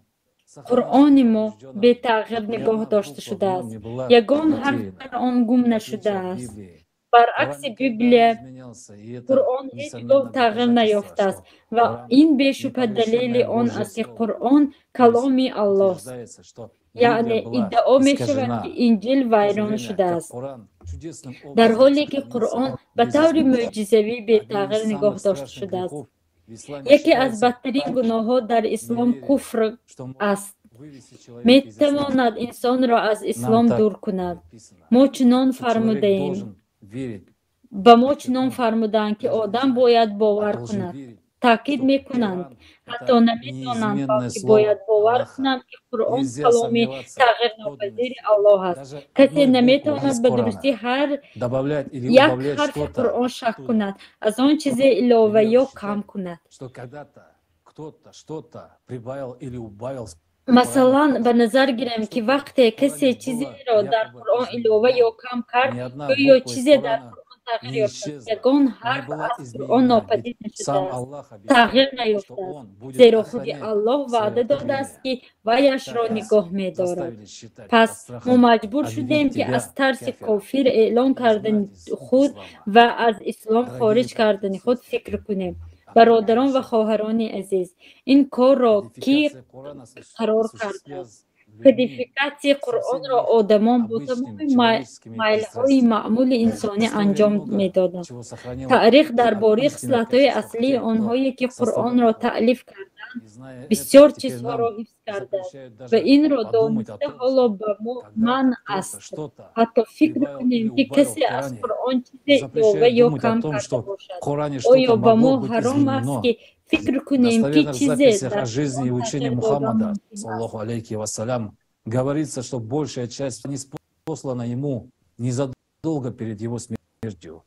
Қуръони мо сохранился бетағйир ни нигоҳ одна дошта буква в нем шудааст. не была Ягон ҳарф потеряна, дар он гум в отличие от нашудааст. Библии. Баръакси Коран никогда не Библия, изменялся, и это, Қуръон ҳеҷ гоҳ несомненно, тағйир доказательство, наёфтааст что ва Коран ин бешубҳа далели неповрежденное он Божье аст, ки Слово. Қуръон То есть каломи Аллоҳст. утверждается, что Библия Яъне была иддао мешавад, искажена ки Инҷил в то же вайрон время, как шудааст, Коран чудесным дар образом ҳоле ки сохранился Қуръон ба без таври изменений. мӯъҷизавӣ Одним бетағйир из нигоҳ самых дошта страшных шудааст. грехов в исламе Яке аз считается бадтарин гуноҳҳо дар ислом неверие, куфр что может аст. вывести человека из ислама. Метавонад инсонро аз Нам ислом так дур кунад. написано, Мо чунон что человек фармудаем, должен верить, ба мо чунон подчеркну, фармудаанд, ки даже не одам знать, бояд а бовар должен кунад. верить, Таъкид что мекунанд, Коран ҳатто это наметавонанд, неизменное балки слово бояд бовар Аллаха. кунанд, ки Қуръон Нельзя каломи сомневаться в тағйирнопазири подлинности Аллоҳ аст. даже Касе одной буквы наметавонад из ба Корана. дурустӣ ҳар Добавлять или як убавлять ҳарфи что-то Қуръон шак оттуда. кунад, аз он чизе илова Примерно ё кам считать, кунад. что когда-то кто-то что-то прибавил или убавил в Коране, Масалан, ба назар гирем, ки что-то вақте в касе Коране было чизеро дар якобы Қуръон илова ё изменено. кам кард, Ни одна гӯё буква из чизе дар Корана Қуръон тағйир не ёфтааст, исчезла, ягон не ҳарф была аз Қуръон изменена. Ведь нопадид сам нашудааст, Аллах обещал, тағйир что наёфтааст, Он будет зеро худи охранять Аллоҳ свое ваъда додааст, откровение. ки ваяшро Так нас нигоҳ медорад. заставили считать под Пас мо страхом маҷбур шудем, объявить ки тебя аз тарси кафиром кофир эълон и кардани изгнать из худ ислама. ва аз ислом Дорогие хориҷ братья и кардани худ сестры, фикр кунем. Бародарон ва охраняющие хоҳарони азиз, ин корро кӣ кодификация Корана қарор осуществлялась кардааст? людьми Кодификатсияи со Қуръонро всеми их одамон бо обычными тамоми человеческими майлҳои пристрастиями. маъмули инсонӣ История анҷом много медоданд. чего сохранила Таърих дар об бораи истинных хислатҳои качествах аслии тех, кто онҳое, ки составлял Қуръонро Коран. таълиф карданд, И зная это, бисёр теперь чизҳоро нам ҳифз кардааст запрещают ва даже инро подумать о дониста том, ҳоло что ба мо когда-то манъ кто-то аст. что-то Ҳатто фикр прибавил кунем, или ки убавил в касе аз Коране, Қуръон чизе илова запрещают ё думать о кам том, карда что в бошад. Коране Оё что-то ба мо могло быть ҳаром аст, изменено. ки фикр В кунем, ки достоверных чизе записях дар о жизни и Қуръон учении тағйир додан Мухаммада, мумкин аст? саллаллаху алейхи вассалям, говорится, что большая часть не послана ему незадолго перед его смертью,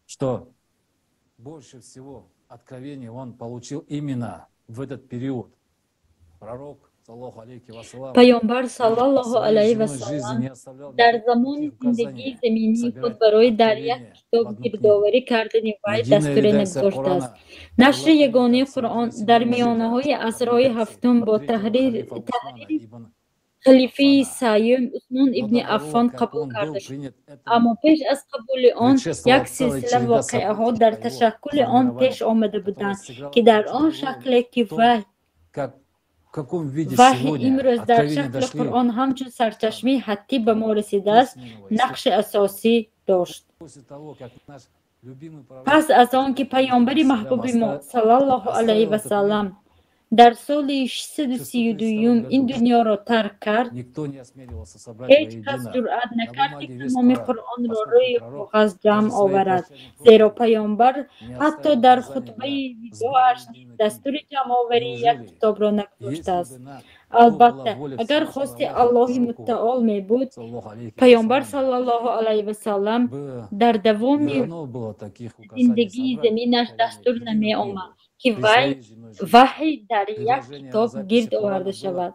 что больше всего откровений он получил именно в этот период. Пророк, Паёмбар саллаллоҳу алайҳи васаллам дар замони зиндагии заминии худ барои дар як китоб гирдоварӣ кардани вай дастуре нагузоштааст. Нашри ягонаи Қуръон дар миёнаҳои асрҳои ҳафтум бо таҳрири халифаи сеюм Усмон ибни Аффон қабул карда шуд. Аммо пеш аз қабули он як силсила воқеаҳо дар ташаккули он пеш омада буданд, ки дар он шакле ки ваҳй имрӯз дар шакли Қуръон ҳамчун сарчашмаи ҳаттӣ ба мо расидааст, нақши асосӣ дошт. Пас аз он ки паёмбари маҳбуби мо саллаллоҳу алайҳи васаллам дар соли 632 ин дунёро тарк кард, ҳеҷ кас ҷуръат накард, ки тамоми Қуръонро рӯи коғаз ҷамъ оварад, зеро паёмбар ҳатто дар хутбаи видоаш низ дастури ҷамъоварии як китобро нагузоштааст. Албатта, агар хости Аллоҳи муттаол мебуд, паёмбар саллаллоҳу алайҳи васаллам дар давоми зиндагии заминаш дастур намеомад, ки ваҳй дар як китоб гирд оварда шавад.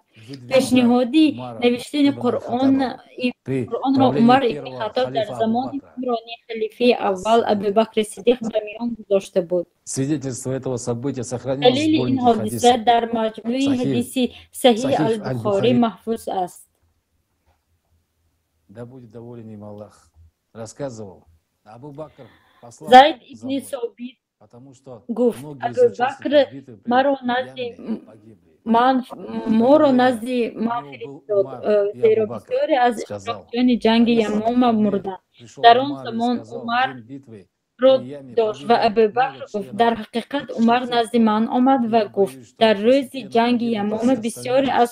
Пешниҳоди навиштани Қуръонро Умар ибни Хаттоб дар замони ҳукмронии халифаи аввал Абубакри Сиддиқ ба миён гузошта буд. Далели ин ҳодиса дар маҷмӯи ҳадиси Саҳиҳ ал-Бухорӣ маҳфуз аст. Зайд ибни Собит гуфт: Абубакр моро назди ман фиристод, зеро бисёре аз иштирокчиёни ҷанги Ямома мурданд. Дар он замон Умарро дошт ва Абубакр гуфт: дар ҳақиқат Умар назди ман омад ва гуфт: дар рӯзи ҷанги Ямома бисёре аз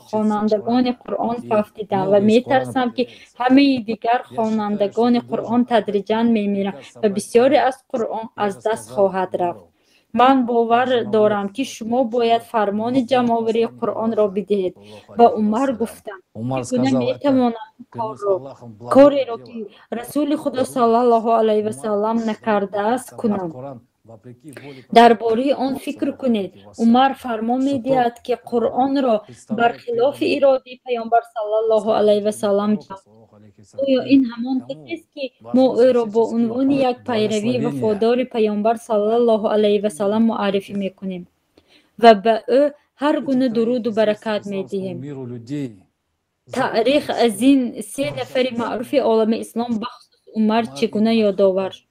хонандагони Қуръон фавтиданд ва метарсам, ки ҳамаи дигар хонандагони Қуръон тадриҷан мемиранд ва бисёре аз Қуръон аз даст хоҳад рафт. Ман бовар дорам, ки шумо бояд фармони ҷамъоварии Қуръонро бидиҳед. Ба Умар гуфтам: чӣ гуна метавонам кореро, ки Расули Худо саллаллоҳу алайҳи васаллам накардааст, кунам? Дар бораи он фикр кунед. Умар фармон медиҳад, ки Қуръонро бар хилофи иродаи паёмбар саллаллоҳу алайҳи васаллам ҷамъ. Оё ин ҳамон касест, ки мо ӯро бо унвони як пайрави вафодори паёмбар саллаллоҳу алайҳи васаллам муаррифӣ мекунем ва ба ӯ ҳар гуна дуруду баракат медиҳем? Таърих аз ин се нафари маъруфи олами ислом, бахусус Умар, чӣ гуна ёдовар шуд?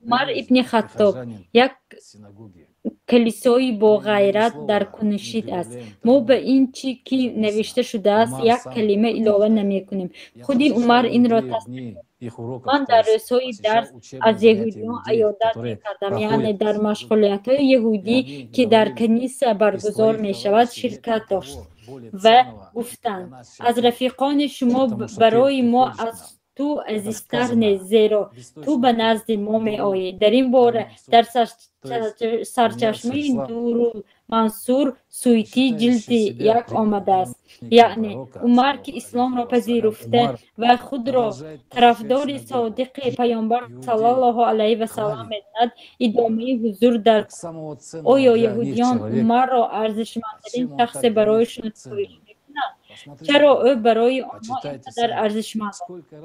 Умар ибни Хаттоб як калисои боғайрат дар кунишид аст. Мо ба ин чӣ ки навишта шудааст, як калима илова намекунем. Худи Умар инро тасдиқ кард. Ман дар рӯзҳои дарс аз яҳудиён аёдат мекардам, яъне дар машғулиятҳои яҳудӣ, ки дар каниса баргузор мешавад, ширкат дошт ва гуфтанд: аз рафиқони шумо барои мо аз ту азизтар нест, зеро ту ба назди мо меоӣ. Дар ин бора дар сарчашмаи Дурулмансур Суйтӣ ҷилди 1 омадааст. Яъне Умар, ки исломро пазируфта ва худро тарафдори содиқи паёмбар саллаллоҳу алайҳи васаллам медонад, идомаи ҳузур дар оё яҳудиён Умарро арзишмандтарин шахсе барояшон ситоиш мекунанд? Чаро ӯ барои онҳо ин қадар арзишманд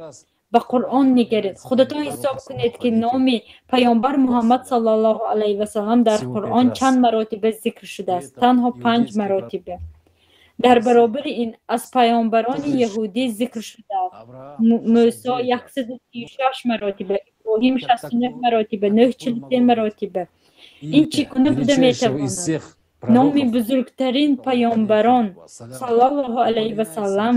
аст? Ба Қуръон нигаред. Худатон ҳисоб кунед, ки номи паёмбар Муҳаммад саллаллоҳу алайҳи васаллам дар Қуръон чанд маротиба зикр шудааст? Танҳо 5 маротиба. Дар баробари ин аз паёмбарони яҳудӣ зикр шудааст: Мӯсо 136 маротиба, Иброҳим 69 маротиба, Нӯҳ 43 маротиба. Ин чӣ гуна буда метавонад? Номи бузургтарин паёмбарон саллаллоҳу алайҳи васаллам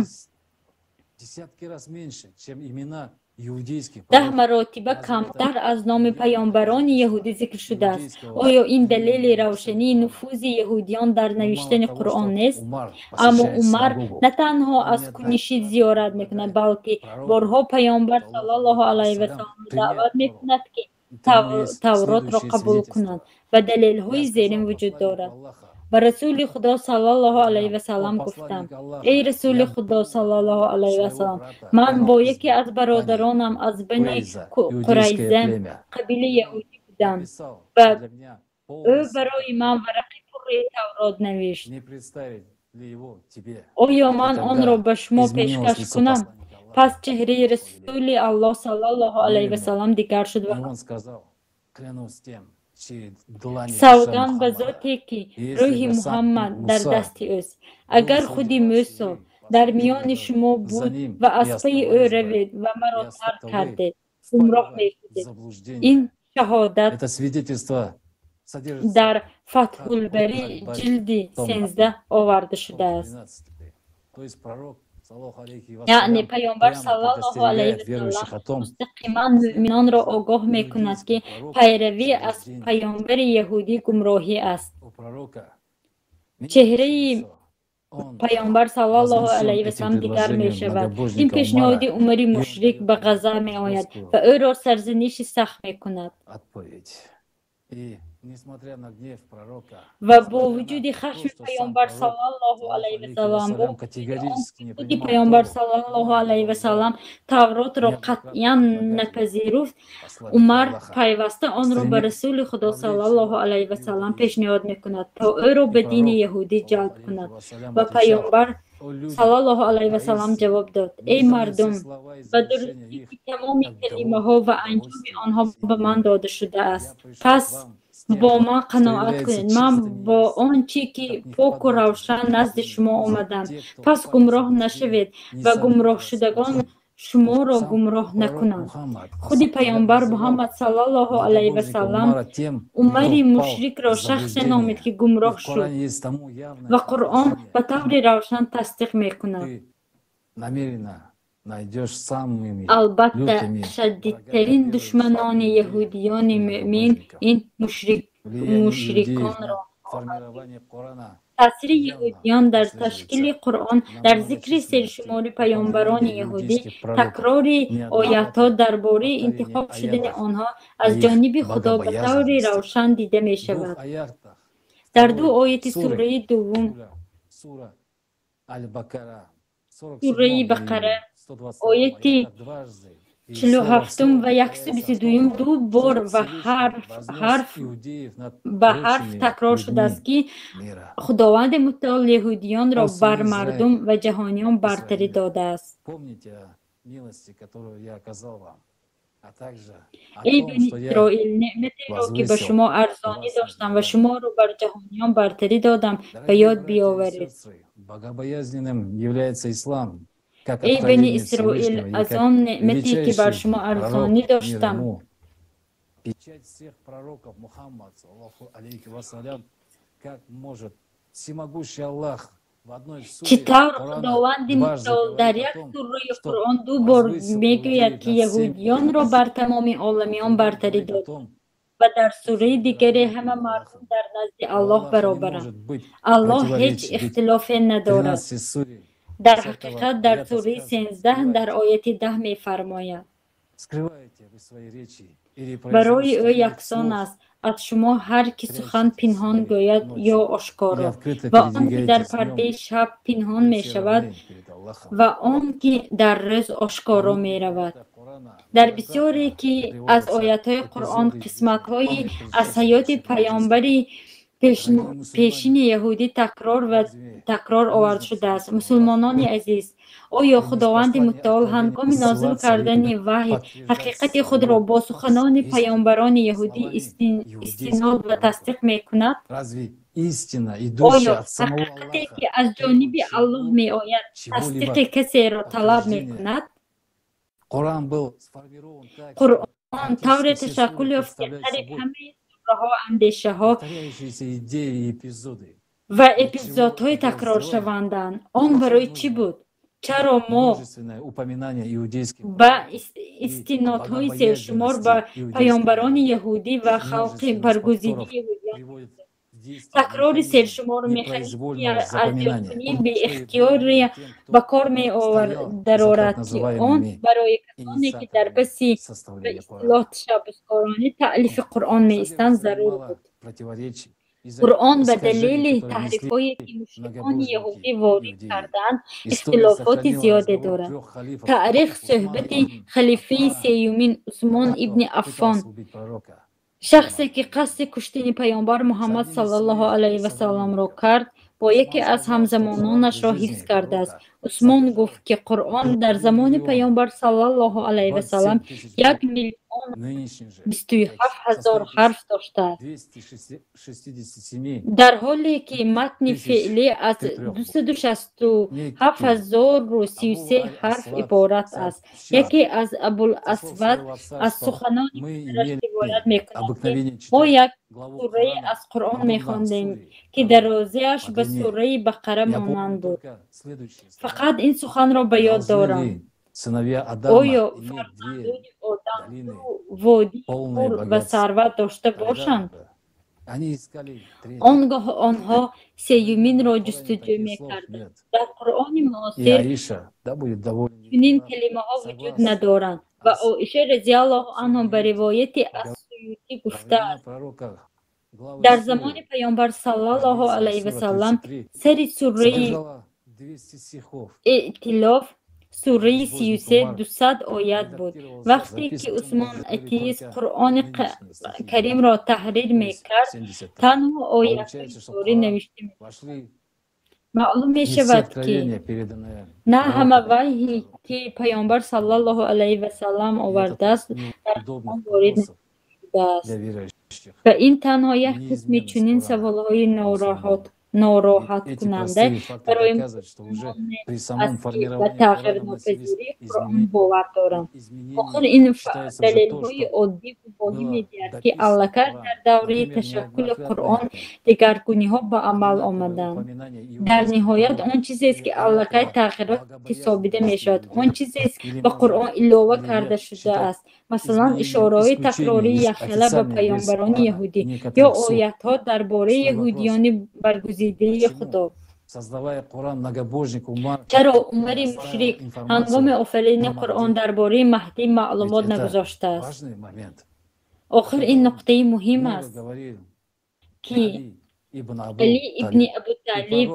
10 маротиба камтар аз номи паёмбарони яҳудӣ зикр шудааст. Оё ин далели равшании нуфузи яҳудиён дар навиштани Қуръон нест? Аммо Умар на танҳо аз кунишид зиёрат мекунад, балки борҳо паёмбар саллаллоҳу алайҳи васалламро даъват мекунад, ки Тавротро қабул кунанд ва далелҳои зерин вуҷуд дорад. Ба Расули Худо саллаллоҳу алайҳи васаллам гуфтам: эй Расули Худо саллаллоҳу алайҳи васаллам, ман бо яке аз бародаронам аз Бани Қурайза, қабилаи яҳудӣ будам ва ӯ барои ман варақи пурраи Таврот навишт. Оё ман онро ба шумо пешкаш кунам? Пас чеҳраи Расули Аллоҳ саллаллоҳу алайҳи васаллам дигар шуд ва савганд ба зоте ки рӯҳи Муҳаммад дар дасти ӯст, агар худи Мӯсо дар миёни шумо буд ва аз пайи ӯ равед ва маро тарк кардед, гумроҳ мешудед. Ин шаҳодат дар Фатҳулбарӣ ҷилди 13 оварда шудааст. Яъне Паёмбар саллаллоҳу алайҳи васаллам мустақиман мӯъминонро огоҳ мекунад, ки пайравӣ аз паёмбари яҳудӣ гумроҳӣ аст. Чеҳраи Паёмбар саллаллоҳу алайҳи васаллам дигар мешавад. Ин пешниҳоди Умари мушрик ба ғазаб меояд ва ӯро сарзаниши сахт мекунад. Ва бо вуҷуди хашми Паёмбар саллаллоҳу алайҳи васаллам, бо худи Паёмбар саллаллоҳу алайҳи васаллам Тавротро қатъиян напазируфт, Умар пайваста онро ба Расули Худо саллаллоҳу алайҳи васаллам пешниҳод мекунад, то ӯро ба дини яҳудӣ ҷалб кунад. Ва Паёмбар саллаллоҳу алайҳи васаллам ҷавоб дод: эй мардум, ба дурустӣ ки тамоми калимаҳо ва анҷоми онҳо ба ман дода шудааст, пас бо ман қаноат кунед. Ман бо он чӣ ки поку равшан назди шумо омадам, пас гумроҳ нашавед ва гумроҳшудагон шуморо гумроҳ накунанд. Худи Паёмбар Муҳаммад саллаллоҳу алайҳи васаллам Умари мушрикро шахсе номид, ки гумроҳ шуд, ва Қуръон ба таври равшан тасдиқ мекунад. Албатта, шадидтарин душманони яҳудиёни мӯъмин ин мушриконро. Таъсири яҳудиён дар ташкили Қуръон, дар зикри сершумори паёмбарони яҳудӣ, такрори оятҳо дар бораи интихоб шудани онҳо аз ҷониби Худо ба таври равшан дида мешавад. Дар ду ояти сураи дуввум, сураи Бақара, ояти 47 ва 122 ду бор ва ҳарф ба ҳарф такрор шудааст, ки Худованди мутаол яҳудиёнро бар мардум ва ҷаҳониён бартарӣ додааст. Эй бани Исроил, неъматеро ки ба шумо арзонӣ доштам ва шуморо бар ҷаҳониён бартарӣ додам, ба ёд биёваред. Эй бани Исроил, аз он неъмате ки бар шумо арзонӣ доштам, чӣ тавр Худованди мутаол дар як сураи Қуръон ду бор мегӯяд, ки яҳудиёнро бар тамоми оламиён бартарӣ дод, ва дар сураи дигаре ҳама мардум дар назди Аллоҳ баробаранд. Аллоҳ ҳеҷ ихтилофе надорад. Дар ҳақиқат дар сураи 13 дар ояти 10 мефармояд: барои ӯ яксон аст аз шумо ҳар ки сухан пинҳон гӯяд ё ошкоро, ва он ки дар пардаи шаб пинҳон мешавад ва он ки дар рӯз ошкоро меравад. Дар бисёре ки аз оятҳои Қуръон қисматҳои аз ҳаёти паёмбари пешини яҳудӣ такрор ва такрор оварда шудааст. Мусулмонони азиз, оё Худованди мутаол ҳангоми нозил кардани ваҳй ҳақиқати худро бо суханони паёмбарони яҳудӣ истинод ва тасдиқ мекунад? Оё ҳақиқате ки аз ҷониби Аллоҳ меояд тасдиқи касеро талаб мекунад? Қуръон тавре ташаккул ёфт, ки қариб ҳамаи сураҳо, андешаҳо ва эпизодҳои такроршаванданд. Он барои чӣ буд? Чаро мо ба истинодҳои сершумор ба паёмбарони яҳудӣ ва халқи баргузидаи яҳудиён такрори сершумор механизми арзёбкунии беихтиёре ба кор медарорад, ки он барои касоне ки дар паси ба истилоҳ ташаббускорони таълифи Қуръон меистанд зарур буд. Қуръон ба далели таҳрифҳое ки мушрикони яҳудӣ ворид кардаанд ихтилофоти зиёде дорад. Таърих суҳбати халифаи сеюмин Усмон ибни Аффон, шахсе ки қасди куштани паёмбар Муҳаммад саллаллоҳу алайҳи васалламро кард, бо яке аз ҳамзамононашро ҳифз кардааст. Усмон гуфт, ки Қуръон дар замони Паёмбар саллаллоҳу алайҳи васаллам 1 027 000 ҳарф доштааст, дар ҳоле ки матни феълӣ аз 267 033 ҳарф иборат аст. Яке аз Абуласвад аз суханони падараш ривоят мекунад, ки мо як сурае аз Қуръон мехондем, ки дарозиаш ба сураи Бақара монанд буд. Фақат ин суханро ба ёд дорам. Оё фарзандони Одам ду водии пур ва сарват дошта бошанд? Он гоҳ онҳо сеюминро ҷустуҷӯ мекарданд. Дар Қуръони муосир чунин калимаҳо вуҷуд надоранд ва Оиша разиаллоҳу анҳу ба ривояти ас-Суютӣ гуфтааст: дар замони Паёмбар саллаллоҳу алайҳи васаллам сари сураи Эътилоф, сураи 33, 200 оят буд. Вақте ки Усмон Атиз Қуръони Каримро таҳрир мекард, танҳо оятҳои ҷорӣ навишта мешуданд. Маълум мешавад, ки на ҳама ваҳйе, ки Паёмбар саллаллоҳу алайҳи васаллам овардааст, дар Қуръон ворид нашудааст ва ин танҳо як қисми чунин саволҳои нороҳаткунанда барои мусулмоне аст, ки ба тағйирнопазирии Қуръон бовар доранд. Охир ин далелҳои оддӣ гувоҳӣ медиҳад, ки аллакай дар давраи ташаккули Қуръон дигаргуниҳо ба амал омаданд. Дар ниҳоят, он чизест, ки аллакай тағйирот ҳисобида мешавад, он чизест, ки ба Қуръон илова карда шудааст, масалан, ишораҳои такрории якхела ба паёмбарони яҳудӣ ё оятҳо дар бораи яҳудиёни баргузидаи Худо. Чаро Умари мушрик ҳангоми офарини Қуръон дар бораи Маҳдӣ маълумот нагузоштааст? Охир ин нуқтаи муҳим аст, ки Алӣ ибни Абу Талиб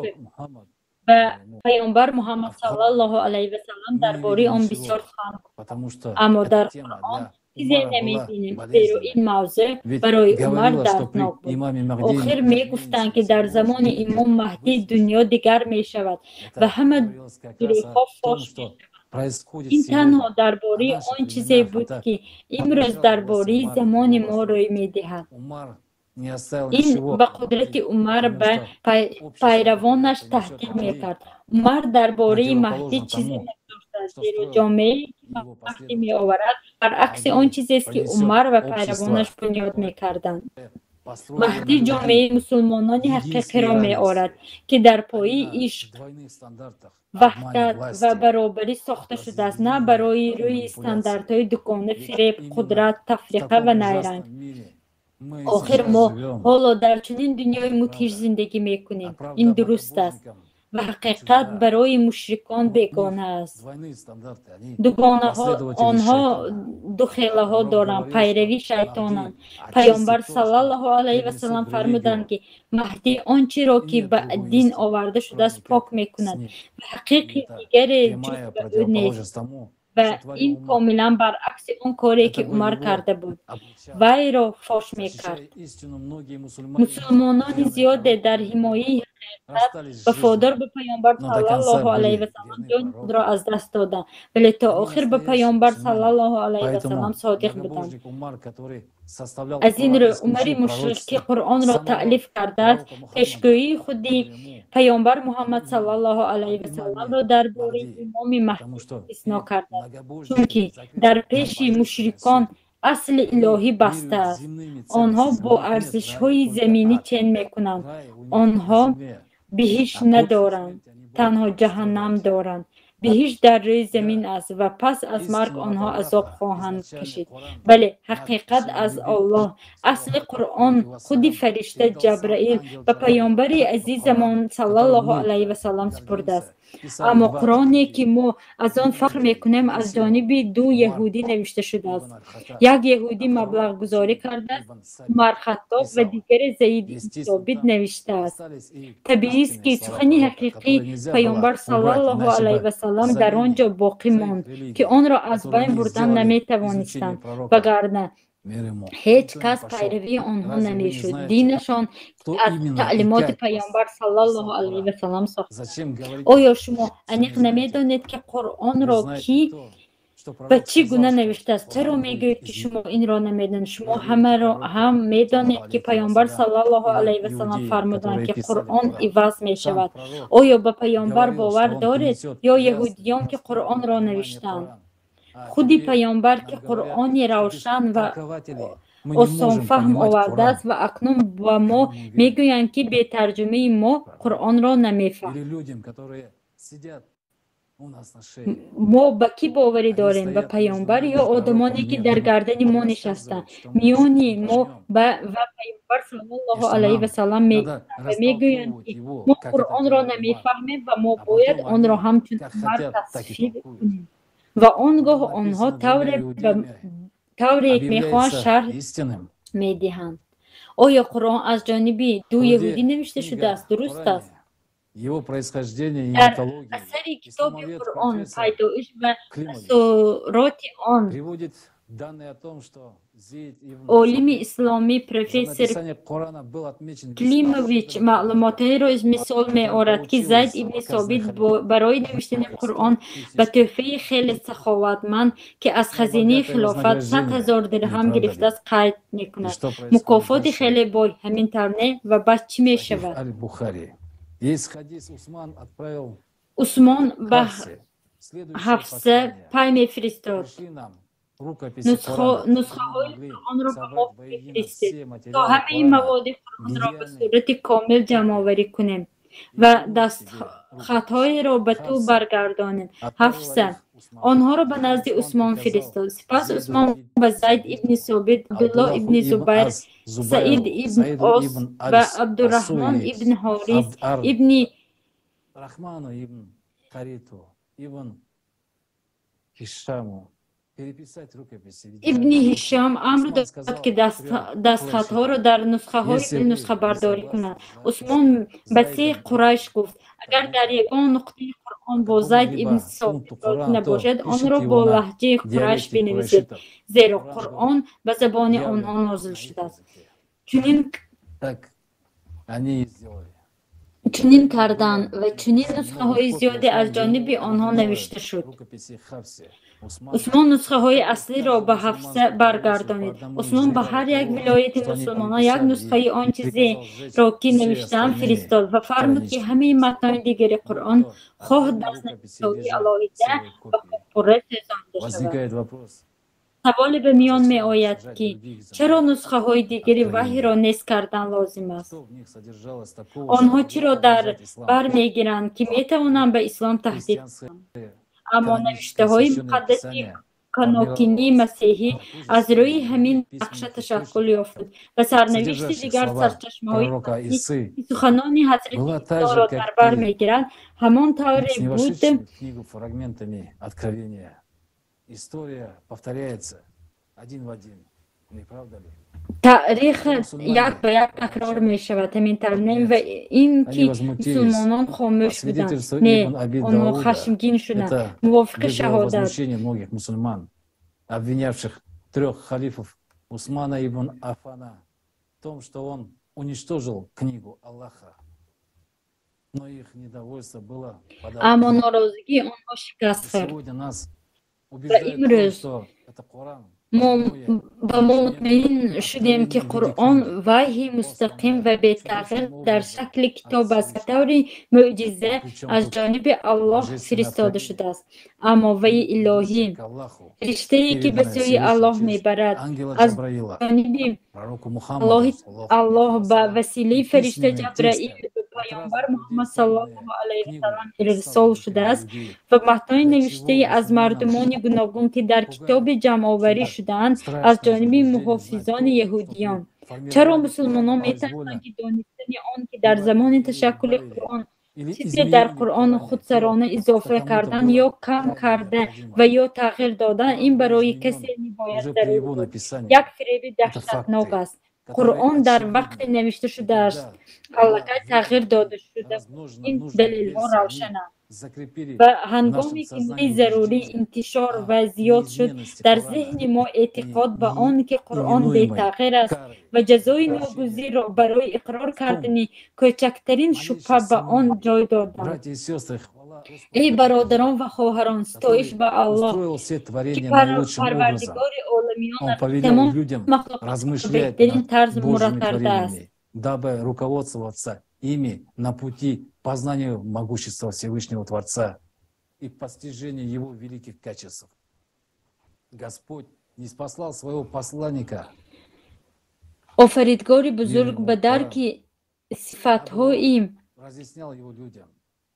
ва Паёмбар Муҳаммад саллаллоҳу алайҳи васаллам дар бораи он бисёр сухан гуфтанд, аммо дар Қуръон чизе намебинем, зеро ин мавзӯъ барои Умар дарднок буд. Охир мегуфтанд, ки дар замони имом Маҳдӣ дунё дигар мешавад ва ҳама дурӯғҳо фош мешаванд. Ин танҳо дар бораи он чизе буд, ки имрӯз дар бораи замони мо рӯй медиҳад. Ин ба қудрати Умар ба пайравонаш таҳдид мекард. Умар дар бораи Маҳдӣ чизе нагузоштааст, зеро ҷомеае, ки Маҳдӣ меоварад, баръакси он чизест, ки Умар ва пайравонаш бунёд мекарданд. Маҳдӣ ҷомеаи мусулмонони ҳақиқиро меорад, ки дар пояи ишқ, ваҳдат ва баробарӣ сохта шудааст, на барои рӯи стандартҳои дугона, фиреб, қудрат, тафриқа ва найранг. Охир мо ҳоло дар чунин дунёи мудҳиш зиндагӣ мекунем. Ин дуруст аст ва ҳақиқат барои мушрикон бегона аст. Дугонаҳо онҳо духелаҳо доранд, пайрави шайтонанд. Паёмбар саллаллоҳу алайҳи васаллам фармуданд, ки Маҳдӣ он чиро, ки ба дин оварда шудааст, пок мекунад ва ҳақиқи дигаре ҷуз ба ӯ нест. Ва ин комилан баръакси он коре, ки Умар карда буд, вайро фош мекард. Мусулмонони зиёде дар ҳимояи ҳақиқат вафодор ба Паёмбар саллаллоҳу алайҳи васаллам ҷони худро аз даст доданд, вале то охир ба Паёмбар саллаллоҳу алайҳи васаллам содиқ буданд. Аз ин рӯ Умари мушрик, ки Қуръонро таълиф кардааст, пешгӯии худи Паёмбар Муҳаммад саллаллоҳу алайҳи васалламро дар бораи имоми Маҳдӣ истисно кардааст, чунки дар пеши мушрикон асли илоҳӣ бастааст. Онҳо бо арзишҳои заминӣ чен мекунанд. Онҳо биҳишт надоранд, танҳо ҷаҳаннам доранд. Биҳишт дар рӯи замин аст ва пас аз марг онҳо азоб хоҳанд кашид. Бале, ҳақиқат аз Аллоҳ. Асли Қуръон худи фаришта Ҷабраил ба паёмбари азизамон саллаллоҳу алайҳи васаллам супурдааст. Аммо Қуръоне, ки мо аз он фахр мекунем, аз ҷониби ду яҳудӣ навишта шудааст. Як яҳудӣ маблағгузорӣ кардааст, Умар Хаттоб, ва дигаре Заид ибн Собит навиштааст. Табиист, ки сухани ҳақиқии Паёмбар саллаллоҳу алайҳи васаллам дар он ҷо боқӣ монд, ки онро аз байн бурдан наметавонистанд, вагарна Ҳеҷ кас пайравии онҳо намешуд. Динашон аз таълимоти Паёмбар саллаллоҳу алайҳи васаллам сохта. Оё шумо аниқ намедонед, ки Қуръонро кӣ ва чӣ гуна навиштааст? Чаро мегӯед, ки шумо инро намедонед? Шумо ҳамаро ҳам медонед, ки Паёмбар саллаллоҳу алайҳи васаллам фармуданд, ки Қуръон иваз мешавад. Оё ба Паёмбар бовар доред ё яҳудиён, ки Қуръонро навиштанд? Худи Паёмбар, ки Қуръони равшан ва осонфаҳм овардааст, ва акнун ба мо мегӯянд, ки бетарҷумаи мо Қуръонро намефаҳмем. Мо ба кӣ боварӣ дорем? Ба Паёмбар ё одамоне, ки дар гардани мо нишастанд? Миёни мо ва Паёмбар саллаллоҳу алайҳи васаллам мегӯянд, ки мо Қуръонро намефаҳмем ва мо бояд онро ҳамчун Умар тасфир кунем. Ва он гоҳ онҳо тавре мехоҳанд шарҳ медиҳанд. Оё Қуръон аз ҷониби ду яҳудӣ навишта шудааст? Дуруст аст. Дар асари китоби Қуръон, пайдоиш ва асороти он, олими исломӣ профессор Климович маълумотҳоеро мисол меорад, ки Зайд ибни Собит барои навиштани Қуръон ба тӯҳфаи хеле саховатманд, ки аз хазинаи хилофат 100 000 дирҳам гирифтааст, қайд мекунад. Мукофоти хеле бой, ҳамин тавр не? Ва баъд чӣ мешавад? Усмон ба Ҳафса пай мефиристод: нусхаҳои Қуръонро ба мо бифиристед, то ҳамаи маводи Қуръонро ба сурати комил ҷамъоварӣ кунем ва дастхатҳоеро ба ту баргардонем. Ҳафса онҳоро ба назди Усмон фиристод. Сипас Усмон ба Зайд ибни Собит, Абдуллоҳ ибни Зубайр, Саид ибн Ос ва Абдурраҳмон ибн Ҳорис ибни Ҳишом амр дод, ки дастхатҳоро дар нусхаҳои нусхабардорӣ кунанд. Усмон ба се Қурайш гуфт: агар дар ягон нуқтаи Қуръон бо Зайд ибни Собит розӣ набошед, онро бо лаҳҷаи Қурайш бинависед, зеро Қуръон ба забони онҳо нозил шудааст. Чунин карданд ва чунин нусхаҳои зиёде аз ҷониби онҳо навишта шуд. Усмон нусхаҳои аслиро ба Ҳафса баргардонид. Усмон ба ҳар як вилояти мусулмонон як нусхаи он чизеро, ки навиштаанд, фиристод ва фармуд, ки ҳамаи матнҳои дигари Қуръон хоҳ дастнависҳои алоҳида ва хоҳ пурра сӯзонда шавад. Саволе ба миён меояд, ки чаро нусхаҳои дигари ваҳйро нест кардан лозим аст? Онҳо чиро дар бар мегиранд, ки метавонанд ба ислом таҳдид кунанд? Аммо навиштаҳои муқаддаси канокинии масеҳӣ аз рӯи ҳамин нақша ташаккул ёфт ва сарнавишти дигар сарчашмаҳои ки суханони ҳазрати Исоро дар бар мегиранд, ҳамон тавре буд. Таърих як ба як такрор мешавад, ҳамин тавр не? Ва ин ки мусулмонон хомӯш буданд, не, онҳо хашмгин шуданд. Мувофиқи шаҳодат обвинявших трех халифов Усмана ибн Аффана в том, что он уничтожил книгу Аллаха. Но их недовольство было подавлено. Аммо норозигии онҳо шикаст хӯрд. Сегодня нас Ва убеждают в том, имрӯз что это Коран мо ба мо мутмаин шудем, ки Қуръон ваҳйи мустақим ва бетағйир дар шакли китоб аст, ба таври мӯъҷиза аз ҷониби Аллоҳ фиристода шудааст. Аммо ваҳйи илоҳӣ, риштае, ки ба сӯи Аллоҳ мебарад, аз ҷониби Аллоҳ ба василаи фаришта Ҷабраил ба Паёмбар Муҳаммад саллаллоҳу алайҳи васаллам ирсол шудааст ва матнҳои навиштаи аз мардумони гуногун, ки дар китоби ҷамъоварӣ шудаанд, аз ҷониби муҳофизони яҳудиён. Чаро мусулмонон метарсанд, ки донистани он, ки дар замони ташаккули Қуръон чизе дар Қуръон худсарона изофа кардан ё кам карда ва ё тағйир додан, ин барои касе ниҳоят зарур буд, як фиреби даҳшатнок аст. Қуръон дар вақти навишта шудааш аллакай тағйир дода шуда буд. Ин далелҳо равшананд. Ва ҳангоме ки муҳити зарурӣ интишор ва зиёд шуд, дар зеҳни мо эътиқод ба он ки Қуръон бетағйир аст ва ҷазои ногузирро барои иқрор кардани кӯчактарин шубҳа ба он ҷой доданд. Эй бародарон ва хоҳарон, ситоиш ба Аллоҳ, ки Парвардигори оламиён аст, тамоми махлуқотро беҳтарин тарз мураттаб кардааст. Дабы руководствоваться ими на пути познания могущества Всевышнего Творца и постижения Его великих качеств. Господь не спаслал своего посланника. Офаридгори бузург ба дарки сифатҳои разъяснял его людям,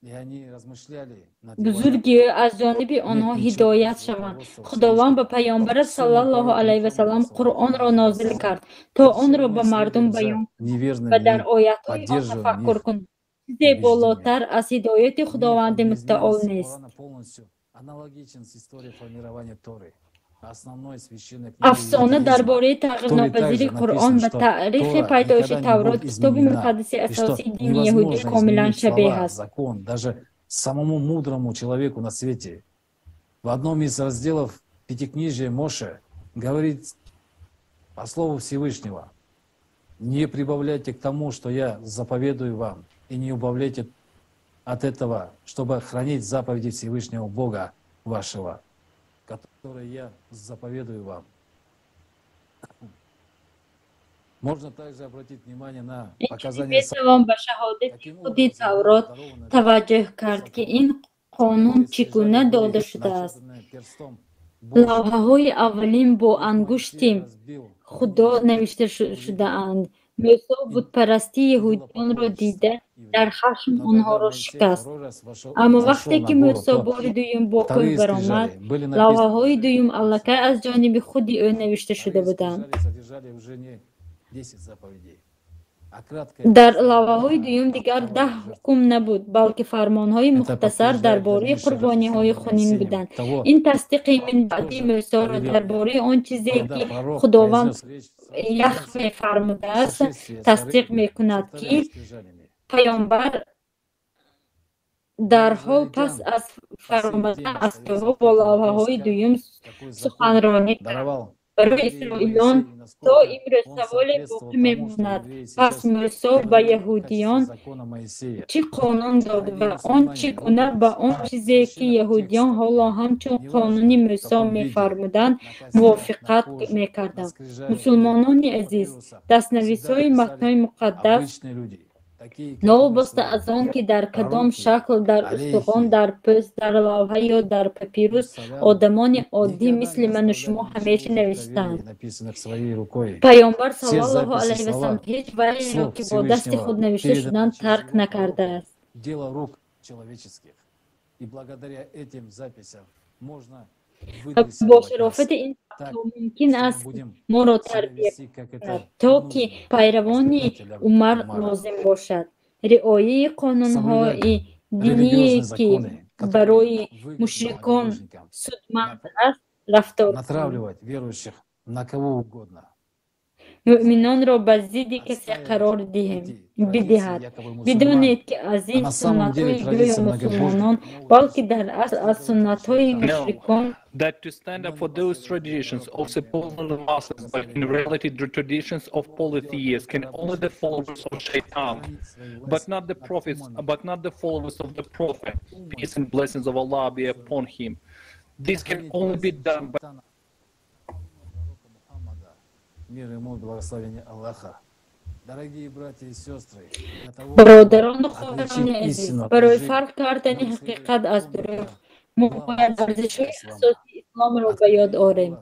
и они размышляли над бузурги ӯ аз ҷониби онҳо ҳидоят шаванд. Худованд ба Паёмбараш саллаллоҳу алайҳи васаллам Қуръонро нозил кард, то онро ба мардум баён кунад ва дар оятҳои он тафаккур кунанд. Чизе болотар аз ҳидояти Худованди Мутаол нест. Афсона дар бораи тағйирнопазири Қуръон ба таърихи пайдоиши Таврот, китоби муқаддаси асосии дини яҳудӣ, комилан шабеҳ аст. Даже самому мудрому человеку на свете. В одном из разделов Пятикнижия Моше говорит по слову Всевышнего: «Не прибавляйте к тому, что я заповедую вам, и не убавляйте от этого, чтобы хранить заповеди Всевышнего Бога вашего, которые я заповедую вам». Можно также обратить внимание на показания Метавон ба шаҳодати худи Таврот таваҷҷӯҳ кард, ки ин қонун чӣ гуна дода шудааст. Лавҳаҳои аввалин бо ангушти Худо навишта шудаанд. Мӯсо бутпарастии яҳудиёнро дида, дар хашм онҳоро шикаст. Аммо вақте ки Мӯсо бори дуюм бо кӯҳ баромад, лавҳаҳои дуюм аллакай аз ҷониби худи ӯ навишта шуда буданд. Дар лавҳаҳои дуюм дигар 10 ҳукм набуд, балки фармонҳои мухтасар дар бораи қурбониҳои хунин буданд. Ин тасдиқи минбаъди Мӯсоро дар бораи он чизе, ки Худованд Яхве фармудааст, тасдиқ мекунад, ки паёмбар дарҳол пас аз фаромадан аз кӯҳ бо лавҳаҳои дуюм суханронӣ кард. Барои исроилиён то имрӯз саволе боқӣ мемонад: пас Мӯсо ба яҳудиён чӣ қонун дод ва он чӣ гуна ба он чизе, ки яҳудиён ҳоло ҳамчун қонуни Мӯсо мефармуданд, мувофиқат мекарданд? Мусулмонони азиз, дастнависҳои матнҳои муқаддас новобаста аз он ки дар кадом шакл, дар устухон, дар пӯст, дар лавҳа ё дар папирус, одамони оддӣ мисли ману шумо ҳамеша навиштанд. Паёмбар саллаллоҳу алайҳи васаллам ҳеҷ ваҳйеро, ки бо дасти худ навишта шуданд, тарк накардааст. Бо шарофати ин фактҳо мумкин аст моро тарбия кунад, то ки пайравони Умар лозим бошад. Риояи қонунҳои диние, ки барои мушрикон судманд аст, рафтор кунем. Муъминонро ба зидди касе қарор бидиҳад. Бидонед, ки аз ин суннатҳои гӯё мусулмонон, балки дар асл аз суннатҳои мушрикон that to stand up for those traditions of supposedly Muslims, but in reality the traditions of polytheists can only the followers of Shaitan, but not the prophets, but not the followers of the Prophet, peace and blessings of Allah be upon him. This can only be done by Мир ему и благословение Аллаха. Дорогие братья и сестры, для того, Бародарону хоҳарони азиз, барои фарқ кардани ҳақиқат аз дурӯғ, мо бояд арзишҳои асосии исломро ба ёд орем.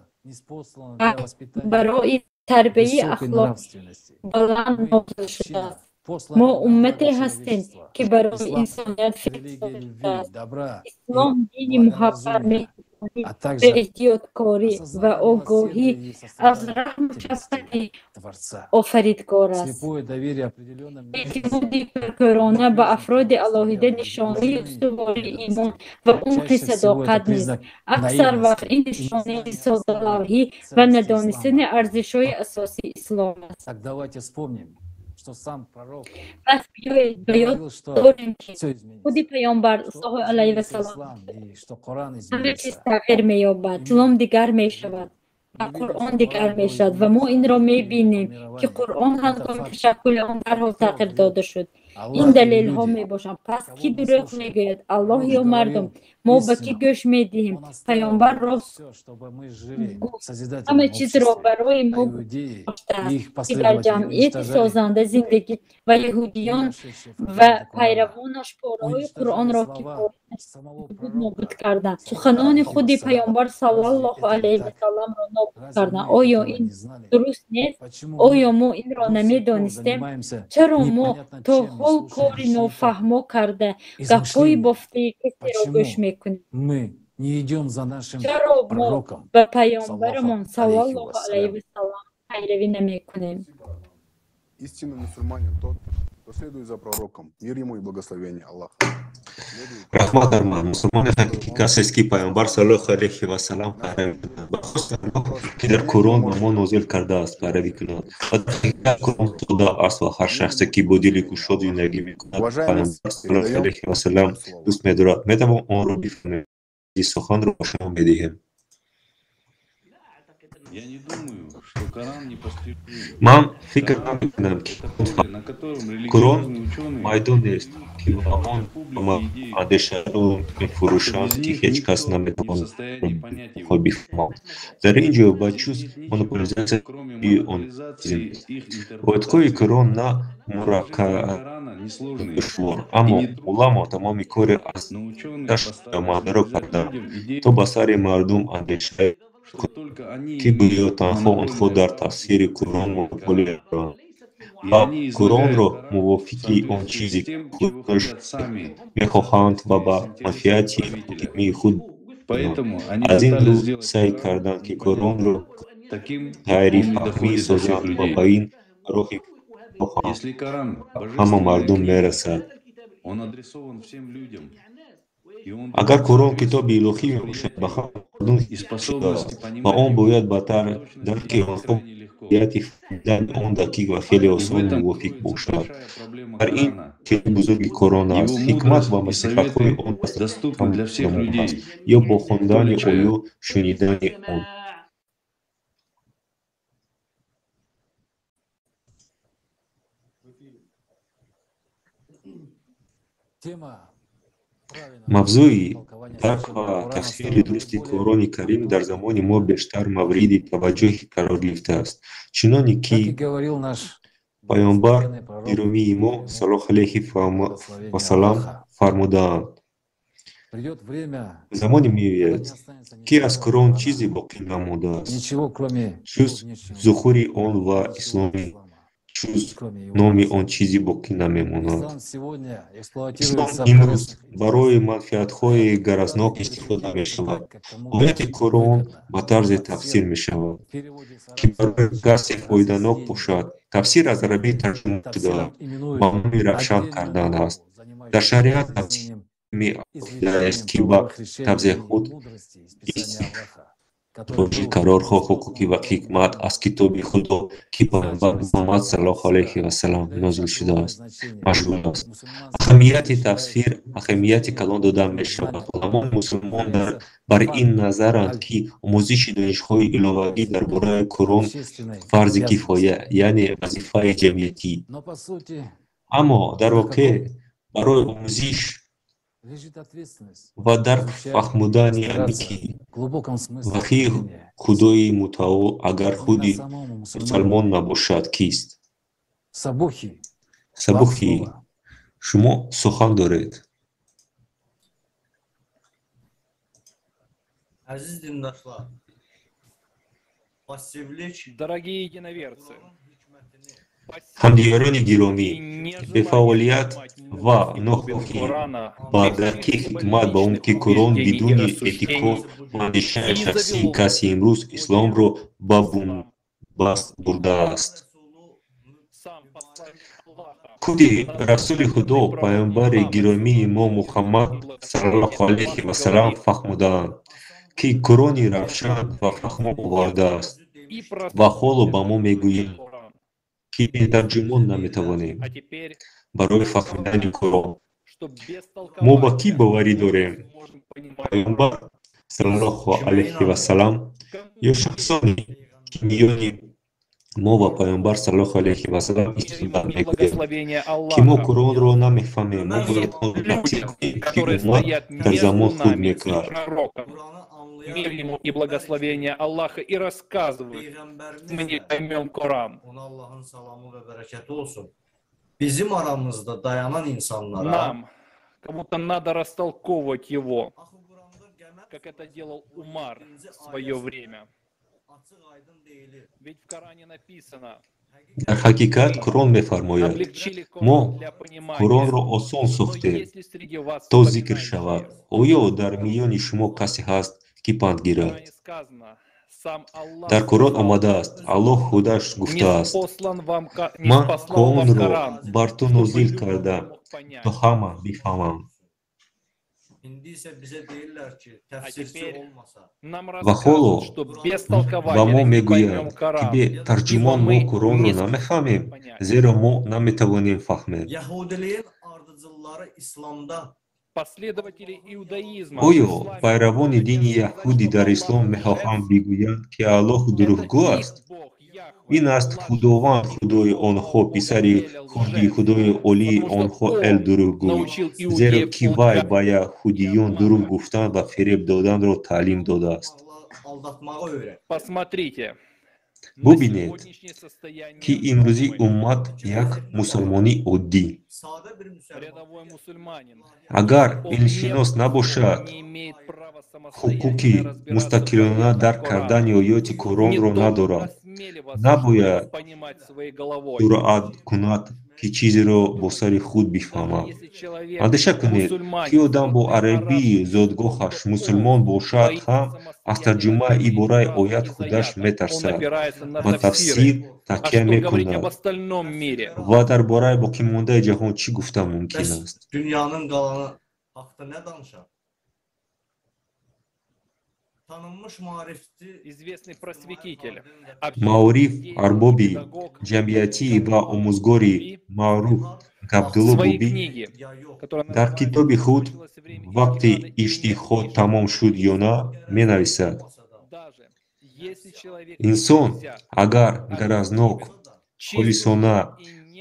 Барои тарбияи ахлоқ баланд нозил шудааст. Мо уммате ҳастем, ки барои инсоният фиристода шудааст. Ислом дини муҳаббат, меҳрубонӣ Эҳтиёткорӣ ва огоҳӣ аз раҳму шафқати Офаридгор аст. Эътимоди кӯркӯрона ба афроди алоҳида нишонаи устувории имон ва умқи садоқат нест. Аксар вақт ин нишонаи соддалавҳӣ ва надонистани арзишҳои асосии ислом аст. Пас биёед ба ёд дорем, ки худи Паёмбар саллаллоҳу алайҳи васаллам ҳама чиз тағйир меёбад, ислом дигар мешавад ва Қуръон дигар мешавад ва мо инро мебинем, ки Қуръон ҳангоми ташаккули он дарҳол тағйир дода шуд. Ин далелҳо мебошанд. Пас кӣ дурӯғ мегӯяд, Аллоҳ ё мардум? Мо ба кӣ гӯш медиҳем? Паёмбар рост гуфт, ҳама чизро барои мо гузоштааст, ки дар ҷамъияти созанда зиндагӣ ва яҳудиён ва пайравонаш пораҳои Қуръонро, ки буд, нобуд карданд. Суханони худи Паёмбар саллаллоҳу алайҳи васалламро нобуд карданд. Оё ин дуруст нест? Оё мо инро намедонистем? Чаро мо то ҳол кори нофаҳмо карда, гапҳои бофтаи касеро гӯш мекунем? Чаро мо ба Паёмбарамон саллаллоҳу алайҳи васаллам пайравӣ намекунем? Истинный мусульманин тот, кто следует за пророком, мир ему и благословение Аллаха. Раҳмат арман. Мусулмони ҳақиқӣ касест, ки Паёмбар саллаллоҳу алайҳи васаллам пайравӣ кунад ва хости Аллоҳ, ки дар Қуръон ба мо нозил кардааст, пайравӣ кунад. Ва дар ҳақиқат Қуръон сода аст ва ҳар шахсе, ки бо дили кушод зиндагӣ мекунад, Паёмбар саллаллоҳу алайҳи васаллам дӯст медорад. Метавон онро бифаҳмем. Суханро ба шумо медиҳем. Ман фикр намекунам, ки Қуръон майдон нест, ки ба он андешаро мефурӯшанд, ки ҳеҷ кас наметавонад бифаҳмад. Дар ин ҷо ба ҷуз монополизатсияи он чизе нест. Оятҳои Қуръон на мураккаб душвор, аммо уламо тамоми кори аз дасташ омадаро карданд, то ба сари мардум андешае ки гӯё танҳо онҳо дар тафсири Қуръон монополия доранд ва Қуръонро мувофиқи он чизе, ки мехоҳанд ва ба манфиати ҳокимии худ аз ин рӯ саъй карданд, ки Қуръонро ғайрифаҳмӣ созанд ва ба ин роҳи ҳама мардум мерасад. Агар Қуръон китоби илоҳӣ мебошад, ба ҳама мардум шудааст ва он бояд ба дарки онҳо қобилияти фаҳмидани он дақиқ ва хеле осон мувофиқ бошад. Дар ин хеле бузурги Қуръон аст. Ҳикмат ва насиҳатҳои он дастраси ҳама аст, ё бо хондани ӯ ё шунидани он. Мавзӯи дарк ва тафсири дурусти Қуръони Карим дар замони мо бештар мавриди таваҷҷӯҳ қарор гирифтааст. Чуноне ки Паёмбар гиромии мо саллаллоҳу алайҳи васаллам фармудаанд: замоне меояд, ки аз Қуръон чизе боқӣ намондааст, ҷуз зуҳури он ва исломӣ, ҷуз номи он чизе боқӣ намемонад. Ислом имрӯз барои манфиатҳои ғаразнок истифода мешавад. Ояти Қуръон ба тарзе тафсир мешавад, ки барои касе фоиданок бошад. Тафсир аз арабӣ тарҷума шуда ба маънои равшан кардан аст. Дар шариат тафсир меафзояд, ки ба тавзеҳот тоҷи қарорҳо, ҳуқуқӣ ва ҳикмат аз китоби Худо, ки Паёмбар Муҳаммад саллаллоҳу алайҳи васаллам нозил шудааст, машғул аст. Аҳамияти тафсир аҳамияти калон дода мешавад. Уламои мусулмон бар ин назаранд, ки омӯзиши донишҳои иловагӣ дар бораи Қуръон фарзи кифоя, яъне вазифаи ҷамъиятӣ. Аммо дар воқеъ барои омӯзиш ва дарк фаҳмудани амиқи ваҳйи Худои Мутаол, агар худи мусалмон набошад, кист? Сабухӣ, шумо сухан доред. Aziz dindaşlar, passivlik Дорогие единоверцы, Ҳамдиёрони гиромӣ, бефаъолият Ва нохоҳӣ ба дарки ҳикмат ба он ки Қуръон бидуни эътиқод ва андешаи шахсии каси имрӯз исломро ба бунбаст бурдааст. Худи Расули Худо, Паёмбари гиромии мо Муҳаммад саллаллоҳу алайҳи васаллам фаҳмодаанд, ки Қуръони равшан ва фаҳмо овардааст ва ҳоло ба мо мегӯянд, ки бе тарҷумон наметавонем барои фаҳмидани Қуръон. Мо ба кӣ боварӣ дорем? Паёмбар саллаллоҳу алайҳи васаллам ё шахсоне, ки миёни мо ва Паёмбар саллаллоҳу алайҳи васаллам истодаанд, мегӯянд, ки мо Қуръонро намефаҳмем, мо бояд онро тафсир кунем, ки уммат дар замон худ мекард. Мир ему и благословение Аллаха, и рассказывают, мы не поймем Коран. Нам кому-то надо растолковывать его, как это делал Умар в свое время. Ведь в Коране написано: Дар ҳақиқат Қуръон мефармояд: мо Қуръонро осон сохтем, то зикр шавад. Оё дар миёни шумо касе ҳаст, ки панд гирад? Дар Қуръон омадааст, Аллоҳ худаш гуфтааст: ман Қуръонро бар ту нозил кардам, то ҳама бифаҳманд. Ва ҳоло ба мо мегӯянд, ки бе тарҷумон мо Қуръонро намефаҳмем, зеро мо наметавонем фаҳмем. Оё пайравони дини яҳудӣ дар ислом мехоҳанд бигӯянд, ки Аллоҳ дурӯғгӯ аст? Ин аст Худованд, Худои онҳо, писари хурди Худои олии онҳо Эл дурӯғгӯй, зеро ки вай ба яҳудиён дурӯғ гуфтан ва фиреб доданро таълим додааст. Бубинед, ки имрӯзи уммат як мусулмони оддӣ. Агар илмшинос набошад, ҳуқуқи мустақилона дарк кардани оёти Қуръонро надорад. Набояд ҷуръат кунад, ки чизеро бо сари худ бифаҳмад. Андеша кунед, ки одам бо арабии зодгоҳаш мусулмон бошад ҳам аз тарҷумаи ибораи оят худаш метарсад, ба тафсир такя мекунад. Ва дар бораи боқимондаи ҷаҳон чӣ гуфтан мумкин аст? Маориф, арбоби ҷамъиятӣ ва омӯзгори маъруф Габдулло Бубӣ дар китоби худ «Вақти иҷтиҳод тамом шуд ё на» менависад: инсон агар гаразнок, холисона,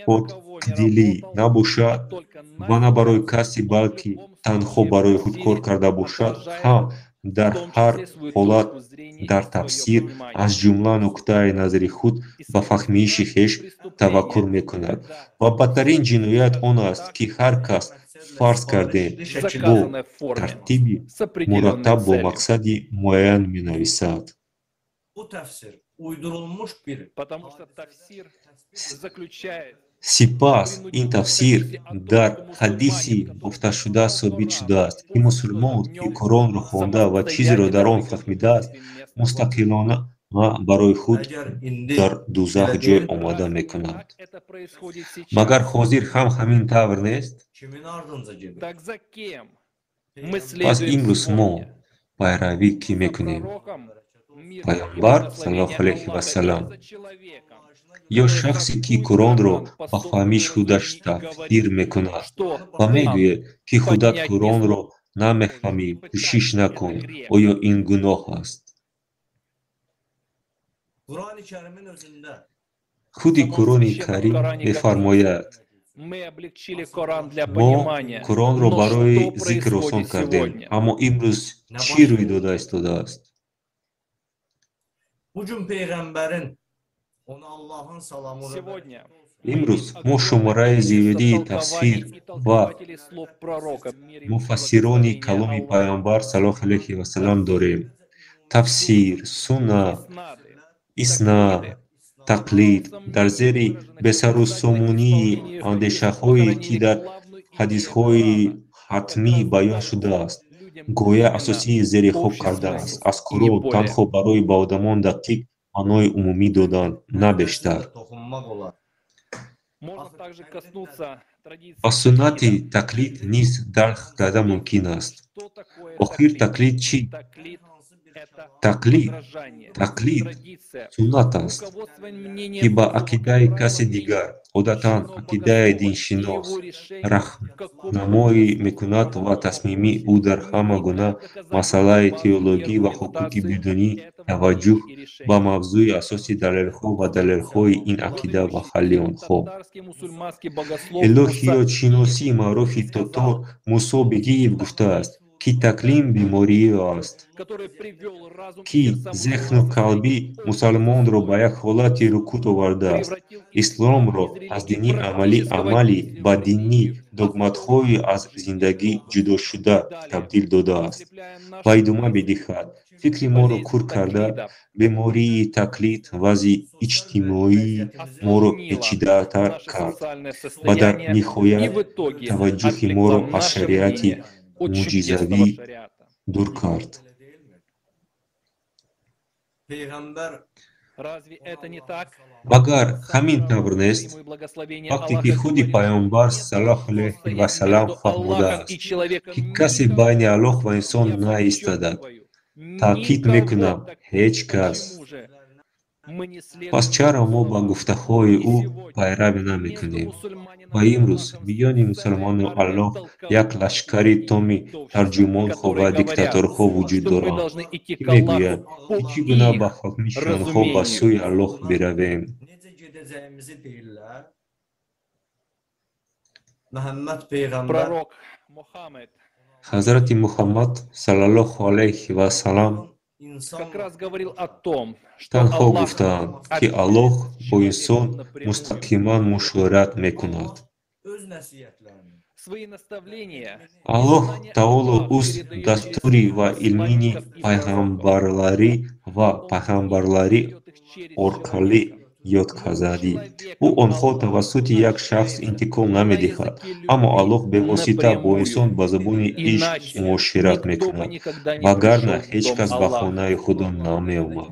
покдилӣ набошад ва на барои касе, балки танҳо барои худ кор карда бошад, ҳам дар ҳар ҳолат дар тафсир, аз ҷумла нуқтаи назари худ ба фаҳмиши хеш таваккул мекунад. Ва бадтарин ҷиноят он аст, ки ҳар кас фарз кардем бо тартиби мураттаб бо мақсади муайян менависад. Сипас ин тафсир дар ҳадиси бофташуда собит шудааст, ки мусулмон, ки Қуръонро хонда ва чизеро дар он фаҳмидааст, мустақилона барои худ дар дузах ҷой омода мекунад. Магар ҳозир ҳам ҳамин тавр нест? Пас имрӯз мо пайравӣ кӣ мекунем? Паёмбар саллаллоҳу алайҳи васаллам ё шахсе, ки Қуръонро ба фаҳмиш худаш тафсир мекунад ва мегӯяд, ки худат Қуръонро намефаҳмӣ, кӯшиш накун. Оё ин гуноҳ аст? Худи Қуръони Карим мефармояд: мо Қуръонро барои зикр осон кардем, аммо имрӯз чӣ рӯй дода истодааст? Имрӯз мо шумораи зиёдии тафсир ва муфассирони каломи Паёмбар саллаллоҳу алайҳи васаллам дорем. Тафсир, сунна, иснад, тақлид дар зери бесарусомонии андешаҳое, ки дар ҳадисҳои ҳатмӣ баён шудааст, ғояи асосии зери хок кардааст аз Қуръон танҳо барои ба одамон дақиқ маънои умумӣ додан, на бештар. Ба суннати тақлид низ дарк карда мумкин аст. Охир тақлид чӣ? Тақлид тақлид суннат аст, ки ба ақидаи каси дигар, одатан ақидаи диншинос, раҳнамоӣ мекунад ва тасмими ӯ дар ҳама гуна масъалаи теологӣ ва ҳуқуқи бидуни таваҷҷӯҳ ба мавзӯи асоси далелҳо ва далелҳои ин ақида ва ҳалли онҳо. Илоҳиётшиноси маъруфи тотор Мусо Бегиев гуфтааст, ки таклим беморие аст, ки зеҳну қалби мусалмонро ба як ҳолати рукуд овардааст, исломро аз дини амалӣ амалӣ ба дини догматҳои аз зиндагӣ ҷудошуда табдил додааст. Ва идома медиҳад: фикри моро кур карда, бемории тақлид вазъи иҷтимоии моро печидатар кард ва дар ниҳоят таваҷҷӯҳи моро аз шариати мӯъҷизавӣ дур кард. Магар ҳамин тавр нест? Вақте ки худи Пайғамбар саллаллоҳу алайҳи васаллам фармудааст, ки касе байни Аллоҳ ва инсон наистадад, таъкид мекунам, ҳеҷ кас. Пас чаро мо ба гуфтаҳои ӯ пайравӣ намекунем? Ва имрӯз миёни мусалмону Аллоҳ як лашкари томи тарҷумонҳо ва диктаторҳо вуҷуд доранд, ки мегӯянд, ки чӣ гуна ба фаҳмиши онҳо ба сӯи Аллоҳ биравем. Ҳазрати Муҳаммад саллаллоҳу алайҳи васаллам танҳо гуфтаанд, ки Аллоҳ бо инсон мустақиман мушовират мекунад. Аллоҳ таоло ӯст дастури ва илмини пайғамбарлари ва пайғамбарлари орқали ёдказадӣ. Ӯ онҳо тавассути як шахс интиқол намедиҳад, аммо Аллоҳ бевосита бо инсон ба забони ишқ муошират мекунад, вагарна ҳеҷ кас ба хонаи Худо намеомад.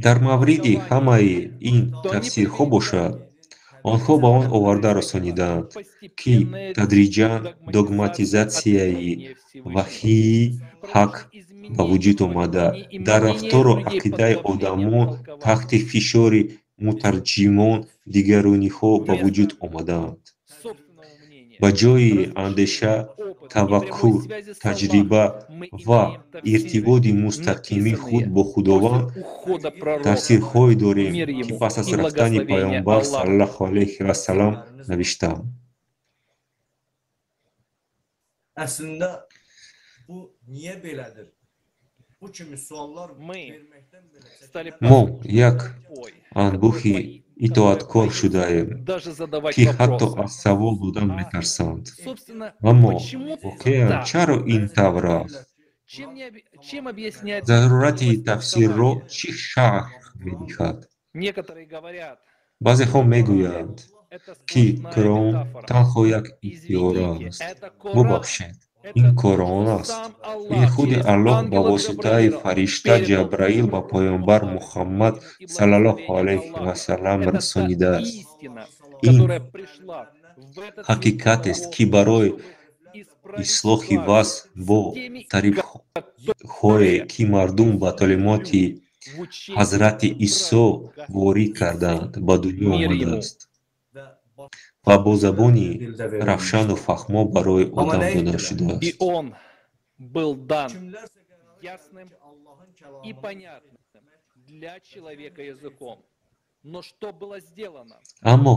Дар мавриди ҳамаи ин тафсирҳо бошад, онҳо ба он оварда расонидаанд, ки тадриҷан догматизатсияи ваҳйии ҳақ ба вуҷуд омада, дар рафтору ақидаи одамон таҳти фишори мутарҷимон дигарониҳо ба вуҷуд омадаанд. Ба ҷои андеша, таваккур, таҷриба ва иртиботи мустақими худ бо Худованд тафсирҳое дорем, ки пас аз рафтани Пайғамбар саллаллоҳу алайҳи васаллам навиштаанд. Мо як анбӯҳи итоаткор шудаем, ки ҳатто аз савол додан метарсанд. Аммо воқеан чаро ин тавр аст? Зарурати тафсирро чӣ шарҳ медиҳад? Баъзеҳо мегӯянд, ки Қуръон танҳо як истиора аст. Бубахшед, ин Қуръон аст. Ин худи Аллоҳ ба воситаи фаришта Ҷабраил ба Пайғамбар Муҳаммад саллаллоҳу алайҳи васаллам расонидааст. Ин ҳақиқатест, ки барои ислоҳи вазъ бо тариқҳое, ки мардум ба таълимоти Ҳазрати Исо ворид кардаанд, ба дунё омадааст ва бо забони равшану фаҳмо барои одам дода шудааст. Аммо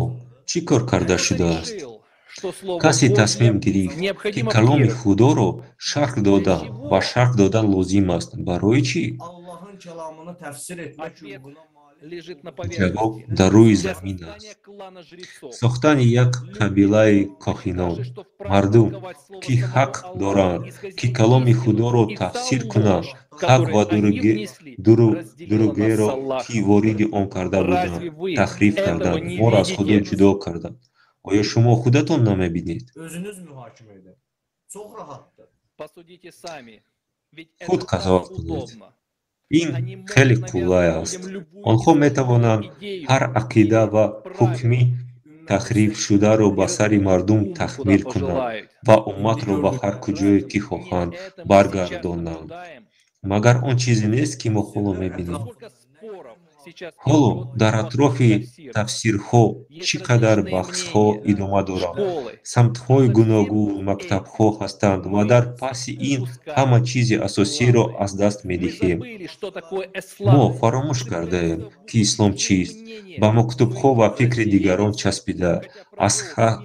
чӣ кор карда шудааст? Касе тасмим гирифт, ки каломи Худоро шарҳ додан ва шарҳ додан лозим аст. Барои чӣ? Ҷавоб дар рӯи замин аст. Сохтани як қабилаи коҳинон, мардум, ки ҳақ доранд, ки каломи Худоро тафсир кунанд, ҳақ ва дурӯғеро, ки вориди он карда буданд, таҳриф карданд, моро аз Худо ҷудо карданд. Оё шумо худатон намебинед? Худ қазоват кунед. Ин хеле қулай аст. Онҳо метавонанд ҳар ақида ва ҳукми таҳрифшударо ба сари мардум таҳмил кунанд ва умматро ба ҳар куҷое ки хоҳанд баргардонанд. Магар он чизе нест, ки мо ҳоло мебинем? Ҳоло дар атрофи тафсирҳо чӣ қадар баҳсҳо идома доранд. Самтҳои гуногун, мактабҳо ҳастанд ва дар паси ин ҳама чизи асосиро аз даст медиҳем. Мо фаромӯш кардаем, ки ислом чист, ба мактубҳо ва фикри дигарон часпида, аз ҳақ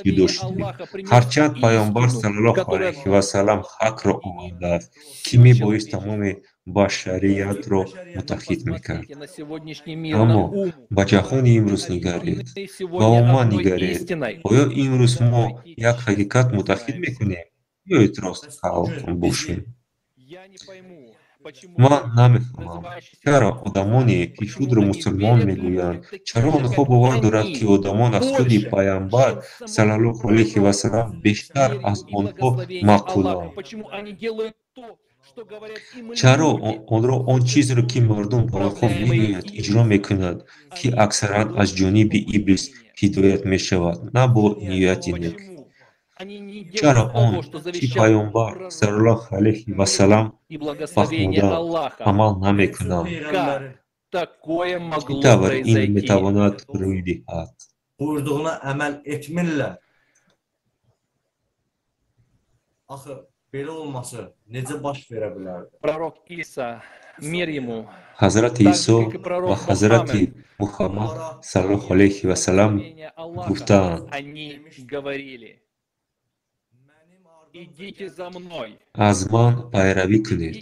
ҷудо шудем. Ҳарчанд Паёмбар саллаллоҳу алайҳи васаллам ҳақро овардааст, ки мебоист тамоми башариятро муттаҳид мекард. Аммо ба ҷаҳони имрӯз нигаред, ба умма нигаред. Оё имрӯз мо як ҳақиқат муттаҳид мекунем? Биёед рост қавл бошем. Ман намефаҳмам, чаро одамоне, ки худро мусулмон мегӯянд, чаро онҳо бовар доранд, ки одамон аз худи Паёмбар саллаллоҳу алайҳи васаллам бештар аз онҳо маъқуланд. Чаро онро он чизеро, ки мардум ба онҳо мегӯяд, иҷро мекунанд, ки аксаран аз ҷониби Иблис ҳидоят мешавад, на бо нияти нек? Чаро он, ки Паёмбар саллаллоҳу алайҳи васаллам фаҳмуданд, амал намекунанд? Чӣ тавр ин метавонад рӯй диҳад? Buyurduğuna əməl etmirlər. Axı belə olması necə baş verə bilərdi? Пророк Иса, мир ему, Ҳазрати Исо ва Ҳазрати Муҳаммад саллаллоҳу алайҳи васаллам гуфтаанд: они говорили: идите за мной, аз ман пайравӣ кунед,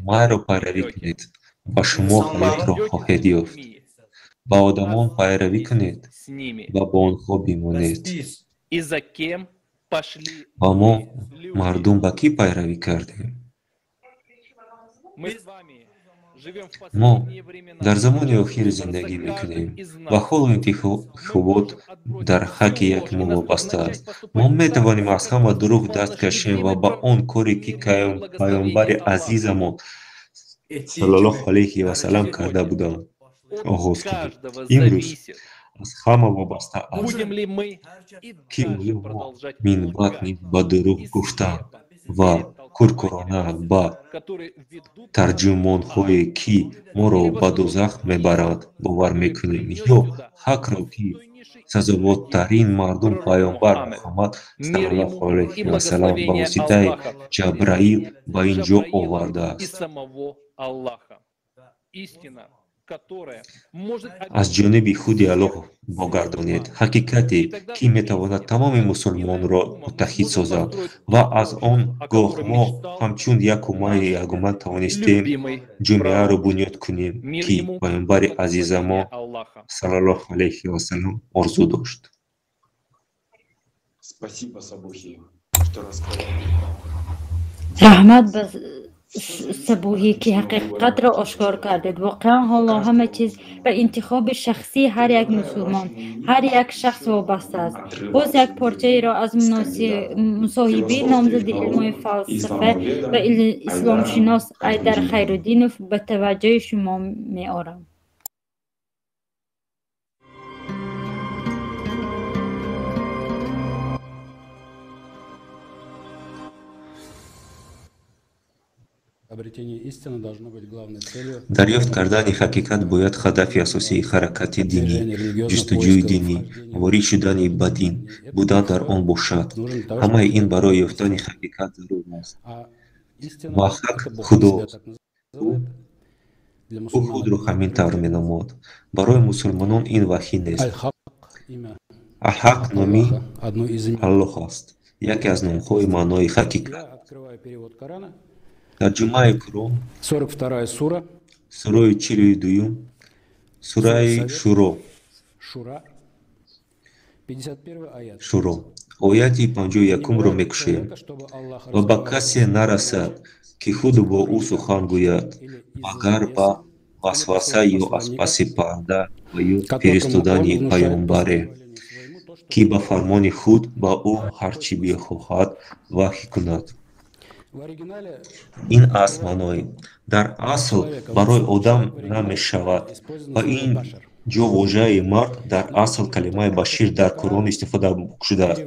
маро пайравӣ кунед ва шумо ҳаётро хоҳед ёфт. Ба одамон пайравӣ кунед ва бо онҳо бимонед. И за кем пошли? Ва мо мардум ба кӣ пайравӣ кардем? Мы с вами живем в Мо последние времена. дар замони охир зиндагӣ мекунем ва ҳоло интихобот дар ҳаққи як мо вобаста аст. Мо метавонем аз ҳама дурӯғ даст кашем ва ба он коре, ки Паёмбари азизамон саллаллоҳу алайҳи васаллам карда буданд, оғоз кунем. Имрӯз аз ҳама вобаста аст, Будем ли мы и ки дальше оё мо продолжать минбаъд лгать низ ба дурӯғ гуфтан ва кӯркӯрона ба которые ведут тарҷумонҳое, ки моро ба дӯзах мебаранд, бовар мекунем, ё ҳақро, ки сазоворттарин мардум Паёмбар Муҳаммад мир саллаллоҳу ему и алайҳи васаллам ба благословение воситаи Аллаха, Ҷабраил ба ин ҷо Джабраилом и овардааст. самого Аллаха. Истина, которая может Аз ҷониби худи Аллоҳ богардонед ҳақиқате, ки метавонад тамоми мусулмонро муттаҳид созад, ва аз он гоҳ мо ҳамчун як уммаи ягона тавонистем любимый ҷомеаро пророк, бунёд кунем, мир ки ему Паёмбари и азизамо благословение Аллаха. саллаллоҳу алайҳи васаллам орзу дошт. Спасибо, Сабухи, что рассказал. Раҳмат ба Сабуҳӣ, ки ҳақиқатро ошкор кардед. Воқеан ҳоло ҳама чиз ба интихоби шахсии ҳар як мусулмон, ҳар як шахс вобаста аст. Боз як порчаеро аз мусоҳибаи номзади илмҳои фалсафа ва исломшинос Айдар Хайруддинов ба таваҷҷӯҳи шумо меорам. Обретение истины должно быть главной целью Дарёфт кардани ҳақиқат бояд ҳадафи асосии ҳаракати динӣ, ҷустуҷӯи динӣ, ворид шудани ба дин будан дар он бошад. Ҳамаи ин барои ёфтани ҳақиқат зарур аст. А истина Ва ҳақ это Бог, он Худост. себя так называет. Для Ӯ мусульман худро это ҳамин тавр меномод. Барои мусулмонон ин ваҳй нест. Аль-Хак, имя Алҳақ номи Аллаха, одно из имен. Аллоҳ аст, яке аз номҳои маънои ҳақиқат. Я открываю перевод Корана. Тарҷумаи Қуръон 42 сура, Сураи 42, сураи Шуро. Шуро. Ояти 51-ро мекушоем. Ва ба касе нарасад, ки худ бо ӯ сухан гӯяд, магар ба васваса ё аз паси парда ва ё фиристодани паёмбаре, ки ба фармони худ ба ӯ ҳар чӣ бихоҳад ваҳй кунад. Ин аст маънои дар асл барои одам намешавад ва ин ҷо вожаи мард дар асл калимаи башир дар Қуръон истифода шудааст.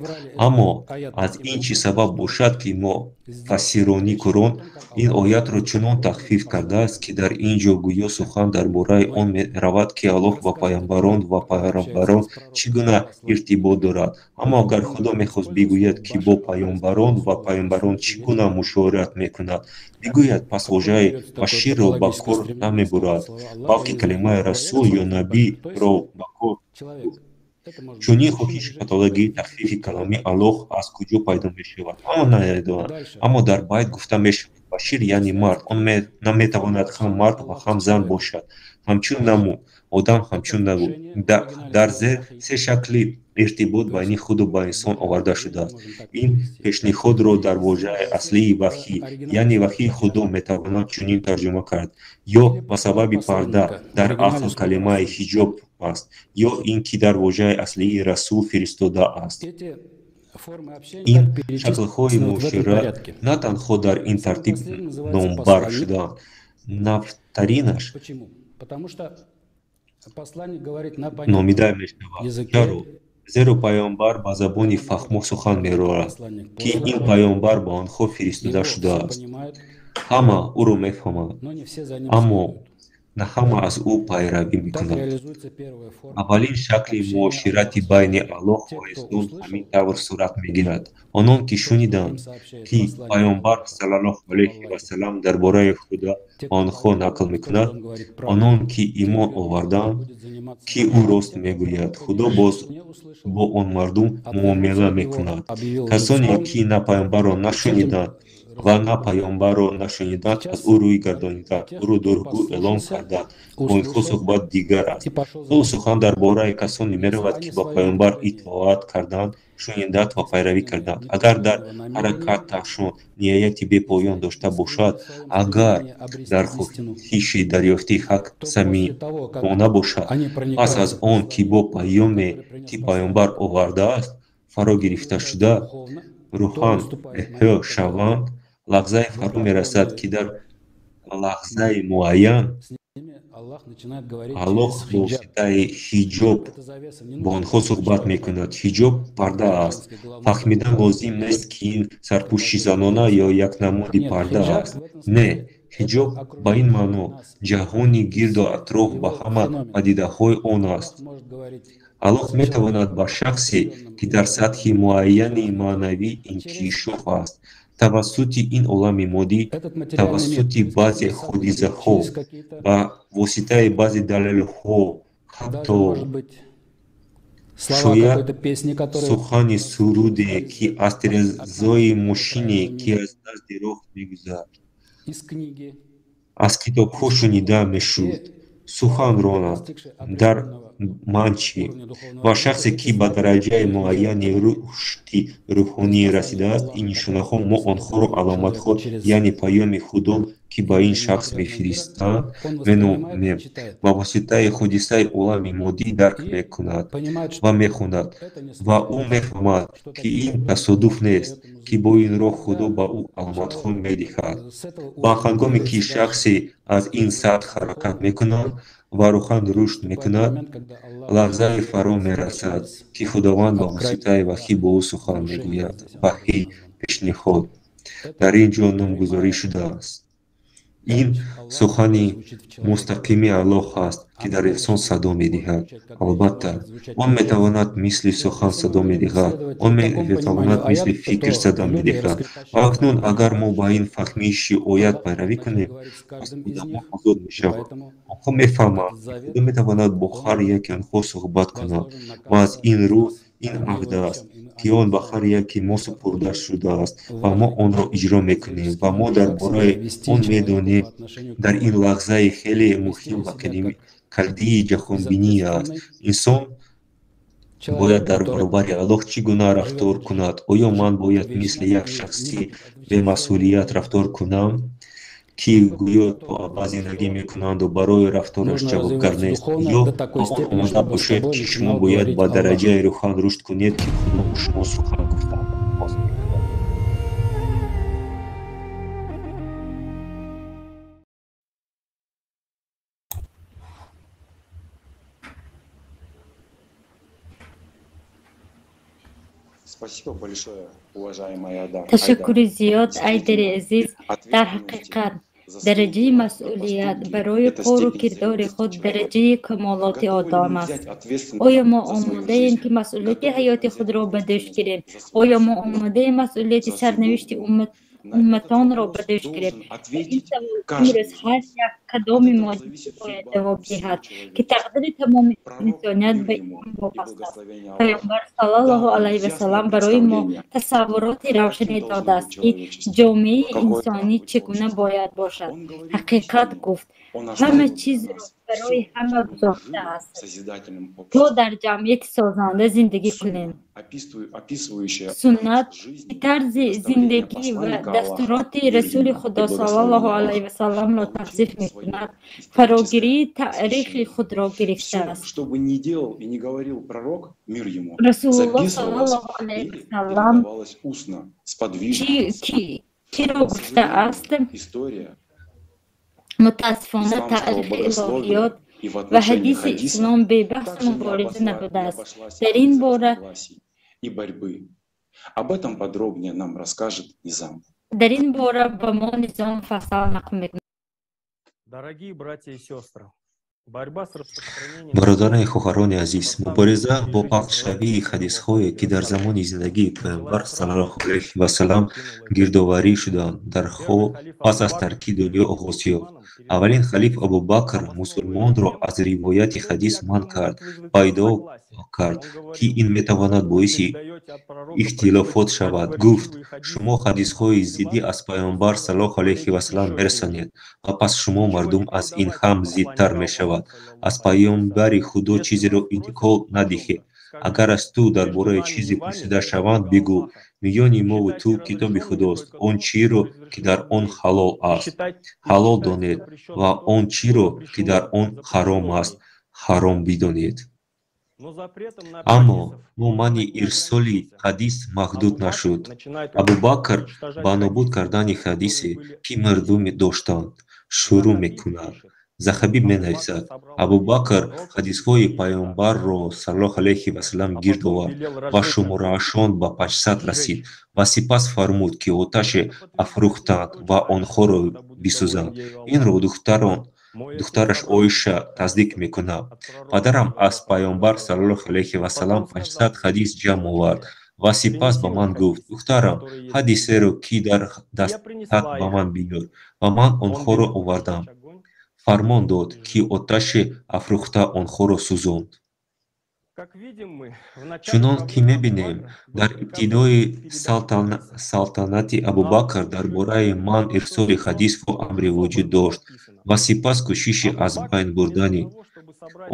Аммо аз ин чӣ сабаб бошад, ки муфассирони Қуръон ин оятро чунон тахфиф кардааст, ки дар ин ҷо гӯё сухан дар бораи он меравад, ки Аллоҳ ба паёмбарон ва паёмбарон чӣ гуна иртибот дорад. Аммо агар Худо мехост бигӯяд, ки бо паёмбарон ва паёмбарон чӣ гуна мушовират мекунад, бигӯяд, пас вожаи баширро ба кор намебурад, балки калимаи расул ё набиро ба кор бурд. Чунин хоҳиши патологии тахфифи каломи Аллоҳ аз куҷо пайдо мешавад, аммо намедонам. Аммо дар байт гуфта мешавад башир яъне мард, он наметавонад ҳам мард ва ҳам зан бошад. Ҳамчун намуд, одам ҳамчун набуд. Дар зер се шакли иртибот байни худу ба инсон оварда шудааст. Ин пешниҳодро дар вожаи аслии ваҳӣ, яъне ваҳии Худо метавонад чунин тарҷума кард: ё ба сабаби парда, дар асл калимаи ҳиҷоб аст, ё ин ки дар вожаи аслии расул фиристода аст. Ин шаклҳои муошират на танҳо дар ин тартиб номбар шудаанд, навтаринаш номида мешавад. Чаро? Зеро паёмбар ба забони фаҳмо сухан мерорад, ки ин паёмбар ба онҳо фиристода шудааст. Ҳама ӯро мефаҳманд, аммо на ҳама аз ӯ пайравӣ мекунанд. Аввалин шакли муоширати байни Аллоҳ ва инсон ҳамин тавр сурат мегирад. Онон ки шуниданд, ки паёмбар саллаллоҳу алайҳи васаллам дар бораи Худо ба онҳо нақл мекунад, онон ки имон оварданд, ки ӯ рост мегӯяд, Худо боз бо он мардум муомила мекунад. Касоне ки на паёмбарро нашуниданд ва на паёмбарро нашуниданд, аз ӯ рӯй гардониданд, ӯро дурӯғгӯ эълон карданд, бо инҳо суҳбат дигар аст. Ҳоло сухан дар бораи касоне меравад, ки ба паёмбар итоат карданд, шуниданд ва пайравӣ карданд. Агар дар ҳаракаташон ниҳояти бепоён дошта бошад, агар дар хоҳиши дарёфти ҳақ самимона бошад, пас аз он ки бо паёме, ки паёмбар овардааст, фаро гирифта шуда, рӯҳан эҳё шаванд, лаҳзае фаро мерасад, ки дар лаҳзаи муайян Аллоҳ бо воситаи ҳиҷоб бо онҳо суҳбат мекунад. Ҳиҷоб парда аст. Фаҳмидан лозим нест, ки ин сарпӯши занона ё як намуди парда аст. Не, ҳиҷоб ба ин маъно ҷаҳони гирду атроф ба ҳама падидаҳои он аст. Аллоҳ метавонад ба шахсе, ки дар сатҳи муайяни маънавӣ инкишоф аст, тавассути ин олами моддӣ, тавассути баъзе ҳодисаҳо, ба воситаи баъзе далелҳо, ҳатто шояд сухани суруде, ки аз тирезаи мошине, ки аз назди роҳ мегузард, аз китобҳо шунида мешуд, сухан ронад дар ман чӣ? Ва шахсе, ки ба дараҷаи муайяни рушди рӯҳонӣ расидааст, ин нишонаҳо мо онҳоро аломатҳо, яъне паёми Худо, ки ба ин шахс мефиристанд, меномем, ба воситаи ҳодисаи олами моддӣ дарк мекунад ва мехонад, ва ӯ мефаҳмад, ки ин тасодуф нест, ки бо ин роҳ Худо ба ӯ аломатҳо медиҳад. Ва ҳангоме ки шахсе аз ин сатҳ ҳаракат мекунад ва рӯҳан рушд мекунад, лаҳзае фаро мерасад, ки Худованд ба воситаи ваҳӣ бо ӯ сухан мегӯяд. Ваҳӣ пешниҳод дар ин ҷо номгузорӣ шудааст. Ин сухани мустақими Аллоҳ аст, ки дар инсон садо медиҳад. Албатта, он метавонад мисли сухан садо медиҳад, он метавонад мисли фикр садо медиҳад. Ва акнун, агар мо ба ин фаҳмиши оят пайравӣ кунем, пас одамон озод мешаванд. Онҳо мефаҳманд, ки Худо метавонад бо ҳар яке онҳо суҳбат кунад ва аз ин рӯ Ин аҳд аст, ки он ба ҳар яки мо супурда шудааст ва мо онро иҷро мекунем ва мо дар бораи он медонем. Дар ин лаҳзаи хеле муҳим ва калидии ҷаҳонбинӣ аст. Инсон бояд дар баробари Аллоҳ чӣ гуна рафтор кунад? Оё ман бояд мисли як шахси бемасъулият рафтор кунам, ки гӯё то абад зиндагӣ мекунанду барои рафтораш ҷавобгар нест? Ё ба он омода бошед, ки шумо бояд ба дараҷаи рӯҳан рушд кунед, ки Худо бо шумо сухан гуфтан оғоз мекунад? Спасибо большое, уважаемая Айдар. Ташаккури зиёд, Айдари азиз. Дар ҳақиқат, дараҷаи масъулият барои кору кирдори худ дараҷаи камолоти одам аст. Оё мо омодаем, ки масъулияти ҳаёти худро ба дӯш гирем? Оё мо омодаем масъулияти сарнавишти умматонро ба дӯш гирем? Ба ин савол имрӯз ҳар як кадоми мо бояд ҷавоб диҳад, ки тақдири тамоми инсоният ба ин вобаста аст. Паёмбар саллаллоҳу алайҳи васаллам барои мо тасаввуроти равшане додааст, ки ҷомеаи инсонӣ чӣ гуна бояд бошад. Ҳақиқат гуфт, ҳама чизро барои ҳама гузоштааст, то дар ҷамъияти созанда зиндагӣ кунем. Суннат, ки тарзи зиндагӣ ва дастуроти Расули Худо саллаллоҳу алайҳи васалламро тавсиф мекунад, фарогирии таърихи худро гирифтааст. Расулуллоҳ саллаллоҳу алайҳи васаллам чиро гуфтааст? Мутаассифона, таърихи илоҳиёт ва ҳадиси ислом бебаҳсу мубориза набудааст. Дар ин бора ба мо Низом Фасал нақл мекунад. Дорогие братья и сестры, борьба с распространением Бародарони хоҳарони азиз, мубориза бо пахшшавии ҳадисҳое, ки дар замони зиндагии Паёмбар саллаллоҳу алайҳи васаллам гирдоварӣ шуданд, дарҳол пас аз тарки дунё оғоз ёфт. Аввалин халиф Абубакр мусулмонро аз ривояти ҳадис манъ кард ва иддао кард, ки ин метавонад боиси ихтилофот шавад. Гуфт: шумо ҳадисҳои зиддӣ аз Паёмбар саллаллоҳу алайҳи васаллам мерасонед ва пас шумо мардум аз ин ҳам зиддтар мешавад. Аз Паёмбари Худо чизеро интиқол надиҳед. Агар аз ту дар бораи чизе пурсида шаванд, бигӯ: миёни мову ту китоби Худост. Он чиро, ки дар он ҳалол аст, ҳалол донед ва он чиро, ки дар он ҳаром аст, ҳаром бидонед. Аммо бо манъи ирсоли ҳадис маҳдуд нашуд. Абубакр ба нобуд кардани ҳадисе, ки мардум доштанд, шурӯъ мекунад. Захабӣ менависад: Абубакр ҳадисҳои Паёмбарро саллаллоҳу алайҳи васаллам гирд овард ва шумораашон ба 500 расид ва сипас фармуд, ки оташе афрӯхтанд ва онҳоро бисӯзанд. Инро духтараш Оиша тасдиқ мекунад. Падарам аз Паёмбар саллаллоҳу алайҳи васаллам 500 ҳадис ҷамъ овард ва сипас ба ман гуфт: духтарам, ҳадисеро, ки дар дастат, ба ман биёр, ва ман онҳоро овардам. Фармон дод, ки оташе афрӯхта онҳоро сӯзонд. Чунон ки мебинем, дар ибтидои салтанати Абубакр дар бораи манъ ирсоли ҳадисҳо амре вуҷуд дошт ва сипас кӯшиши аз байн бурдани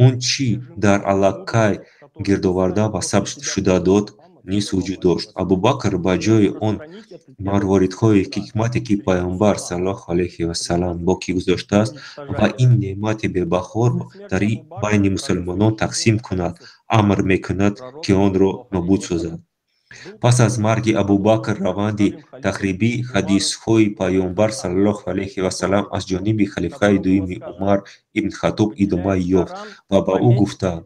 он чӣ дар аллакай гирдоварда ва сабт шуда дод низ вуҷуд дошт. Абубакр ба ҷои он марворидҳои ҳикмате, ки Паёмбар саллаллоҳу алайҳи васаллам боқӣ гузоштааст ва ин неъмати бебаҳоро дар байни мусулмонон тақсим кунад, амр мекунад, ки онро нобуд созад. Пас аз марги Абубакр раванди тахрибии ҳадисҳои Паёмбар саллаллоҳу алайҳи васаллам аз ҷониби халифаи дуюми Умар ибн Хаттоб идома ёфт ва ба ӯ гуфтанд: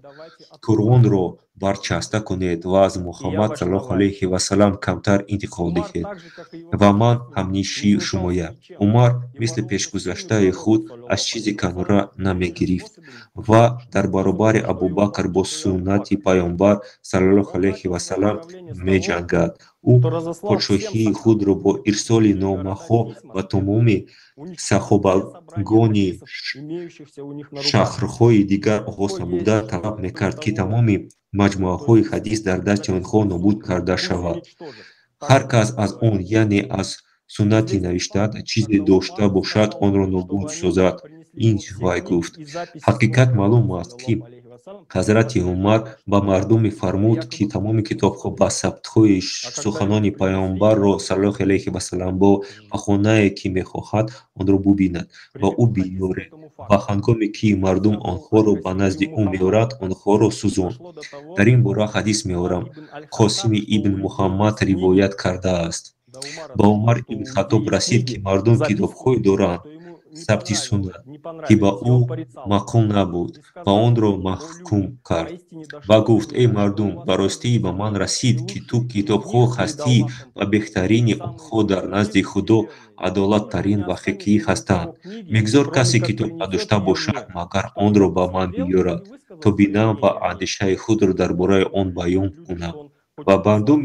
Қуръонро барчаста кунед ва аз Муҳаммад саллаллоҳу алайҳи васаллам камтар интиқол диҳед ва ман ҳамнишии шумоям. Умар мисли пешгузаштаи худ аз чизе канора намегирифт ва дар баробари Абубакр бо суннати Паёмбар саллаллоҳу алайҳи васаллам меҷангад. Ӯ подшоҳии худро бо ирсоли номаҳо ба тамоми саҳобагони шаҳрҳои дигар оғоз намуда, талаб мекард, ки тамоми маҷмӯаҳои ҳадис дар дасти онҳо нобуд карда шавад. Ҳар кас аз он, яъне аз суннати навиштаат, чизе дошта бошад, онро нобуд созад. Ин вай гуфт. Ҳақиқат маълум аст, ки Ҳазрати Умар ба мардуме фармуд, ки тамоми китобҳо ба сабтҳои суханони Паёмбарро саллаллоҳу алайҳи васаллам бо баҳонае, ки мехоҳад онро бубинад ва ӯ биёред, ва ҳангоме ки мардум онҳоро ба назди ӯ меорад, онҳоро сӯзонд. Дар ин бора ҳадис меорам. Қосими ибн Муҳаммад ривоят кардааст. Ба Умар ибн Хаттоб расид, ки мардум китобҳое доранд сабти суннат, ки ба ӯ маъқул набуд ва онро маҳкум кард ва гуфт: «Эй мардум, ба ростӣ ба ман расид, ки ту китобҳо ҳастӣ ва беҳтарини онҳо дар назди Худо адолаттарин ва ҳақиқӣ ҳастанд. Бигзор касе китоб надошта бошад, магар онро ба ман биёрад, то бинам ва андешаи худро дар бораи он баён кунам». Ва мардум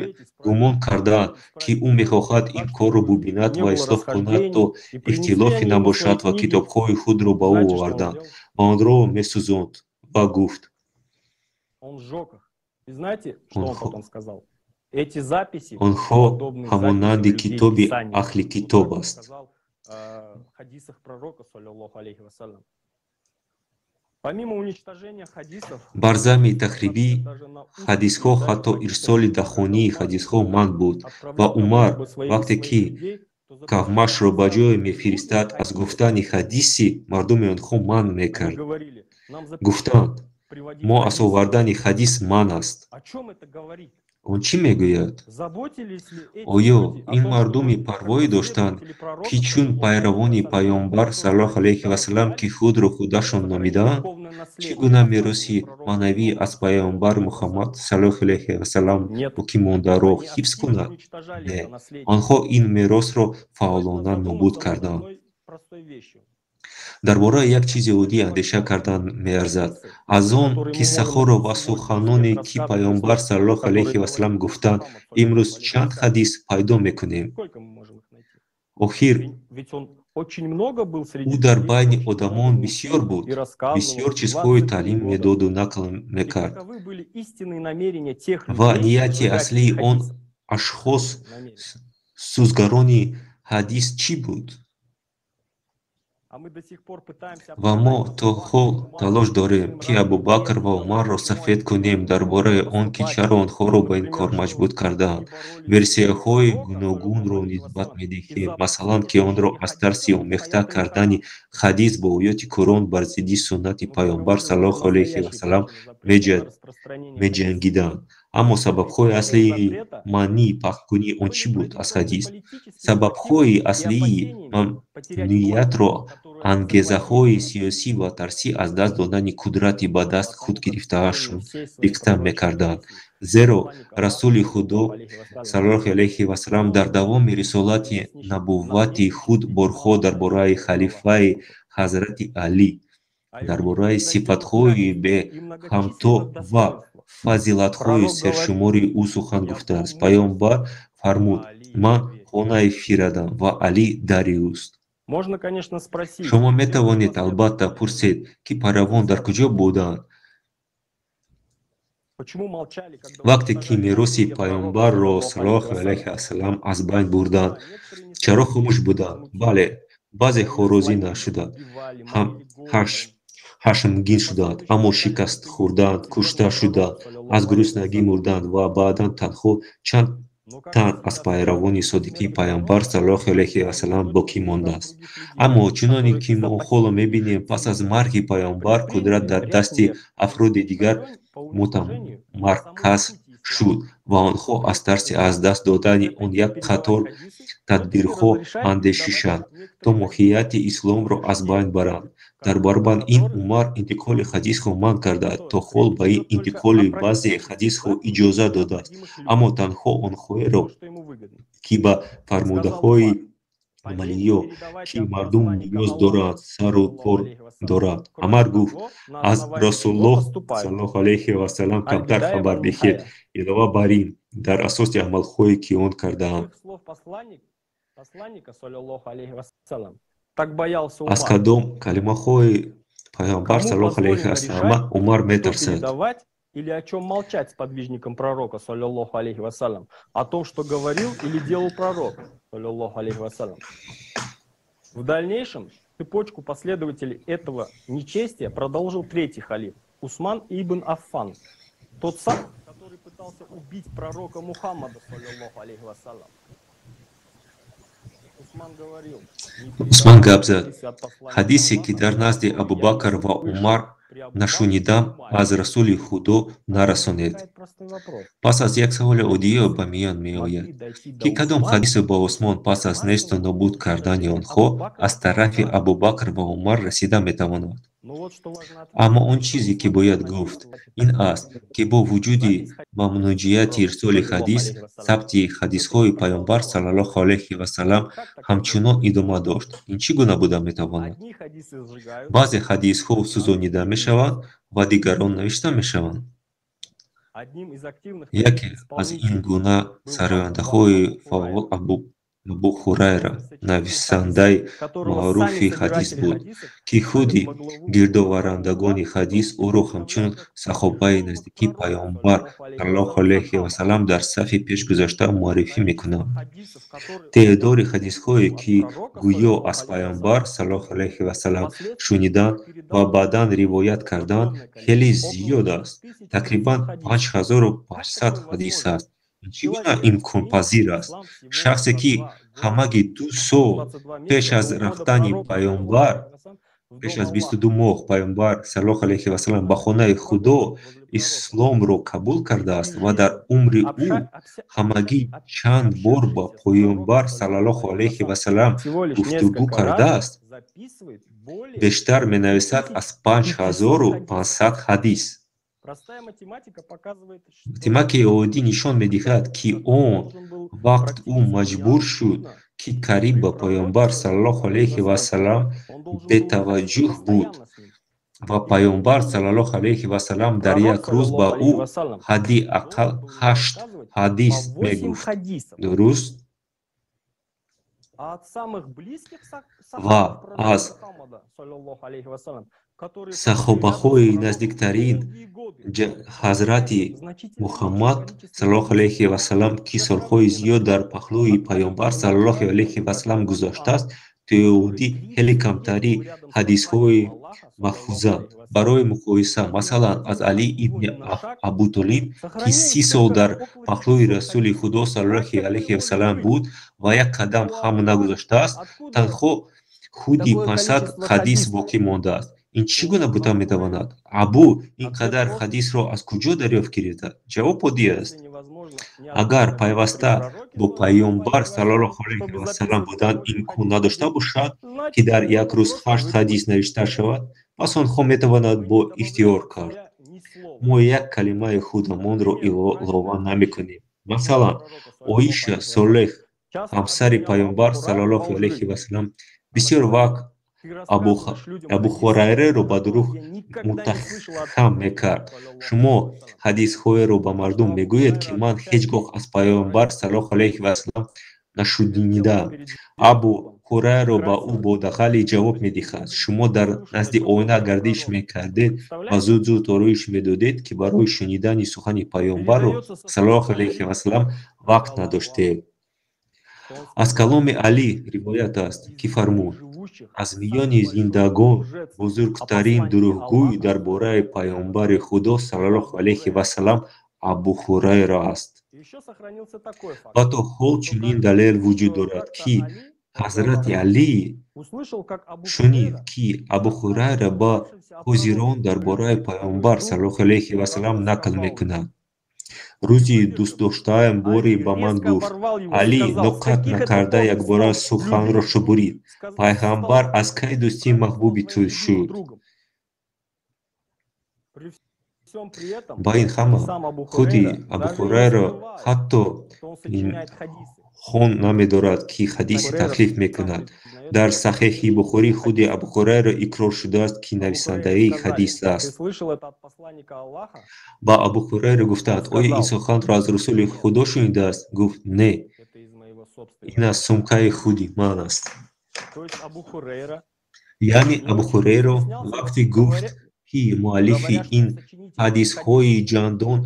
гумон карданд, ки ӯ мехоҳад ин корро бубинад ва ислоҳ кунад, то ихтилофе набошад, ва китобҳои худро ба ӯ оварданд ва онро месӯзонд ва гуфт: Онҳо ҳамонанди китоби аҳли китоб аст. Бар замми тахрибии ҳадисҳо, ҳатто ирсоли дахонии ҳадисҳо манъ буд ва Умар вақте ки қавмашро ба ҷое мефиристад, аз гуфтани ҳадиси мардуми онҳо манъ мекард. Гуфтанд: мо аз овардани ҳадис манъ аст. Он чӣ мегӯяд? Оё ин мардуми парвоӣ доштанд, ки чун пайравони Паёмбар саллаллоҳу алайҳи васаллам, ки худро худашон номидаанд, чӣ гуна мероси маънавӣ аз Паёмбар Муҳаммад саллаллоҳу алайҳи васаллам боқӣ мондаро ҳифз кунанд? Не, онҳо ин меросро фаъолона нобуд карданд. Дар бораи як чизи оддӣ андеша кардан меарзад, аз он қиссаҳоро ва суханоне, ки Паёмбар саллаллоҳу алайҳи васаллам гуфтанд, имрӯз чанд ҳадис пайдо мекунем. Охир, ӯ дар байни одамон бисёр буд, бисёр чизҳои таълим медоду нақл мекард. Ва нияти аслии он ашхос сӯзгарони ҳадис чӣ буд? Ва мо то ҳол талош дорем, ки Абубакр ва Умарро сафед кунем дар бораи он, ки чаро онҳоро ба ин кор маҷбур карданд. Версияҳои гуногунро нисбат медиҳем, масалан, ки онро аз тарси омехта кардани ҳадис бо оёти Қуръон бар зидди суннати Паёмбар саллаллоҳу алайҳи васаллам меҷангиданд. Аммо сабабҳои аслии маънии пахшкунии он чӣ буд аз ҳадис? Сабабҳои аслии мамнуиятро ангезаҳои сиёсӣ ва тарсӣ аз даст додани қудрати ба даст худ гирифтаашон диктат мекарданд. Зеро Расули Худо саллаллоҳу алайҳи васаллам дар давоми рисолати набуввати худ борҳо дар бораи халифаи Ҳазрати Алӣ, дар бораи сифатҳои беҳамто ва фазилатҳои сершумори ӯ сухан гуфтааст. Паёмбар фармуд: ман хонаи фирадам ва Алӣ дари ӯст. Шумо метавонед албатта пурсед, ки пайравон дар куҷо буданд вақте ки мероси Паёмбарро саллаллоҳу алайҳи васаллам аз байн бурданд, чаро хомӯш буданд? Бале, баъзеҳо розӣ нашуданд, ҳашмгин шуданд, аммо шикаст хӯрданд, кушта шуданд, аз гуруснагӣ мурданд ва баъдан танҳо чанд тан аз пайравони содиқи Паёмбар саллаллоҳу алайҳи васаллам боқӣ мондааст. Аммо чуноне ки мо ҳоло мебинем, пас аз марги Паёмбар қудрат дар дасти афроди дигар мутамарказ шуд ва онҳо аз тарси аз даст додани он як қатор тадбирҳо андешишанд, то моҳияти исломро аз байн баранд. Дар баробари ин Умар интиқоли ҳадисҳо манъ кардааст, то ҳол ба ин интиқоли баъзе ҳадисҳо иҷоза додааст, аммо танҳо онҳоеро, ки ба фармудаҳои амалиё, ки мардум ниёз доранд, сару кор дорад. Умар гуфт: аз Расулуллоҳ саллаллоҳу алайҳи васаллам камтар хабар диҳед, илова бар ин, дар асоси амалҳое, ки он кардаанд. Аз кадом калимаҳои пайғамбар саллаллоҳу алайҳи васаллам Умар метарсад? Или о чем молчать сподвижникам пророка, саллаллаху алейхи вассалям, о том, что говорил или делал пророк, саллаллаху алейхи вассалям. В дальнейшем цепочку последователей этого нечестия продолжил третий халиф, Усман ибн Аффан, тот самый, который пытался убить пророка Мухаммада, саллаллаху алейхи вассалям. Усман гап зад: ҳадисе, ки дар назди Абубакр ва Умар нашунидам, аз Расули Худо нарасонед. Пас аз як саволи оддие ба миён меояд, ки кадом ҳадисо ба Усмон пас аз несту нобуд кардани онҳо аз тарафи Абубакр ва Умар расида метавонад. Аммо он чизе, ки бояд гуфт, ин аст, ки бо вуҷуди мамнуъияти ирсоли ҳадис, сабти ҳадисҳои Пайғамбар саллаллоҳу алайҳи васаллам ҳамчунон идома дошт. Ин чӣ гуна буда метавонад? Баъзе ҳадисҳо сӯзонида мешаванд ва дигарон навишта мешаванд. Яке аз ин гуна сарояндаҳои фаъол Абу Ҳурайра, нависандаи маъруфи ҳадис буд, ки худи гирдоварандагони ҳадис ӯро ҳамчун саҳобаи наздики Пайғамбар саллаллоҳу алайҳи васаллам дар сафи пешгузашта муаррифӣ мекунанд. Теъдоди ҳадисҳое, ки гӯё аз Пайғамбар саллаллоҳу алайҳи васаллам шуниданд ва баъдан ривоят карданд, хеле зиёд аст. Тақрибан 5500 ҳадис аст. Ин чӣ гуна имконпазир аст? Шахсе, ки ҳамагӣ 2 сол пеш аз рафтани Пайғамбар, пеш аз 22 моҳ Пайғамбар саллаллоҳу алайҳи васаллам ба хонаи Худо исломро қабул кардааст ва дар умри ӯ ҳамагӣ чанд бор ба Пайғамбар саллаллоҳу алайҳи васаллам гуфтугӯ кардааст, бештар менависад аз 5500 ҳадис. Математикаи оддӣ нишон медиҳад, ки он вақт ӯ маҷбур шуд, ки қариб ба Пайғамбар саллаллоҳу алайҳи васаллам бетаваҷҷӯҳ буд ва Пайғамбар саллаллоҳу алайҳи васаллам дар як рӯз ба ӯ ҳадди ақал 8 ҳадис мегуфт. Дуруст? Ва аз саҳобаҳои наздиктарин ҳазрати Муҳаммад саллаллоҳу алайҳи васаллам, ки солҳои зиёд дар паҳлӯи Пайғамбар саллаллоҳу алайҳи васаллам гузаштааст, теъдоди хеле камтари ҳадисҳои маҳфузанд. Барои муқоиса, масалан, аз Алӣ ибни Абутолиб, ки 30 сол дар паҳлӯи Расули Худо саллаллоҳу алайҳи васаллам буд ва як қадам ҳам нагузоштааст, танҳо худи 500 ҳадис боқӣ мондааст. Ин чӣ гуна буда метавонад? Абу ин қадар ҳадисро аз куҷо дарёфт гирифта? Ҷавоб оддӣ аст. Агар пайваста бо Пайғамбар саллаллоҳу алайҳи васаллам будан имкон надошта бошад, ки дар як рӯз 8 ҳадис навишта шавад, пас онҳо метавонанд бо ихтиёр кард. Мо як калимаи худамонро илова намекунем. Масалан, Оиша Солеҳ, ҳамсари Пайғамбар саллаллоҳу алайҳи васаллам, бисёр вақт Абу Ҳурайраро ба дурӯғ муттаҳам мекард. Шумо ҳадисҳоеро ба мардум мегӯед, ки ман ҳеҷ гоҳ аз Пайғамбар саллаллоҳу алайҳи васаллам нашунидаам. Абу Ҳурайра ба ӯ бо дағалӣ ҷавоб медиҳад: шумо дар назди оина гардиш мекардед ва зуд-зуд ороиш медодед, ки барои шунидани сухани Пайғамбарро саллаллоҳу алайҳи васаллам вақт надоштед. Аз каломи Алӣ ривоят аст, ки фармуд: аз миёни зиндагон бузургтарин дурӯғгӯй дар бораи Пайғамбари Худо саллаллоҳу алайҳи васаллам Абу Ҳурайра аст. Ва то ҳол чунин далел вуҷуд дорад, ки ҳазрати Алӣ шунид, ки Абу Ҳурайра ба ҳозирон дар бораи Пайғамбар саллаллоҳу алайҳи васаллам нақл мекунад. Рӯзи дӯстдоштаам боре ба ман гуфт: Алӣ ноқат накарда якбора суханро шубурид. Пайғамбар аз кай дӯсти маҳбуби ту шуд? Ба ин ҳама худи Абу Ҳурайра ҳатто хон намедорад, ки ҳадиси таҳриф мекунад. Дар Саҳеҳи Бухорӣ худи Абу Ҳурайра иқрор шудааст, ки нависандаи ҳадис аст. Ба Абу Ҳурайра гуфтаанд: «Оё ин суханро аз Расули Худо шунидааст?» Гуфт: «Не, ин аз сумкаи худи ман аст». Яъне Абу Ҳурайра вақте гуфт, ки муаллифи ин ҳадисҳои чандон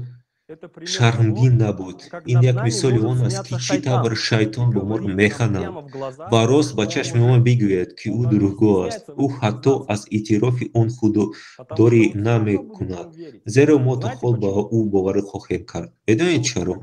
шармгин набуд. Ин як мисоли он аст, ки чӣ тавр шайтон ба моро механад ва рост ба чашми мо бигӯяд, ки ӯ дурӯғгӯ аст. Ӯ ҳатто аз эътирофи он худдорӣ намекунад, зеро мо то ҳол ба ӯ боварӣ хоҳем кард. Медонед чаро?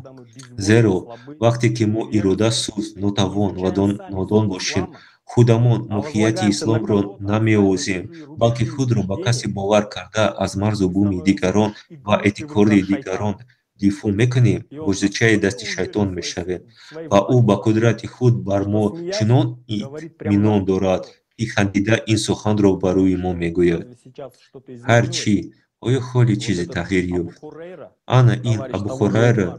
Зеро вақте ки мо ирода суст, нотавон ва нодон бошем, худамон моҳияти исломро намеомӯзем, балки худро ба касе бовар карда, аз марзу буми дигарон ва эътиқоди дигарон дифоъ мекунем, бозичаи дасти шайтон мешавем ва ӯ ба қудрати худ бар мо чунон итминон дорад, ки хандида ин суханро ба рӯи мо мегӯяд. Ҳар чӣ, оё ҳоле чизе тағйир ёфт? Ана ин Абу Ҳурайра,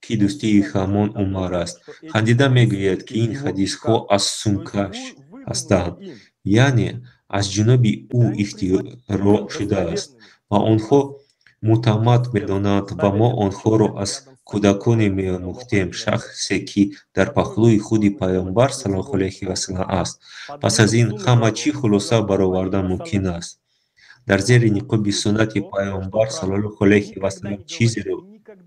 ки дӯстии ҳамон Умар аст, хандида мегӯяд, ки ин ҳадисҳо аз сумкаш ҳастанд, яъне аз ҷониби ӯ ихтироъ шудааст ва онҳо мӯътамад медонанд ва мо онҳоро аз кӯдаконе меомӯхтем, шахсе ки дар паҳлӯи худи Паёмбар саллаллоҳу алайҳи васаллам аст. Пас аз ин ҳама чӣ хулоса баровардан мумкин аст? Дар зери ниқоби суннати Паёмбар саллаллоҳу алайҳи васаллам чизеро,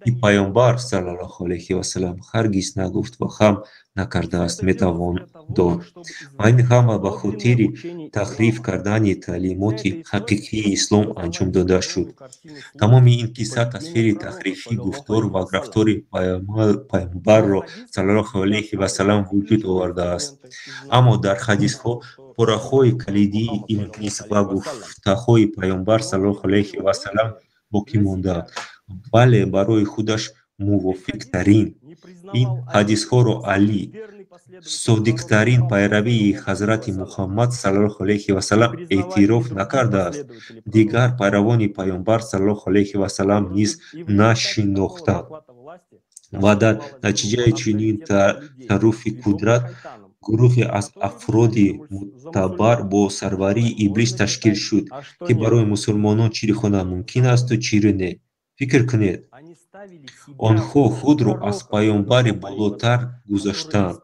ки Паёмбар саллаллоҳу алайҳи васаллам ҳаргиз нагуфт ва ҳам накардааст, метавон дошт. Ва ин ҳама ба хотири таҳриф кардани таълимоти ҳақиқии ислом анҷом дода шуд. Тамоми ин қисса тасвири таҳрифи гуфтор ва рафтори Паёмбарро саллаллоҳу алайҳи васаллам вуҷуд овардааст. Аммо дар ҳадисҳо пораҳои калидии илм низ ва гуфтаҳои Паёмбар саллаллоҳу алайҳи васаллам боқӣ мондаанд, вале барои худаш мувофиқтарин. Ин ҳадисҳоро Алӣ, содиқтарин пайравии ҳазрати Муҳаммад саллаллоҳу алайҳи васаллам, эътироф накардааст. Дигар пайравони Паёмбар саллаллоҳу алайҳи васаллам низ нашинохтанд. Ва дар натиҷаи чунин тасарруфи қудрат гурӯҳе аз афроди мӯътабар бо сарварии Иблис ташкил шуд, ки барои мусулмонон чиро хондан мумкин асту чиро не. Фикр кунед, онҳо худро аз паёмбаре болотар гузоштанд,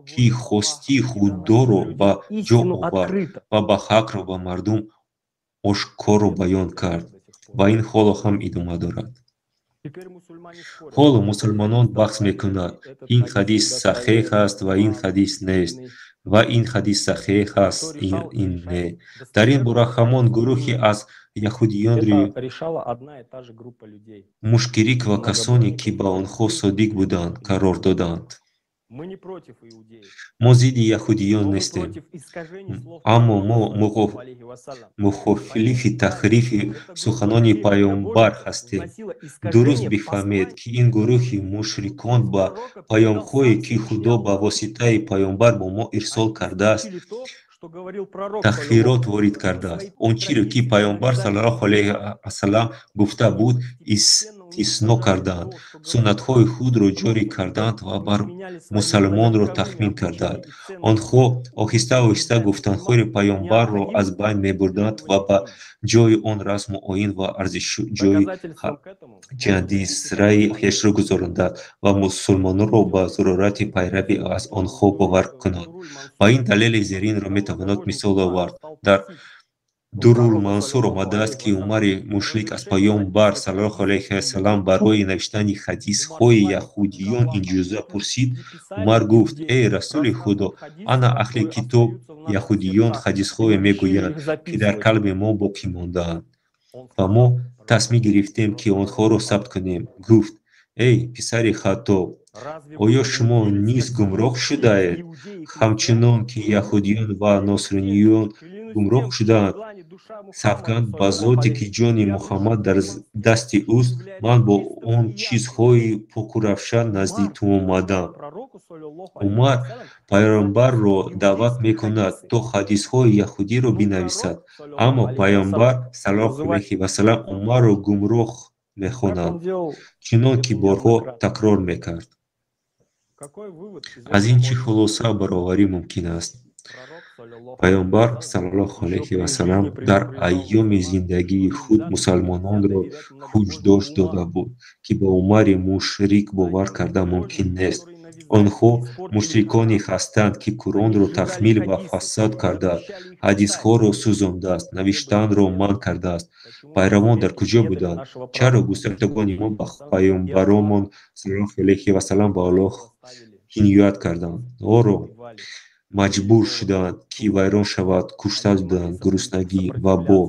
ки хости Худоро ба ҷо овард ва ба ҳақро ба мардум ошкоро баён кард. Ва ин ҳоло ҳам идома дорад. Ҳоло мусулмонон баҳс мекунанд: ин ҳадис саҳеҳ аст ва ин ҳадис нест, ва ин ҳадис саҳеҳ аст, ин не. Дар ин бора ҳамон гурӯҳе аз яҳудиёнри мушрик ва касоне, ки ба онҳо содиқ буданд, қарор доданд. Мо зидди яҳудиён нестем, аммо мо мухолифи таҳрифи суханони Паёмбар ҳастем. Дуруст бифаҳмед, ки ин гурӯҳи мушрикон ба паёмҳое, ки Худо ба воситаи Паёмбар ба мо ирсол кардааст, тағйирот ворид кардааст. Он чиро, ки Паёмбар саллаллоҳу алайҳи васаллам гуфта буд, истисно карданд, суннатҳои худро ҷорӣ карданд ва бар мусалмонро тахмин карданд. Онҳо оҳиста-оҳиста гуфтанҳои Паёмбарро аз байн мебурданд ва ба ҷои он расму оин ва арзишҷои ҷандисраи хешро гузаронданд ва мусулмононро ба зарурати пайравӣ аз онҳо бовар кунанд. Ба ин далели зеринро метавонад мисол овард. Дар Дуррул-Мансур омадааст, ки Умари мушрик аз Паёмбар саллаллоҳу алайҳи васаллам барои навиштани ҳадисҳои яҳудиён иҷоза пурсид. Умар гуфт: «Эй Расули Худо, ана аҳли китоб яҳудиён ҳадисҳое мегӯянд, ки дар қалби мо боқӣ мондаанд ва мо тасмим гирифтем, ки онҳоро сабт кунем». Гуфт: «Эй писари Хаттоб, оё шумо низ гумроҳ шудаед, ҳамчунон ки яҳудиён ва носрониён гумроҳ шудаанд? Савганд ба зоте, ки ҷони Муҳаммад дар дасти ӯст, ман бо он чизҳои поку равшан назди ту омадам». Умар Паёмбарро даъват мекунад, то ҳадисҳои яҳудиро бинависад, аммо Паёмбар саллаллоҳу алайҳи васаллам Умарро гумроҳ мехонад, чунон ки борҳо такрор мекард. Аз ин чӣ хулоса бароварӣ мумкин аст? Паёмбар саллаллоҳу алайҳи васаллам дар айёми зиндагии худ мусалмононро ҳушдор дода буд, ки ба Умари мушрик бовар кардан мумкин нест. Онҳо мушриконе ҳастанд, ки Қуръонро таҳмил ва фасод кардаанд, ҳадисҳоро сӯзондааст, навиштанро манъ кардааст. Пайравон дар куҷо буданд? Чаро гузаштагони мо ба паёмбаромон саллаллоҳу алайҳи васаллам ба Аллоҳ ҳиноят карданд? Оро маҷбур шуданд, ки вайрон шавад, кушта шуданд, гуруснагӣ ва бо.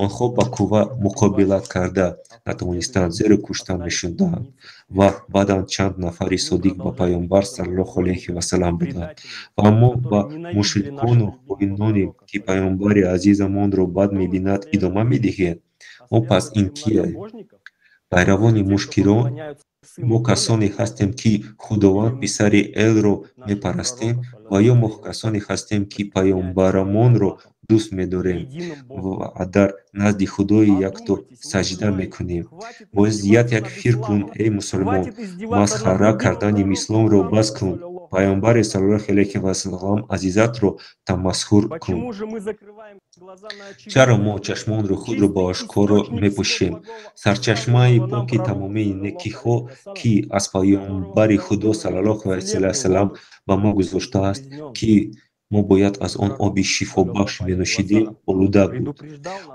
Онҳо ба қувва муқобилат карда натавонистанд, зеро кушта мешуданд ва баъдан чанд нафари содиқ ба паёмбар саллаллоҳу алайҳи васаллам буданд. Ва мо ба мушрикону хоиноне, ки паёмбари азизамонро бад мебинад, идома медиҳем? Мо пас ин кием? Пайравони мушкирон? Мо касоне ҳастем, ки Худованд писари Элро мепарастем, ва ё мо касоне ҳастем, ки паёмбарамонро дӯст медорем ва дар назди Худои якто саҷда мекунем? Боз як фикр кун, эй мусулмон, масхара кардани исломро бас кун. Паёмбари саллаллоҳу алайҳи васаллам азизатро тамасхур кун. Чаро мо чашмонро худро ба ошкоро мепӯшем? Сарчашмаи поки тамомии некиҳо, ки аз паёмбари Худо саллаллоҳу алайҳи васаллам ба мо гузоштааст, ки мо бояд аз он оби шифобахш менӯшидем, олуда буд.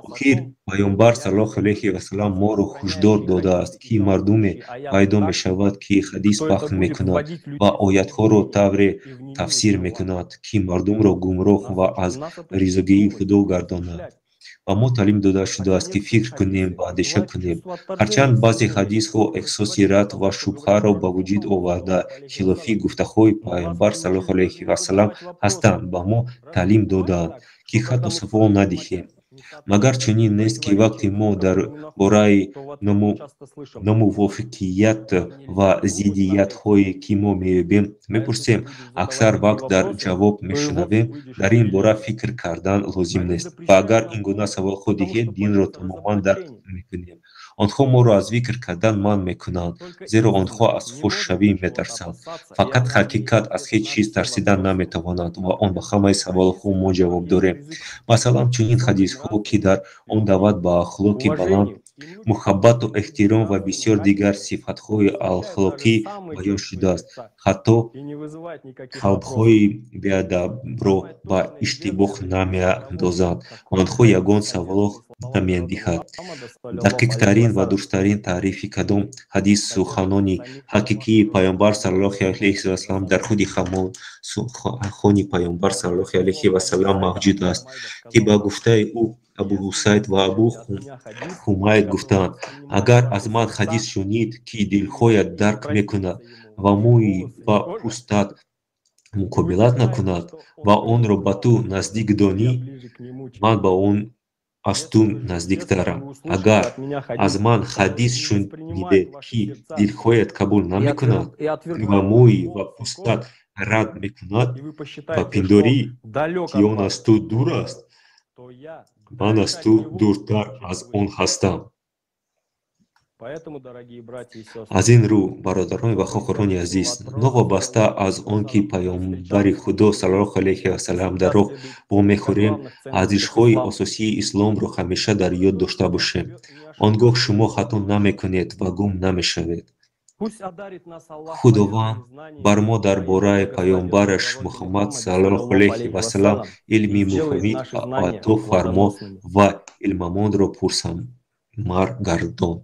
Охир паёмбар саллаллоҳу алайҳи васаллам моро ҳушдор додааст, ки мардуме пайдо мешавад, ки ҳадис пахн мекунад ва оятҳоро тавре тафсир мекунад, ки мардумро гумроҳ ва аз ризогии Худо гардонад. Ба мо таълим дода шудааст, ки фикр кунем ва андеша кунем. Ҳарчанд баъзе ҳадисҳо эҳсоси рад ва шубҳаро ба вуҷуд оварда, хилофи гуфтаҳои паёмбар саллаллоҳу алайҳи васаллам ҳастанд, ба мо таълим додаанд, ки ҳатто савол надиҳем. Магар чунин нест, ки вақте мо дар бораи номувофиқият ва зиддиятҳое, ки мо меёбем, мепурсем, аксар вақт дар ҷавоб мешунавем, дар ин бора фикр кардан лозим нест. Ва агар ин гуна саволҳо диҳед, динро тамоман дарк мекунем. Онҳо моро аз фикр кардан манъ мекунанд, зеро онҳо аз фошшавӣ метарсанд. Фақат ҳақиқат аз ҳеҷ чиз тарсидан наметавонад ва он ба ҳамаи саволҳо мо ҷавоб дорем. Масалан, чунин ҳадисҳо, ки дар он даъват ба ахлоқи баланд, муҳаббату эҳтиром ва бисёр дигар сифатҳои ахлоқӣ баён шудааст, ҳатто қалбҳои беадабро ба иштибоҳ намеандозанд. Онҳо ягон савол намедиҳад. Дақиқтарин ва дурусттарин таърифи кадом ҳадис суханони ҳақиқии паёмбар саллаллоҳу алайҳи васаллам дар худи ҳамон сухани паёмбар саллаллоҳу алайҳи васаллам мавҷуд аст, ки ба гуфтаи ӯ Абу Ҳусайд ва Абу Ҳумайд гуфтаанд: агар аз ман ҳадис шунид, ки дилҳоят дарк мекунад ва мӯи ва пӯстат муқобилат накунад ва онро ба ту наздик донӣ, ман ба он аз ту наздиктарам. Агар аз ман ҳадис шунидед, ки дилҳоят қабул намекунад ва мӯи ва пӯстат рад мекунад ва пиндорӣ, ки он аз ту дур аст, ман аз ту дуртар аз он ҳастам. Аз ин рӯ, бародарон ва хоҳарони азиз, новобаста аз он ки паёмбари Худо саллаллоҳу алайҳи васаллам дар роҳ вомехӯрем, арзишҳои асосии исломро ҳамеша дар ёд дошта бошем. Он гоҳ шумо хато намекунед ва гум намешавед. Худованд бар мо дар бораи паёмбараш Муҳаммад саллаллоҳу алайҳи васаллам илми муфид ато фармо ва илмамонро пурсамар гардон.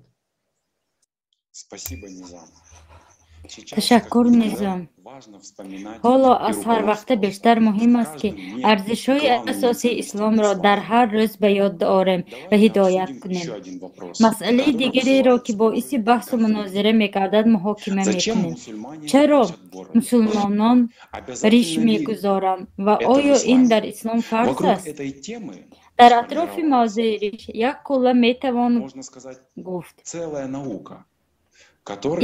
Ташаккур, Низом. Ҳоло аз ҳар вақта бештар муҳим аст, ки арзишҳои асосии исломро дар ҳар рӯз ба ёд орем ва ҳидоят кунем. Масъалаи дигареро, ки боиси баҳсу мунозира мегардад, муҳокима мекунем. Чаро мусулмонон риш мегузоранд ва оё ин дар ислом фарз аст? Дар атрофи мавзӯи риш як кулла метавон гуфт.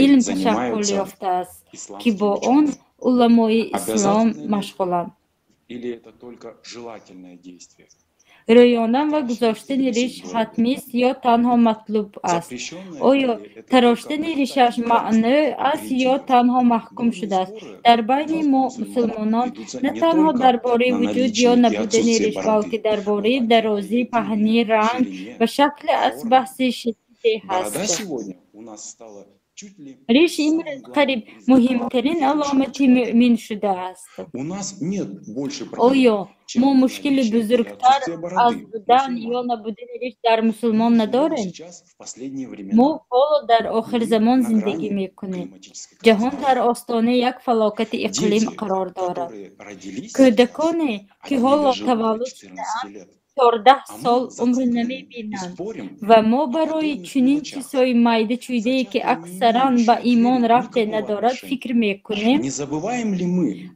Илм ташаккул ёфтааст, ки бо он уламои ислом машғуланд. Рӯёндан ва гузоштани риш ҳатмист ё танҳо матлуб аст? Оё тароштани ришаш маънӯ аст ё танҳо маҳкум шудааст? Дар байни мо мусулмонон на танҳо дар бораи вуҷуд ё набудани риш, балки дар бораи дарозӣ, паҳнӣ, ранг ва шакли аз баҳси шадиде ҳаст. Риш имрӯз қариб муҳимтарин аломати мӯъмин шудааст. Оё мо мушкили бузургтар аз будан ё набудани риш дар мусулмон надорем? Мо ҳоло дар охирзамон зиндагӣ мекунем. Ҷаҳон дар остонаи як фалокати иқлим қарор дорад. Кӯдаконе, ки ҳоло таваллуд шудаанд, 14 сол умр намебинанд ва мо барои чунин чизҳои майда-чуйдае, ки аксаран ба имон рабте надорад, фикр мекунем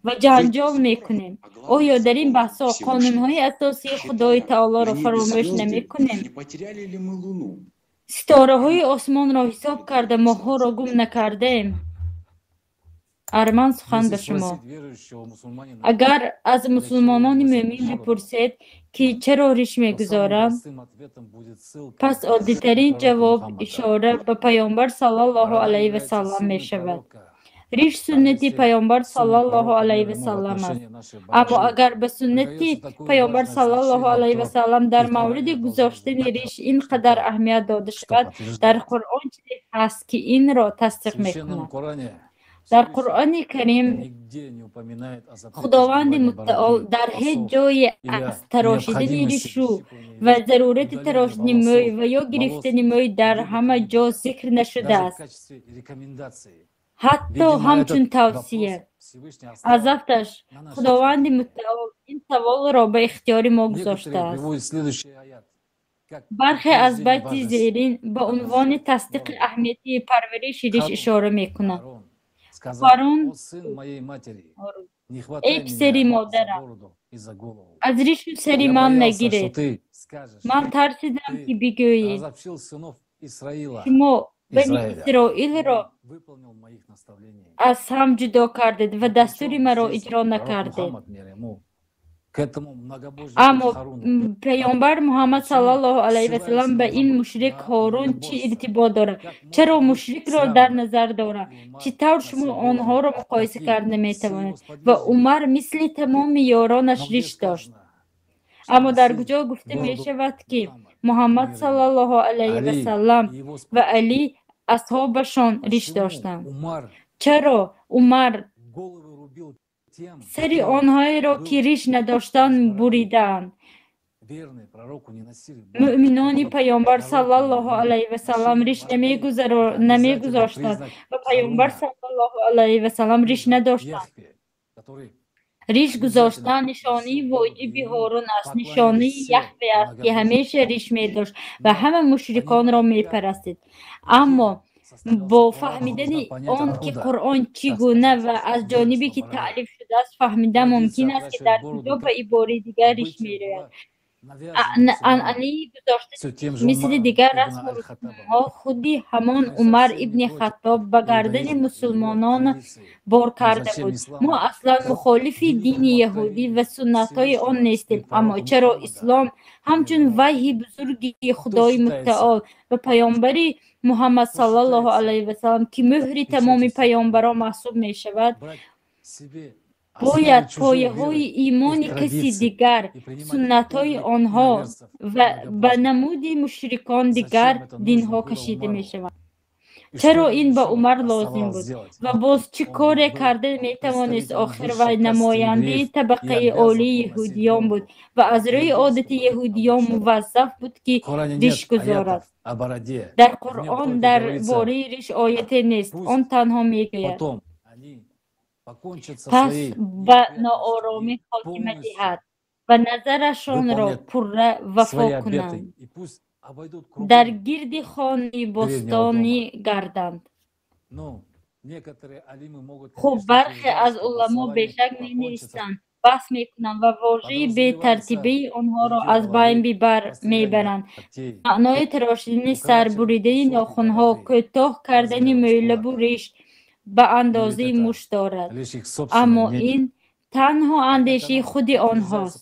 ва ҷанҷол мекунем. Оё дар ин баҳсҳо қонунҳои асосии Худои Таолоро фаромӯш намекунем? Ситораҳои осмонро ҳисоб карда, моҳҳоро гум накардаем? Арман, сухан ба шумо. Агар аз мусулмонони мӯъмин бипурсед, ки чаро риш мегузоранд, пас оддитарин ҷавоб ишора ба Паёмбар саллаллоҳу алайҳи васаллам мешавад. Риш суннати Паёмбар саллаллоҳу алайҳи васаллам аст. Аммо агар ба суннати Паёмбар саллаллоҳу алайҳи васаллам дар мавриди гузоштани риш ин қадар аҳамият дода шавад, дар Қуръон чизе ҳаст, ки инро тасдиқ мекунад. Дар Қуръони Карим Худованди Муттаол дар ҳеҷ ҷое аз тарошидани ришу ва зарурати тарошидани мӯй ва ё гирифтани мӯй дар ҳама ҷо зикр нашудааст, ҳатто ҳамчун тавсия. Аз афташ Худованди Муттаол ин саволро ба ихтиёри мо гузоштааст. Бархе аз байти зерин ба унвони тасдиқи аҳамияти парвариши риш ишора мекунад. Ҳарун: эй писари модарам, аз ришу сари ман нагиред. Ман тарсидам, ки бигӯед: шумо бани Исроилро аз ҳам ҷудо кардед ва дастури маро иҷро накардед. Аммо Паёмбар Муҳаммад саллаллоҳу алайҳи васаллам ба ин мушрик Ҳорун чӣ иртибот дорад? Чаро мушрикро дар назар дорад? Чӣ тавр шумо онҳоро муқоиса карда метавонед? Ва Умар мисли тамоми ёронаш риш дошт. Аммо дар куҷо гуфта мешавад, ки Муҳаммад саллаллоҳу алайҳи васаллам ва Алӣ асҳобашон риш доштанд? Чаро Умар сари онҳоеро, ки риш надоштанд, буридаанд? Мӯъминони Паёмбар саллаллоҳу алайҳи васаллам риш намегузоштанд ва Паёмбар саллаллоҳу алайҳи васаллам риш надоштанд. Риш гузоштан нишонаи воҷиби Ҳорун аст, нишонаи Яҳве аст, ки ҳамеша риш медошт ва ҳама мушриконро мепарастид. Аммо бо фаҳмидани он, ки Қуръон чӣ гуна ва аз ҷонибе ки таълиф шудааст, фаҳмидан мумкин аст, ки дар куҷо ба ибораи дигар риш мерояд. Анъанаи гузоштани мисли дигар расму русумҳо худи ҳамон Умар ибни Хаттоб ба гардани мусулмонон бор карда буд. Мо аслан мухолифи дини яҳудӣ ва суннатҳои он нестем, аммо чаро ислом ҳамчун ваҳйи бузурги Худои Муттаол ва Паёмбари Муҳаммад саллаллоҳу алайҳи васаллам, ки муҳри тамоми паёмбарон маҳсуб мешавад, бояд пояҳои имони каси дигар, суннатҳои онҳо ва ба намуди мушрикон дигар динҳо кашида мешаванд? Чаро ин ба Умар лозим буд? Ва боз чӣ коре карда метавонист? Охир вай намояндаи табақаи олии яҳудиён буд ва аз рӯи одати яҳудиён муваззаф буд, ки риш гузорад. Дар Қуръон дар бораи риш ояте нест, он танҳо мегӯяд: пас ба нооромӣ хотима диҳад ва назарашонро пурра вафо кунанд, дар гирди хони бостонӣ гарданд. Хуб, бархе аз уламо бешак менависанд, баҳс мекунанд ва вожаи бетартибии онҳоро аз байн мебаранд. Маънои тарошидани сар, буридани нохунҳо, кӯтоҳ кардани мӯйлабу риш ба андозаи мушт дорад. Аммо ин танҳо андешаи худи онҳост.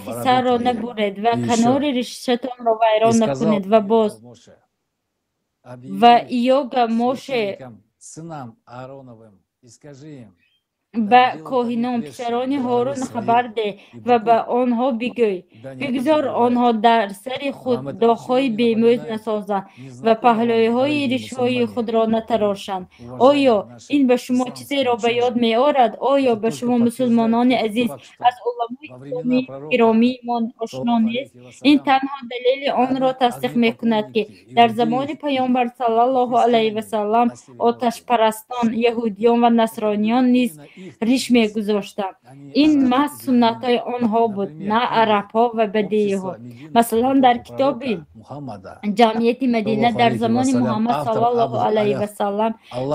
Гилофи бороду сарро твою. набуред ва И ещё. канори ришатонро вайрон И сказал накунед ва боз. Моше, Ва объяви Иёга Моше священникам, сынам Аароновым, и скажи им: Ба коҳинон, писарони Ҳорун, хабар деҳ ва ба онҳо бигӯй: бигзор онҳо дар сари худ доғҳои бемӯз насозанд ва паҳлӯиҳои ришҳои худро натарошанд. Оё ин ба шумо чизеро ба ёд меорад? Оё ба шумо, мусулмонони азиз, аз уламои исломии гиромиимон ошно нест? Ин танҳо далели онро тасдиқ мекунад, ки дар замони Паёмбар саллаллоҳу алайҳи васаллам оташпарастон, яҳудиён ва насрониён низ риш мегузоштанд. Ин маҳз суннатҳои онҳо буд, на арабҳо ва бадеиҳо. Масалан, дар китоби «Ҷамъияти Мадина дар замони Муҳаммад саллаллоҳу алайҳи васаллам»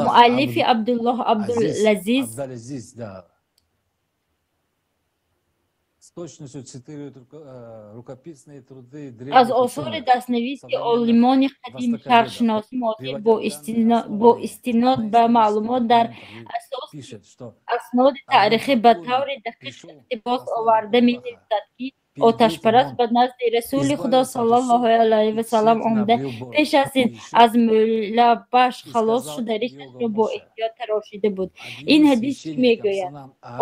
муаллифи Абдуллоҳ Абдулазиз аз осори дастнависи олимони қадим, шарқшиноси муосир бо истинод ба маълумот дар асоси асноди таърихӣ ба таври дақиқ иқтибос оварда менависад, ки оташпараст ба назди Расули Худо саллаллоҳу алайҳи васаллам омада, пеш аз ин аз мӯйлабаш халос шуда, ришашро бо эҳтиёт тарошида буд. Ин ҳадис чӣ мегӯяд?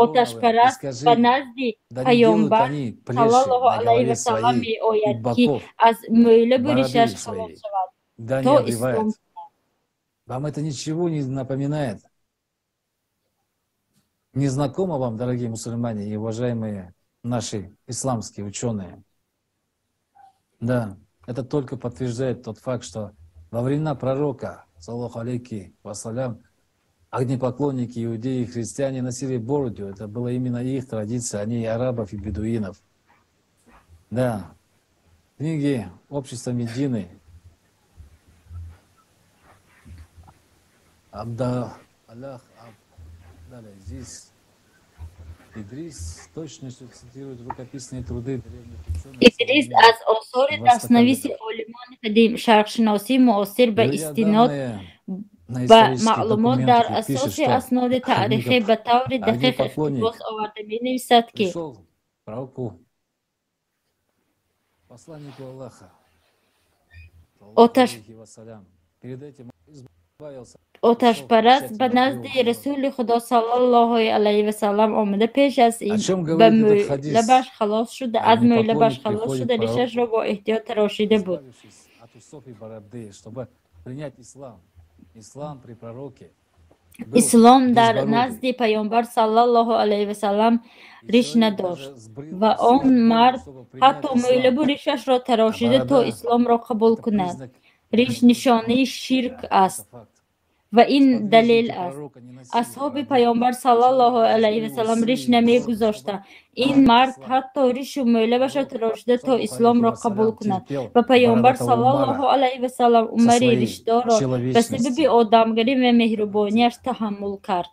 Оташпараст ба назди Паёмбар саллаллоҳу алайҳи васаллам меояд, ки аз мӯйлабу ришаш халос шавад, то ислом кунад. Вам это ничего не напоминает? Не знакомо вам, дорогие мусульмане и уважаемые наши исламские ученые? Да, это только подтверждает тот факт, что во времена пророка, саллаллаху алейхи вассалям, огнепоклонники, иудеи и христиане носили бороду. Это была именно их традиция, они и арабов, и бедуинов. Да, книги общества Медины, Абда Аллах Абдалазиз Идрис точностью цитирует рукописные труды древних ученых. Идрис аз осори дастнависи олимони қадим, шарқшиносии муосир ба истинод ба маълумот дар асоси асноди таърихӣ ба таври дақиқ иқтибос оварда менависад, ки пророку, посланнику Аллаха, перед этим избавился. Оташпараст ба назди Расули Худо саллаллоҳу алайҳи васаллам омада, пеш аз ин ба мӯйлабаш халос шуда, аз мӯйлабаш халос шуда, ришашро бо эҳтиёт тарошида буд. Ислом дар назди Паёмбар саллаллоҳу алайҳи васаллам риш надошт ва он мард ҳатто мӯйлабу ришашро тарошида, то исломро қабул кунад. Риш нишонаи ширк аст ва ин далел аст. Асҳоби Паёмбар саллаллоҳу алайҳи васаллам риш намегузоштанд. Ин мард ҳатто ришу мӯйлабашро тарошида, то исломро қабул кунад. Ва Паёмбар саллаллоҳу алайҳи васаллам Умари ришдорро ба сабаби одамгарӣ ва меҳрубонияш таҳаммул кард.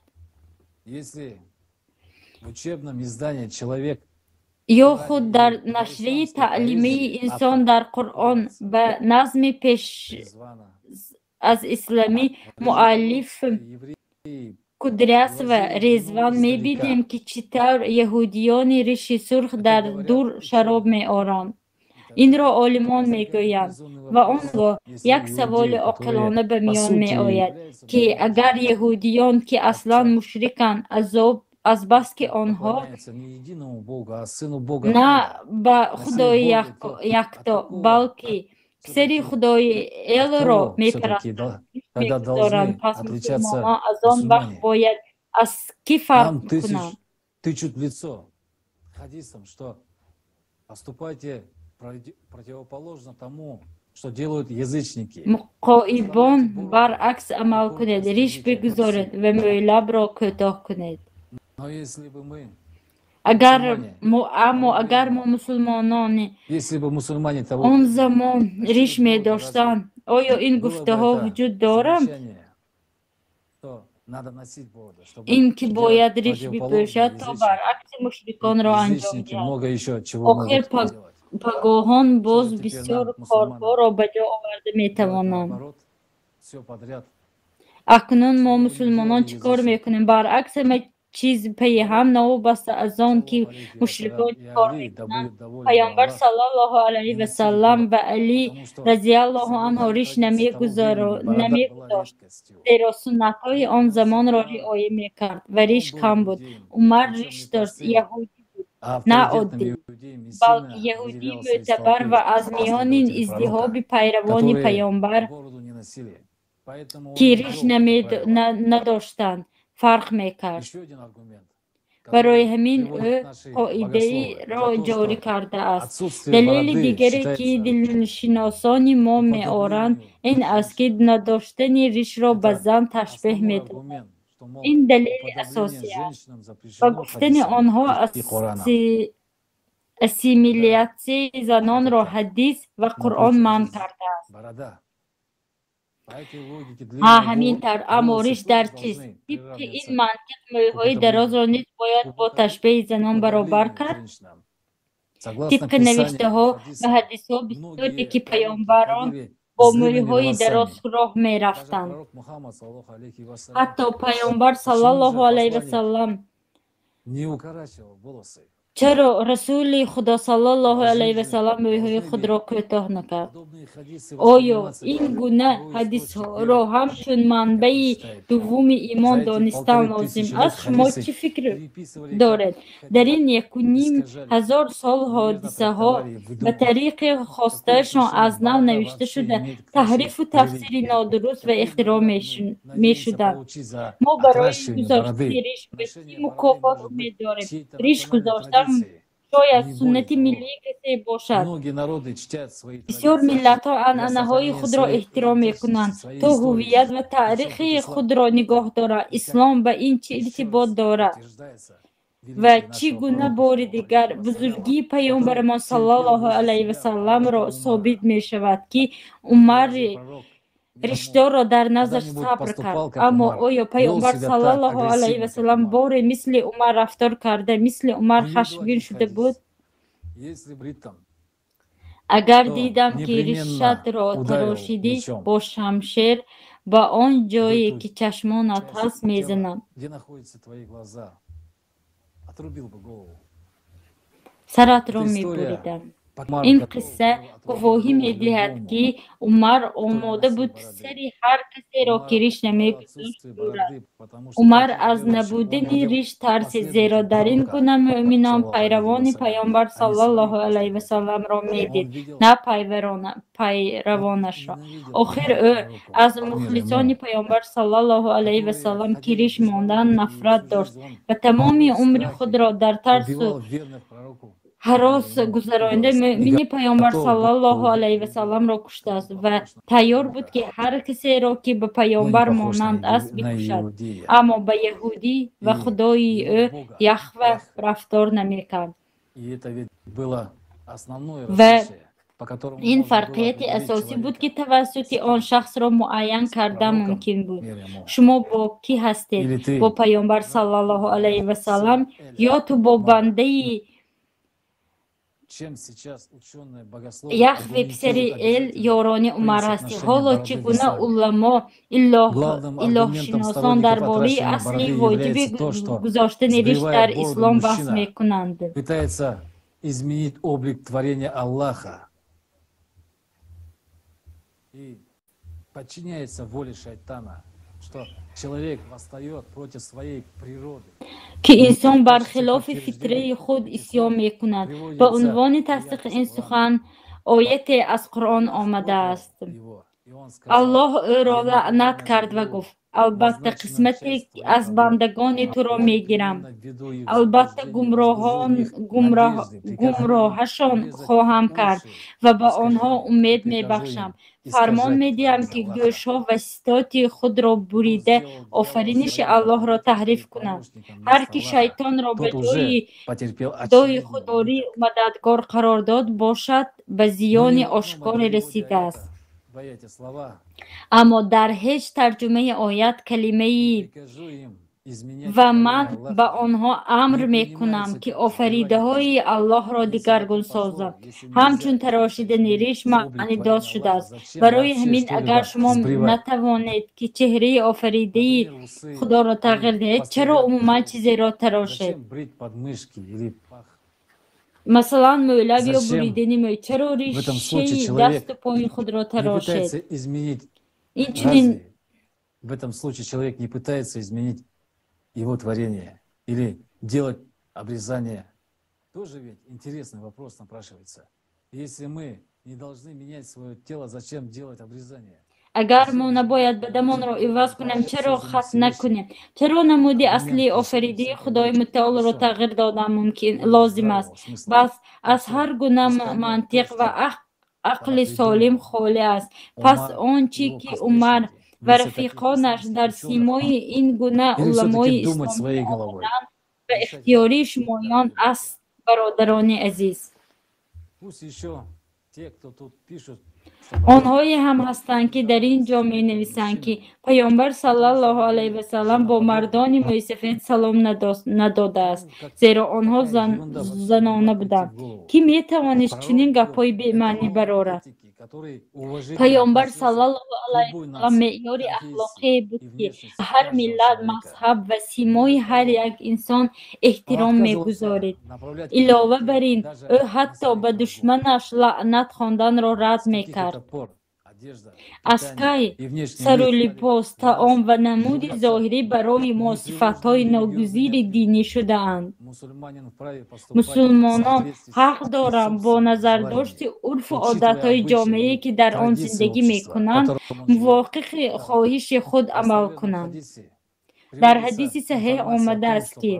Ё худ дар нашрияи таълимии «Инсон дар Қуръон» ба назми пеш аз исламӣ муаллиф Кудрясова Резван мебинем, ки чӣ тавр яҳудиёни риши сурх дар дур шароб меоранд. Инро олимон мегӯянд. Ва он гоҳ як саволи оқилона ба миён меояд, ки агар яҳудиён, ки аслан мушриканд, азбаски онҳо на ба Худои якто, балки писари Худои Элро мепарастанд, мегузоранд, пас мусулмонон аз он вақт бояд аз кӣ фарқ кунанд? Тычут в лицо хадисом, что поступайте противоположно тому, что делают язычники. Муқоибон баръакс амал кунед, риш бигузоред ва мӯйлабро кӯтоҳ кунед. Но если бы мы Агар аммо агар мо мусулмонони если бы мусульмане того он замон риш медоштанд, оё ин гуфтаҳо вуҷуд доранд? Надо носить бороду, чтобы Ин ки бояд делать риш бипӯшад, противоположное то баръакси мушриконро анҷом язычники диҳад. Много еще чего Охир могут делать. пагоҳон боз Теперь бисёр нам, мусульманам, корҳоро ба ҷо оварда метавонанд. наоборот, все подряд. Акнун мо мусулмонон чӣ кор мекунем? Баръакс ҳама чиз пайи ҳам, новобаста аз он ки мушрикон чӣ кор мекунанд, Паёмбар саллаллоҳу алайҳи васаллам ва Алӣ разияллоҳу анҳу риш намегузошт, зеро суннатҳои он замонро риоя мекард ва риш кам буд. Умар риш дошт, яҳудӣ буд, на оддӣ, балки яҳудии мӯътабар ва аз миёни издиҳоби пайравони Паёмбар, ки риш надоштанд, фарқ мекард. Барои ҳамин ӯ қоидаеро ҷорӣ кардааст. Далели дигаре, ки диншиносони мо меоранд, ин аст, ки надоштани ришро ба зан ташбеҳ медоданд. Ин далели асосӣ аст. Ба гуфтани онҳо, ассимилятсияи занонро ҳадис ва Қуръон манъ кардааст. Ҳа, ҳамин тавр. Аммо риш дар чист? Тибқи ин мантиқ, мӯйҳои дарозро низ бояд бо ташбеҳи занон баробар кард? Тибқи навиштаҳо ва ҳадисҳо, бисёре ки паёмбарон бо мӯйҳои дароз роҳ мерафтанд. Ҳатто Паёмбар саллаллоҳу алайҳи васаллам. Чаро Расули Худо саллаллоҳу алайҳи васаллам мӯйҳои худро кӯтоҳ накард? Оё ин гуна ҳадисҳоро ҳамчун манбаи дуввуми имон донистан лозим аст? Шумо чӣ фикр доред? Дар ин 1500 сол ҳодисаҳо ба тариқи хостаашон аз нав навишта шуда, таҳрифу тафсири нодуруст ва ихтироъ мешуданд. Мо барои гузоштани риш ба чӣ мукофот умед дорем? Риш гузоштан шояд суннати миллии касе бошад. Бисёр миллатҳо анъанаҳои худро эҳтиром мекунанд, то ҳувият ва таърихи худро нигоҳ доранд. Ислом ба ин чӣ иртибот дорад? Ва чӣ гуна бори дигар бузургии Паёмбарамон саллаллоҳу алайҳи васалламро собит мешавад, ки Умари ришдорро дар наздаш сабр кард. Аммо оё Паёмбар саллаллоҳу алайҳи васаллам боре мисли Умар рафтор карда, мисли Умар хашмгин шуда буд? Агар дидам, ки ришатро тарошидӣ, бо шамшер ба он ҷое, ки чашмонат ҳаст, мезанам. Саратро мебуридам. Ин қисса гувоҳӣ медиҳад, ки Умар омода буд сари ҳар касеро, ки риш намегузошт, бурад. Умар аз набудани риш тарсид, зеро дар ин гуна мӯъминон пайравони Паёмбар саллаллоҳу алайҳи васалламро медид, на пайравонашро. Охир ӯ аз мухлисони Паёмбар саллаллоҳу алайҳи васаллам, ки риш мондан, нафрат дошт ва тамоми умри худро дар тарсу ҳарос гузаронида, мӯъмини Паёмбар саллаллоҳу алайҳи васалламро куштааст ва тайёр буд, ки ҳар касеро, ки ба Паёмбар монанд аст, бикушад, аммо ба яҳудӣ ва худои ӯ Яҳва рафтор намекард. Ва ин фарқияти асосӣ буд, ки тавассути он шахсро муайян кардан мумкин буд. Шумо бо кӣ ҳастед? Бо Паёмбар саллаллоҳу алайҳи васаллам ё ту бо бандаи Яҳве, писари Эл, ёрони Умар ҳастӣ? Ҳоло чӣ гуна уламо, илоҳшиносон дар бораи асли воҷиби гузоштани риш дар Ислом баҳс мекунанд? Изменить облик творения Аллаха и подчиняется воле шайтана, что человек восстает против своей природы. Ки инсон бар хилофи фитраи худ исён мекунад. Ба унвони тасдиқи ин сухан ояте аз Қуръон омадааст. Аллоҳ ӯро лаънат кард ва гуфт: «Албатта, қисмате аз бандагони туро мегирам, албатта, гумроҳашон хоҳам кард ва ба онҳо умед мебахшам. Фармон медиҳам, ки гӯшҳо ва ситоти худро бурида, офариниши Аллоҳро таҳриф кунанд. Ҳар ки шайтонро ба ҷои Худои худ ёрию мададгор қарор дод бошад, ба зиёни ошкоре расидааст». Аммо дар ҳеҷ тарҷумаи оят калимаи Ва ман ба онҳо амр мекунам, ки офаридаҳои Аллоҳро дигаргун созанд. Ҳамчун тарошидани риш маънидод шудааст. Барои ҳамин, агар шумо натавонед, ки чеҳраи офаридаи Худоро тағйир диҳед, чаро умуман чизеро тарошед? Масалан, мӯйлаб ё буридани мӯй. Чаро ришаи дасту пои худро тарошед? Инчунин в этом случае человек не пытается изменить его творение или делать обрезание. Тоже ведь интересный вопрос напрашивается. Если мы не должны менять свое тело, зачем делать обрезание? Агар мо набояд бадамонро иваз кунем, чаро хатна кунем? Чаро намуди аслии офаридаи Худои Мутаолро тағйир додан мумкин лозим аст? Бас аз ҳар гуна мантиқ ва ақли солим холӣ аст. Пас он чӣ ки Умар ва рафиқонаш дар симои ин гуна уламои исломӣ омаданд, ба ихтиёри шумоён аст, бародарони азиз. Онҳое ҳам ҳастанд, ки дар ин ҷо менависанд, ки Паёмбар саллаллоҳу алайҳи васаллам бо мардони мӯйсафед салом надодааст, зеро онҳо занона буданд. Кӣ метавонист чунин гапҳои бемаънӣ барорад? Паёмбар саллаллоҳу алайҳи васаллам меъёри ахлоқие буд, ки ҳар миллат, мазҳаб ва симои ҳар як инсон эҳтиром мегузорид. Илова бар ин, ӯ ҳатто ба душманаш лаънат хонданро рад мекард. Аз кай сару либос, таом ва намуди зоҳирӣ барои мо сифатҳои ногузири динӣ шудаанд? Мусулмонон ҳақ доранд бо назардошти урфу одатҳои ҷомеае, ки дар он зиндагӣ мекунанд, мувофиқи хоҳиши худ амал кунанд. Дар ҳадиси саҳеҳ омадааст, ки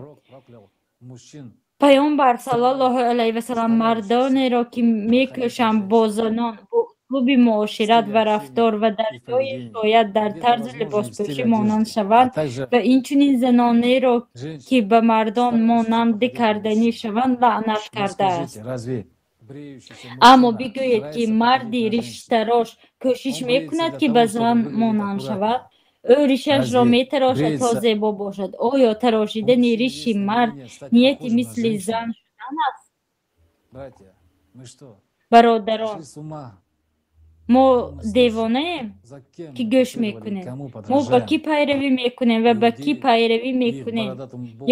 Паёмбар саллаллоҳу алайҳи васаллам мардонеро, ки мекӯшанд бо занон бо услуби муошират ва рафтор ва дар ҷое шояд дар тарзи либоспӯшӣ монанд шаванд, ва инчунин занонеро, ки ба мардон монанди карданӣ шаванд, лаънат кардааст. Аммо бигӯед, ки марди риштарош кӯшиш мекунад, ки ба зан монанд шавад? Ӯ ришашро метарошад, то зебо бошад. Оё тарошидани риши мард нияти мисли зан шудан аст? Бародарон, мо девонаем, ки гӯш мекунем. Мо ба кӣ пайравӣ мекунем ва ба кӣ пайравӣ мекунем?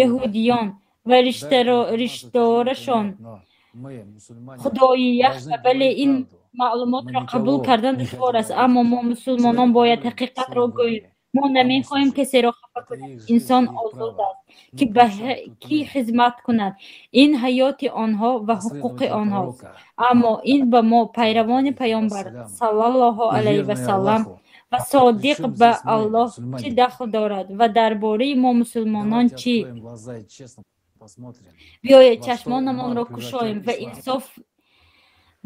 Яҳудиён ва риштдорашон Худои яхва. Бале, ин маълумотро қабул кардан душвор аст, аммо мо мусулмонон бояд ҳақиқатро гӯем. Мо намехоҳем касеро хафа кунем. Инсон озод аст, ки ба кӣ хизмат кунад. Ин ҳаёти онҳо ва ҳуқуқи онҳост. Аммо ин ба мо, пайравони Паёмбар саллаллоҳу алайҳи васаллам ва содиқ ба Аллоҳ, чӣ дахл дорад? Ва дар бораи мо мусулмонон чӣ? Биёед чашмонамонро кушоем ва инсоф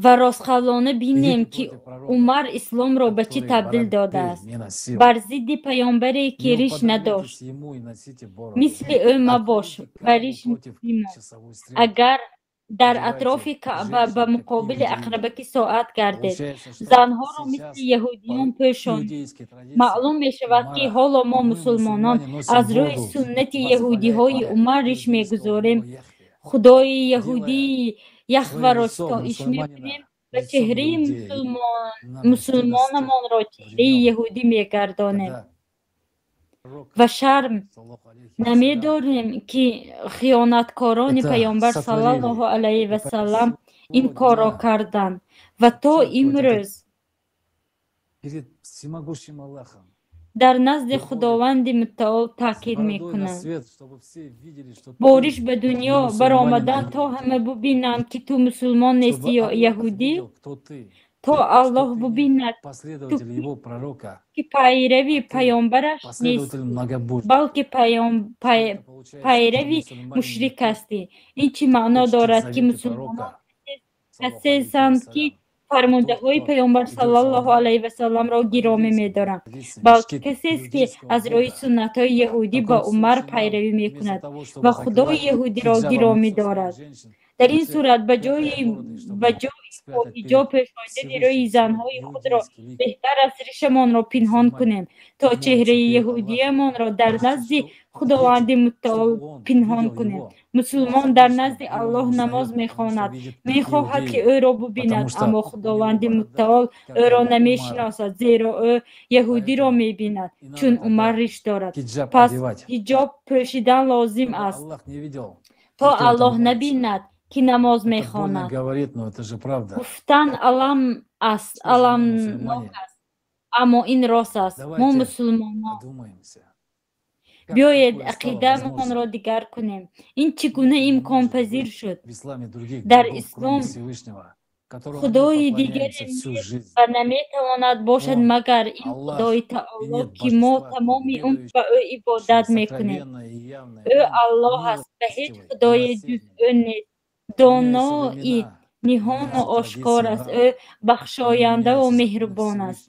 ва ростқавлона бинем, ки Умар исломро ба чӣ табдил додааст. Бар зидди паёмбаре, ки риш надошт, мисли ӯ мабош ва риш бимон. Агар дар атрофи Каъба ба муқобили ақрабаки соат гардед, занҳоро мисли яҳудиён пӯшонед, маълум мешавад, ки ҳоло мо мусулмонон аз рӯи суннати яҳудиҳои Умар риш мегузорем, Худои яҳудии Яхваро ситоиш мекунем ва чеҳраи мусулмонамонро чеҳраи яҳудӣ мегардонем. Ва шарм намедорем, ки хиёнаткорони Паёмбар саллаллоҳу алайҳи васаллам ин корро карданд ва то имрӯз дар назди Худованди Мутаол таъкид мекунанд. Бо риш ба дунё баромадан, то ҳама бубинанд, ки ту мусулмон нестӣ ё яҳудӣ, то Аллоҳ бубинад, ту ки пайрави паёмбараш нестӣ, балки пайрави мушрик ҳастӣ. Ин чӣ маъно дорад, ки мусулмонон касесанд, ки фармудаҳои Паёмбар саллаллоҳу алайҳи васалламро гиромӣ медоранд, балки касест, ки аз рӯи суннатҳои яҳудӣ ба Умар пайравӣ мекунад ва Худои яҳудиро гиромӣ дорад. Дар ин сурат ба ҷои бо ҳиҷоб пӯшондани рӯи занҳои худро беҳтар аст ришамонро пинҳон кунем, то чеҳраи яҳудиямонро дар назди Худованди Мутаол пинҳон кунем? Мусулмон дар назди Аллоҳ намоз мехонад, мехоҳад, ки ӯро бубинад, аммо Худованди Мутаол ӯро намешиносад, зеро ӯ яҳудиро мебинад, чун Умар риш дорад. Пас ҳиҷоб пӯшидан лозим аст, то Аллоҳ набинад, ки намоз мехонад. Гуфтан алам аст, аламнок аст, аммо ин рост аст. Мо мусулмонон биёед ақидаамонро дигар кунем. Ин чӣ гуна имконпазир шуд? Дар ислом худои дигаре нест ва наметавонад бошад, магар ин Худои Таоло, ки мо тамоми умр ба ӯ ибодат мекунем. Ӯ Аллоҳ аст ва ҳеҷ худое ҷуз ӯ нест. Донои ниҳону ошкор аст. Ӯ бахшояндаву меҳрубон аст.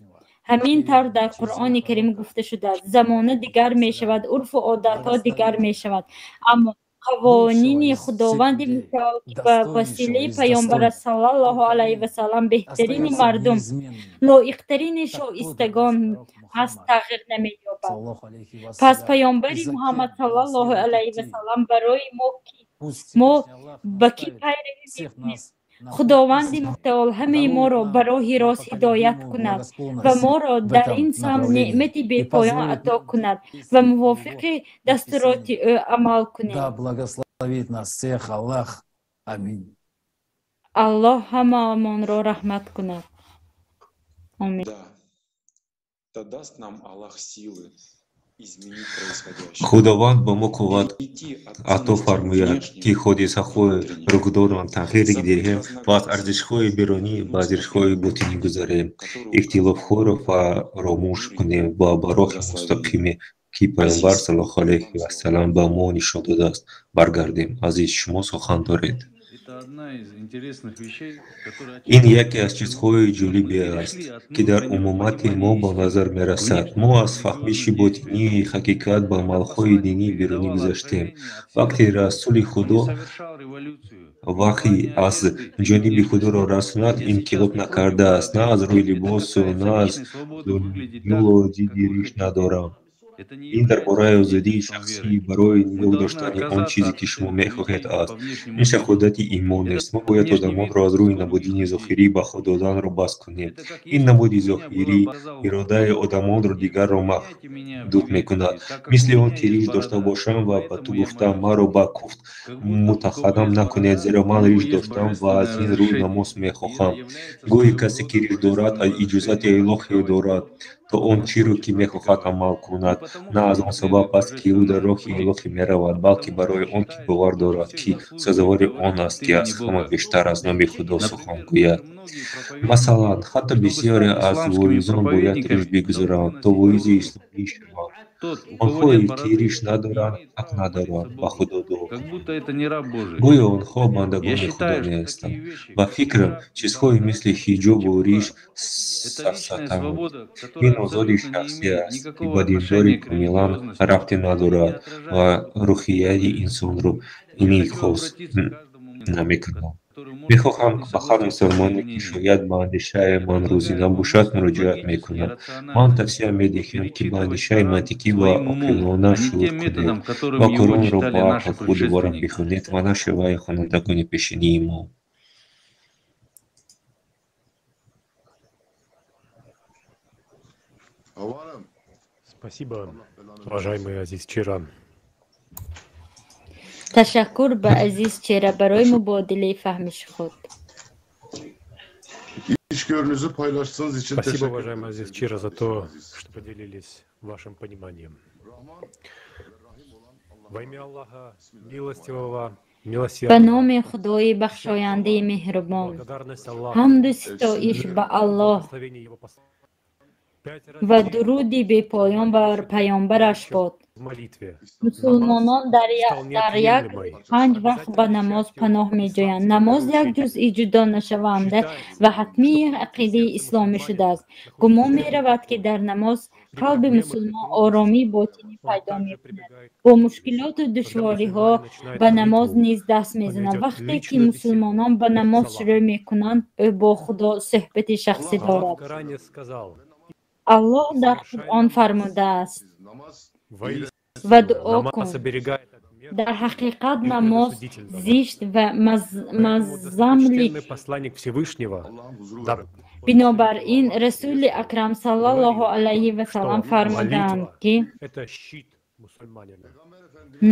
Ҳамин тавр дар Қуръони Карим гуфта шудааст. Замона дигар мешавад, урфу одатҳо дигар мешавад, аммо қавонини Худованди Мутаол, ки ба василаи Паёмбараш саллаллоҳу алайҳи васаллам беҳтарини мардум, лоиқтарини шоистагон аст, тағйир намеёбад. Пас Паёмбари Муҳаммад саллаллоҳу алайҳи васаллам барои мо ки мо ба кӣ пайравӣ мекунем? Худованди Мутаол ҳамаи моро ба роҳи рост ҳидоят кунад ва моро дар ин самт неъмати бепоён ато кунад ва мувофиқи дастуроти ӯ амал кунем. Аллоҳ ҳамаамонро раҳмат кунад. Омин. Худованд ба мо қувват ато фармояд, ки ҳодисаҳои рухдодро тағйир диҳем ва аз арзишҳои берунӣ ба арзишҳои ботинӣ гузарем, ихтилофҳоро фаромӯш кунем ва ба роҳи мустақиме, ки Паёмбар саллаллоҳу алайҳи васаллам ба мо нишон додааст, баргардем. Азиз, шумо сухан доред. Ин яке аз чизҳои ҷолибе аст, ки дар умумати мо ба назар мерасад. Мо аз фаҳмиши ботинии ҳақиқат ба амалҳои динии берунӣ гузаштем. Вақте Расули Худо ваҳй аз ҷониби Худоро расонад, инқилоб накардааст, на аз рӯи либосу, на аз дунёло диди риш надорам. Ин дар бораи озодии шахсӣ барои нигоҳ доштани он чизе, ки шумо мехоҳед, аст. Ин шаҳодати имон нест. Мо бояд одамонро аз рӯи намудини зоҳирӣ баҳо доданро бас кунем. Ин намуди зоҳирӣ иродаи одамонро дигарро маҳдуд мекунад. Мисли он ки риш дошта бошам ва ба ту гуфтам, маро ба куфт муттаҳам накунед, зеро ман риш доштам ва аз ин рӯ намоз мехоҳам. Гӯё касе, ки риш дорад, иҷозати илоҳӣ дорад, то он чиро, ки мехоҳад, амал кунад, на аз он сабаб аст, ки ӯ дар роҳи илоҳӣ меравад, балки барои он, ки бовар дорад, ки сазовори он аст, ки аз ҳама бештар аз номи Худо сухан гӯяд. Масалан, ҳатто бисёре аз воизон бояд риш бигузоранд, то воизи исломӣ шаванд. Онҳое, ки риш надоранд, ҳақ надоранд ба Худо дуо кунанд. Гӯё онҳо бандагони Худо нестанд. Ба фикрам, чизҳои мисли ҳиҷобу риш сафсатаанд. Ин озодии шахсӣ аст, ки ба диндорӣ комилан рабте надорад ва рӯҳияи инсонро инъикос намекунад. Мехоҳам ба ҳар мусулмоне, ки шояд ба андешаи ман розӣ набошад, муроҷиат мекунам. Ман тавсия медиҳам, ки ба андешаи мантиқӣ ва оқилона шуъур кунед ва Қуръонро бо ақли худ дубора бихонед ва на шеваи хонандагони пешинии мо. Спасибо, уважаемый Азиз Чира. Ташаккур ба Азиз Чера барои мубодилаи фаҳмиши худ. İçgörünüzü paylaştığınız için Спасибо, teşekkür уважаемый Азиз Чира, за то, что поделились вашим пониманием. Во имя Аллаха, милостивого, Ба номи Худои бахшояндаи меҳрубон, Благодарность Аллаху. ҳамду ситоиш ба Аллоҳ Благословение Его ва дуруди бепоён бар паёмбараш бод. в молитве. Мусулмонон дар як панҷ вақт ба намоз паноҳ меҷӯянд. Намоз як ҷузъи ҷудонашаванда ва ҳатмии ақидаи исломӣ шудааст. Гумон меравад, ки дар намоз қалби мусулмон оромии ботинӣ пайдо мекунад. Бо мушкилоту душвориҳо ба намоз низ даст мезанад. Вақте ки мусулмонон ба намоз шурӯъ мекунанд, ӯ бо Худо суҳбати шахсӣ дорад. В Коране сказал: Аллоҳ дар Қуръон фармудааст: ва дуо кун. Дар ҳақиқат намоз зишт ва мазамли. Бинобар ин Расули Акрам саллаллоҳу алайҳи васаллам фармуданд, ки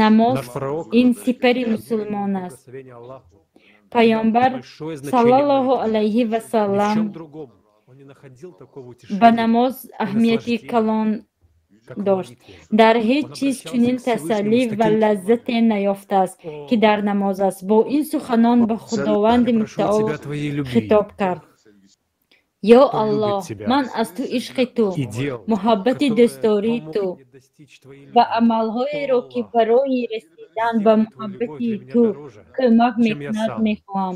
намоз ин сипари мусулмон аст. Паёмбар саллаллоҳу алайҳи васаллам ба намоз аҳамияти калон дошт. Дар ҳеҷ чиз чунин тасаллӣ ва лаззате наёфтааст, ки дар намоз аст. Бо ин суханон ба Худованди Мутаол хитоб кард: Ё Аллоҳ, ман аз ту ишқи ту, муҳаббати дӯстдории ту ва амалҳоеро, ки барои расидан ба муҳаббати ту кӯмак мекунад, мехоҳам.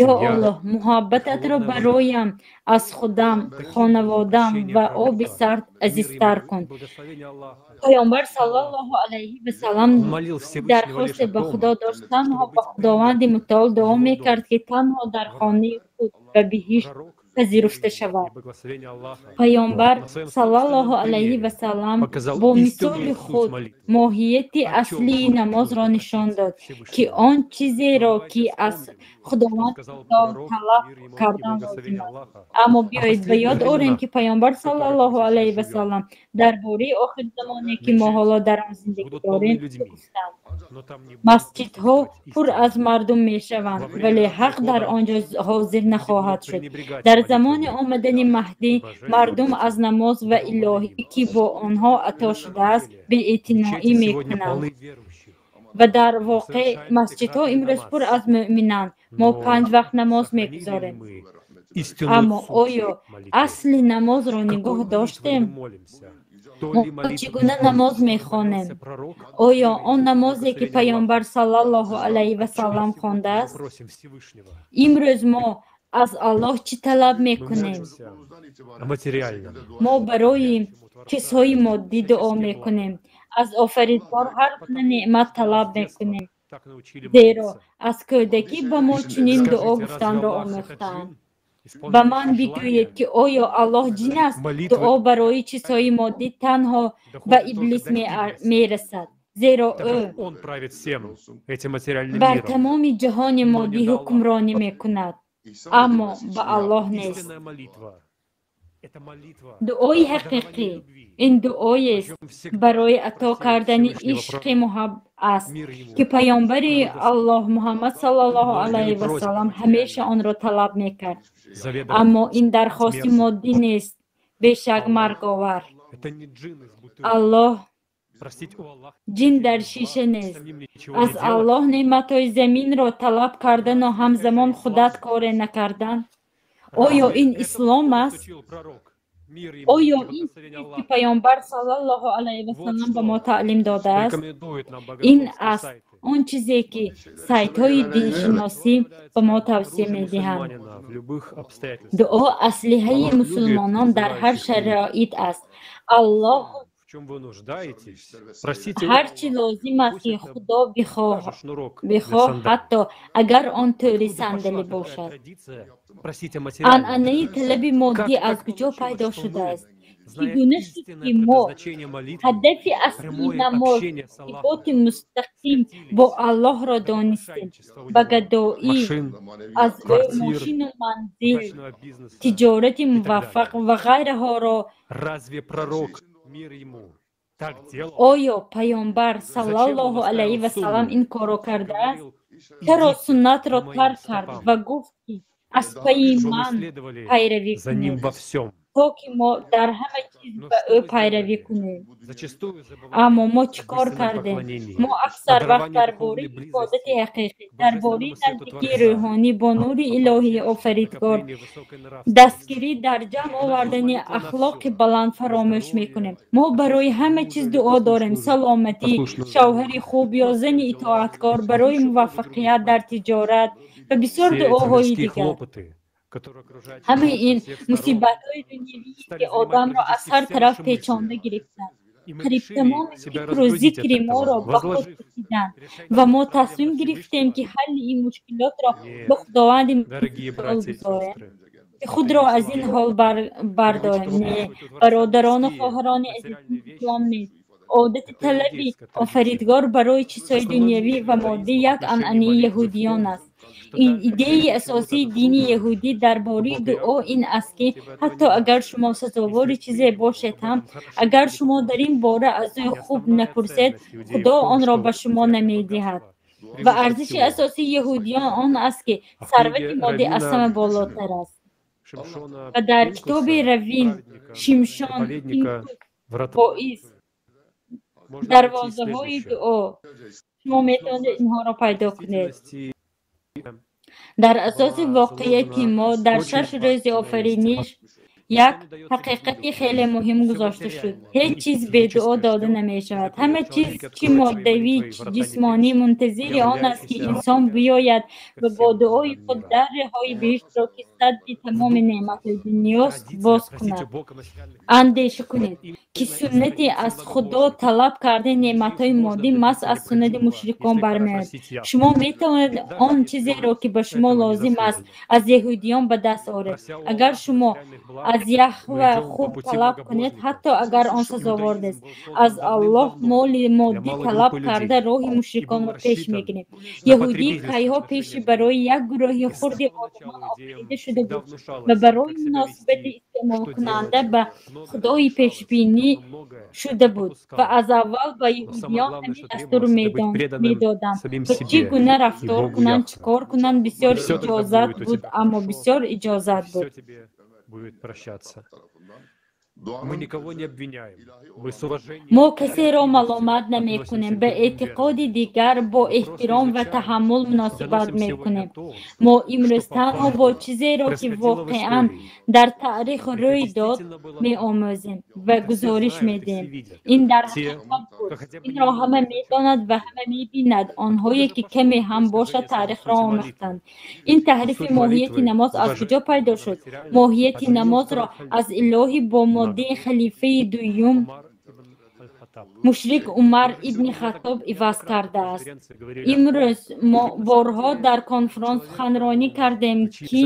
Ё Аллоҳ, муҳаббататро бароям аз худам, хонаводам ва оби сард азизтар кун. Паёмбар саллаллоҳу алайҳи васаллам дархосте ба Худо дошт, танҳо ба Худованди Мутаол дуо мекард, ки танҳо дар хонаи худ ба биҳишт пазируфта шавад. Паёмбар саллаллоҳу алайҳи васаллам бо мисоли худ моҳияти аслии намозро нишон дод, ки он чизеро, ки аз Худованд талаб кардан лозим аст. Аммо биёед ба ёд орем, ки паёмбар саллаллоҳу алайҳи васаллам дар бораи охирзамоне, ки мо ҳоло дар он зиндагӣ дорем, гуфтанд: масҷидҳо пур аз мардум мешаванд, вале ҳақ дар он ҷо ҳозир нахоҳад шуд. Дар замони омадани Маҳдӣ мардум аз намоз ва илоҳӣ, ки бо онҳо ато шудааст, беэътиноӣ мекунанд. Ва дар воқеъ масҷидҳо имрӯз пур аз мӯъминанд. Мо 5 вақт намоз мегузорем. Аммо оё асли намозро нигоҳ доштем? Мо чӣ гуна намоз мехонем? Оё он намозе, ки паёмбар саллаллоҳу алайҳи васаллам хондааст? Имрӯз мо аз Аллоҳ чӣ талаб мекунем? Мо барои чизҳои моддӣ дуо мекунем, аз Офаридгор ҳар гуна неъмат талаб мекунем, зеро аз кӯдакӣ ба мо чунин дуо гуфтанро омӯхтаанд. Ба ман бигӯед, ки оё Аллоҳ ҷин аст? Дуо барои чизҳои моддӣ танҳо ба Иблис мерасад, зеро ӯ бар тамоми ҷаҳони моддӣ ҳукмронӣ мекунад, аммо ба Аллоҳ нест. Дуои ҳақиқӣ ин дуоест барои ато кардани ишқи муҳаббат аст, ки паёмбари Аллоҳ Муҳаммад саллаллоҳу алайҳи васаллам ҳамеша онро талаб мекард. Аммо ин дархости моддӣ нест, бешак марговар. Аллоҳ ҷин дар шиша нест. Аз Аллоҳ неъматҳои заминро талаб кардану ҳамзамон худат коре накардан. Оё ин ислом аст? Оё ин чизе, ки паёмбар саллаллоҳу алайҳи васаллам ба мо таълим додааст? Ин аст он чизе, ки сайтҳои диншиносӣ ба мо тавсия медиҳанд. Дуо аслиҳаи мусулмонон дар ҳар шароит аст. Аллоҳ ҳар чӣ лозим аст, ки Худо бихоҳ, ҳатто агар он тӯри сандалӣ бошад. Анъанаи талаби моддӣ аз куҷо пайдо шудааст? Чӣ гуна шуд, ки мо ҳадафи аслии намоз, иртиботи мустақим бо Аллоҳро донистем, ба гадоӣ аз ӯ мошину манзил, тиҷорати муваффақ ва ғайраҳоро? Оё паёмбар саллаллоҳу алайҳи васаллам ин корро кардааст? Чаро суннатро тарк кард ва гуфт, ки аз пайи ман пайравӣ кунед, то ки мо дар ҳама чиз ба ӯ пайравӣ кунем? Аммо мо чӣ кор кардем? Мо аксар вақт дар бораи ибодати ҳақиқӣ, дар бораи наздикии рӯҳонӣ бо нури илоҳии Офаридгор, дастгирӣ дар ҷамъ овардани ахлоқи баланд фаромӯш мекунем. Мо барои ҳама чиз дуо дорем: саломатӣ, шавҳари хуб ё зани итоаткор, барои муваффақият дар тиҷорат ва бисёр дуоҳои дигар. Ҳамаи ин мусибатҳои дунявие, ки одамро аз ҳар тараф печонда гирифтанд, қариб тамоми фикру зикри моро ба худ кашиданд ва мо тасмим гирифтем, ки ҳалли ин мушкилотро ба Худованди мутаол гузорем, ки худро аз ин ҳол бардорем. Не, бародарону хоҳарони азиз, ин ислом нест. Одати талаби офаридгор барои чизҳои дунявӣ ва моддӣ як анъанаи яҳудиён аст. Идеяи асосии дини яҳудӣ дар бораи дуо ин аст, ки ҳатто агар шумо сазовори чизе бошед ҳам, агар шумо дар ин бора аз ӯ хуб напурсед, Худо онро ба шумо намедиҳад. Ва арзиши асосии яҳудиён он аст, ки сарвати моддӣ аз ҳама болотар аст. Ва дар китоби Раввин Шимшон Боис дарвозаҳои дуо шумо метавонед инҳоро пайдо кунед. Дар асоси воқеияти мо дар 6 рӯзи офариниш як ҳақиқати хеле муҳим гузошта шуд. Ҳеҷ чиз бе дуо дода намешавад. Ҳама чиз, чӣ моддавӣ, чӣ ҷисмонӣ, мунтазири он аст, ки инсон биёяд ва бо дуои худ дарҳои биҳиштро, ки садди тамоми неъматҳои дунёст, боз кунад. Андеша кунед, ки суннати аз Худо талаб кардани неъматҳои моддӣ маҳз аз суннати мушрикон бармеояд. Шумо метавонед он чизеро, ки ба шумо лозим аст, аз яҳудиён ба даст оред. Агар шумо аз Яҳва хуб талаб кунед, ҳатто агар он сазовор нест, аз Аллоҳ моли моддӣ талаб карда роҳи мушриконро пеш мегирем. Яҳудӣ кайҳо пеши барои як гурӯҳи хурди одамон офарида шуда буд ва барои муносибати истеъмолкунанда ба Худои пешбинӣ шуда буд ва аз аввал ба яҳудиён ҳамин дастур медоданд ва чӣ гуна рафтор кунанд, чӣ кор кунанд. Бисёр иҷозат буд, аммо бисёр иҷозат буд. Будет прощаться. Мы никого не обвиняем. Мы с уважением. Мо касеро маломат намекунем, ба эътиқоди дигар бо эҳтиром ва таҳаммул муносибат мекунем. Мо имрӯз танҳо бо чизеро, ки воқеан дар таърих рӯй дод, меомӯзем ва гузориш медиҳем. Ин дар ҳақиқат буд. Инро ҳама медонад ва ҳама мебинад, онҳое ки каме ҳам бошад таърихро омӯхтанд. Ин таҳрифи моҳияти намоз аз куҷо пайдо шуд? Моҳияти намозро аз илоҳи бо моддии халифаи дуюм мушрик Умар ибни Хаттоб иваз кардааст. Имрӯз мо борҳо дар конфронс суханронӣ кардем, ки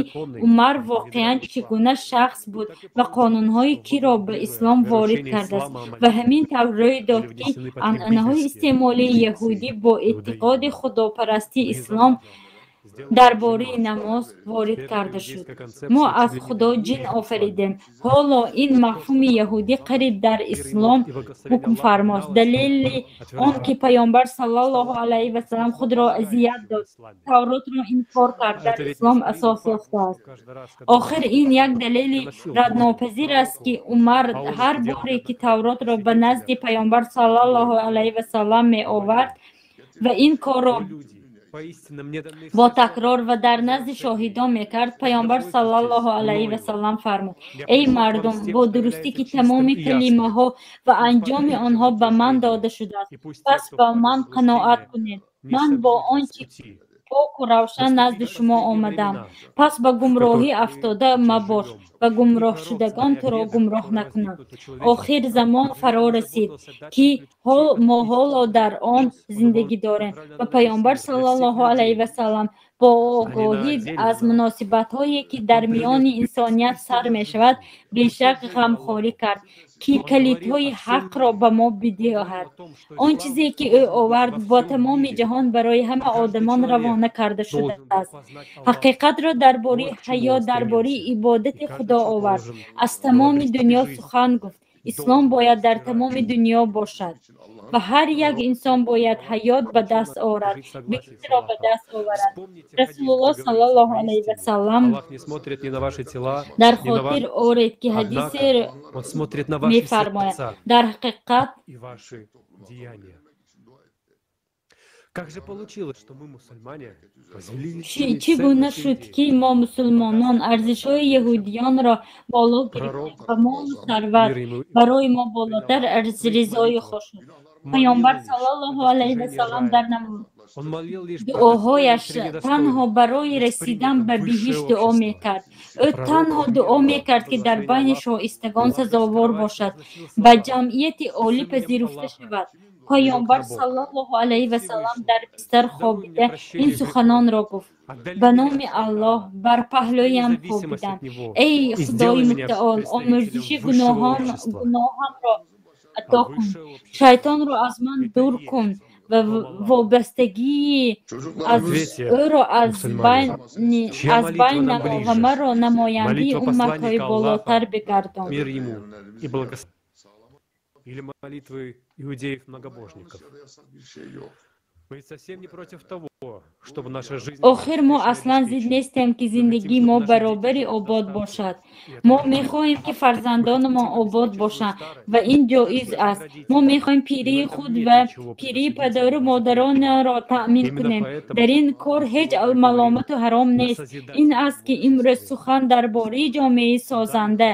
Умар воқеан чӣ гуна шахс буд ва қонунҳои киро ба ислом ворид кардааст ва ҳамин тавр рӯй дод, ки анъанаҳои истеъмолии яҳудӣ бо эътиқоди худопарастии ислом дар бораи намоз ворид карда шуд. Мо аз Худо ҷин офаридем. Ҳоло ин мафҳуми яҳудӣ қариб дар ислом ҳукмфармост. Далели он ки Паёмбар саллаллоҳу алайҳи васаллам худро азият дод, Тавротро инкор кард, дар ислом асос ёфтааст. Охир ин як далели раднопазир аст, ки Умар ҳар боре ки Тавротро ба назди Паёмбар саллаллоҳу алайҳи васаллам меовард ва ин корро бо такрор ва дар назди шоҳидон мекард, Паёмбар саллаллоҳу алайҳи васаллам фармуд: эй мардум, бо дурустӣ ки тамоми калимаҳо ва анҷоми онҳо ба ман дода шудааст, пас ба ман қаноат кунед. Ман бо он чи поку равшан назди шумо омадам. Пас ба гумроҳӣ афтода мабош ва гумроҳшудагон туро гумроҳ накунанд. Охир замон фаро расид, ки мо ҳоло дар он зиндагӣ дорем ва Паёмбар саллаллоҳу алайҳи васаллам бо огоҳӣ аз муносибатҳое, ки дар миёни инсоният сар мешавад, бешак ғамхорӣ кард, ки калидҳои ҳақро ба мо бидиҳад. Он чизе ки ӯ овард бо тамоми ҷаҳон барои ҳама одамон равона карда шудааст. Ҳақиқатро дар бораи ҳаёт, дар бораи ибодати Худо овард. Аз тамоми дунё сухан гуфт. Ислом бояд дар тамоми дунё бошад ва ҳар як инсон бояд ҳаёт ба даст орад, биҳиштро ба даст оварад. Расулуллоҳ саллаллоҳу алайҳи васаллам дар хотир оред, ки ҳадисе мефармояд: дар ҳақиқат Как же получилось, что мы, мусульмане, чӣ гуна шуд, ки мо мусулмонон арзишҳои яҳудиёнро боло гирифтем ва молу сарват барои мо болотар аз ризои худ шуд? Паёмбар саллаллоҳу алайҳи васаллам дар дуоҳояш танҳо барои расидан ба биҳишт дуо мекард. Ӯ танҳо дуо мекард, ки дар байни шоистагон сазовор бошад, ба ҷамъияти олӣ пазируфта шавад. Паёмбар саллаллоҳу алайҳи васаллам дар бистар хобида ин суханонро гуфт: ба номи Аллоҳ бар паҳлӯям хобидам. Эй Худои мутаол, омӯрзиши гуноҳамро ато кун, шайтонро аз ман дур кун ва вобастагии аз ӯро аз байн намо ва маро намояндаи умматҳои болотар бигардон. Или молитвы иудеев-многобожников. Мы ведь совсем не против того, чтобы наша жизнь... Охир мо аслан зид нестем, ки зиндагии мо баробари обод бошад. Мо мехоҳем, ки фарзандонамон обод бошанд ва ин ҷоиз аст. Мо мехоҳем пирии худ ва пирии падару модаронро таъмин кунем. Дар ин кор ҳеҷ маломату ҳаром нест. Ин аст, ки имрӯз сухан дар бораи ҷомеаи созанда,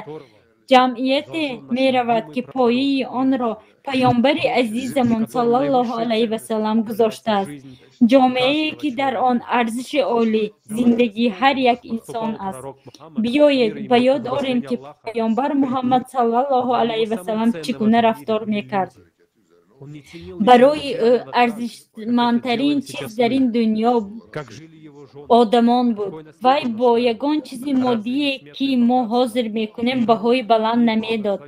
ҷамъияте меравад, ки пояи онро паёмбари азизамон саллаллоҳу алайҳи васаллам гузоштааст. Ҷомеае, ки дар он арзиши олӣ зиндагии ҳар як инсон аст. Биёед ба ёд орем, ки паёмбар Муҳаммад саллаллоҳу алайҳи васаллам чӣ гуна рафтор мекард. Барои ӯ арзишмандтарин чиз дар ин дунё одамон буд. Вай бо ягон чизи моддие, ки мо ҳозир мекунем, баҳои баланд намедод.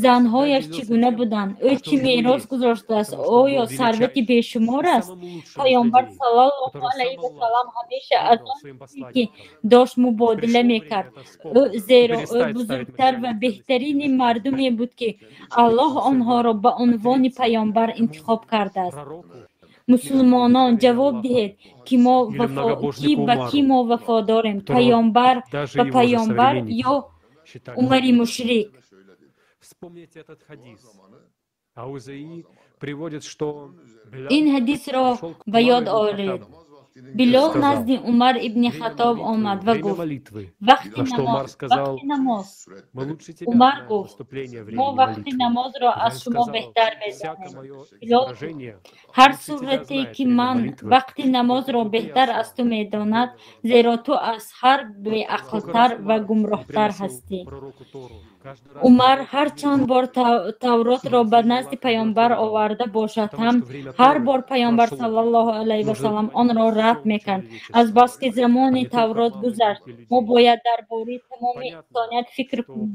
Занҳояш чӣ гуна буданд? Ӯ чӣ мерос гузоштааст? Оё сарвати бешумор аст? Паёмбар саллаллоҳу алайҳи васаллам ҳамеша аз он чизе, ки дошт, мубодила мекард, зеро ӯ бузургтар ва беҳтарини мардуме буд, ки Аллоҳ онҳоро ба унвони паёмбар интихоб кардааст. Мусулмонон, ҷавоб диҳед, ки ба кӣ мо вафодорем: паёмбар ба паёмбар ё Умари мушрик? Ин ҳадисро ба ёд оред. Билол назди Умар ибни Хаттоб омад ва гуфт: вақти намоз. Умар гуфт: мо вақти намозро аз шумо беҳтар медонем. Билол гуфт: ҳар сурате ки ман вақти намозро беҳтар аз ту медонад, зеро ту аз ҳар беақлтар ва гумроҳтар ҳастӣ. Умар ҳар чанд бор Тавротро ба назди паёмбар оварда бошад ҳам, ҳар бор паёмбар саллаллоҳу алайҳи васаллам онро рад мекард. Азбаски замони Таврот гузашт, мо бояд дар бораи тамоми инсоният фикр кунем,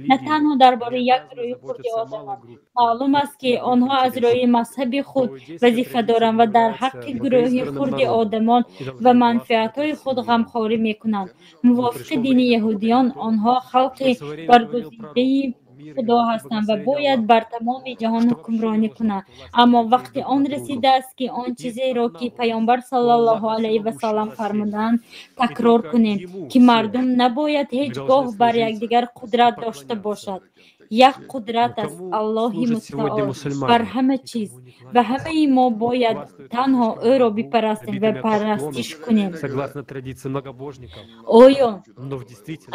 на танҳо дар бораи як гурӯҳи хурди одамон. Маълум аст, ки онҳо аз рӯи мазҳаби худ вазифа доранд ва дар ҳаққи гурӯҳи хурди одамон ва манфиатҳои худ ғамхорӣ мекунанд. Мувофиқи дини яҳудиён, онҳо халқи баргузидаи Худо ҳастанд ва бояд бар тамоми ҷаҳон ҳукмронӣ кунанд. Аммо вақти он расидааст, ки он чизеро, ки паёмбар саллаллоҳу алайҳи васаллам фармуданд, такрор кунем, ки мардум набояд ҳеҷ гоҳ бар якдигар қудрат дошта бошад. Як қудрат аст, Аллоҳи мутаол бар ҳама чиз, ва ҳамаи мо бояд танҳо ӯро бипарастем ва парастиш кунем. Оё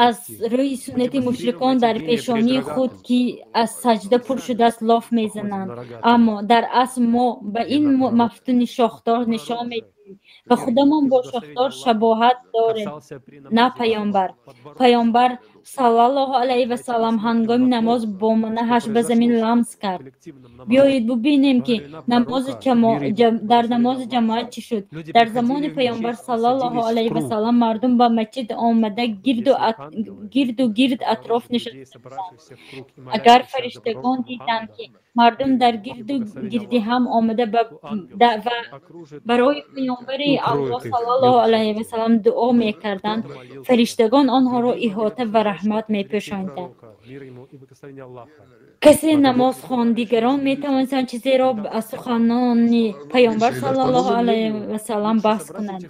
аз рӯи суннати мушрикон дар пешонии худ, ки аз саҷда пур шудааст, лоф мезананд? Аммо дар асл мо ба ин мафтуни шохдор нишон медиҳем ва худамон бо шохдор шабоҳат дорем, на паёмбар. Паёмбар саллаллоҳу алайҳи васаллам ҳангоми намоз бо манаҳаш ба замин ламс кард. Биёед бубинем, ки дар намози ҷамоат чӣ шуд. Дар замони паёмбар саллаллоҳу алайҳи васаллам мардум ба масҷид омада гирду гирд атроф нишаста буданд. Агар фариштагон диданд, ки мардум дар гирду гирди ҳам омада ва барои паёмбари Аллоҳ саллаллоҳу алайҳи васаллам дуо мекарданд, фариштагон онҳоро иҳота ва раҳмат мепӯшонданд. Касе намоз хонд, дигарон метавонистанд чизеро аз суханони паёмбар саллаллоҳу алайҳи васаллам баҳс кунанд.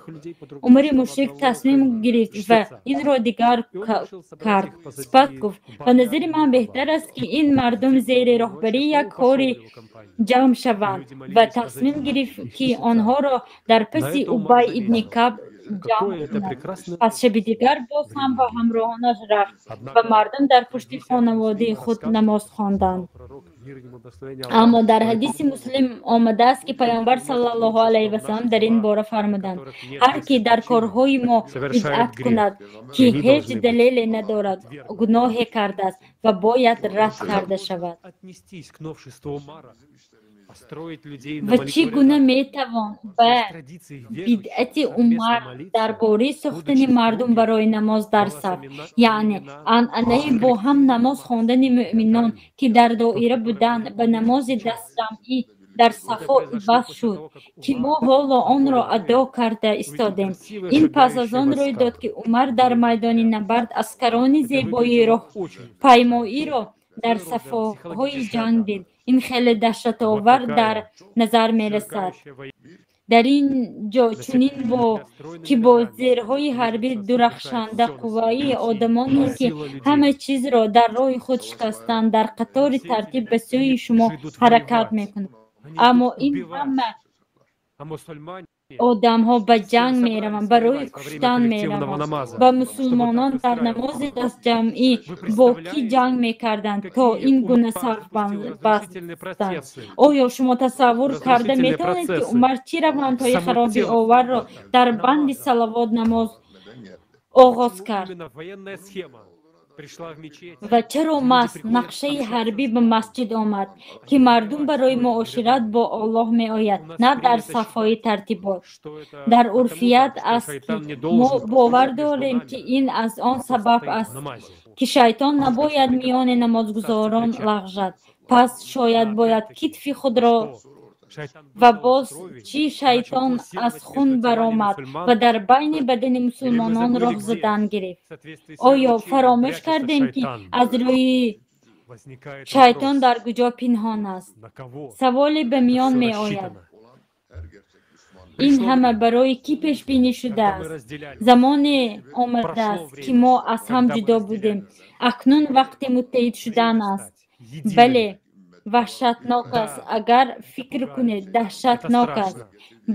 Умари мушрик тасмим гирифт ва инро дигар кард. Сипас гуфт: ба назари ман беҳтар аст, ки ин мардум зери роҳбарии як кори ҷамъ шаванд, ва тасмим гирифт, ки онҳоро дар паси Убай ибни Каъб ҷамъ кунад. Пас шаби дигар боз ҳам ба ҳамроҳонаш рафт ва мардум дар пушти хонаводаи худ намоз хонданд. Аммо дар ҳадиси Муслим омадааст, ки паёмбар саллаллоҳу алайҳи васаллам дар ин бора фармуданд: ҳар ки дар корҳои мо бидъат кунад, ки ҳеҷ далеле надорад, гуноҳе кардааст ва бояд рад карда шавад. Ва чӣ гуна метавон ба бидъати Умар дар бораи сохтани мардум барои намоз дар саф, яъне анъанаи бо ҳам намоз хондани муъминон, ки дар доира буданд, ба намози дастҷамъӣ дар сафҳо иваз шуд, ки мо ҳоло онро адо карда истодем. Ин пас аз он рӯй дод, ки Умар дар майдони набард аскарони зебои роҳпаймоиро дар сафҳои ҷанг дид. Ин хеле даҳшатовар дар назар мерасад. Дар ин ҷо чунин бо ки бо зирҳои ҳарбӣ дурахшанда қувваи одамоне, ки ҳама чизро дар роҳи худ шикастанд, дар қатори тартиб ба сӯи шумо ҳаракат мекунанд. Аммо ин ҳама одамҳо ба ҷанг мераванд, барои куштан мераванд. Ба мусулмонон дар намози дастҷамъӣ бо кӣ ҷанг мекарданд, то ин гуна саф бастанд? Оё шумо тасаввур карда метавонед, ки Умар чӣ равандҳои харобиоварро дар банди салавот намоз оғоз кард? Ва чаро маҳз нақшаи ҳарбӣ ба масҷид омад, ки мардум барои муошират бо Аллоҳ меояд, на дар сафҳои тартибот? Дар урфият аст, ки мо бовар дорем, ки ин аз он сабаб аст, ки шайтон набояд миёни намозгузорон лағжад. Пас шояд бояд китфи худро ва боз чӣ шайтон аз хун баромад ва дар байни бадани мусулмонон роҳ задан гирифт. Оё фаромӯш кардем, ки аз рӯи шайтон дар куҷо пинҳон аст? Саволе ба миён меояд. Ин ҳама барои кӣ пешбинӣ шудааст? Замоне омадааст, ки мо аз ҳам ҷудо будем. Акнун вақти муттаҳид шудан аст. Бале, ваҳшатнок аст, агар фикр кунед, даҳшатнок аст.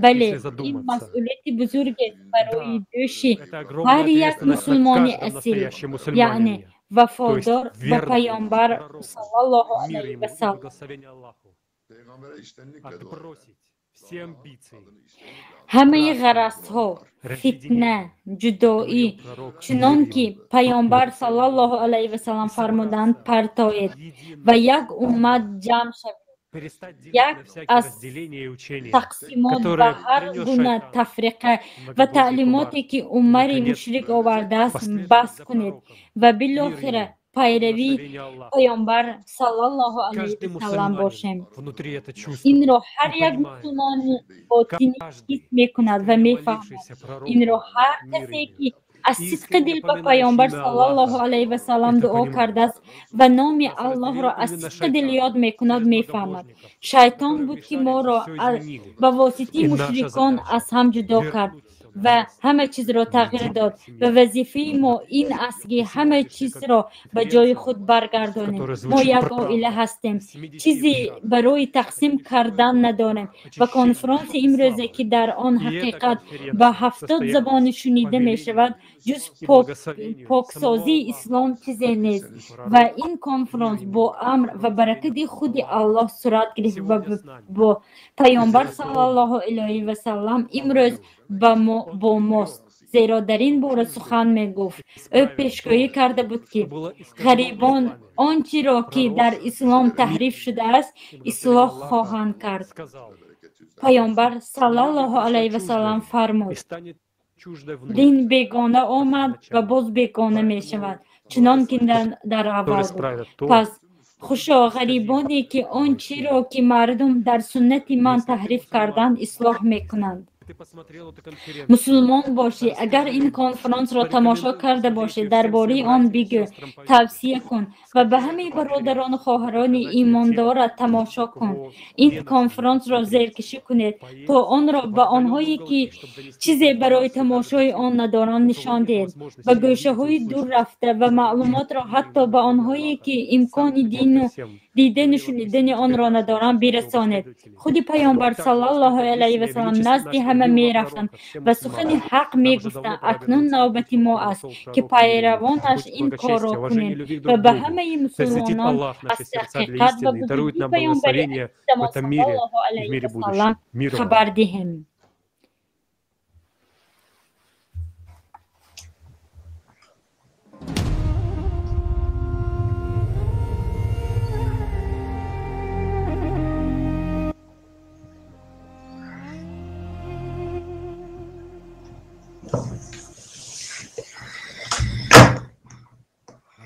Бале, ин масъулияти бузургест барои дӯши ҳар як мусулмони асил, яъне вафодор ба Паёмбар саллаллоҳу алайҳи васаллам. Ҳамаи ғаразҳо, фитна, ҷудоӣ, чунон ки Паёмбар саллаллоҳу алайҳи васаллам фармуданд, партоед ва як уммат ҷамъ шавед. Як аз тақсимот ва ҳар гуна тафриқа ва таълимоте, ки Умари мушрик овардааст, бас кунед ва билохира пайрави Паёмбар саллаллоҳу алайҳи васаллам бошем. Инро ҳар як мусулмони ботинӣ ҳис мекунад ва мефаҳмад. Инро ҳар касе, ки аз сидқи дил ба Паёмбар саллаллоҳу алайҳи васаллам дуо кардааст ва номи Аллоҳро аз сидқи дил ёд мекунад, мефаҳмад. Шайтон буд, ки моро ба воситаи мушрикон аз ҳам ҷудо кард ва ҳама чизро тағйир дод, ва вазифаи мо ин аст, ки ҳама чизро ба ҷои худ баргардонем. Мо як оила ҳастем, чизе барои тақсим кардан надорем. Ва конфронси имрӯзе, ки дар он ҳақиқат ба 70 забони шунида мешавад, ҷуз поксозии ислом чизе нест. Ва ин конфронс бо амр ва баракати худи Аллоҳ сурат гирифт ва бо Паёмбар саллаллоҳу алайҳи васаллам имрӯз бо мост, зеро дар ин бора сухан мегуфт. Ӯ пешгӯӣ карда буд, ки ғарибон он чиро, ки дар ислом таҳриф шудааст, ислоҳ хоҳанд кард. Паёмбар саллаллоҳу алайҳи васаллам фармуд: дин бегона омад ва боз бегона мешавад, чунон ки дар аввал буд. Пас хушо ғарибоне, ки он чиро, ки мардум дар суннати ман таҳриф карданд, ислоҳ мекунанд. Мусулмон бошӣ, агар ин конфронсро тамошо карда бошӣ, дар бораи он бигӯ, тавсия кун ва ба ҳамаи бародарону хоҳарони имондорат тамошо кун. Ин конфронсро зеркашӣ кунед, то онро ба онҳое, ки чизе барои тамошои он надоранд, нишон диҳед. Ба гӯшаҳои дур рафта ва маълумотро ҳатто ба онҳое, ки имкони дину дидану шунидани онро надоранд, бирасонед. Худи Паёмбар саллаллоҳу алайҳи васаллам назди ҳама мерафтанд ва сухани ҳақ мегуфтанд. Акнун навбати мо аст, ки пайравонаш ин корро кунем ва ба ҳамаи мусулмонон аз ҳақиқат ва бузургии Паёмбари азизамон саллаллоҳу алайҳи васаллам хабар диҳем.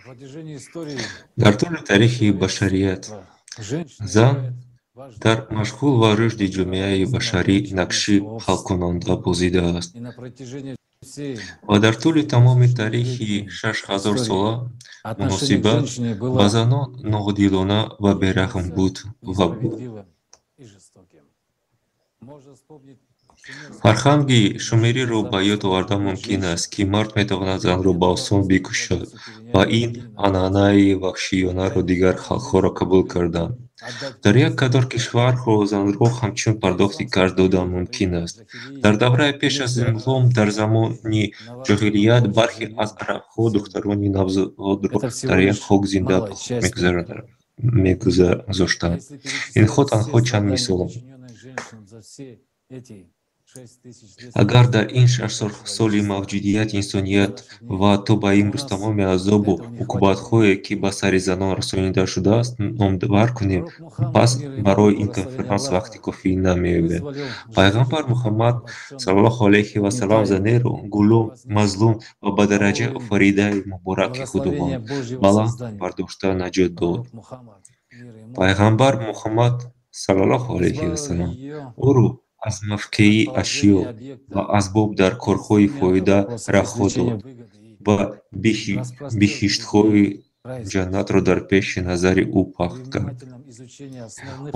Дар тӯли таърихи башарият зан дар машғул ва рушди ҷомеаи башарӣ нақши ҳалкунанда бозидааст. Ва дар тӯли тамоми таърихи 6000-сола муносибат ба занон ноодилона ва бераҳм буд ва буд. Фарҳанги шумериро ба ёд овардан мумкин аст, ки мард метавонад занро ба осон бикушад ва ин анъанаи ваҳшиёнаро дигар халқҳоро қабул карданд. Дар як қатор кишварҳо занро ҳамчун пардохти қарз додан мумкин аст. Дар давраи пеш аз ислом, дар замони ҷоҳилият, бархе аз арабҳо духтарони навзодро дар як хок зинда ба хок мегузоштанд. Инҳо танҳо чанд мисоланд. Агар дар ин 600 соли мавҷудияти инсоният ва то ба имрӯз тамоми азобу уқубатҳое, ки ба сари занон расонида шудааст, номбар кунем, пас барои ин конференс вақти кофӣ намеёбем. Пайғамбар Муҳаммад саллаллоҳу алайҳи ва саллам занеро гулом, мазлум ва ба дараҷаи офаридаи мубораки Худованд баланд бардошта наҷот дод. Пайғамбар Муҳаммад саллаллоҳу алайҳи ва саллам ӯро аз мавқеи ашё ва асбоб дар корҳои фоида раҳо дод ва биҳиштҳои ҷаннатро дар пеши назари ӯ пахт кард.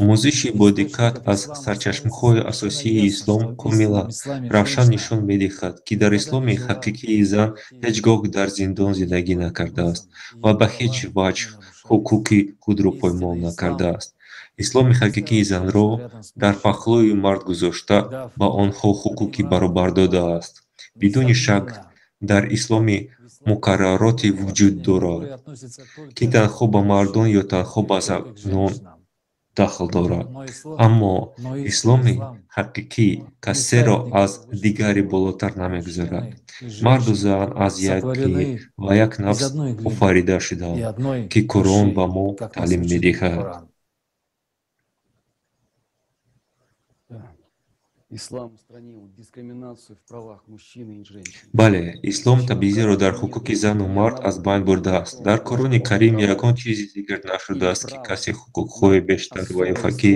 Омӯзиши бодиққат аз сарчашмаҳои асосии ислом комилан равшан нишон медиҳад, ки дар исломи ҳақиқии зан ҳеҷ гоҳ дар зиндон зиндагӣ накардааст ва ба ҳеҷ ваҷҳ ҳуқуқи худро поймол накардааст. Исломи ҳақиқии занро дар паҳлӯи мард гузошта ба онҳо ҳуқуқи баробар додааст. Бидуни шак, дар исломи муқаррароте вуҷуд дорад, ки танҳо ба мардон ё танҳо ба занон дахл дорад. Аммо исломи ҳақиқӣ касеро аз дигаре болотар намегузорад. Марду зан аз яке ва як нафс офарида шудаанд, ки Қуръон ба мо таълим медиҳад. Бале, ислом табъизиро дар ҳуқуқи зану мард аз байн бурдааст. Дар Қуръони Карим ягон чизе зикр нашудааст, ки касе ҳуқуқҳои бештар ва ё ки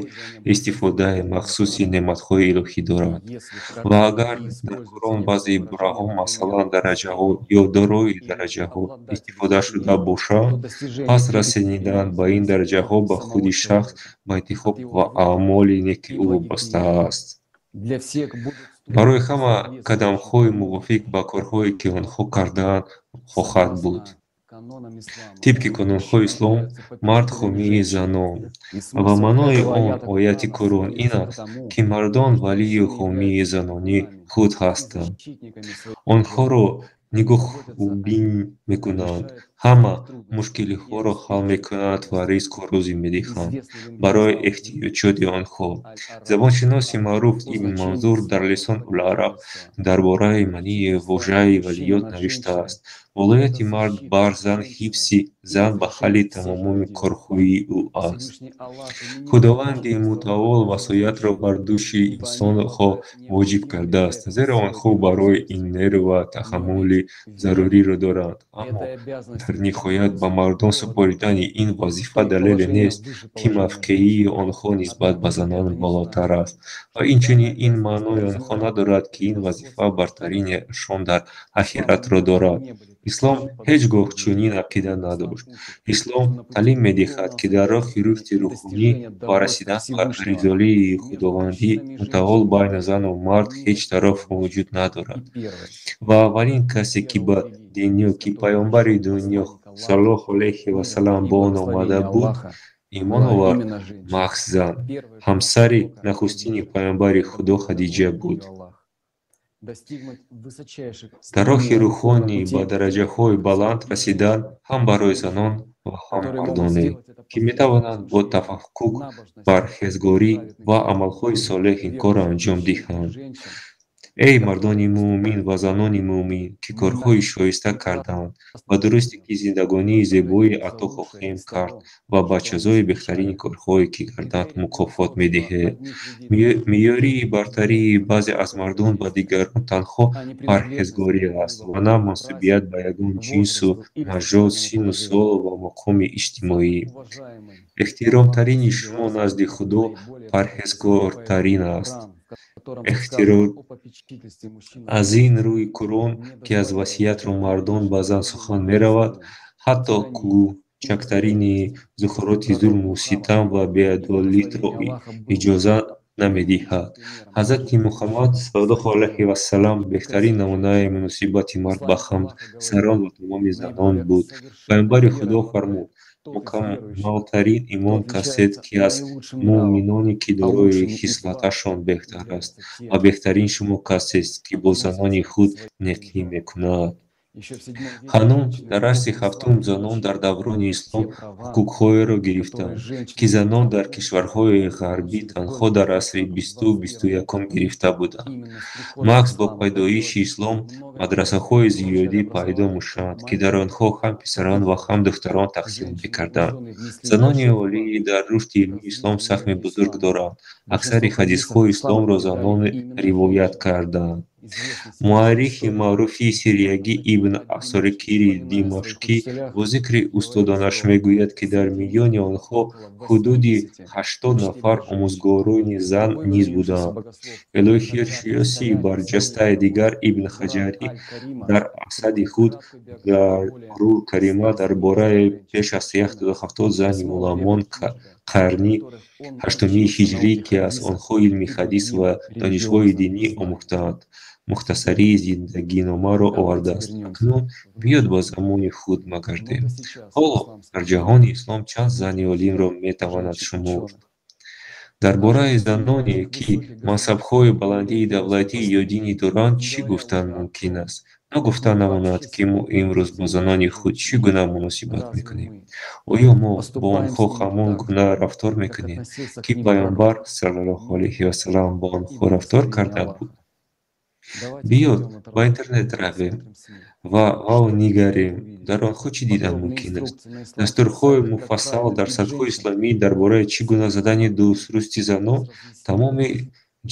истифодаи махсуси неъматҳои илоҳӣ дорад. Ва агар дар Қуръон баъзе ибораҳо, масалан, дараҷаҳо ё дорои дараҷаҳо истифода шуда бошанд, пас расидан ба ин дараҷаҳо ба худи шахс, ба интихоб ва аъмоли неки ӯ вобаста аст. Барои ҳама қадамҳои мувофиқ ба корҳое, ки онҳо кардаанд, хоҳад буд. Тибқи қонунҳои ислом, мард ҳомии занон ва маънои он ояти Қуръон ин аст, ки мардон валию ҳомии занони худ ҳастанд. Онҳоро нигоҳубин мекунанд, ҳама мушкилиҳоро ҳал мекунанд ва ризқу рӯзӣ медиҳанд барои эҳтиёҷоти онҳо. Забоншиноси маъруф Ибн Манзур дар Лисон-ул-Араб дар бораи маънии вожаи валиёт навиштааст: Волояти мард бар зан ҳифзи зан ба ҳалли тамоми корҳои ӯ аст. Худованди мутаол васоятро бар дӯши инсонҳо воҷиб кардааст, зеро онҳо барои ин нерӯ ва таҳаммули заруриро доранд. Аммо дар ниҳоят ба мардон супоридани ин вазифа далеле нест, ки мавқеи онҳо нисбат ба занон болотар аст. Ва инчунин ин маънои онҳо надорад, ки ин вазифа бартаринашон дар ахиратро дорад. Ислом ҳеҷ гоҳ чунин ақида надошт. Ислом таълим медиҳад, ки дар роҳи рушди рӯҳонӣ ва расидан ба ризоии Худованди мутаол байни зану мард ҳеҷ тараф вуҷуд надорад. Ва аввалин касе, ки ба дунё, ки Пайғамбари дунё саллаллоҳу алайҳи ва саллам ба он омада буд, имон овард, маҳз зан, ҳамсари нахустини Пайғамбари Худо Хадиҷа буд. Дар роҳи рӯҳонӣ ба дараҷаҳои баланд расидан ҳам барои занон ва ҳам мардоне, ки метавонанд бо тафаккур, парҳезгорӣ ва амалҳои солеҳ ин корро анҷом диҳанд. Эй мардони муъмин ва занони муъмин, ки корҳои шоиста кардаанд, ба дурустӣ ки зиндагонии зебое ато хоҳем кард ва ба ҷазои беҳтарини корҳое ки карданд мукофот медиҳем. Меъёри бартарии баъзе аз мардон ба дигарон танҳо парҳезгорӣ аст ва на мансубият ба ягон ҷинсу нажод, синну сол ва мақоми иҷтимоӣ. Эҳтиромтарини шумо назди Худо парҳезгортарин аст. Аз ин рӯи Қуръон, ки аз васиятро мардон ба зан сухан меравад, ҳатто кӯчактарини зуҳуроти зулму ситам ва беадолатиро иҷоза намедиҳад. Ҳазрати Муҳаммад саллаллоҳу алайҳи вассалам беҳтарин намунаи муносибати мард ба ҳамсарон ва тамоми занон буд. Паёмбари Худо фармуд: мукаммалтарин имон касест, ки аз муъминоне, ки дорои хислаташон беҳтар аст, ва беҳтарин шумо касест, ки бо занони худ некӣ мекунад. Ҳанӯз дар асри ҳафтум занон дар даврони ислом ҳуқуқҳоеро гирифтанд, ки занон дар кишварҳои ғарбӣ танҳо дар асри 20-21 гирифта буданд. Маҳз бо пайдоиши ислом мадрасаҳои зиёдӣ пайдо мешаванд, ки дар онҳо ҳам писарон ва ҳам духтарон таҳсил мекарданд. Занони олӣ дар рушди илмии ислом саҳми бузург доранд. Аксари ҳадисҳои исломро занон ривоят карданд. Муаррихи маъруфи сириягӣ Ибн Асокири Димашқӣ бо зикри устодонаш мегӯяд, ки дар миёни онҳо ҳудуди 80 нафар омӯзгорони зан низ буданд. Илоҳиётшиноси барҷастаи дигар Ибн Ҳаҷарӣ дар асари худ Даррул Карима дар бораи беш аз 170 зани уламои қарни ҳаштуми ҳиҷрӣ, ки аз онҳо илми ҳадис ва донишҳои динӣ омӯхтаанд, мухтасари зиндагиномаро овардааст. Акнун биёд ба замони худ магардем. Ҳоло дар ҷаҳони ислом чанд зани олимро метавонад шумурд? Дар бораи заноне, ки мансабҳои баланди давлатӣ ё динӣ доранд, чӣ гуфтан мумкин аст? Ногуфта намонад, ки мо имрӯз бо занони худ чӣ гуна муносибат мекунем? Оё мо бо онҳо ҳамон гуна рафтор мекунем, ки Паёмбар саллаллоҳу алайҳи вассалам бо онҳо рафтор карда буд? Биёд ба интернет равем ва ғав нигарем, дар онҳо чӣ дидан мумкин аст? Дастурҳои муфассал дар сайтҳои исломӣ дар бораи чӣ гуна задани дурусти занон, тамоми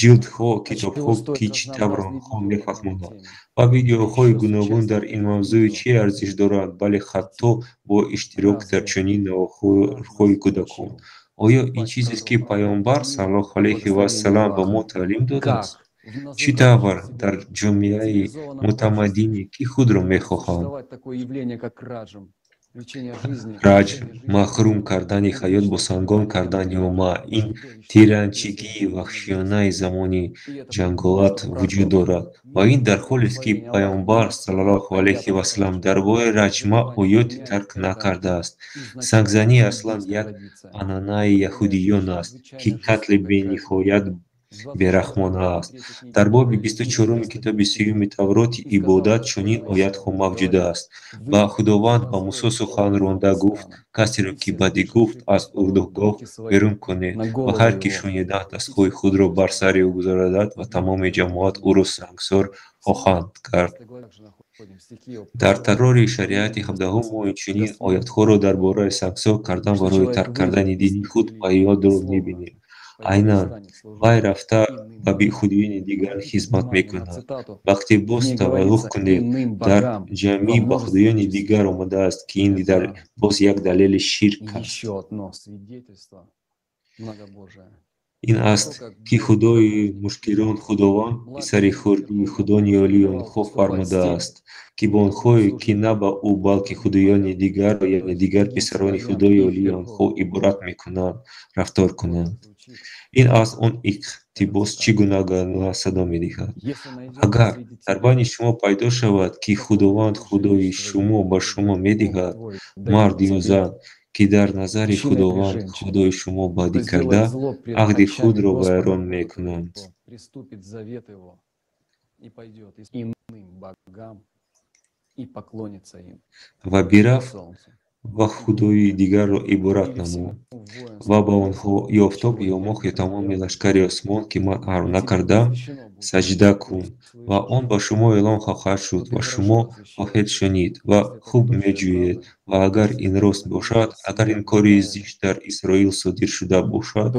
ҷилдҳо, китобҳо, ки чӣ тавр онҳо мефаҳмонанд ва видеоҳои гуногун дар ин мавзӯъ чӣ арзиш доранд, бале ҳатто бо иштирок дар чунин наворҳои кӯдакон. Оё ин чизест, ки Паёмбар саллаллоҳу алайҳи вассалам ба мо таълим додааст? Чӣ тавр дар ҷомеаи мутамаддине, ки худро мехоҳанд, раҷм, маҳрум кардани ҳаёт бо сангон кардани омма, ин тиранчигии ваҳшиёнаи замони ҷанголат вуҷуд дорад ва ин дар ҳолест, ки Паёмбар саллаллоҳу алайҳи вассалам дар бораи раҷма оёте тарк накардааст. Сангзанӣ аслан як анъанаи яҳудиён аст, ки қатли бениҳоят бераҳмона аст. Дар боби 24-уми китоби сеюми Тавроти ибодат чунин оятҳо мавҷуд аст: Ва Худованд ба Мусо сухан ронда гуфт: касеро, ки бадӣ гуфт, аз урдугоҳ берун кунед ва ҳар ки шунида дастҳои худро бар сари ӯ гузорад ва тамоми ҷамоат ӯро сангсор хоҳанд кард. Дар такрори шариати 17-ум мо инчунин оятҳоро дар бораи сангсор кардан барои тарк кардани дини худ ба ёдро мебинем. Айнан вай рафта ба худоёни дигар хизмат мекунад. Вақте боз таваллуҳ кунед, дар ҷамъӣ ба худоёни дигар омадааст, ки ин боз як далели ширк аст. Ин аст, ки Худои мушкирон Худованд писари хурдии Худои олии онҳо фармудааст, ки бо онҳое, ки на ба ӯ, балки худоёни дигарро, яъне дигар писарони Худои олии онҳо ибодат мекунанд, рафтор кунанд. Ин аз он иқтибос чӣ гуна садо медиҳад? Агар дар байни шумо пайдо шавад, ки Худованд Худои шумо ба шумо медиҳад, мард ё зан, ки дар назари Худованд Худои шумо бадӣ карда, аҳди худро вайрон мекунанд. Ва бирафт ва худои дигарро ибодат намо. Ва ба онҳо ё офтоб, ё моҳ, ё тамоми лашкари осмон, ки ман амр накардам, саҷда кун, ва он ба шумо эълон хоҳад шуд, ва шумо хоҳед шунид ва хуб меҷӯед. Ва агар ин рост бошад, агар ин кори зишт дар Исроил содир шуда бошад,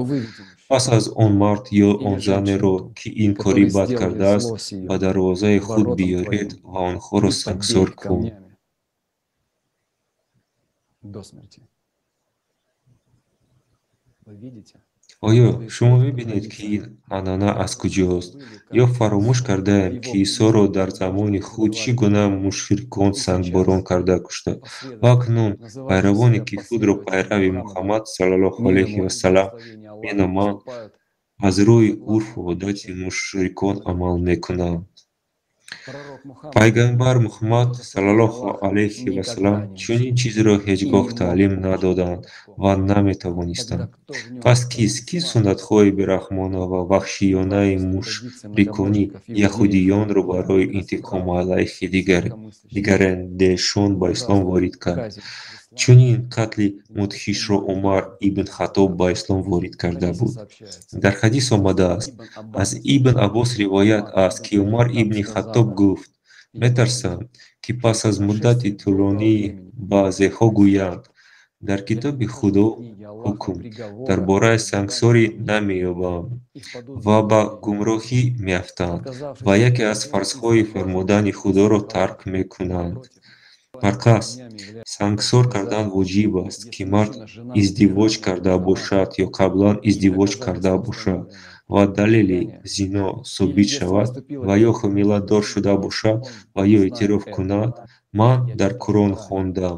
пас аз он мард ё он занеро, ки ин кори бад кардааст, ба дарвозаи худ биёред ва онҳоро сангсор кун. Оё шумо мебинед, ки ин анъана аз куҷост? Ё фаромӯш кардаем, ки Исоро дар замони худ чӣ гуна мушрикон сангборон карда куштанд? Ва акнун пайравоне, ки худро пайрави Муҳаммад саллаллоҳу алайҳи вассалам меноманд, аз рӯи урфу одати мушрикон амал мекунанд. Пайғамбар Муҳаммад саллаллоҳу алайҳи вассалам чунин чизро ҳеҷ гоҳ таълим надоданд ва наметавонистанд. Пас кист, ки суннатҳои бераҳмона ва ваҳшиёнаи мушрикони яҳудиёнро барои интиқом алайҳи дигарандешон ба ислом ворид кард? Чунин қатли мудҳишро Умар ибн Хаттоб ба ислом ворид карда буд. Дар ҳадис омадааст, аз Ибн Аббос ривоят аст, ки Умар ибни Хаттоб гуфт: метарсам, ки пас аз муддати тӯлонӣ баъзеҳо гӯянд: дар китоби Худо ҳукм дар бораи сангсорӣ намеёбам, ва ба гумроҳӣ меафтанд ва яке аз фарзҳои фармудани Худоро тарк мекунанд. Барқас, сангсор кардан воҷиб аст, ки мард издивоҷ карда бошад ё қаблан издивоҷ карда бошад ва далели зино собит шавад ва ё ҳомиладор шуда бошад ва ё эътироф кунад: ман дар Қуръон хондам.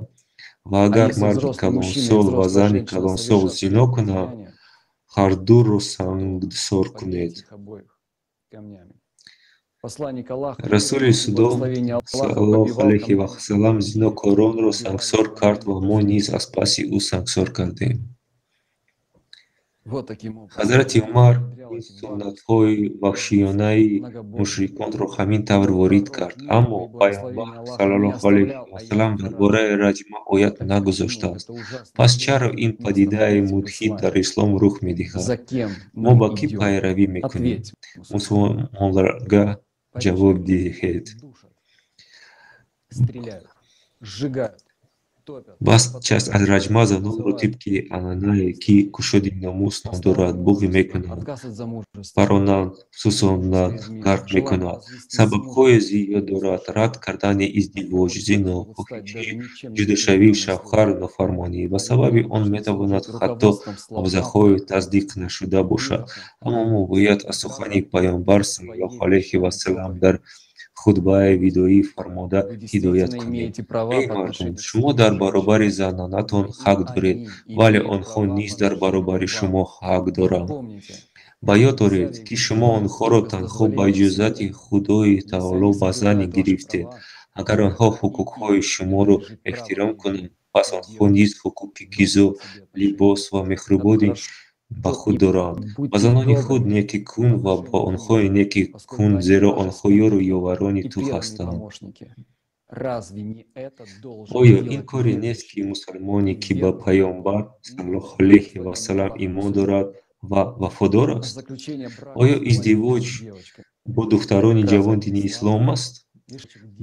Ва агар марди калонсол ва зани калонсол зино кунанд, ҳардуро сангсор кунед. Расули Худо саллаллоҳу алайҳи вассалам зинокоронро сангсор кард ва мо низ аз паси ӯ сангсор кардем. Ҳазрати Умар ин суннатҳои ваҳшиёнаи мушриконро ҳамин тавр ворид кард, аммо Пайғамбар саллаллоҳу алайҳи вассалам дар бораи раҷма оят нагузоштааст. Пас чаро ин падидаи мудҳиш дар ислом рух медиҳад? Мо ба кӣ пайравӣ мекунем? Мусулмонларга ҷавоб диҳед. Бас част аз раҷма занонро тибқи анъанае, ки кушоди номус ном дорад, буғӣ мекунанд, паронанд, сусонанд, ғарқ мекунанд. Сабабҳои зиёд дорад: рад кардани издивоҷ, зино, фоҳишӣ, ҷудошавии шавҳар, нофармонӣ. Ба сабаби он метавонад ҳатто овозаҳои тасдиқ нашуда бошад. Аммо мо бояд аз сухани Пайғамбар саллаллоҳу алайҳи вассалам дар хутбаи видоӣ фармода ҳидоят кунем: эй мардум, шумо дар баробари занонатон ҳақ доред, вале онҳо низ дар баробари шумо ҳақ доранд. Ба ёд оред, ки шумо онҳоро танҳо ба иҷозати Худои Таоло ба занӣ гирифтед. Агар онҳо ҳуқуқҳои шуморо эҳтиром кунанд, пас онҳо низ ҳуқуқи ғизо, либос ва меҳрубонӣ ба худ доранд. Ба занони худ некӣ кун ва ба онҳо некӣ кун, зеро онҳо ёру ёварони ту ҳастанд. Оё ин коре нест, ки мусалмоне, ки ба Пайғамбар саллаллоҳу алайҳи вассалам имон дорад ва вафодор аст? Оё издивоҷ бо духтарони ҷавон дини ислом аст?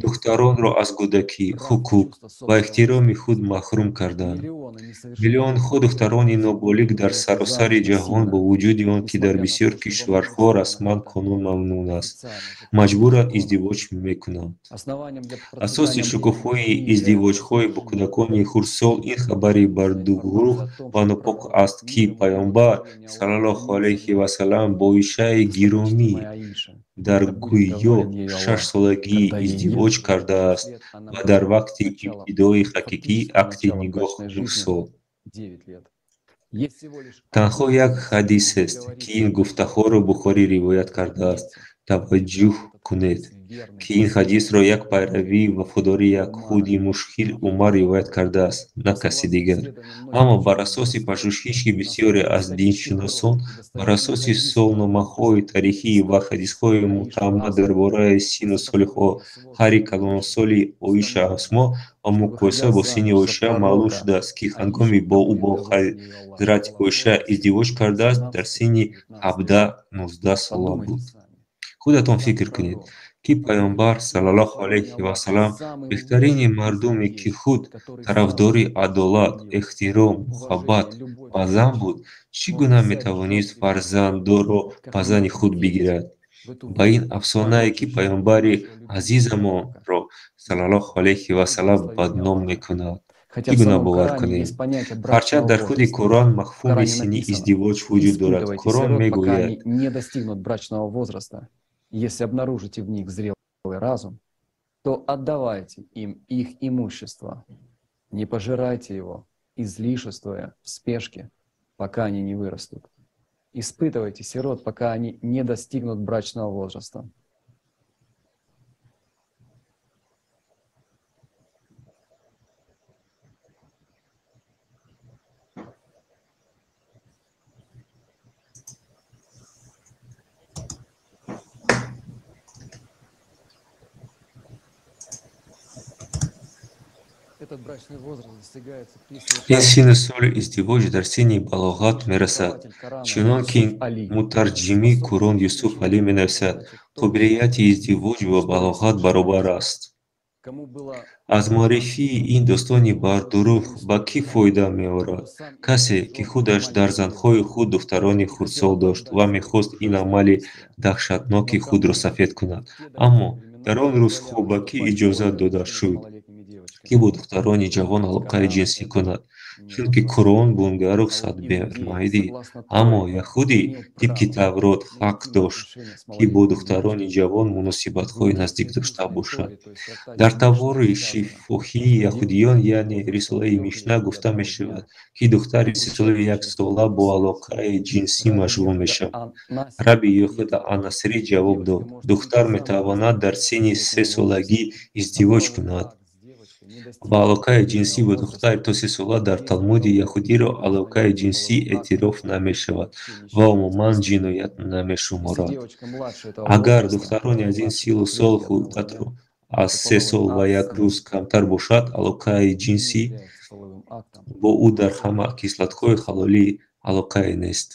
Духтаронро аз кӯдакӣ, ҳуқуқ ва эҳтироми худ маҳрум карданд. Миллионҳо духтарони ноболиғ дар саросари ҷаҳон, бо вуҷуди он ки дар бисёр кишварҳо расман қонун мамнӯъ аст, маҷбуран издивоҷ мекунанд. Асоси шукуфоии издивоҷҳои бо кӯдакони хурдсол ин хабари бардурӯғ ва нопок аст, ки Пайғамбар саллаллоҳу алайҳи вассалам бо Оишаи гиромӣ дар гӯё 6-солагӣ издивоҷ кардааст ва дар вақти ибтидои ҳақиқии акди никоҳ 9 сол. Танҳо як ҳадисест, ки ин гуфтаҳоро Бухорӣ ривоят кардааст. Таваҷҷӯҳ кунед, ки ин ҳадисро як пайрави вафодори яҳуди мушрик Умар ривоят кардааст, на каси дигар. Аммо бар асоси пажӯҳиши бисёре аз диншиносон, бар асоси солномаҳои таърихӣ ва ҳадисҳои мӯътамад дар бораи синну соли хоҳари калонсоли Оиша Асмо ва муқоиса бо синни Оиша маълум шудааст, ки ҳангоми бо ӯ бо ҳазрати Оиша издивоҷ кардааст, дар синни 17-19 сола буд. Худатон фикр кунед, ки Паёмбар саллаллоҳу алайҳи васаллам беҳтарини мардуме, ки худ тарафдори адолат, эҳтиром, муҳаббат ба зан буд, чӣ гуна метавонист фарзанддорро ба зани худ бигирад? Ба ин афсонае, ки Паёмбари азизамонро саллаллоҳу алайҳи васаллам бадном мекунад, Хотя чӣ в гуна самом бовар Коране кунем? есть понятие Ҳарчанд брачного дар худи возраста. Корон В мафҳуми Коране синни написано: издивоҷ вуҷуд дорад. «Испытывайте Корон сирот, пока мегӯяд: они не достигнут брачного возраста. Если обнаружите в них зрелый разум, то отдавайте им их имущество. Не пожирайте его, излишествуя в спешке, пока они не вырастут. Испытывайте сирот, пока они не достигнут брачного возраста». Этот брачный возраст достигается при Ин совершении синну соли издивоҷ дар синни балоғат мерасад. Основатель Корана Чунон ки Юсуф Али мутарҷими Қуръон Юсуф Алӣ менависад, қобилияти издивоҷ ба балоғат баробар аст. кому было Аз муаррифии ин достони бардурӯғ ба кӣ фоида меорад? Касе, ки худаш дар занҳои худ духтарони хурдсол дошт ва мехост ин амали даҳшатноки худро сафед кунад. Аммо дар он рӯзҳо ба кӣ иҷозат дода шуд, ки бо духтарони ҷавон алоқаи ҷинсӣ кунад? Чунки Қуръон бунга рухсат медид, аммо яҳудӣ тибқи Таврот ҳақ дошт, ки бо духтарони ҷавон муносибатҳои наздик дошта бошад. Дар тавори шифоҳии яҳудиён, яъне рисолаи Мишна, гуфта мешавад, ки духтари сесолаи яксола бо алоқаи ҷинсӣ машғул мешавад. Раби Йеҳуда ан-Насирӣ ҷавоб дод: духтар метавонад дар синни сесолагӣ издивоҷ кунад. Ба алоқаи ҷинсӣ бо духтари то сесола дар Талмуди яҳудиро алоқаи ҷинсӣ эътироф намешавад ва умуман ҷиноят намешуморад. Агар духтарони аз ин синну сол худатро аз се сол ва як рӯз камтар бошад, алоқаи ҷинсӣ бо ӯ дар ҳама кислатҳои ҳалолӣ алоқае нест.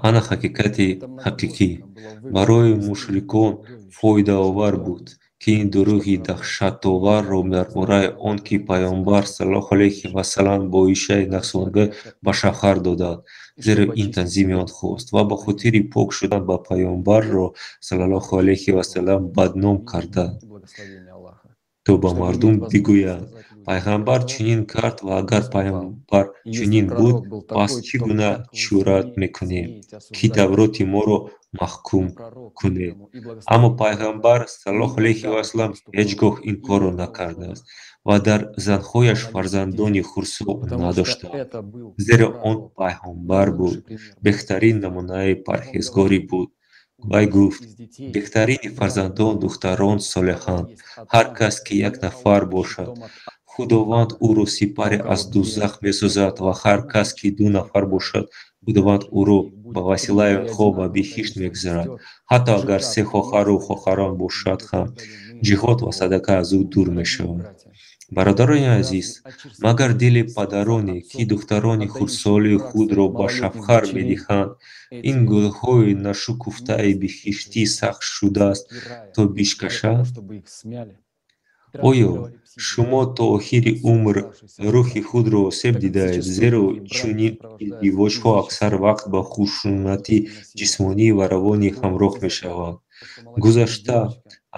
Ана ҳақиқати ҳақиқӣ. Барои мушрикон фоидаовар буд, ки ин дурӯғи даҳшатоварро дар бораи он, ки Паёмбар саллаллоҳу алайҳи васаллам бо Оишаи наҳсолага ба шавҳар доданд, зеро ин танзими онҳост ва ба хотири пок шудан ба Паёмбарро саллаллоҳу алайҳи васаллам бадном карданд, то ба мардум бигӯянд: Пайғамбар чунин кард ва агар Пайғамбар чунин буд, пас чӣ гуна ҷуръат мекунем, ки Тавроти моро маҳкум кунед? Аммо Пайғамбар саллаллоҳу алайҳи васаллам ҳеҷ гоҳ ин корро накардааст ва дар занҳояш фарзандони хурдсол надоштааст, зеро он пайғамбар буд, беҳтарин намунаи парҳезгорӣ буд. Вай гуфт: беҳтарини фарзандон духтарон солеҳанд. Ҳар кас, ки як нафар бошад, Худованд ӯро сипаре аз дузах месозад ва ҳар кас, ки ду нафар бошад, Худованд ӯро ба василаи онҳо ба биҳишт мегузарад. Ҳатто агар се хоҳару хоҳарон бошад ҳам, ҷиҳод ва садақа аз ӯ дур мешавад. Бародарони азиз, магар дили падароне, ки духтарони хурдсоли худро ба шавҳар медиҳанд, ин гулҳои нашукуфтаи биҳиштӣ сахт шудааст, то бишкашанд? Оё шумо то охири умр рӯҳи худро осеб дидаед, зеро чунин издивоҷҳо аксар вақт ба хушунати ҷисмонӣ ва равонӣ ҳамроҳ мешаванд? Гузашта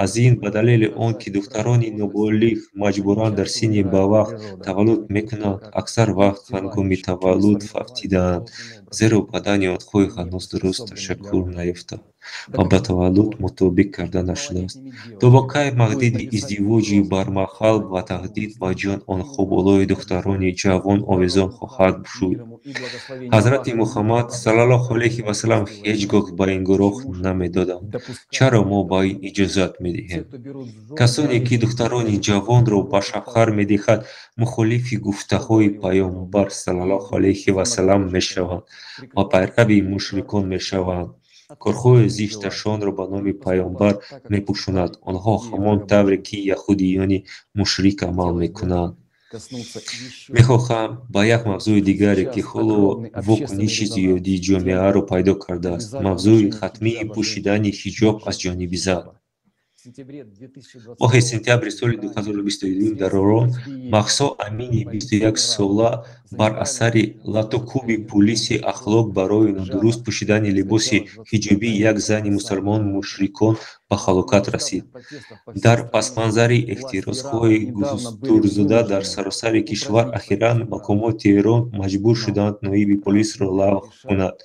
аз ин, ба далели он ки духтарони ноболиғ маҷбуран дар синни бавақт таваллуд мекунанд, аксар вақт ҳангоми таваллуд фавтидаанд. зеро бадани онҳо ҳанӯз дуруст ташаккул наёфта ва ба таваллуд мутобиқ карда нашудааст. То ба кай таҳдиди издивоҷи бармаҳал ва таҳдид ба ҷони онҳо болои духтарони ҷавон овезон хоҳад шуд? Ҳазрати Муҳаммад саллаллоҳу алайҳи васаллам ҳеҷ гоҳ ба ин гуноҳ намедоданд. Чаро мо ба ин иҷозат медиҳем? Касоне ки духтарони ҷавонро ба шавҳар медиҳад, мухолифи гуфтаҳои Паёмбар саллаллоҳу алайҳи васаллам мешаванд ва пайрави мушрикон мешаванд. Корҳои зишташонро ба номи Паёмбар мепӯшонанд. Онҳо ҳамон тавре ки яҳудиёни мушрик амал мекунанд. Мехоҳам ба як мавзӯи дигаре, ки ҳоло вокуниши зиёдии ҷомеаро пайдо кардааст, мавзӯи ҳатмии пӯшидани ҳиҷоб аз ҷониби зан. Моҳи сентябри соли 2022 дар Эрон Маҳсо Амини 21-сола бар асари латукӯби пулиси ахлоқ барои нодуруст пӯшидани либоси ҳиҷобии як зани мусалмон мушрикон ба ҳалокат расид. Дар пасманзари эътирозҳои густурзада дар саросари кишвар ахиран мақомоти Эрон маҷбур шуданд ноиби полисро лағв кунад.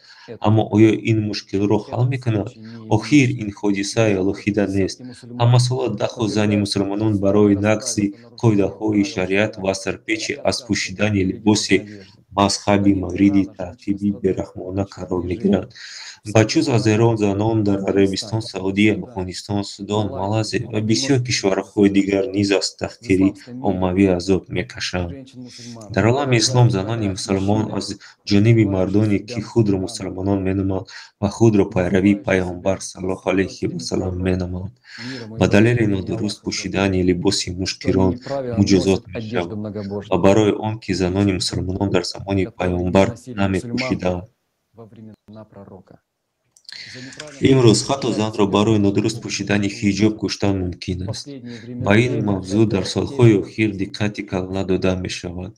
Аммо оё ин мушкилро ҳал мекунад? Охир ин ҳодисаи алоҳида нест. Ҳамасола даҳҳо зани мусалмонон барои нақзи қоидаҳои шариат ва сарпечӣ аз пӯшидани либоси мазҳабӣ мавриди таъқиби бераҳмона қарор мегиранд. Ба ҷуз аз Эрон, занон дар Арабистони Саудӣ, Афғонистон, Судон, Малайзия ва бисёр кишварҳои дигар низ аз таҳқири оммавӣ азоб мекашанд. Дар олами ислом занони мусалмон аз ҷониби мардоне, ки худро мусалмонон меноманд ва худро пайрави Паёмбар саллаллоҳу алайҳи васаллам меноманд, ба далели нодуруст пӯшидани либоси мушкирон муҷозот мешаванд ва барои он ки занони мусалмонон дар замони Паёмбар намепӯшиданд. Имрӯз ҳатто занро барои нодуруст пӯшидани ҳиҷоб куштан мумкин аст. Ба ин мавзӯъ дар солҳои охир диққати калона дода мешавад.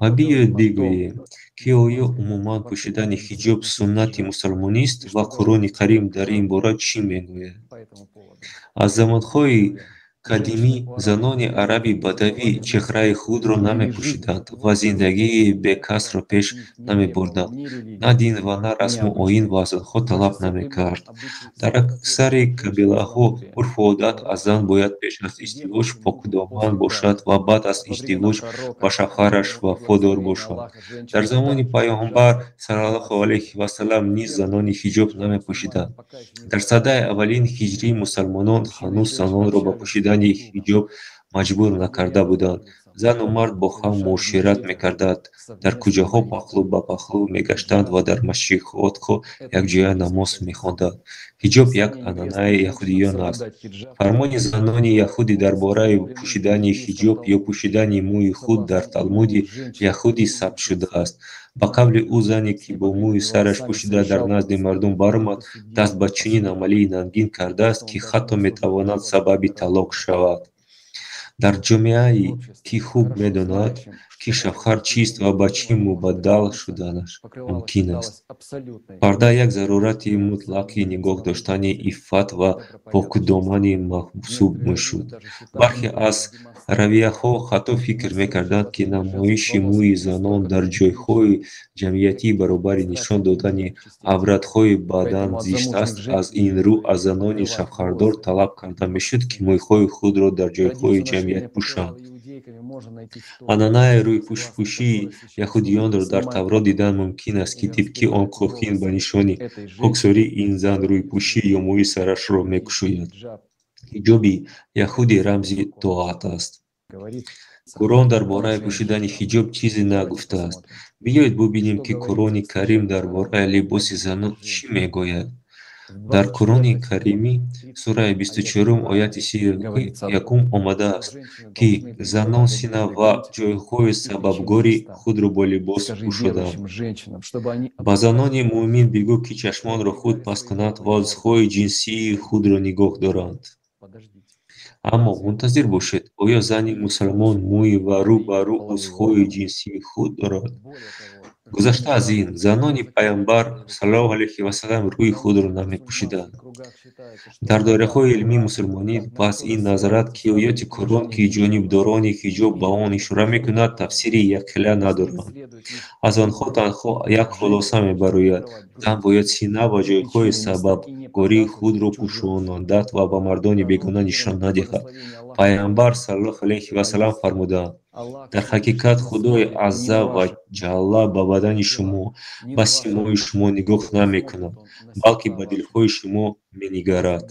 Ва биёед бигӯем, ки оё умуман пӯшидани ҳиҷоб суннати мусалмонист ва Қуръони Карим дар ин бора чӣ мегӯяд? Аз замонҳои қадимӣ занони араби бадавӣ чеҳраи худро намепӯшиданд ва зиндагии бекасро пеш намебурданд. На дин ва на расму оин аз онҳо талаб намекард. Дар аксари қабилаҳо урфу одат аз зан бояд пеш аз издивоҷ покдоман бошад ва баъд аз издивоҷ ба шавҳараш вафодор бошад. Дар замони Паёмбар саллаллоҳу алайҳи васаллам низ занони ҳиҷоб намепӯшиданд. Дар садаи аввалини ҳиҷрӣ мусалмонон ҳанӯз занонро ба пӯшидани ҳиҷоб маҷбур накарда буданд. Зану мард бо ҳам муошират мекарданд, дар кӯчаҳо паҳлӯ ба паҳлӯ мегаштанд ва дар масҷидҳо якҷоя намоз мехонданд. Ҳиҷоб як анъанаи яҳудиён аст. Фармони занони яҳудӣ дар бораи пӯшидани ҳиҷоб ё пӯшидани мӯи худ дар Талмуди яҳудӣ сабт шудааст. Ба қавли ӯ, зане, ки бо мӯи сараш пӯшида дар назди мардум баромад, даст ба чунин амалии нангин кардааст, ки ҳатто метавонад сабаби талоқ шавад. Дар ҷомеае, ки хуб медонад, ки шавҳар чист ва ба чӣ мубаддал шуданаш мумкин аст, парда як зарурати мутлақи нигоҳ доштани иффат ва покдоманӣ маҳсуб мешуд. Бархе аз равияҳо ҳатто фикр мекарданд, ки намоиши мӯи занон дар ҷойҳои ҷамъиятӣ баробари нишон додани авратҳои бадан зишт аст. Аз ин рӯ аз занони шавҳардор талаб карда мешуд, ки мӯйҳои худро дар ҷойҳои ҷамъият пӯшанд. Анъанаи рӯйпӯшпӯшии яҳудиёнро дар Таврот дидан мумкин аст, ки тибқи он коҳин ба нишони хоксории ин зан рӯйпӯшӣ ё мӯи сарашро мекушояд. Ҳиҷоби яҳудӣ рамзи тоат аст. Қуръон дар бораи пӯшидани ҳиҷоб чизе нагуфтааст. Биёед бубинем, ки Қуръони Карим дар бораи либоси занон чӣ мегӯяд. Дар Қуръони Каримӣ сураи 24 ояти 31 омадааст, ки занон сина ва ҷойҳои сабабгори худро бо либос пӯшоданд. Ба занони муъмин бигӯ, ки чашмонро худ паст кунанд ва узвҳои ҷинсии худро нигоҳ доранд. Аммо мунтазир бошед, оё зани мусалмон мӯй ва рӯ ба рӯ узвҳои ҷинсии худ дорад? Гузашта аз ин, занони Паёмбар саллаллоҳу алайҳи васаллам рӯи худро намепӯшиданд. Дар доираҳои илмии мусулмонӣ пас ин назарат, ки ояти Қуръон, ки ҷонибдорони ҳиҷоб ба он ишора мекунад, тафсири якхела надоранд. Аз онҳо танҳо як хулоса мебарояд: зан бояд сина ва ҷойҳои сабабгории худро пӯшонадад ва ба мардони бегона нишон надиҳад. Пайғамбар саллаллоҳу алайҳи васаллам фармуданд: дар ҳақиқат Худои азза ва ҷалла ба бадани шумо, ба симои шумо нигоҳ намекунад, балки ба дилҳои шумо менигарад.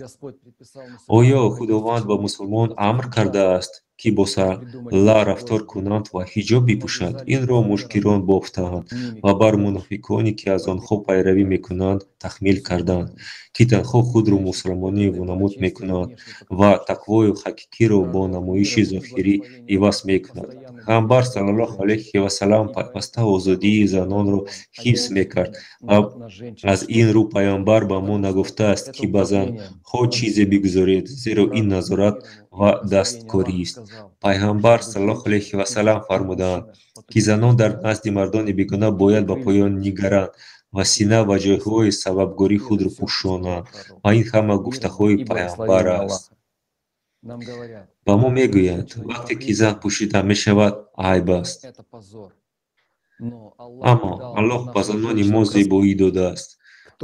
Оё Худованд ба мусулмон амр кардааст, ки бо салла рафтор кунанд ва ҳиҷоб бипӯшанд? Инро мушкирон бофтаанд ва бар мунофиқоне, ки аз онҳо пайравӣ мекунанд, таҳмил карданд, ки танҳо худро мусулмонӣ вонамуд мекунанд ва тақвои ҳақиқиро бо намоиши зоҳирӣ иваз мекунанд. Пайғамбар саллаллоҳу алайҳи васаллам пайваста озодии занонро ҳифз мекард ва аз ин рӯ Пайғамбар ба мо нагуфтааст, ки ба занҳо чизе бигузоред, зеро ин назорат ва дасткорист. Пайғамбар саллаллоҳу алайҳи васаллам фармуданд, ки занон дар назди мардони бегона бояд ба поён нигаранд ва сина ва ҷойҳои сабабгории худро пӯшонанд. Ва ин ҳама гуфтаҳои Пайғамбар аст. Ба мо мегӯянд, вақте ки зан пӯшида мешавад, айб аст. Аммо Аллоҳ ба занони мо зебоӣ додааст.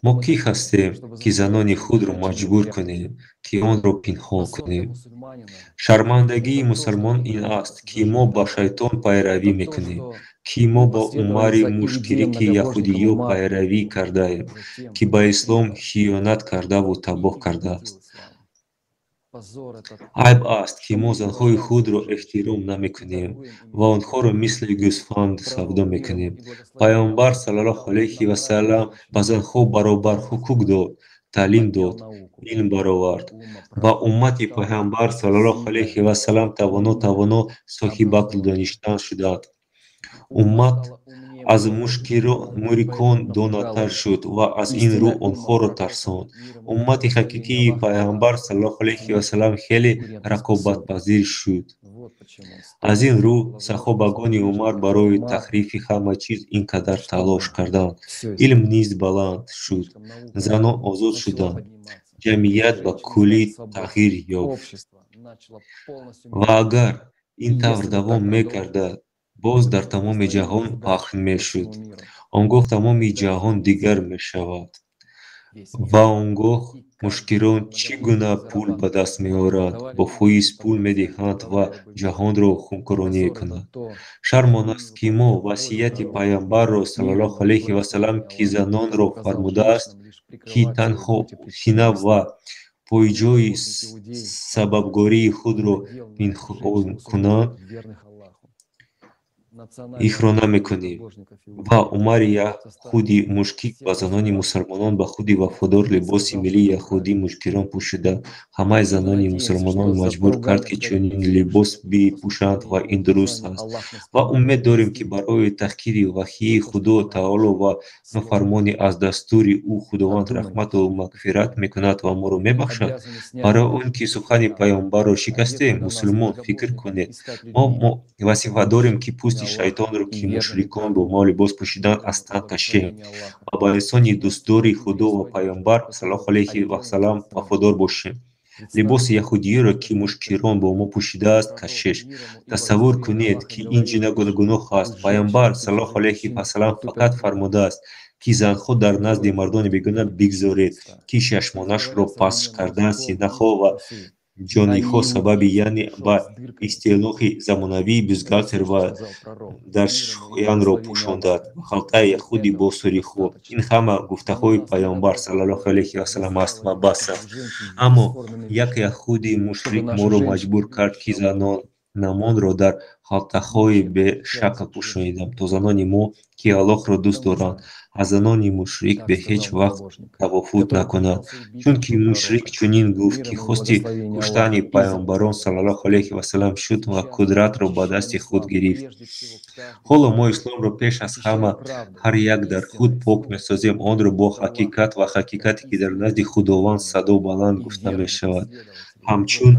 Мо кӣ ҳастем, ки занони худро маҷбур кунем, ки онро пинҳон кунем? Шармандагии мусулмон ин аст, ки мо ба шайтон пайравӣ мекунем, ки мо ба Умари мушрики яҳудиё пайравӣ кардаем, ки ба ислом хиёнат кардаву табоҳ кардааст. Айб аст, ки мо занҳои худро эҳтиром намекунем ва онҳоро мисли гӯсфанд савдо мекунем. Пайғамбар саллаллоҳу алайҳи васаллам ба занҳо баробар ҳуқуқ дод, таълим дод, илм баровард. Ба уммати Пайғамбар саллаллоҳу алайҳи васаллам тавоно тавоно соҳибақлу донишманд шуданд. Уммат аз мушрикон донотар шуд ва аз ин рӯ онҳоро тарсонд. Уммати ҳақиқии Пайғамбар саллаллоҳу алайҳи васаллам хеле рақобатпазир шуд. Аз ин рӯ саҳобагони Умар барои таҳрифи ҳама чиз ин қадар талош карданд. Илм низ баланд шуд, занон озод шуданд, ҷамъият ба куллӣ тағйир ёфт. Ва агар ин тавр давом мекардад, боз дар тамоми ҷаҳон паҳн мешуд. Он гоҳ тамоми ҷаҳон дигар мешавад. Ва он гоҳ мушкирон чӣ гуна пул ба даст меоранд, бо фоиз пул медиҳанд ва ҷаҳонро хункоронӣ мекунанд. Шарм он аст, ки мо васияти Пайғамбарро саллаллоҳу алайҳи васаллам, ки занонро фармудааст, ки танҳо сина ва пойҷои сабабгории худро пинҳон кунанд, ихро намекунем. Ва Умари яҳуди мушрик ба занони мусулмонон ба худи вафодор либоси миллии яҳудии мушрикон пӯшида, ҳамаи занони мусулмонон маҷбур кард, ки чунин либос бипӯшанд ва ин дуруст аст. Ва умед дорем, ки барои таҳқири ваҳйи Худо Таоло ва нофармонӣ аз дастури ӯ Худованд раҳмату магфират мекунад ва моро мебахшад. Барои он ки сухани Пайғамбарро шикастем, мусулмон, фикр кунед, мо вазифа дорем, ки пӯсти шайтонро, ки мушрикон бо мо либос пӯшиданд, аз тан кашем ва ба инсони дӯстдори Худо ва Пайғамбар саллаллоҳу алайҳи васаллам вафодор бошем. Либоси яҳудиёро, ки мушкирон бо мо пӯшидааст, кашеш. Тасаввур кунед, ки ин чӣ гуноҳ аст. Пайғамбар саллаллоҳу алайҳи васаллам фақат фармудааст, ки занҳо дар назди мардони бегона бигзоред, ки чашмонашро паст кардан синаҳо ва ҷониҳо сабаби, яъне ба истилоҳи замонавӣ бюстгальтер ва даршоянро пӯшондад ва халтаи яҳудӣ бо сурихҳо. Ин ҳама гуфтаҳои Пайғамбар саллаллоҳу алайҳи васаллам аст ва бас аст. Аммо як яҳуди мушрик моро маҷбур кард, ки занонамонро дар халтаҳои бешакл пӯшонидем, то занони мо, ки Аллоҳро дӯст доранд, аз занони мушрик бе ҳеҷ вақт тавофуқ накунанд. Чунки мушрик чунин гуфт, ки хости куштани Пайғамбарон саллаллоҳу алайҳи васаллам шуд ва қудратро ба дасти худ гирифт. Ҳоло мо исломро пеш аз ҳама ҳар як дар худ пок месозем, онро бо ҳақиқат ва ҳақиқате, ки дар назди Худованд садо баланд гуфта мешавад, ҳамчун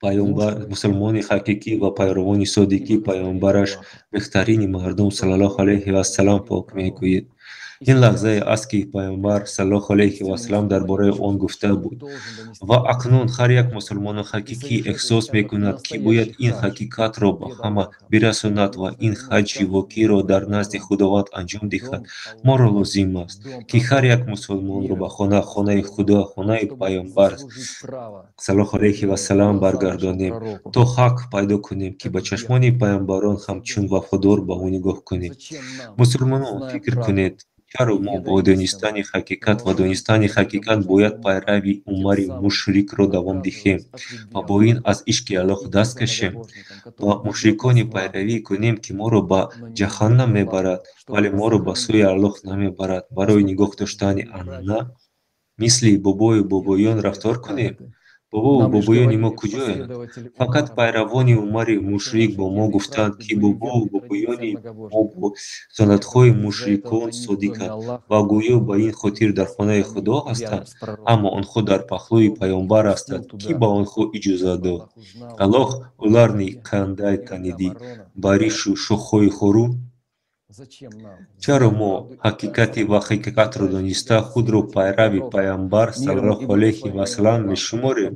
пайғамбар мусулмони ҳақиқӣ ва пайравони содиқи Пайғамбараш беҳтарини мардум саллаллоҳу алайҳи васаллам пок мегӯед. Ин лаҳзае аст, ки Паёмбар саллаллоҳу алайҳи васаллам дар бораи он гуфта буд. Ва акнун ҳар як мусулмони ҳақиқӣ эҳсос мекунад, ки бояд ин ҳақиқатро ба ҳама бирасонад ва ин ҳаҷҷи воқеиро дар назди Худованд анҷом диҳад. Моро лозим аст, ки ҳар як мусулмонро ба хона, хонаи Худо, хонаи Паёмбар саллаллоҳу алайҳи васаллам баргардонем, то ҳақ пайдо кунем, ки ба чашмони паёмбарон ҳамчун вафодор ба ӯ нигоҳ кунем. Мусулмонон, фикр кунед, чаро мо бо донистани ҳақиқат ва донистани ҳақиқат бояд пайрави Умари мушрикро давом диҳем ва бо ин аз ишқи Аллоҳ даст кашем ва мушрикони пайравӣ кунем, ки моро ба ҷаҳаннам мебарад, вале моро ба сӯи Аллоҳ намебарад. Барои нигоҳ доштани анъана мисли бобою бобоён рафтор кунем? Бобову бобоёни мо куҷоянд? Фақат пайравони Умари мушрик бо мо гуфтанд, ки бобову бобоёни мо бо суннатҳои мушрикон содиқанд ва гӯё ба ин хотир дар хонаи Худо ҳастанд, аммо онҳо дар паҳлӯи Паёмбар ҳастанд. Кӣ ба онҳо иҷозат дод? Аллоҳ уларни қандай таниди? Ба ришу шохҳои хорун? Чаро мо ҳақиқати ва ҳақиқатро дониста худро пайрави Паёмбар саллаллоҳу алайҳи васаллам мешуморем?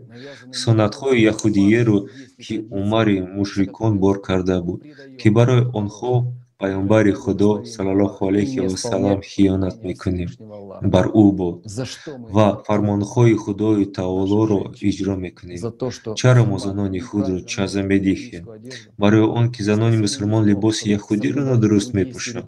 Суннатҳои яҳудиеро, ки Умари мушрикон бор карда буд, ки барои онҳо Паёмбари Худо саллаллоҳу алайҳи васаллам хиёнат мекунем, бар ӯ бод, ва фармонҳои Худои Таолоро иҷро мекунем. Чаро мо занони худро чаза медиҳем? Барои он ки занони мусулмон либоси яҳудиро нодуруст мепӯшанд.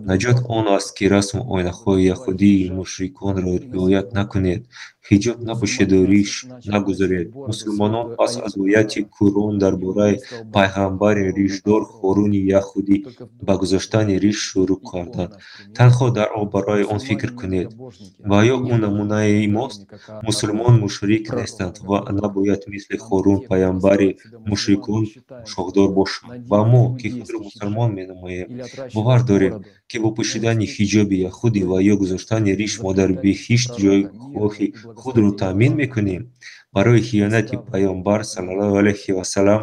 Наҷот он аст, ки расму оинаҳои яҳудии мушриконро риоят накунед, ҳиҷоб напӯшеду риш нагузоред. Мусулмонон пас аз ояти Қуръон дар бораи пайғамбари ришдор Ҳоруни яҳудӣ ба гузоштани риш шурӯъ карданд. Танҳо дар об барои он фикр кунед. Ва ё ӯ намунаи мост? Мусулмон мушрик нестанд ва набояд мисли Ҳорун паёмбари мушрикон шохдор бошанд. Ва мо, ки худро мусулмон менамоем, бовар дорем, ки бо пӯшидани ҳиҷоби яҳудӣ ва ё гузоштани риш мо дар биҳишт ҷойгоҳи худро таъмин мекунем? Барои хиёнати Паёмбар саллаллоҳу алайҳи васаллам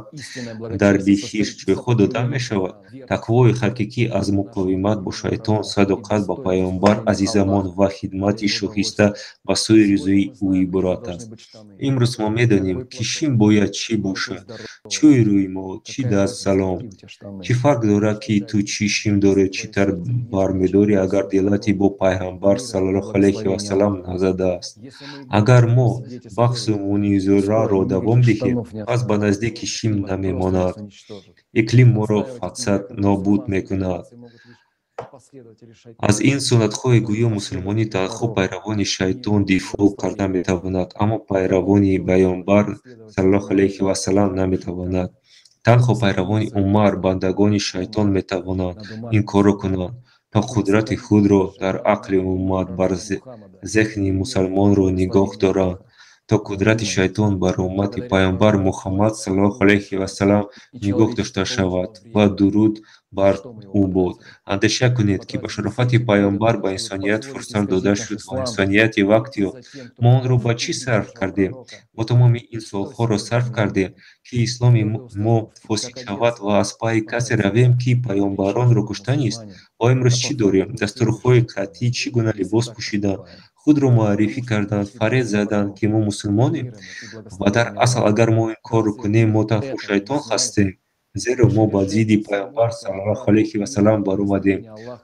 дар биҳишт ҷойҳо дода мешавад. Тақвои ҳақиқӣ аз муқовимат бо шайтон, садоқат ба Паёмбар азизамон ва хидмати шоҳиста ба сӯи ризои ӯ иборат аст. Имрӯз мо медонем, ки шим бояд чӣ бошад, чӯи рӯймол, чӣ даст салом. Чӣ фарқ дорад, ки ту чӣ шим дорӣ, чӣ тавр бармедорӣ, агар дилати бо Пайғамбар саллаллоҳу алайҳи васаллам назадааст? Агар мо баҳсу мунозираро давом диҳем, пас ба наздики шим намемонад. Иқлим моро фатсад нобуд мекунад. Аз ин суннатҳои гӯё мусулмонӣ танҳо пайравони шайтон дифоъ карда метавонад, аммо пайравони Паёмбар саллаллоҳу алайҳи васаллам наметавонад. Танҳо пайравони Умар, бандагони шайтон метавонанд ин корро кунанд, то қудрати худро дар ақли уммат бар зеҳни мусалмонро нигоҳ доранд, то қудрати шайтон бар уммати Паёмбар Муҳаммад саллаллоҳу алайҳи васаллам нигоҳ дошта шавад ва дуруд бар ӯ бод. Андеша кунед, ки ба шарофати Паёмбар ба инсоният фурсат дода шуд ва инсонияти вақт ёфт. Мо онро ба чӣ сарф кардем? Мо тамоми ин солҳоро сарф кардем, ки исломи мо фосид шавад ва аз пайи касе равем, ки паёмбаронро куштанист. Ва имрӯз чӣ дорем? Дастурҳои қатъӣ чӣ гуна либос пӯшидан, худро муаррифӣ карданд, фаред заданд, ки мо мусулмонем. Ва дар асл, агар мо ин корро кунем, мо танҳо шайтон ҳастем, зеро мо ба зидди Паёмбар саллаллоҳу алайҳи васаллам баромадем.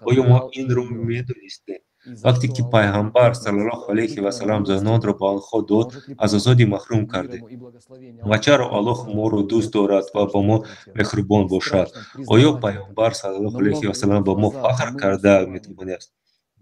Оё мо инро медонистем? Вақте ки Пайғамбар саллаллоҳу алайҳи васаллам занонро ба онҳо дод, аз озодӣ маҳрум кардем. Ва чаро Аллоҳ моро дӯст дорад ва ба мо меҳрубон бошад? Оё Пайғамбар саллаллоҳу алайҳи васаллам ба мо фахр карда метавонист?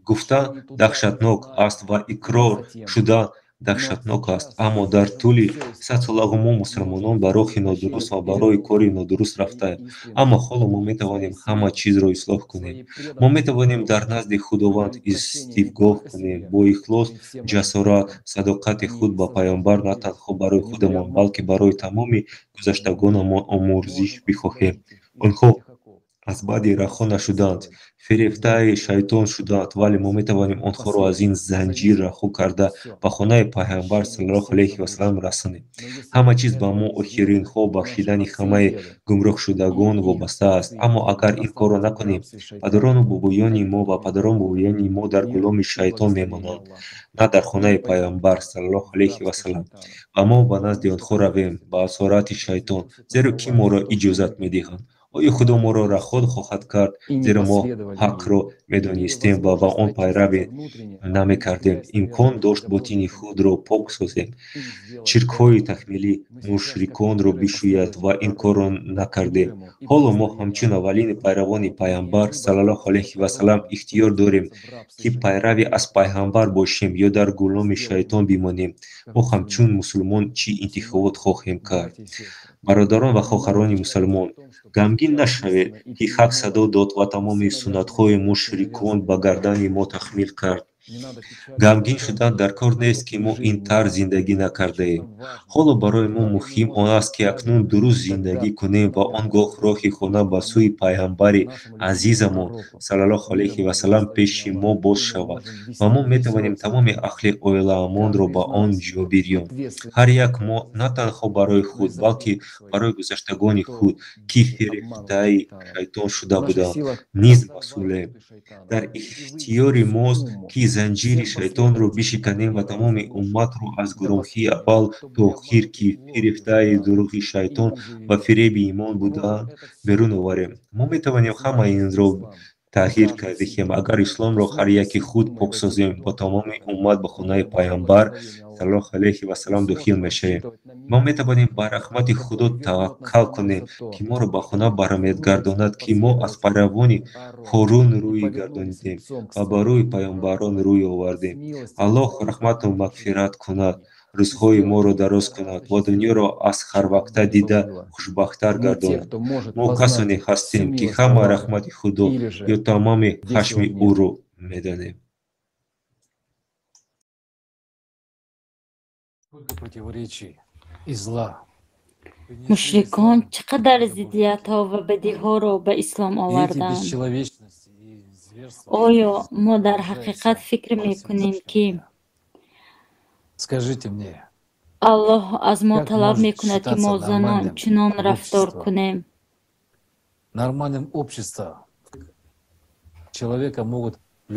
Гуфтан даҳшатнок аст ва иқрор шудан даҳшатнок аст, аммо дар тӯли садсолаҳо мо мусулмонон ба роҳи нодуруст ва барои кори нодуруст рафтаем. Аммо ҳоло мо метавонем ҳама чизро ислоҳ кунем. Мо метавонем дар назди Худованд истивгоҳ кунем, бо ихлос, ҷасорат, садоқати худ ба Паёмбар на танҳо барои худамон, балки барои тамоми гузаштагонамон омӯрзиш бихоҳем. Онҳо Аз баъди раҳо нашуданд, фирефтаи шайтон шуданд, вале мо метавонем онҳоро аз ин занҷир раҳо карда ба хонаи Пайғамбар саллаллоҳу алайҳи васаллам расонем. Ҳама чиз ба мо охиринҳо бахшидани ҳамаи гумроҳшудагон вобаста аст. Аммо агар ин корро накунем, падарону бобоёни мо ва падарону бобоёни мо дар гуломи шайтон мемонанд, на дар хонаи Пайғамбар саллаллоҳу алайҳи васаллам. Ва мо ба назди онҳо равем, ба асорати шайтон, зеро ки моро иҷозат медиҳанд? Оё Худо моро раҳо хоҳад кард, зеро мо ҳақро медонистем ва ба он пайравӣ намекардем? Имкон дошт ботини худро пок созем, чиркҳои такмилӣ мушриконро бишӯяд ва ин корро накардем. Ҳоло мо ҳамчун аввалини пайравони Пайғамбар саллаллоҳу алайҳи васаллам ихтиёр дорем, ки пайрави аз Пайғамбар бошем ё дар гуломи шайтон бимонем. Мо ҳамчун мусулмон чӣ интихобот хоҳем кард? Бародарон ва хоҳарони мусалмон, ғамгин нашавед, ки ҳақ садо дод ва тамоми суннатҳои мушрикон ба гардани мо таҳмил кард. Ғамгин шудан дар кор нест, ки мо ин тарз зиндагӣ накардаем. Ҳоло барои мо муҳим он аст, ки акнун дуруст зиндагӣ кунем ва он гоҳ роҳи хона ба сӯи Пайғамбари азизамон саллаллоҳу алайҳи васаллам пеши мо боз шавад ва мо метавонем тамоми аҳли оилаамонро ба он ҷо бирён. Ҳар як мо на танҳо барои худ, балки барои гузаштагони худ, ки фирефтаи шайтон шуда буданд, низ масъулем. Дар ихтиёри мост, ки занҷири шайтонро бишиканем ва тамоми умматро аз гурӯҳи аввал то охир, ки фирефтаи дурӯғи шайтон ва фиреби имон буданд, берун оварем. Мо метавонем ҳамаи инро тағйир диҳем, агар исломро ҳар яки худ пок созем ва тамоми уммат ба хонаи Пайғамбар саллаллоҳу алайҳи васаллам дохил мешавем. Мо метавонем ба раҳмати Худо таваккал кунем, ки моро ба хона бармегардонад, ки мо аз пайравони Ҳорун рӯй гардонидем ва ба рӯи пайғамбарон рӯй овардем. Аллоҳ раҳмату магфират кунад, рӯзҳои моро дароз кунад ва дунёро аз ҳарвақта дида хушбахттар гардонад. Мо касоне ҳастем, ки ҳама раҳмати Худо ё тамоми хашми ӯро медонем. Мушрикон чӣ қадар зиддиятҳо ва бадиҳоро ба ислом оварданд? Оё мо дар ҳақиқат фикр мекунем, ки Аллоҳ аз мо талаб мекунад, ки мо занон чунон рафтор кунем? Нормальном обществе человека могут в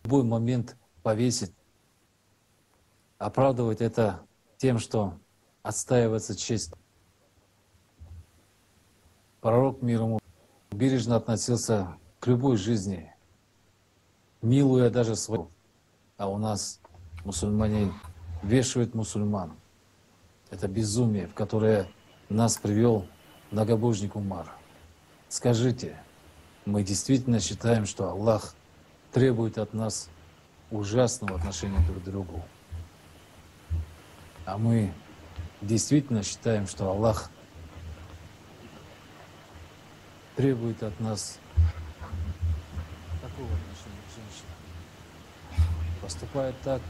любой момент повесить, оправдывать это тем, что отстаивается честь. Пророк мир ему бережно относился к любой жизни, милуя даже свою. А у нас мусульмане вешают мусульман. Это безумие, в которое нас привел многобожник Умар. Скажите, мы действительно считаем, что Аллах требует от нас ужасного отношения друг к другу? А мы действительно считаем, что Аллах требует от нас такого отношения к женщинам? Поступает так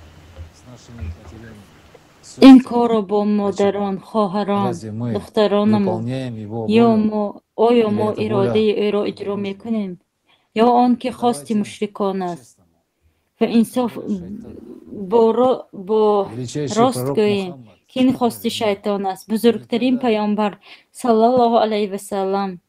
с нашими матерями. Ин корро бо модарон, хоҳарон, духтаронамон ё оё мо иродаи ӯро иҷро мекунем, ё он ки хости мушрикон аст? Ва инсоф бо рост гӯем, ки ин хости шайтон аст. Бузургтарин Пайғамбар саллаллоҳу алайҳи васаллам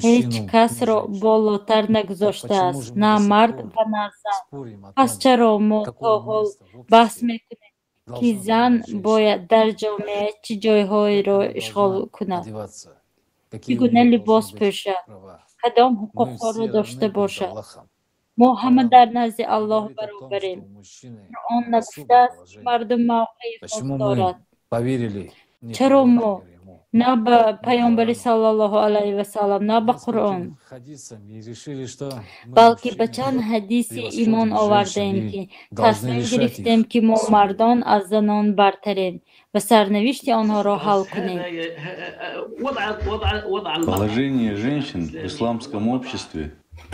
ҳеҷ касро болотар нагузоштааст, на мард ва на зан. Пас чаро мо то ҳол баҳс мекунем, ки зан бояд дар ҷомеа чӣ ҷойҳоеро ишғол кунад, чӣ гуна либос пӯшад, кадом ҳуқуқҳоро дошта бошад? Мо ҳама дар назди Аллоҳ баробарем. Қуръон нагуфтааст, ки мардум мавқеи хос дорад. Чаро мо на ба Пайғамбари саллаллоҳу алайҳи васаллам, на ба Қуръон, балки ба чанд ҳадиси имон овардаем, ки тасмим гирифтем, ки мо мардон аз занон бартарем ва сарнавишти онҳоро ҳал кунем? Положение женщин в исламском обществе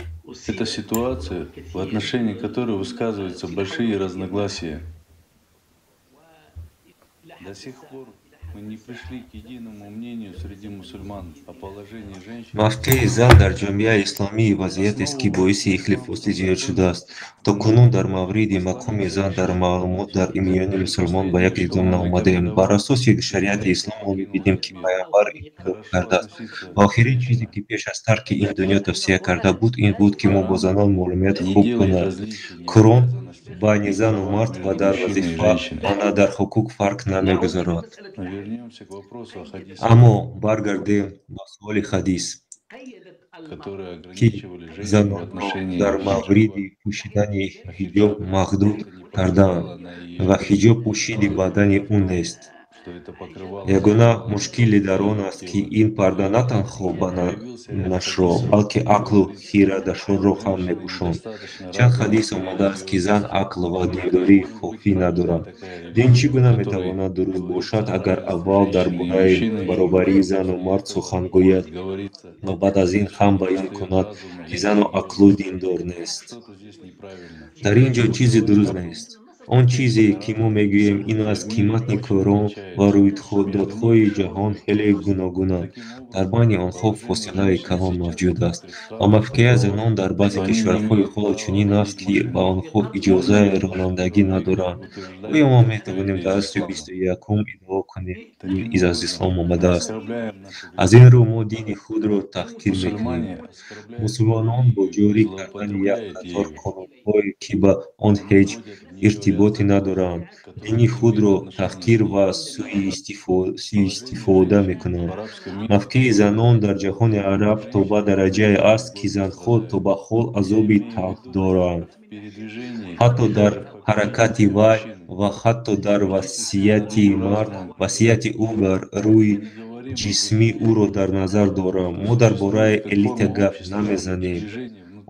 — это ситуация, в отношении которой высказываются большие разногласия. До сих пор Мавқеи зан дар ҷомеаи исломӣ вазъиятест, ки боиси ихтилофоти зиёд шудааст. То кунун дар мавриди мақоми зан дар маълумот дар миёни мусулмон ба як иқдом наомадаем. Бар асоси шариати ислом мо мебинем, ки Пайғамбар инқилоб кардааст ва охирин чизе, ки пеш аз тарки ин дунё тавсия карда буд, ин буд, ки мо бо занон муомилати хуб кунад. Қуръон байни зану мард ва дар вазифа ва на дар ҳуқуқ фарқ намегузорад. Аммо баргардем ба суоли ҳадис, ки занонро дар мавриди пӯшидани ҳиҷоб маҳдуд кардаанд ва ҳиҷоб пӯшиди бадани ӯ нест. Ягона мушкиле дар он аст, ки ин парда на танҳо баданашро, балки ақлу хирадашро ҳам мепӯшонд. Чанд ҳадис омадааст, ки зан ақл ва диндории кофӣ надорад. Дин чӣ гуна метавонад дуруст бошад, агар аввал дар бораи баробарии зану мард сухан гӯяд ва баъд аз ин ҳам баён кунад, ки зану ақлу диндор нест? Дар ин ҷо чизе дуруст нест. Он чизе, ки мо мегӯем, ин аст, ки матни Қуръон ва рӯйдодҳои ҷаҳон хеле гуногунанд. Дар байни онҳо фосилаи калон мавҷуд аст. Ва мавқеияти занон дар баъзе кишварҳои ҳоло чунин аст, ки ба онҳо иҷозаи ронандагӣ надоранд. Оё мо метавонем дар асри 21-ум иддао кунем, ки дин аз ислом омадааст? Аз ин рӯ мо дини худро таҳқир мекунем. Мусулмонон бо ҷорӣ кардани як қатор қонунҳое, ки ба он ҳеҷ иртиботе надоранд, дини худро таҳқир ва сӯистифода мекунанд. Мавқеи занон дар ҷаҳони араб то ба дараҷае аст, ки занҳо то ба ҳол азоби талх доранд. Ҳатто дар ҳаракати вай ва ҳатто дар васияти мард, васияти ӯ бар рӯи ҷисми ӯро дар назар дорам. Мо дар бораи элита гап намезанем.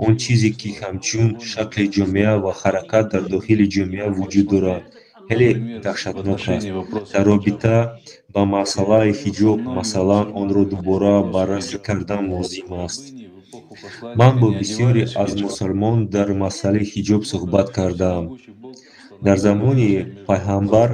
Он чизе, ки ҳамчун шакли ҷомеа ва ҳаракат дар дохили ҷомеа вуҷуд дорад, хеле даҳшатнок аст. Дар робита ба масъалаи ҳиҷоб, масалан, онро дубора баррасӣ кардан лозим аст. Ман бо бисёре аз мусулмон дар масъалаи ҳиҷоб суҳбат кардаам. Дар замони пайғамбар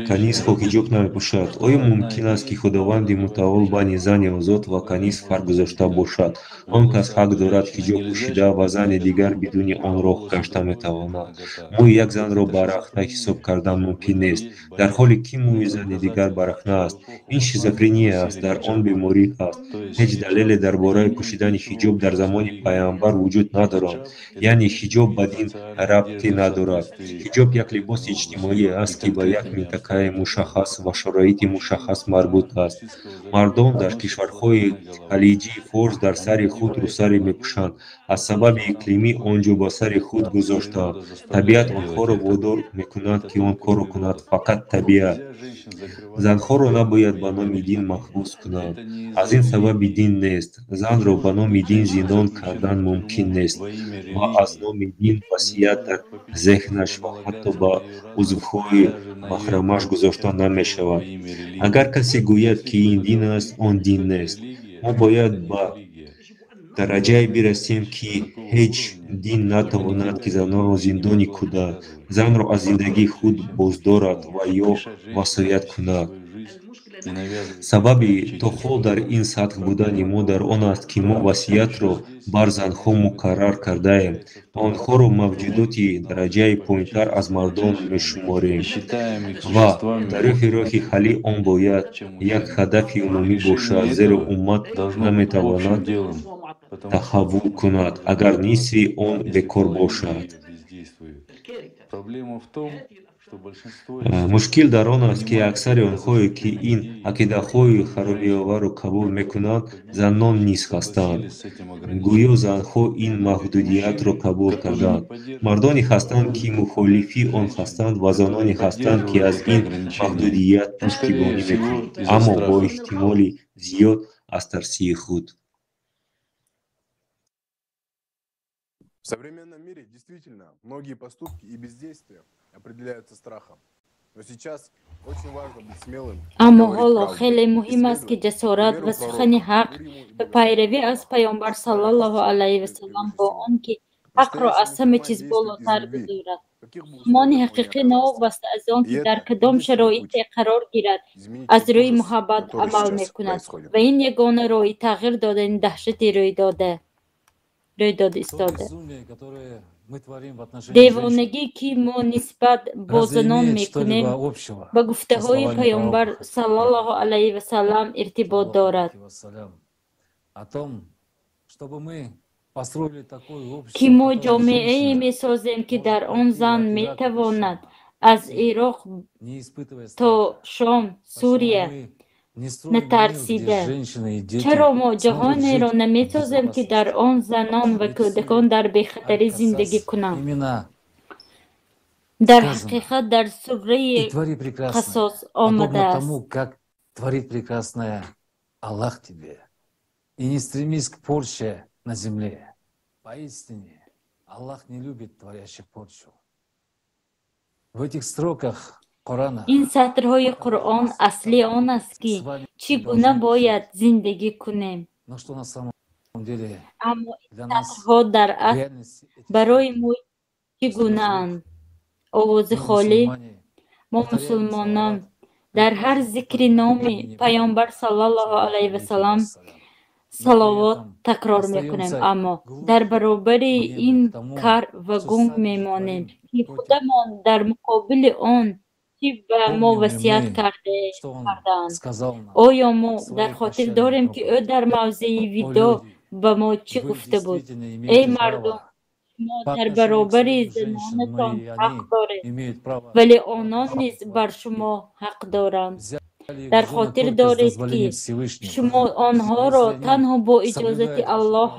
канизҳо ҳиҷоб намепӯшад. Оё мумкин аст, ки Худованди Мутаол байни зани озод ва каниз фарқ гузошта бошад? Он кас ҳақ дорад ҳиҷоб пӯшида ва зани дигар бидуни он роҳ гашта метавонад. Мӯи як занро барахна ҳисоб кардан мумкин нест, дар ҳоле ки мӯи зани дигар барахна аст. Ин шизофрения аст, дар он беморӣ ҳаст. Ҳеҷ далеле дар бораи пӯшидани ҳиҷоб дар замони пайғамбар вуҷуд надорад. Яъне ҳиҷоб ба дин рабте надорад. Ҳиҷоб як либоси иҷтимоӣ аст, ки ба як минтақаи мушаххас ва шароити мушаххас марбут аст. Мардон дар кишварҳои Халиҷи Форс дар сари худ рӯсарӣ мепӯшанд. Аз сабаби иқлимӣ он ҷо ба сари худ гузоштаанд. Табиат онҳоро водор мекунад, ки он корро кунад, фақат табиат. Занҳоро набояд ба номи дин маҳбус кунанд. Аз ин сабаби дин нест. Занро ба номи дин зиндон кардан мумкин нест ва аз номи дин васият дар зеҳнаш ва ҳатто ба узвҳои маҳрамаш гузошта намешавад. Агар касе гӯяд, ки ин дин аст, он дин нест. Мо бояд ба дараҷае бирасем, ки ҳеҷ дин натавонад, ки занонро зиндонӣ кунад, занро аз зиндагии худ боздорад ва ё васоят кунад. Сабаби то ҳол дар ин сатҳ будани мо дар он аст, ки мо васиятро бар занҳо муқаррар кардаем ва онҳоро мавҷудоти дараҷаи поинтар аз мардон мешуморем. Ва дар роҳи ҳалли он бояд як ҳадафи умумӣ бошад, зеро уммат наметавонад таҳаввул кунад, агар нисфи он бекор бошад. Мушкил дар он аст, ки аксари онҳое, ки ин ақидаҳои харобиоварро қабул мекунанд, занон низ ҳастанд. Гӯё занҳо ин маҳдудиятро қабул карданд. Мардоне ҳастанд, ки мухолифи он ҳастанд ва заноне ҳастанд, ки аз ин маҳдудият пуштибонӣ мекунанд, аммо бо эҳтимоли зиёд аз тарсии худ. В современном мире действительно многие поступки и бездействия определяются страхом. Но сейчас очень важно быть смелым. Аммо ҳоло хеле муҳим аст, ки ҷасорат ва сухани ҳақ ва пайравӣ аз Паёмбар саллаллоҳу алайҳи васаллам бо он ки Ҳақро аз ҳама чиз болотар гузорад. Мусулмони ҳақиқӣ новобаста аз он ки дар кадом шароите қарор гирад, аз рӯи муҳаббат амал мекунад ва ин ягона роҳи тағйир додани даҳшати рӯйдода истода. Девонагӣ, ки мо нисбат бо занон мекунем, ба гуфтаҳои Паёмбар саллаллоҳу алайҳи васаллам иртибот дорад, ки мо ҷомеае месозем, ки дар он зан метавонад аз Ироқ то Шом, Сурия натарсида. Чаро мо ҷаҳонеро намесозем, ки дар он занон ва кӯдакон дар бехатарӣ зиндагӣ кунанд? Дар ҳақиқат дар сураи Қасос омадааст. И не стремись к порче на земле. Поистине, Аллах не любит творящих порчу. В этих строках Корана Ин сатрҳои Қуръон асли он аст, ки чӣ гуна бояд зиндагӣ кунем. Но что на самом деле Аммо ин сатрҳо дар асл барои мо чӣ гунаанд? Овози холӣ. Мо мусулмонон дар ҳар зикри номи Паёмбар саллаллоҳу алайҳи васаллам салавот такрор мекунем, аммо дар баробари ин кар ва гунг мемонем, ки худамон дар муқобили он чӣ ба мо васият кардаанд. Оё мо дар хотир дорем, ки ӯ дар мавзеи видо ба мо чӣ гуфта буд? Эй мардум, шумо дар баробари занонатон ҳақ доред, вале онон низ бар шумо ҳақ доранд. Дар хотир доред, ки шумо онҳоро танҳо бо иҷозати Аллоҳ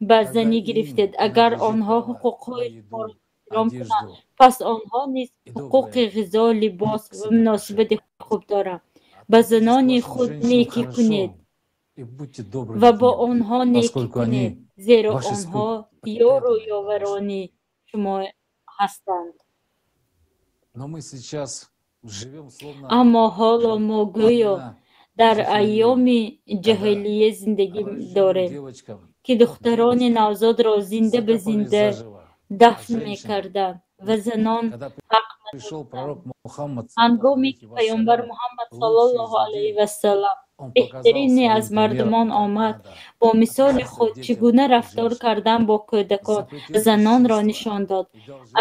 ба занӣ гирифтед. Агар онҳо ҳуқуқҳои шуморо эҳтиром кунанд, пас онҳо низ ҳуқуқи ғизо, либос ва муносибати хуб доранд. Ба занони худ некӣ кунед ва бо онҳо некӣ кунед, зеро онҳо ёру ёварони шумо ҳастанд. Аммо ҳоло мо гӯё дар айёми ҷаҳолия зиндагӣ дорем, ки духтарони навзодро зинда ба зинда дафн мекарданд ва занон ҳақ надоштанд. Ҳангоме ки Паёмбар Муҳаммад саллаллоҳу алайҳи васаллам, беҳтарине аз мардумон, омад, бо мисоли худ чӣ гуна рафтор кардан бо кӯдакон ва занонро нишон дод,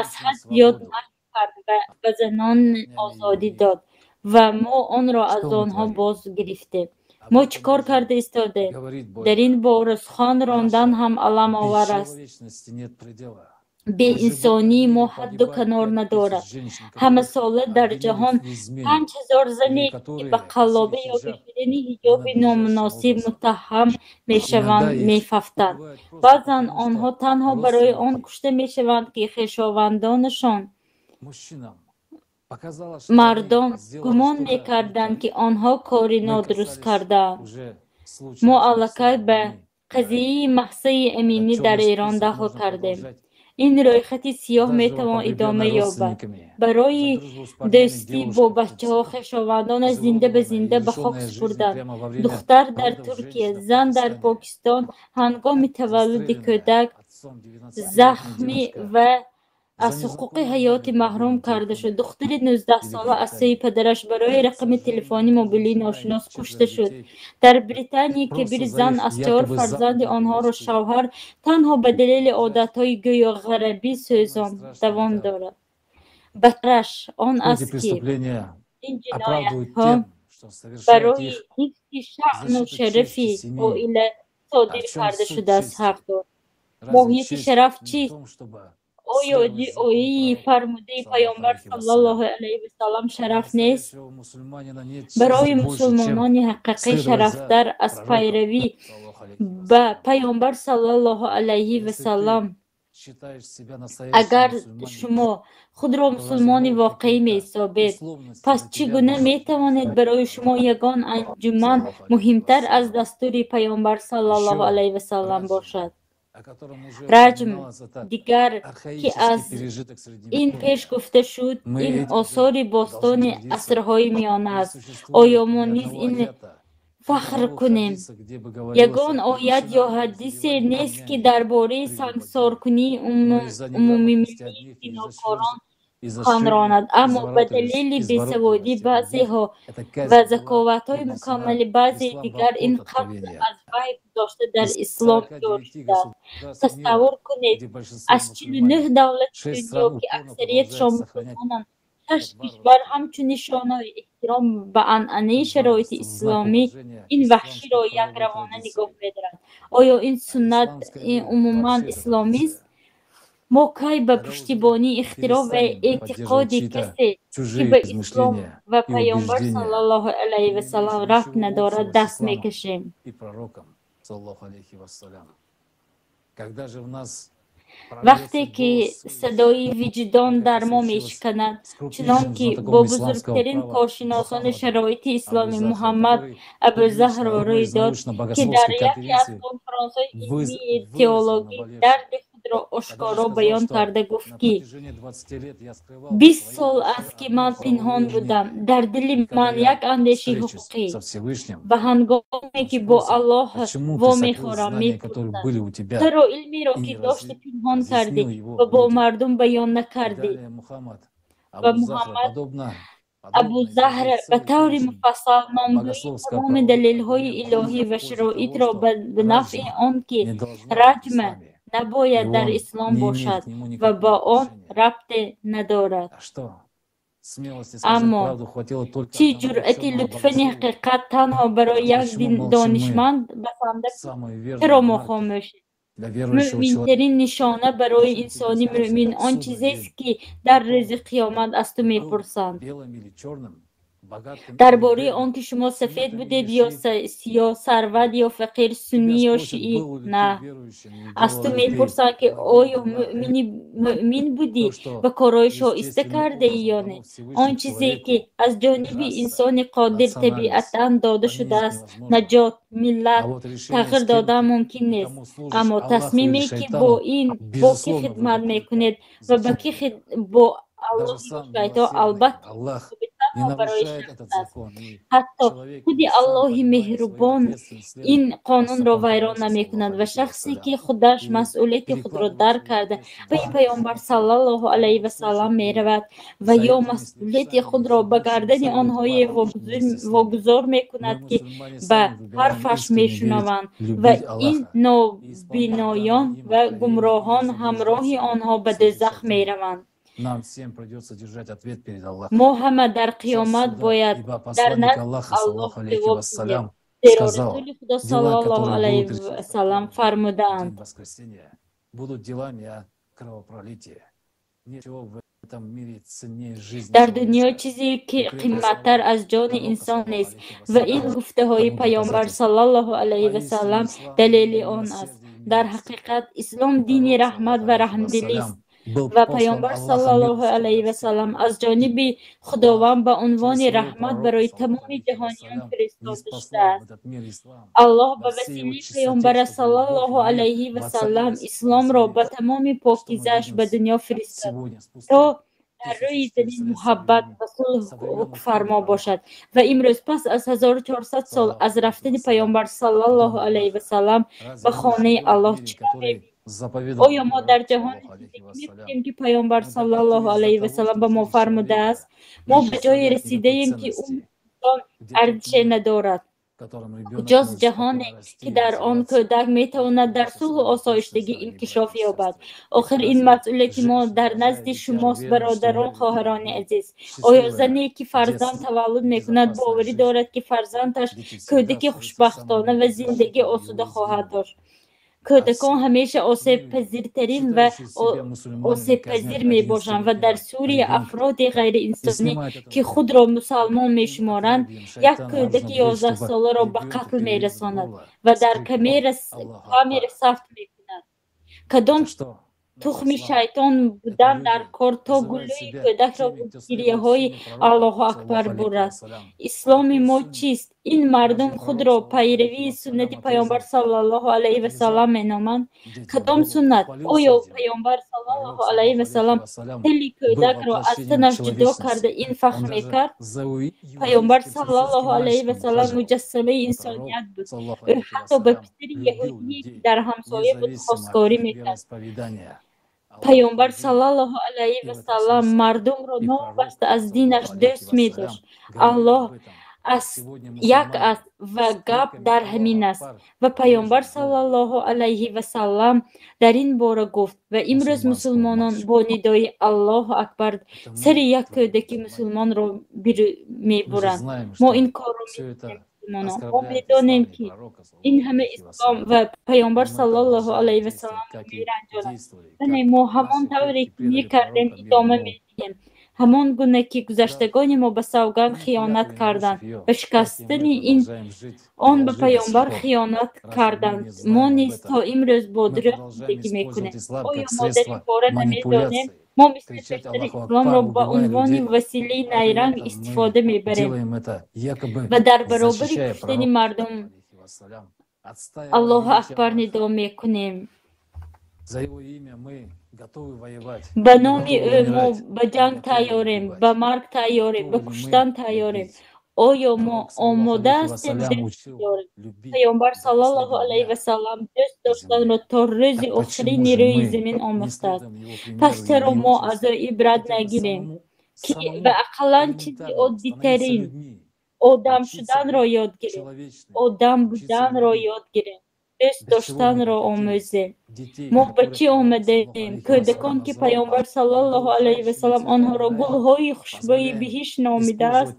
аз ҳад зиёд наҳй кард ва ба занон озодӣ дод ва мо онро аз онҳо боз гирифтем. Мо чӣ кор карда истодем? Дар ин бора сухан рондан ҳам аламовар аст. Беинсонии мо ҳадду канор надорад. Ҳамасола дар ҷаҳон 5000 зане, ки ба қаллобӣ ё пӯшидани ҳиҷоби номуносиб муттаҳам мешаванд, мефавтанд. Баъзан онҳо танҳо барои он кушта мешаванд, ки хешовандонашон, мардон, гумон мекарданд, ки онҳо кори нодуруст кардаанд. Мо аллакай ба қазияи Маҳсаи Аминӣ дар Эрон дахл кардем. Ин рӯйхати сиёҳ метавон идома ёбад. Барои дӯстӣ бо бачаҳо хешовандонаш зинда ба зинда ба хок супурданд. Духтар дар Туркия, зан дар Покистон ҳангоми таваллуди кӯдак захмӣ ва аз ҳуқуқи ҳаётӣ маҳрум карда шуд. Духтари 19-сола аз сӯи падараш барои рақами телефони мобилии ношинос кушта шуд. Дар Британияи Кабир зан аз чаҳор фарзанди онҳоро шавҳар танҳо ба далели одатҳои гӯё ғарбӣ сӯзон давом дорад. Бадтараш он аст, ки ин ҷиноятҳо барои ҳифзи шаъну шарафи оила содир карда шудааст ҳақ дорад. Моҳияти шараф чист? Оё риояи фармудаи Паёмбар саллаллоҳу алайҳи васаллам шараф нест? Барои мусулмонони ҳақиқӣ шарафтар аз пайравӣ ба Паёмбар саллаллоҳу алайҳи васаллам. Агар шумо худро мусулмони воқеӣ меҳисобед, пас чӣ гуна метавонед барои шумо ягон анҷуман муҳимтар аз дастури Паёмбар саллаллоҳу алайҳи васаллам бошад? Раҷм дигар, ки аз ин пеш гуфта шуд, ин осори бостони асрҳои миёна аст. Оё мо низ ин Фахр кунем. Ягон оят ё ҳадисе нест, ки дар бораи сангсоркунии умумимиллии зинокорон сухан ронад, аммо ба далели бесаводии баъзеҳо ва заковатҳои мукаммали баъзеи дигар ин қатл аз ваҳй гузошта дар ислом ҷорӣ шудааст. Тасаввур кунед, аз 49 давлати дунё, ки аксариятшон мусулмонанд, шаш кишвар ҳамчун нишонаи эҳтиром ба анъанаи шароити исломӣ ин ваҳширо якравона нигоҳ медоранд. Оё ин суннат умуман исломист? Мо кай ба пуштибонии ихтироъ ва эътиқоди касе, ки ба ислом ва Паёмбар саллаллоҳу алайҳи васаллам рабт надорад, даст мекашем? Вақте ки садои виҷдон дар мо мешиканад, чунон ки бо бузургтарин коршиносони шароити исломӣ Муҳаммад Абузаҳро рӯй дод, ки дар яке аз конфронсҳои илмии теологӣ дарди худро ошкоро баён карда гуфт, ки 20 сол аст, ки ман пинҳон будам, дар дили ман як андешаи ҳуқуқӣ, ва ҳангоме ки бо Аллоҳ вомехӯрам, мепурсад: чаро илмеро, ки дошти, пинҳон кардӣ ва бо мардум баён накардӣ? Ва Муҳаммад Абузаҳр ба таври муфассал номгӯии тамоми далелҳои илоҳӣ ва шароитро ба нафъи он ки раҷма набояд дар ислом бошад ва ба он рабте надорад. Аммо чӣ ҷуръати лутфани ҳақиқат танҳо барои як донишманд басанда? Чаро мо хомӯшем? Мӯъминтарин нишона барои инсони мӯъмин он чизест, ки дар рӯзи қиёмат аз ту мепурсанд. Дар бораи он ки шумо сафед будед ё сиёҳ, сарват ё фақир, суннӣ ё шиӣ, на. Аз ту мепурсанд, ки оё мӯъмин будӣ ва корҳои шоиста кардаӣ ё не. Он чизе, ки аз ҷониби инсони қодир табиатан дода шудааст, наҷот, миллат тағйир додан мумкин нест. Аммо тасмиме, ки бо ин бо кӣ хидмат мекунед ва ба кӣ бо Аллоҳи шайтон, албатта танҳо барои шахс аст. Ҳатто худи Аллоҳи меҳрубон ин қонунро вайрон намекунад ва шахсе, ки худаш масъулияти худро дарк карда ба Паёмбар саллаллоҳу алайҳи васаллам меравад ва ё масъулияти худро ба гардани онҳое вогузор мекунад, ки ба ҳарфаш мешунаванд, ва ин нобиноён ва гумроҳон ҳамроҳи онҳо ба дӯзах мераванд. Мо ҳама дар қиёмат бояд дар назди Аллоҳ ҷавоб диҳем, зеро Расули Худо саллаллоҳу алайҳи васаллам фармудаанд: дар дунё чизе ки қиматтар аз ҷони инсон нест, ва ин гуфтаҳои Паёмбар саллаллоҳу алайҳи васаллам далели он аст. Дар ҳақиқат ислом дини раҳмат ва раҳмдилист ва Паёмбар саллаллоҳу алайҳи васаллам аз ҷониби Худованд ба унвони раҳмат барои тамоми ҷаҳониён фиристода шудааст. Аллоҳ ба василаи Паёмбар саллаллоҳу алайҳи васаллам исломро ба тамоми покизааш ба дунё фиристод, то дар рӯи замин муҳаббат ва сулҳ ҳукмфармо бошад. Ва имрӯз пас аз 1400 сол аз рафтани Паёмбар саллаллоҳу алайҳи васаллам ба хонаи Аллоҳ чиро мебинем? Оё мо дар ҷаҳоне зиндагӣ мекунем, ки Паёмбар саллаллоҳу алайҳи васаллам ба мо фармудааст? Мо ба ҷое расидаем, ки умри инсон арзише надорад. Куҷост ҷаҳоне, ки дар он кӯдак метавонад дар сулҳу осоиштагӣ инкишоф ёбад? Охир ин масъулияти мо дар назди шумост, бародарон, хоҳарони азиз. Оё зане, ки фарзанд таваллуд мекунад, боварӣ дорад, ки фарзандаш кӯдаки хушбахтона ва зиндагии осуда хоҳад дошт? Кӯдакон ҳамеша осебпазиртарин ва осебпазир мебошанд ва дар Сурия афроди ғайриинсонӣ, ки худро мусалмон мешуморанд, як кӯдаки 11-соларо ба қатл мерасонад ва дар камера сафт мекунад. Кадом Тухми шайтон будан дар кор, то гулӯи кӯдакро бо гирьяҳои Аллоҳу акбар бурад. Исломи мо чист? Ин мардум худро пайравии суннати Паёмбар саллаллоҳу алайҳи васаллам меноманд. Кадом суннат? Оё Паёмбар саллаллоҳу алайҳи васаллам тили кӯдакро аз танаш ҷудо карда ин фахр мекард? Паёмбар саллаллоҳу алайҳи васаллам муҷассамаи инсоният буд. Ӯ ҳатто ба писари яҳудие, ки дар ҳамсоя буд, хостгорӣ мекард. Паёмбар саллаллоҳу алайҳи васаллам мардумро новобаста аз динаш дӯст медошт. Аллоҳ як аст ва гап дар ҳамин аст. Ва Паёмбар саллаллоҳу алайҳи васаллам дар ин бора гуфт. Ва имрӯз мусулмонон бо нидои Аллоҳу акбар сари як кӯдаки мусулмонро мебуранд. Мо ин корро мекунем, мусулмонон. Мо медонем, ки ин ҳама ислом ва Паёмбар саллаллоҳу алайҳи васалламро меранҷонад. Вале мо ҳамон тавре ки мекардем идома медиҳем. Ҳамон гуна ки гузаштагони мо ба савганд хиёнат карданд, ба шикастани ин он ба Паёмбар хиёнат карданд, мо низ то имрӯз бо дурӯғ зиндагӣ мекунем. Оё мо дар ин бора намедонем? Мо мисли пештар исломро ба унвони василаи найранг истифода мебарем ва дар баробари куштани мардум Аллоҳу акбар нидо мекунем. Ба номи ӯ мо ба ҷанг тайёрем, ба марг тайёрем, ба куштан тайёрем. Оё мо омода ҳастем дӯст дорем? Паёмбар саллаллоҳу алайҳи васаллам дӯст доштанро то рӯзи охирини рӯи замин омӯхтааст. Пас чаро мо аз ӯ ибрат нагирем, ки ба ақаллан чизи оддитарин одам шуданро ёд гирем, одам буданро ёд гирем, дӯст доштанро омӯзем? Мо ба чӣ омадаем? Кӯдакон, ки Паёмбар саллаллоҳу алайҳи васаллам онҳоро гулҳои хушбӯи биҳишт номидааст,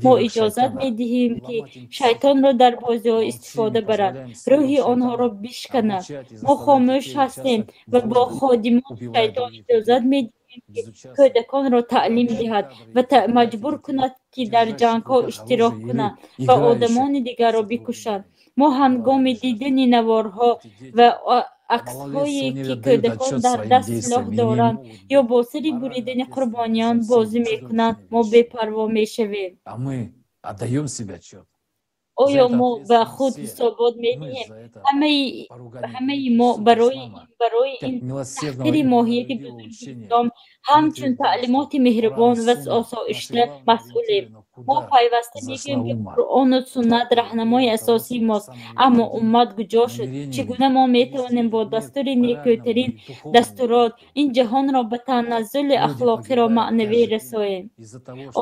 мо иҷозат медиҳем, ки шайтонро дар бозиҳо истифода барад, рӯҳи онҳоро бишканад. Мо хомӯш ҳастем ва бо ходимони шайтон иҷозат медиҳем, ки кӯдаконро таълим диҳад ва маҷбур кунад, ки дар ҷангҳо иштирок кунанд ва одамони дигарро бикушанд. Мо ҳангоми дидани наворҳо ва аксҳое, ки кӯдакон дар даст силоҳ доранд ё бо сари буридани қурбониён бозӣ мекунанд, мо бепарво мешавем. Оё мо ба худ ҳисобот медиҳем? Ҳамаи мо барои ин таҳқири моҳияти бузурги ислом ҳамчун таълимоти меҳрубон ва осоишта масъулем. Мо пайваста мегӯем, ки Қуръону суннат раҳнамои асосии мост, аммо уммат куҷо шуд? Чӣ гуна мо метавонем бо дастури некӯтарин дастурот ин ҷаҳонро ба таназзули ахлоқиро маънавӣ расоем?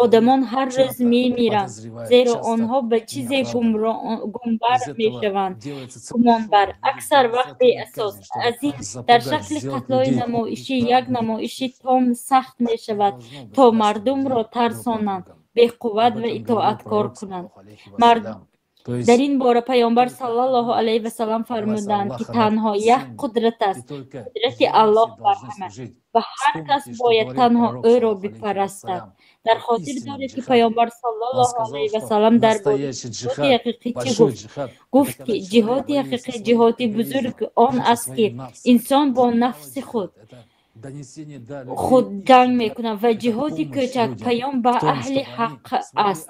Одамон ҳар рӯз мемиранд, зеро онҳо ба чизе гумбар мешаванд, гумонбар, аксар вақт беасос. Аз ин дар шакли қатлҳои намоишӣ як намоиши том сахт мешавад, то мардумро тарсонанд, беқувват ва итоаткор кунанд. Дар ин бора Паёмбар саллаллоҳу алайҳи васаллам фармуданд, ки танҳо як қудрат аст, қудрати Аллоҳ бар ҳама, ва ҳар кас бояд танҳо ӯро бипарастад. Дар хотир доред, ки Паёмбар саллаллоҳу алайҳи васаллам дар бораи ҷиҳоди ҳақиқӣ чӣ гуфт? Гуфт, ки ҷиҳоди ҳақиқӣ, ҷиҳоди бузург он аст, ки инсон бо нафси худ ҷанг мекунад, ва ҷиҳоди кӯчак паём ба аҳли ҳақ аст,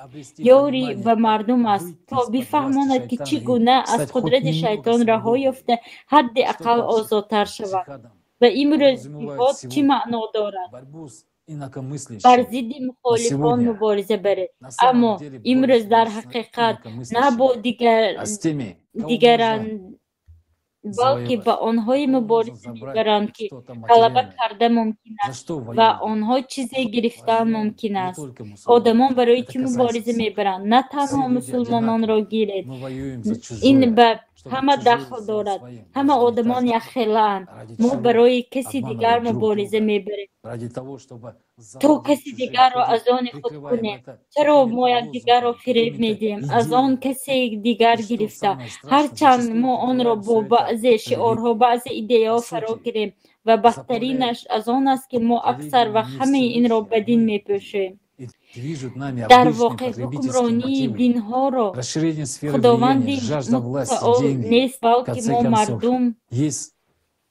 ёрӣ ба мардум аст, то бифаҳмонад, ки чӣ гуна аз қудрати шайтон раҳо ёфта, ҳадди ақал озодтар шавад. Ва имрӯз ҷиҳод чӣ маъно дорад? Бар зидди мухолифон мубориза баред. Аммо имрӯз дар ҳақиқат на бо дигаран, балки ба онҳое мубориза мебаранд, ки ғалаба карда мумкин аст ва онҳо чизе гирифтан мумкин аст. Одамон барои чӣ мубориза мебаранд? На танҳо мусулмононро гиред. Ин ба ҳама дахл дорад. Ҳама одамон якхелаанд. Мо барои каси дигар мубориза мебарем, то каси дигарро аз они худ кунем. Чаро мо якдигарро фиреб медиҳем, аз он касе дигар гирифта, ҳарчанд мо онро бо баъзе шиорҳо, баъзе идеяҳо фаро гирем? Ва бадтаринаш аз он аст, ки мо аксар вақт ҳамаи инро ба дин мепӯшем. Дар воқеъ ҳукмронии динҳоро Худованди мутаол нест, балки мо мардум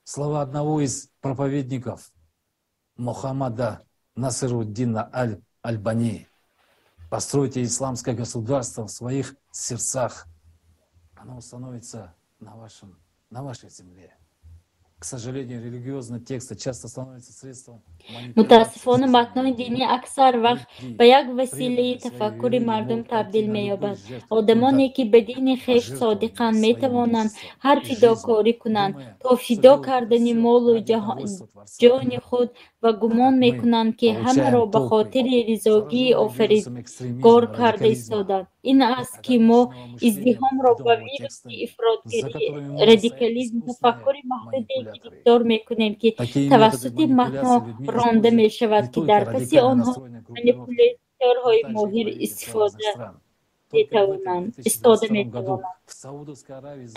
Слова одного из проповедников Мухаммада Насируддина Аль-Альбани. Постройте исламское государство в своих сердцах. Оно установится на вашей земле. К сожалению, религиозные тексты часто становятся средством Мутаассифона, матнҳои динӣ аксар вақт ба як василаи тафаккури мардум табдил меёбад. Одамоне, ки ба дини хеш содиқанд, метавонанд ҳар фидокорӣ кунанд, то фидо кардани молу ҷони худ, ва гумон мекунанд, ки ҳамаро ба хотири ризогии Офаридгор карда истодаанд. Ин аст, ки мо издиҳомро ба вируси ифротгарӣ, радикализм, тафаккури маҳдуде гирифтор мекунем, ки тавассути матнҳо ронда мешавад, ки дар паси онҳо манипуляторҳои моҳир истифода метавонанд истода метавонанд.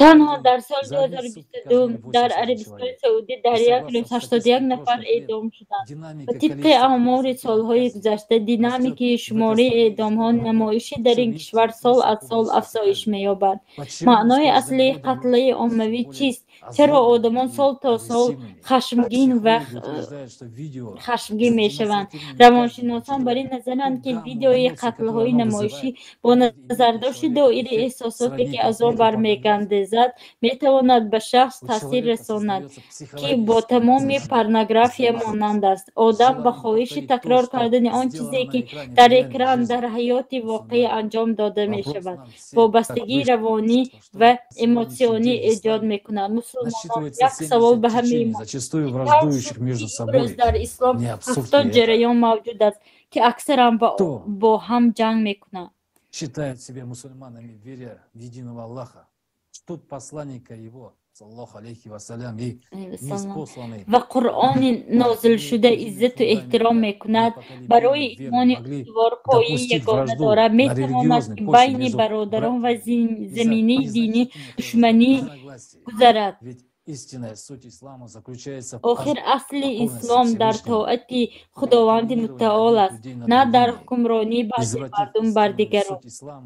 Танҳо дар соли 2022 дар Арабистони Саудӣ дар як рӯз 81 нафар эъдом шуданд ва тибқи омори солҳои гузашта, динамики шумораи эъдомҳо намоишӣ дар ин кишвар сол аз сол афзоиш меёбад. Маънои аслии қатли оммавӣ чист? Чаро одамон сол то сол хашмгин ва хашмгин мешаванд? Равоншиносон бар ин назаранд, ки видеои қатлҳои намоишӣ бо назардошти доираи эҳсосоте, ки аз он бармегандезад, метавонад ба шахс таъсир расонад, ки бо тамоми порнография монанд аст. Одам ба хоҳиши такрор кардани он чизе, ки дар экран, дар ҳаёти воқеӣ анҷом дода мешавад, вобастагии равонӣ ва эмотсионӣ эҷод мекунад. Мусулмонон, як савол ба ҳамаи мо: имрӯз дар ислом 70 ҷараён мавҷуд аст, ки аксаран бо ҳам ҷанг мекунанд. Считают себя мусульманами, веря в единого Аллаха, чтут посланника его, саллаллаху алейхи вассалям, и ниспосланный ва Қуръони нозилшуда иззату эҳтиром мекунад, барои имони устувор пояи ягона дорад, метавонад, ки байни бародарон ва заминаи динӣ душманӣ гузарад? Охир, асли ислом дар тоати Худованди Мутаол аст, на дар ҳукмронии баъзе мардум бар дигарон.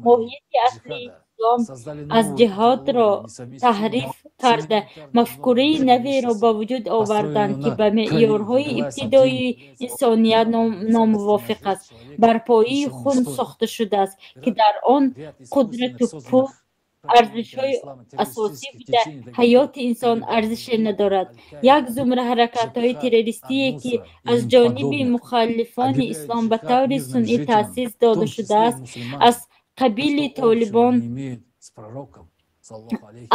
Моҳияти аслии ислом аз ҷиҳодро таҳриф карда, мафкураи наверо ба вуҷуд оварданд, ки ба меъёрҳои ибтидоии инсоният номувофиқ аст, бар пояи хун сохта шудааст, ки дар он қудрату пул арзишҳои асосӣ буда, ҳаёти инсон арзише надорад. Як зумра ҳаракатҳои террористие, ки аз ҷониби мухолифони ислом ба таври сунъӣ таъсис дода шудааст, аз қабили Толибон,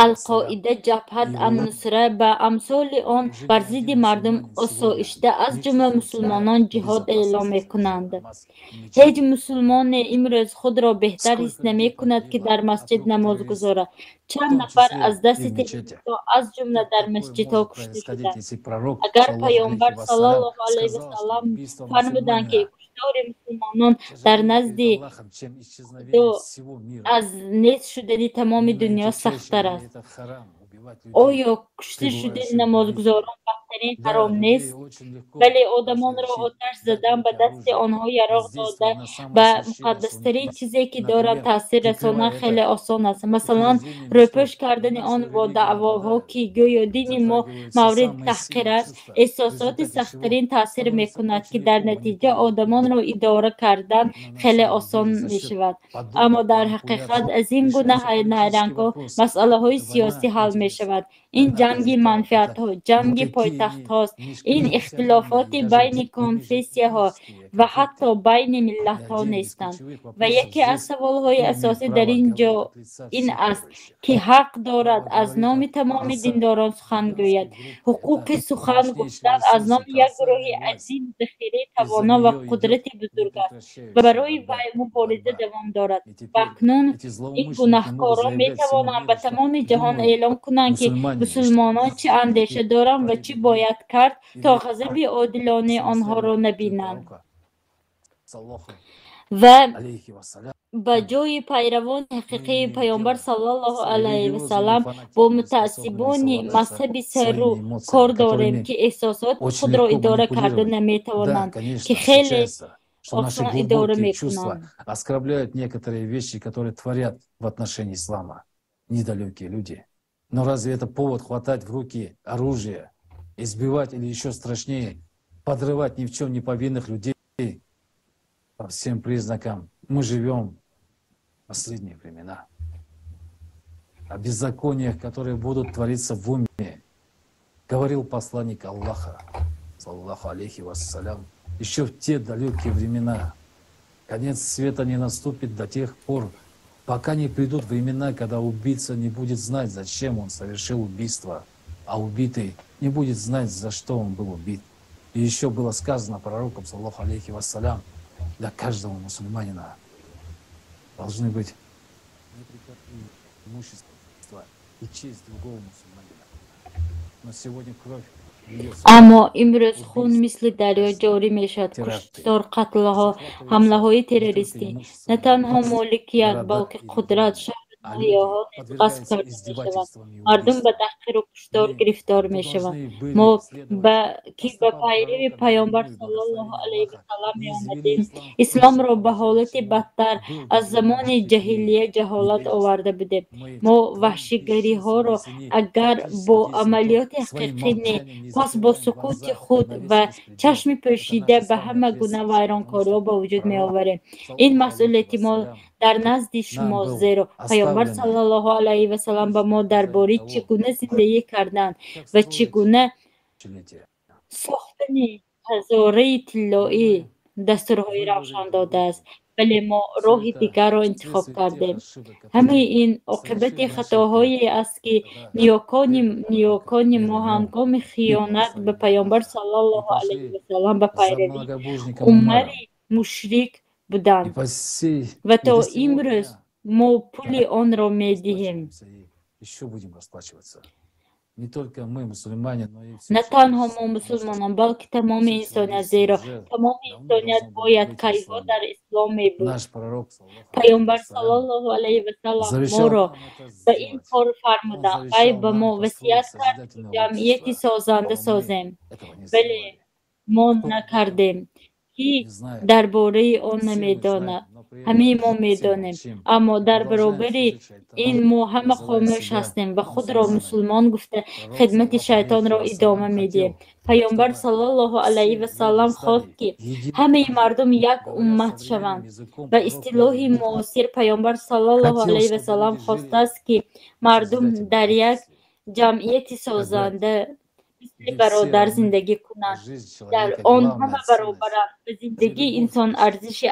Алқоида, Ҷабҳат ан-Нусра ва амсоли он, бар зидди мардум осоишта, аз ҷумла мусулмонон, ҷиҳод эълом мекунанд. Ҳеҷ мусулмоне имрӯз худро беҳтар ҳис намекунад, ки дар масҷид намоз гузорад. Чанд нафар аз дасти террористҳо, аз ҷумла дар масҷидҳо, кушта шуданд. Агар Паёмбар саллаллоҳу алайҳи васаллам фармуданд, ки куштори мусулмонон дар назди Худо аз нест шудани тамоми дунё сахттар аст, оё кушта шудани намозгузорон бадтарин ҳаром нест? Вале одамонро оташ задан, ба дасти онҳо яроғ дода, ба муқаддастарин чизе, ки доранд, таъсир расондан хеле осон аст. Масалан, рӯпӯш кардани он бо даъвоҳо, ки гӯё дини мо мавриди таҳқир аст, эҳсосоти сахттарин таъсир мекунад, ки дар натиҷа одамонро идора кардан хеле осон мешавад. Аммо дар ҳақиқат аз ин гуна найрангҳо масъалаҳои сиёсӣ ҳал мешавад. Ин ҷанги манфиатҳо, ҷанги пойтахтҳост, ин ихтилофоти байни конфессияҳо ва ҳатто байни миллатҳо нестанд. Ва яке аз саволҳои асосӣ дар ин ҷо ин аст, ки ҳақ дорад аз номи тамоми диндорон сухан гӯяд? Ҳуқуқи сухан гуфтан аз номи як гурӯҳи азим захираи тавоно ва қудрати бузург аст ва барои вай мубориза давом дорад. Ва акнун ин гунаҳкорон метавонанд ба тамоми ҷаҳон эълон кунанд, ки мусулмонон чӣ андеша доранд ва чӣ бояд кард, то ғазаби одилонаи онҳоро набинанд. Ва ба ҷои пайравони ҳақиқии Паёмбар саллаллоҳу алайҳи васаллам бо мутаассибони мазҳаби сару кор дорем, ки эҳсосоти худро идора карда наметавонанд, ки хеле что наши осон идора глубокие чувства мекунанд. Оскорбляют некоторые вещи, которые творят в отношении ислама недалекие люди. Но разве это повод хватать в руки оружие Избивать или еще страшнее, подрывать ни в чем не повинных людей. По всем признакам мы живем в последние времена. О беззакониях, которые будут твориться в уме, говорил посланник Аллаха, саллаллаху алейхи вассалям, еще в те далекие времена. Конец света не наступит до тех пор, пока не придут времена, когда убийца не будет знать, зачем он совершил убийство, а убитый не будет знать, за что он был убит. И еще было сказано пророком, саллаллаху алейхи вассалям, для каждого мусульманина должны быть имущество и честь другого мусульманина. Но сегодня кровь Аммо имрӯз хун мисли дарё ҷорӣ мешавад. Куштор, қатлҳо, ҳамлаҳои террористӣ на танҳо моликият, балки қудрат, шаҳру ноҳияҳо низ ғасб карда мешаванд. Мардум ба таҳқиру куштор гирифтор мешаванд. Мо, ки ба пайрави Паёмбар саллаллоҳу алайҳи васаллам меомадем, исломро ба ҳолати бадтар аз замони ҷаҳилия ҷаҳолат оварда будем. Мо ваҳшигариҳоро агар бо амалиёти ҳақиқӣ не, пас бо сукути худ ва чашми пӯшида ба ҳама гуна вайронкориҳо ба вуҷуд меоварем. Ин масъулияти мо дар назди шумост, зеро Паёмбар саллаллоҳу алайҳи васаллам ба мо дар бораи чӣ гуна зиндагӣ кардан ва чӣ гуна сохтани ҳазораи тиллоӣ дастурҳои равшан додааст, вале мо роҳи дигарро интихоб кардем. Ҳамаи ин оқибати хатоҳое аст, ки ниёкони мо ҳангоми хиёнат ба Паёмбар саллаллоҳу алайҳи васаллам ба пайравии Умари мушрик буданд ва то имрӯз мо пули онро медиҳем. На танҳо мо мусулмонон, балки тамоми инсоният, зеро тамоми инсоният бояд кайҳо дар ислом мебуд. Паёмбар саллаллоҳу алайҳи васаллам моро ба ин кор фармуданд. Вай ба мо васият кард, ки ҷамъияти созанда созем, вале мо накардем. Кӣ дар бораи он намедонад? Ҳамаи мо медонем, аммо дар баробари ин мо ҳама хомӯш ҳастем ва худро мусулмон гуфта хидмати шайтонро идома медиҳем. Паёмбар саллаллоҳу алайҳи васаллам хост, ки ҳамаи мардум як уммат шаванд. Ба истилоҳи муосир, Паёмбар саллаллоҳу алайҳи васаллам хостааст, ки мардум дар як ҷамъияти созанда мисли бародар зиндагӣ кунанд. Дар он ҳама баробаранд ва зиндагии инсон арзиши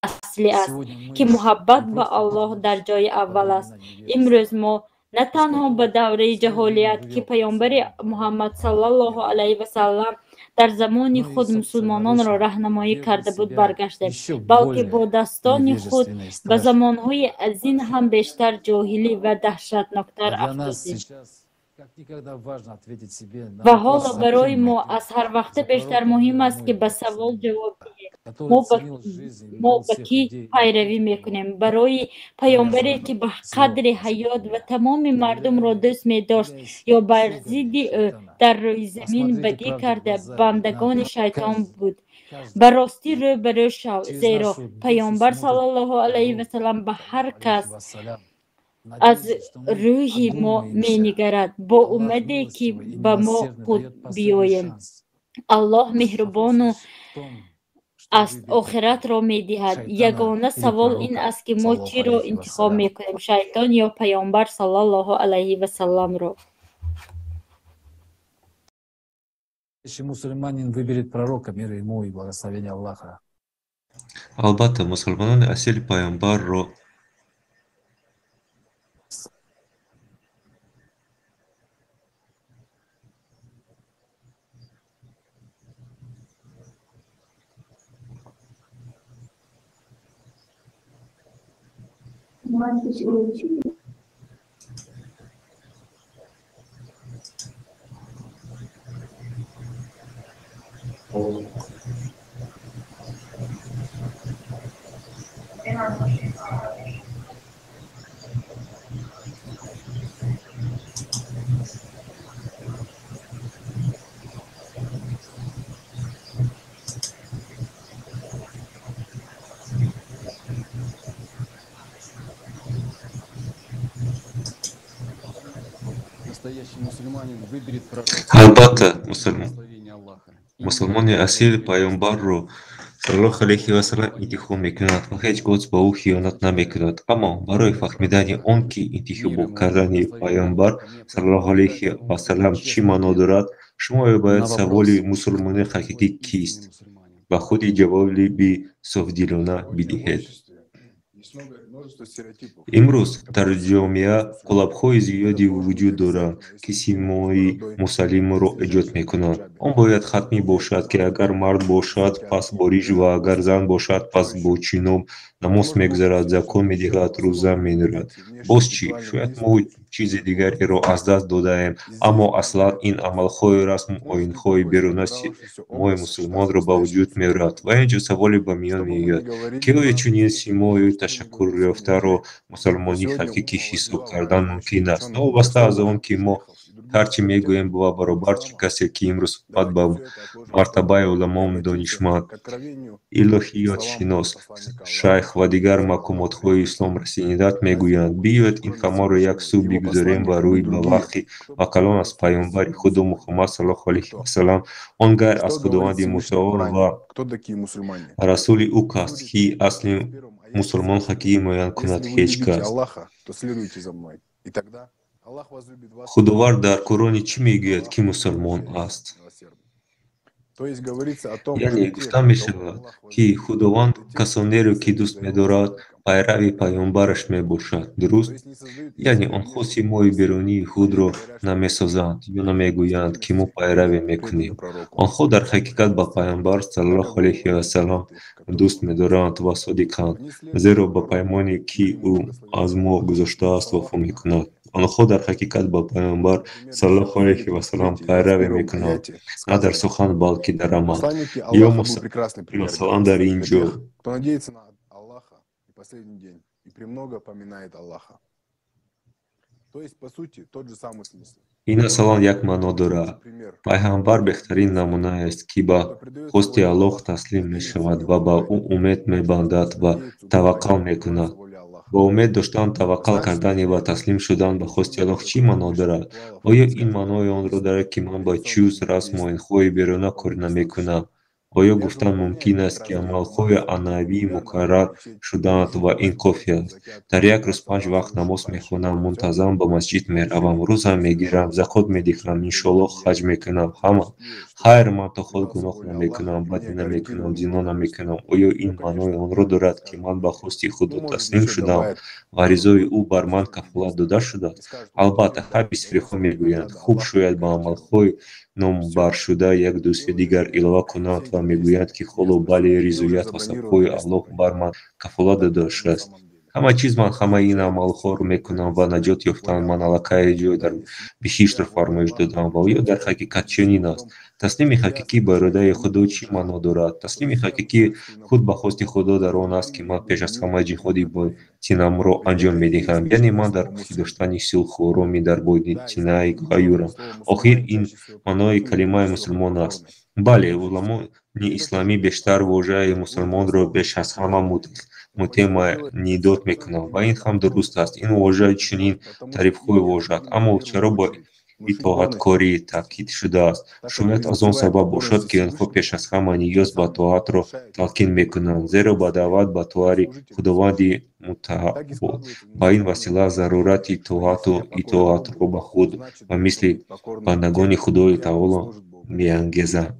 аслӣ аст, ки муҳаббат ба Аллоҳ дар ҷои аввал аст. Имрӯз мо на танҳо ба давраи ҷаҳолият, ки Паёмбари Муҳаммад саллаллоҳу алайҳи васаллам дар замони худ мусулмононро раҳнамоӣ карда буд, баргаштем, балки бо дастони худ ба замонҳои аз ин ҳам бештар ҷоҳилӣ ва даҳшатноктар афтодем. Ва ҳоло барои мо аз ҳар вақта бештар муҳим аст, ки ба савол ҷавоб диҳем: мо ба кӣ пайравӣ мекунем? Барои паёмбаре, ки ба қадри ҳаёт ва тамоми мардумро дӯст медошт, ё бар зидди ӯ дар рӯи замин бадӣ карда бандагони шайтон буд? Ба ростӣ рӯ ба рӯ шав, зеро Паёмбар саллаллоҳу алайҳи васаллам ба ҳар кас аз рӯҳи мо менигарад, бо умеде, ки ба мо худ биёем. Аллоҳ меҳрубону аст, охиратро медиҳад. Ягона савол ин аст, ки мо чиро интихоб мекунем: шайтон ё Паёмбар саллаллоҳу алайҳи васалламро? Мусульманин выберет пророка, мир ему и благословение Аллаха. Албатта, мусулмонони асил Паёмбарро Албатта, мусулмони асил паёмбарро саллаллоҳу алайҳи васаллам интихоб мекунад ва ҳеҷ гоҳ ба ӯ хиёнат намекунад. Аммо барои фаҳмидани он, ки интихоб кардани паёмбар саллаллоҳу алайҳи васаллам чӣ маъно дорад, шумо бояд саволи мусулмони ҳақиқӣ кист ба худи ҷавоби софдилона бидиҳед. Имрӯз дар ҷомеа қолабҳои зиёде вуҷуд доранд, ки симои мусалимро эҷод мекунанд. Он бояд ҳатмӣ бошад, ки агар мард бошад, пас бо риш ва агар зан бошад, пас бо чиноб намоз мегузарад, закот медиҳад, рӯза медорад. Боз чӣ? Шояд мо чизи дигареро аз даст додаем, аммо аслан ин амалҳои расму оинҳои беруна симои мусулмонро ба вуҷуд меорад. Ва ин ҷо саволе ба миён меояд, ки оё чунин симои ташаккулёфтаро мусулмонии ҳақиқӣ ҳисоб кардан мумкин аст? Новобаста аз он, ки мо ҳар чӣ мегӯем ва баробар чӣ касе, ки имрӯз суҳбат ба мартабаи уламо, донишманд, илоҳиётшинос, шайх ва дигар мақомотҳои ислом расинидаанд, мегӯянд: биёед ин ҳамаро як сӯ бигузорем ва рӯй ба ваҳйи ва калом аз паёмбари Худо Муҳаммад саллаллоҳу алайҳи васаллам, он ғайр аз Худованди мутаол ва расули ӯ каст, ки асли мусулмон ҳақиқӣ муайян кунад ҳеҷ кас. Худованд дар Қуръони чӣ мегӯяд, ки мусулмон аст? Яъне гуфта мешавад, ки Худованд касонеро, ки дӯст медорад, пайрави паёмбараш мебошад, дуруст? Яъне онҳо симои берунии худро намесозанд ё намегӯянд, ки мо пайравӣ мекунем. Онҳо дар ҳақиқат ба паёмбар саллаллоҳу алайҳи васаллам дӯст медоранд ва содиқанд, зеро ба паймоне, ки ӯ аз мо гузоштааст, вафо мекунад. Онҳо дар ҳақиқат ба паёмбар саллаллоҳу алайҳи васаллам пайравӣ мекунанд, на дар сухан, балки дар амал. Ё масалан дар ин ҷо последний день и премного поминает Аллаха. То есть, по сути, тот же самый смысл. Ин масалан як маъно дорад. Пайғамбар беҳтарин намунааст, ки ба хости Аллоҳ таслим мешавад ва ба ӯ умед мебандад ва таваккал мекунад. Бо умед доштан, таваккал кардани ва таслим шудан ба хости Аллоҳ чӣ маъно дорад? Оё ин маънои онро дорад, ки ман ба чуз расму оинҳои беруна кор намекунам? Оё гуфтан мумкин аст, ки амалҳои анъанавӣ мукаррар шудаанд ва ин кофӣ аст? Дар як рӯз 5 вақт намоз мехонам, мунтазам ба масҷид меравам, рӯза мегирам, закот медиҳам, иншоаллоҳ ҳаҷ мекунам. Ҳама. Хайр, ман то ҳол гуноҳ намекунам, бадӣ намекунам, зино намекунам. Оё ин маънои онро дорад, ки ман ба хости Худо таслим шудам ва ризои ӯ бар ман кафолат дода шудааст? Албатта, ҳар бисёриҳо мегӯянд, хуб, шояд ба амалҳои номбаршуда як ду-се дигар илова кунанд ва мегӯянд, ки ҳоло бале, ризоят ва сабқҳои Аллоҳ бар ман кафолат дода шудааст. Ҳама чиз ман ҳамаи ин амалҳоро мекунам ва наҷот ёфтам, ман аллакай ҷой дар биҳиштро фармоиш додам. Ва оё дар ҳақиқат чунин аст? Таслими ҳақиқӣ ба иродаи Худо чӣ маъно дорад? Таслими ҳақиқии худ ба хости Худо дар он аст, ки ман пеш аз ҳама ҷиҳоди ботинамро анҷом медиҳам. Яъне ман дар роҳи доштани сулҳу оромӣ дар ботинаи ғайюрам. Охир ин маънои калимаи мусулмон аст. Бале, уламони исламӣ бештар вожаи мусулмонро беш аз ҳама мутеманидод мекунанд ва ин ҳам дуруст аст. Ин вожа чунин таърифҳое вожад, аммо чаро бо итоаткорӣ таъкид шудааст? Шояд аз он сабаб бошад, ки онҳо пеш аз ҳама ниёз ба тоатро талқин мекунанд, зеро ба даъват ба тоати Худованди мутаол ба ин васила зарурати тоату итоатро ба худ ва мисли бандагони Худои Таоло меангезанд.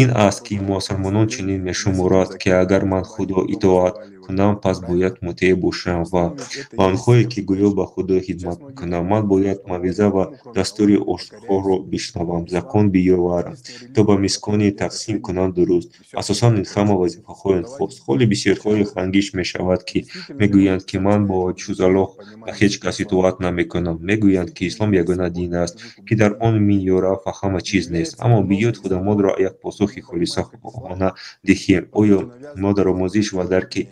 Ин аст, ки мусулмонон чунин мешуморад, ки агар ман Худо итоат кунам, пас бояд мутеъ бошам ва ба онҳое, ки гӯё ба Худо хидмат мекунам, ман бояд мавъиза ва дастури онҳоро бишнавам, закон биёварам, то ба мискони тақсим кунам. Дуруст. Асосан ин ҳама вазифаҳои онҳост. Ҳоли бисёрҳое хангиш мешавад, ки мегӯянд, ки ман бо ҷуз Аллоҳ ба ҳеҷ кас итоат намекунам. Мегӯянд, ки ислом ягона дин аст, ки дар он меъёра ва ҳама чиз нест. Аммо биёед худамонро як посухи холисона диҳем. Оё мо дар омӯзиш ва дарки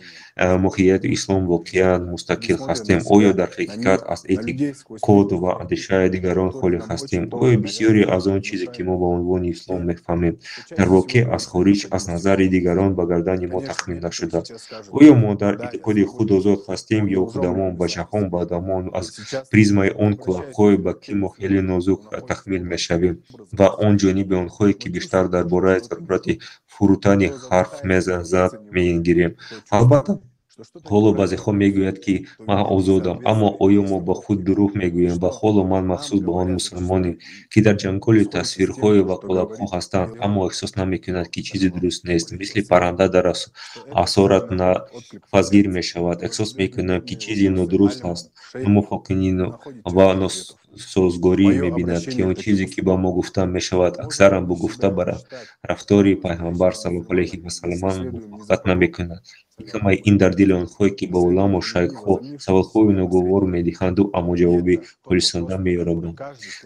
моҳияти ислом воқеан мустақил ҳастем? Оё дар ҳақиқат аз эътиқод ва андешаи дигарон холӣ ҳастем? Оё бисёре аз он чизе, ки мо ба унвони ислом мефаҳмем, дар воқеъ аз хориҷ, аз назари дигарон ба гардани мо таҳмил нашудааст? Оё мо дар эътиқоди худ озод ҳастем ё худамон ба ҷаҳон, ба одамон аз призмаи он кулоҳҳое, ба ки мо хеле нозук таҳмил мешавем ва он ҷониби онҳое, ки бештар дар бораи зарурати фурӯтанӣ ҳарф мезананд, менигарем? Албатта, ҳоло баъзеҳо мегӯянд, ки ман озодам, аммо оё мо ба худ дурӯғ мегӯем? Ва ҳоло ман махсус ба он мусулмоне, ки дар ҷанголи тасвирҳое ва қолабҳо ҳастанд, аммо эҳсос намекунанд, ки чизе дуруст нест, мисли парранда дар асорат нафасгир мешавад, эҳсос мекунам, ки чизе нодуруст аст, номувофиқӣ ва носозгорӣ мебинад, ки он чизе, ки ба мо гуфта мешавад, аксаран бо гуфта ба рафтори пайғамбар саллаллоҳу алайҳи васаллам мувофиқат намекунад. Ҳамаи ин дар дили онҳое, ки ба уламо шайхҳо саволҳои ногувор медиҳанду, аммо ҷавоби холисонда меёрабанд.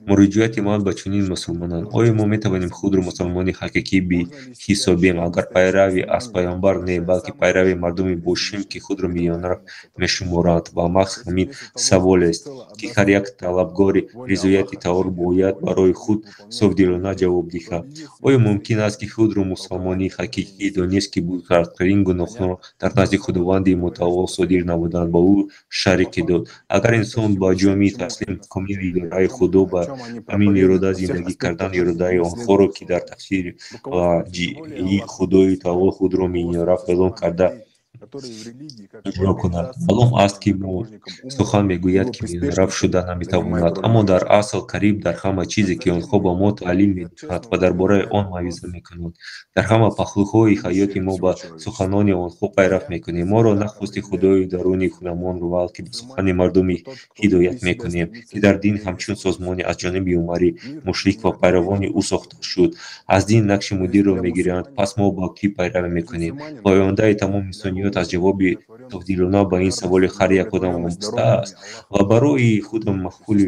Муроҷиати ман ба чунин мусулмонон: оё мо метавонем худро мусулмони ҳақиқӣ биҳисобем, агар пайрави аз пайғамбар не, балки пайрави мардуме бошем, ки худро миёнарав мешуморанд? Ва маҳз ҳамин саволест, ки ҳар як талабгори ризояти таоло бояд барои худ софдилона ҷавоб диҳад. Оё мумкин аст, ки худро мусулмони ҳақиқӣ донист, ки бузургтарин гуноҳро дар назди Худованди мутаол содир намуданд, ба ӯ шарике дод? Агар инсон ба ҷомеи таслим комили иродаи Худо ба ҳамин ирода зиндагӣ кардан, иродаи онҳоро, ки дар тафсир ва ҷии Худои таоло худро миёнарав эълон карда иҷро кунад. Маълум аст, ки мо сухан мегӯяд, ки миёнарав шуда наметавонад, аммо дар асл қариб дар ҳама чизе, ки онҳо ба мо таълим медиҳанд ва дар бораи он мавъиза мекунанд, дар ҳама паҳлӯҳои ҳаёти мо ба суханони онҳо пайрав мекунем. Моро на хости Худои даруни худамонро, балки ба сухани мардуми ҳидоят мекунем, ки дар дин ҳамчун созмоне аз ҷониби Умари мушрик ва пайравони ӯ сохта шуд, аз дин нақши мудирро мегиранд. Пас мо ба кӣ пайравӣ мекунем? Ва ояндаи тамоми инсоният аз ҷавоби софдилона ба ин саволи ҳар як одам вобаста аст. Ва барои худам мафҳуми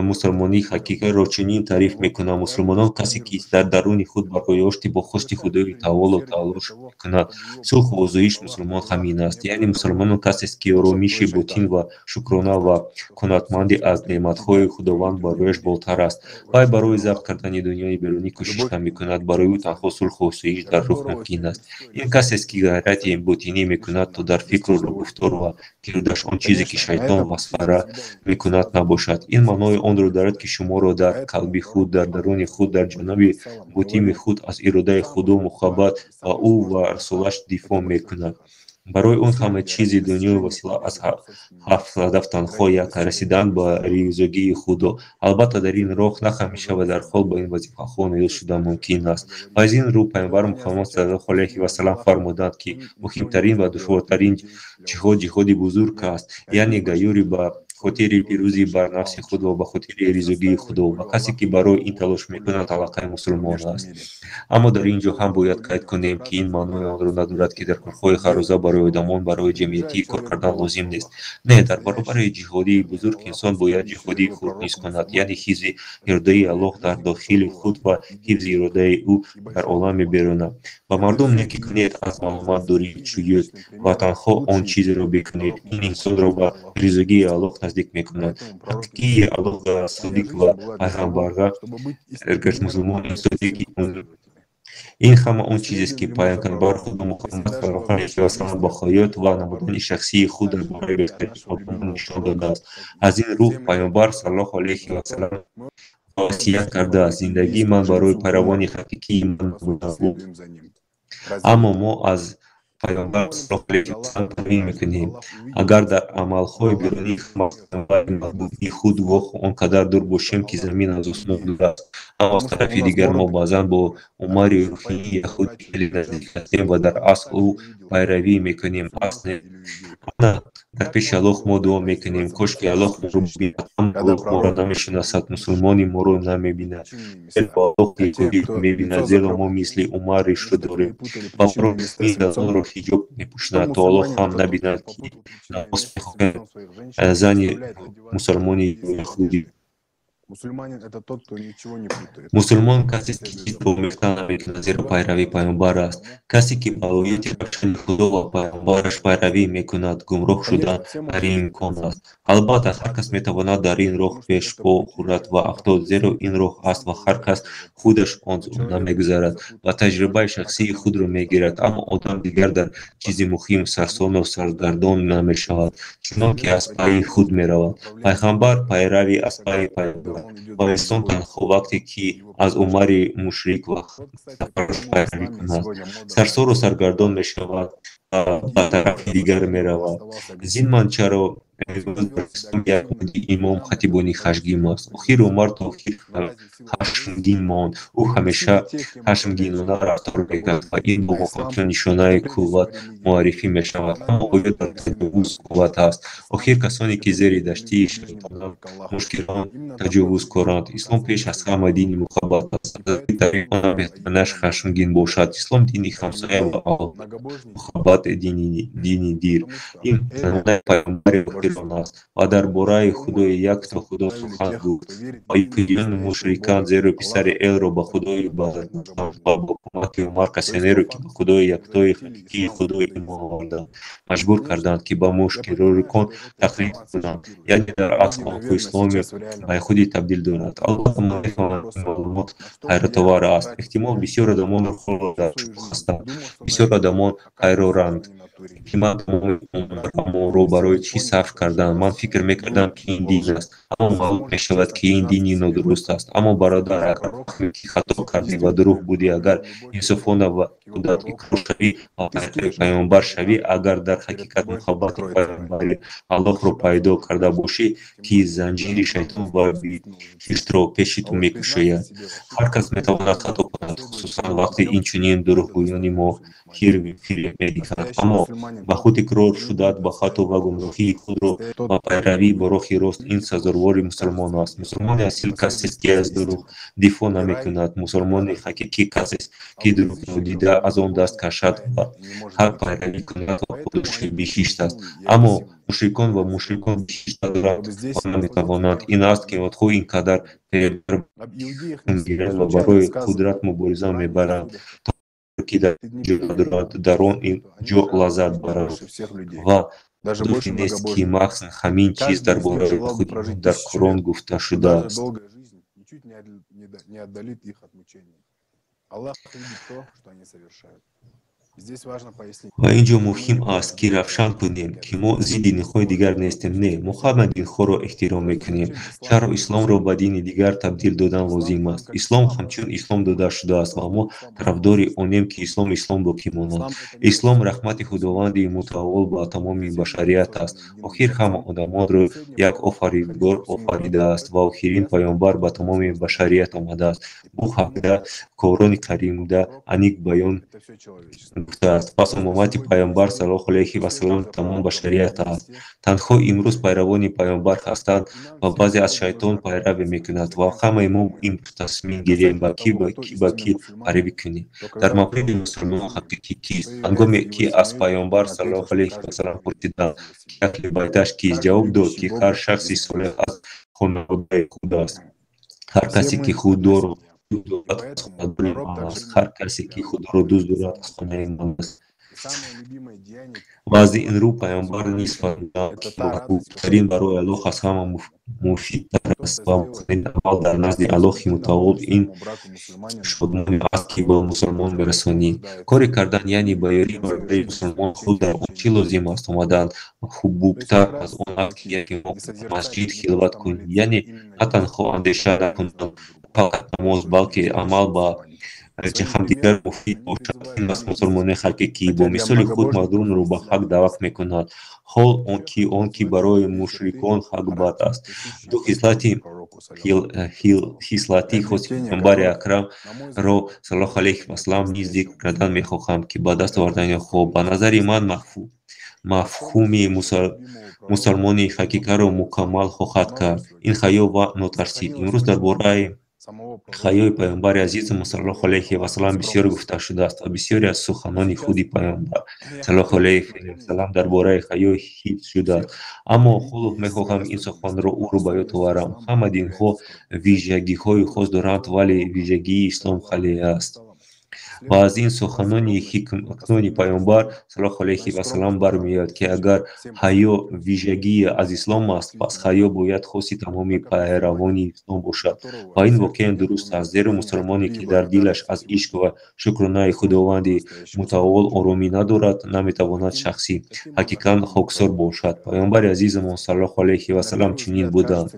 мусулмонии ҳақиқиро чунин таъриф мекунам: мусулмонон касе, ки дар даруни худ барои ошти бо хости Худои таоло талош мекунад. Сулҳу осоиш мусулмон ҳамин аст. Яъне мусулмонон касест, ки оромиши ботин ва шукрона ва қаноатмандӣ аз неъматҳои Худованд барояш болотар аст. Вай барои забт кардани дунёи берунӣ кӯшиш намекунад, барои ӯ танҳо сулҳу осоиш дар рӯҳ мумкин аст. Ин касест, ки ғайрати ботинӣ мекунад, то дар фикру гуфтор ва кирдораш он чизе, ки шайтон васвара мекунад, набошад. Ин маънои онро дорад, ки шуморо дар қалби худ, дар даруни худ, дар ҷаноби ботини худ аз иродаи Худо, муҳаббат ба ӯ ва расулаш дифоъ мекунад. Барои он ҳама чизи дунё васила аз ҳафт ҳадаф танҳо як: расидан ба ризогии Худо. Албатта, дар ин роҳ на ҳамеша ва дарҳол ба ин вазифаҳо ноил шудан мумкин аст. Ва аз ин рӯ пайғамбар Муҳаммад саллаллоҳу алайҳи васаллам фармуданд, ки муҳимтарин ва душвортарин ҷиҳод ҷиҳоди бузург аст, яъне ғайюрӣ ба хотири пирӯзӣ бар нафси худ ва ба хотири ризогии Худо, ва касе, ки барои ин талош мекунад, аллакай мусулмон аст. Аммо дар ин ҷо ҳам бояд қайд кунем, ки ин маънои онро надорад, ки дар корҳои ҳаррӯза барои одамон, барои ҷамъиятӣ кор кардан лозим нест. Не, дар баробари ҷиҳоди бузург инсон бояд ҷиҳоди хурд низ кунад, яъне ҳифзи иродаи Аллоҳ дар дохили худ ва ҳифзи иродаи ӯ дар олами беруна. Ба мардум некӣ кунед, аз маломат дурӣ ҷӯед ва танҳо он чизеро бикунед. Ин инсонро ба ризогии Аллоҳ наздик мекунад. Ҳақиқии Аллоҳ содиқ ва пайғамбарга мусулмон инсоне, ки ин ҳама он чизест, ки пайғамбар Худо Муҳаммад саллаллоҳу алайҳи васаллам ба ҳаёт ва намудани шахсии худ дар бораи беҳтарин одамон нишон додааст. Аз ин рӯ пайғамбар саллаллоҳу алайҳи васаллам васият кардааст: зиндагии ман барои пайравони ҳақиқии ман буд. Аммо мо аз пайғамбар саллаллоҳу алайҳи васаллам пайравӣ мекунем. Агар дар амалҳои берунии маҳбубии худ гоҳ он қадар дур бошем, ки замин аз осмон дур аст, аммо аз тарафи дигар мо баъзан бо Умари рӯҳии яҳудӣ хеле наздик ҳастем ва дар асл ӯ пайравӣ мекунем. Ана дар пеши Аллоҳ мо дуо мекунем: кош ки Аллоҳ моро бибинад, аммо Аллоҳ моро намешиносад, мусулмони моро намебинад, зеро Аллоҳ яҳудиро мебинад, зеро мо мисли Умар ришро дорем ва моро ин занонро ҳиҷоб мепӯшонад, то Аллоҳ ҳам набинад, ки намоз мехонем. Зани мусулмони яҳудӣ. Мусульманин — это тот, кто ничего не путает. Мусулмон касест, ки чизро омехта намекунад, зеро пайрави пайғамбар аст. Касе, ки ба ояти равшани Худо ва пайғамбараш пайравӣ мекунад, гумроҳ шудан ғайриимкон аст. Албатта, ҳар кас метавонад дар ин роҳ пешпо хӯрад ва афтод, зеро ин роҳ аст ва ҳар кас худаш аз он намегузарад ва таҷрибаи шахсии худро мегирад, аммо одам дигар дар чизи муҳим сарсону саргардон намешавад, чунон ки аз пайи худ меравад. Пайғамбар пайрави аз пайи пайғамбар ва инсон танҳо вақте ки аз Умари мушрик ва ҳамсафараш пайравӣ кунад, сарсору саргардон мешавад ва ба тарафи дигар меравад. Зимнан, чаро имрӯз дар ислом як муди имом хатибони хашмгин аст? Охир Умар то охир хашмгин монд. Ӯ ҳамеша хашмгинона рафтор мекард ва ин бо ҳамчун нишонаи қувват муаррифӣ мешавад. Аммо оё дар таҷовуз қувват ҳаст? Охир касоне, ки зери даштии шайтонанд, мушкилон таҷовузкоранд. Ислом пеш аз ҳама дини муҳаббат аст. Аз ин тариқ он метавонад хашмгин бошад. Ислом дини ҳамсоя ва муҳаббат дини дир. Ин намунаи пайғамбари охирон аст ва дар бораи Худои якто Худо сухан гуфт ва яҳудиёну мушрикан, зеро писари Элро ба Худои баргаштанд ва бо кӯмаки Умар касонеро, ки ба Худои яктои ҳақиқии Худо имон оварданд, маҷбур карданд, ки ба мушрикон тақлид кунанд, яъне дар асл онҳо исломи ба яҳудӣ табдил доданд. Албатта, ман мефаҳмам, ки ин маълумот ҳайратовар аст. Эҳтимол, бисёр одамон ҳоло дар шок ҳастанд. Бисёр одамон ҳайронанд, ки ман тамоми умрамро барои чӣ сарф кардам. Ман фикр мекардам, ки ин дин аст, аммо маълум мешавад, ки ин дини нодуруст аст. Аммо бародар, агар фаҳмӣ, ки хато кардӣ ва дурӯғ будӣ, агар инсофона ба худат иқрор шавӣ ва пайрави пайғамбар шавӣ, агар дар ҳақиқат муҳаббати пайғамбари Аллоҳро пайдо карда бошӣ, ки занҷири шайтон ва биҳиштро пеши ту мекушояд. Ҳар кас метавонад хато кунад, хусусан вақте инчунин дурӯғгӯёни моҳир фиреб медиҳанд. Аммо ба худ иқрор шудат, ба хато ва гумроҳии худро ва пайравӣ ба роҳи рост ин сазовори мусулмон аст. Мусулмони асил касест, ки аз дурӯғ дифоъ намекунад. Мусулмони ҳақиқӣ касест, ки дурӯғро дида аз он даст кашад ва ҳақ пайравӣ кунад ва подоши биҳишт аст. Аммо мушрикон ва мушрикон биҳишт надоранд ва наметавонанд. Ин аст, ки онҳо ин қадар фиребгиранд ва барои қудрат мубориза мебаранд, то ки дар ҷо надорад, дар он ҷо лаззат баранд. Ва дурусте нест, ки маҳз ҳамин чиз дар бораи худи дар Қуръон гуфта шудааст. Ва ин ҷо муҳим аст, ки равшан кунем, ки мо зидди динҳои дигар нестем. Не, мо ҳама динҳоро эҳтиром мекунем. Чаро исломро ба дини дигар табдил додан лозим аст? Ислом ҳамчун ислом дода шудааст ва мо тарафдори онем, ки ислом ислом боқӣ монад. Ислом раҳмати Худованди мутаол ба тамоми башарият аст. Охир ҳама одамонро як офаридгор офаридааст ва охирин пайғамбар ба тамоми башарият омадааст. Бу ҳақда Қуръони Каримда аниқ баён гуфтааст. Пас умумати пайғамбар саллаллоҳу алайҳи васаллам тамом башарият аст. Танҳо имрӯз пайравони пайғамбар ҳастанд ва баъзе аз шайтон пайравӣ мекунад ва ҳамаи мо имрӯз тасмим гирем ба ки ба ки пайравӣ кунем. Дар мавриди мусулмон ҳақиқӣ кист? Ҳангоме ки аз пайғамбар саллаллоҳу алайҳи васаллам пурсиданд, ки аҳли байташ кист, ҷавоб дод, ки ҳар шахси солеҳ аз хонаводаи худ аст. Ҳар касе ки Худоро дӯст дорад, аз хонадони ман аст. Ҳар касе ки Худоро дӯст дорад, аз хонаи ман аст. Ва аз ин рӯ пайғамбар низ фармуданд, ки маҳбубтарин барои Аллоҳ аз ҳама муфидтар аст ва муҳимтарин амал дар назди Аллоҳи мутаол ин шодмонӣ аст, ки ба мусулмон мерасонӣ. Коре кардан, яъне ба ёрии бародари мусулмон худ дар он чӣ лозим аст омадан, ҳубубтар аз он аст, ки яке мо дар масҷид хилват кунӣ, яъне на танҳо андеша накунанд, фақат намоз, балки амал ба ҳамдигар муфид бошад. Ин аст мусулмони ҳақиқӣ, бо мисоли худ мардумро ба ҳақ даъват мекунад, ҳол он ки барои мушрикон ҳақ бад аст. Ду хислати хоси пайғамбари акрамро саллаллоҳу алайҳи васаллам низ зикр кардан мехоҳам, ки ба даст овардани онҳо ба назари ман мафҳуми мусулмони ҳақиқаро мукаммал хоҳад кард. Ин ҳаё ва нотарсӣ. Имрӯз дар бораи Ҳаёи паёмбари азизамон саллаллоҳу алайҳи васаллам бисёр гуфта шудааст ва бисёре аз суханони худи паёмбар саллаллоҳу алайҳи васаллам дар бораи ҳаё ҳифз шудааст. Аммо ҳоло мехоҳам ин суханро ӯро ба ёд оварам. Ҳама динҳо вижагиҳои хос доранд, вале вижагии ислом хале аст. Ва аз ин суханони ҳикматнони паёмбар саллаллоҳу алайҳи васаллам бармеояд, ки агар ҳаё вижагии аз ислом аст, пас ҳаё бояд хоси тамоми пайравони ислом бошад. Ва ин воқеан дуруст аст, зеро мусулмоне, ки дар дилаш аз ишқ ва шукронаи Худованди мутаол оромӣ надорад, наметавонад шахси ҳақиқан хоксор бошад. Паёмбари азизамон саллаллоҳу алайҳи васаллам чунин буданд.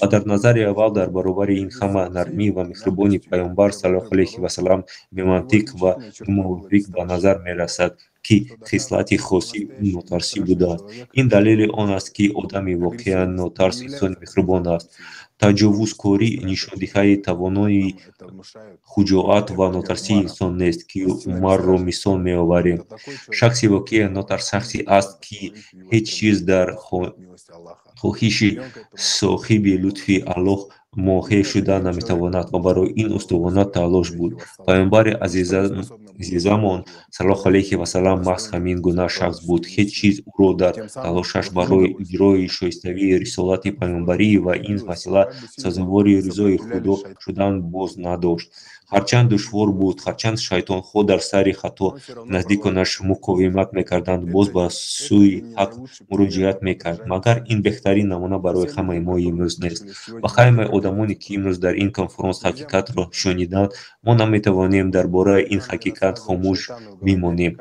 Ва дар назари аввал дар баробари ин ҳама нармӣ ва меҳрубонии паёмбар саллаллоҳу алайҳи васаллам бемантиқ ва мувофиқ ба назар мерасад, ки хислати хоси ӯ нотарсӣ будааст. Ин далели он аст, ки одами воқеан нотарс инсони меҳрубон аст. Таҷовузкорӣ нишондиҳандаи тавоноии хуҷоат ва нотарсии инсон нест, ки Умарро мисол меоварем. Шахси воқеан нотарс шахсе аст, ки ҳеҷ чиз дар хоҳиши соҳиби лутфи Аллоҳ моҳе шуда наметавонад ва барои ин устувона талош буд. Паёмбари азизамон саллаллоҳу алайҳи васаллам маҳз ҳамин гуна шахс буд. Ҳеҷ чиз ӯро дар талошаш барои иҷрои шоиставии рисолати паёмбарӣ ва ин васила сазовори ризои Худо шудан боз надошт. Ҳарчанд душвор буд, ҳарчанд шайтонҳо дар сари хато наздиконаш муқовимат мекарданд, боз ба сӯи ҳақ муроҷиат мекард. Магар ин беҳтарин намуна барои ҳамаи мо имрӯз нест? Ба ҳамаи одамоне, ки имрӯз дар ин конфронс ҳақиқатро шуниданд, мо наметавонем дар бораи ин ҳақиқат хомӯш бимонем.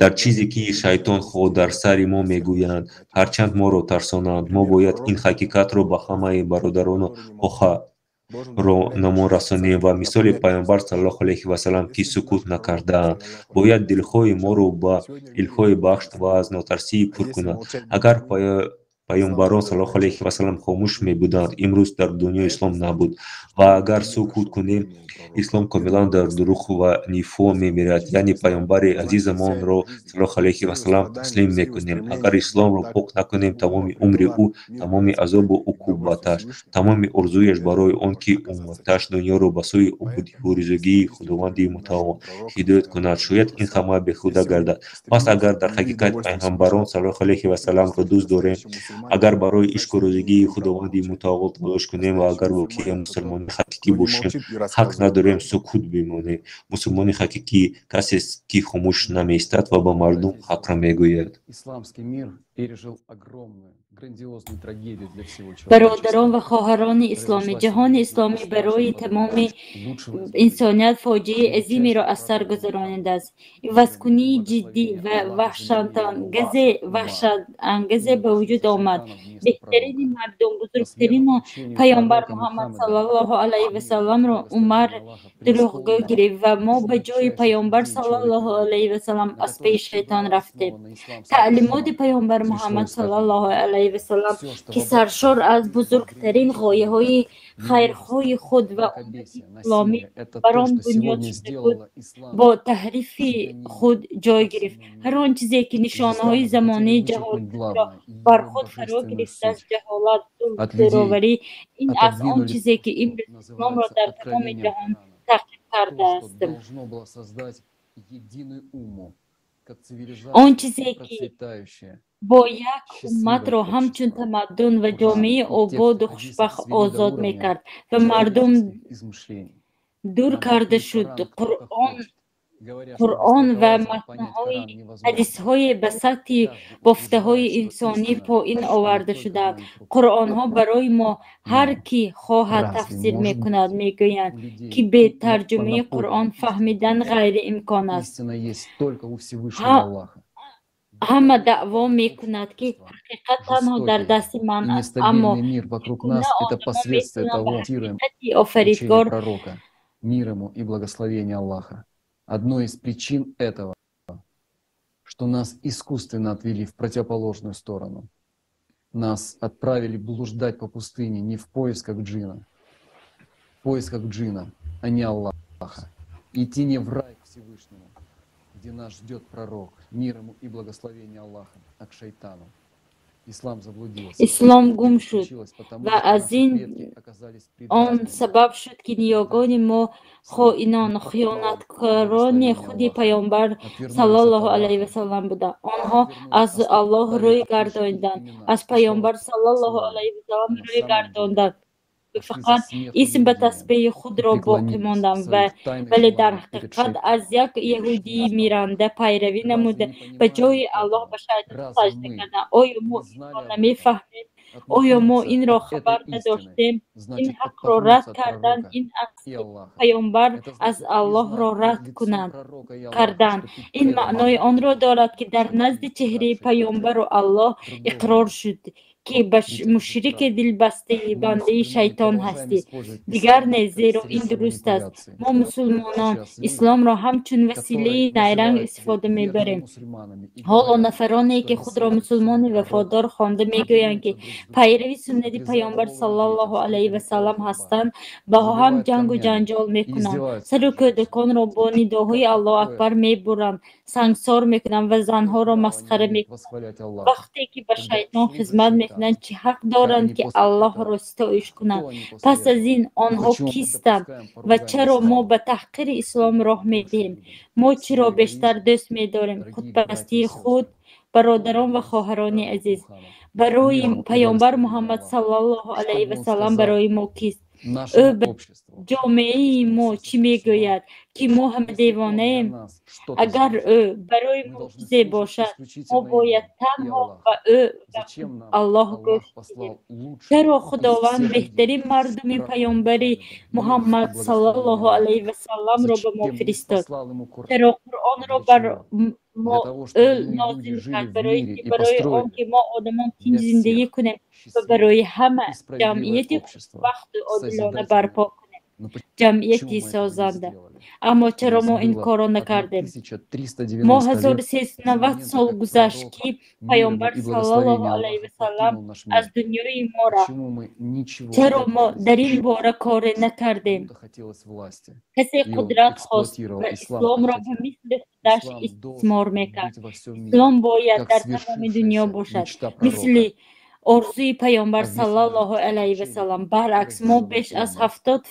Дар чизе, ки шайтонҳо дар сари мо мегӯянд, ҳарчанд моро тарсонанд, мо бояд ин ҳақиқатро ба ҳамаи бародарону хоҳаронамон расонем ва мисоли паёмбар саллаллоҳу алайҳи васаллам, ки сукут накардаанд, бояд дилҳои моро ба илҳои бахш ва аз нотарсӣ пур кунад. Агар паёмбарон саллаллоҳу алайҳи васаллам хомӯш мебуданд, имрӯз дар дунё ислом набуд. Ва агар сукут кунем, ислом комилан дар дурӯғ ва нифоқ мемирад, яъне паёмбари азизамонро саллаллоҳу алайҳи васаллам таслим мекунем. Агар исломро пок накунем, тамоми умри ӯ, тамоми азобу уқубаташ, тамоми орзуяш барои он ки умматаш дунёро ба сӯи ободиву ризогии Худованди мутаол ҳидоят кунад, шояд ин ҳама беҳуда гардад. Пас агар дар ҳақиқат пайғамбарон саллаллоҳу алайҳи васалламро дӯст дорем, агар барои ишқу розигии Худованди мутаол талош кунем ва агар воқеан мусулмони ҳақиқӣ бошем, ҳақ надорем сукут бимонем. Мусулмони ҳақиқӣ касест, ки хомӯш намеистад ва ба мардум ҳақро мегӯяд. Бародарон ва хоҳарони исломӣ, ҷаҳони исломӣ барои тамоми инсоният фоҷиаи азимеро аз сар гузаронидааст. Ивазкунии ҷиддӣ ва ваҳшатангезе ба вуҷуд омад. Беҳтарини мардум, бузургтарин паёмбар Муҳаммад саллаллоҳу алайҳи васалламро Умар дурӯғгӯ гирифт ва мо ба ҷои паёмбар саллаллоҳу алайҳи васаллам аз пеши шайтон рафтем. Таълимоти паёмбар Муҳаммад саллаллоҳу алайҳи васаллам, ки саршор аз бузургтарин ғояҳои хайрхоҳи худ ва уммати исломӣ бар он бунёд шуда буд, бо таҳрифи худ ҷой гирифт. Ҳар он чизе, ки нишонаҳои замонаи ҷаҳолатро бар худ фаро гирифтааст, ҷаҳолат, зулм, зӯроварӣ, ин аз он чизе, ки имрӯз исломро дар тамоми ҷаҳон таъқиб кардааст. Он чизе, ки бо як умматро ҳамчун тамаддун ва ҷомеаи ободу хушбахт озод мекард ва мардум дур карда шуд, Қуръон ва матнҳои ҳадисҳое ба сатҳи бофтаҳои инсонӣ поин оварда шудаанд. Қуръонҳо барои мо ҳар ки хоҳад тафсир мекунад, мегӯянд, ки бе тарҷумаи Қуръон фаҳмидан ғайриимкон аст. Ҳама даъво мекунад, ки ҳақиқат танҳо дар дасти ман аст, аммо чӣ гуна одамон метавонанд ба ҳақиқати Офаридгор мир ему и благословение Аллаха. Одной из причин этого, что нас искусственно отвели в противоположную сторону. Нас отправили блуждать по пустыне не в поисках джина, в поисках джина, а не Аллаха. Идти не в рай к Всевышнему, где нас ждет пророк, мир ему и благословение Аллаха, а к шайтану. Ислом гум шуд ва аз ин он сабаб шуд, ки ниёгони мо хоинон, хиёнаткорони худи Паёмбар саллаллоҳу алайҳи васаллам буданд. Онҳо аз Аллоҳ рӯй гардонданд, аз Паёмбар саллаллоҳу алайҳи васаллам рӯй гардонданд, фақат исм ба тасбеҳи худро боқӣ монданд, вале дар ҳақиқат аз як яҳудии миранда пайравӣ намуда, ба ҷои Аллоҳ ба шайтон саҷда карданд. Оё мо инро намефаҳмем? Оё мо инро хабар надоштем? Ин ҳақро рад кардан ин аст, ки Паёмбар аз Аллоҳро рад кардан. Ин маънои онро дорад, ки дар назди чеҳраи Паёмбару Аллоҳ иқрор шуд, ки ба мушрики дилбастаи бандаи шайтон ҳастӣ. Дигар не, зеро ин дуруст аст. Мо мусулмонон исломро ҳамчун василаи найранг истифода мебарем. Ҳоло нафароне, ки худро мусулмони вафодор хонда мегӯянд, ки пайрави суннати Паёмбар саллаллоҳу алайҳи васаллам ҳастанд, ба ҳам ҷангу ҷанҷол мекунанд, сару кӯдаконро бо нидоҳои Аллоҳу акбар мебуранд, сангсор мекунанд ва занҳоро масхара мекунанд. Вақте ки ба шайтон хизмат мекунанд, чӣ ҳақ доранд, ки Аллоҳро ситоиш кунанд? Пас аз ин онҳо кистанд ва чаро мо ба таҳқири ислом роҳ медиҳем? Мо чиро бештар дӯст медорем? Худпарастии худ? Бародарон ва хоҳарони азиз, барои Паёмбар Муҳаммад саллаллоҳу алайҳи васаллам барои мо кист? Ӯ ба ҷомеаи мо чӣ мегӯяд? Ки мо ҳама девонаем? Агар ӯ барои мо чизе бошад, мо бояд танҳо ба ӯ ва Аллоҳ гӯш диҳем. Чаро Худованд беҳтарин мардуми Паёмбари Муҳаммад саллаллоҳу алайҳи васалламро ба мо фиристод? Чаро Қуръонро бар мо ӯ нозил кард? Барои он ки мо одамон тинҷ зиндагӣ кунем ва барои ҳама ҷамъияти хушбахту одилона барпо кунем, ҷамъияти созанда. Аммо чаро мо ин корро накардем? Мо 1390 сол гузашт, ки Паёмбар саллаллоҳу алайҳи васаллам аз дунёи мо рафт. Чаро мо дар ин бора коре накардем? Касе қудрат хост ва исломро ба мисли худаш истисмор мекард. Ислом бояд дар тамоми дунё бошад, мисли орзуи Паёмбар саллаллоҳу алайҳи васаллам. Баръакс, мо беш аз 70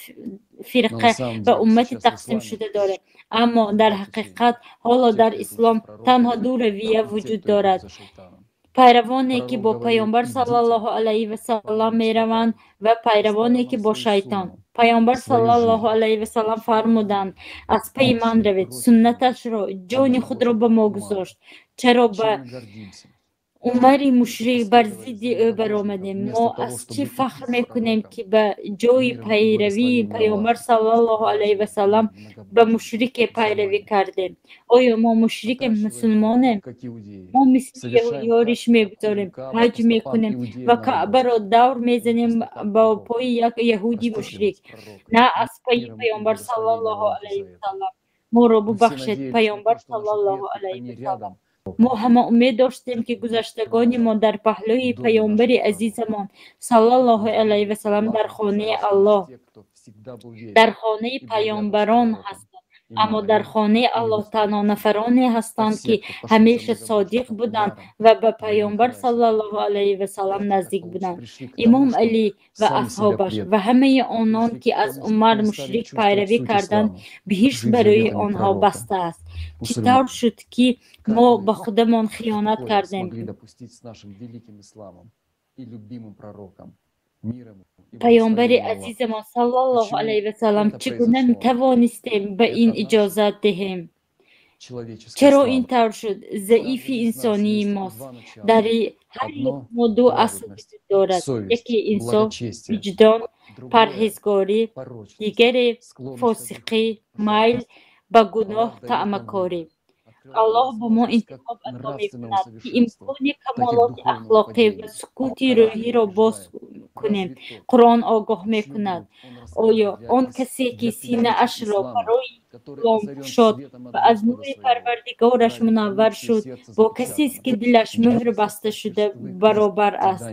фирқа ва уммати тақсимшуда дорем. Аммо дар ҳақиқат ҳоло дар ислом танҳо ду равия вуҷуд дорад: пайравоне, ки бо Паёмбар саллаллоҳу алайҳи васаллам мераванд, ва пайравоне, ки бо шайтон. Паёмбар саллаллоҳу алайҳи васаллам фармуданд: аз пайи ман равед. Суннаташро, ҷони худро ба мо гузошт. Чаро ба Умари мушрик бар зидди ӯ баромадем? Мо аз чӣ фахр мекунем, ки ба ҷои пайравии Паёмбар саллаллоҳу алайҳи васаллам ба мушрике пайравӣ кардем? Оё мо мушрике мусулмонем? Мо мисли яҳудиҳо риш мегузорем, ҳаҷ мекунем ва Каъбаро давр мезанем ба пои як яҳуди мушрик, на аз пайи Паёмбар саллаллоҳу алайҳи васаллам. Моро бубахшед, Паёмбар саллаллоҳу алайҳи васаллам. Мо ҳама умед доштем, ки гузаштагони мо дар паҳлӯи Паёмбари азизамон саллаллоҳу алайҳи васаллам дар хонаи Аллоҳ, дар хонаи паёмбарон ҳастанд. Аммо дар хонаи Аллоҳ танҳо нафароне ҳастанд, ки ҳамеша содиқ буданд ва ба Паёмбар саллаллоҳу алайҳи васаллам наздик буданд. Имом Алӣ ва асҳобаш ва ҳамаи онон, ки аз Умар мушрик пайравӣ карданд, биҳишт барои онҳо баста аст. Чӣ тавр шуд, ки мо ба худамон хиёнат кардем? Паёмбари азизамон саллаллоҳу алайҳи васаллам, чӣ гуна тавонистем ба ин иҷозат диҳем? Чаро ин тавр шуд? Заифи инсонии мост. Дар ҳар як мо ду асл вуҷуд дорад: яке инсоф, виҷдон, парҳезгорӣ, дигаре фосиқӣ, майл ба гуноҳ, таъмакорӣ. Аллоҳ ба мо интихоб ато мекунад, ки имкони камолоти ахлоқӣ ва сукути рӯҳиро боз кунем. Қуръон огоҳ мекунад: оё он касе, ки синаашро барои Ислом кушод ва аз нури Парвардигораш мунаввар шуд, бо касест ки дилаш мӯҳр баста шуда баробар аст.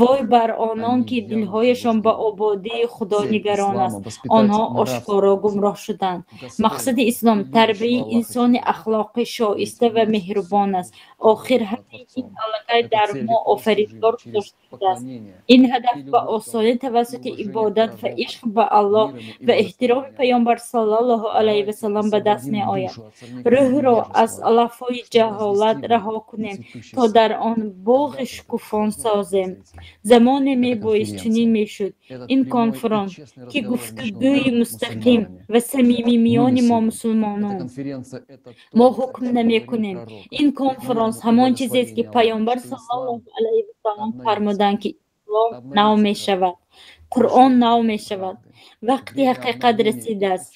Вой бар онон ки дилҳояшон ба ободии Худо нигарон аст, онҳо ошкоро гумроҳ шуданд. Мақсади Ислом тарбияи инсони ахлоқӣ шоиста ва меҳрубон аст. Охир ҳамаи ин аллакай дар мо Офаридгор гузошта шудааст. Ин ҳадаф ба осонӣ тавассути ибодат ва ишқ ба Аллоҳ ва эҳтироми Паёмбар саллаллоҳу алайҳи васаллам ба даст меояд. Рӯҳро аз алафҳои ҷаҳолат раҳо кунем, то дар он боғи шукуфон созем. Замоне мебоист чунин мешуд. Ин конфронс, ки гуфтугӯи мустақим ва самимӣ миёни мо мусулмонон, мо ҳукм намекунем. Ин конфронс ҳамон чизест, ки Паёмбар саллаллоҳу алайҳи васаллам фармуданд, ки Ислом нав мешавад, Қуръон нав мешавад. Вақти ҳақиқат расидааст.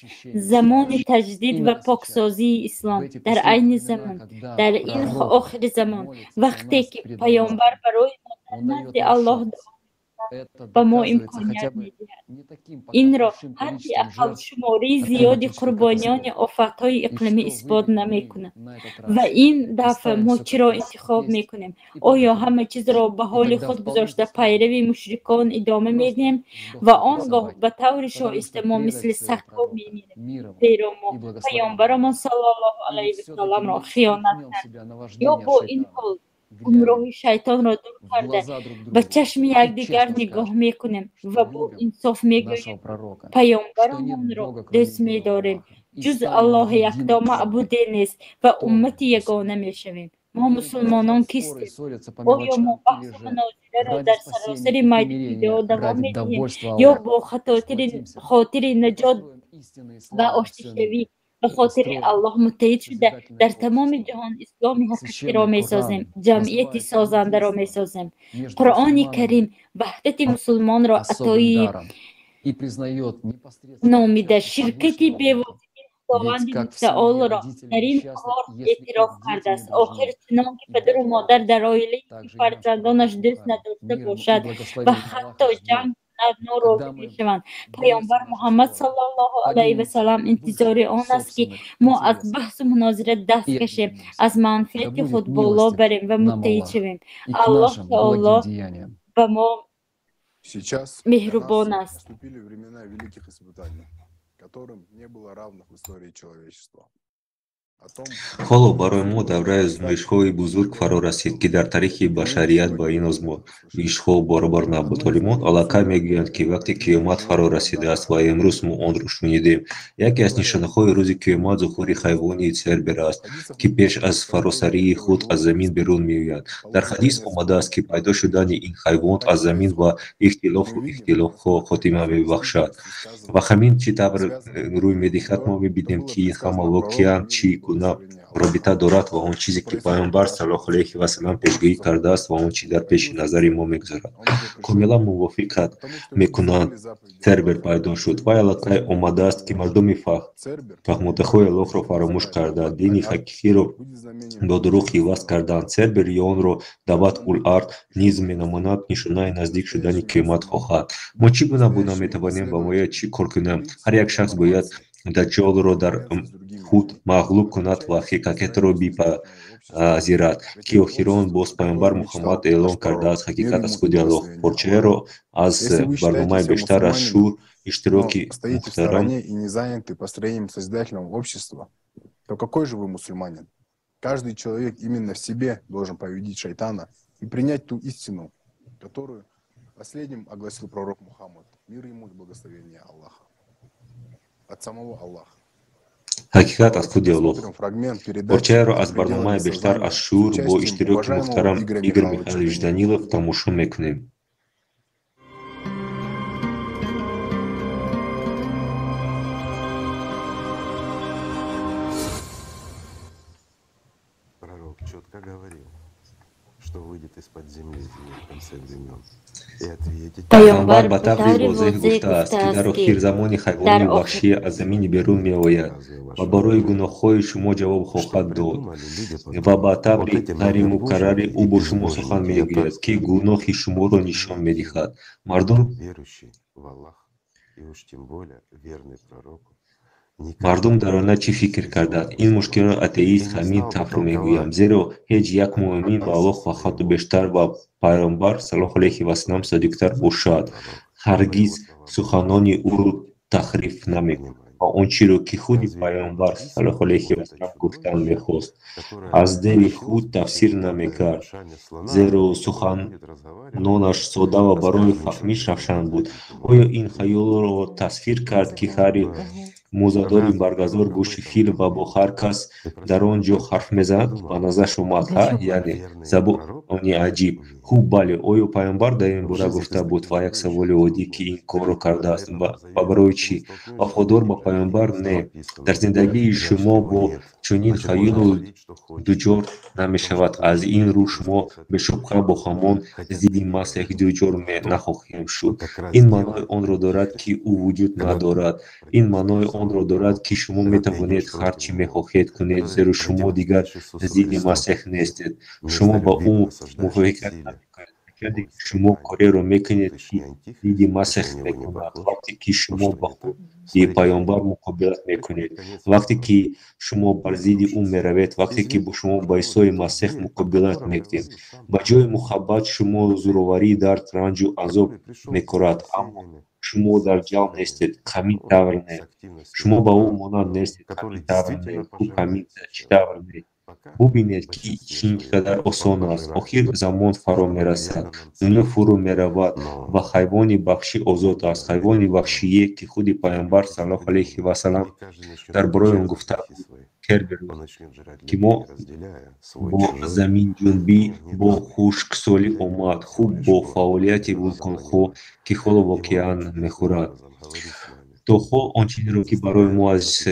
Замони таҷдид ва поксозии Ислом дар айни замон, дар ин охири замон, вақте ки Паёмбар барои мо дар назди Аллоҳ дуо мекунад, ба мо имконият медиҳад. Инро ҳадди ақал шумории зиёди қурбониёни офатҳои иқлимӣ исбот намекунад. Ва ин дафъа мо чиро интихоб мекунем? Оё ҳама чизро ба ҳоли худ гузошта пайрави мушрикон идома медиҳем ва он гоҳ ба таври шоиста мо мисли сагҳо мемирем, зеро мо Паёмбарамон саллаллоҳу алайҳи васалламро хиёнат кардем, ё бо ин ҳол гумроҳи шайтонро дур карда ба чашми якдигар нигоҳ мекунем ва бо инсоф мегӯем: Паёмбарамонро дӯст медорем, ҷуз Аллоҳи якто маъбуде нест ва уммати ягона мешавем. Мо мусулмонон кистем? Оё мо баҳсу мунозираро дар саросари майдони видео давом медиҳем ё бо хотири наҷот ва оштишавӣ ба хотири Аллоҳ муттаҳид шуда дар тамоми ҷаҳон Исломи ҳақиқиро месозем, ҷамъияти созандаро месозем? Қуръони Карим ваҳдати мусулмонро атои номида, ширкати бевоситаи Худованди Мутаолро дар ин кор эътироф кардааст. Охир чунон ки падару модар дар оилае ки фарзандонаш дӯст надошта бошад ва ҳатто ҷанг кунад норозӣ мешаванд, Паёмбар Муҳаммад саллаллоҳу алайҳи васаллам интизори он аст, ки мо аз баҳсу мунозира даст кашем, аз манфиати худ боло барем ва муттаҳид шавем. Аллоҳ таоло ба мо меҳрубон аст. Ҳоло барои мо давраи озмоишҳои бузург фаро расид, ки дар таърихи башарият ба ин озмоишҳо баробар набуд. Олимон аллакай мегӯянд, ки вақти қиёмат фаро расидааст ва имрӯз мо онро шунидем. Яке аз нишонаҳои рӯзи қиёмат зуҳури ҳайвони Цербер аст, ки пеш аз фаросарии худ аз замин берун меояд. Дар ҳадис омадааст, ки пайдо шудани ин ҳайвон аз замин ба ихтилофу ихтилофҳо хотима мебахшад. Ва ҳамин чӣ тавр рӯй медиҳад, мо мебинем, ки ин ҳама воқеан чӣ гуна робита дорад ва он чизе ки Паёмбар саллаллоҳу алайҳи васаллам пешгӯӣ кардааст ва он чи дар пеши назари мо мегузарад. Комилан мувофиқат мекунанд. Цербер пайдо шуд. Вай аллакай омадааст, ки мардуми фаҳмодаҳои Аллоҳро фаромӯш карда, дини ҳақиқиро бо дурӯғ иваз карданд. Цербер ё онро Дават ул Ард низ меномонанд, нишонаи наздик шудани қиёмат хоҳад. Мо чӣ гуна буда метавонем ва бояд чӣ кор кунем? Ҳар як шахс бояд Даҷҷолро дар худ мағлуб кунад ва ҳақиқатро бипазирад, ки охирон боз Паёмбар Муҳаммад эълон кардааст: ҳақиқат аз худи Аллоҳ. Порчаеро аз барномаи бештар аз шур иштироки муҳтарам. То какой же вы мусульманин? Каждый человек именно в себе должен победить шайтана и принять ту истину, которую последним огласил пророк Мухаммад. Мир ему и благословение Аллаха. От самого Аллаха. Ҳақиқат аз худи Аллоҳ. Порчаеро аз барномаи бештар аз шур бо иштироки муҳтарам Игор Михайлович Данилов тамошо мекунем. Пророк четко говорил, что выйдет из-под земли в конце времен и ответит. Паёмбар ба таври возеҳ гуфтааст, ки дар охир замони ҳайвони ваҳшӣ аз замини берун меояд ва барои гуноҳҳои шумо ҷавоб хоҳад дод ва ба таври ғайримукаррари ӯ бо шумо сухан мегӯяд, ки гуноҳи шуморо нишон медиҳад. Мардум верующий в Аллах и уж тем более верный пророку Мардум дар оина чӣ фикр карданд? Ин мушкилро атеист ҳамин тавр мегӯям, зеро ҳеҷ як муъмин ба Аллоҳ ва ҳатто бештар ба Пайғамбар саллаллоҳу алайҳи васаллам содиқтар бошад, ҳаргиз суханони ӯро таҳриф намекунад ва он чиро, ки худи Пайғамбар саллаллоҳу алайҳи васаллам гуфтан мехост, аз дили худ тафсир намекард, зеро суханонаш сода ва барои фаҳмиш равшан буд. Оё ин хаёлро тасвир кард, ки хари мӯзадори баргазор гӯшти фил ва бо ҳар кас дар он ҷо ҳарф мезанад? Ба назараш омад, ҳа? Яъне забони аҷиб. Хуб, бале, оё Пайғамбар дар ин бора гуфта буд? Ва як саволи оддӣ, ки ин корро кардааст ва барои чӣ? Вафодор ба Пайғамбар? Не. Дар зиндагии шумо бо чунин хаёлу дуҷор намешавад. Аз ин рӯ шумо бешубҳа бо ҳамон зидди Масеҳ дуҷор нахоҳем шуд. Ин маънои онро дорад, ки ӯ вуҷуд надорад. Ин маънои онро дорад, ки шумо метавонед ҳар чӣ мехоҳед кунед, зеро шумо дигар зидди Масеҳ нестед. Шумо ба ӯ мувофиқат намекунед. Чунки шумо кореро мекунед, ки зидди Масеҳ мекунад, вақте ки шумо ба худи Пайғамбар муқобилат мекунед, вақте ки шумо бар зидди ӯ меравед, вақте ки шумо ба Исои Масеҳ муқобилат мекунед. Ба ҷои муҳаббат шумо зӯроварӣ, дард, ранҷу азоб мекорад, аммо шумо дар ҷалб нестед, ҳамин тавр не. Шумо ба ӯ монанд нестед, ҳамин тавр не. Хуб, ҳамин чӣ тавр не? Бубинед, ки чӣ қадар осон аст. Охир замон фаро мерасад, дунё фурӯ меравад ва ҳайвони ваҳшӣ озод аст. Ҳайвони ваҳшие, ки худи Пайғамбар саллаллоҳу алайҳи васаллам дар бораи он гуфта буд, Керберус, ки мо бо заминҷунбӣ, бо хушксолӣ омад, хуб, бо фаъолияти вулқонҳо, ки ҳоло воқеан мехӯрад. То ҳол он чизеро, ки барои мо аз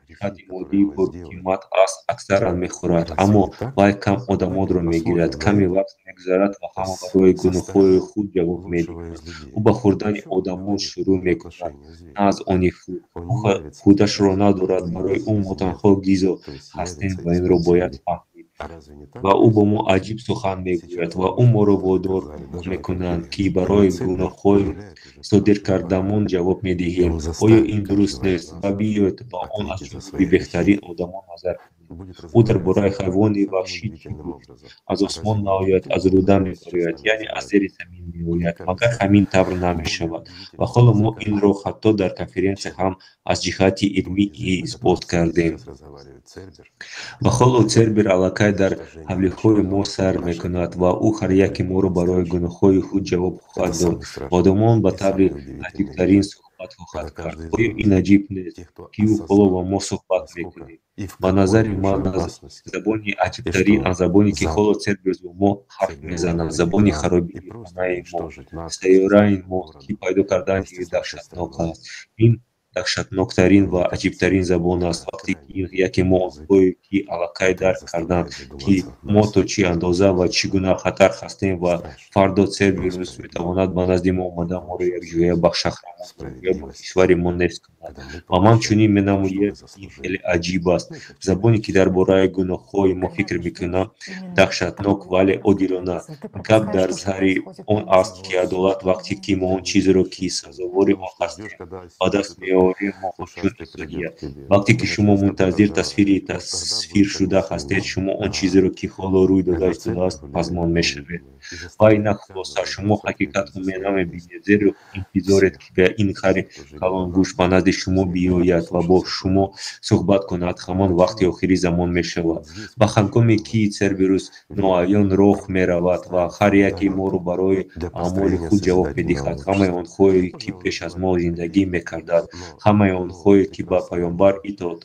ҷиҳати моддӣ пурқимат аст, аксаран мехӯрад, аммо вай кам одамонро мегирад. Каме вақт мегузарад ва ҳама барои гуноҳҳои худ ҷавоб медиҳанд. Ӯ ба хӯрдани одамон шурӯъ мекунад, на аз они худ. Ӯ худашро надорад, барои ӯ мо танҳо ғизо ҳастем ва инро бояд фаҳмид. Ва ӯ бо мо аҷиб сухан мегӯяд ва ӯ моро водор мекунад, ки барои гуноҳҳои содир кардамон ҷавоб медиҳем. Оё ин дуруст нест? Ва биёед ба он аз ҷониби беҳтарин одамон назар кунем. Ӯ дар бораи ҳайвони ваҳшӣ чӣ гуфт? Аз осмон наояд, аз рӯда мебарояд, яъне аз зери замин меояд. Магар ҳамин тавр намешавад? Ва ҳоло мо инро ҳатто дар конференсия ҳам аз ҷиҳати илмӣ исбот кардем. Ва ҳоло Цербер аллакай дар ҳавлиҳои мо сайр мекунад ва ӯ ҳар яки моро барои гуноҳҳои худ ҷавоб хоҳад дод. Одамон ба таври аҷибтарин суҳбат хоҳад кард. Оё ин аҷиб нест, ки ӯ ҳоло бо мо суҳбат мекунад? Ба назари ман забони аҷибтарин аз забоне, ки ҳоло Цербер бо мо ҳарф мезанад, забони харобии хонаи мо, сайёраи мо, ки пайдо кардани даҳшатнок аст. Ин даҳшатноктарин ва аҷибтарин забон аст, вақте ки яке мо онҳое, ки аллакай дарк карданд, ки мо то чӣ андоза ва чӣ гуна хатар ҳастем ва фардо Церберус метавонад ба назди мо омада моро якҷоя ба шаҳрамон ё ба кишвари мо нест кунад. Ва ман чунин менамояд, ин хеле аҷиб аст. Забоне, ки дар бораи гуноҳҳои мо фикр мекунам, даҳшатнок, вале одилона. Гап дар сари он аст, ки адолат вақте ки мо он чизеро, ки сазовори он ҳастем, ба даст меорем, мо чун инсоният. Вақте ки шумо мунтазир тасвири тасвиршуда ҳастед, шумо он чизеро, ки ҳоло рӯй дода истодааст, пазмон мешавед. Ва инак хулоса, шумо ҳақиқатро намебинед, зеро интизоред, ки ба ин хари калонгӯш ба назди шумо биёяд ва бо шумо суҳбат кунад. Ҳамон вақти охири замон мешавад. Ба ҳангоме ки Церберус ноаён роҳ меравад ва ҳар яке моро барои аъмоли худ ҷавоб медиҳад, ҳамаи онҳое, ки пеш аз мо зиндагӣ мекарданд, ҳамаи онҳое, ки ба Пайғамбар итоат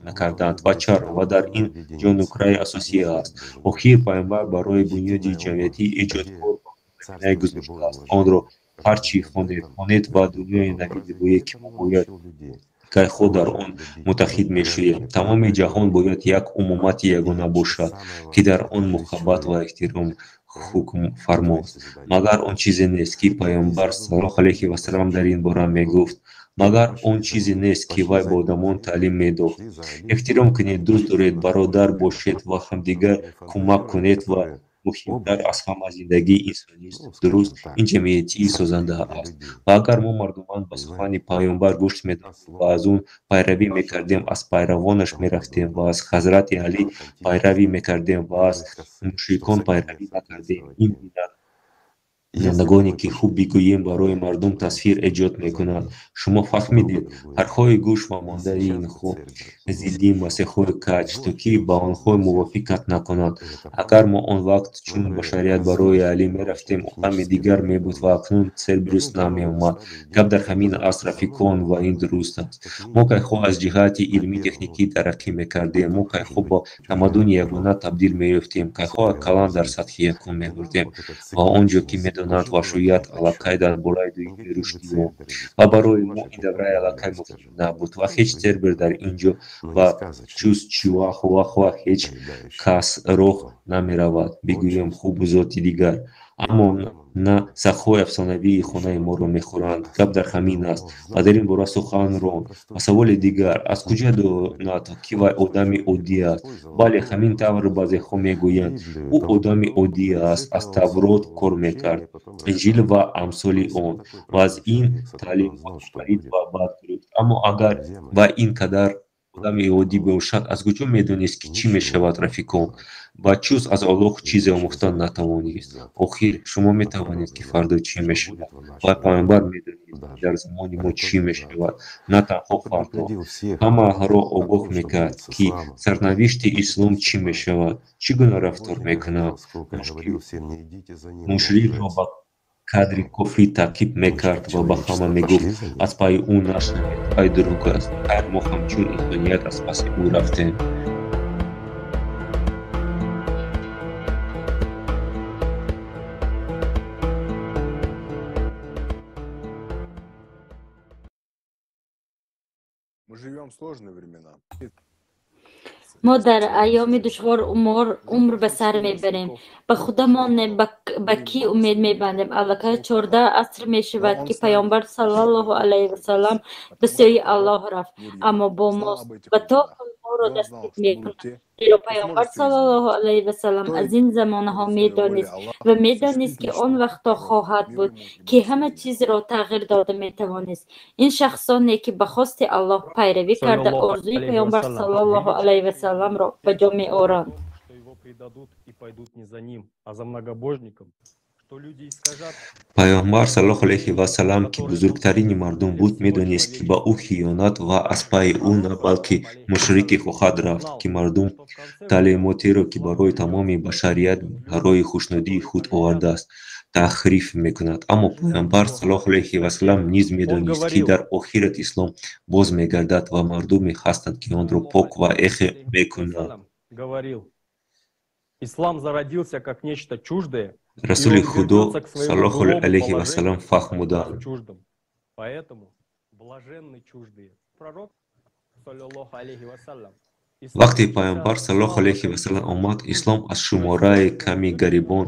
накарданд. Ва чаро? Ва дар ин ҷо нуктаи асосӣ аст. Охир Пайғамбар барои бунёди ҷамъиятӣ эҷодкор ва заминаи гузоштааст. Онро ҳар чӣ хонед, хонед ва дунёи нави зебое, ки мо бояд кайҳо дар он муттаҳид мешавем. Тамоми ҷаҳон бояд як умумати ягона бошад, ки дар он муҳаббат ва эҳтиром ҳукмфармост. Магар он чизе нест, ки Пайғамбар саллаллоҳу алайҳи васаллам дар ин бора мегуфт? Магар он чизе нест, ки вай ба одамон таълим медод? Эҳтиром кунед, дӯст доред, бародар бошед ва ҳамдигар кӯмак кунед ва Муҳимтар аз ҳама зиндагии инсонист. Дуруст, ин ҷамъияти созанда аст. Ва агар мо мардуман ба сухани Паёмбар гӯш медодем ва аз он пайравӣ мекардем, аз пайравонаш мерафтем ва аз Ҳазрати Алӣ пайравӣ мекардем ва аз мушрикон пайравӣ накардем, ин бинандагоне ки хуб бигӯем барои мардум тасвир эҷод мекунад. Шумо фаҳмидед, ҳарфҳои гӯш ва мондаи инҳо зидди масеҳҳои каҷ, то ки ба онҳо мувофиқат накунанд. Агар мо он вақт чун башарият барои Алӣ мерафтем, олами дигар мебуд ва акнун Церберус намеомад. Гап дар ҳамин аст, рафиқон, ва ин дуруст аст. Мо кайҳо аз ҷиҳати илмӣ-техникӣ тараққӣ мекардем, мо кайҳо ба тамаддуни ягона табдил меёфтем, кайҳо ақаллан дар сатҳи якум мебурдем ва он ҷо ки медонанд ва шояд аллакай дар бораи дуюми рушди мо. Ва барои мо ин давраи аллакай муҳим набуд ва ҳеҷ Цербер дар ин ҷо ва чуз Чиуахуахуа ҳеҷ кас роҳ намеравад, бигӯем хубу зоти дигар. Аммо на сагҳои афсонавии хонаи моро мехӯранд. Гап дар ҳамин аст ва дар ин бора сухан ронд. Ва саволи дигар: аз куҷо донад, ки вай одами оддӣ аст? Бале, ҳамин тавр баъзеҳо мегӯянд. Ӯ одами оддӣ аст, аз Таврот кор мекард, Инҷил ва амсоли он, ва аз ин таълимот парид ва бад гирифт. Аммо агар вай ин қадар одами оддӣ бошад, аз куҷо медонист, ки чӣ мешавад, рафиқон? Ва чуз аз Аллоҳ чизе омӯхтан натавонист. Охир, шумо метавонед, ки фардо чӣ мешавад? Ва Паёмбар медонист, ки дар замони мо чӣ мешавад, на танҳо фардо. Ҳамаро огоҳ мекард, ки сарнавишти ислом чӣ мешавад, чӣ гуна рафтор мекунад. Мушрикро ба қадри кофӣ таъқиб мекард ва ба ҳама мегуфт: аз пайи ӯ нашавед, вай дурӯғ аст. Хайр, мо ҳамчун инсоният аз паси ӯ рафтем. Мы живем в сложные времена. Мо дар айёми душвор умр ба сар мебарем. Ба худамон ба кӣ умед мебандем? Аллакай 14 аср мешавад, ки Паёмбар саллаллоҳу алайҳи васаллам ба сӯи Аллоҳ рафт, аммо бо мост ва то ҳол моро дастгир мекунад. Зеро Паёмбар саллаллоҳу алайҳи васаллам аз ин замонаҳо медонист ва медонист, ки он вақтҳо хоҳад буд, ки ҳама чизро тағйир дода метавонист. Ин шахсоне, ки ба хости Аллоҳ пайравӣ карда, орзуи Паёмбар саллаллоҳу алайҳи васалламро ба ҷо меоранд. Паёмбар саллаллоҳу алайҳи васаллам, ки бузургтарини мардум буд, медонист, ки ба ӯ хиёнат ва аз пайи ӯ на балки мушрике хоҳад рафт, ки мардум таълимотеро, ки барои тамоми башарият барои хушнудии худ овардааст, таҳриф мекунад. Аммо Паёмбар саллаллоҳу алайҳи васаллам низ медонист, ки дар охират ислом боз мегардад ва мардуме ҳастанд, ки онро пок ва эҳё мекунанд. Ислам зародился как нечто чуждое. Расули Худо саллаллоҳу алайҳи васаллам фаҳмуданд. Поэтому блаженны чуждые. Пророк саллаллоҳу алайҳи васаллам Вақте Паёмбар саллаллоҳу алайҳи васаллам омад, ислом аз шумораи ками гарибон,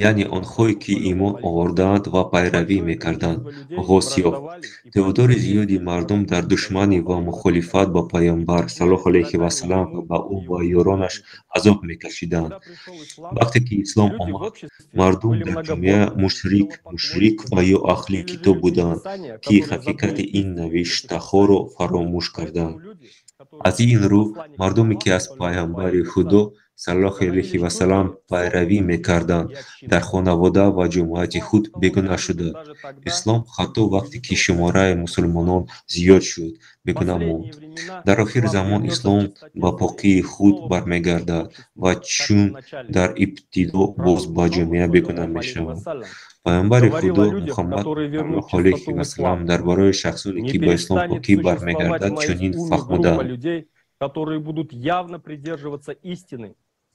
яъне онҳое ки имон овардаанд ва пайравӣ мекарданд, оғоз ёфт. Теъдоди зиёди мардум дар душманӣ ва мухолифат ба Паёмбар саллаллоҳу алайҳи васаллам ва ба ӯ ва ёронаш азоб мекашиданд. Вақте ки ислом омад, мардум дар ҷомеа мушрик ва ё аҳли китоб буданд, ки ҳақиқати ин навиштаҳоро фаромӯш карданд. Аз ин рӯ, мардуме ки аз Паёмбари Худо саллаллоҳу алайҳи васаллам пайравӣ мекарданд, дар хонавода ва ҷамоати худ бегуна шуданд. Ислом ҳатто вақте ки шумораи мусулмонон зиёд шуд, бегуна монд. Дар охири замон ислом ба покии худ бармегардад ва чун дар ибтидо боз ба ҷомеа бегуна мешавад. Паёмбари Худо Муҳаммад саллаллоҳу алайҳи васаллам дар бораи шахсоне, ки ба ислом покӣ бармегардад, чунин фаҳмуданд. Которые будут явно придерживаться истины,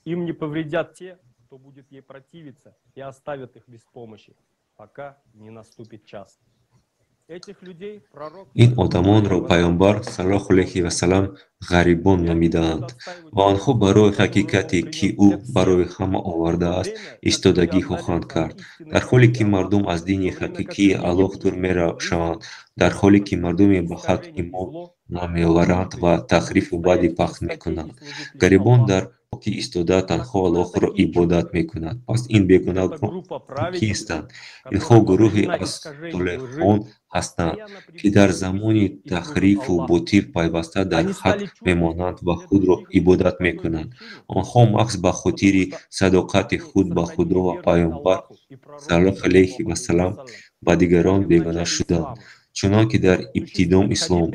им не повредят те, кто будет ей противиться и оставят их без помощи, пока не наступит час. Этих людей пророк... Ин одамонро Паёмбар саллаллоҳу алайҳи васаллам ғарибон номидаанд ва онҳо барои ҳақиқате, ки ӯ барои ҳама овардааст, истодагӣ хоҳанд кард, дар ҳоле ки мардум аз дини ҳақиқии Аллоҳ дур мешаванд, дар ҳоле ки мардуме ба ҳақ имон намеоваранд ва таҳрифу бади пахн мекунанд. Ғарибон дар Ки истода танҳо Аллоҳро ибодат мекунад. Пас ин бегонагон кистанд? Инҳо гурӯҳе аз толеҳон ҳастанд, ки дар замони таҳрифу ботил пайваста дар ҳақ мемонанд ва худро ибодат мекунанд. Онҳо маҳз ба хотири садоқати худ ба Худо ва Паёмбар саллаллоҳу алайҳи васаллам ба дигарон бегона шуданд, чунон ки дар ибтидом ислом.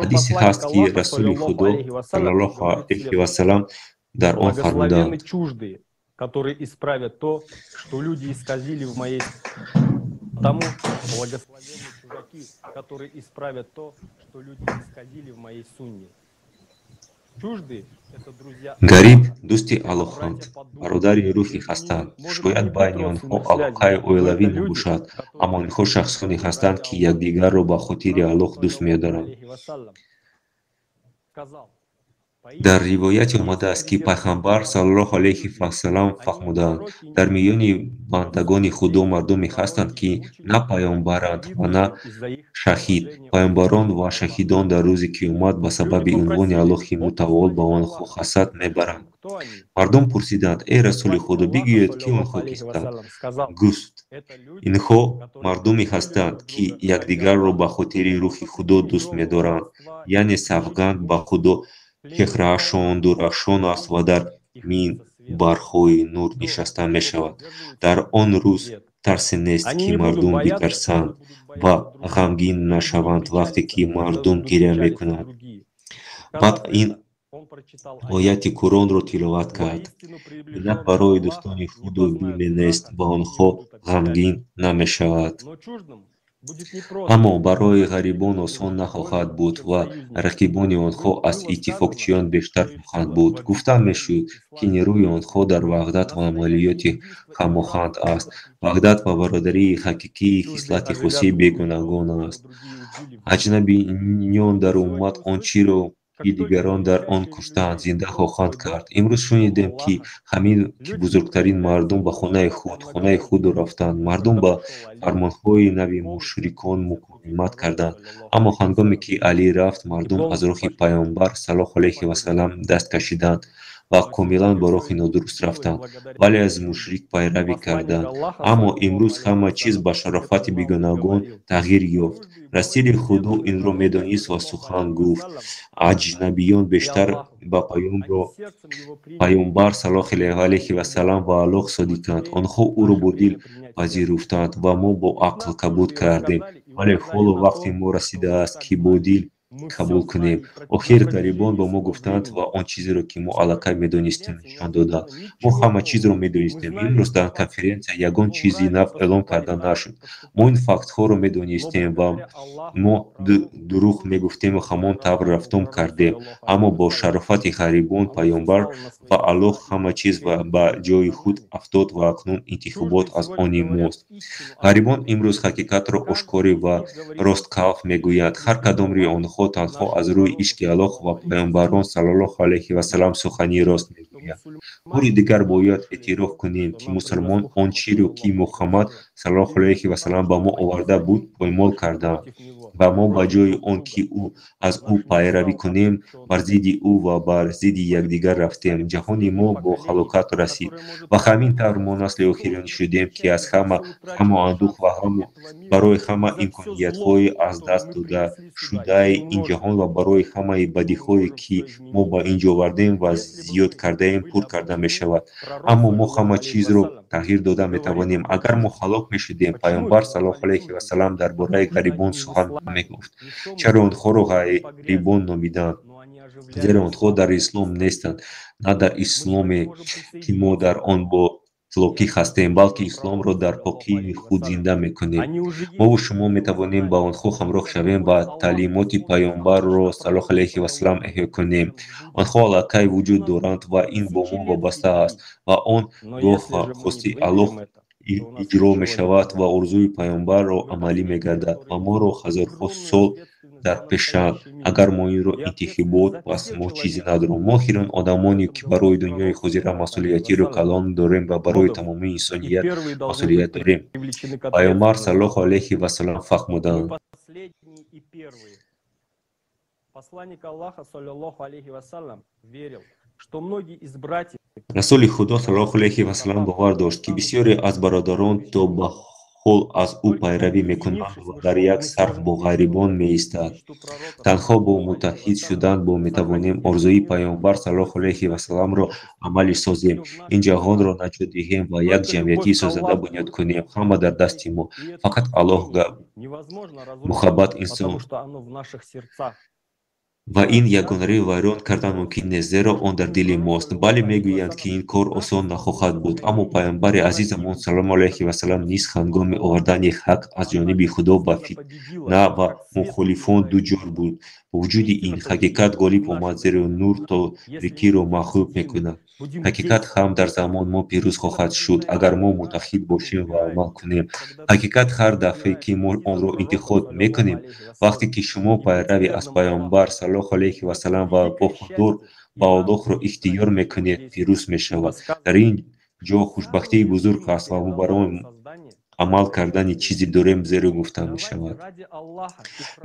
Ҳадисе ҳаст, ки Расули Худо саллаллоҳу алайҳи васаллам дар он фармуданд: Благословенны чуждые, которые исправят то, что люди исказили в моей... Потому благословенны чужаки, которые исправят то, что люди исказили в моей сунне. Чуждые — это друзья Гариб дӯсти Аллоҳанд, бародари рӯҳӣ ҳастанд. Шояд байни онҳо алоқаи оилавӣ набошад, аммо инҳо шахсоне ҳастанд, ки якдигарро ба хотири Аллоҳ дӯст медоранд. Сказал: Дар ривояте омадааст, ки Пайғамбар саллаллоҳу алайҳи васаллам фармуданд: дар миёни бандагони Худо мардуме ҳастанд, ки на паёмбаранд ва на шаҳид. Паёмбарон ва шаҳидон дар рӯзи қиёмат ба сабаби унвони Аллоҳи мутаол ба онҳо ҳасад мебаранд. Мардум пурсиданд: эй Расули Худо, бигӯед, ки онҳо кистанд? Гуфт: инҳо мардуме ҳастанд, ки якдигарро ба хотири рӯҳи Худо дӯст медоранд, яъне савганд ба Худо чеҳраашон дурахшон аст ва дар минбарҳои нур нишаста мешавад. Дар он рӯз тарсе нест, ки мардум битарсанд ва ғамгин нашаванд вақте ки мардум гиря мекунанд. Баъд ин ояти Қуръонро тиловат кард: инак барои дӯстони Худо биме нест ва онҳо ғамгин намешаванд. Аммо барои ғарибон осон нахоҳад буд ва рақибони онҳо аз иттифоқчиён бештар хоҳанд буд. Гуфта мешуд, ки нерӯи онҳо дар ваҳдат ва амалиёти ҳамоҳанг аст. Ваҳдат ва бародарии ҳақиқии хислати хоси бегонагон аст. Аҷнабиён дар уммат он чиро, ки дигарон дар он куштаанд, зинда хоҳанд кард. Имрӯз шунидем, ки ҳамин ки бузургтарин мардум ба хонаи худо рафтанд. Мардум ба фармонҳои нави мушрикон муқовимат карданд. Аммо ҳангоме ки Алӣ рафт, мардум аз роҳи Паёмбар саллаллоҳу алайҳи васаллам даст кашиданд ва комилан ба роҳи нодуруст рафтанд, вале аз мушрик пайравӣ карданд. Аммо имрӯз ҳама чиз ба шарофати бегонагон тағйир ёфт. Расули Худо инро медонист ва сухан гуфт: аҷнабиён бештар ба Паёмбар саллаллоҳу алайҳи васаллам ва Аллоҳ содиқанд. Онҳо ӯро бо дил пазируфтанд ва мо бо ақл қабул кардем, вале ҳоло вақти мо расидааст, ки бо дил қабул кунем. Охир ғарибон ба мо гуфтанд ва он чизеро, ки мо аллакай медонистем, нишон доданд. Мо ҳама чизро медонистем. Имрӯз дар конференсия ягон чизи нав эълон карда нашуд. Мо ин фактҳоро медонистем ва мо дурӯғ мегуфтему ҳамон тавр рафтом кардем. Аммо бо шарофати ғарибон, Паёмбар ва Аллоҳ ҳама чиз ба ҷои худ афтод ва акнун интихобот аз они мост. Ғарибон имрӯз ҳақиқатро ошкорӣ ва росткалф мегӯянд. Ҳар кадоми онҳо танҳо аз рӯи ишқи Аллоҳ ва Паёмбарон саллаллоҳу алайҳи васаллам сухани рост мегӯянд. Бори дигар бояд эътироф кунем, ки мусулмон он чиро, ки Муҳаммад саллаллоҳу алайҳи васаллам ба мо оварда буд, поймол карданд ва мо ба ҷои он ки аз ӯ пайравӣ кунем, бар зидди ӯ ва бар зидди якдигар рафтем. Ҷаҳони мо бо ҳалокат расид ва ҳамин тавр мо насли охирин шудем, ки аз ҳама ғаму андӯҳ ва барои ҳама имкониятҳои аз даст додашудаи ин ҷаҳон ва барои ҳамаи бадиҳое, ки мо ба ин ҷо овардем ва зиёд кардаем, пур карда мешавад. Аммо мо ҳама чизро тағйир дода метавонем. Агар мо ҳалок мешудем, Паёмбар саллаллоҳу алайҳи васаллам дар бораи ғарибон сухан мегуфт. Чаро онҳоро ғарибон номиданд? Зеро онҳо дар ислом нестанд, на дар исломе, ки мо дар он бо тлокӣ ҳастем, балки исломро дар покии худ зинда мекунем. Мову шумо метавонем ба онҳо ҳамроҳ шавем ва таълимоти Паёмбарро саллаллоҳу алайҳи васаллам эҳё кунем. Онҳо аллакай вуҷуд доранд ва ин бо мо вобаста аст ва он гоҳ хости Аллоҳ иҷро мешавад ва орзуи Паёмбарро амалӣ мегардад ва моро ҳазорҳо сол дар пешанд. Агар мо инро интихобот, пас мо чизе надорем. Мо охирон одамоне, ки барои дунёи ҳозира масъулиятиро калон дорем ва барои тамоми инсоният масъулият дорем. Паёмбар саллаллоҳу алайҳи васаллам фаҳмуданд: Посланник Аллаха, саллаллаху алейхи вассалам, верил, что многие из братьев Расули Худо саллаллоҳу алайҳи васаллам бовар дошт, ки бисёре аз бародарон то ба ҳол аз ӯ пайравӣ мекунанд ва дар як сарф бо ғарибон меистад. Танҳо бо муттаҳид шудан бо метавонем орзуи Паёмбар саллаллоҳу алайҳи васалламро амалӣ созем, ин ҷаҳонро наҷот диҳем ва як ҷамъияти созанда бунёд кунем. Ҳама дар дасти мо. Фақат Аллоҳ невозможно муҳаббат разрушить, инсон потому что оно в наших сердцах. Ва ин ягонари вайрон кардан мумкин нест, зеро он дар дили мост. Бале, мегӯянд, ки ин кор осон нахоҳад буд, аммо Паёмбари азизамон саллаллоҳу алайҳи васаллам низ ҳангоми овардани ҳақ аз ҷониби Худо ба фитна ва мухолифон дуҷор буд. Бо вуҷуди ин, ҳақиқат ғолиб омад, зеро нур торикиро мағлуб мекунад. Ҳақиқат ҳам дар замони мо пирӯз хоҳад шуд, агар мо муттаҳид бошем ва амал кунем. Ҳақиқат ҳар дафъе, ки мо онро интихоб мекунем, вақте ки шумо пайравӣ аз Паёмбар саллаллоҳу алайҳи васаллам ва вафодор ба Аллоҳро ихтиёр мекунед, пирӯз мешавад. Дар ин ҷо хушбахтии бузург аст ва мо барои амал кардани чизе дорем, зеро гуфта мешавад: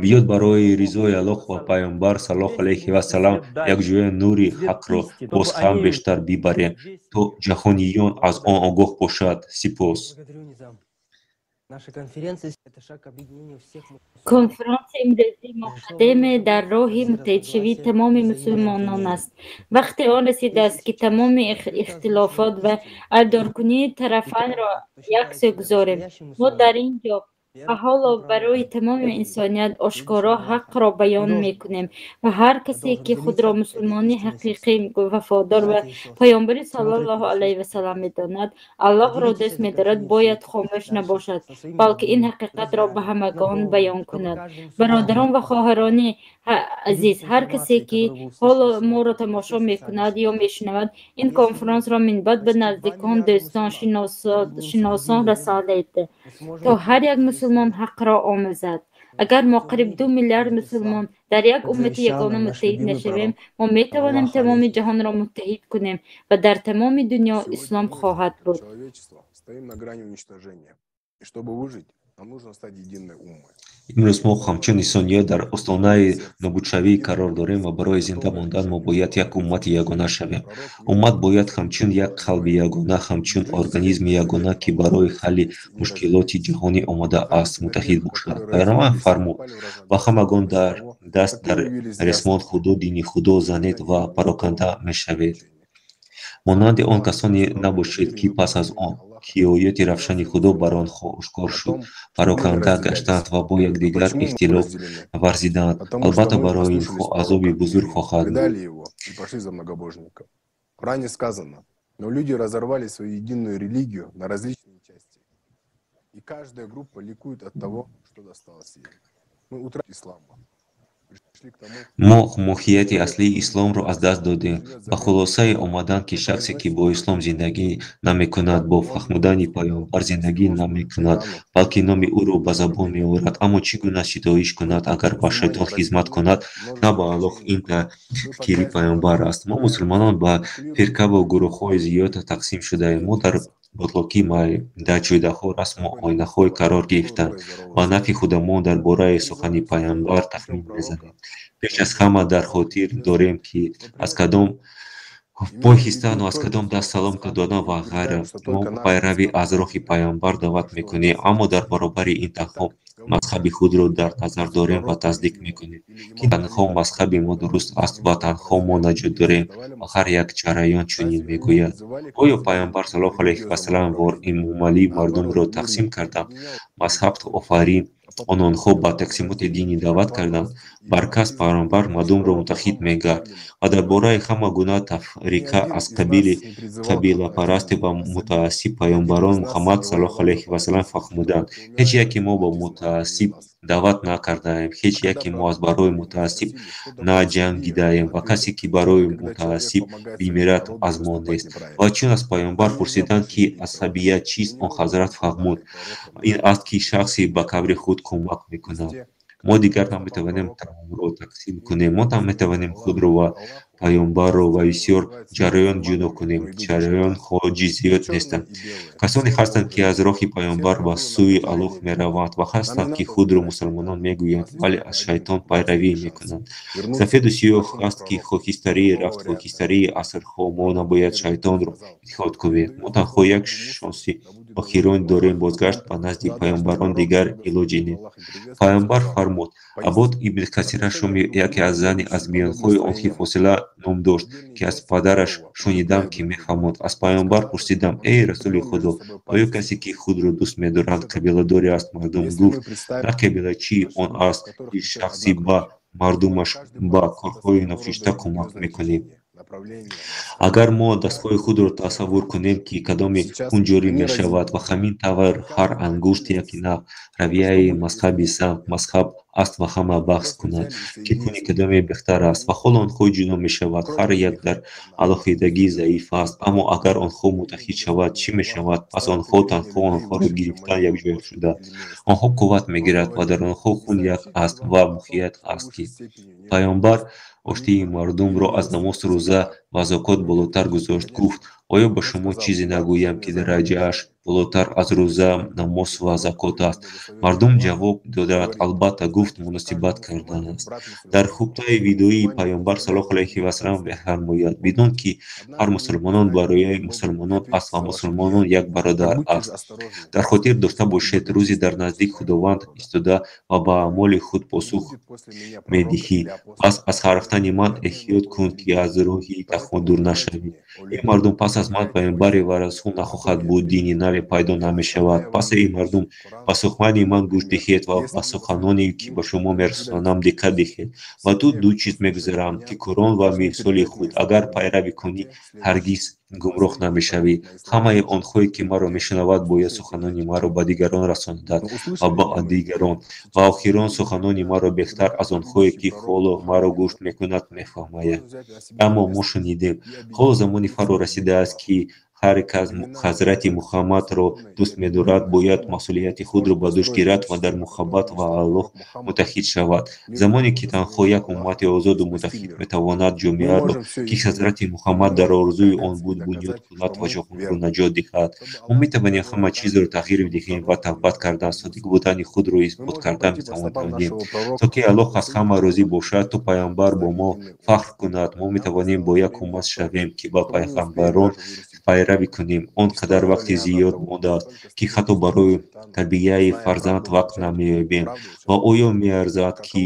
биёд барои ризои Аллоҳ ва Паёмбар саллаллоҳу алайҳи васаллам якҷоя нури ҳақро боз ҳам бештар бибарем, то ҷаҳониён аз он огоҳ бошад. Сипос. Благодарю, Низам. Наша конференция – это шаг к объединению всех мусульман. Конфронси имрӯзӣ мо қадаме дар роҳи муттаҳидшавии тамоми мусулмонон аст. Вақти он расидааст, ки тамоми ихтилофот ва айбдоркунии тарафайнро як сӯ гузорем. Мо дар ин ҷо ва ҳоло барои тамоми инсоният ошкоро ҳақро баён мекунем ва ҳар касе, ки худро мусулмони ҳақиқӣ, вафодор ба Паёмбари саллаллоҳу алайҳи васаллам медонад, Аллоҳро дӯст медорад, бояд хомӯш набошад, балки ин ҳақиқатро ба ҳамагон баён кунад. Бародарон ва хоҳарони азиз, ҳар касе, ки ҳоло моро тамошо мекунад ё мешунавад, ин конфронсро минбаъд ба наздикон, дӯстон, шиносон расонед, то ҳар як мусулмон ҳақро омӯзад. Агар мо қариб 2 миллиард мусулмон дар як уммати ягона муттаҳид нашавем, мо метавонем тамоми ҷаҳонро муттаҳид кунем ва дар тамоми дунё ислом хоҳад буд. Человечество стоим на грани уничтожения. И чтобы выжить, нам нужно стать единой уммой. Имрӯз мо ҳамчун инсоният дар остонаи нобудшавӣ қарор дорем ва барои зинда мондан мо бояд як уммати ягона шавем. Уммат бояд ҳамчун як қалби ягона, ҳамчун организми ягона, ки барои ҳалли мушкилоти ҷаҳонӣ омода аст, муттаҳид бошад. Пайғамбар фармуд: «Ба ҳамагон дар даст дар ресмон Худо, дини Худо занед ва пароканда мешавед. Монанди он касоне набошед, ки пас аз он ки оёти равшани Худо бар онҳо ошкор шуд, пароканда гаштанд ва бо якдигар ихтилоф варзиданд. Албатта, барои инҳо азоби бузург хоҳад буд». Предали его и пошли за многобожником. В Коране сказано: но люди разорвали свою единую религию на различные части. И каждая группа ликует от того, что досталось ей. Мы утратили ислама. Пришли к тому, Мо моҳияти аслии исломро аз даст додем. Ба хулосае омаданд, ки шахсе, ки бо ислом зиндагӣ намекунад, бо фаҳмудани Паёмбар зиндагӣ намекунад, балки номи ӯро ба забон меорад. Аммо чӣ гуна ситоиш кунад, агар ба шайтон хизмат кунад, на ба Аллоҳ? Ин таҳқири Паёмбар аст. Мо мусулмонон ба фирқаву гурӯҳҳои зиёд тақсим шудаем. Мо дар ботлоқи майда-чӯйдаҳо, расму оинаҳое қарор гирифтанд. Ба нафъи худамон дар бораи сухани Паёмбар тахмин мезанем. Пеш аз ҳама дар хотир дорем, ки аз кадом пой хистану аз кадом даст салом додан ва ғайра. Мо пайравӣ аз роҳи Паёмбар даъват мекунем, аммо дар баробари ин танҳо мазҳаби худро дар назар дорем ва тасдиқ мекунем, ки танҳо мазҳаби мо дуруст аст ва танҳо мо наҷот дорем, ва ҳар як ҷараён чунин мегӯяд. Оё Паёмбар саллаллоҳу алайҳи васаллам вор эмомалӣ мардумро тақсим карданд, мазҳаб офарин, ононҳо ба тақсимоти динӣ даъват карданд? Баръакс, Пайғамбар мардумро муттаҳид мегард ва дар бораи ҳама гуна тафриқа аз қабили қабилапарастӣ ва мутаассиб паёмбарон Муҳаммад саллаллоҳу алайҳи васаллам фаҳмуданд: «Ҳеҷ яке мо ба мутаассиб даъват накардаем, ҳеҷ яке мо аз барои мутаассиб наҷангидаем ва касе, ки барои мутаассиб бимирад, аз мо нест». Ва чун аз Паёмбар пурсиданд, ки асабият чист, он ҳазрат фармуд: «Ин аст, ки шахсе ба қабри худ кӯмак мекунад». Мо дигар наметавонем таомро тақсим кунем, мо наметавонем худро ва паёмбарро ва бисёр ҷараён ҷудо кунем. Ҷараёнҳо зиёд нестанд. Касоне ҳастанд, ки аз роҳи паёмбар ба сӯи Аллоҳ мераванд, ва ҳастанд, ки худро мусалмонон мегӯянд, вале аз шайтон пайравӣ мекунанд. Сафеду сиёҳ аст, ки хокистарии рафт, хокистарии асрҳо. Мо набояд шайтонро иттиход кунем. Мо танҳо як шонси охирон дорем: бозгашт ба назди паёмбарон, дигар илоҷе нест. Паёмбар фармуд: Абод ибн Касира шоми яке аз зани аз миёнҳои он ки фосила ном дошт, ки аз падараш шунидам, ки мефаҳмонд: аз паёмбар пурсидам: эй расули Худо, оё касе, ки худро дӯст медоранд, қабиладоре аст? Мардум гуфт: на, қабилачии он аст, ки шахси ба мардумаш ба корҳои ношоиста кӯмак мекунем. Агар мо дастҳои худро тасаввур кунем, ки кадоме хун ҷорӣ мешавад, ва ҳамин тавр ҳар ангушт як нав равияи мазҳаби самт мазҳаб аст ва ҳама баҳс кунад, ки хуни кадоме беҳтар аст, ва ҳоло онҳо ҷудо мешавад, ҳар як дар алоҳидагӣ заиф аст. Аммо агар онҳо муттаҳид шавад, чӣ мешавад? Пас онҳо танҳо онҳоро гирифтан якҷоя шуда, онҳо қувват мегирад ва дар онҳо хун як аст ва муҳият аст, ки паёмбар оштии мардумро аз намоз, рӯза ва закот болотар гузошт. Гуфт: оё ба шумо чизе нагӯям, ки дараҷааш болотар аз рӯза, намоз ва закот аст? Мардум ҷавоб доданд: албатта. Гуфт: муносибат кардан аст. Дар хутбаи видоии паёмбар саллаллоҳу алайҳи васаллам мефармояд: бидон, ки ҳар мусулмонон барои мусулмонон аст ва мусулмонон як бародар аст. Дар хотир дошта бошед, рӯзе дар наздик Худованд истода ва ба аъмоли худ посух медиҳӣ. Пас аз рафтани ман эҳтиёт кун, ки аз роҳи тақво дур нашавӣ. Эй мардум, пас аз ман паёмбаре ва расул нахоҳад буд, дини наве пайдо намешавад. Пас эй мардум, ба сухани ман гӯш диҳед ва ба суханоне, ки ба шумо мерасонам, диққат диҳед. Ба ту ду чиз мегузарам, ки Қуръон ва мисоли худ. Агар пайравӣ кунӣ, ҳаргиз гумроҳ намешавӣ. Ҳамаи онҳое, ки маро мешунавад, бояд суханони маро ба дигарон расониданд ва ба дигарон. Ва охирон суханони маро беҳтар аз онҳое, ки ҳоло маро гӯш мекунад, мефаҳмоянд. Аммо мо шунидем: ҳоло замони фаро расидааст, ки ҳар кас ҳазрати Муҳаммадро дӯст медорад, бояд масъулияти худро ба дӯш гирад ва дар муҳаббат ва Аллоҳ муттаҳид шавад. Замоне ки танҳо як уммати озоду муттаҳид метавонад ҷомеаро, ки ҳазрати Муҳаммад дар орзуи он буд, бунёд кунад ва ҷаҳонро наҷот диҳад. Мо метавонем ҳама чизро тағйир диҳем ва тавбат кардан, содиқ будани худро исбот кардан метавонем, то ки Аллоҳ аз ҳама розӣ бошад, то паёмбар бо мо фахр кунад. Мо метавонем бо як уммат шавем, ки ба пайғамбарон пайравӣ кунем. Он қадар вақти зиёд мондааст, ки ҳатто барои тарбияи фарзанд вақт намеёбем. Ва оё меарзад, ки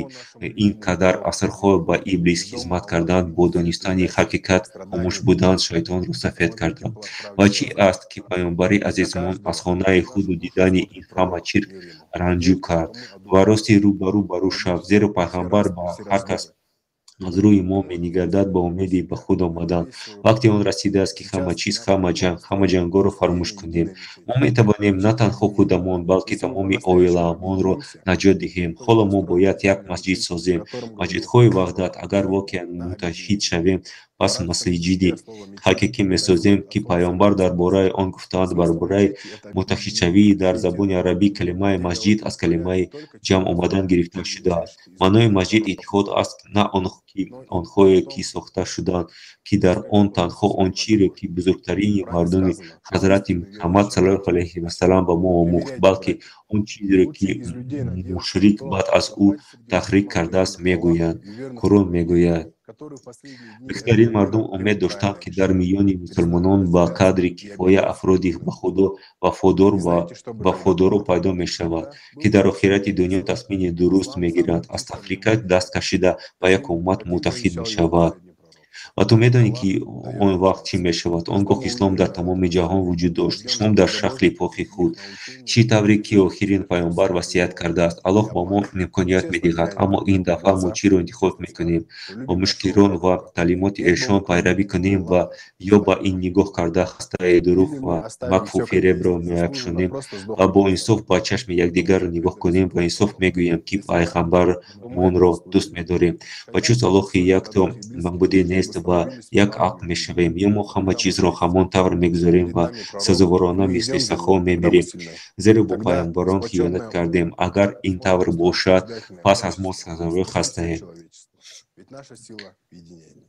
ин қадар асрҳо ба иблис хизмат кардан, бо донистани ҳақиқат хомӯш будан, шайтонро сафед кардан? Ва чӣ аст, ки паёмбари азизмон аз хонаи худу дидани ин ҳама чирк ранҷу кард ва рости рӯ ба рӯ бар ӯ шав, зеро пайғамбар ба ҳар кас аз рӯи мо менигарадад ба умеди ба худ омадан. Вақти он расидааст, ки ҳама чиз, ҳама ҷанг, ҳама ҷангҳоро фаромӯш кунем. Мо метавонем на танҳо худамон, балки тамоми оилаамонро наҷот диҳем. Ҳоло мо бояд як масҷид созем, масҷидҳои ваҳдат. Агар воқеан муттаҳид шавем, пас масҷиди ҳақиқӣ месозем, ки паёмбар дар бораи он гуфтаанд. Бар бораи муттаҳидшавӣ дар забони арабӣ калимаи масҷид аз калимаи ҷамъ омадан гирифта шудааст. Маънои масҷид иттиҳод аст, на он ки онҳое, ки сохта шуданд, ки дар он танҳо он чизе, ки бузургтарини мардуми ҳазрати Муҳаммад саллаллоҳу алайҳи васаллам ба мо омӯхт, балки он чизеро, ки мушрик баъд аз ӯ таҳрик кардааст, мегӯянд. Қуръон мегӯяд: беҳтарин мардум умед доштанд, ки дар миёни мусулмонон ба қадри кифоя афроди ба Худо вафодор ва вафодоро пайдо мешавад, ки дар охирати дунё тасмими дуруст мегиранд, аз тафриқа даст кашида ба як уммат муттаҳид мешавад. Ва ту медонӣ, ки он вақт чӣ мешавад? Он гоҳ ислом дар тамоми ҷаҳон вуҷуд дошт, ислом дар шакли поки худ, чӣ тавре ки охирин паёмбар васият кардааст. Аллоҳ ба мо имконият медиҳад, аммо ин дафъа мо чиро интихоб мекунем? Ба мушкирон ва таълимоти эшон пайравӣ кунем ва ё ба ин нигоҳ карда хастаи дурӯғ ва макру фиребро меафшонем ва бо инсоф ба чашми якдигарро нигоҳ кунем ва инсоф мегӯем, ки пайғамбармонро дӯст медорем ва чуз Аллоҳи якто маъбуде нест ва як ақл мешавем, ё мо ҳама чизро ҳамон тавр мегузорем ва сазоворона мисли сахо мемирем, зеро бо пайғамбарон хиёнат кардем. Агар ин тавр бошад, пас аз мо сазовор хастаем. Ведь наша сила в единении.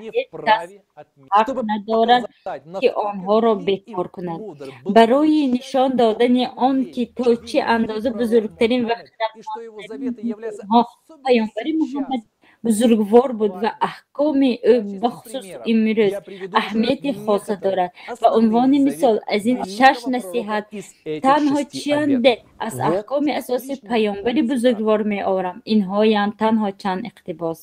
Ҳеҷ кас ҳақ надорад, ки онҳоро бекор кунад. Барои нишон додани он, ки то чӣ андоза бузургтарин ва хирадмандтарини инсонҳо паёмбари Муҳаммад бузургвор буд ва аҳкоми ӯ бахусус имрӯз аҳамияти хоса дорад. Ба унвони мисол, аз ин шаш насиҳат танҳо чанде аз аҳкоми асосии паёмбари бузургвор меорам. Инҳоянд танҳо чанд иқтибос.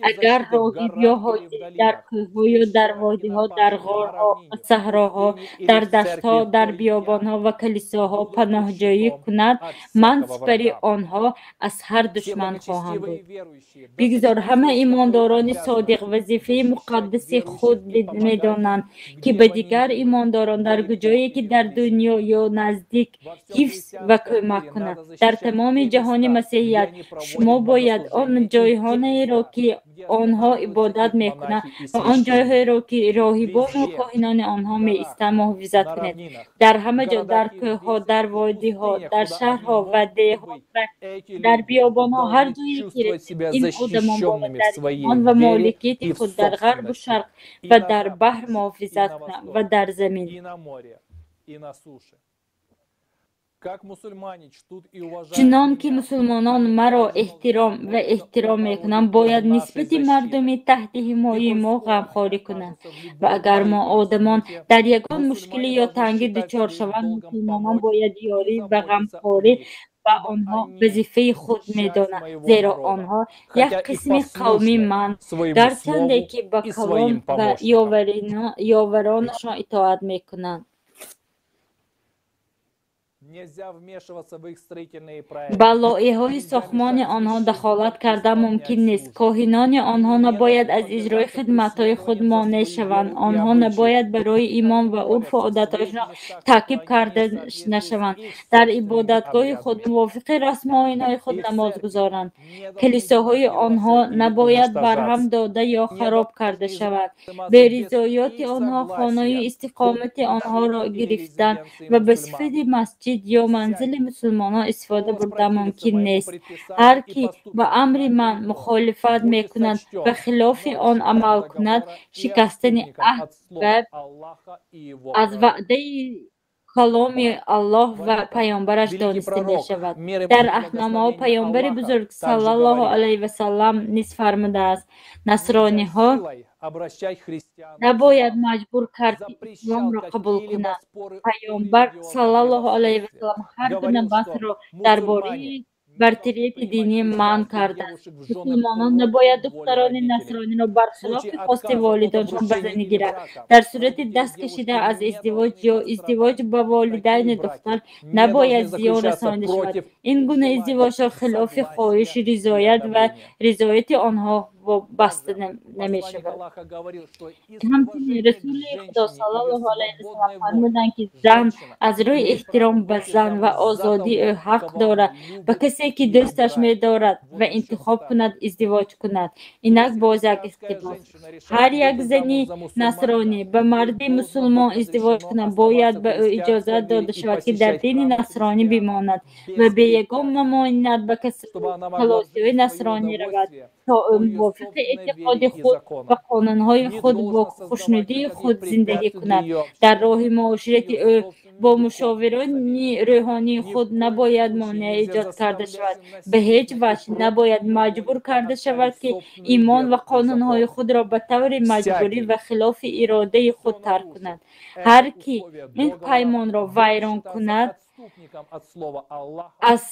Агар роҳиб ё ҳоҷӣ дар кӯҳҳо ё дар водиҳо, дар ғорҳо ва саҳроҳо, дар даштҳо, дар биёбонҳо ва калисоҳо паноҳҷоӣ кунад, ман сипари онҳо аз ҳар душман хоҳам буд. Бигзор ҳама имондорони содиқ вазифаи муқаддаси худ медонанд, ки ба дигар имондорон дар куҷое ки дар дунё ё наздик ҳифз ва кӯмак кунанд. Дар тамоми ҷаҳони масеҳият шумо бояд он ҷойҳоеро ки онҳо ибодат мекунанд ва он ҷойҳоеро ки роҳибону коҳинони онҳо меистанд муҳофизат кунед. Дар ҳама ҷо, дар кӯҳҳо, дар водиҳо, дар шаҳрҳо ва деҳҳо ва дар биёбонҳо, ҳар ҷое ки расид, ин одамон бояд дар имон ва моликияти худ дар ғарбу шарқ ва дар баҳр муҳофизат кунанд ва дар замин. Чунон ки мусулмонон маро эҳтиром ва эҳтиром мекунанд, бояд нисбати мардуми таҳти ҳимояи мо ғамхорӣ кунанд. Ва агар мо одамон дар ягон мушкилӣ ё тангӣ дучор шаванд, мусулмонон бояд ёрӣ ва ғамхорӣ ба онҳо вазифаи худ медонанд, зеро онҳо як қисми қавми ман, гарчанде ки ба калом ва ёваронашон итоат мекунанд. Ба лоиҳаҳои сохтмони онҳо дахолат кардан мумкин нест. Коҳинони онҳо набояд аз иҷрои хидматҳои худ монеъ шаванд. Онҳо набояд барои имон ва урфу одатҳояшон таъқиб карда нашаванд. Дар ибодатгоҳи худ мувофиқи расму оинҳои худ намоз гузоранд. Калисоҳои онҳо набояд барҳам дода ё хароб карда шаванд. Бе ризояти онҳо хонаи истиқомати онҳоро гирифтан ва ба сифати масҷид ё манзили мусулмонон истифода бурдан мумкин нест. Ҳар ки ба амри ман мухолифат мекунад ва хилофи он амал кунад, шикастани аҳд ва аз ваъдаи каломи Аллоҳ ва паёмбараш дониста мешавад. Дар аҳдномаҳо паёмбари бузург саллаллоҳу алайҳи васаллам низ фармудааст: насрониҳо набояд маҷбур кард ки исломро қабул кунанд. Паёмбар саллаллоҳу алайҳи васаллам ҳар гуна баҳсро дар бораи бартарияти динӣ манъ кардааст. Мусулмонон набояд духтарони насрониро бархилофи хости волидоншон ба занӣ гиранд. Дар сурати даст кашидан аз издивоҷ ё издивоҷ ба волидайни духтар набояд зиён расонида шавад. Ин гуна издивоҷҳо хилофи хоҳиши ризоят ва ризояти онҳо вобаста намешавад. Ҳамчунин Расули Худо саллаллоҳу алайҳи васаллам фармуданд, ки зан аз рӯи эҳтиром ба зан ва озодии ӯ ҳақ дорад ба касе ки дӯсташ медорад ва интихоб кунад издивоҷ кунад. Инак боз як иқтибос. Ҳар як зани насронӣ ба марди мусулмон издивоҷ кунад, бояд ба ӯ иҷозат дода шавад, ки дар дини насронӣ бимонад ва бе ягон мамониат ба калосиҳои насронӣ равад, то ӯ мувофиқи эътиқоди худ ва қонунҳои худ бо хушнудии худ зиндагӣ кунад. Дар роҳи муоширати ӯ бо мушовирони рӯҳонии худ набояд монеа эҷод карда шавад. Ба ҳеҷ ваҷҳ набояд маҷбур карда шавад, ки имон ва қонунҳои худро ба таври маҷбурӣ ва хилофи иродаи худ тарк кунад. Ҳар ки ин паймонро вайрон кунад, аз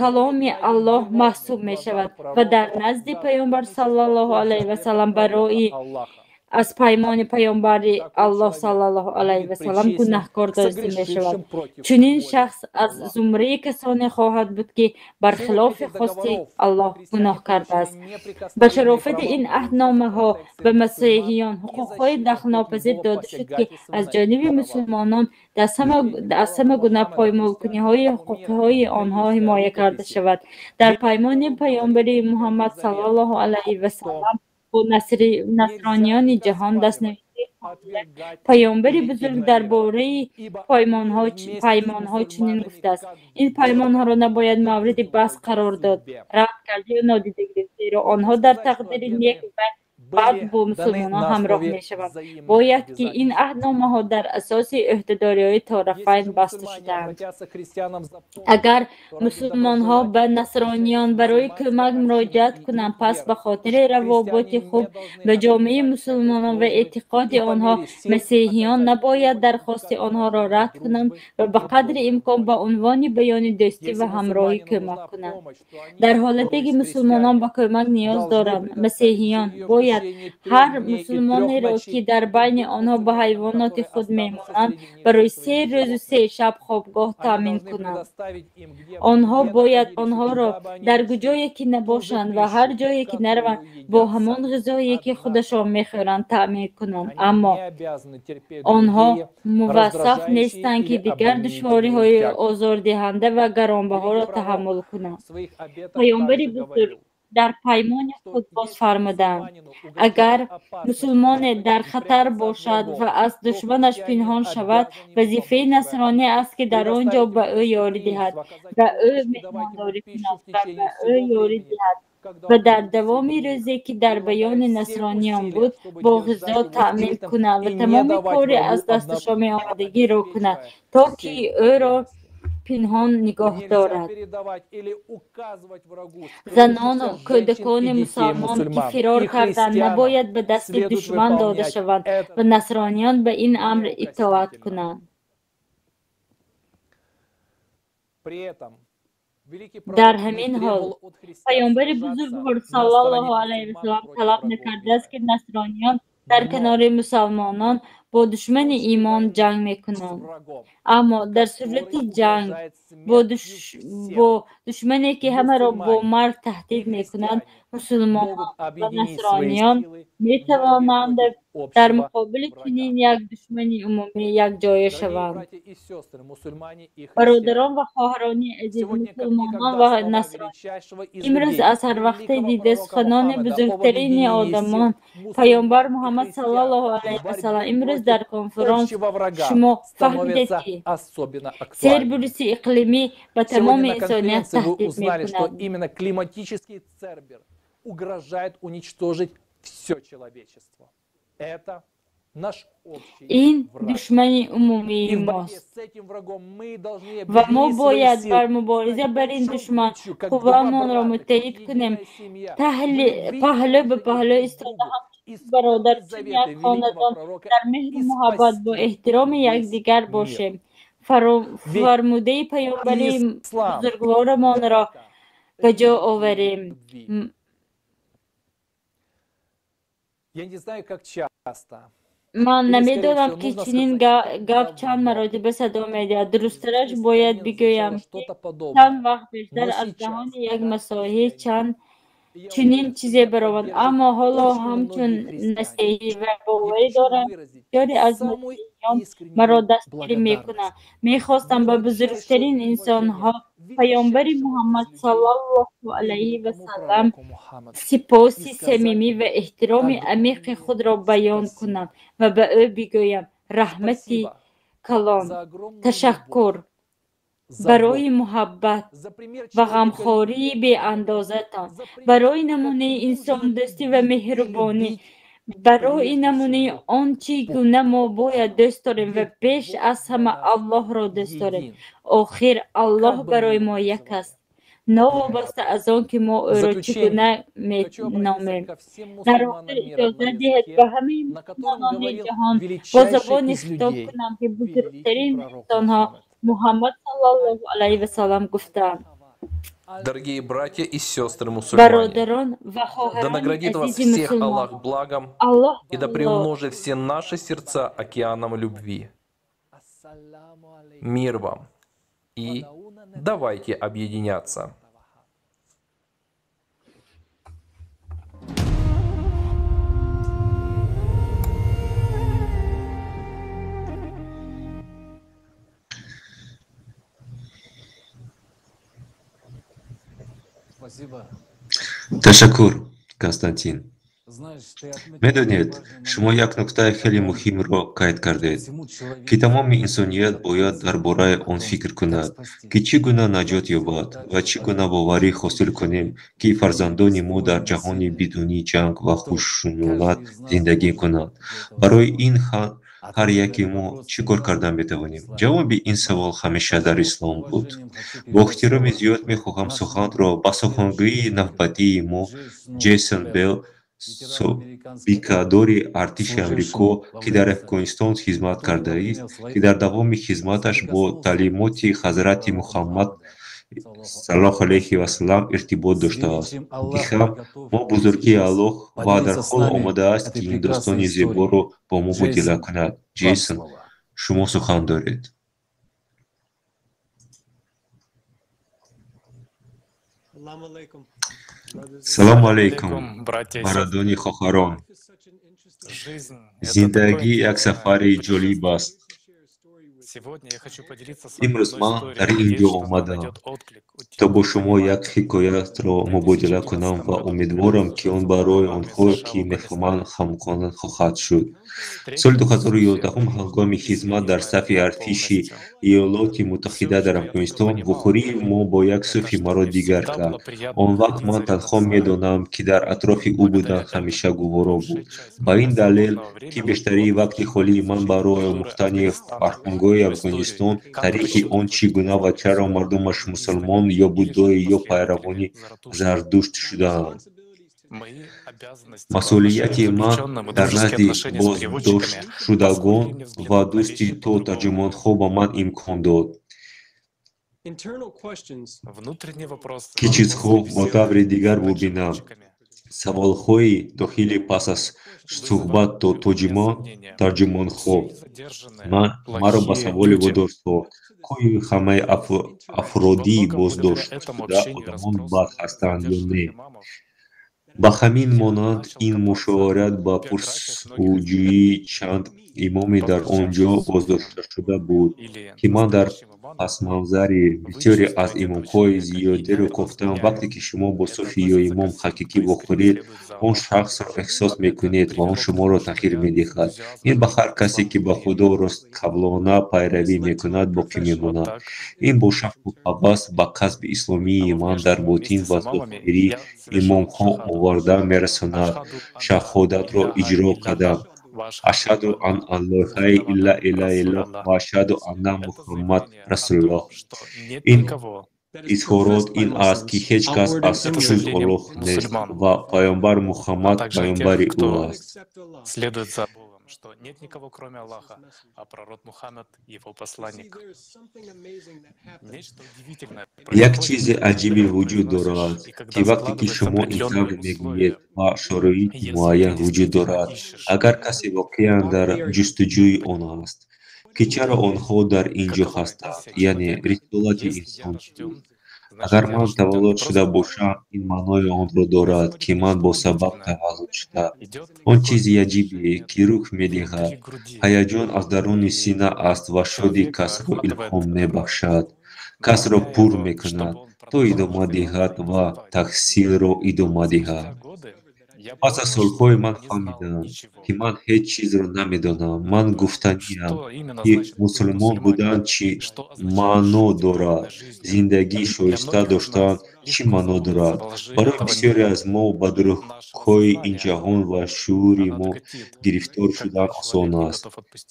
каломи Аллоҳ маҳсуб мешавад ва дар назди паёмбар саллаллоҳу алайҳи васаллам барои аз паймони паёмбари Аллоҳ саллаллоҳу алайҳи васаллам гунаҳкор дониста мешавад. Чунин шахс аз зумраи касоне хоҳад буд, ки бархилофи хости Аллоҳ гуноҳ кардааст. Ба шарофати ин аҳдномаҳо ба масеҳиён ҳуқуқҳои дахлнопазир дода шуд, ки аз ҷониби мусулмонон аз ҳама гуна поймолкуниҳои ҳуқуқҳои онҳо ҳимоя карда шавад. Дар паймони паёмбари Муҳаммад саллаллоҳу алайҳи васаллам бо насрониёни ҷаҳон дастнависии паёмбари бузург дар бораи паймонҳо чунин гуфтааст: ин паймонҳоро набояд мавриди баҳс қарор дод, рад кард ё нодида гирифт, зеро онҳо дар тақдири нек ва Баъд бо мусулмонон ҳамроҳ мешаванд. Бояд ки ин аҳдномаҳо дар асоси ӯҳдадориҳои тарафайн баста шудаанд. Агар мусулмонҳо ба насрониён барои кӯмак муроҷиат кунанд, пас ба хотири равоботи хуб ба ҷомеаи мусулмонон ва эътиқоди онҳо, масеҳиён набояд дархости онҳоро рад кунанд ва ба қадри имкон ба унвони баёни дӯстӣ ва ҳамроҳӣ кӯмак кунанд. Дар ҳолате ки мусулмонон ба кӯмак ниёз доранд, масеҳиён бояд ҳар мусулмонеро, ки дар байни онҳо ба ҳайвоноти худ мемонанд, барои 3 рӯзу 3 шаб хобгоҳ таъмин кунанд. Онҳо бояд онҳоро дар куҷое ки набошанд ва ҳар ҷое ки нараванд, бо ҳамон ғизое ки худашон мехӯранд таъмин кунанд. Аммо онҳо муваззаф нестанд, ки дигар душвориҳои озордиҳанда ва гаронбаҳоро таҳаммул кунанд. Паёмбари бузург дар паймони худ боз фармуданд: агар мусулмоне дар хатар бошад ва аз душманаш пинҳон шавад, вазифаи насронӣ аст, ки дар он ҷо ба ӯ ёрӣ диҳад, ба ӯ меҳмондорӣ кунад ва ба ӯ ёрӣ диҳад ва дар давоми рӯзе, ки дар баёни насрониён буд, бо ғизо таъмин кунад ва тамоми кори аз дасташон меомадагиро кунад, то ки ӯро пинҳон нигоҳ дорад. Занону кӯдакони мусалмон, ки фирор карданд, набояд ба дасти душман дода шаванд ва насрониён ба ин амр итоат кунанд. Дар ҳамин ҳол паёмбари бузургвор саллаллоҳу алайҳи васаллам талаб накардааст, ки насрониён дар канори мусалмонон бо душмани имон ҷанг мекунанд. Аммо дар сурати ҷанг бо душмане, ки ҳамаро бо марг таҳдид мекунад, мусулмонон ва насрониён метавонанд дар муқобили чунин як душмани умумӣ якҷоя шаванд. Бародарон ва хоҳарони азиз, мусулмонон ва насрониён, имрӯз аз ҳар вақте дида суханони бузургтарини одамон, паёмбар Муҳаммад саллаллоҳу алайҳи васаллам, имрӯз дар конференс шумо фаҳмидед, ки Церберуси иқлимӣ ба тамоми инсоният таҳдид мекунад. Угрожает уничтожить все человечество. Это наш общий Ин враг. душмани умумии И в борьбе мост. с этим врагом мы должны Ва мо объединить свои бояд силы, бар мубориза бар ин душман қуввамонро муттаҳид кунем, паҳлӯ ба паҳлӯ истода, ҳамчун бародар, чун як хонадон, дар меҳру муҳаббат бо эҳтироми якдигар бошем, фармудаи паёмбари бузургворамонро ба ҷо оварем. Я не знаю, как часто. Ман намедонам, ки чунин гап чанд маротиба садо медиҳад. Дурусттараш бояд бигӯям, ки чанд вақт бештар аз даҳони як масоҳӣ чунин чизе баромад. Аммо ҳоло ҳамчун насеҳӣ ва боварӣ дорам, бисёре аз масеҳиён маро дастгирӣ мекунанд. Мехостам ба бузургтарин инсонҳо, паёмбари Муҳаммад саллаллоҳу алайҳи васаллам, сипоси самимӣ ва эҳтироми амиқи худро баён кунам ва ба ӯ бигӯям: раҳмати калон, ташаккур барои муҳаббат ва ғамхории беандозатон, барои намунаи инсондӯстӣ ва меҳрубонӣ, барои намунаи он чӣ гуна мо бояд дӯст дорем ва беш аз ҳама Аллоҳро дӯст дорем. Охир Аллоҳ барои мо як аст, новобаста аз он ки мо ӯро чӣ гуна меномем. Дар охир иҷоза диҳед ба ҳамаи мусулмонони ҷаҳон бо забони хитоб кунам, ки бузургтарин инсонҳо Муҳаммад саллаллоҳу алайҳи васаллам гуфтаанд: Дорогие братья и сестры мусульмане, Бародарон ва да хоҳарони наградит вас азизи всех мусулмон, Аллах благом Аллоҳ и да приумножит все наши сердца океаном любви. Мир вам и давайте объединяться. Спасибо Ташаккур, Константин. Медонед, шумо як нуктаи хеле муҳимро қайд кардед, ки тамоми инсоният бояд дар бораи он фикр кунад, ки чӣ гуна наҷот ёбад ва чӣ гуна боварӣ ҳосил кунем, ки фарзандони мо дар ҷаҳони бидуни ҷанг ва хушунат зиндагӣ кунанд. Барои ин ҳар яке мо чӣ кор карда метавонем? Ҷавоби ин савол ҳамеша дар ислом буд. Бо эҳтироми зиёд мехоҳам суханро ба сухангӯии навбатии мо Ҷейсон Белл, собиқадори артиши Амрико, ки дар Афғонистон хизмат кардааст, ки дар давоми хизматаш бо таълимоти ҳазрати Муҳаммад саллаллоҳу алайҳи васаллам иртибот доштааст. Диҳам, мо бузургии Аллоҳ ва дар ҳол омадааст, ки ин достони зеборо бо мо мубодила кунад. Ҷейсон, шумо сухан доред. Салому алайкум, бародарони хоҳарон. Зиндагӣ як сафари ҷолиб аст. Имрӯз ман дар ин ҷо омадам, то бо шумо як ҳикоятро мубодила кунам ва умедворам, ки он барои онҳо, ки мефаҳманд, ҳамхон хоҳад шуд. Соли 2011 ҳангоми хизмат дар сафи артиши Иёлоти Муттаҳида дар Афғонистон, вохӯрии мо бо як суфӣ маро дигар кард. Он вақт ман танҳо медонам, ки дар атрофи ӯ будан ҳамеша гуворо буд. Ба ин далел, ки бештарии вақти холии ман барои омӯхтани фарҳангҳои Афғонистон, таърихи он чӣ гуна ва чаро мардумаш мусулмон ё буддоӣ ё пайравони Зардушт шудаанд. Масъулияти ман дар назди боздоштшудагон ва дӯсти то тарҷумонҳо ба ман имкон дод, ки чизҳо бо таври дигар бубинам. Саволҳои дохилӣ пас аз суҳбат то тарҷумонҳо маро ба саволе водор сохт: оё ҳамаи афроди боздоштшуда одамони бад ҳастанд ё не? Ба ҳамин монанд, ин мушовират ба пурсуҷӯии чанд имоми дар он ҷо боздошташуда буд, ки ман дар пасманзари бисёре аз имомҳои зиёдеро кофтам. Вақте ки шумо бо суфӣ ё имом ҳақиқӣ вохӯред, он шахсро эҳсос мекунед ва он шуморо тағйир медиҳад. Ин ба ҳар касе, ки ба Худо ростқавлона пайравӣ мекунад, боқӣ мемонад. Ин бо шавқу ҳавас ба касби исломии ман дар ботин ва зоҳирӣ имомҳо оварда мерасонад. Шаҳодатро иҷро кардам. Ашҳаду ан лаа илаҳа иллаллоҳ ва ашҳаду анна Муҳаммад расулуллоҳ. Ин изҳорот ин аст, ки ҳеҷ кас аз ҷуз Аллоҳ нест ва паёмбар Муҳаммад паёмбари ӯ аст. Что нет никого, кроме Аллаха, а пророк Мухаммад — его посланник. Нечто удивительное. Як чизи аҷибе вуҷуд дорад, ки вақте ки шумо ин тавр мегӯед ва шароити муайян вуҷуд дорад, агар касе воқеан дар ҷустуҷӯи он аст, ки чаро онҳо дар ин ҷо ҳастанд, яъне рисолати инсон чист? Агар ман таваллуд шуда бошам, ин маънои онро дорад, ки ман бо сабаб таваллуд шудам. Он чизи аҷибе, ки рух медиҳад, ҳаяҷон аз даруни сина аст ва шодӣ касро илҳом мебахшад, касро пур мекунад, то идома диҳад ва таҳсилро идома диҳад. Пас аз солҳои ман фаҳмидам, ки ман ҳеҷ чизро намедонам. Ман гуфтаниам, ки мусулмон будан чӣ маъно дорад, зиндагии шоиста доштан чӣ маъно дорад. Барои бисёре аз мо ба дурӯғҳои ин ҷаҳон ва шуури мо гирифтор шудан осон аст,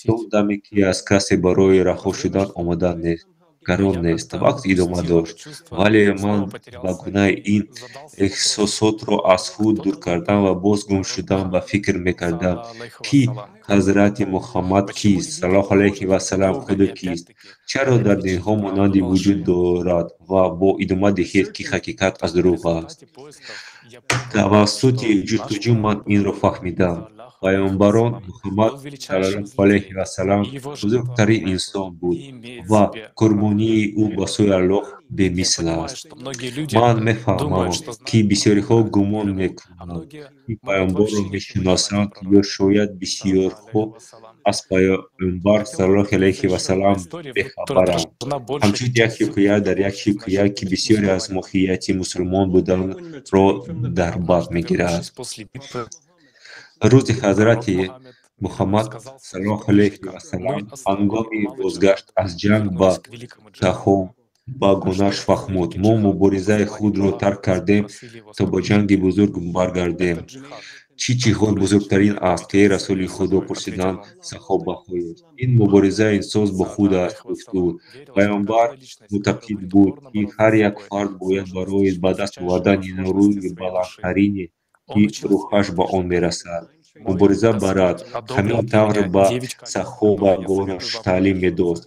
то даме ки аз касе барои раҳо шудан омода нест. Гарон нест. Вақт идома дошт, вале ман ба гунаи ин эҳсосотро аз худ дур кардан ва боз гум шудан ба фикр мекардам, ки ҳазрати Муҳаммад кист, саллаллоҳу алайҳи васаллам худу кист, чаро дар динҳо монанди вуҷуд дорад ва бо идома диҳед, ки ҳақиқат аз дурӯғ аст. Тавассути ҷустуҷӯ ман инро фаҳмидам. Паёмбарон Муҳаммад саллаллоҳу алайҳи васаллам бузургтарин инсон буд ва қурбонии ӯ ба сӯи Аллоҳ бемисл аст. Ман мефаҳмам, ки бисёриҳо гумон мекунанд, ки паёмбарро мешиносанд ё шояд бисёрҳо аз паёмбар саллаллоҳу алайҳи васаллам бехабаранд. Ҳамчун як ҳикоя дар як ҳикоя, ки бисёре аз моҳияти мусулмон буданро дар бар мегирад. Рӯзи Ҳазрати Муҳаммад саллаллоҳу алайҳи васаллам ҳангоми бозгашт аз ҷанг ба саҳобагонаш фаҳмуд: мо муборизаи худро тарк кардем, то ба ҷанги бузург баргардем. Чӣ ҷиҳод бузургтарин аст, ки эй Расули Худо? Пурсиданд саҳобаҳояш. Ин муборизаи инсон бо худ аст, гуфт ӯ. Паёмбар мӯътақид буд, ки ҳар як фард бояд барои ба даст овардани нурӯи баландтарине, ки рӯҳаш ба он мерасад, мубориза барад. Ҳамин тавр ба саҳобагонаш таълим медод: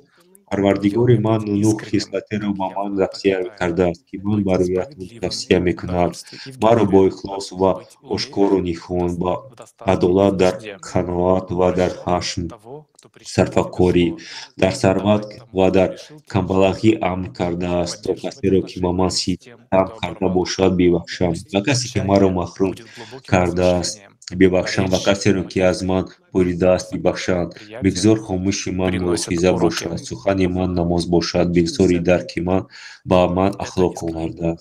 Парвардигори ман нӯҳ хислатеро ба ман тавсия кардааст, ки ман бароятон тавсия мекунам. Маро бо ихлос ва ошкору ниҳон, ба адолат дар қаноат ва дар ҳашм, сарфакорӣ, дар сарват ва дар камбалағӣ амр кардааст, то касеро, ки ба ман ситам карда бошад, бибахшам, ва касе, ки маро маҳрум кардааст, бибахшам, ва касеро, ки аз ман буридааст, бибахшанд. Бигзор хомӯши ман мулоҳиза бошад, сухани ман намоз бошад, бигзори дарки ман ба ман ахлоқ овардад.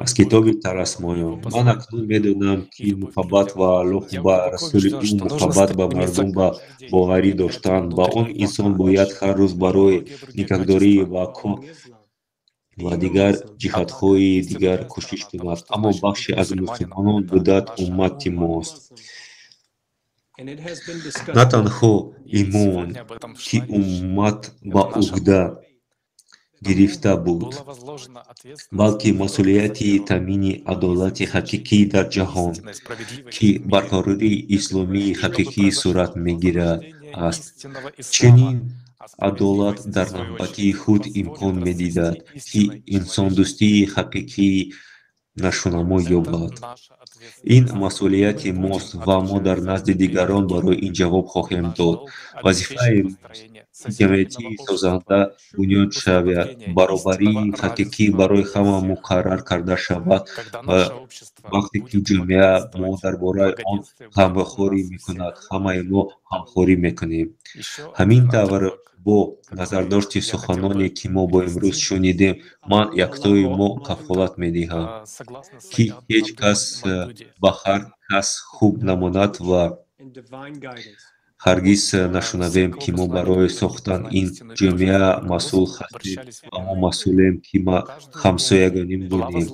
Аз китоби Тарасмоён. Ман акнун медонам, ки муҳаббат ва аллоҳ ба расули ӯ, муҳаббат ба мардум, ба боварӣ доштан ба он инсон бояд ҳар рӯз барои нигаҳдорӣ ва дигар ҷиҳатҳои дигар кӯшиш кунад, аммо бахше аз мусулмонон будат уммати мост. На танҳо имон, ки уммат ба уҳда гирифта буд, балки масъулияти таъмини адолати ҳақиқӣ дар ҷаҳон, ки барқарории исломии ҳақиқӣ сурат мегирад, аст. Чунин адолат дар навбати худ имкон медиҳад, ки инсондӯстии ҳақиқӣ нашъунамо ёбад. Ин масъулияти мост ва мо дар назди дигарон барои ин ҷавоб хоҳем дод. Вазифаи мост, ки ҷамъияти созанда бунёд шавад, баробарии ҳақиқӣ барои ҳама муқаррар карда шавад ва вақте ки ҷомеа мо дар бораи он ғамхорӣ мекунад, ҳамаи мо ғамхорӣ мекунем. Ҳамин тавр, бо назардошти суханоне, ки мо бо имрӯз шунидем, ман яктои мо кафолат медиҳам, ки ҳеҷ кас ба ҳар кас хуб намонад ва ҳаргиз нашунавем, ки мо барои сохтан ин ҷомеа масъул ҳастем ва мо масъулем, ки ҳамсоягоним гӯем,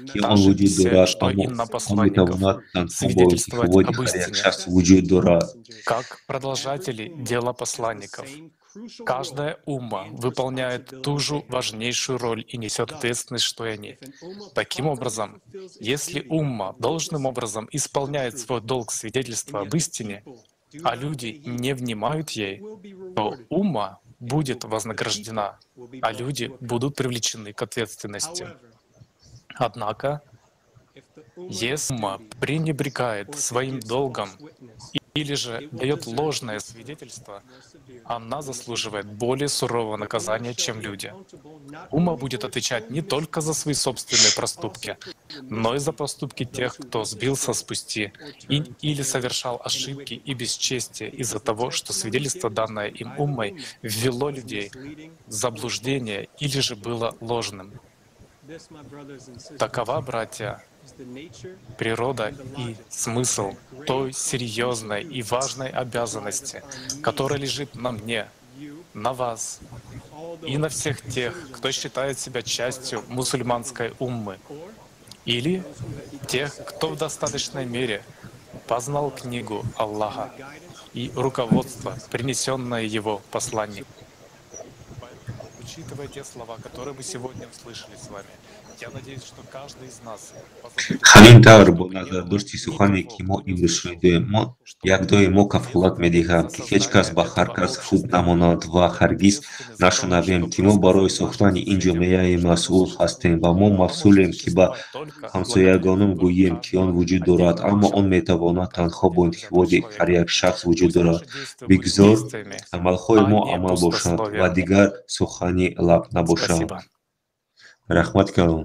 ки он вуҷуд дорад, аммо он метавонад танҳо бо интихоботи ҳар як шахс вуҷуд дорад. Как продолжатели дела посланников, каждая умма выполняет ту же важнейшую роль и несет ответственность, что и они. Таким образом, если умма должным образом исполняет свой долг свидетельства об истине, а люди не внимают ей, то умма будет вознаграждена, а люди будут привлечены к ответственности. Однако, если умма пренебрегает своим долгом или же дает ложное свидетельство, она заслуживает более сурового наказания, чем люди. Умма будет отвечать не только за свои собственные проступки, но и за проступки тех, кто сбился с пути или совершал ошибки и бесчестие из-за того, что свидетельство, данное им уммой, ввело людей в заблуждение или же было ложным. Такова, братья, природа и смысл той серьезной и важной обязанности, которая лежит на мне, на вас и на всех тех, кто считает себя частью мусульманской уммы, или тех, кто в достаточной мере познал книгу Аллаха и руководство, принесенное его посланником. Учитывая те слова, которые мы сегодня услышали с вами, я надеюсь, что каждый из нас Ҳамин тавр, бо назардошти сухане, ки мо имрӯз шунидем, мо якдои мо кафолат медиҳам, ки ҳеҷ кас ба ҳар кас хуб намонад ва ҳаргиз нашунавем, ки мо барои сохтани ин ҷомеаи масъул ҳастем ва мо масъулем, ки ба ҳамсоягонон гӯем, ки он вуҷуд дорад, аммо он метавонад танҳо бо интихоботи ҳар як шахс вуҷуд дорад. Бигзор амалҳои мо амал бошанд ва дигар сухани лаб набошанд. Раҳмат калом.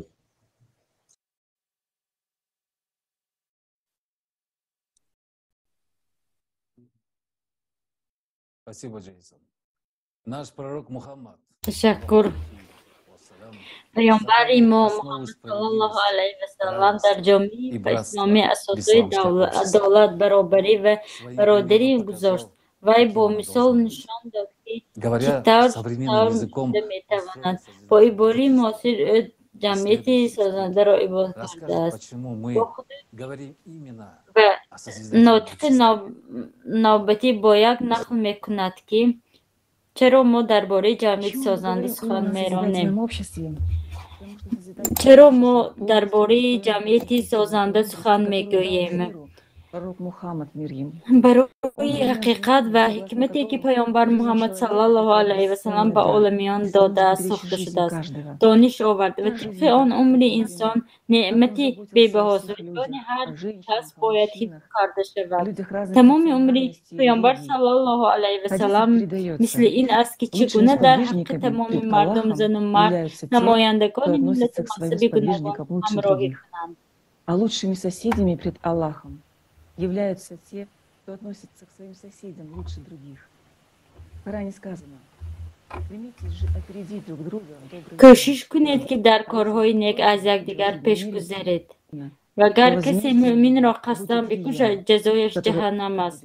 Спасибо, Джейсон. Наш пророк Мухаммад. Ташаккур. Паёмбари мо Муҳаммад саллаллоҳу алайҳи васаллам дар ҷомеаи исломӣ асосҳои адолат, баробарӣ ва бародарӣ гузошт. Вай бо мисол нишон дод, ки чӣ тавр шуда метавонад. Бо ибораи муосир ӯ ҷамъияти созандаро ибод кардааст. Ва нотиқи навбатӣ бо як нақл мекунад, ки чаро мо дар бораи ҷамъияти созанда сухан меронем. Чаро мо дар бораи ҷамъияти созанда сухан мегӯем? Барои ҳақиқат ва ҳикмате, ки Паёмбар Муҳаммад саллаллоҳу алайҳи васаллам ба оламиён додааст, сохта шудааст, дониш овард ва тибқи он умри инсон неъмати бебаҳост ва ҷони ҳар кас бояд ҳифз карда шавад. Тамоми умри Паёмбар саллаллоҳу алайҳи васаллам мисли ин аст, ки чӣ гуна дар ҳаққи тамоми мардум, зану мард, намояндагони миллату мазҳаби гуногун ҳамроҳӣ кунанд. А лучшими соседями пред Аллахом являются те, кто относится к своим соседям лучше других. В Коране сказано: стремитесь же опередить друг друга в добрых Кӯшиш кунед, ки дар корҳои нек аз якдигар пеш гузаред. Ва гар касе мӯъминро қасдан бикушад, ҷазояш ҷаҳаннам аст,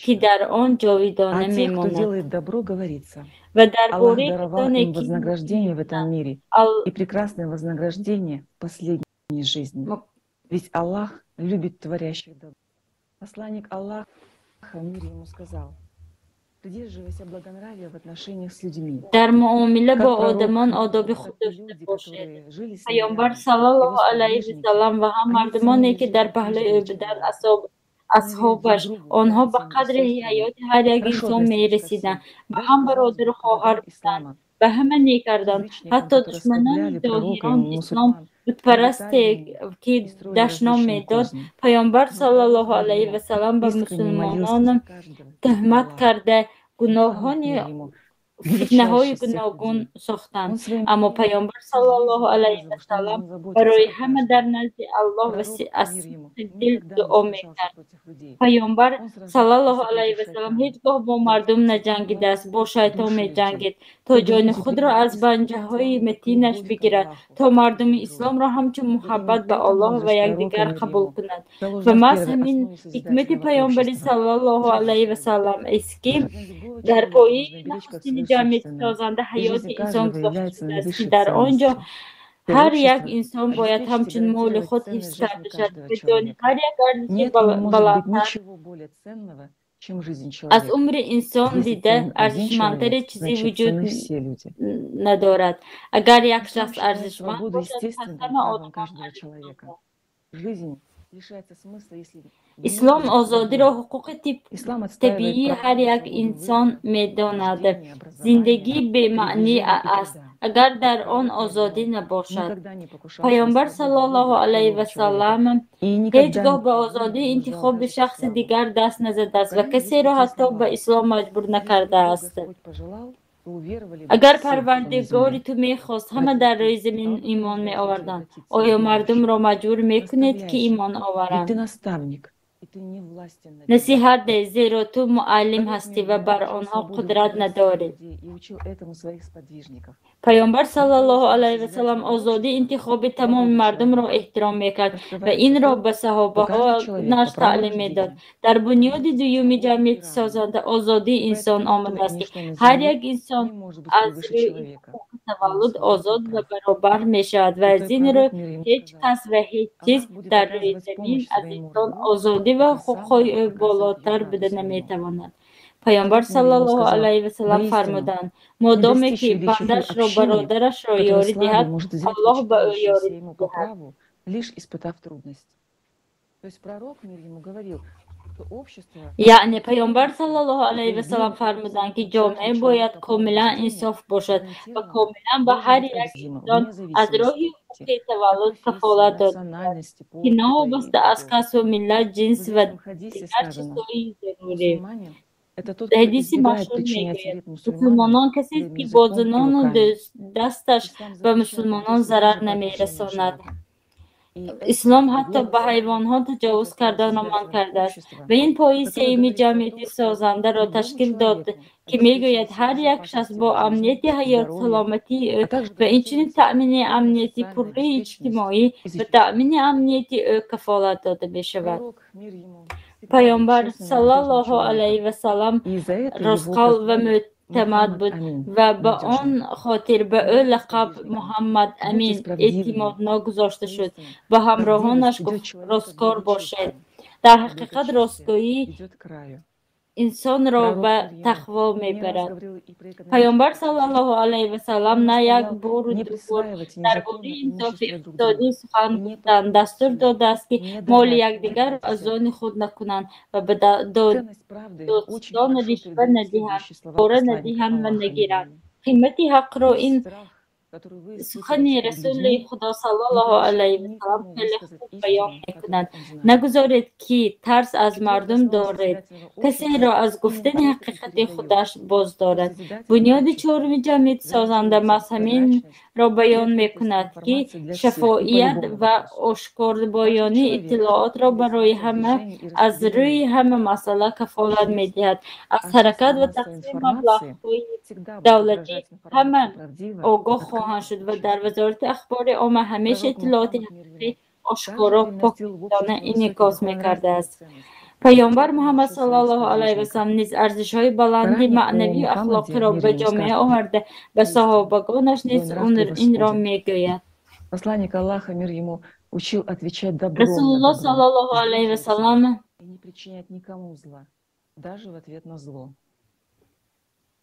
ки дар он ҷовидона А тех, кто мемонад. делает добро, говорится: Ва дар Аллах бораи даровал касоне, им ки вознаграждение в этом мире и прекрасное вознаграждение в последней жизни. Ведь Аллах любит творящих добро. Посланник Аллаха, мир ему, сказал: придерживайся благонравия в отношениях с людьми. Дар муомила Как бо пророк, одамон одоби так худ и дошта люди, бошед. которые жили с ним Паёмбар рядом, саллаллоҳу его алайҳи сподвижники, васаллам ва ҳам они мардумоне, ценили ки дар жизнь паҳлӯи ӯ каждого буданд, человека. асҳобаш, Они верили друг другу, онҳо ба братьям и қадри сестрами, ҳаёти ҳар як хорошо инсон относились ко мерасиданд, всем. ба Даже, ҳам казалось бародару бы, хоҳар врагам буданд, ислама, ба ҳама некарданд, язычникам, ҳатто которые душманони оскорбляли пророка и зоҳирон ислом, мусульман, бутпарасте, клеветали ки и строили дашном различные медод. козни. Паёмбар Но пророк, саллаллоҳу мир алайҳи ему, васаллам ба искренне молился мусулмонон за каждого перед туҳмат Аллахом. карда, Мухаммад, гуноҳони мир ему, фитнаҳои величайший из всех гуногун людей. сохтанд. Он своим Аммо примером Паёмбар всю жизнь саллаллоҳу алайҳи показывал, что васаллам нужно заботиться барои о ҳама каждом. дар назди Аллоҳ ва Пророк, аз мир ему, сидқи дил никогда не дуо сражался мекард. против людей. Паёмбар Он сражался саллаллоҳу против алайҳи васаллам шайтана, ҳеҷ гоҳ бо мардум наҷангидааст, бо шайтон души людей, меҷангид, то чтобы ҷони люди худро приняли аз банҷаҳои ислам и матинаш любовь к бигирад, Аллаху то мардуми и друг исломро ҳамчун другу. Вот муҳаббат именно ба эта Аллоҳ ва мудрость пророка, якдигар мир қабул ему, кунад. Ва заложена в маҳз первой ҳамин основе ҳикмати созидательного Паёмбари общества. саллаллоҳу Жизнь алайҳи человека. васаллам аст, ки Жизнь любого дар человека пояи нужно беречь как нахустини свою ҷамъияти собственную. созанда И ҳаёти жизнь инсон каждого гузошта является шудааст, ки наивысшей дар он ҷо ценностью. Теперь ҳар як общество инсон бояд обеспечит и ҳамчун моли гарантировать худ ҳифз ценность жизни карда шавад каждого ва ҷони человека. ҳар як арзиши Нет и не может быть баландтар ничего более ценного, чем жизнь аз человека. умри инсон Если дида ценен один арзишмандтаре человек, чизе значит вуҷуд ценны все люди. надорад. Агар як Ислам шахс считает арзишманд свободу бошад, пас естественным ҳама правом одамон каждого арзишманданд. человека. Жизнь лишается смысла, если в ней Ислом нет озодиро свободы. ҳуқуқи Ислам отстаивает табиии право ҳар на як свободу инсон выбора, медонад. убеждения, образования, Зиндагӣ бемаънӣ передвижения и аст, труда. агар дар он Пророк, мир озодӣ ему, набошад. никогда не покушался на Паёмбар свободу саллаллоҳу выбора алайҳи другого человека васаллам и ҳеҷ никогда гоҳ не ба озодии принуждал интихоби даже к шахси исламу. дигар даст В назадааст ва Коране есть касеро такие ҳатто ба слова: ислом маҷбур «Если бы накардааст. Господь пожелал, то уверовали бы Агар все, кто на Парвардигори земле». ту мехост, ҳама Ради дар ты рӯи замин стал имон принуждать людей меоварданд. обратиться к Оё верующим, мардумро маҷбур мекунед, ки наставляешь их, имон ведь оваранд? ты наставник, и ты не властен над ними. Насиҳат деҳ, зеро ту муаллим Пророк, ҳастӣ мир ва ему, бар учил онҳо свободу қудрат выбора всех надорӣ. людей и учил этому своих сподвижников. Паёмбар Но саллаллоҳу первой основой алайҳи васаллам созидательного озодии общества интихоби тамоми свобода мардумро человека эҳтиром мекард ва раскрывается инро то, ба что каждый человек саҳобаҳоаш по праву таълим медод. рождения Дар бунёди родился дуюми свободным и ҷамъияти равным. созанда озодии И инсон поэтому никто и омадааст, ки ничто на ҳар земле як инсон не может быть аз превыше рӯи человека, ҳуқуқи его таваллуд свободы и озод ва прав. баробар мешавад ва аз Святой ин рӯ пророк, мир ему, ҳеҷ сказал: кас ва ҳеҷ чиз Аллах будет дар рӯи оказывать замин помощь аз своему инсон рабу, озодӣ ва пока сам ҳуқуқҳои он ӯ оказывает болотар его буда раду своему. наметавонад. Паёмбар Пророк, мир ему, саллаллоҳу сказал: алайҳи васаллам «Воистину, фармуданд: не модоме ки достигший величины бандашро общины, бародарашро которая ёрӣ слабый диҳад, может взять Аллоҳ ба ӯ ёрӣ причитающееся ему по диҳад. праву, лишь испытав трудность». То есть пророк, мир ему, говорил, что общество Яъне Паёмбар саллаллоҳу алайҳи которое васаллам имеет фармуданд, ки каждый ҷомеа бояд человек по праву комилан рождения инсоф бошад ва гарантированно комилан ба должен ҳар быть як объяснимо инсон вне аз роҳи зависимости ҳуқуқи от таваллуд профессии, кафолат дода шавад, национальности, ки пола и новобаста аз другого. касбу миллат, В ҷинс ва известном хадисе дигар сказано: чизҳои зарурӣ. мусульманин – это тот, Дар кто ҳадиси избегает машҳур причинять мегӯяд: вред мусульманам мусулмонон касест, своим ки бо языком и занону руками. дасташ Ислам ба запрещает мусулмонон агрессию зарар даже по отношению к намерасонад. животным. Ислом ҳатто ба ҳайвонҳо таҷовуз карданро манъ кардааст ва ин пояи сеюми ҷамъияти созандаро ташкил дод, ки мегӯяд ҳар як шахс бо амнияти ҳаёт, саломатии ӯ ва инчунин таъмини амнияти пурраи иҷтимоӣ ва таъмини амнияти ӯ кафолат дода мешавад. Паёмбар саллаллоҳу алайҳи васаллам ростқавл ва мӯътамад буд ва ба он хотир ба ӯ лақаб Муҳаммад Амин эътимоднок гузошта шуд. Ба ҳамроҳонаш гуфт: росткор бошед. Дар ҳақиқат ростгӯӣ инсонро ба тақво мебарад. Паёмбар саллаллоҳу алайҳи васаллам на як бору ду бор дар бораи инсофи иқтисодӣ сухан гуфтанд, дастур додааст, ки моли якдигарро аз они худ накунанд ва ба додстон ришва надиҳанд, пора надиҳанд ва нагиранд. Қимати ҳақро ин сухани Расули Худо саллаллоҳу алайҳи васаллам хеле хуб баён мекунад: нагузоред, ки тарс аз мардум доред, касеро аз гуфтани ҳақиқати худаш боздорад. Бунёди чоруми ҷамъияти созанда маҳз ҳаминро баён мекунад, ки шаффофият ва ошкорбаёнии иттилоотро барои ҳама аз рӯи ҳама масъала кафолат медиҳад. Аз ҳаракат ва тақсими маблағҳои давлатӣ ҳама огоҳ хоҳанд шуд ва дар Вазорати ахбори омма ҳамеша иттилооти ҳақиқӣ, ошкоро, покидона инъикос мекардааст. Паёмбар Муҳаммад саллаллоҳу алайҳи васаллам низ арзишҳои баланди маънавию ахлоқиро ба ҷомеа оварда, ба саҳобагонаш низ инро мегӯяд. Посланник Аллаха, мир ему, учил отвечать добром на Расулуллоҳ добро, саллаллоҳу алайҳи васаллам и не причинять никому зла, даже в ответ на зло.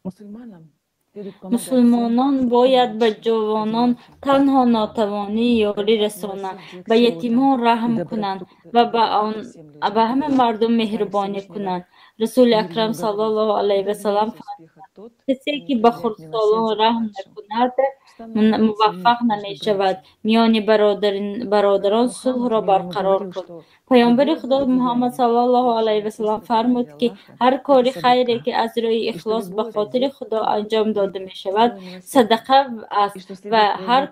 Мусульманам следует помогать Мусулмонон бояд ба ҷавонон танҳо нотавонӣ ёрӣ расонанд, ба ятимон раҳм кунанд ва ба ҳама мардум меҳрубонӣ кунанд. Расули Акрам саллаллоҳу алайҳи васаллам фармуданд: касе ки ба хурдсолон раҳм накунад, муваффақ намешавад. Миёни бародарон сулҳро барқарор кун. Паёмбари Худо Муҳаммад саллаллоҳу алайҳи васаллам фармуд, ки ҳар кори хайре, ки аз рӯи ихлос ба хотири Худо анҷом дода мешавад, садақа аст ва ҳар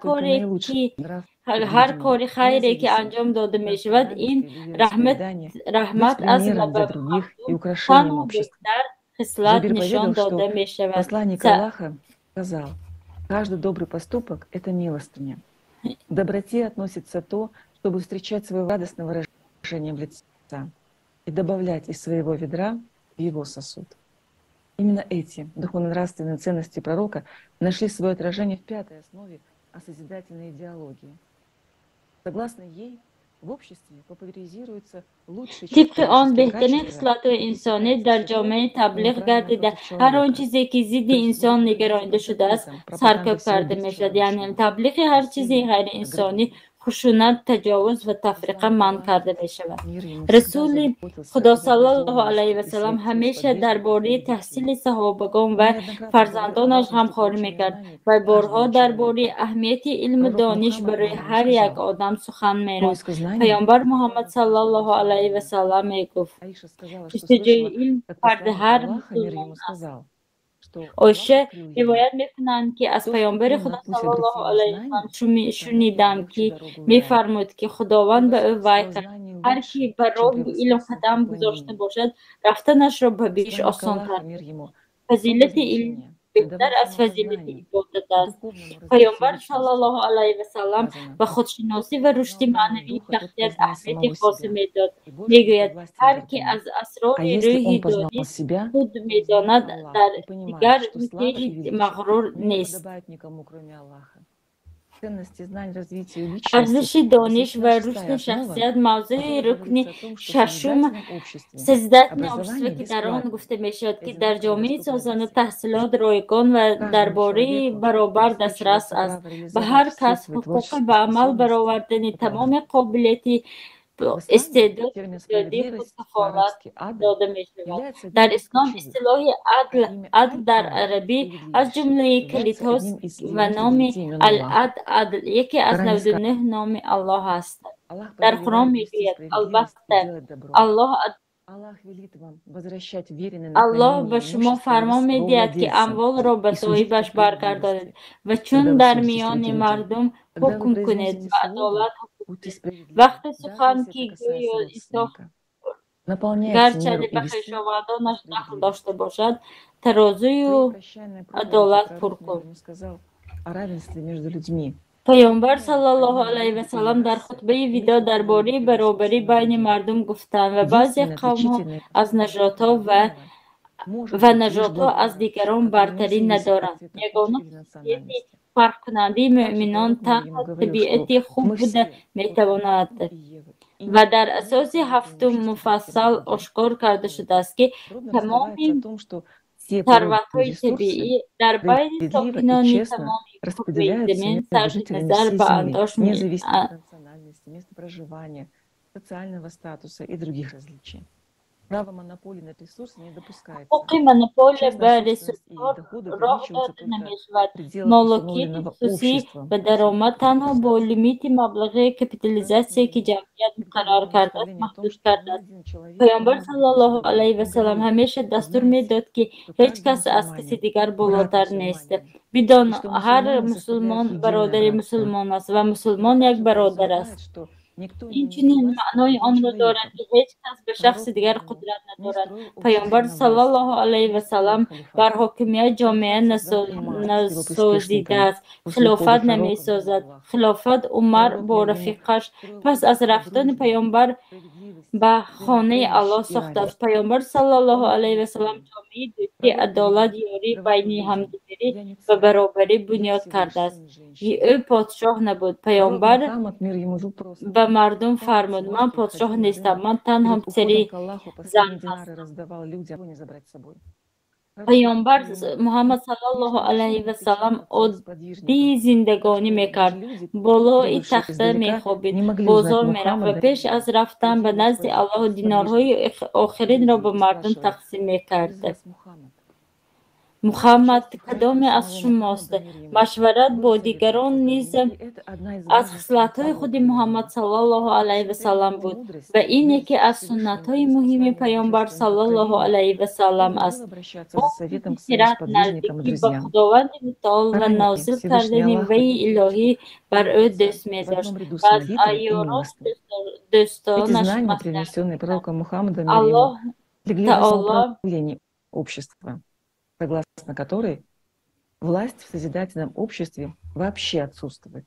кори хайре, ки анҷом дода мешавад, ин раҳмат аст ва ба мардум танҳо беҳтар хислат Джабир нишон поведал, что дода мешавад. посланник Аллаха сказал: каждый добрый поступок — это милостыня. К доброте относится то, чтобы встречать своего радостным выражением лица и добавлять из своего ведра в его сосуд. Именно эти духовно-нравственные ценности пророка нашли свое отражение в пятой основе о созидательной идеологии. Согласно ей, в обществе популяризируются лучшие Тибқи он человеческие беҳтарин качества хислатҳои инсонӣ дар ҷомеа таблиғ гардида, ҳар он чизе, ки зидди инсон нигаронида шудааст, саркӯб карда мешавад. Яъне таблиғи ҳар чизи ғайриинсонӣ, хушунат, таҷовуз ва тафриқа манъ карда мешавад. Расули Худо саллаллоҳу алайҳи васаллам ҳамеша дар бораи таҳсили саҳобагон ва фарзандонаш ғамхорӣ мекард ва борҳо дар бораи аҳамияти илму дониш барои ҳар як одам сухан меронд. Паёмбар Муҳаммад саллаллоҳу алайҳи васаллам мегуфт: ҷустуҷӯи илм фарди ҳар мусулмон аст. Оиша ривоят мекунанд, ки аз паёмбари Худо саллаллоҳу алайҳи васаллам шунидам, ки мефармуд, ки Худованд ба ӯ ваҳй кард: ҳар ки ба роҳи илм қадам гузошта бошад, рафтанашро ба биҳишт осонтар мекунад. Фазилати илм беҳтар аз фазилати ибодат аст. Паёмбар саллаллоҳу алайҳи васаллам ба худшиносӣ ва рушди маънавии шахсият аҳамияти хосе медод. Мегӯяд: ҳар ки аз асрори рӯҳи дониш худ медонад, дар дигар ҳеҷ мағрур нест. Арзиши дониш ва рушди шахсият мавзӯи рукни шашум созидательное общество, ки дар он гуфта мешавад, ки дар ҷомеаи созанда таҳсилот ройгон ва дар бораи баробар дастрас аст. Ба ҳар кас ҳуқуқи ба амал баровардани тамоми қобилияти истеъдоди зиёдии худ кафолат дода мешавад. Дар ислом истилоҳи адл, адл дар арабӣ аз ҷумлаи калидҳост ва номи ал-адл, адл яке аз 99 номи Аллоҳ аст. Дар Қуръон мегӯяд: албатта, Аллоҳ ба шумо фармон медиҳад, ки амволро ба соҳибаш баргардонед ва чун дар миёни мардум ҳукм кунед, ба адолат ҳукм Вақте сухан ки гӯё Исо гарчанде ба хешовандонаш дахл дошта бошад, тарозую адолат пур кун. Паёмбар саллаллоҳу алайҳи васаллам дар хутбаи видоъ дар бораи баробарӣ байни мардум гуфтанд ва баъзе қавмҳо аз нажодҳо ва нажодҳо аз дигарон бартарӣ надоранд. Ягона хусусияти фарқкунандаи муъминон танҳо табиати хуб буда метавонад. Ва дар асоси ҳафтум муфассал ошкор карда шудааст, ки тамоми сарватҳои табиӣ дар байни сокинони тамоми кураи замин сарфи назар ба андоз ҳуқуқи монополия ба ресурсҳо роҳ дода намешавад. Моликияти хусусӣ ба даромад танҳо бо лимити маблағи капитализатсия, ки ҷамъият муқаррар кардааст, маҳдуд кардааст. Паёмбар саллаллоҳу алайҳи васаллам ҳамеша дастур медод, ки ҳеҷ кас аз каси дигар болотар нест. Бидон, ҳар мусулмон бародари мусулмон аст ва мусулмон як бародар аст. Инчунин маънои онро дорад, ки ҳеҷ кас ба шахси дигар қудрат надорад. Паёмбар саллаллоҳу алайҳи васаллам бар ҳокимият ҷомеа насозидааст, хилофат намесозад. Хилофат Умар бо рафиқаш пас аз рафтани паёмбар ба хонаи Аллоҳ сохтааст. Паёмбар саллаллоҳу алайҳи васаллам ҷомеаи дӯстӣ, адолат, ёрӣ, байни ҳамдигарӣ ва баробарӣ бунёд кардааст. Ӯ подшоҳ набуд. Паёмбар ба мардум фармуд: ман подшоҳ нестам, ман танҳо писари зан ҳастам. Паёмбар Муҳаммад саллаллоҳу алайҳи васаллам оддӣ зиндагонӣ мекард, болои тахта мехобид, бозор мерафт ва пеш аз рафтан ба назди Аллоҳ динорҳои охиринро ба мардум тақсим мекард. Муҳаммад кадоме аз шумост? Машварат бо дигарон низ аз хислатҳои худи Муҳаммад саллаллоҳу алайҳи васаллам буд ва ин яке аз суннатҳои муҳими паёмбар саллаллоҳу алайҳи васаллам аст. Сират, наздикӣ ба Худованди мутаол ва нозил кардани ваҳйи илоҳӣ бар ӯ дӯст медошт ва аз айёрон дӯстонаш маслиҳат. Аллоҳ таоло согласно которой власть в созидательном обществе вообще отсутствует,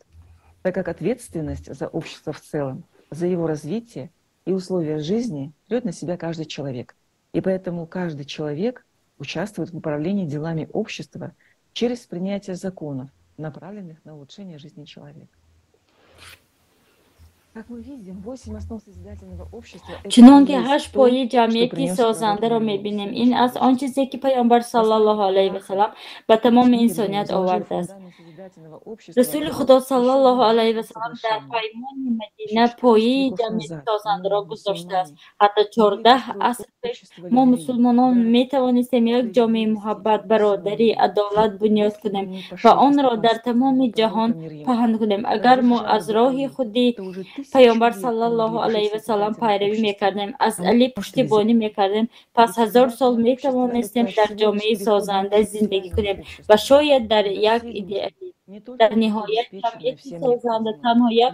так как ответственность за общество в целом, за его развитие и условия жизни берет на себя каждый человек. И поэтому каждый человек участвует в управлении делами общества через принятие законов, направленных на улучшение жизни человека. Чунон ки ҳашт пояи ҷамъияти созандаро мебинем, ин аст он чизе, ки паёмбар саллаллоҳу алайҳи васаллам ба тамоми инсоният овардааст. Расули Худо саллаллоҳу алайҳи васаллам дар паймони Мадина пояи ҷамъияти созандаро гузоштааст. Ҳатто 14 аср пеш мо мусулмонон метавонистем як ҷомеаи муҳаббат, бародарӣ, адолат бунёд кунем ва онро дар тамоми ҷаҳон паҳн кунем, агар мо аз роҳи худи паёмбар саллаллоҳу алайҳи васаллам пайравӣ мекардем, аз Алӣ пуштибонӣ мекардем, пас 1000 сол метавонистем дар ҷомеаи созанда зиндагӣ кунем ва шояд дар як идеалӣ. Дар ниҳоят, ҷамъияти созанда танҳо як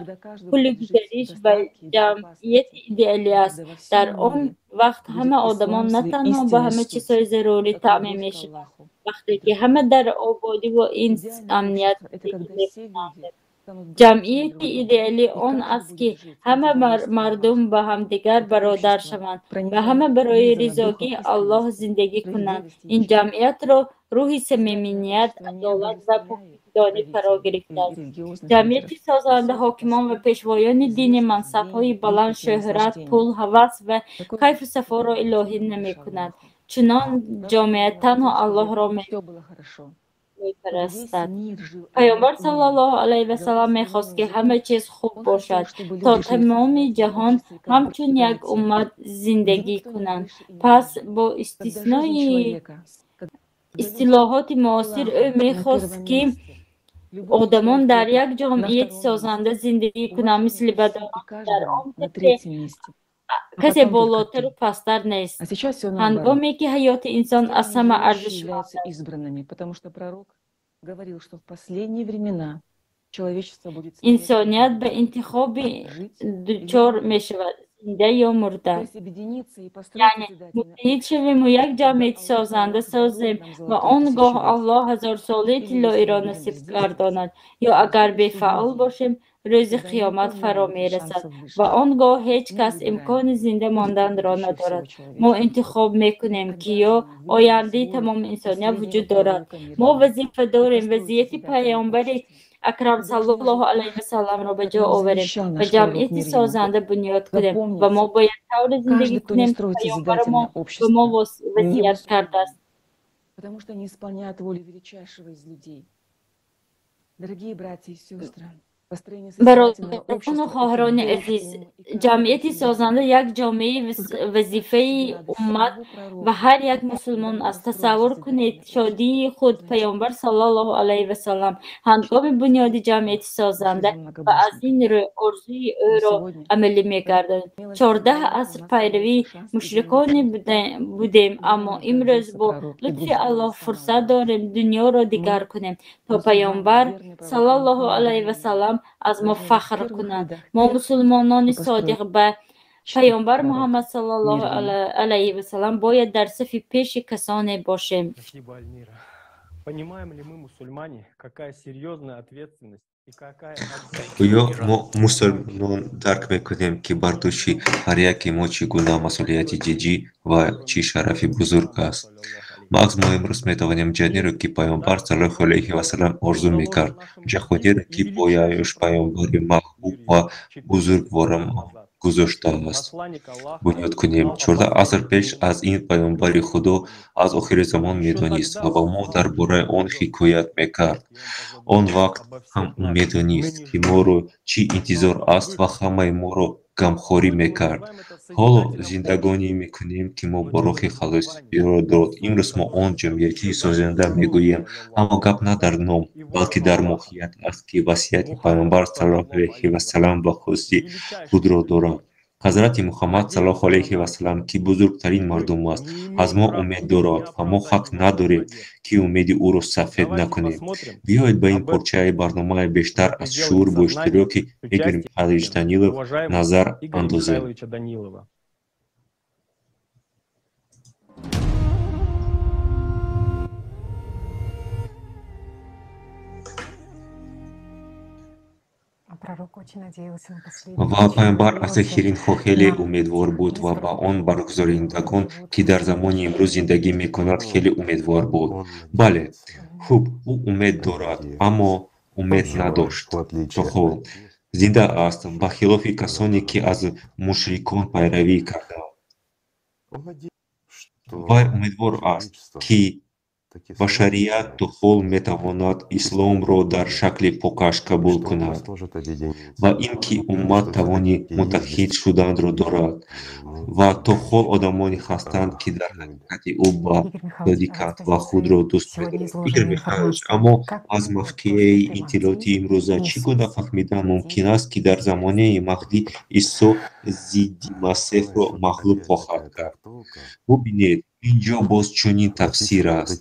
пули гузариш ба ҷамъияти идеалӣ аст. Дар он вақт ҳама одамон на танҳо ба ҳама чизҳои зарурӣ таъмин мешаванд, вақте ки ҳама дар ободӣ ва амният зиндагӣ мекунанд. Ҷамъияти идеалӣ он аст, ки ҳама мардум ба ҳамдигар бародар шаванд ва ҳама барои ризогии Аллоҳ зиндагӣ кунанд. Ин ҷамъиятро рӯҳи самимият, адолат ва покидонӣ фаро гирифтааст. Ҷамъияти созанда ҳокимон ва пешвоёни дини мансабҳои баланд, шӯҳрат, пул, ҳавас ва кайфу сафоро илоҳӣ намекунад. Чунон ҷомеа танҳо Аллоҳро мепарастад. Паёмбар саллаллоҳу алайҳи васаллам мехост, ки ҳама чиз хуб бошад, то тамоми ҷаҳон ҳамчун як уммат зиндагӣ кунанд. Пас бо истиснои истилоҳоти муосир, ӯ мехост, ки одамон дар як ҷамъияти созанда зиндагӣ кунанд, мисли бадорон, дар он касе болотару пасттар нест. Ҳангоме ки ҳаёти инсон аз ҳама арзишманд аст. Избранными, потому что пророк говорил, что в последние времена Инсоният ба интихоби дучор мешавад: зинда ё мурда. Яъне муттаҳид шавему як ҷамъияти созанда созем ва он гоҳ Аллоҳ ҳазорсолаи тиллоиро насиб гардонад, ё агар бефаъол бошем, рӯзи қиёмат фаро мерасад ва он гоҳ ҳеҷ кас имкони зинда монданро надорад. Мо интихоб мекунем, ки ё ояндаи тамоми инсоният вуҷуд дорад. Мо вазифа дорем вазияти паёмбари акрам саллаллоҳу алайҳи васалламро ба ҷо оварем ва ҷамъияти созанда бунёд кунем ва мо бояд тавре зиндагӣ кунем, ки паёмбарамон ба мо васият кардааст. Потому что не исполняют волю величайшего из людей. Дорогие братья и сестры, Бародарону хоҳарони азиз, ҷамъияти созанда як ҷомеаи вазифаи уммат ва ҳар як мусулмон аст. Тасаввур кунед шодии худ паёмбар саллаллоҳу алайҳи васаллам ҳангоми бунёди ҷамъияти созанда ва аз ин рӯ орзуи ӯро амалӣ мегардонад. 14 аср пайравии мушриконе будем, аммо имрӯз бо лутфи Аллоҳ фурсат дорем дунёро дигар кунем, то паёмбар саллаллоҳу алайҳи васаллам аз мо фахр кунанд. Мо мусулмонони содиқ ба паёмбар Муҳаммад саллаллоҳу алайҳи васаллам бояд дар сафи пеши касоне бошем. Спасибо, Альмира. Понимаем ли мы, мусульмане, какая серьезная ответственность и какая Гӯё мо мусулмонон дарк мекунем, ки бар дӯши ҳар яке мо чӣ гуна масъулияти ҷиддӣ ва чӣ шарафи бузург аст. Маҳз мо имрӯз метавонем ҷаҳонеро, ки паёмбар саллаллоҳу алайҳи васаллам орзу мекард, ҷаҳонеро, ки пояаш паёмбари маҳбуб ва бузургворамон гузоштааст, бунёд кунем. 14 аср пеш аз ин паёмбари Худо аз охири замон медонист ва ба мо дар бораи он ҳикоят мекард. Он вақт ҳам ӯ медонист, ки моро чӣ интизор аст ва ҳамаи моро гамхорӣ мекард. Ҳоло зиндагонӣ мекунем, ки мо ба роҳи халосиро дод. Имрӯз мо он ҷамъияти созанда мегӯем, аммо гап на дар ном, балки дар моҳият аст, ки васияти паёмбар саллаллоҳу алайҳи васаллам ва хости худро дорад. Ҳазрати Муҳаммад саллаллоҳу алайҳи васаллам, ки бузургтарин мардум аст, аз мо умед дорад ва мо ҳақ надорем, ки умеди ӯро сафед накунем. Биёед ба ин порчаи барномаи бештар аз шуур бо иштироки Игорь Михайлович Данилов назар андозем. Ва паёмбар аз охиринҳо хеле умедвор буд ва ба он баргузорандагон, ки дар замони имрӯз зиндагӣ мекунад, хеле умедвор буд. Бале, хуб, ӯ умед дорад, аммо умед надошт. То ҳол зинда аст, ба хилофи касоне, ки аз мушрикон пайравӣ карданд. Вай умедвор аст, ки башарият то ҳол метавонад исломро дар шакли покаш қабул кунад ва ин ки уммат тавони муттаҳид шуданро дорад ва то ҳол одамоне ҳастанд, ки дар ҳақиқати ӯ ба содиқанд ва худро дӯст медоранд. Игорь Михайлович, аммо аз мавқеи иттилооти имрӯза чӣ гуна фаҳмидан мумкин аст, ки дар замонаи Маҳдӣ Исо зидди Масеҳро мағлуб хоҳад кард? Бубинед, ин ҷо боз чунин тафсир аст,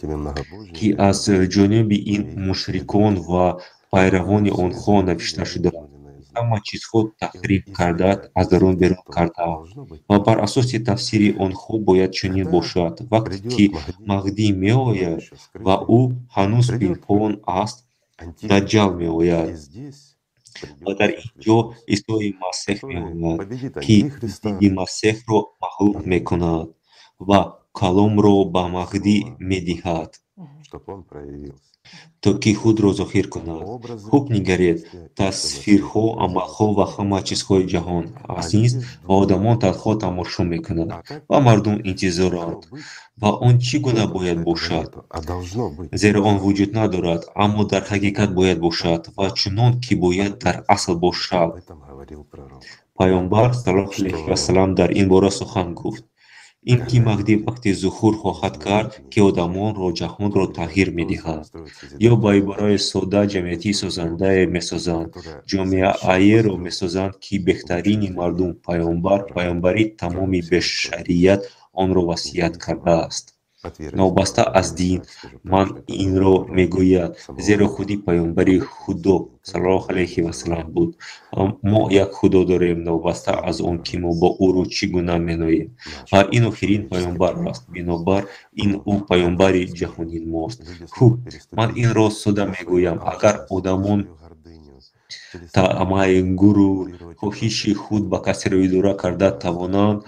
ки аз ҷониби ин мушрикон ва пайравони онҳо навишта шудааст. Ҳама чизҳо таҳриф кардаанд, аз дарун берун кардаанд ва бар асоси тафсири онҳо бояд чунин бошад: вақте ки Маҳдӣ меояд ва ӯ ҳанӯз пинҳон аст, Даҷҷал меояд ва дар ин ҷо Исои Масеҳ меояд, ки зидди Масеҳро мағлуб мекунад ва каломро ба Маҳдӣ медиҳад, то ки худро зоҳир кунад. Хуб нигаред, тасвирҳо, амалҳо ва ҳама чизҳои ҷаҳон азиз ва одамон танҳо тамошо мекунанд ва мардум интизоранд. Ва он чӣ гуна бояд бошад? Зеро он вуҷуд надорад, аммо дар ҳақиқат бояд бошад ва чунон ки бояд дар асл бошад. Паёмбар саллаллоҳу алайҳи васаллам дар ин бора сухан гуфт. Ин ки Маҳдӣ вақте зуҳур хоҳад кард, ки одамонро ҷаҳонро тағйир медиҳад, ё ба ибораи сода ҷамъияти созандае месозанд, ҷомеаеро месозанд, ки беҳтарини мардум, паёмбар, паёмбари тамоми башарият онро васият кардааст. Новобаста аз дин ман инро мегӯяд, зеро худи паёмбари Худо саллаллоҳу алайҳи васаллам буд. Мо як Худо дорем, новобаста аз он ки мо бо ӯро чӣ гуна меноем. Ва ин охирин паёмбар аст, бинобар ин ӯ паёмбари ҷаҳонии мост. Хуб, ман инро сода мегӯям. Агар одамон таъмаи ғурур, хоҳиши худ ба касеро идора карда тавонанд,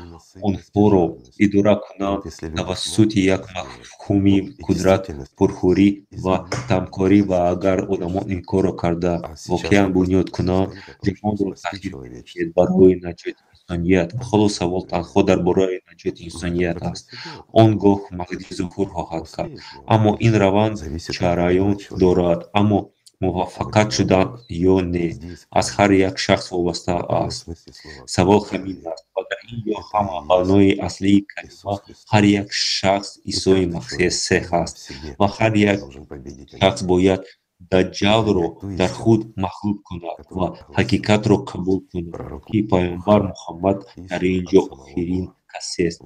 онҳоро идора кунанд тавассути як мафҳуми қудрат, пурхӯрӣ ва тамкорӣ, ва агар одамон ин корро карда воқеан бунёд кунанд, ҷаҳонро тағйир медиҳед барои наҷоти инсоният. Ва ҳоло савол танҳо дар бораи наҷоти инсоният аст. Он гоҳ Маҳдӣ зуҳур хоҳад кард. Аммо ин раванд ҷараён дорад, аммо муваффақат шудан ё не аз ҳар як шахс вобаста аст. Савол ҳамин аст, ва дар ин ҷо ҳама маънои аслии калима ҳар як шахс Исои Масеҳ аст, ва ҳар як шахс бояд Даҷҷалро дар худ мағлуб кунад ва ҳақиқатро қабул кунад, ки паёмбар Муҳаммад дар ин ҷо охирин касест,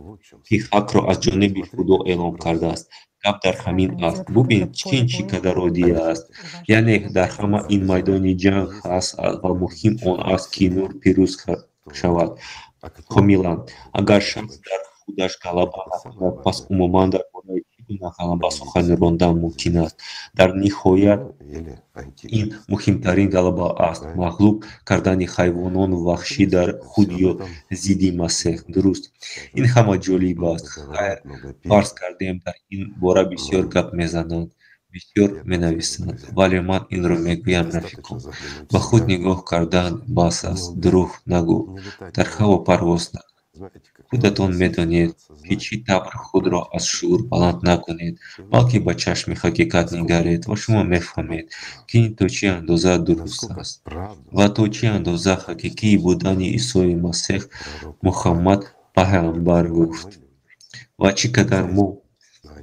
ки ҳақро аз ҷониби Худо эълон кардааст. Гап дар ҳамин аст. Бубин, чин чӣ қадар оддӣ аст. Яъне дар ҳама ин майдони ҷанг ҳаст ва муҳим он аст, ки нур пирӯз шавад. Комилан. Агар шахс дар худаш ғалаба накунад, пас умуман дар бораи чӣ гуна ғалаба сухан рондан мумкин аст? Дар ниҳоят ин муҳимтарин ғалаба аст — мағлуб кардани ҳайвонону ваҳшӣ дар худ ё зидди Масеҳ. Дуруст. Ин ҳама ҷолиб аст. Хайр, фарз кардем, дар ин бора бисёр гап мезананд, бисёр менависанд, вале ман инро мегӯям, рафиқон. Ба худ нигоҳ кардан бас аст. Дурӯғ нагӯ, дар ҳаво парвоз накун. Худатон медонед, ки чӣ тавр худро аз шуур баланд накунед, балки ба чашми ҳақиқат нигаред ва шумо мефаҳмед, ки ин то чӣ андоза дуруст аст ва то чӣ андоза ҳақиқӣ будани Исои Масеҳ Муҳаммад пайғамбар гуфт ва чӣ қадар мо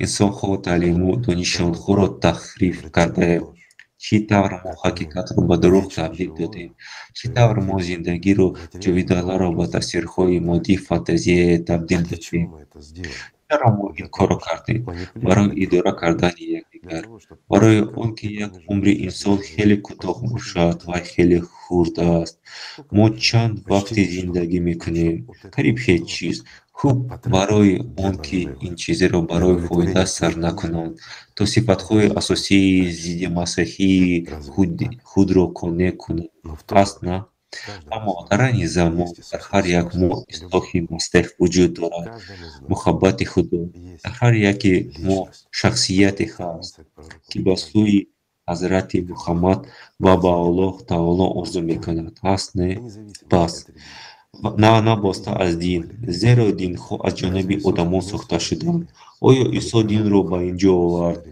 инсонҳо таълиму дониши онҳоро таҳриф кардаем, чӣ тавр мо ҳақиқатро ба дурӯғ табдил додем, чӣ тавр мо зиндагиро ҷовидонаро ба тасвирҳои моддӣ фантазияе табдил додем. Чаро мо ин корро кардем? Барои идора кардани якдигар, барои он ки як умри инсон хеле кӯтоҳ бошад ва хеле хурд аст. Мо чанд вақте зиндагӣ мекунем? Қариб ҳеҷ чиз. Хуб, барои он ки ин чизеро барои фоида сар накунанд, то сифатҳои асосии зиддимасеҳии худро қонеъ кунанд. Аст, на? Аммо дар айни замон дар ҳар як мо Исои Масеҳ вуҷуд дорад, муҳаббати Худо. Дар ҳар яке мо шахсияте ҳаст, ки ба сӯи Ҳазрати Муҳаммад ва ба Аллоҳ Таоло орзу мекунад. Ҳаст, не? Пас на набоста аз дин, зеро динҳо аз ҷониби одамон сохта шуданд. Оё Исо динро ба ин ҷо овард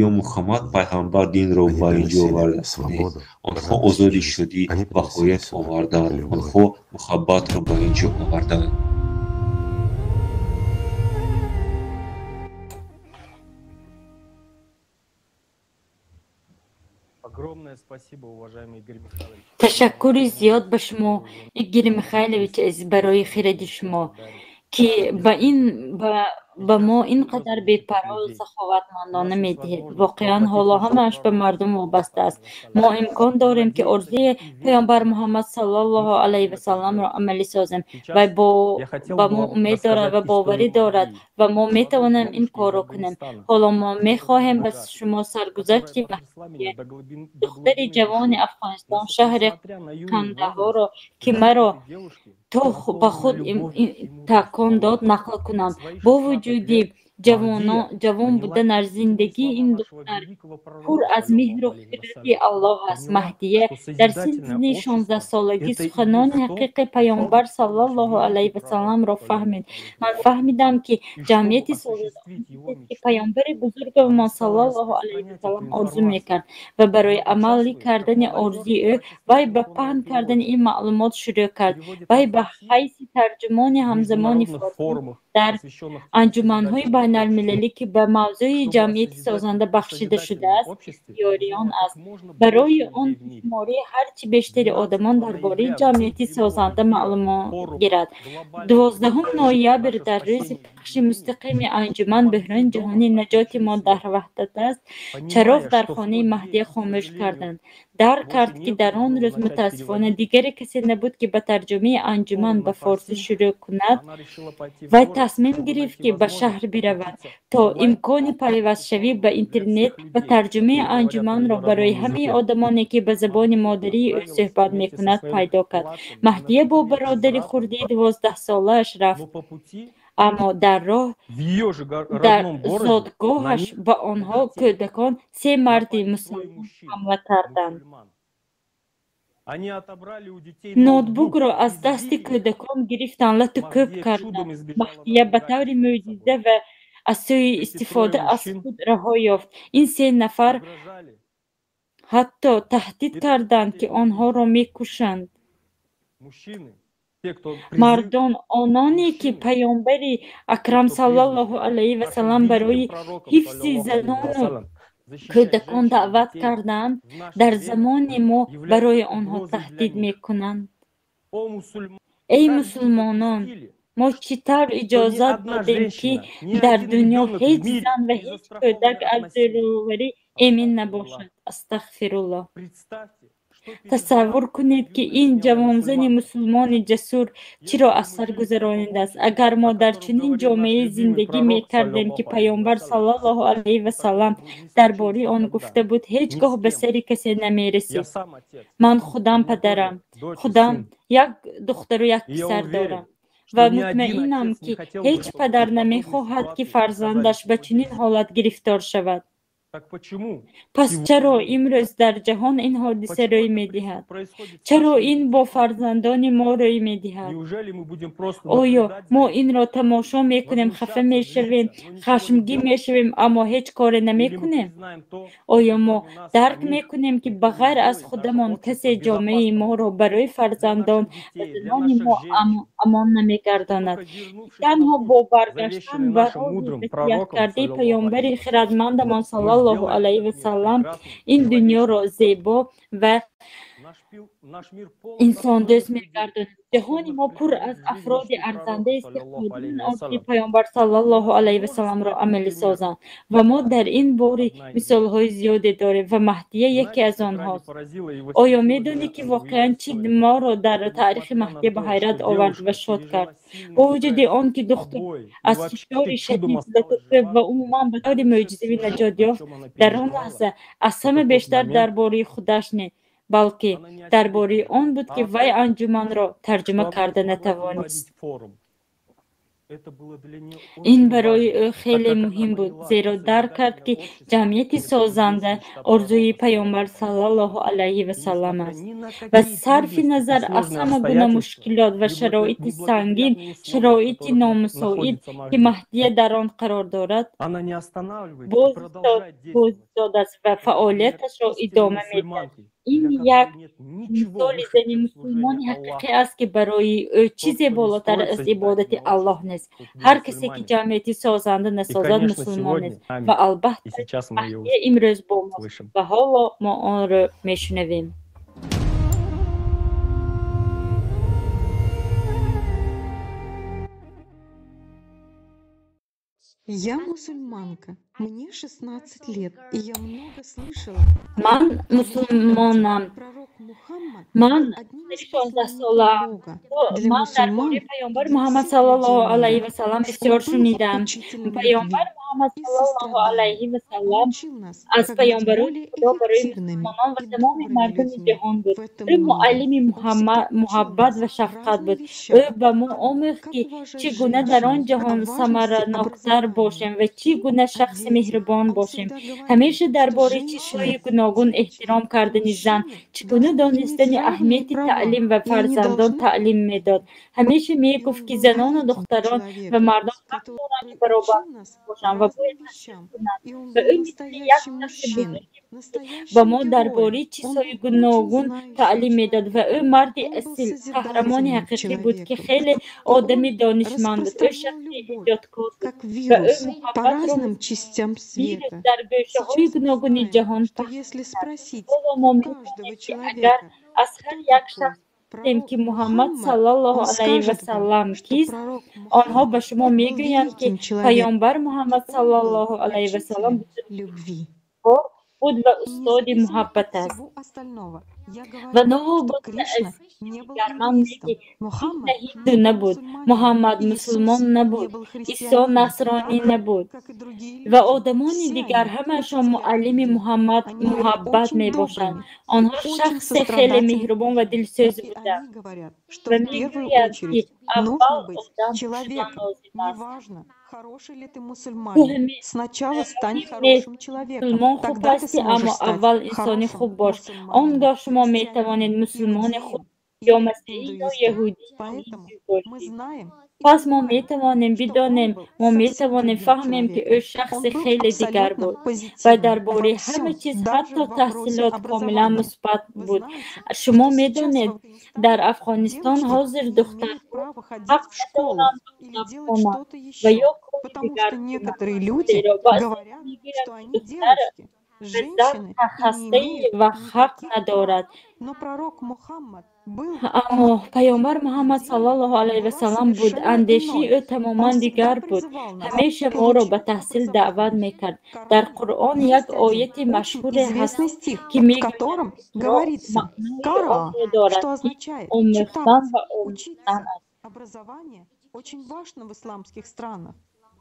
ё Муҳаммад пайғамбар динро ба ин ҷо овард? Не, онҳо озодӣ шудӣ ва ҳуррият оварданд, онҳо муҳаббатро ба ин ҷо оварданд. Ташаккури зиёд ба шумо, Игорь Михайлович, барои хиради шумо, ки ба мо ин қадар бепарвою саховатмандона медиҳед. Воқеан, ҳоло ҳамааш ба мардум вобаста аст. Мо имкон дорем, ки орзуи паёмбар Муҳаммад саллаллоҳу алайҳи васалламро амалӣ созем. Вай ба мо умед дорад ва боварӣ дорад ва мо метавонем ин корро кунем. Ҳоло мо мехоҳем ба шумо саргузашти Маҳдия, духтари ҷавони Афғонистон, шаҳри Кандаҳорро, ки маро то ба худ такон дод, нақл кунам. Бо вуҷуди ҷавон буданаш, зиндагии ин духтар пур аз меҳру хиради Аллоҳ аст. Маҳдия дар синни 16-солагӣ суханони ҳақиқии паёмбар саллаллоҳу алайҳи васалламро фаҳмид. Ман фаҳмидам, ки ҷамъияти созида он чизест, ки паёмбари бузургамон саллаллоҳу алайҳи васаллам орзу мекард ва барои амалӣ кардани орзуи ӯ вай ба паҳн кардани ин маълумот шурӯъ кард. Вай ба ҳайси тарҷумони ҳамзамони форсӣ дар анҷуманҳои байналмилалӣ, ки ба мавзӯи ҷамъияти созанда бахшида шудааст, ёриён аст барои он ки шумораи ҳарчи бештари одамон дар бораи ҷамъияти созанда маълумот гирад. 12 ноябр дар рӯзи пахши мустақими анҷуман «Бӯҳрони ҷаҳонӣ, наҷоти мо дар ваҳдат аст», чароғ дар хонаи Маҳдия хомӯш карданд. Дарк кард, ки дар он рӯз мутаассифона дигаре касе набуд, ки ба тарҷумаи анҷуман ба форсӣ шурӯъ кунад. Вай тасмим гирифт, ки ба шаҳр биравад, то имкони пайвастшавӣ ба интернет ва тарҷумаи анҷуманро барои ҳамаи одамоне, ки ба забони модарии ӯ суҳбат мекунад, пайдо кард. Маҳдия бо бародари хурдии 12-солааш рафт, аммо дар роҳ дар зодгоҳаш ба онҳо кӯдакон се марди мусулмон ҳамла карданд. Ноутбукро аз дасти кӯдакон гирифтанд, лату кӯб карданд. Маҳдия ба таври мӯъҷиза ва аз сӯи истифода аз худ раҳо ёфт. Ин се нафар ҳатто таҳдид карданд, ки онҳоро мекушанд. Мардон, ононе ки паёмбари акрам саллаллоҳу алайҳи васаллам барои ҳифзи занону кӯдакон даъват карданд, дар замони мо барои онҳо таҳдид мекунанд. Эй мусулмонон, мо чӣ тавр иҷозат додем, ки дар дунё ҳеҷ зан ва ҳеҷ кӯдак аз зӯроварӣ эмин набошад? Астағфируллоҳ. Тасаввур кунед, ки ин ҷавонзани мусулмони ҷасур чиро аз сар гузаронидааст. Агар мо дар чунин ҷомеае зиндагӣ мекардем, ки паёмбар саллаллоҳу алайҳи васаллам дар бораи он гуфта буд, ҳеҷ гоҳ ба сари касе намерасид. Ман худам падарам, худам як духтару як писар дорам ва мутмаинам, ки ҳеҷ падар намехоҳад, ки фарзандаш ба чунин ҳолат гирифтор шавад. Пас чаро имрӯз дар ҷаҳон ин ҳодиса рӯй медиҳад? Чаро ин бо фарзандони мо рӯй медиҳад? Оё мо инро тамошо мекунем, хафа мешавем, хашмгин мешавем, аммо ҳеҷ коре намекунем? Оё мо дарк мекунем, ки ба ғайр аз худамон касе ҷомеаи моро барои фарзандон ва занони мо амон намегардонад? Танҳо бо баргаштан ба роҳи васияткардаи паёмбари хирадмандамон саллаллоҳу алайҳи васаллам ин дунёро зебо ва инсондӯст мегардонад. Ҷаҳони мо пур аз афроди арзандаест, ки қодиранд орзуи паёмбар саллаллоҳу алайҳи васалламро амалӣ созанд, ва мо дар ин бори мисолҳои зиёде дорем ва Маҳдия яке аз онҳост. Оё медонед, ки воқеан чӣ моро дар таърихи Маҳдия ба ҳайрат овард ва шод кард? Бо вуҷуди он ки духтур аз фишори шадид, латукӯб ва умуман ба таври мӯъҷизавӣ наҷот ёфт, дар он лаҳза аз ҳама бештар дар бораи худаш не, балки дар бораи он буд, ки вай анҷуманро тарҷума карда натавонист. Ин барои ӯ хеле муҳим буд, зеро дарк кард, ки ҷамъияти созанда орзуи паёмбар саллаллоҳу алайҳи васаллам аст ва сарфи назар аз ҳама гуна мушкилот ва шароити сангин, шароити номусоид, ки Маҳдия дар он қарор дорад, боз истодааст ва фаъолияташро идома медиҳад. Ин як мисоли зани мусулмони ҳақиқӣ аст, ки барои ӯ чизе болотар аз ибодати Аллоҳ нест. Ҳар касе, ки ҷамъияти созанда насозад, мусулмон нест. Ва албатта, Маҳдия имрӯз бо мост ва ҳоло мо онро мешунавем. Я мусульманка, мне 16 лет, и я много слышала. Ман мусулмонам. Ман 16 солаам. Ман дар бораи паёмбар Муҳаммад саллаллоҳу алайҳи васаллам бисёр шунидам. Паёмбар Муҳаммад саллаллоҳу алайҳи васаллам аз паёмбарони Худо барои мусулмонон ва тамоми мардуми ҷаҳон буд. Ӯ муаллими муҳаббат ва шафқат буд. Ӯ ба мо омӯхт, ки чӣ гуна дар он ҷаҳон самараноктар бошем ва чӣ гуна шахси меҳрубон бошем. Ҳамеша дар бораи чизҳои гуногун, эҳтиром кардани зан, чӣ гуна донистани аҳамияти таълим ва фарзандон таълим медод. Ҳамеша мегуфт, ки занону духтарон ва мардон ҳақ доранд, ки баробар бошанд ва бояд таҳсил кунанд. Ва ӯ мисли як шахси бузурги Ба мо дар бораи чизҳои гуногун таълим медод ва ӯ марди асил, қаҳрамони ҳақиқӣ буд, ки хеле одами донишманд буд. Ӯ шахси эҷодкор буд ва ӯ муҳаббатро вирус дар гӯшаҳои гуногуни ҷаҳон паҳн кард. Ҳоло мо медонем, ки агар аз ҳар як шахс пурсем, ки Муҳаммад саллаллоҳу алайҳи васаллам кист, онҳо ба шумо мегӯянд, ки паёмбар Муҳаммад саллаллоҳу алайҳи васаллам бузургвор буд ва устоди муҳаббат аст. Ва новобаста аз дигар ман ки Кришна ҳинду набуд, Муҳаммад мусулмон набуд, Исо насронӣ набуд ва одамони дигар ҳамаашон муаллими муҳаббат мебошанд. Онҳо шахси хеле меҳрубон ва дилсӯз буданд ва мегӯянд, ки аввал одам шудан лозим аст. Хороший ли ты мусульманин? Сначала стань хорошим человеком, мусулмон хуб тогда ты ҳастӣ, сможешь аммо стать аввал инсони хорошим хуб бош. Он мусульманином, гоҳ шумо христианином, метавонед мусулмони иудеем хуб или ё масеҳӣ ё индуистом. яҳудӣ ё Поэтому ҳиндӣ мы бошед. знаем и Пас мо понимаем, метавонем что он бидонем, был мо совсем метавонем другим фаҳмем, ки ӯ человеком. Он шахси был хеле дигар абсолютно буд ва позитивным дар во бораи ҳама всем, чиз, даже ҳатто в вопросе таҳсилот комилан образования. мусбат Вы буд. знаете, Шумо что сейчас в медонед, дар Афганистане Афғонистон девочки ҳозир не имеют духтарҳо права ходить ҳақ в школу надоранд или мактаб делать хонанд что-то ва еще, ё кори потому дигар что кунанд, некоторые люди зеро баъзеҳо говорят, мегӯянд, что ки они духтар девочки, ба завқ женщины и не хастаи имеют ва ҳақ никаких прав. надорад. Но пророк Мухаммад был Аммо паёмбар Муҳаммад идея саллаллоҳу алайҳи была васаллам буд. совершенно Андешаи иной. ӯ Он тамоман всегда дигар буд. призывал нас Ҳамеша моро ба получать таҳсил образование. даъват мекард. Дар В Коране Қуръон як есть один ояти очень машҳуре ҳаст, известный стих, ки в мегӯяд, котором Иқро говорится маънои «Кара», онро дорад, что ки означает омӯхтан читать, ва омӯхтан учиться. аст. Образование очень важно в исламских странах.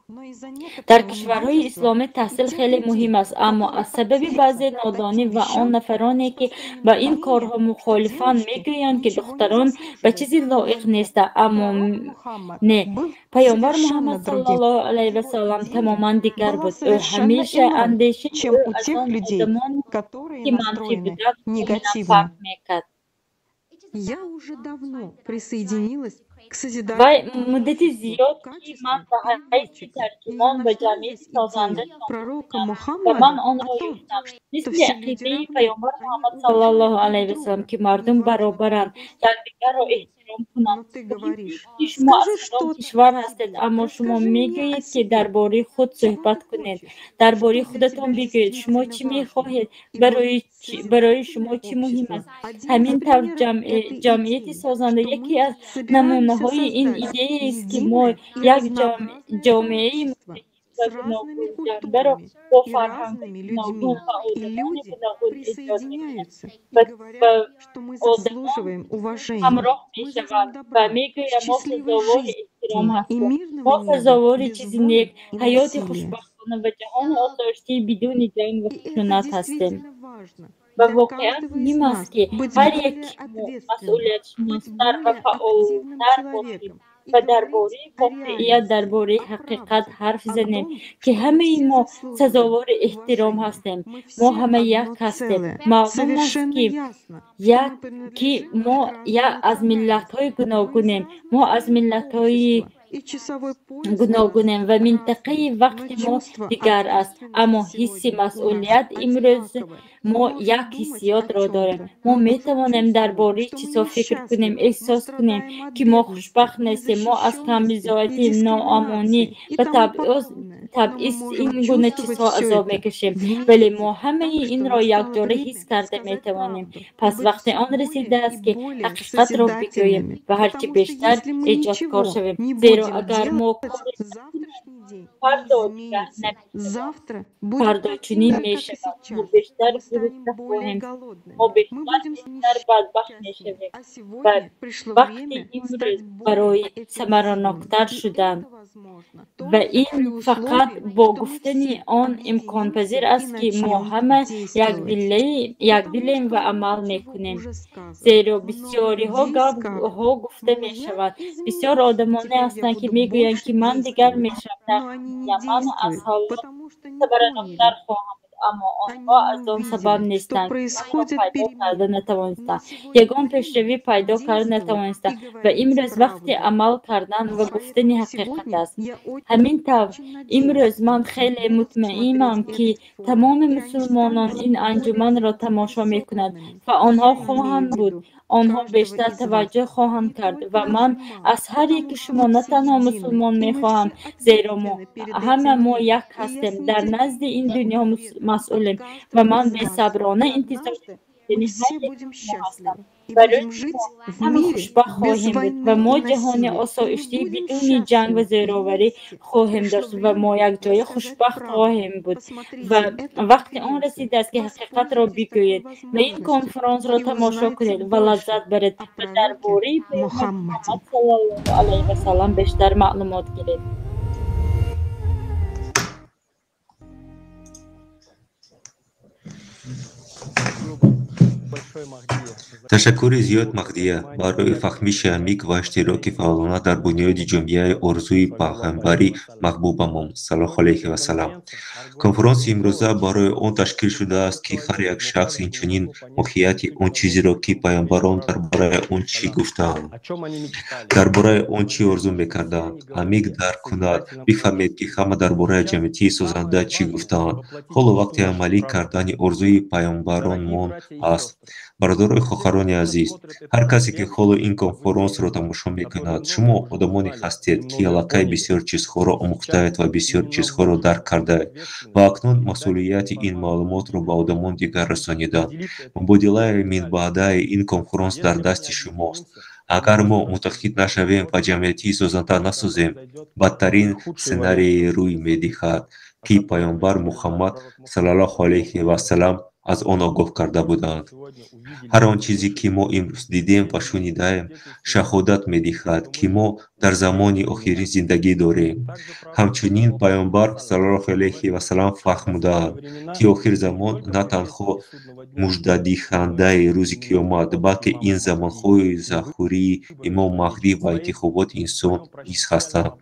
Но из-за Дар некоторого кишварҳои невежества исломӣ и таҳсил тех хеле людей, муҳим аст, аммо которые аз сабаби противятся баъзе нодонӣ таким ва он вещам, нафароне, ки ба ин распространено корҳо мнение, что мухолифанд, девочки мегӯянд, ки ничего не духтарон ба заслуживают. чизе Но лоиқ нет, нестанд. Аммо пророк Мухаммад не, был паёмбар совершенно Муҳаммад другим. саллаллоҳу алайҳи Его васаллам идея тамоман дигар была буд. Ӯ совершенно ҳамеша иной, андешаи чем ӯ у аз тех он людей, одамоне, которые ки манфӣ настроены буданд, комилан негативно. фарқ мекард. Я уже давно присоединилась к Вай созидательному муддати творчеству, зиёд, ки ман качеству ба ҳайси переводчика. И я тарҷумон ба нашла ҷамъияти здесь созанда идею шомил пророка шудам ва ман Мухаммада о онро том, ёфтам. что Мисли все люди ақидаи равны, паёмбар они Муҳаммад уважают саллаллоҳу друг алайҳи васаллам, друга, ки мардум неважно баробаранд, какой якдигарро эҳтиром кунанд. Но ты Муҳим говоришь, нест, ки шумо аз скажи кадом что-то кишвар о ҳастед, себе, аммо шумо расскажи мне о мегӯед, ки дар себе, бораи худ чего суҳбат ты кунед, хочешь, дар что бораи для худатон тебя бигӯед, шумо чӣ действительно важно. мехоҳед, И вот барои шумо созидательное чӣ муҳим общество аст. один из Ҳамин тавр примеров этой ҷамъияти идеи, созанда что яке мы аз собираемся намунаҳои ин создать идеяест, ки мо единое и як разнообразное ҷомеаи сообщество муттаҳид ва с разными гуногунҷанбаро культурами бо и фарҳангҳои разными гуногун людьми. ва И одамони люди гуногун эҷод мекунем присоединяются и ва говорят, что мы одамон заслуживаем уважения, ҳамроҳ мы мешаванд хотим ва добра, мегӯянд, мо счастливой сазовори жизни эҳтиром и ҳастем, мо мирного неба сазовори без чизи войн нек, и ҳаёти насилия. хушбахтона ва ҷаҳони осоиштаи бидуни ҷанг ва И это хушунат ҳастем. действительно важно Ва для воқеан каждого из муҳим нас аст, ки быть ҳар более яке мо ответственным, быть масъулиятшиностар ва более активным фаъолтар бошем человеком и ва дар говорить бораи о воқеият, дар реальности, бораи о ҳақиқат правде, ҳарф о занем, том, ки что мы ҳамаи все мо заслуживаем сазовори эҳтиром уважения. ҳастем. Мы Мо все ҳама одно як ҳастем. целое. Маълум аст, Совершенно ки ясно, что як мы ки принадлежим мо к разным я аз миллатҳои национальностям, мы из гуногунем, разных мо аз слоев миллатҳои общества, и часовой пояс у нас гуногунем ва разный, минтақаи но вақти мо чувство дигар аст, аммо ответственности ҳисси сегодня у нас масъулият имрӯз одинаковое. мо Мы можем як думать о ҳиссиётро дорем. чем-то, Мо мы можем метавонем дар чувствовать, бораи что мы чизҳо фикр кунем, несчастны, мы эҳсос кунем, страдаем от ки мо бедности, хушбахт нестем, мо аз незащищенности и камбизоатӣ, ноамонӣ дискриминации и ва тому подобное. Но мы табъиз можем ин гуна чувствовать чизҳо все азоб это мекашем, вале вместе, мо ҳамаи так что инро настало якҷора ҳис время карда сказать метавонем. правду и Пас быть вақте все он более расидааст, и ки более ҳақиқатро бигӯем созидательными. ва ҳарчи Потому что бештар если мы эҷодкор ничего шавем, не зеро будем агар мо делать, коре завтрашний день не фардо дигар изменится. намешавад. Завтра будет Фардо таким чунин же, как и мешавад. Мо сейчас. бештар Мы станем гурусна более хоҳем шуд. голодными. Мо Мы бештар будем бештар бадбахт несчастными. мешавем. А Ва сегодня пришло вақти время имрӯз стать более барои эффективными. самараноктар И шудан это возможно ва только при ин фақат условии, бо что мы гуфтани все он имконпазир объединимся и аст, ки мо начнем ҳама действовать. якдилем Потому ва что амал много чего мекунем. уже сказано, Зеро много бисёриҳо людей скажут, гапҳо гуфта мол, я мешавад. Бисёр изменюсь, одамоне теперь я ҳастанд, ки буду мегӯянд, больше ки ман дигар действовать. мешавам, Но они не ман аз действуют, ҳоло потому что не самараноктар поняли, хоҳам буд, Аммо онҳо аз он сабаб нестанд, ки пайдо карда натавонистанд, ягон пешравӣ пайдо карда натавонистанд ва имрӯз вақти амал кардан ва гуфтани ҳақиқат аст. Ҳамин тавр, имрӯз ман хеле мутмаинам, ки тамоми мусулмонон ин анҷуманро тамошо мекунанд ва онҳо хоҳанд буд, онҳо бештар таваҷҷӯҳ хоҳанд кард ва ман аз ҳар яки шумо на танҳо мусулмон мехоҳам, зеро мо ҳама мо як ҳастем, дар назди ин дунё масъулем ва ман бесаброна интизори ҳар яки шумо ҳастам. Барои ҳама хушбахт хоҳем буд ва мо ҷаҳони осоиштӣ бидуни ҷанг ва зӯроварӣ хоҳем дошт ва мо якҷоя хушбахт хоҳем буд. Ва вақти он расидааст, ки ҳақиқатро бигӯед ва ин конференсро тамошо кунед ва лаззат баред ва дар бораи Паёмбар Муҳаммад саллаллоҳу алайҳи васаллам бештар маълумот гиред. Ташаккури зиёд, Маҳдия, барои фаҳмиши амиқ ва иштироки фаъолона дар бунёди ҷомеаи орзуи пайғамбари маҳбубамон, саллаллоҳу алайҳи васаллам. Конференси имрӯза барои он ташкил шудааст, ки ҳар як шахс инчунин моҳияти он чизеро, ки пайғамбарон дар бораи он чӣ гуфтаанд, дар бораи он чӣ орзу мекарданд, амиқ дарк кунад. Бифаҳмед, ки ҳама дар бораи ҷамъияти созанда чӣ гуфтаанд. Ҳоло вақти амалӣ кардани орзуи пайғамбаронмон аст. Бародарои хоҳарони азиз, ҳар касе, ки ҳоло ин конференсро тамошо мекунад, шумо одамоне ҳастед, ки аллакай бисёр чизҳоро омӯхтаед ва бисёр чизҳоро дарк кардаед ва акнун масъулияти ин маълумотро ба одамони дигар расонидан. Мубодилаи минбаъдаи ин конференс дар дасти шумост. Агар мо муттаҳид нашавем ва ҷамъияти созанда насозем, бадтарин сценарие рӯй медиҳад, ки Пайғамбар Муҳаммад саллаллоҳу алайҳи васаллам аз он огоҳ карда буданд. Ҳар он чизе, ки мо имрӯз дидем ва шунидаем, шаҳодат медиҳад, ки мо дар замони охирин зиндагӣ дорем. Ҳамчунин Пайғамбар саллаллоҳу алайҳи васаллам фаҳмудаанд, ки охирзамон на танҳо муждадиҳандаи рӯзи қиёмат, балки ин замонҳои зуҳури имом Маҳдӣ ва интихоботи инсон низ ҳастанд.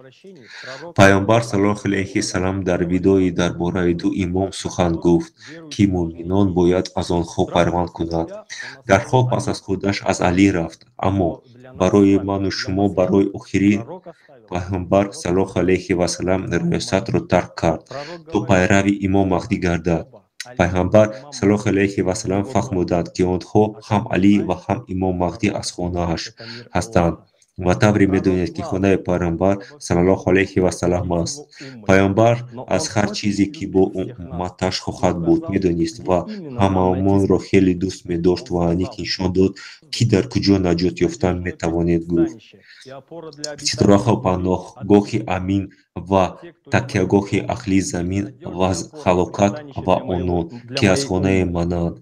Пайғамбар саллаллоҳу алайҳи васаллам дар видои дар бораи ду имом сухан гуфт, ки муъминон бояд аз онҳо пайравӣ кунанд. Дарҳол пас аз худаш аз Алӣ рафт, аммо барои ману шумо барои охирин Пайғамбар саллаллоҳу алайҳи васаллам риёсатро тарк кард, то пайрави имом Маҳдӣ гардад. Пайғамбар саллаллоҳу алайҳи васаллам фаҳмуданд, ки онҳо ҳам Алӣ ва ҳам имом Маҳдӣ аз хонааш ҳастанд ва тавре медонед, ки хонаи Пайғамбар саллаллоҳу алайҳи васаллам аст. Пайғамбар аз ҳар чизе, ки бо умматаш хоҳад буд, медонист ва ҳамаамонро хеле дӯст медошт ва аниқ нишон дод, ки дар куҷо наҷот ёфтан метавонед гуфт. Ситораҳо паноҳгоҳи амин ва такягоҳи аҳли замин ва ҳалокат ва онон, ки аз хонаи мананд,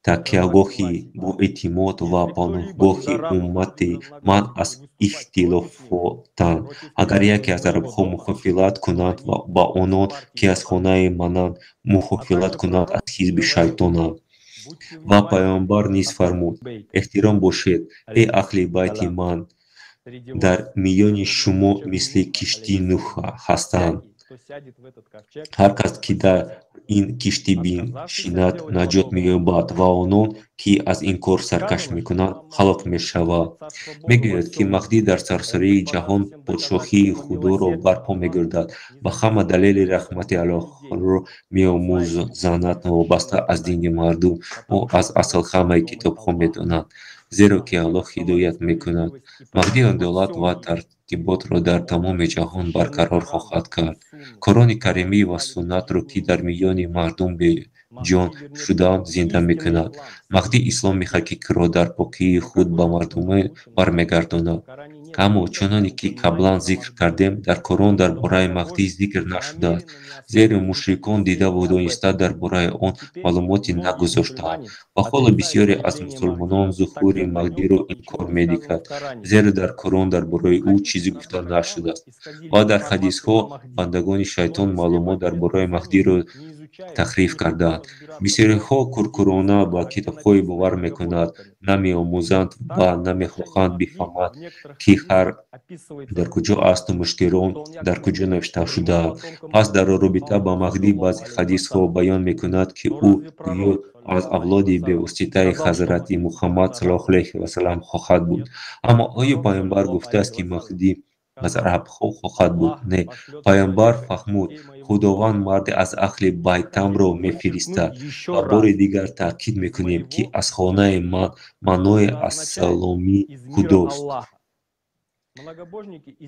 такягоҳи боэътимод ва паноҳгоҳи уммати ман аз ихтилофотанд. Агар яке аз арабҳо мухолифат кунанд ва ба онон, ки аз хонаи мананд, мухолифат кунанд, аз ҳизби шайтонанд. Ва Пайғамбар низ фармуд: эҳтиром бошед, эй аҳли байти ман, дар миёни шумо мисли киштии Нуҳ ҳастанд. Ҳар кас, ки дар ин киштӣ биншинад, наҷот меёбад ва онон, ки аз ин кор саркаш мекунанд, ҳалок мешавад. Мегӯяд, ки Маҳдӣ дар саросари ҷаҳон подшоҳии Худоро барпо мегардад ва ҳама далели раҳмати Аллоҳро меомӯзанад новобаста аз дини мардум. Ӯ аз асл ҳамаи китобҳо медонад, зеро ки Аллоҳ ҳидоят мекунад. Маҳдӣ адолат ва тартиботро дар тамоми ҷаҳон барқарор хоҳад кард. Қуръони каримӣ ва суннатро, ки дар миёни мардум беҷон шудаанд, зинда мекунад. Маҳдӣ исломи ҳақиқиро дар покии худ ба мардумон бармегардонад. Аммо чуноне ки қаблан зикр кардем, дар Қуръон дар бораи Маҳдӣ зикр нашудааст, зеро мушрикон дидаву дониста дар бораи он маълумоте нагузоштаанд. Ва ҳоло бисёре аз мусулмонон зуҳури Маҳдиро инкор медиҳанд, зеро дар Қуръон дар бораи ӯ чизе гуфта нашудааст. Ва дар ҳадисҳо бандагони шайтон маълумот дар бораи Маҳдиро Таҳриф кардаанд. Бисёриҳо куркӯрона ба китобҳое бовар мекунанд, намеомӯзанд ва намехоҳанд бифаҳманд, ки хар дар куҷо асту мушкирон дар куҷо навишта шудаанд. Пас дар робита ба Маҳдӣ баъзе ҳадисҳо баён мекунад, ки ӯ гӯё аз авлоди бевоситаи Ҳазрати Муҳаммад саллаллоҳу алайҳи васаллам хоҳад буд. Аммо оё Паёмбар гуфтааст, ки Маҳдӣ аз арабҳо хоҳад буд? Не. Паёмбар фаҳмуд: Худованд марде аз аҳли байтамро мефиристад. Ва бори дигар таъкид мекунем, ки аз хонаи ман маънои ассаломи худост.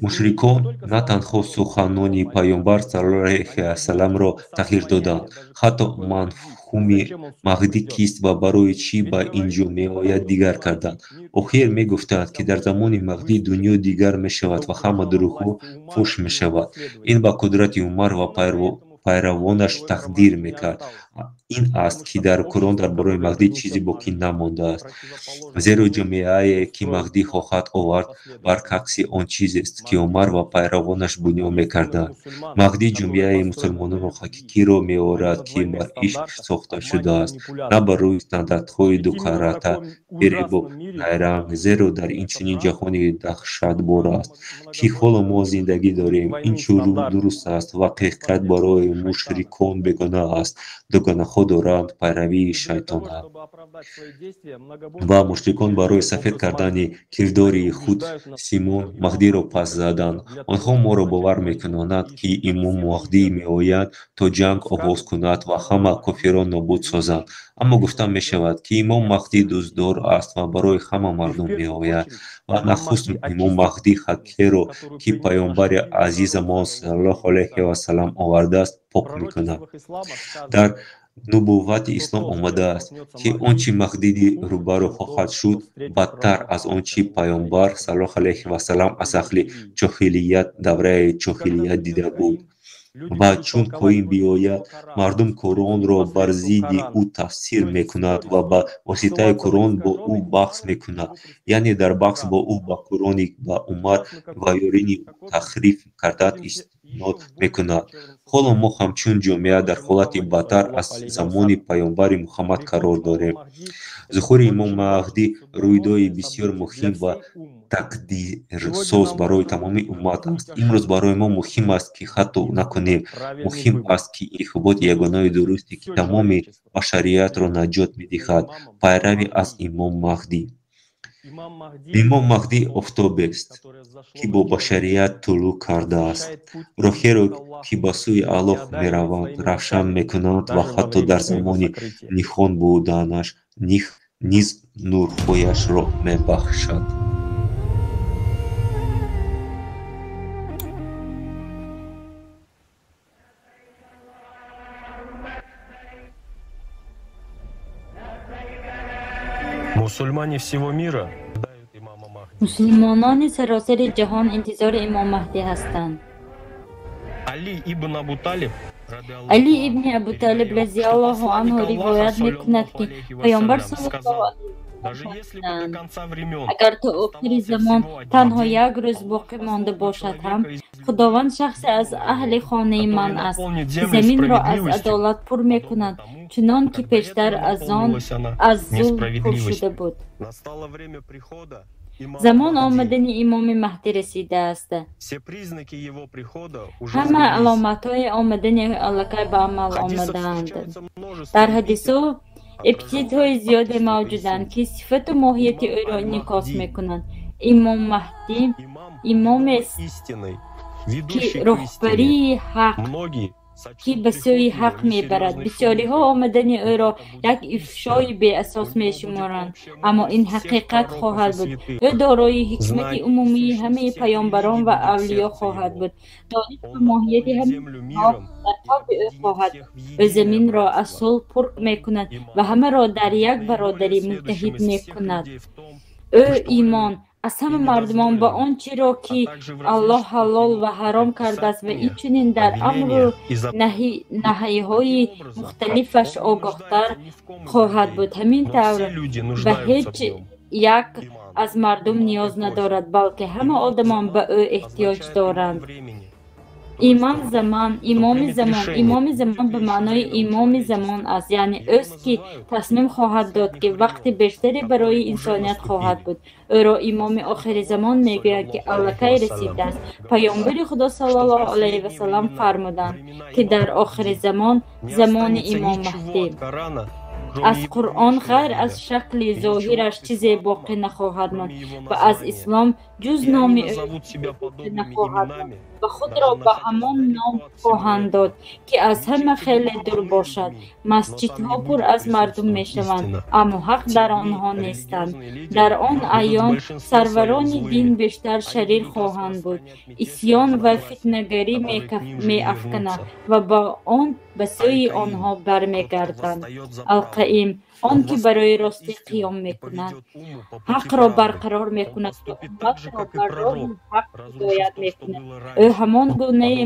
Мушрикон на танҳо суханони Паёмбар саллаллоҳу алайҳи васалламро тағйир доданд, ҳатто мафҳуми Маҳдӣ кист ва барои чӣ ба ин ҷо меояд дигар карданд. Охир мегуфтанд, ки дар замони Маҳдӣ дунё дигар мешавад ва ҳама дурӯғҳо фош мешавад. Ин ба қудрати Умар ва пайравонаш тақдир мекард. Ин аст, ки дар Қуръон дар бораи Маҳдӣ чизе боқӣ намондааст, зеро ҷомеае, ки Маҳдӣ хоҳад овард, баръакси он чизест, ки Умар ва пайравонаш бунёд мекарданд. Маҳдӣ ҷомеаи мусулмонони ҳақиқиро меорад, ки бар ишқ сохта шудааст, на бар рӯи стандартҳои дукарата, фиребу найранг, зеро дар ин чунин ҷаҳони даҳшатбор аст, ки ҳоло мо зиндагӣ дорем. Ин дуруст аст ва ҳақиқат барои мушрикон бегона аст. Дугонаҳо доранд пайравии шайтонанд. Ва мушрикон барои сафед кардани кирдори худ Симон Маҳдиро пас заданд. Онҳо моро бовар мекунонанд, ки Имом Маҳдӣ меояд, то ҷанг оғоз кунад ва ҳама кофирон нобуд созанд. Аммо гуфта мешавад, ки Имом Маҳдӣ дӯстдор аст ва барои ҳама мардум меояд. Ва нахуст Имом Маҳдӣ ҳаққеро, ки Паёмбари азизамон саллаллоҳу алайҳи васаллам овардааст, пок мекунад. Дар нубуввати ислом омадааст, ки он чи Маҳдӣ рӯбарӯ хоҳад шуд, бадтар аз он чи Паёмбар саллаллоҳу алайҳи васаллам аз аҳли ҷоҳилият давраи ҷоҳилият дида буд. Ва чун қоим биёяд, мардум Қуръонро бар зидди ӯ тафсир мекунад ва ба воситаи Қуръон бо ӯ баҳс мекунад, яъне дар баҳс бо ӯ ба Қуръоне ба Умар ва ёрини ӯ таҳриф кардаанд истинод мекунад. Ҳоло мо ҳамчун ҷомеа дар ҳолати бадтар аз замони Паёмбари Муҳаммад қарор дорем. Зуҳури Имом Маҳдӣ рӯйдоди бисёр муҳим ва тақдирсоз барои тамоми уммат аст. Имрӯз барои мо муҳим аст, ки хато накунем. Муҳим аст, ки интихоботи ягонаи дурусте, ки тамоми башариятро наҷот медиҳад, пайравӣ аз Имом Маҳдӣ. Имом Маҳдӣ офтобест, ки бо башарият тулӯъ кардааст. Роҳеро, ки ба сӯи Аллоҳ мераванд, равшан мекунанд ва ҳатто дар замони ниҳон буданаш низ нурҳояшро мебахшад. Мусульмане всего мира ждают имама Махди. Мусулмонони саросари ҷаҳон интизори Имом Маҳдӣ ҳастанд. Али ибн Абу Талиб Али ибни Абу Талиб разиаллоҳу анҳу ривоят мекунад, ки Паёмбар саллаллоҳу алайҳи васаллам: агар то охири замон танҳо як рӯз боқӣ монда бошад ҳам, Худованд шахсе аз аҳли хонаи ман аст, ки заминро аз адолат пур мекунад, чунон ки пештар аз он аз зулм пур шуда буд. Замон омадани Имоми Маҳдӣ расидааст. Ҳама аломатҳои омадани аллакай ба амал омадаанд. Дар ҳадисҳо эпитетҳои зиёде мавҷуданд, ки сифату моҳияти ӯро инъикос мекунанд. Имом Маҳдӣ имомест, ки роҳбарии ҳақ, ки ба сӯи ҳақ мебарад. Бисёриҳо омадани ӯро як ифшои беасос мешуморанд, аммо ин ҳақиқат хоҳад буд. Ӯ дорои ҳикмати умумии ҳамаи паёмбарон ва авлиё хоҳад буд. Дониш ва моҳияти ҳамаи онҳо дар қалби ӯ хоҳад буд. Ӯ заминро аз сулҳ пур мекунад ва ҳамаро дар як бародарӣ муттаҳид мекунад. Ӯ имон аз ҳама мардумон ба он чиро, ки Аллоҳ ҳалол ва ҳаром кардааст ва инчунин дар амру наҳйҳои мухталифаш огоҳтар хоҳад буд. Ҳамин тавр ба ҳеҷ як аз мардум ниёз надорад, балки ҳама одамон ба ӯ эҳтиёҷ доранд. Имам заман, имоми замон. Имоми замон ба маънои имоми замон аст, яъне ӯст, ки тасмим хоҳад дод, ки вақти бештаре барои инсоният хоҳад буд. Ӯро имоми охири замон мегӯянд, ки аллакай расидааст. Паёмбари Худо саллаллоҳу алайҳи васаллам фармуданд, ки дар охири замон, замони имом Маҳдӣ, аз Қуръон ғайр аз шакли зоҳираш чизе боқӣ нахоҳад монд ва аз ислом ҷуз номи ӯ боқӣ нахоҳад монд ва худро ба ҳамон ном хоҳанд дод, ки аз ҳама хеле дур бошад. Масҷидҳо пур аз мардум мешаванд, аммо ҳақ дар онҳо нестанд. Дар он айём сарварони дин бештар шарир хоҳанд буд. Исьён ва фитнагарӣ меафканад ва ба он ба сӯи онҳо бармегарданд. Алқаим, он ки барои ростӣ қиём мекунад, ҳақро барқарор мекунад ва умматро бар роҳи ҳақ ҳидоят мекунад. Ӯ ҳамон гунае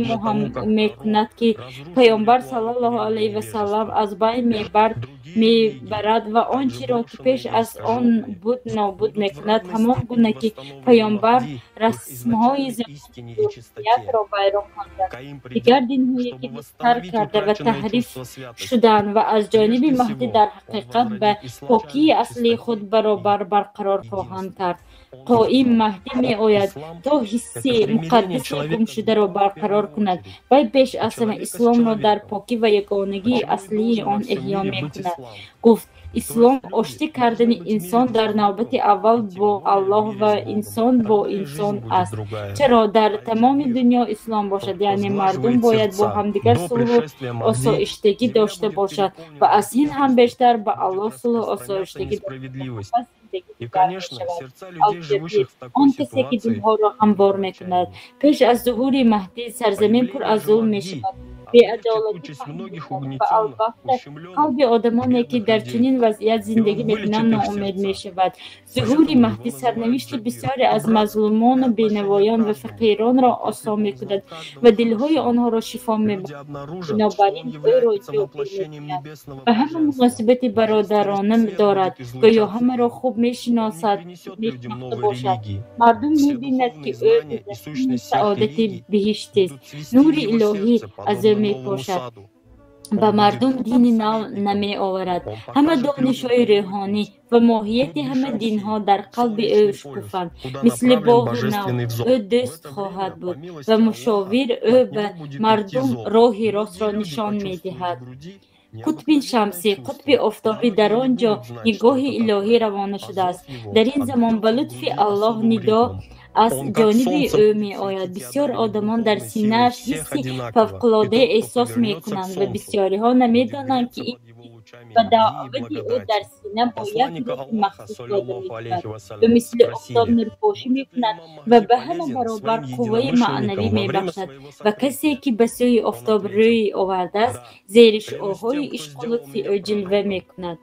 мекунад, ки Паёмбар саллаллоҳу алайҳи васаллам аз байн мебарад ва он чиро, ки пеш аз он буд, нобуд мекунад, ҳамон гуна ки Паёмбар расмҳои замони ҷоҳилиятро вайрон карданд. Дигар динҳое, ки тарк карда ва таҳриф шуданд ва аз ҷониби Маҳдӣ дар ҳақиқат ба покии аслии худ баробар барқарор хоҳанд кард. Қоим Маҳдӣ меояд, то ҳисси муқаддаси гумшударо барқарор кунад. Вай пеш аз ҳама исломро дар покӣ ва ягонагии аслии он эҳё мекунад. Гуфт: ислом оштӣ кардани инсон дар навбати аввал бо Аллоҳ ва инсон бо инсон аст. Чаро дар тамоми дунё ислом бошад, яъне мардум бояд бо ҳамдигар сулҳу осоиштагӣ дошта бошад ва аз ин ҳам бештар ба Аллоҳ сулҳу осоиштагӣ дошта бошад. Он касе, ки дилҳоро ҳамвор мекунад. Пеш аз зуҳури Маҳдӣ сарзамин пур аз зулм мешавад, беадолатӣ паҳн мешавад ва албатта қалби одамоне, ки дар чунин вазъият зиндагӣ мекунанд, ноумед мешавад. Зуҳури Маҳдӣ сарнавишти бисёре аз мазлумону бенавоён ва фақиронро осон мекунад ва дилҳои онҳоро шифо мебахшад. Бинобар ин ӯро ҷобир мекунад. Ба ҳама муносибати бародарона дорад, гӯё ҳамаро хуб мешиносад, мешинохта бошад. Мардум мебинад, ки ӯ таҷассуми саодати биҳиштист. Нури илоҳӣ аз ӯ мепошад. Ба мардум дини нав намеоварад. Ҳама донишҳои рӯҳонӣ ва моҳияти ҳама динҳо дар қалби ӯ шукуфанд. Мисли боғи нав ӯ дӯст хоҳад буд ва мушовир. Ӯ ба мардум роҳи ростро нишон медиҳад. Қутби шамсӣ, қутби офтобӣ, дар он ҷо нигоҳи илоҳӣ равона шудааст. Дар ин замон ба лутфи Аллоҳ нидо аз ҷониби ӯ меояд. Бисёр одамон дар синааш ҳисси фавқулоддае эҳсос мекунанд ва бисёриҳо намедонанд, ки ин ҳис ба даъвати ӯ дар сина бо як рӯҳи махсус дода мешавад. Ӯ мисли офтоб нурпошӣ мекунад ва ба ҳама баробар қувваи маънавӣ мебахшад ва касе, ки ба сӯи офтоб рӯй овардааст, зери шуоҳои ишқу лутфи ӯ ҷилва мекунад.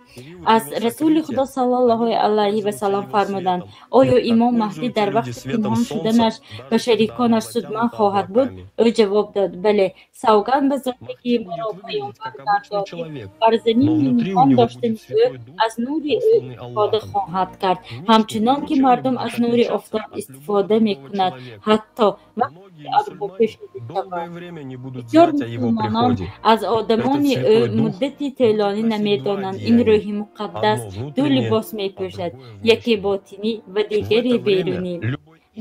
Аз Расули Худо саллаллоҳу алайҳи васаллам фармуданд: оё имом Маҳдӣ дар вақти пинҳон шуданаш ба шариконаш судманд хоҳад буд? Ӯ ҷавоб дод: бале, савганд ба зоте, ки маро паёмбар гардонид, бар замини ниҳон доштани ӯ аз нури ӯ истифода хоҳад кард, ҳамчунон ки мардум аз нури офтоб истифода мекунад, ҳатто вақте ки абрҳо пӯшида шаванд. Бисёр мусулмонон аз одамони ӯ муддати тӯлонӣ намедонанд. Ин рӯҳи муқаддас ду либос мепӯшад, яке ботинӣ ва дигаре берунӣ.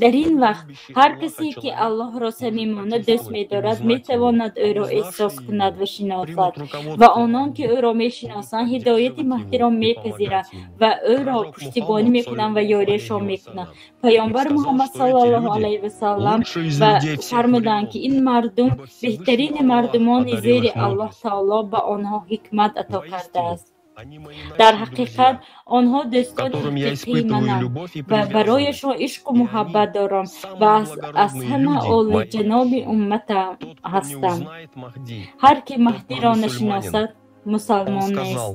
Дар ин вақт ҳар касе, ки Аллоҳро самимона дӯст медорад, метавонад ӯро эҳсос кунад ва шиносад, ва онон, ки ӯро мешиносанд, ҳидояти Маҳдиро мепазиранд ва ӯро пуштибонӣ мекунанд ва ёриашон мекунанд. Паёмбар Муҳаммад саллаллоҳу алайҳи васаллам ва фармуданд, ки ин мардум беҳтарини мардумони зери Аллоҳ таоло ба онҳо ҳикмат ато кардааст. Дар ҳақиқат онҳо дӯстони ҳақиқии мананд ва барояшон ишқу муҳаббат дорам ва аз ҳама олиҷаноби умматам ҳастам. Ҳар ки Маҳдиро нашиносад, мусалмон нест.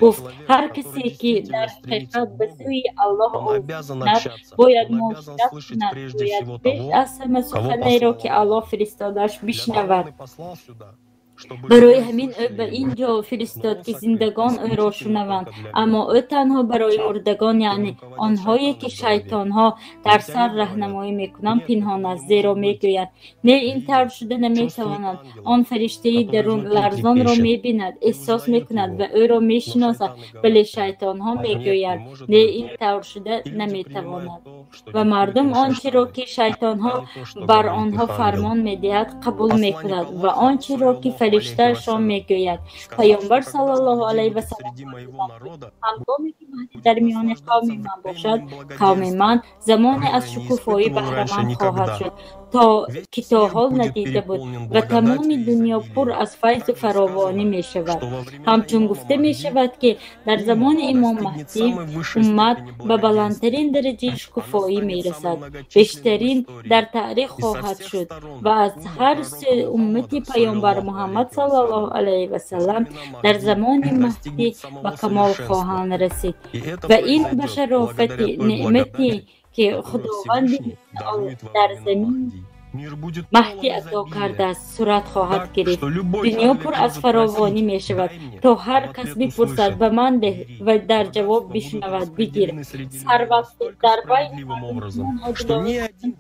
Гуфт: ҳар касе, ки дар ҳақиқат ба сӯи Аллоҳ овоз кунад, бояд муошират кунад, бояд пеш аз ҳама суханеро, ки Аллоҳ фиристодааш, бишнавад. Барои ҳамин ӯ ба ин ҷо фиристод, ки зиндагон ӯро шунаванд, аммо ӯ танҳо барои мурдагон, яъне онҳое ки шайтонҳо дар сар раҳнамоӣ мекунанд, пинҳон аст, зеро мегӯяд: не, ин тавр шуда наметавонад. Он фариштаи дарун ларзонро мебинад, эҳсос мекунад ва ӯро мешиносад, вале шайтонҳо мегӯянд: не, ин тавр шуда наметавонад. Ва мардум он чиро ки шайтонҳо бар онҳо фармон медиҳад, қабул мекунад ва он чиро ки фариштаашон мегӯяд. Паёмбар саллаллоҳу алайҳи васаллам ҳангоме ки Маҳдӣ дар миёни қавми ман бошад, қавми ман замоне аз шукуфоӣ баҳраманд хоҳад шуд, то ки то ҳол надида буд ва тамоми дунё пур аз файзу фаровонӣ мешавад. Ҳамчун гуфта мешавад, ки дар замони имом Маҳдӣ уммат ба баландтарин дараҷаи шукуфоӣ мерасад, бештарин дар таърих хоҳад шуд ва аз ҳар се уммати паёмбар Муҳаммад саллаллоҳу алайҳи васаллам дар замони Маҳдӣ ба камол хоҳанд расид ва ин ба шарофати неъмате ки Худованди дар замин Маҳдӣ ато кардааст, сурат хоҳад гирифт. Дунё пур аз фаровонӣ мешавад, то ҳар кас бипурсад: ба ман деҳ, ва дар ҷавоб бишунавад: бигир. Сарват дар байни мардум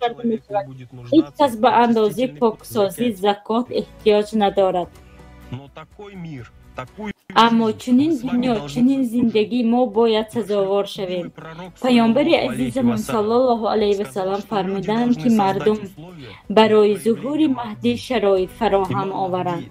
карда мешавад. Ҳеҷ кас ба андозаи поксозӣ закот эҳтиёҷ надорад. Аммо чунин дунё, чунин зиндагӣ мо бояд сазовор шавем. Паёмбари азизамон саллаллоҳу алайҳи васаллам фармуданд, ки мардум барои зуҳури Маҳдӣ шароит фароҳам оваранд.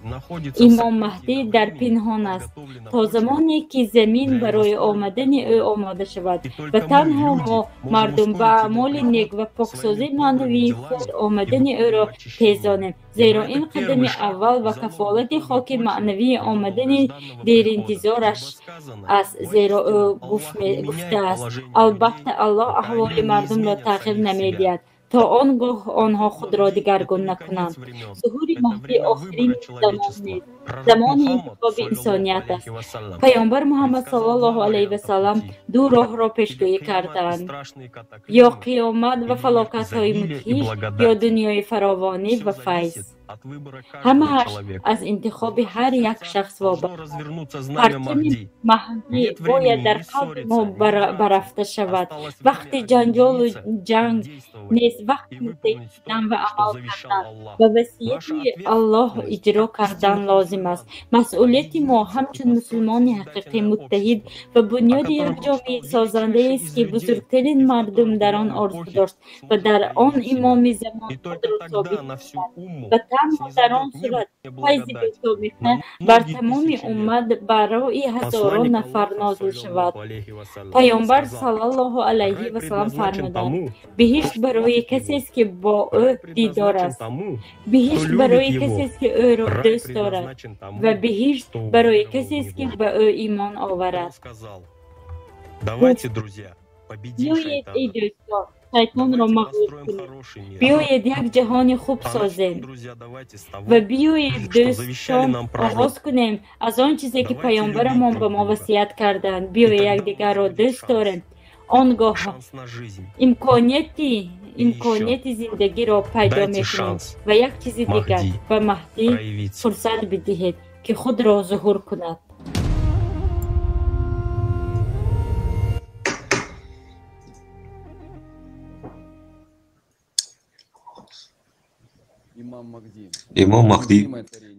Имом Маҳдӣ дар пинҳон аст то замоне ки замин барои омадани ӯ омода шавад ва танҳо мо мардум ба аъмоли нек ва поксозии маънавии худ омадани ӯро тезонем, зеро ин қадами аввал ва кафолати хоки маънавии омадани деринтизораш аст, зеро ӯ гуфтааст: албатта Аллоҳ аҳволи мардумро тағйир намедиҳад то он гоҳ онҳо худро дигаргун накунанд. Зуҳури Маҳдӣ охирин замон нест, замони интихоби инсоният аст. Паёмбар Муҳаммад саллаллоҳу алайҳи васаллам ду роҳро пешгӯӣ кардаанд: ё қиёмат ва фалокатҳои мудҳиш, ё дунёи фаровонӣ ва файз. Ҳамааш аз интихоби ҳар як шахс вобаста аст. Парчами Маҳдӣ бояд дар қалби мо барафта шавад. Вақти ҷанҷолу ҷанг нест, вақти муттаҳид шудан ва амал кардан ва васияти Аллоҳ иҷро кардан лозим аст. Масъулияти мо ҳамчун мусулмони ҳақиқӣ муттаҳид ва бунёди як ҷомеаи созандаест, ки бузургтарин мардум дар он орзу дошт ва дар он имоми замон худро собит кунад ва танҳо дар он сурат файзи бесобиқа бар тамоми уммат барои ҳазорон нафар нозил шавад. Паёмбар саллаллоҳу алайҳи васаллам фармуданд: биҳишт барои касест, ки бо ӯ дидор аст, биҳишт барои касест, ки ӯро дӯст дорад ва биҳишт барои касест, ки ба ӯ имон оварад. Биёед, эй дӯстон, шайтонро мағлуб кунем. Биёед як ҷаҳони хуб созем ва биёед дӯстон оғоз кунем аз он чизе ки паёмбарамон ба мо васият карданд. Биёед якдигарро дӯст дорем. Он гоҳ имконияти зиндагиро пайдо мекунем. Ва як чизи дигар, ба Маҳдӣ фурсат бидиҳед, ки худро зуҳур кунад. Имом Маҳдӣ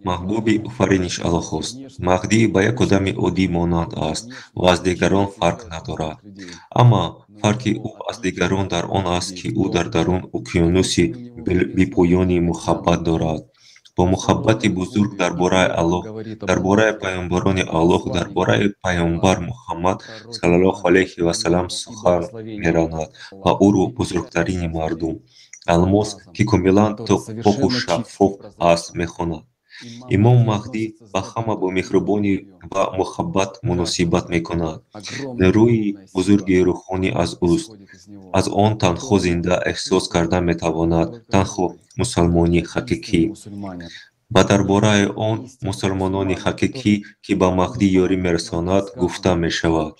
маҳбуби офариниш Аллоҳост. Маҳдӣ ба як одами оддӣ монанд аст ва аз дигарон фарқ надорад. Аммо фарқи ӯ аз дигарон дар он аст, ки ӯ дар дарун уқёнуси бепоёни муҳаббат дорад. Бо муҳаббати бузург дар бораи Аллоҳ, дар бораи паёмбарони Аллоҳ, дар бораи паёмбар Муҳаммад саллаллоҳу алайҳи васаллам сухан меронад ва ӯро бузургтарини мардум, алмос, ки комилан поку шаффоф аст, мехонад. Имом Маҳдӣ ба ҳама бо меҳрубонӣ ва муҳаббат муносибат мекунад. Нерӯи бузурги рӯҳонӣ аз ӯст. Аз он танҳо зинда эҳсос карда метавонад танҳо мусалмони ҳақиқӣ. Ба дар бораи он мусалмонони ҳақиқӣ, ки ба Маҳдӣ ёрӣ мерасонад, гуфта мешавад: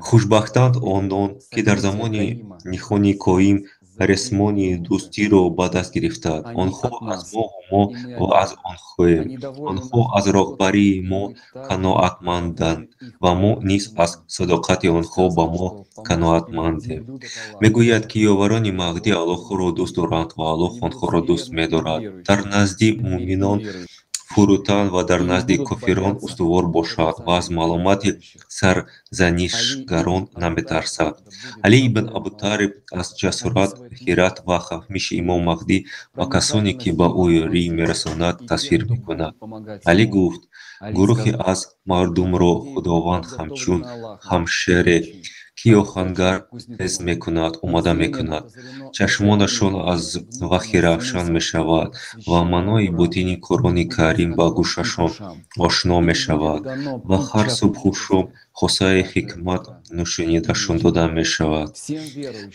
хушбахтанд онон, ки дар замони ниҳони Коим ресмони дӯстиро ба даст гирифтаанд. Онҳо аз мо ва мо аз онҳоем. Онҳо аз роҳбарии мо қаноатманданд ва мо низ аз садоқати онҳо ба мо қаноатмандем. Мегӯяд, ки ёварони Маҳдӣ Аллоҳро дӯст доранд ва Аллоҳ онҳоро дӯст медорад. Дар назди муъминон фурӯтан ва дар назди кофирон устувор бошад ва аз маломати сарзанишгарон наметарсад. Алӣ ибн Абутолиб аз ҷасорат, ҳират ва фаҳмиши имом Маҳдӣ ва касоне, ки ба ӯ ёрӣ мерасонанд, тасвир мекунад. Алӣ гуфт: гурӯҳе аз мардумро Худованд ҳамчун ҳамшере, ки оҳангар тез мекунад, омода мекунад. Чашмонашон аз ваҳй равшан мешавад ва маънои ботини Қуръони Карим ба гӯшашон ошно мешавад ва ҳар субҳу шом хосаи ҳикмат нӯшонидашон дода мешавад.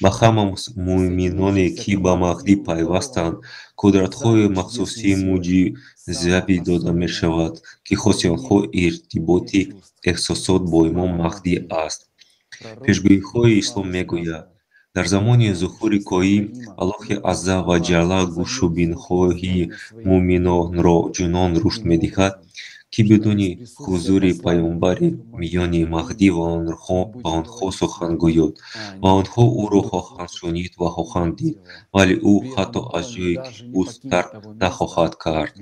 Ба ҳама муъминоне, ки ба Маҳдӣ пайвастанд, қудратҳои махсусии мӯъҷизавӣ дода мешавад, ки хоси онҳо иртиботи эҳсосот бо имом Маҳдӣ аст. Пешгӯиҳои ислом мегӯяд: дар замони зуҳури Қоим Аллоҳи азза ва ҷалла гӯшу бинҳои муъминонро чунон рушд медиҳад, ки бидуни ҳузури паёмбари миёни Маҳдӣ ва онҳо сухан гӯяд ва онҳо ӯро хоҳанд шунид ва хоҳанд дид, вале ӯ ҳатто аз ҷое ки ӯст тарк нахоҳад кард.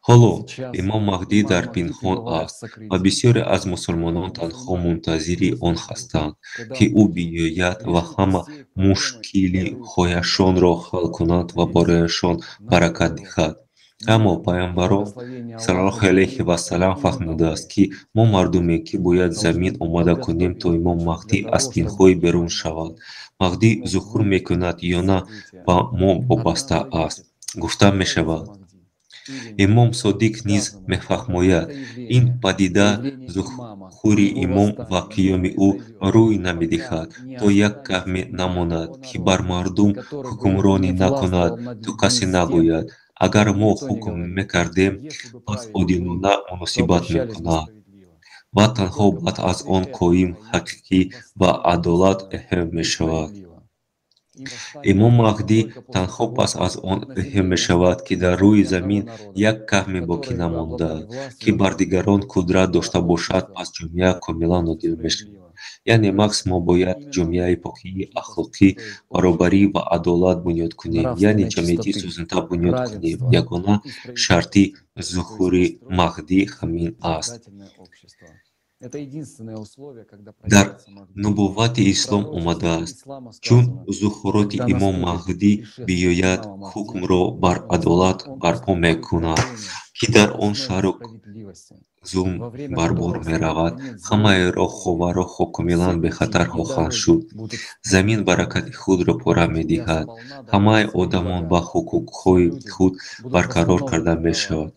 Ҳоло имом Маҳдӣ дар пинҳон аст ва бисёре аз мусулмонон танҳо мунтазири он ҳастанд, ки ӯ биёяд ва ҳама мушкилиҳояшонро ҳал кунад ва барояшон баракат диҳад. Аммо Паёмбарон саллаллоҳу алайҳи ва саллам фаҳмудааст, ки мо мардуме, ки бояд замин омода кунем, то имом Маҳдӣ аз пинҳоӣ берун шавад. Маҳдӣ зуҳур мекунад ё на, ба мо вобаста аст. Гуфта мешавад. Имом Содиқ низ мефаҳмояд, ин падида зуҳури имом ва қиёми ӯ рӯй намедиҳад, то як қавме намонад, ки бар мардум ҳукмронӣ накунад, то касе нагӯяд: агар мо ҳукм мекардем, пас одилона муносибат мекунад. Ва танҳо баъд аз он қоим ҳақиқӣ ва адолат эҳё мешавад. Имом Маҳдӣ танҳо пас аз он эҳё мешавад, ки дар рӯи замин як қавме боқӣ намондааст, ки бар дигарон қудрат дошта бошад, пас ҷомеа комилан одил мешавад. Яъне маҳз мо бояд ҷомеаи покии ахлоқӣ, баробарӣ ва адолат бунёд кунем, яъне ҷамъияти созанда бунёд кунем. Ягона шарти зуҳури Маҳдӣ ҳамин аст. Дар нубуввати ислом омадааст, чун зуҳуроти имом Маҳдӣ биёяд, ҳукмро бар адолат барпо мекунад, ки дар он шару зулм барбор меравад, ҳамаи роҳҳо ва роҳҳо комилан бехатар хоҳанд шуд. Замин баракати худро пурра медиҳад, ҳамаи одамон ба ҳуқуқҳои худ барқарор карда мешавад.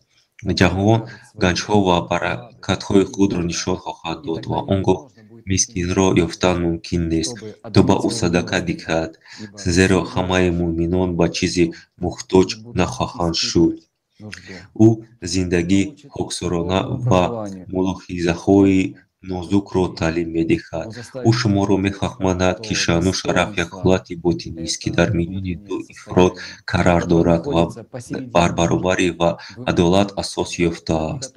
Ҷаҳон ганҷҳо ва баракатҳои худро нишон хоҳад дод ва он гоҳ мискинро ёфтан мумкин нест, то ба ӯ садақа диҳад, зеро ҳамаи муъминон ба чизе муҳтоҷ нахоҳанд шуд. Ӯ зиндагии хоксорона ва мулоҳизаҳои нозукро таълим медиҳад. Ӯ шуморо мефаҳмонад, ки шаъну шараф як ҳолати ботинист, ки дар миёни ду ифрот қарор дорад ва бар баробарӣ ва адолат асос ёфтааст.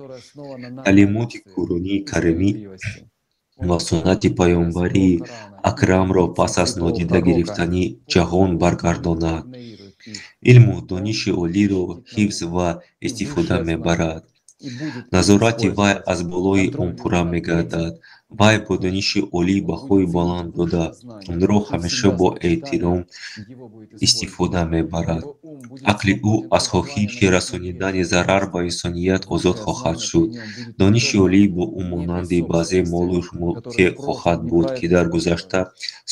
Таълимоти Қуръони Каримӣ ва суннати Паёмбари Акрамро пас аз нодида гирифтани ҷаҳон баргардонад. Илму дониши олиро ҳифз ва истифода мебарад. Назорати вай аз болои он пурра мегардад. Вай бо дониши олӣ баҳои баланд дода, онро ҳамеша бо эҳтиром истифода мебарад. Ақли ӯ аз хоҳиши расонидани зарар ба инсоният озод хоҳад шуд. Дониши олӣ бо ӯ монанди баъзе молу мулке хоҳад буд, ки дар гузашта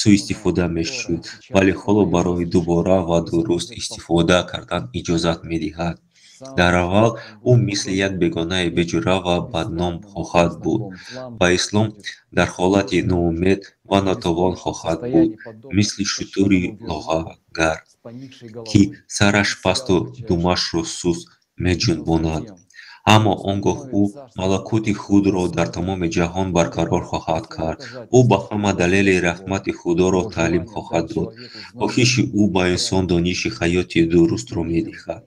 суистифода мешуд, вале ҳоло барои дубора ва дуруст истифода кардан иҷозат медиҳад. Дар аввал ӯ мисли як бегонаи беҷура ва бадном хоҳад буд. Ба ислом дар ҳолати ноумед ва нотавон хоҳад буд, мисли шутури лоғар, ки сараш пасту думашро суст меҷунбонад. Аммо он гоҳ ӯ малакути худро дар тамоми ҷаҳон барқарор хоҳад кард. Ӯ ба ҳама далели раҳмати Худоро таълим хоҳад дод. Хоҳиши ӯ ба инсон дониши ҳаёти дурустро медиҳад.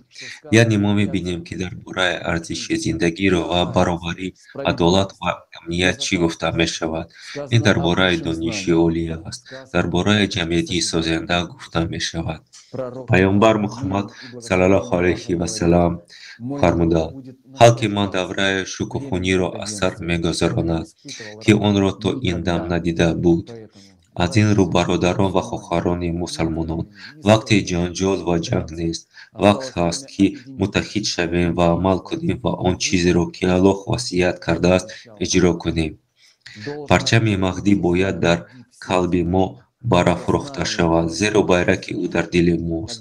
Яъне мо мебинем, ки дар бораи арзиши зиндагиро ва баробарӣ, адолат ва амният чӣ гуфта мешавад. Ин дар бораи дониши олия аст, дар бораи ҷамъияти созанда гуфта мешавад. Паёмбар Муҳаммад саллаллоҳу алайҳи васаллам фармуданд: халқи ман давраи шукуфониро аз сар мегузаронад, ки онро то ин дам надида буд. Аз ин рӯ, бародарон ва хоҳарони мусалмонон, вақти ҷанҷол ва ҷанг нест. Вақт ҳаст, ки муттаҳид шавем ва амал кунем ва он чизеро, ки Аллоҳ васият кардааст, иҷро кунем. Парчами Маҳдӣ бояд дар қалби мо барафрохта шавад, зеро байраки ӯ дар дили мост.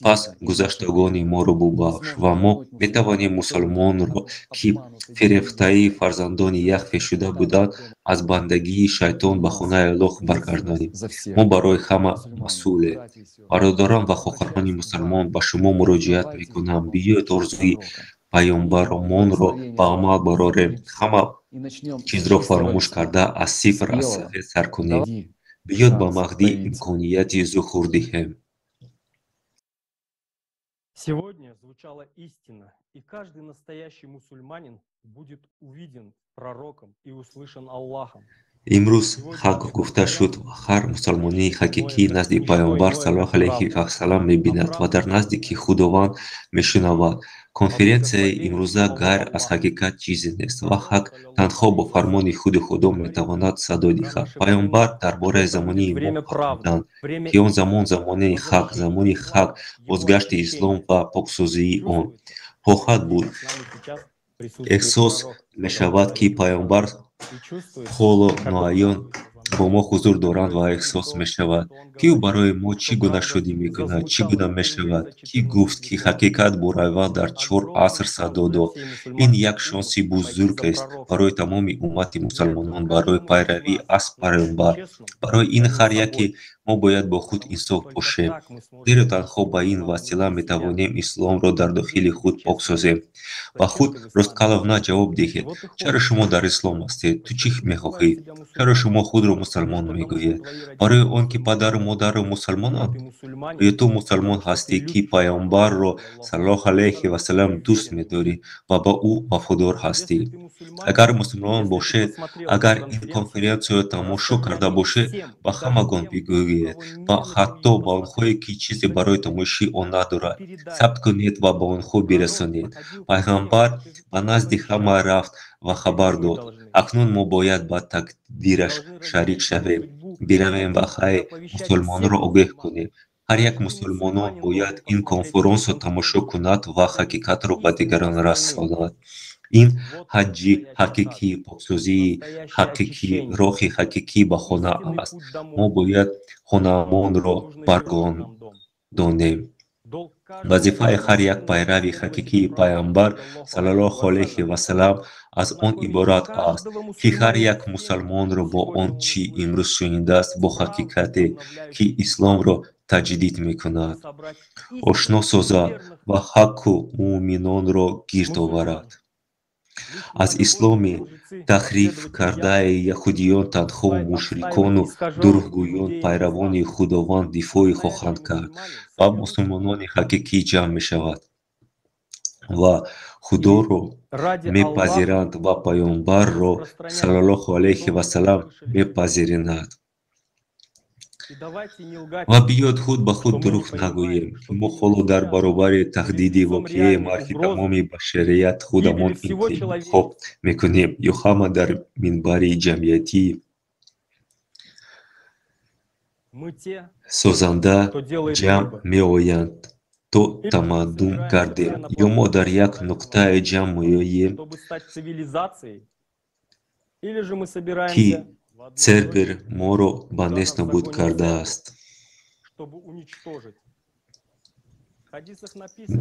Пас гузаштагони моро бубахш, ва мо метавонем мусалмонро, ки фирефтаи фарзандони Яхве шуда буданд, аз бандагии шайтон ба хонаи Аллоҳ баргардонем. Мо барои ҳама масъулем. Бародарон ва хоҳарони мусалмон, ба шумо муроҷиат мекунам. Биёед орзуи паёмбаромонро ба амал барорем. Ҳама чизро фаромӯш карда, аз сифр, аз сафед сар кунем. Биёд ба Маҳдӣ имконияти зуҳур диҳем. Сегодня звучала истина, и каждый настоящий мусульманин будет увиден пророком и услышан Аллахом. Имрӯз ҳақ гуфта шуд ва ҳар мусалмонии ҳақиқӣ назди Паёмбар саллаллоҳу алайҳи васаллам мебинад ва дар назди ки Худованд мешунавад. Конференсияи имрӯза ғайр аз ҳақиқат чизе нест ва ҳақ танҳо бо фармони худи Худо метавонад садо диҳад. Паёмбар дар бораи замони мо фармуданд, ки он замон замони ҳақ, замони ҳақ, бозгашти ислом ва поксозии он хоҳад буд. Эҳсос мешавад, ки Паёмбар ҳоло ноаён бо мо ҳузур доранд ва эҳсос мешавад, ки ӯ барои мо чӣ гуна шодӣ мекунад, чӣ гуна мешавад, ки гуфт, ки ҳақиқат боравал дар 4 аср садо дод. Ин як шонси бузург аст барои тамоми уммати мусалмонон барои пайравӣ аз Паёмбар. Барои ин ҳар яке мо бояд бо худ инсоф бошем, зеро танҳо ба ин васила метавонем исломро дар дохили худ пок созем. Ба худ ростқаловна ҷавоб диҳед: чаро шумо дар ислом ҳастед? Ту чӣ мехоҳӣ? Чаро шумо худро мусалмон мегӯед? Барои он ки падару модару мусалмонанд? Ё ту мусалмон ҳастӣ, ки Паёмбарро саллаллоҳу алайҳи васаллам дӯст медорӣ ва ба ӯ вафодор ҳастӣ? Агар мусалмон бошед, агар ин конференсияро тамошо карда бошед, ба ҳамагон бигӯед ва ҳатто ба онҳое, ки чизе барои тамошои он надорад, сабт кунед ва ба онҳо бирасонед. Пайғамбар ба назди ҳама рафт ва хабар дод. Акнун мо бояд ба тақдираш шарик шавем, биравем ва ҳай мусулмонро огоҳ кунем. Ҳар як мусулмонон бояд ин конференсро тамошо кунад ва ҳақиқатро ба дигарон расонад. Ин ҳаҷҷи ҳақиқӣ, поксозии ҳақиқӣ, роҳи ҳақиқӣ ба хона аст. Мо бояд хонаамонро баргардонем. Вазифаи ҳар як пайрави ҳақиқии Паёмбар саллаллоҳу алайҳи васаллам аз он иборат аст, ки ҳар як мусалмонро бо он чӣ имрӯз шунидааст, бо ҳақиқате, ки исломро таҷдид мекунад, ошно созад ва ҳаққу муъминонро гирд оварад. Аз исломи таҳрифкардаи яҳудиён танҳо мушрикону дурӯғгӯён пайравони Худованд дифоъ хоҳанд кард ва мусулмонони ҳақиқӣ ҷамъ мешавад ва Худоро мепазиранд ва Паёмбарро саллаллоҳу алайҳи васаллам мепазиранд. Ва биёд худ ба худ дурӯғ нагӯем, ки мо ҳоло дар баробари таҳдиди воқеии марги тамоми башарият худамон интихоб мекунем ё ҳама дар минбари ҷамъиятии созанда ҷамъ меоянд, то тамаддун гардем, ё мо дар як нуқтае ҷамъ меоем, ки Цербер моро ба нест нобуд кардааст.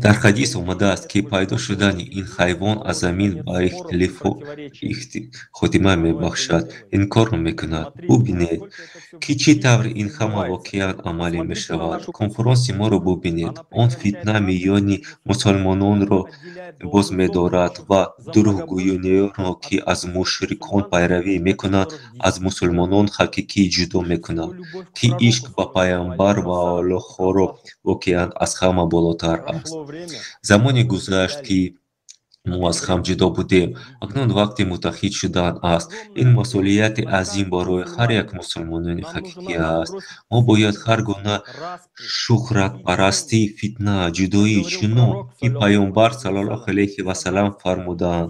Дар ҳадис омадааст, ки пайдо шудани ин ҳайвон аз замин ба хотима мебахшад, инкорро мекунад. Бубинед, ки чӣ тавр ин ҳама воқеан амалӣ мешавад. Конференси моро бубинед. Он фитна миёни мусалмононро боз медорад ва дурӯғгӯёнеро, ки аз мушрикон пайравӣ мекунанд, аз мусулмонон ҳақиқӣ ҷудо мекунад, ки ишқ ба пайғамбар ва Аллоҳро воқеан аз ҳама болотар аст. Замоне гузашт, ки мо аз ҳам ҷудо будем. Акнун вақти муттаҳид шудан аст. Ин масъулияти азим барои ҳар як мусулмонони ҳақиқӣ аст. Мо бояд ҳар гуна шӯҳратпарастӣ, фитна, ҷудоӣ, чунон ки Пайғамбар саллаллоҳу алайҳи васаллам фармудаанд,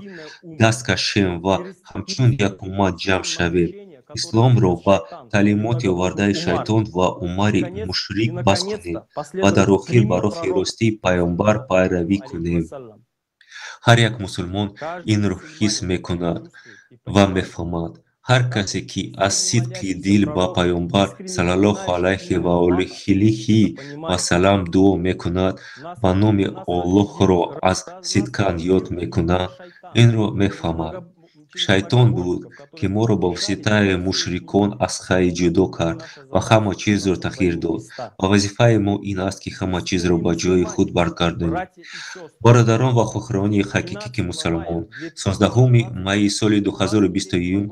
даст кашем ва ҳамчун як уммат ҷамъ шавем. Исломро ба таълимоти овардаи шайтон ва Умари мушрик бас кунем ва дар охир ба роҳи ростии Пайғамбар пайравӣ кунем. Ҳар як мусулмон инро ҳис мекунад ва мефаҳмад. Ҳар касе, ки аз сидқи дил ба Пайғамбар саллаллоҳу алайҳи ва олиҳи васаллам дуо мекунад ва номи Аллоҳро аз сидқан ёд мекунад, инро мефаҳмад. Шайтон буд, ки моро ба воситаи мушрикон аз хай ҷудо кард ва ҳама чизро тағйир дод. Ва вазифаи мо ин аст, ки ҳама чизро ба ҷои худ баргардонем. Бародарон ва хоҳарони ҳақиқии мусалмон, 16 майи соли 2021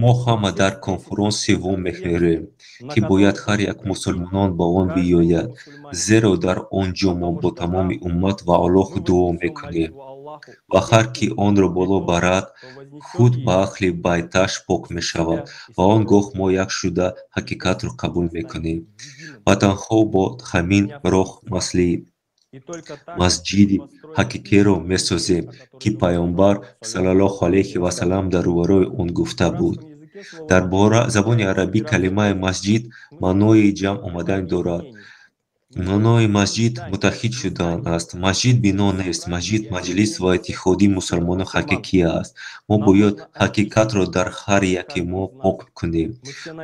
мо ҳама дар конференси вомехӯрем, ки бояд ҳар як мусулмонон ба он биёяд, зеро дар он ҷо мо бо тамоми уммат ва Аллоҳ дуо мекунем. Ва ҳар ки онро боло барад, худ ба аҳли байташ пок мешавад ва он гоҳ мо як шуда ҳақиқатро қабул мекунем. Ва танҳо бо ҳамин роҳ масли масҷиди ҳақиқиро месозем, ки Пайғамбар саллаллоҳу алайҳи васаллам дар рӯбарӯи он гуфта буд. Дар забони арабӣ калимаи масҷид маънои ҷамъ омадан дорад. Маънои масҷид муттаҳид шудан аст. Масҷид бино нест. Масҷид маҷлис ва иттиҳоди мусулмонони ҳақиқӣ аст. Мо бояд ҳақиқатро дар ҳар яке мо пок кунем.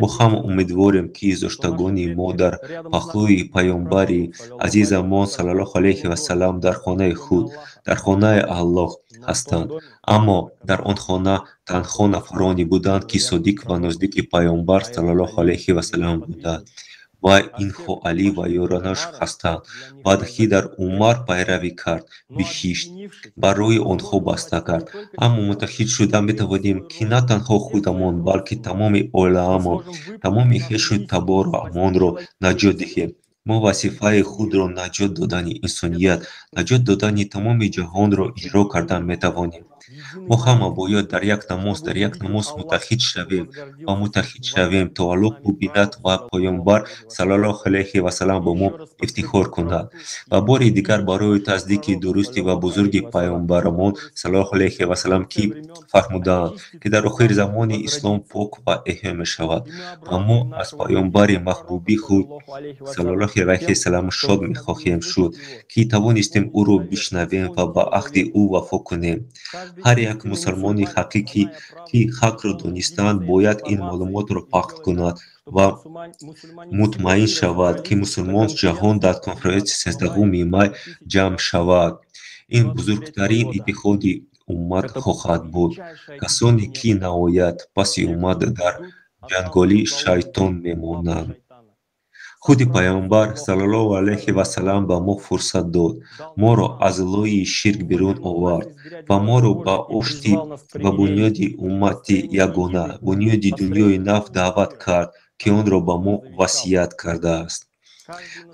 Мо ҳама умедворем, ки зоштагони мо дар паҳлӯи Пайғамбари азизамон саллаллоҳу алайҳи васаллам дар хонаи худ, дар хонаи Аллоҳ ҳастанд. Аммо дар он хона танҳо нафароне буданд, ки содиқ ва наздики Пайғамбар саллаллоҳу алайҳи васаллам буданд. Ва инҳо Алӣ ва ёронаш ҳастанд. Баъд Ҳайдар Умар пайравӣ кард, биҳишт барои онҳо баста кард. Аммо муттаҳид шуда метавонем, ки на танҳо худамон, балки тамоми оилаамон, тамоми хешу таборамонро наҷот диҳем. Мо вазифаи худро наҷот додани инсоният, наҷот додани тамоми ҷаҳонро иҷро кардан метавонем. Мо ҳама бояд дар як намоз муттаҳид шавем ва муттаҳид шавем, то Аллоҳ бубинад ва Пайғамбар саллаллоҳу алайҳи васаллам бо мо ифтихор кунад. Ва бори дигар барои тасдиқи дурустӣ ва бузурги Пайғамбарамон саллаллоҳу алайҳи васаллам, ки фармудаанд, ки дар охири замони ислом пок ва эҳё мешавад ва мо аз Пайғамбари маҳбуби худ саллаллоҳу алайҳи васаллам шод мехоҳем шуд, ки тавонистем ӯро бишнавем ва ба аҳди ӯ вафо кунем. Ҳар як мусалмони ҳақиқӣ, ки ҳақро донистанд, бояд ин маълумотро пахт кунад ва мутмаин шавад, ки мусулмон ҷаҳон дар конференси 13 май ҷамъ шавад. Ин бузургтарин иттиҳоди уммат хоҳад буд. Касоне, ки наояд, паси уммат дар ҷанголи шайтон мемонанд. Худи Пайғамбар саллаллоҳу алайҳи васаллам ба мо фурсат дод, моро аз лои ширк берун овард ва моро ба оштӣ ва бунёди уммати ягона, бунёди дунёи нав даъват кард, ки онро ба мо васият кардааст.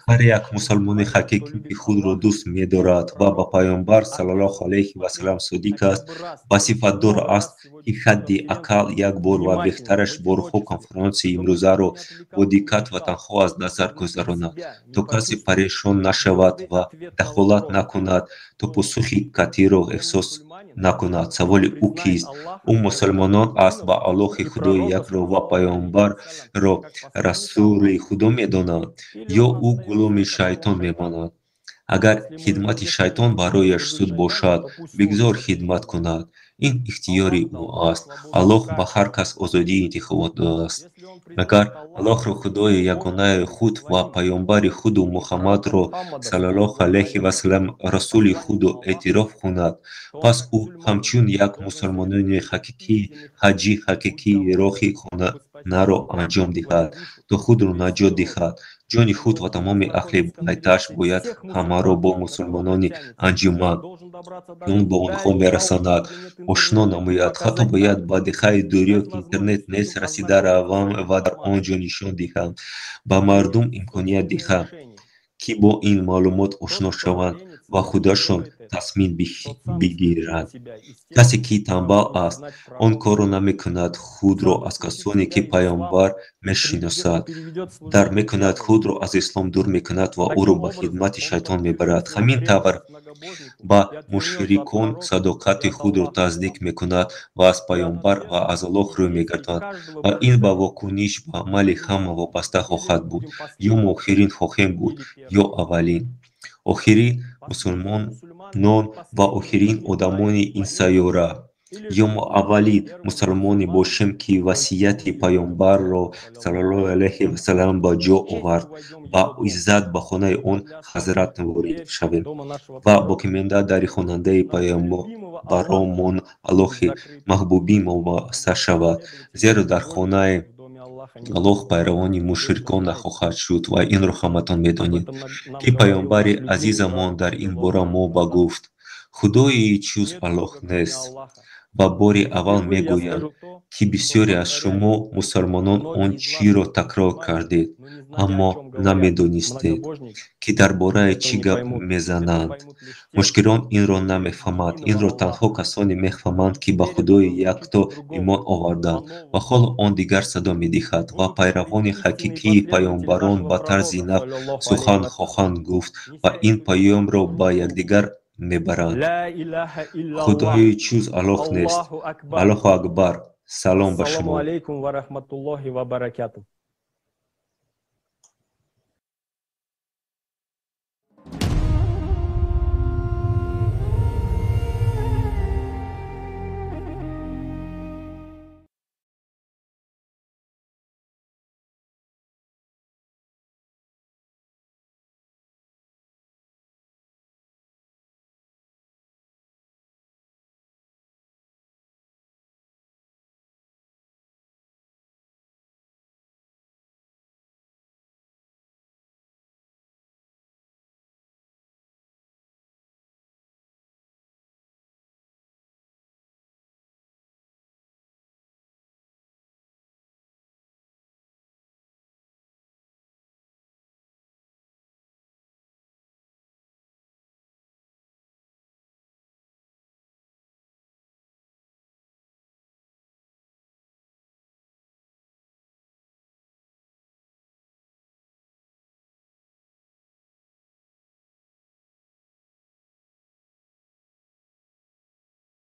Ҳар як мусалмони ҳақиқӣ, ки худро дӯст медорад ва ба Пайғамбар саллаллоҳу алайҳи васаллам содиқ аст, вазифадор аст, ки ҳадди ақал як бор ва беҳтараш борҳо конференси имрӯзаро бо диққат ва танҳо аз назар гузаронад, то касе парешон нашавад ва дахолат накунад, то посухи қатъиро эҳсос накунад. Саволи ӯ кист? Ӯ мусалмонон аст ва Аллоҳи Худои якро ва Пайғамбарро расули Худо медонад, ё ӯ ғуломи шайтон мемонад? Агар хидмати шайтон барояш суд бошад, бигзор хидмат кунад. Ин ихтиёри ӯ аст. Аллоҳ ба ҳар кас озодии интихобот додааст. Агар Аллоҳро Худои ягонаи худ ва паёмбари худу Муҳаммадро саллаллоҳу алайҳи васаллам расули худу эътироф кунад, пас ӯ ҳамчун як мусулмони ҳақиқӣ ҳаҷи ҳақиқии роҳи хонаро анҷом диҳад, то худро наҷот диҳад. Ҷони худ ва тамоми аҳли байташ бояд ҳамаро бо мусулмонони анҷуман, ки он ба онҳо мерасонад, ошно намояд. Ҳатто бояд ба деҳаи дурё, ки интернет нест, расида равам ва дар он ҷо нишон диҳам, ба мардум имконият диҳам, ки бо ин маълумот ошно шаванд ва худашон тасмим бигиранд. Касе ки танбал аст, он корро намекунад, худро аз касоне ки паёмбар мешиносад, дар мекунад, худро аз ислом дур мекунад ва ӯро ба хидмати шайтон мебарад. Ҳамин тавр ба мушрикон садоқати худро тасдиқ мекунад ва аз паёмбар ва аз Аллоҳ рӯй мегардонад. Ва ин ба вокуниш ба амали ҳама вобаста хоҳад буд. Ё мо охирин хоҳем буд, ё аввалин. Охирин мусулмонон ва охирин одамони ин сайёра. Ё мо аввалин мусулмоне бошем, ки васияти паёмбарро саллаллоҳу алайҳи васаллам ба ҷо овард, ба иззат ба хонаи он ҳазрат ворид шавем ва боқимонда дари хонандаи паёмбаромон Аллоҳи маҳбуби мо баста шавад, зеро дар хонаи Аллоҳ пайравони мушрикон нахоҳад шуд ва инро ҳаматон медонед, ки паёмбари азизамон дар ин бора мо ба гуфт: Худои чуз Аллоҳ нест. Ва бори аввал мегӯям, ки бисёре аз шумо мусулмонон он чиро такрор кардед, аммо намедонистед, ки дар бораи чӣ гап мезананд. Мушкилон инро намефаҳманд. Инро танҳо касоне мефаҳманд, ки ба Худои якто имон оварданд ва ҳоло он дигар садо медиҳад ва пайравони ҳақиқии паёмбарон ба тарзи нав сухан хоҳанд гуфт ва ин паёмро ба якдигар мебаранд. Худои чуз Аллоҳ нест. Аллоҳу акбар. Салом ба шумо. Алейкум ва раҳматуллоҳи ва баракатуҳ.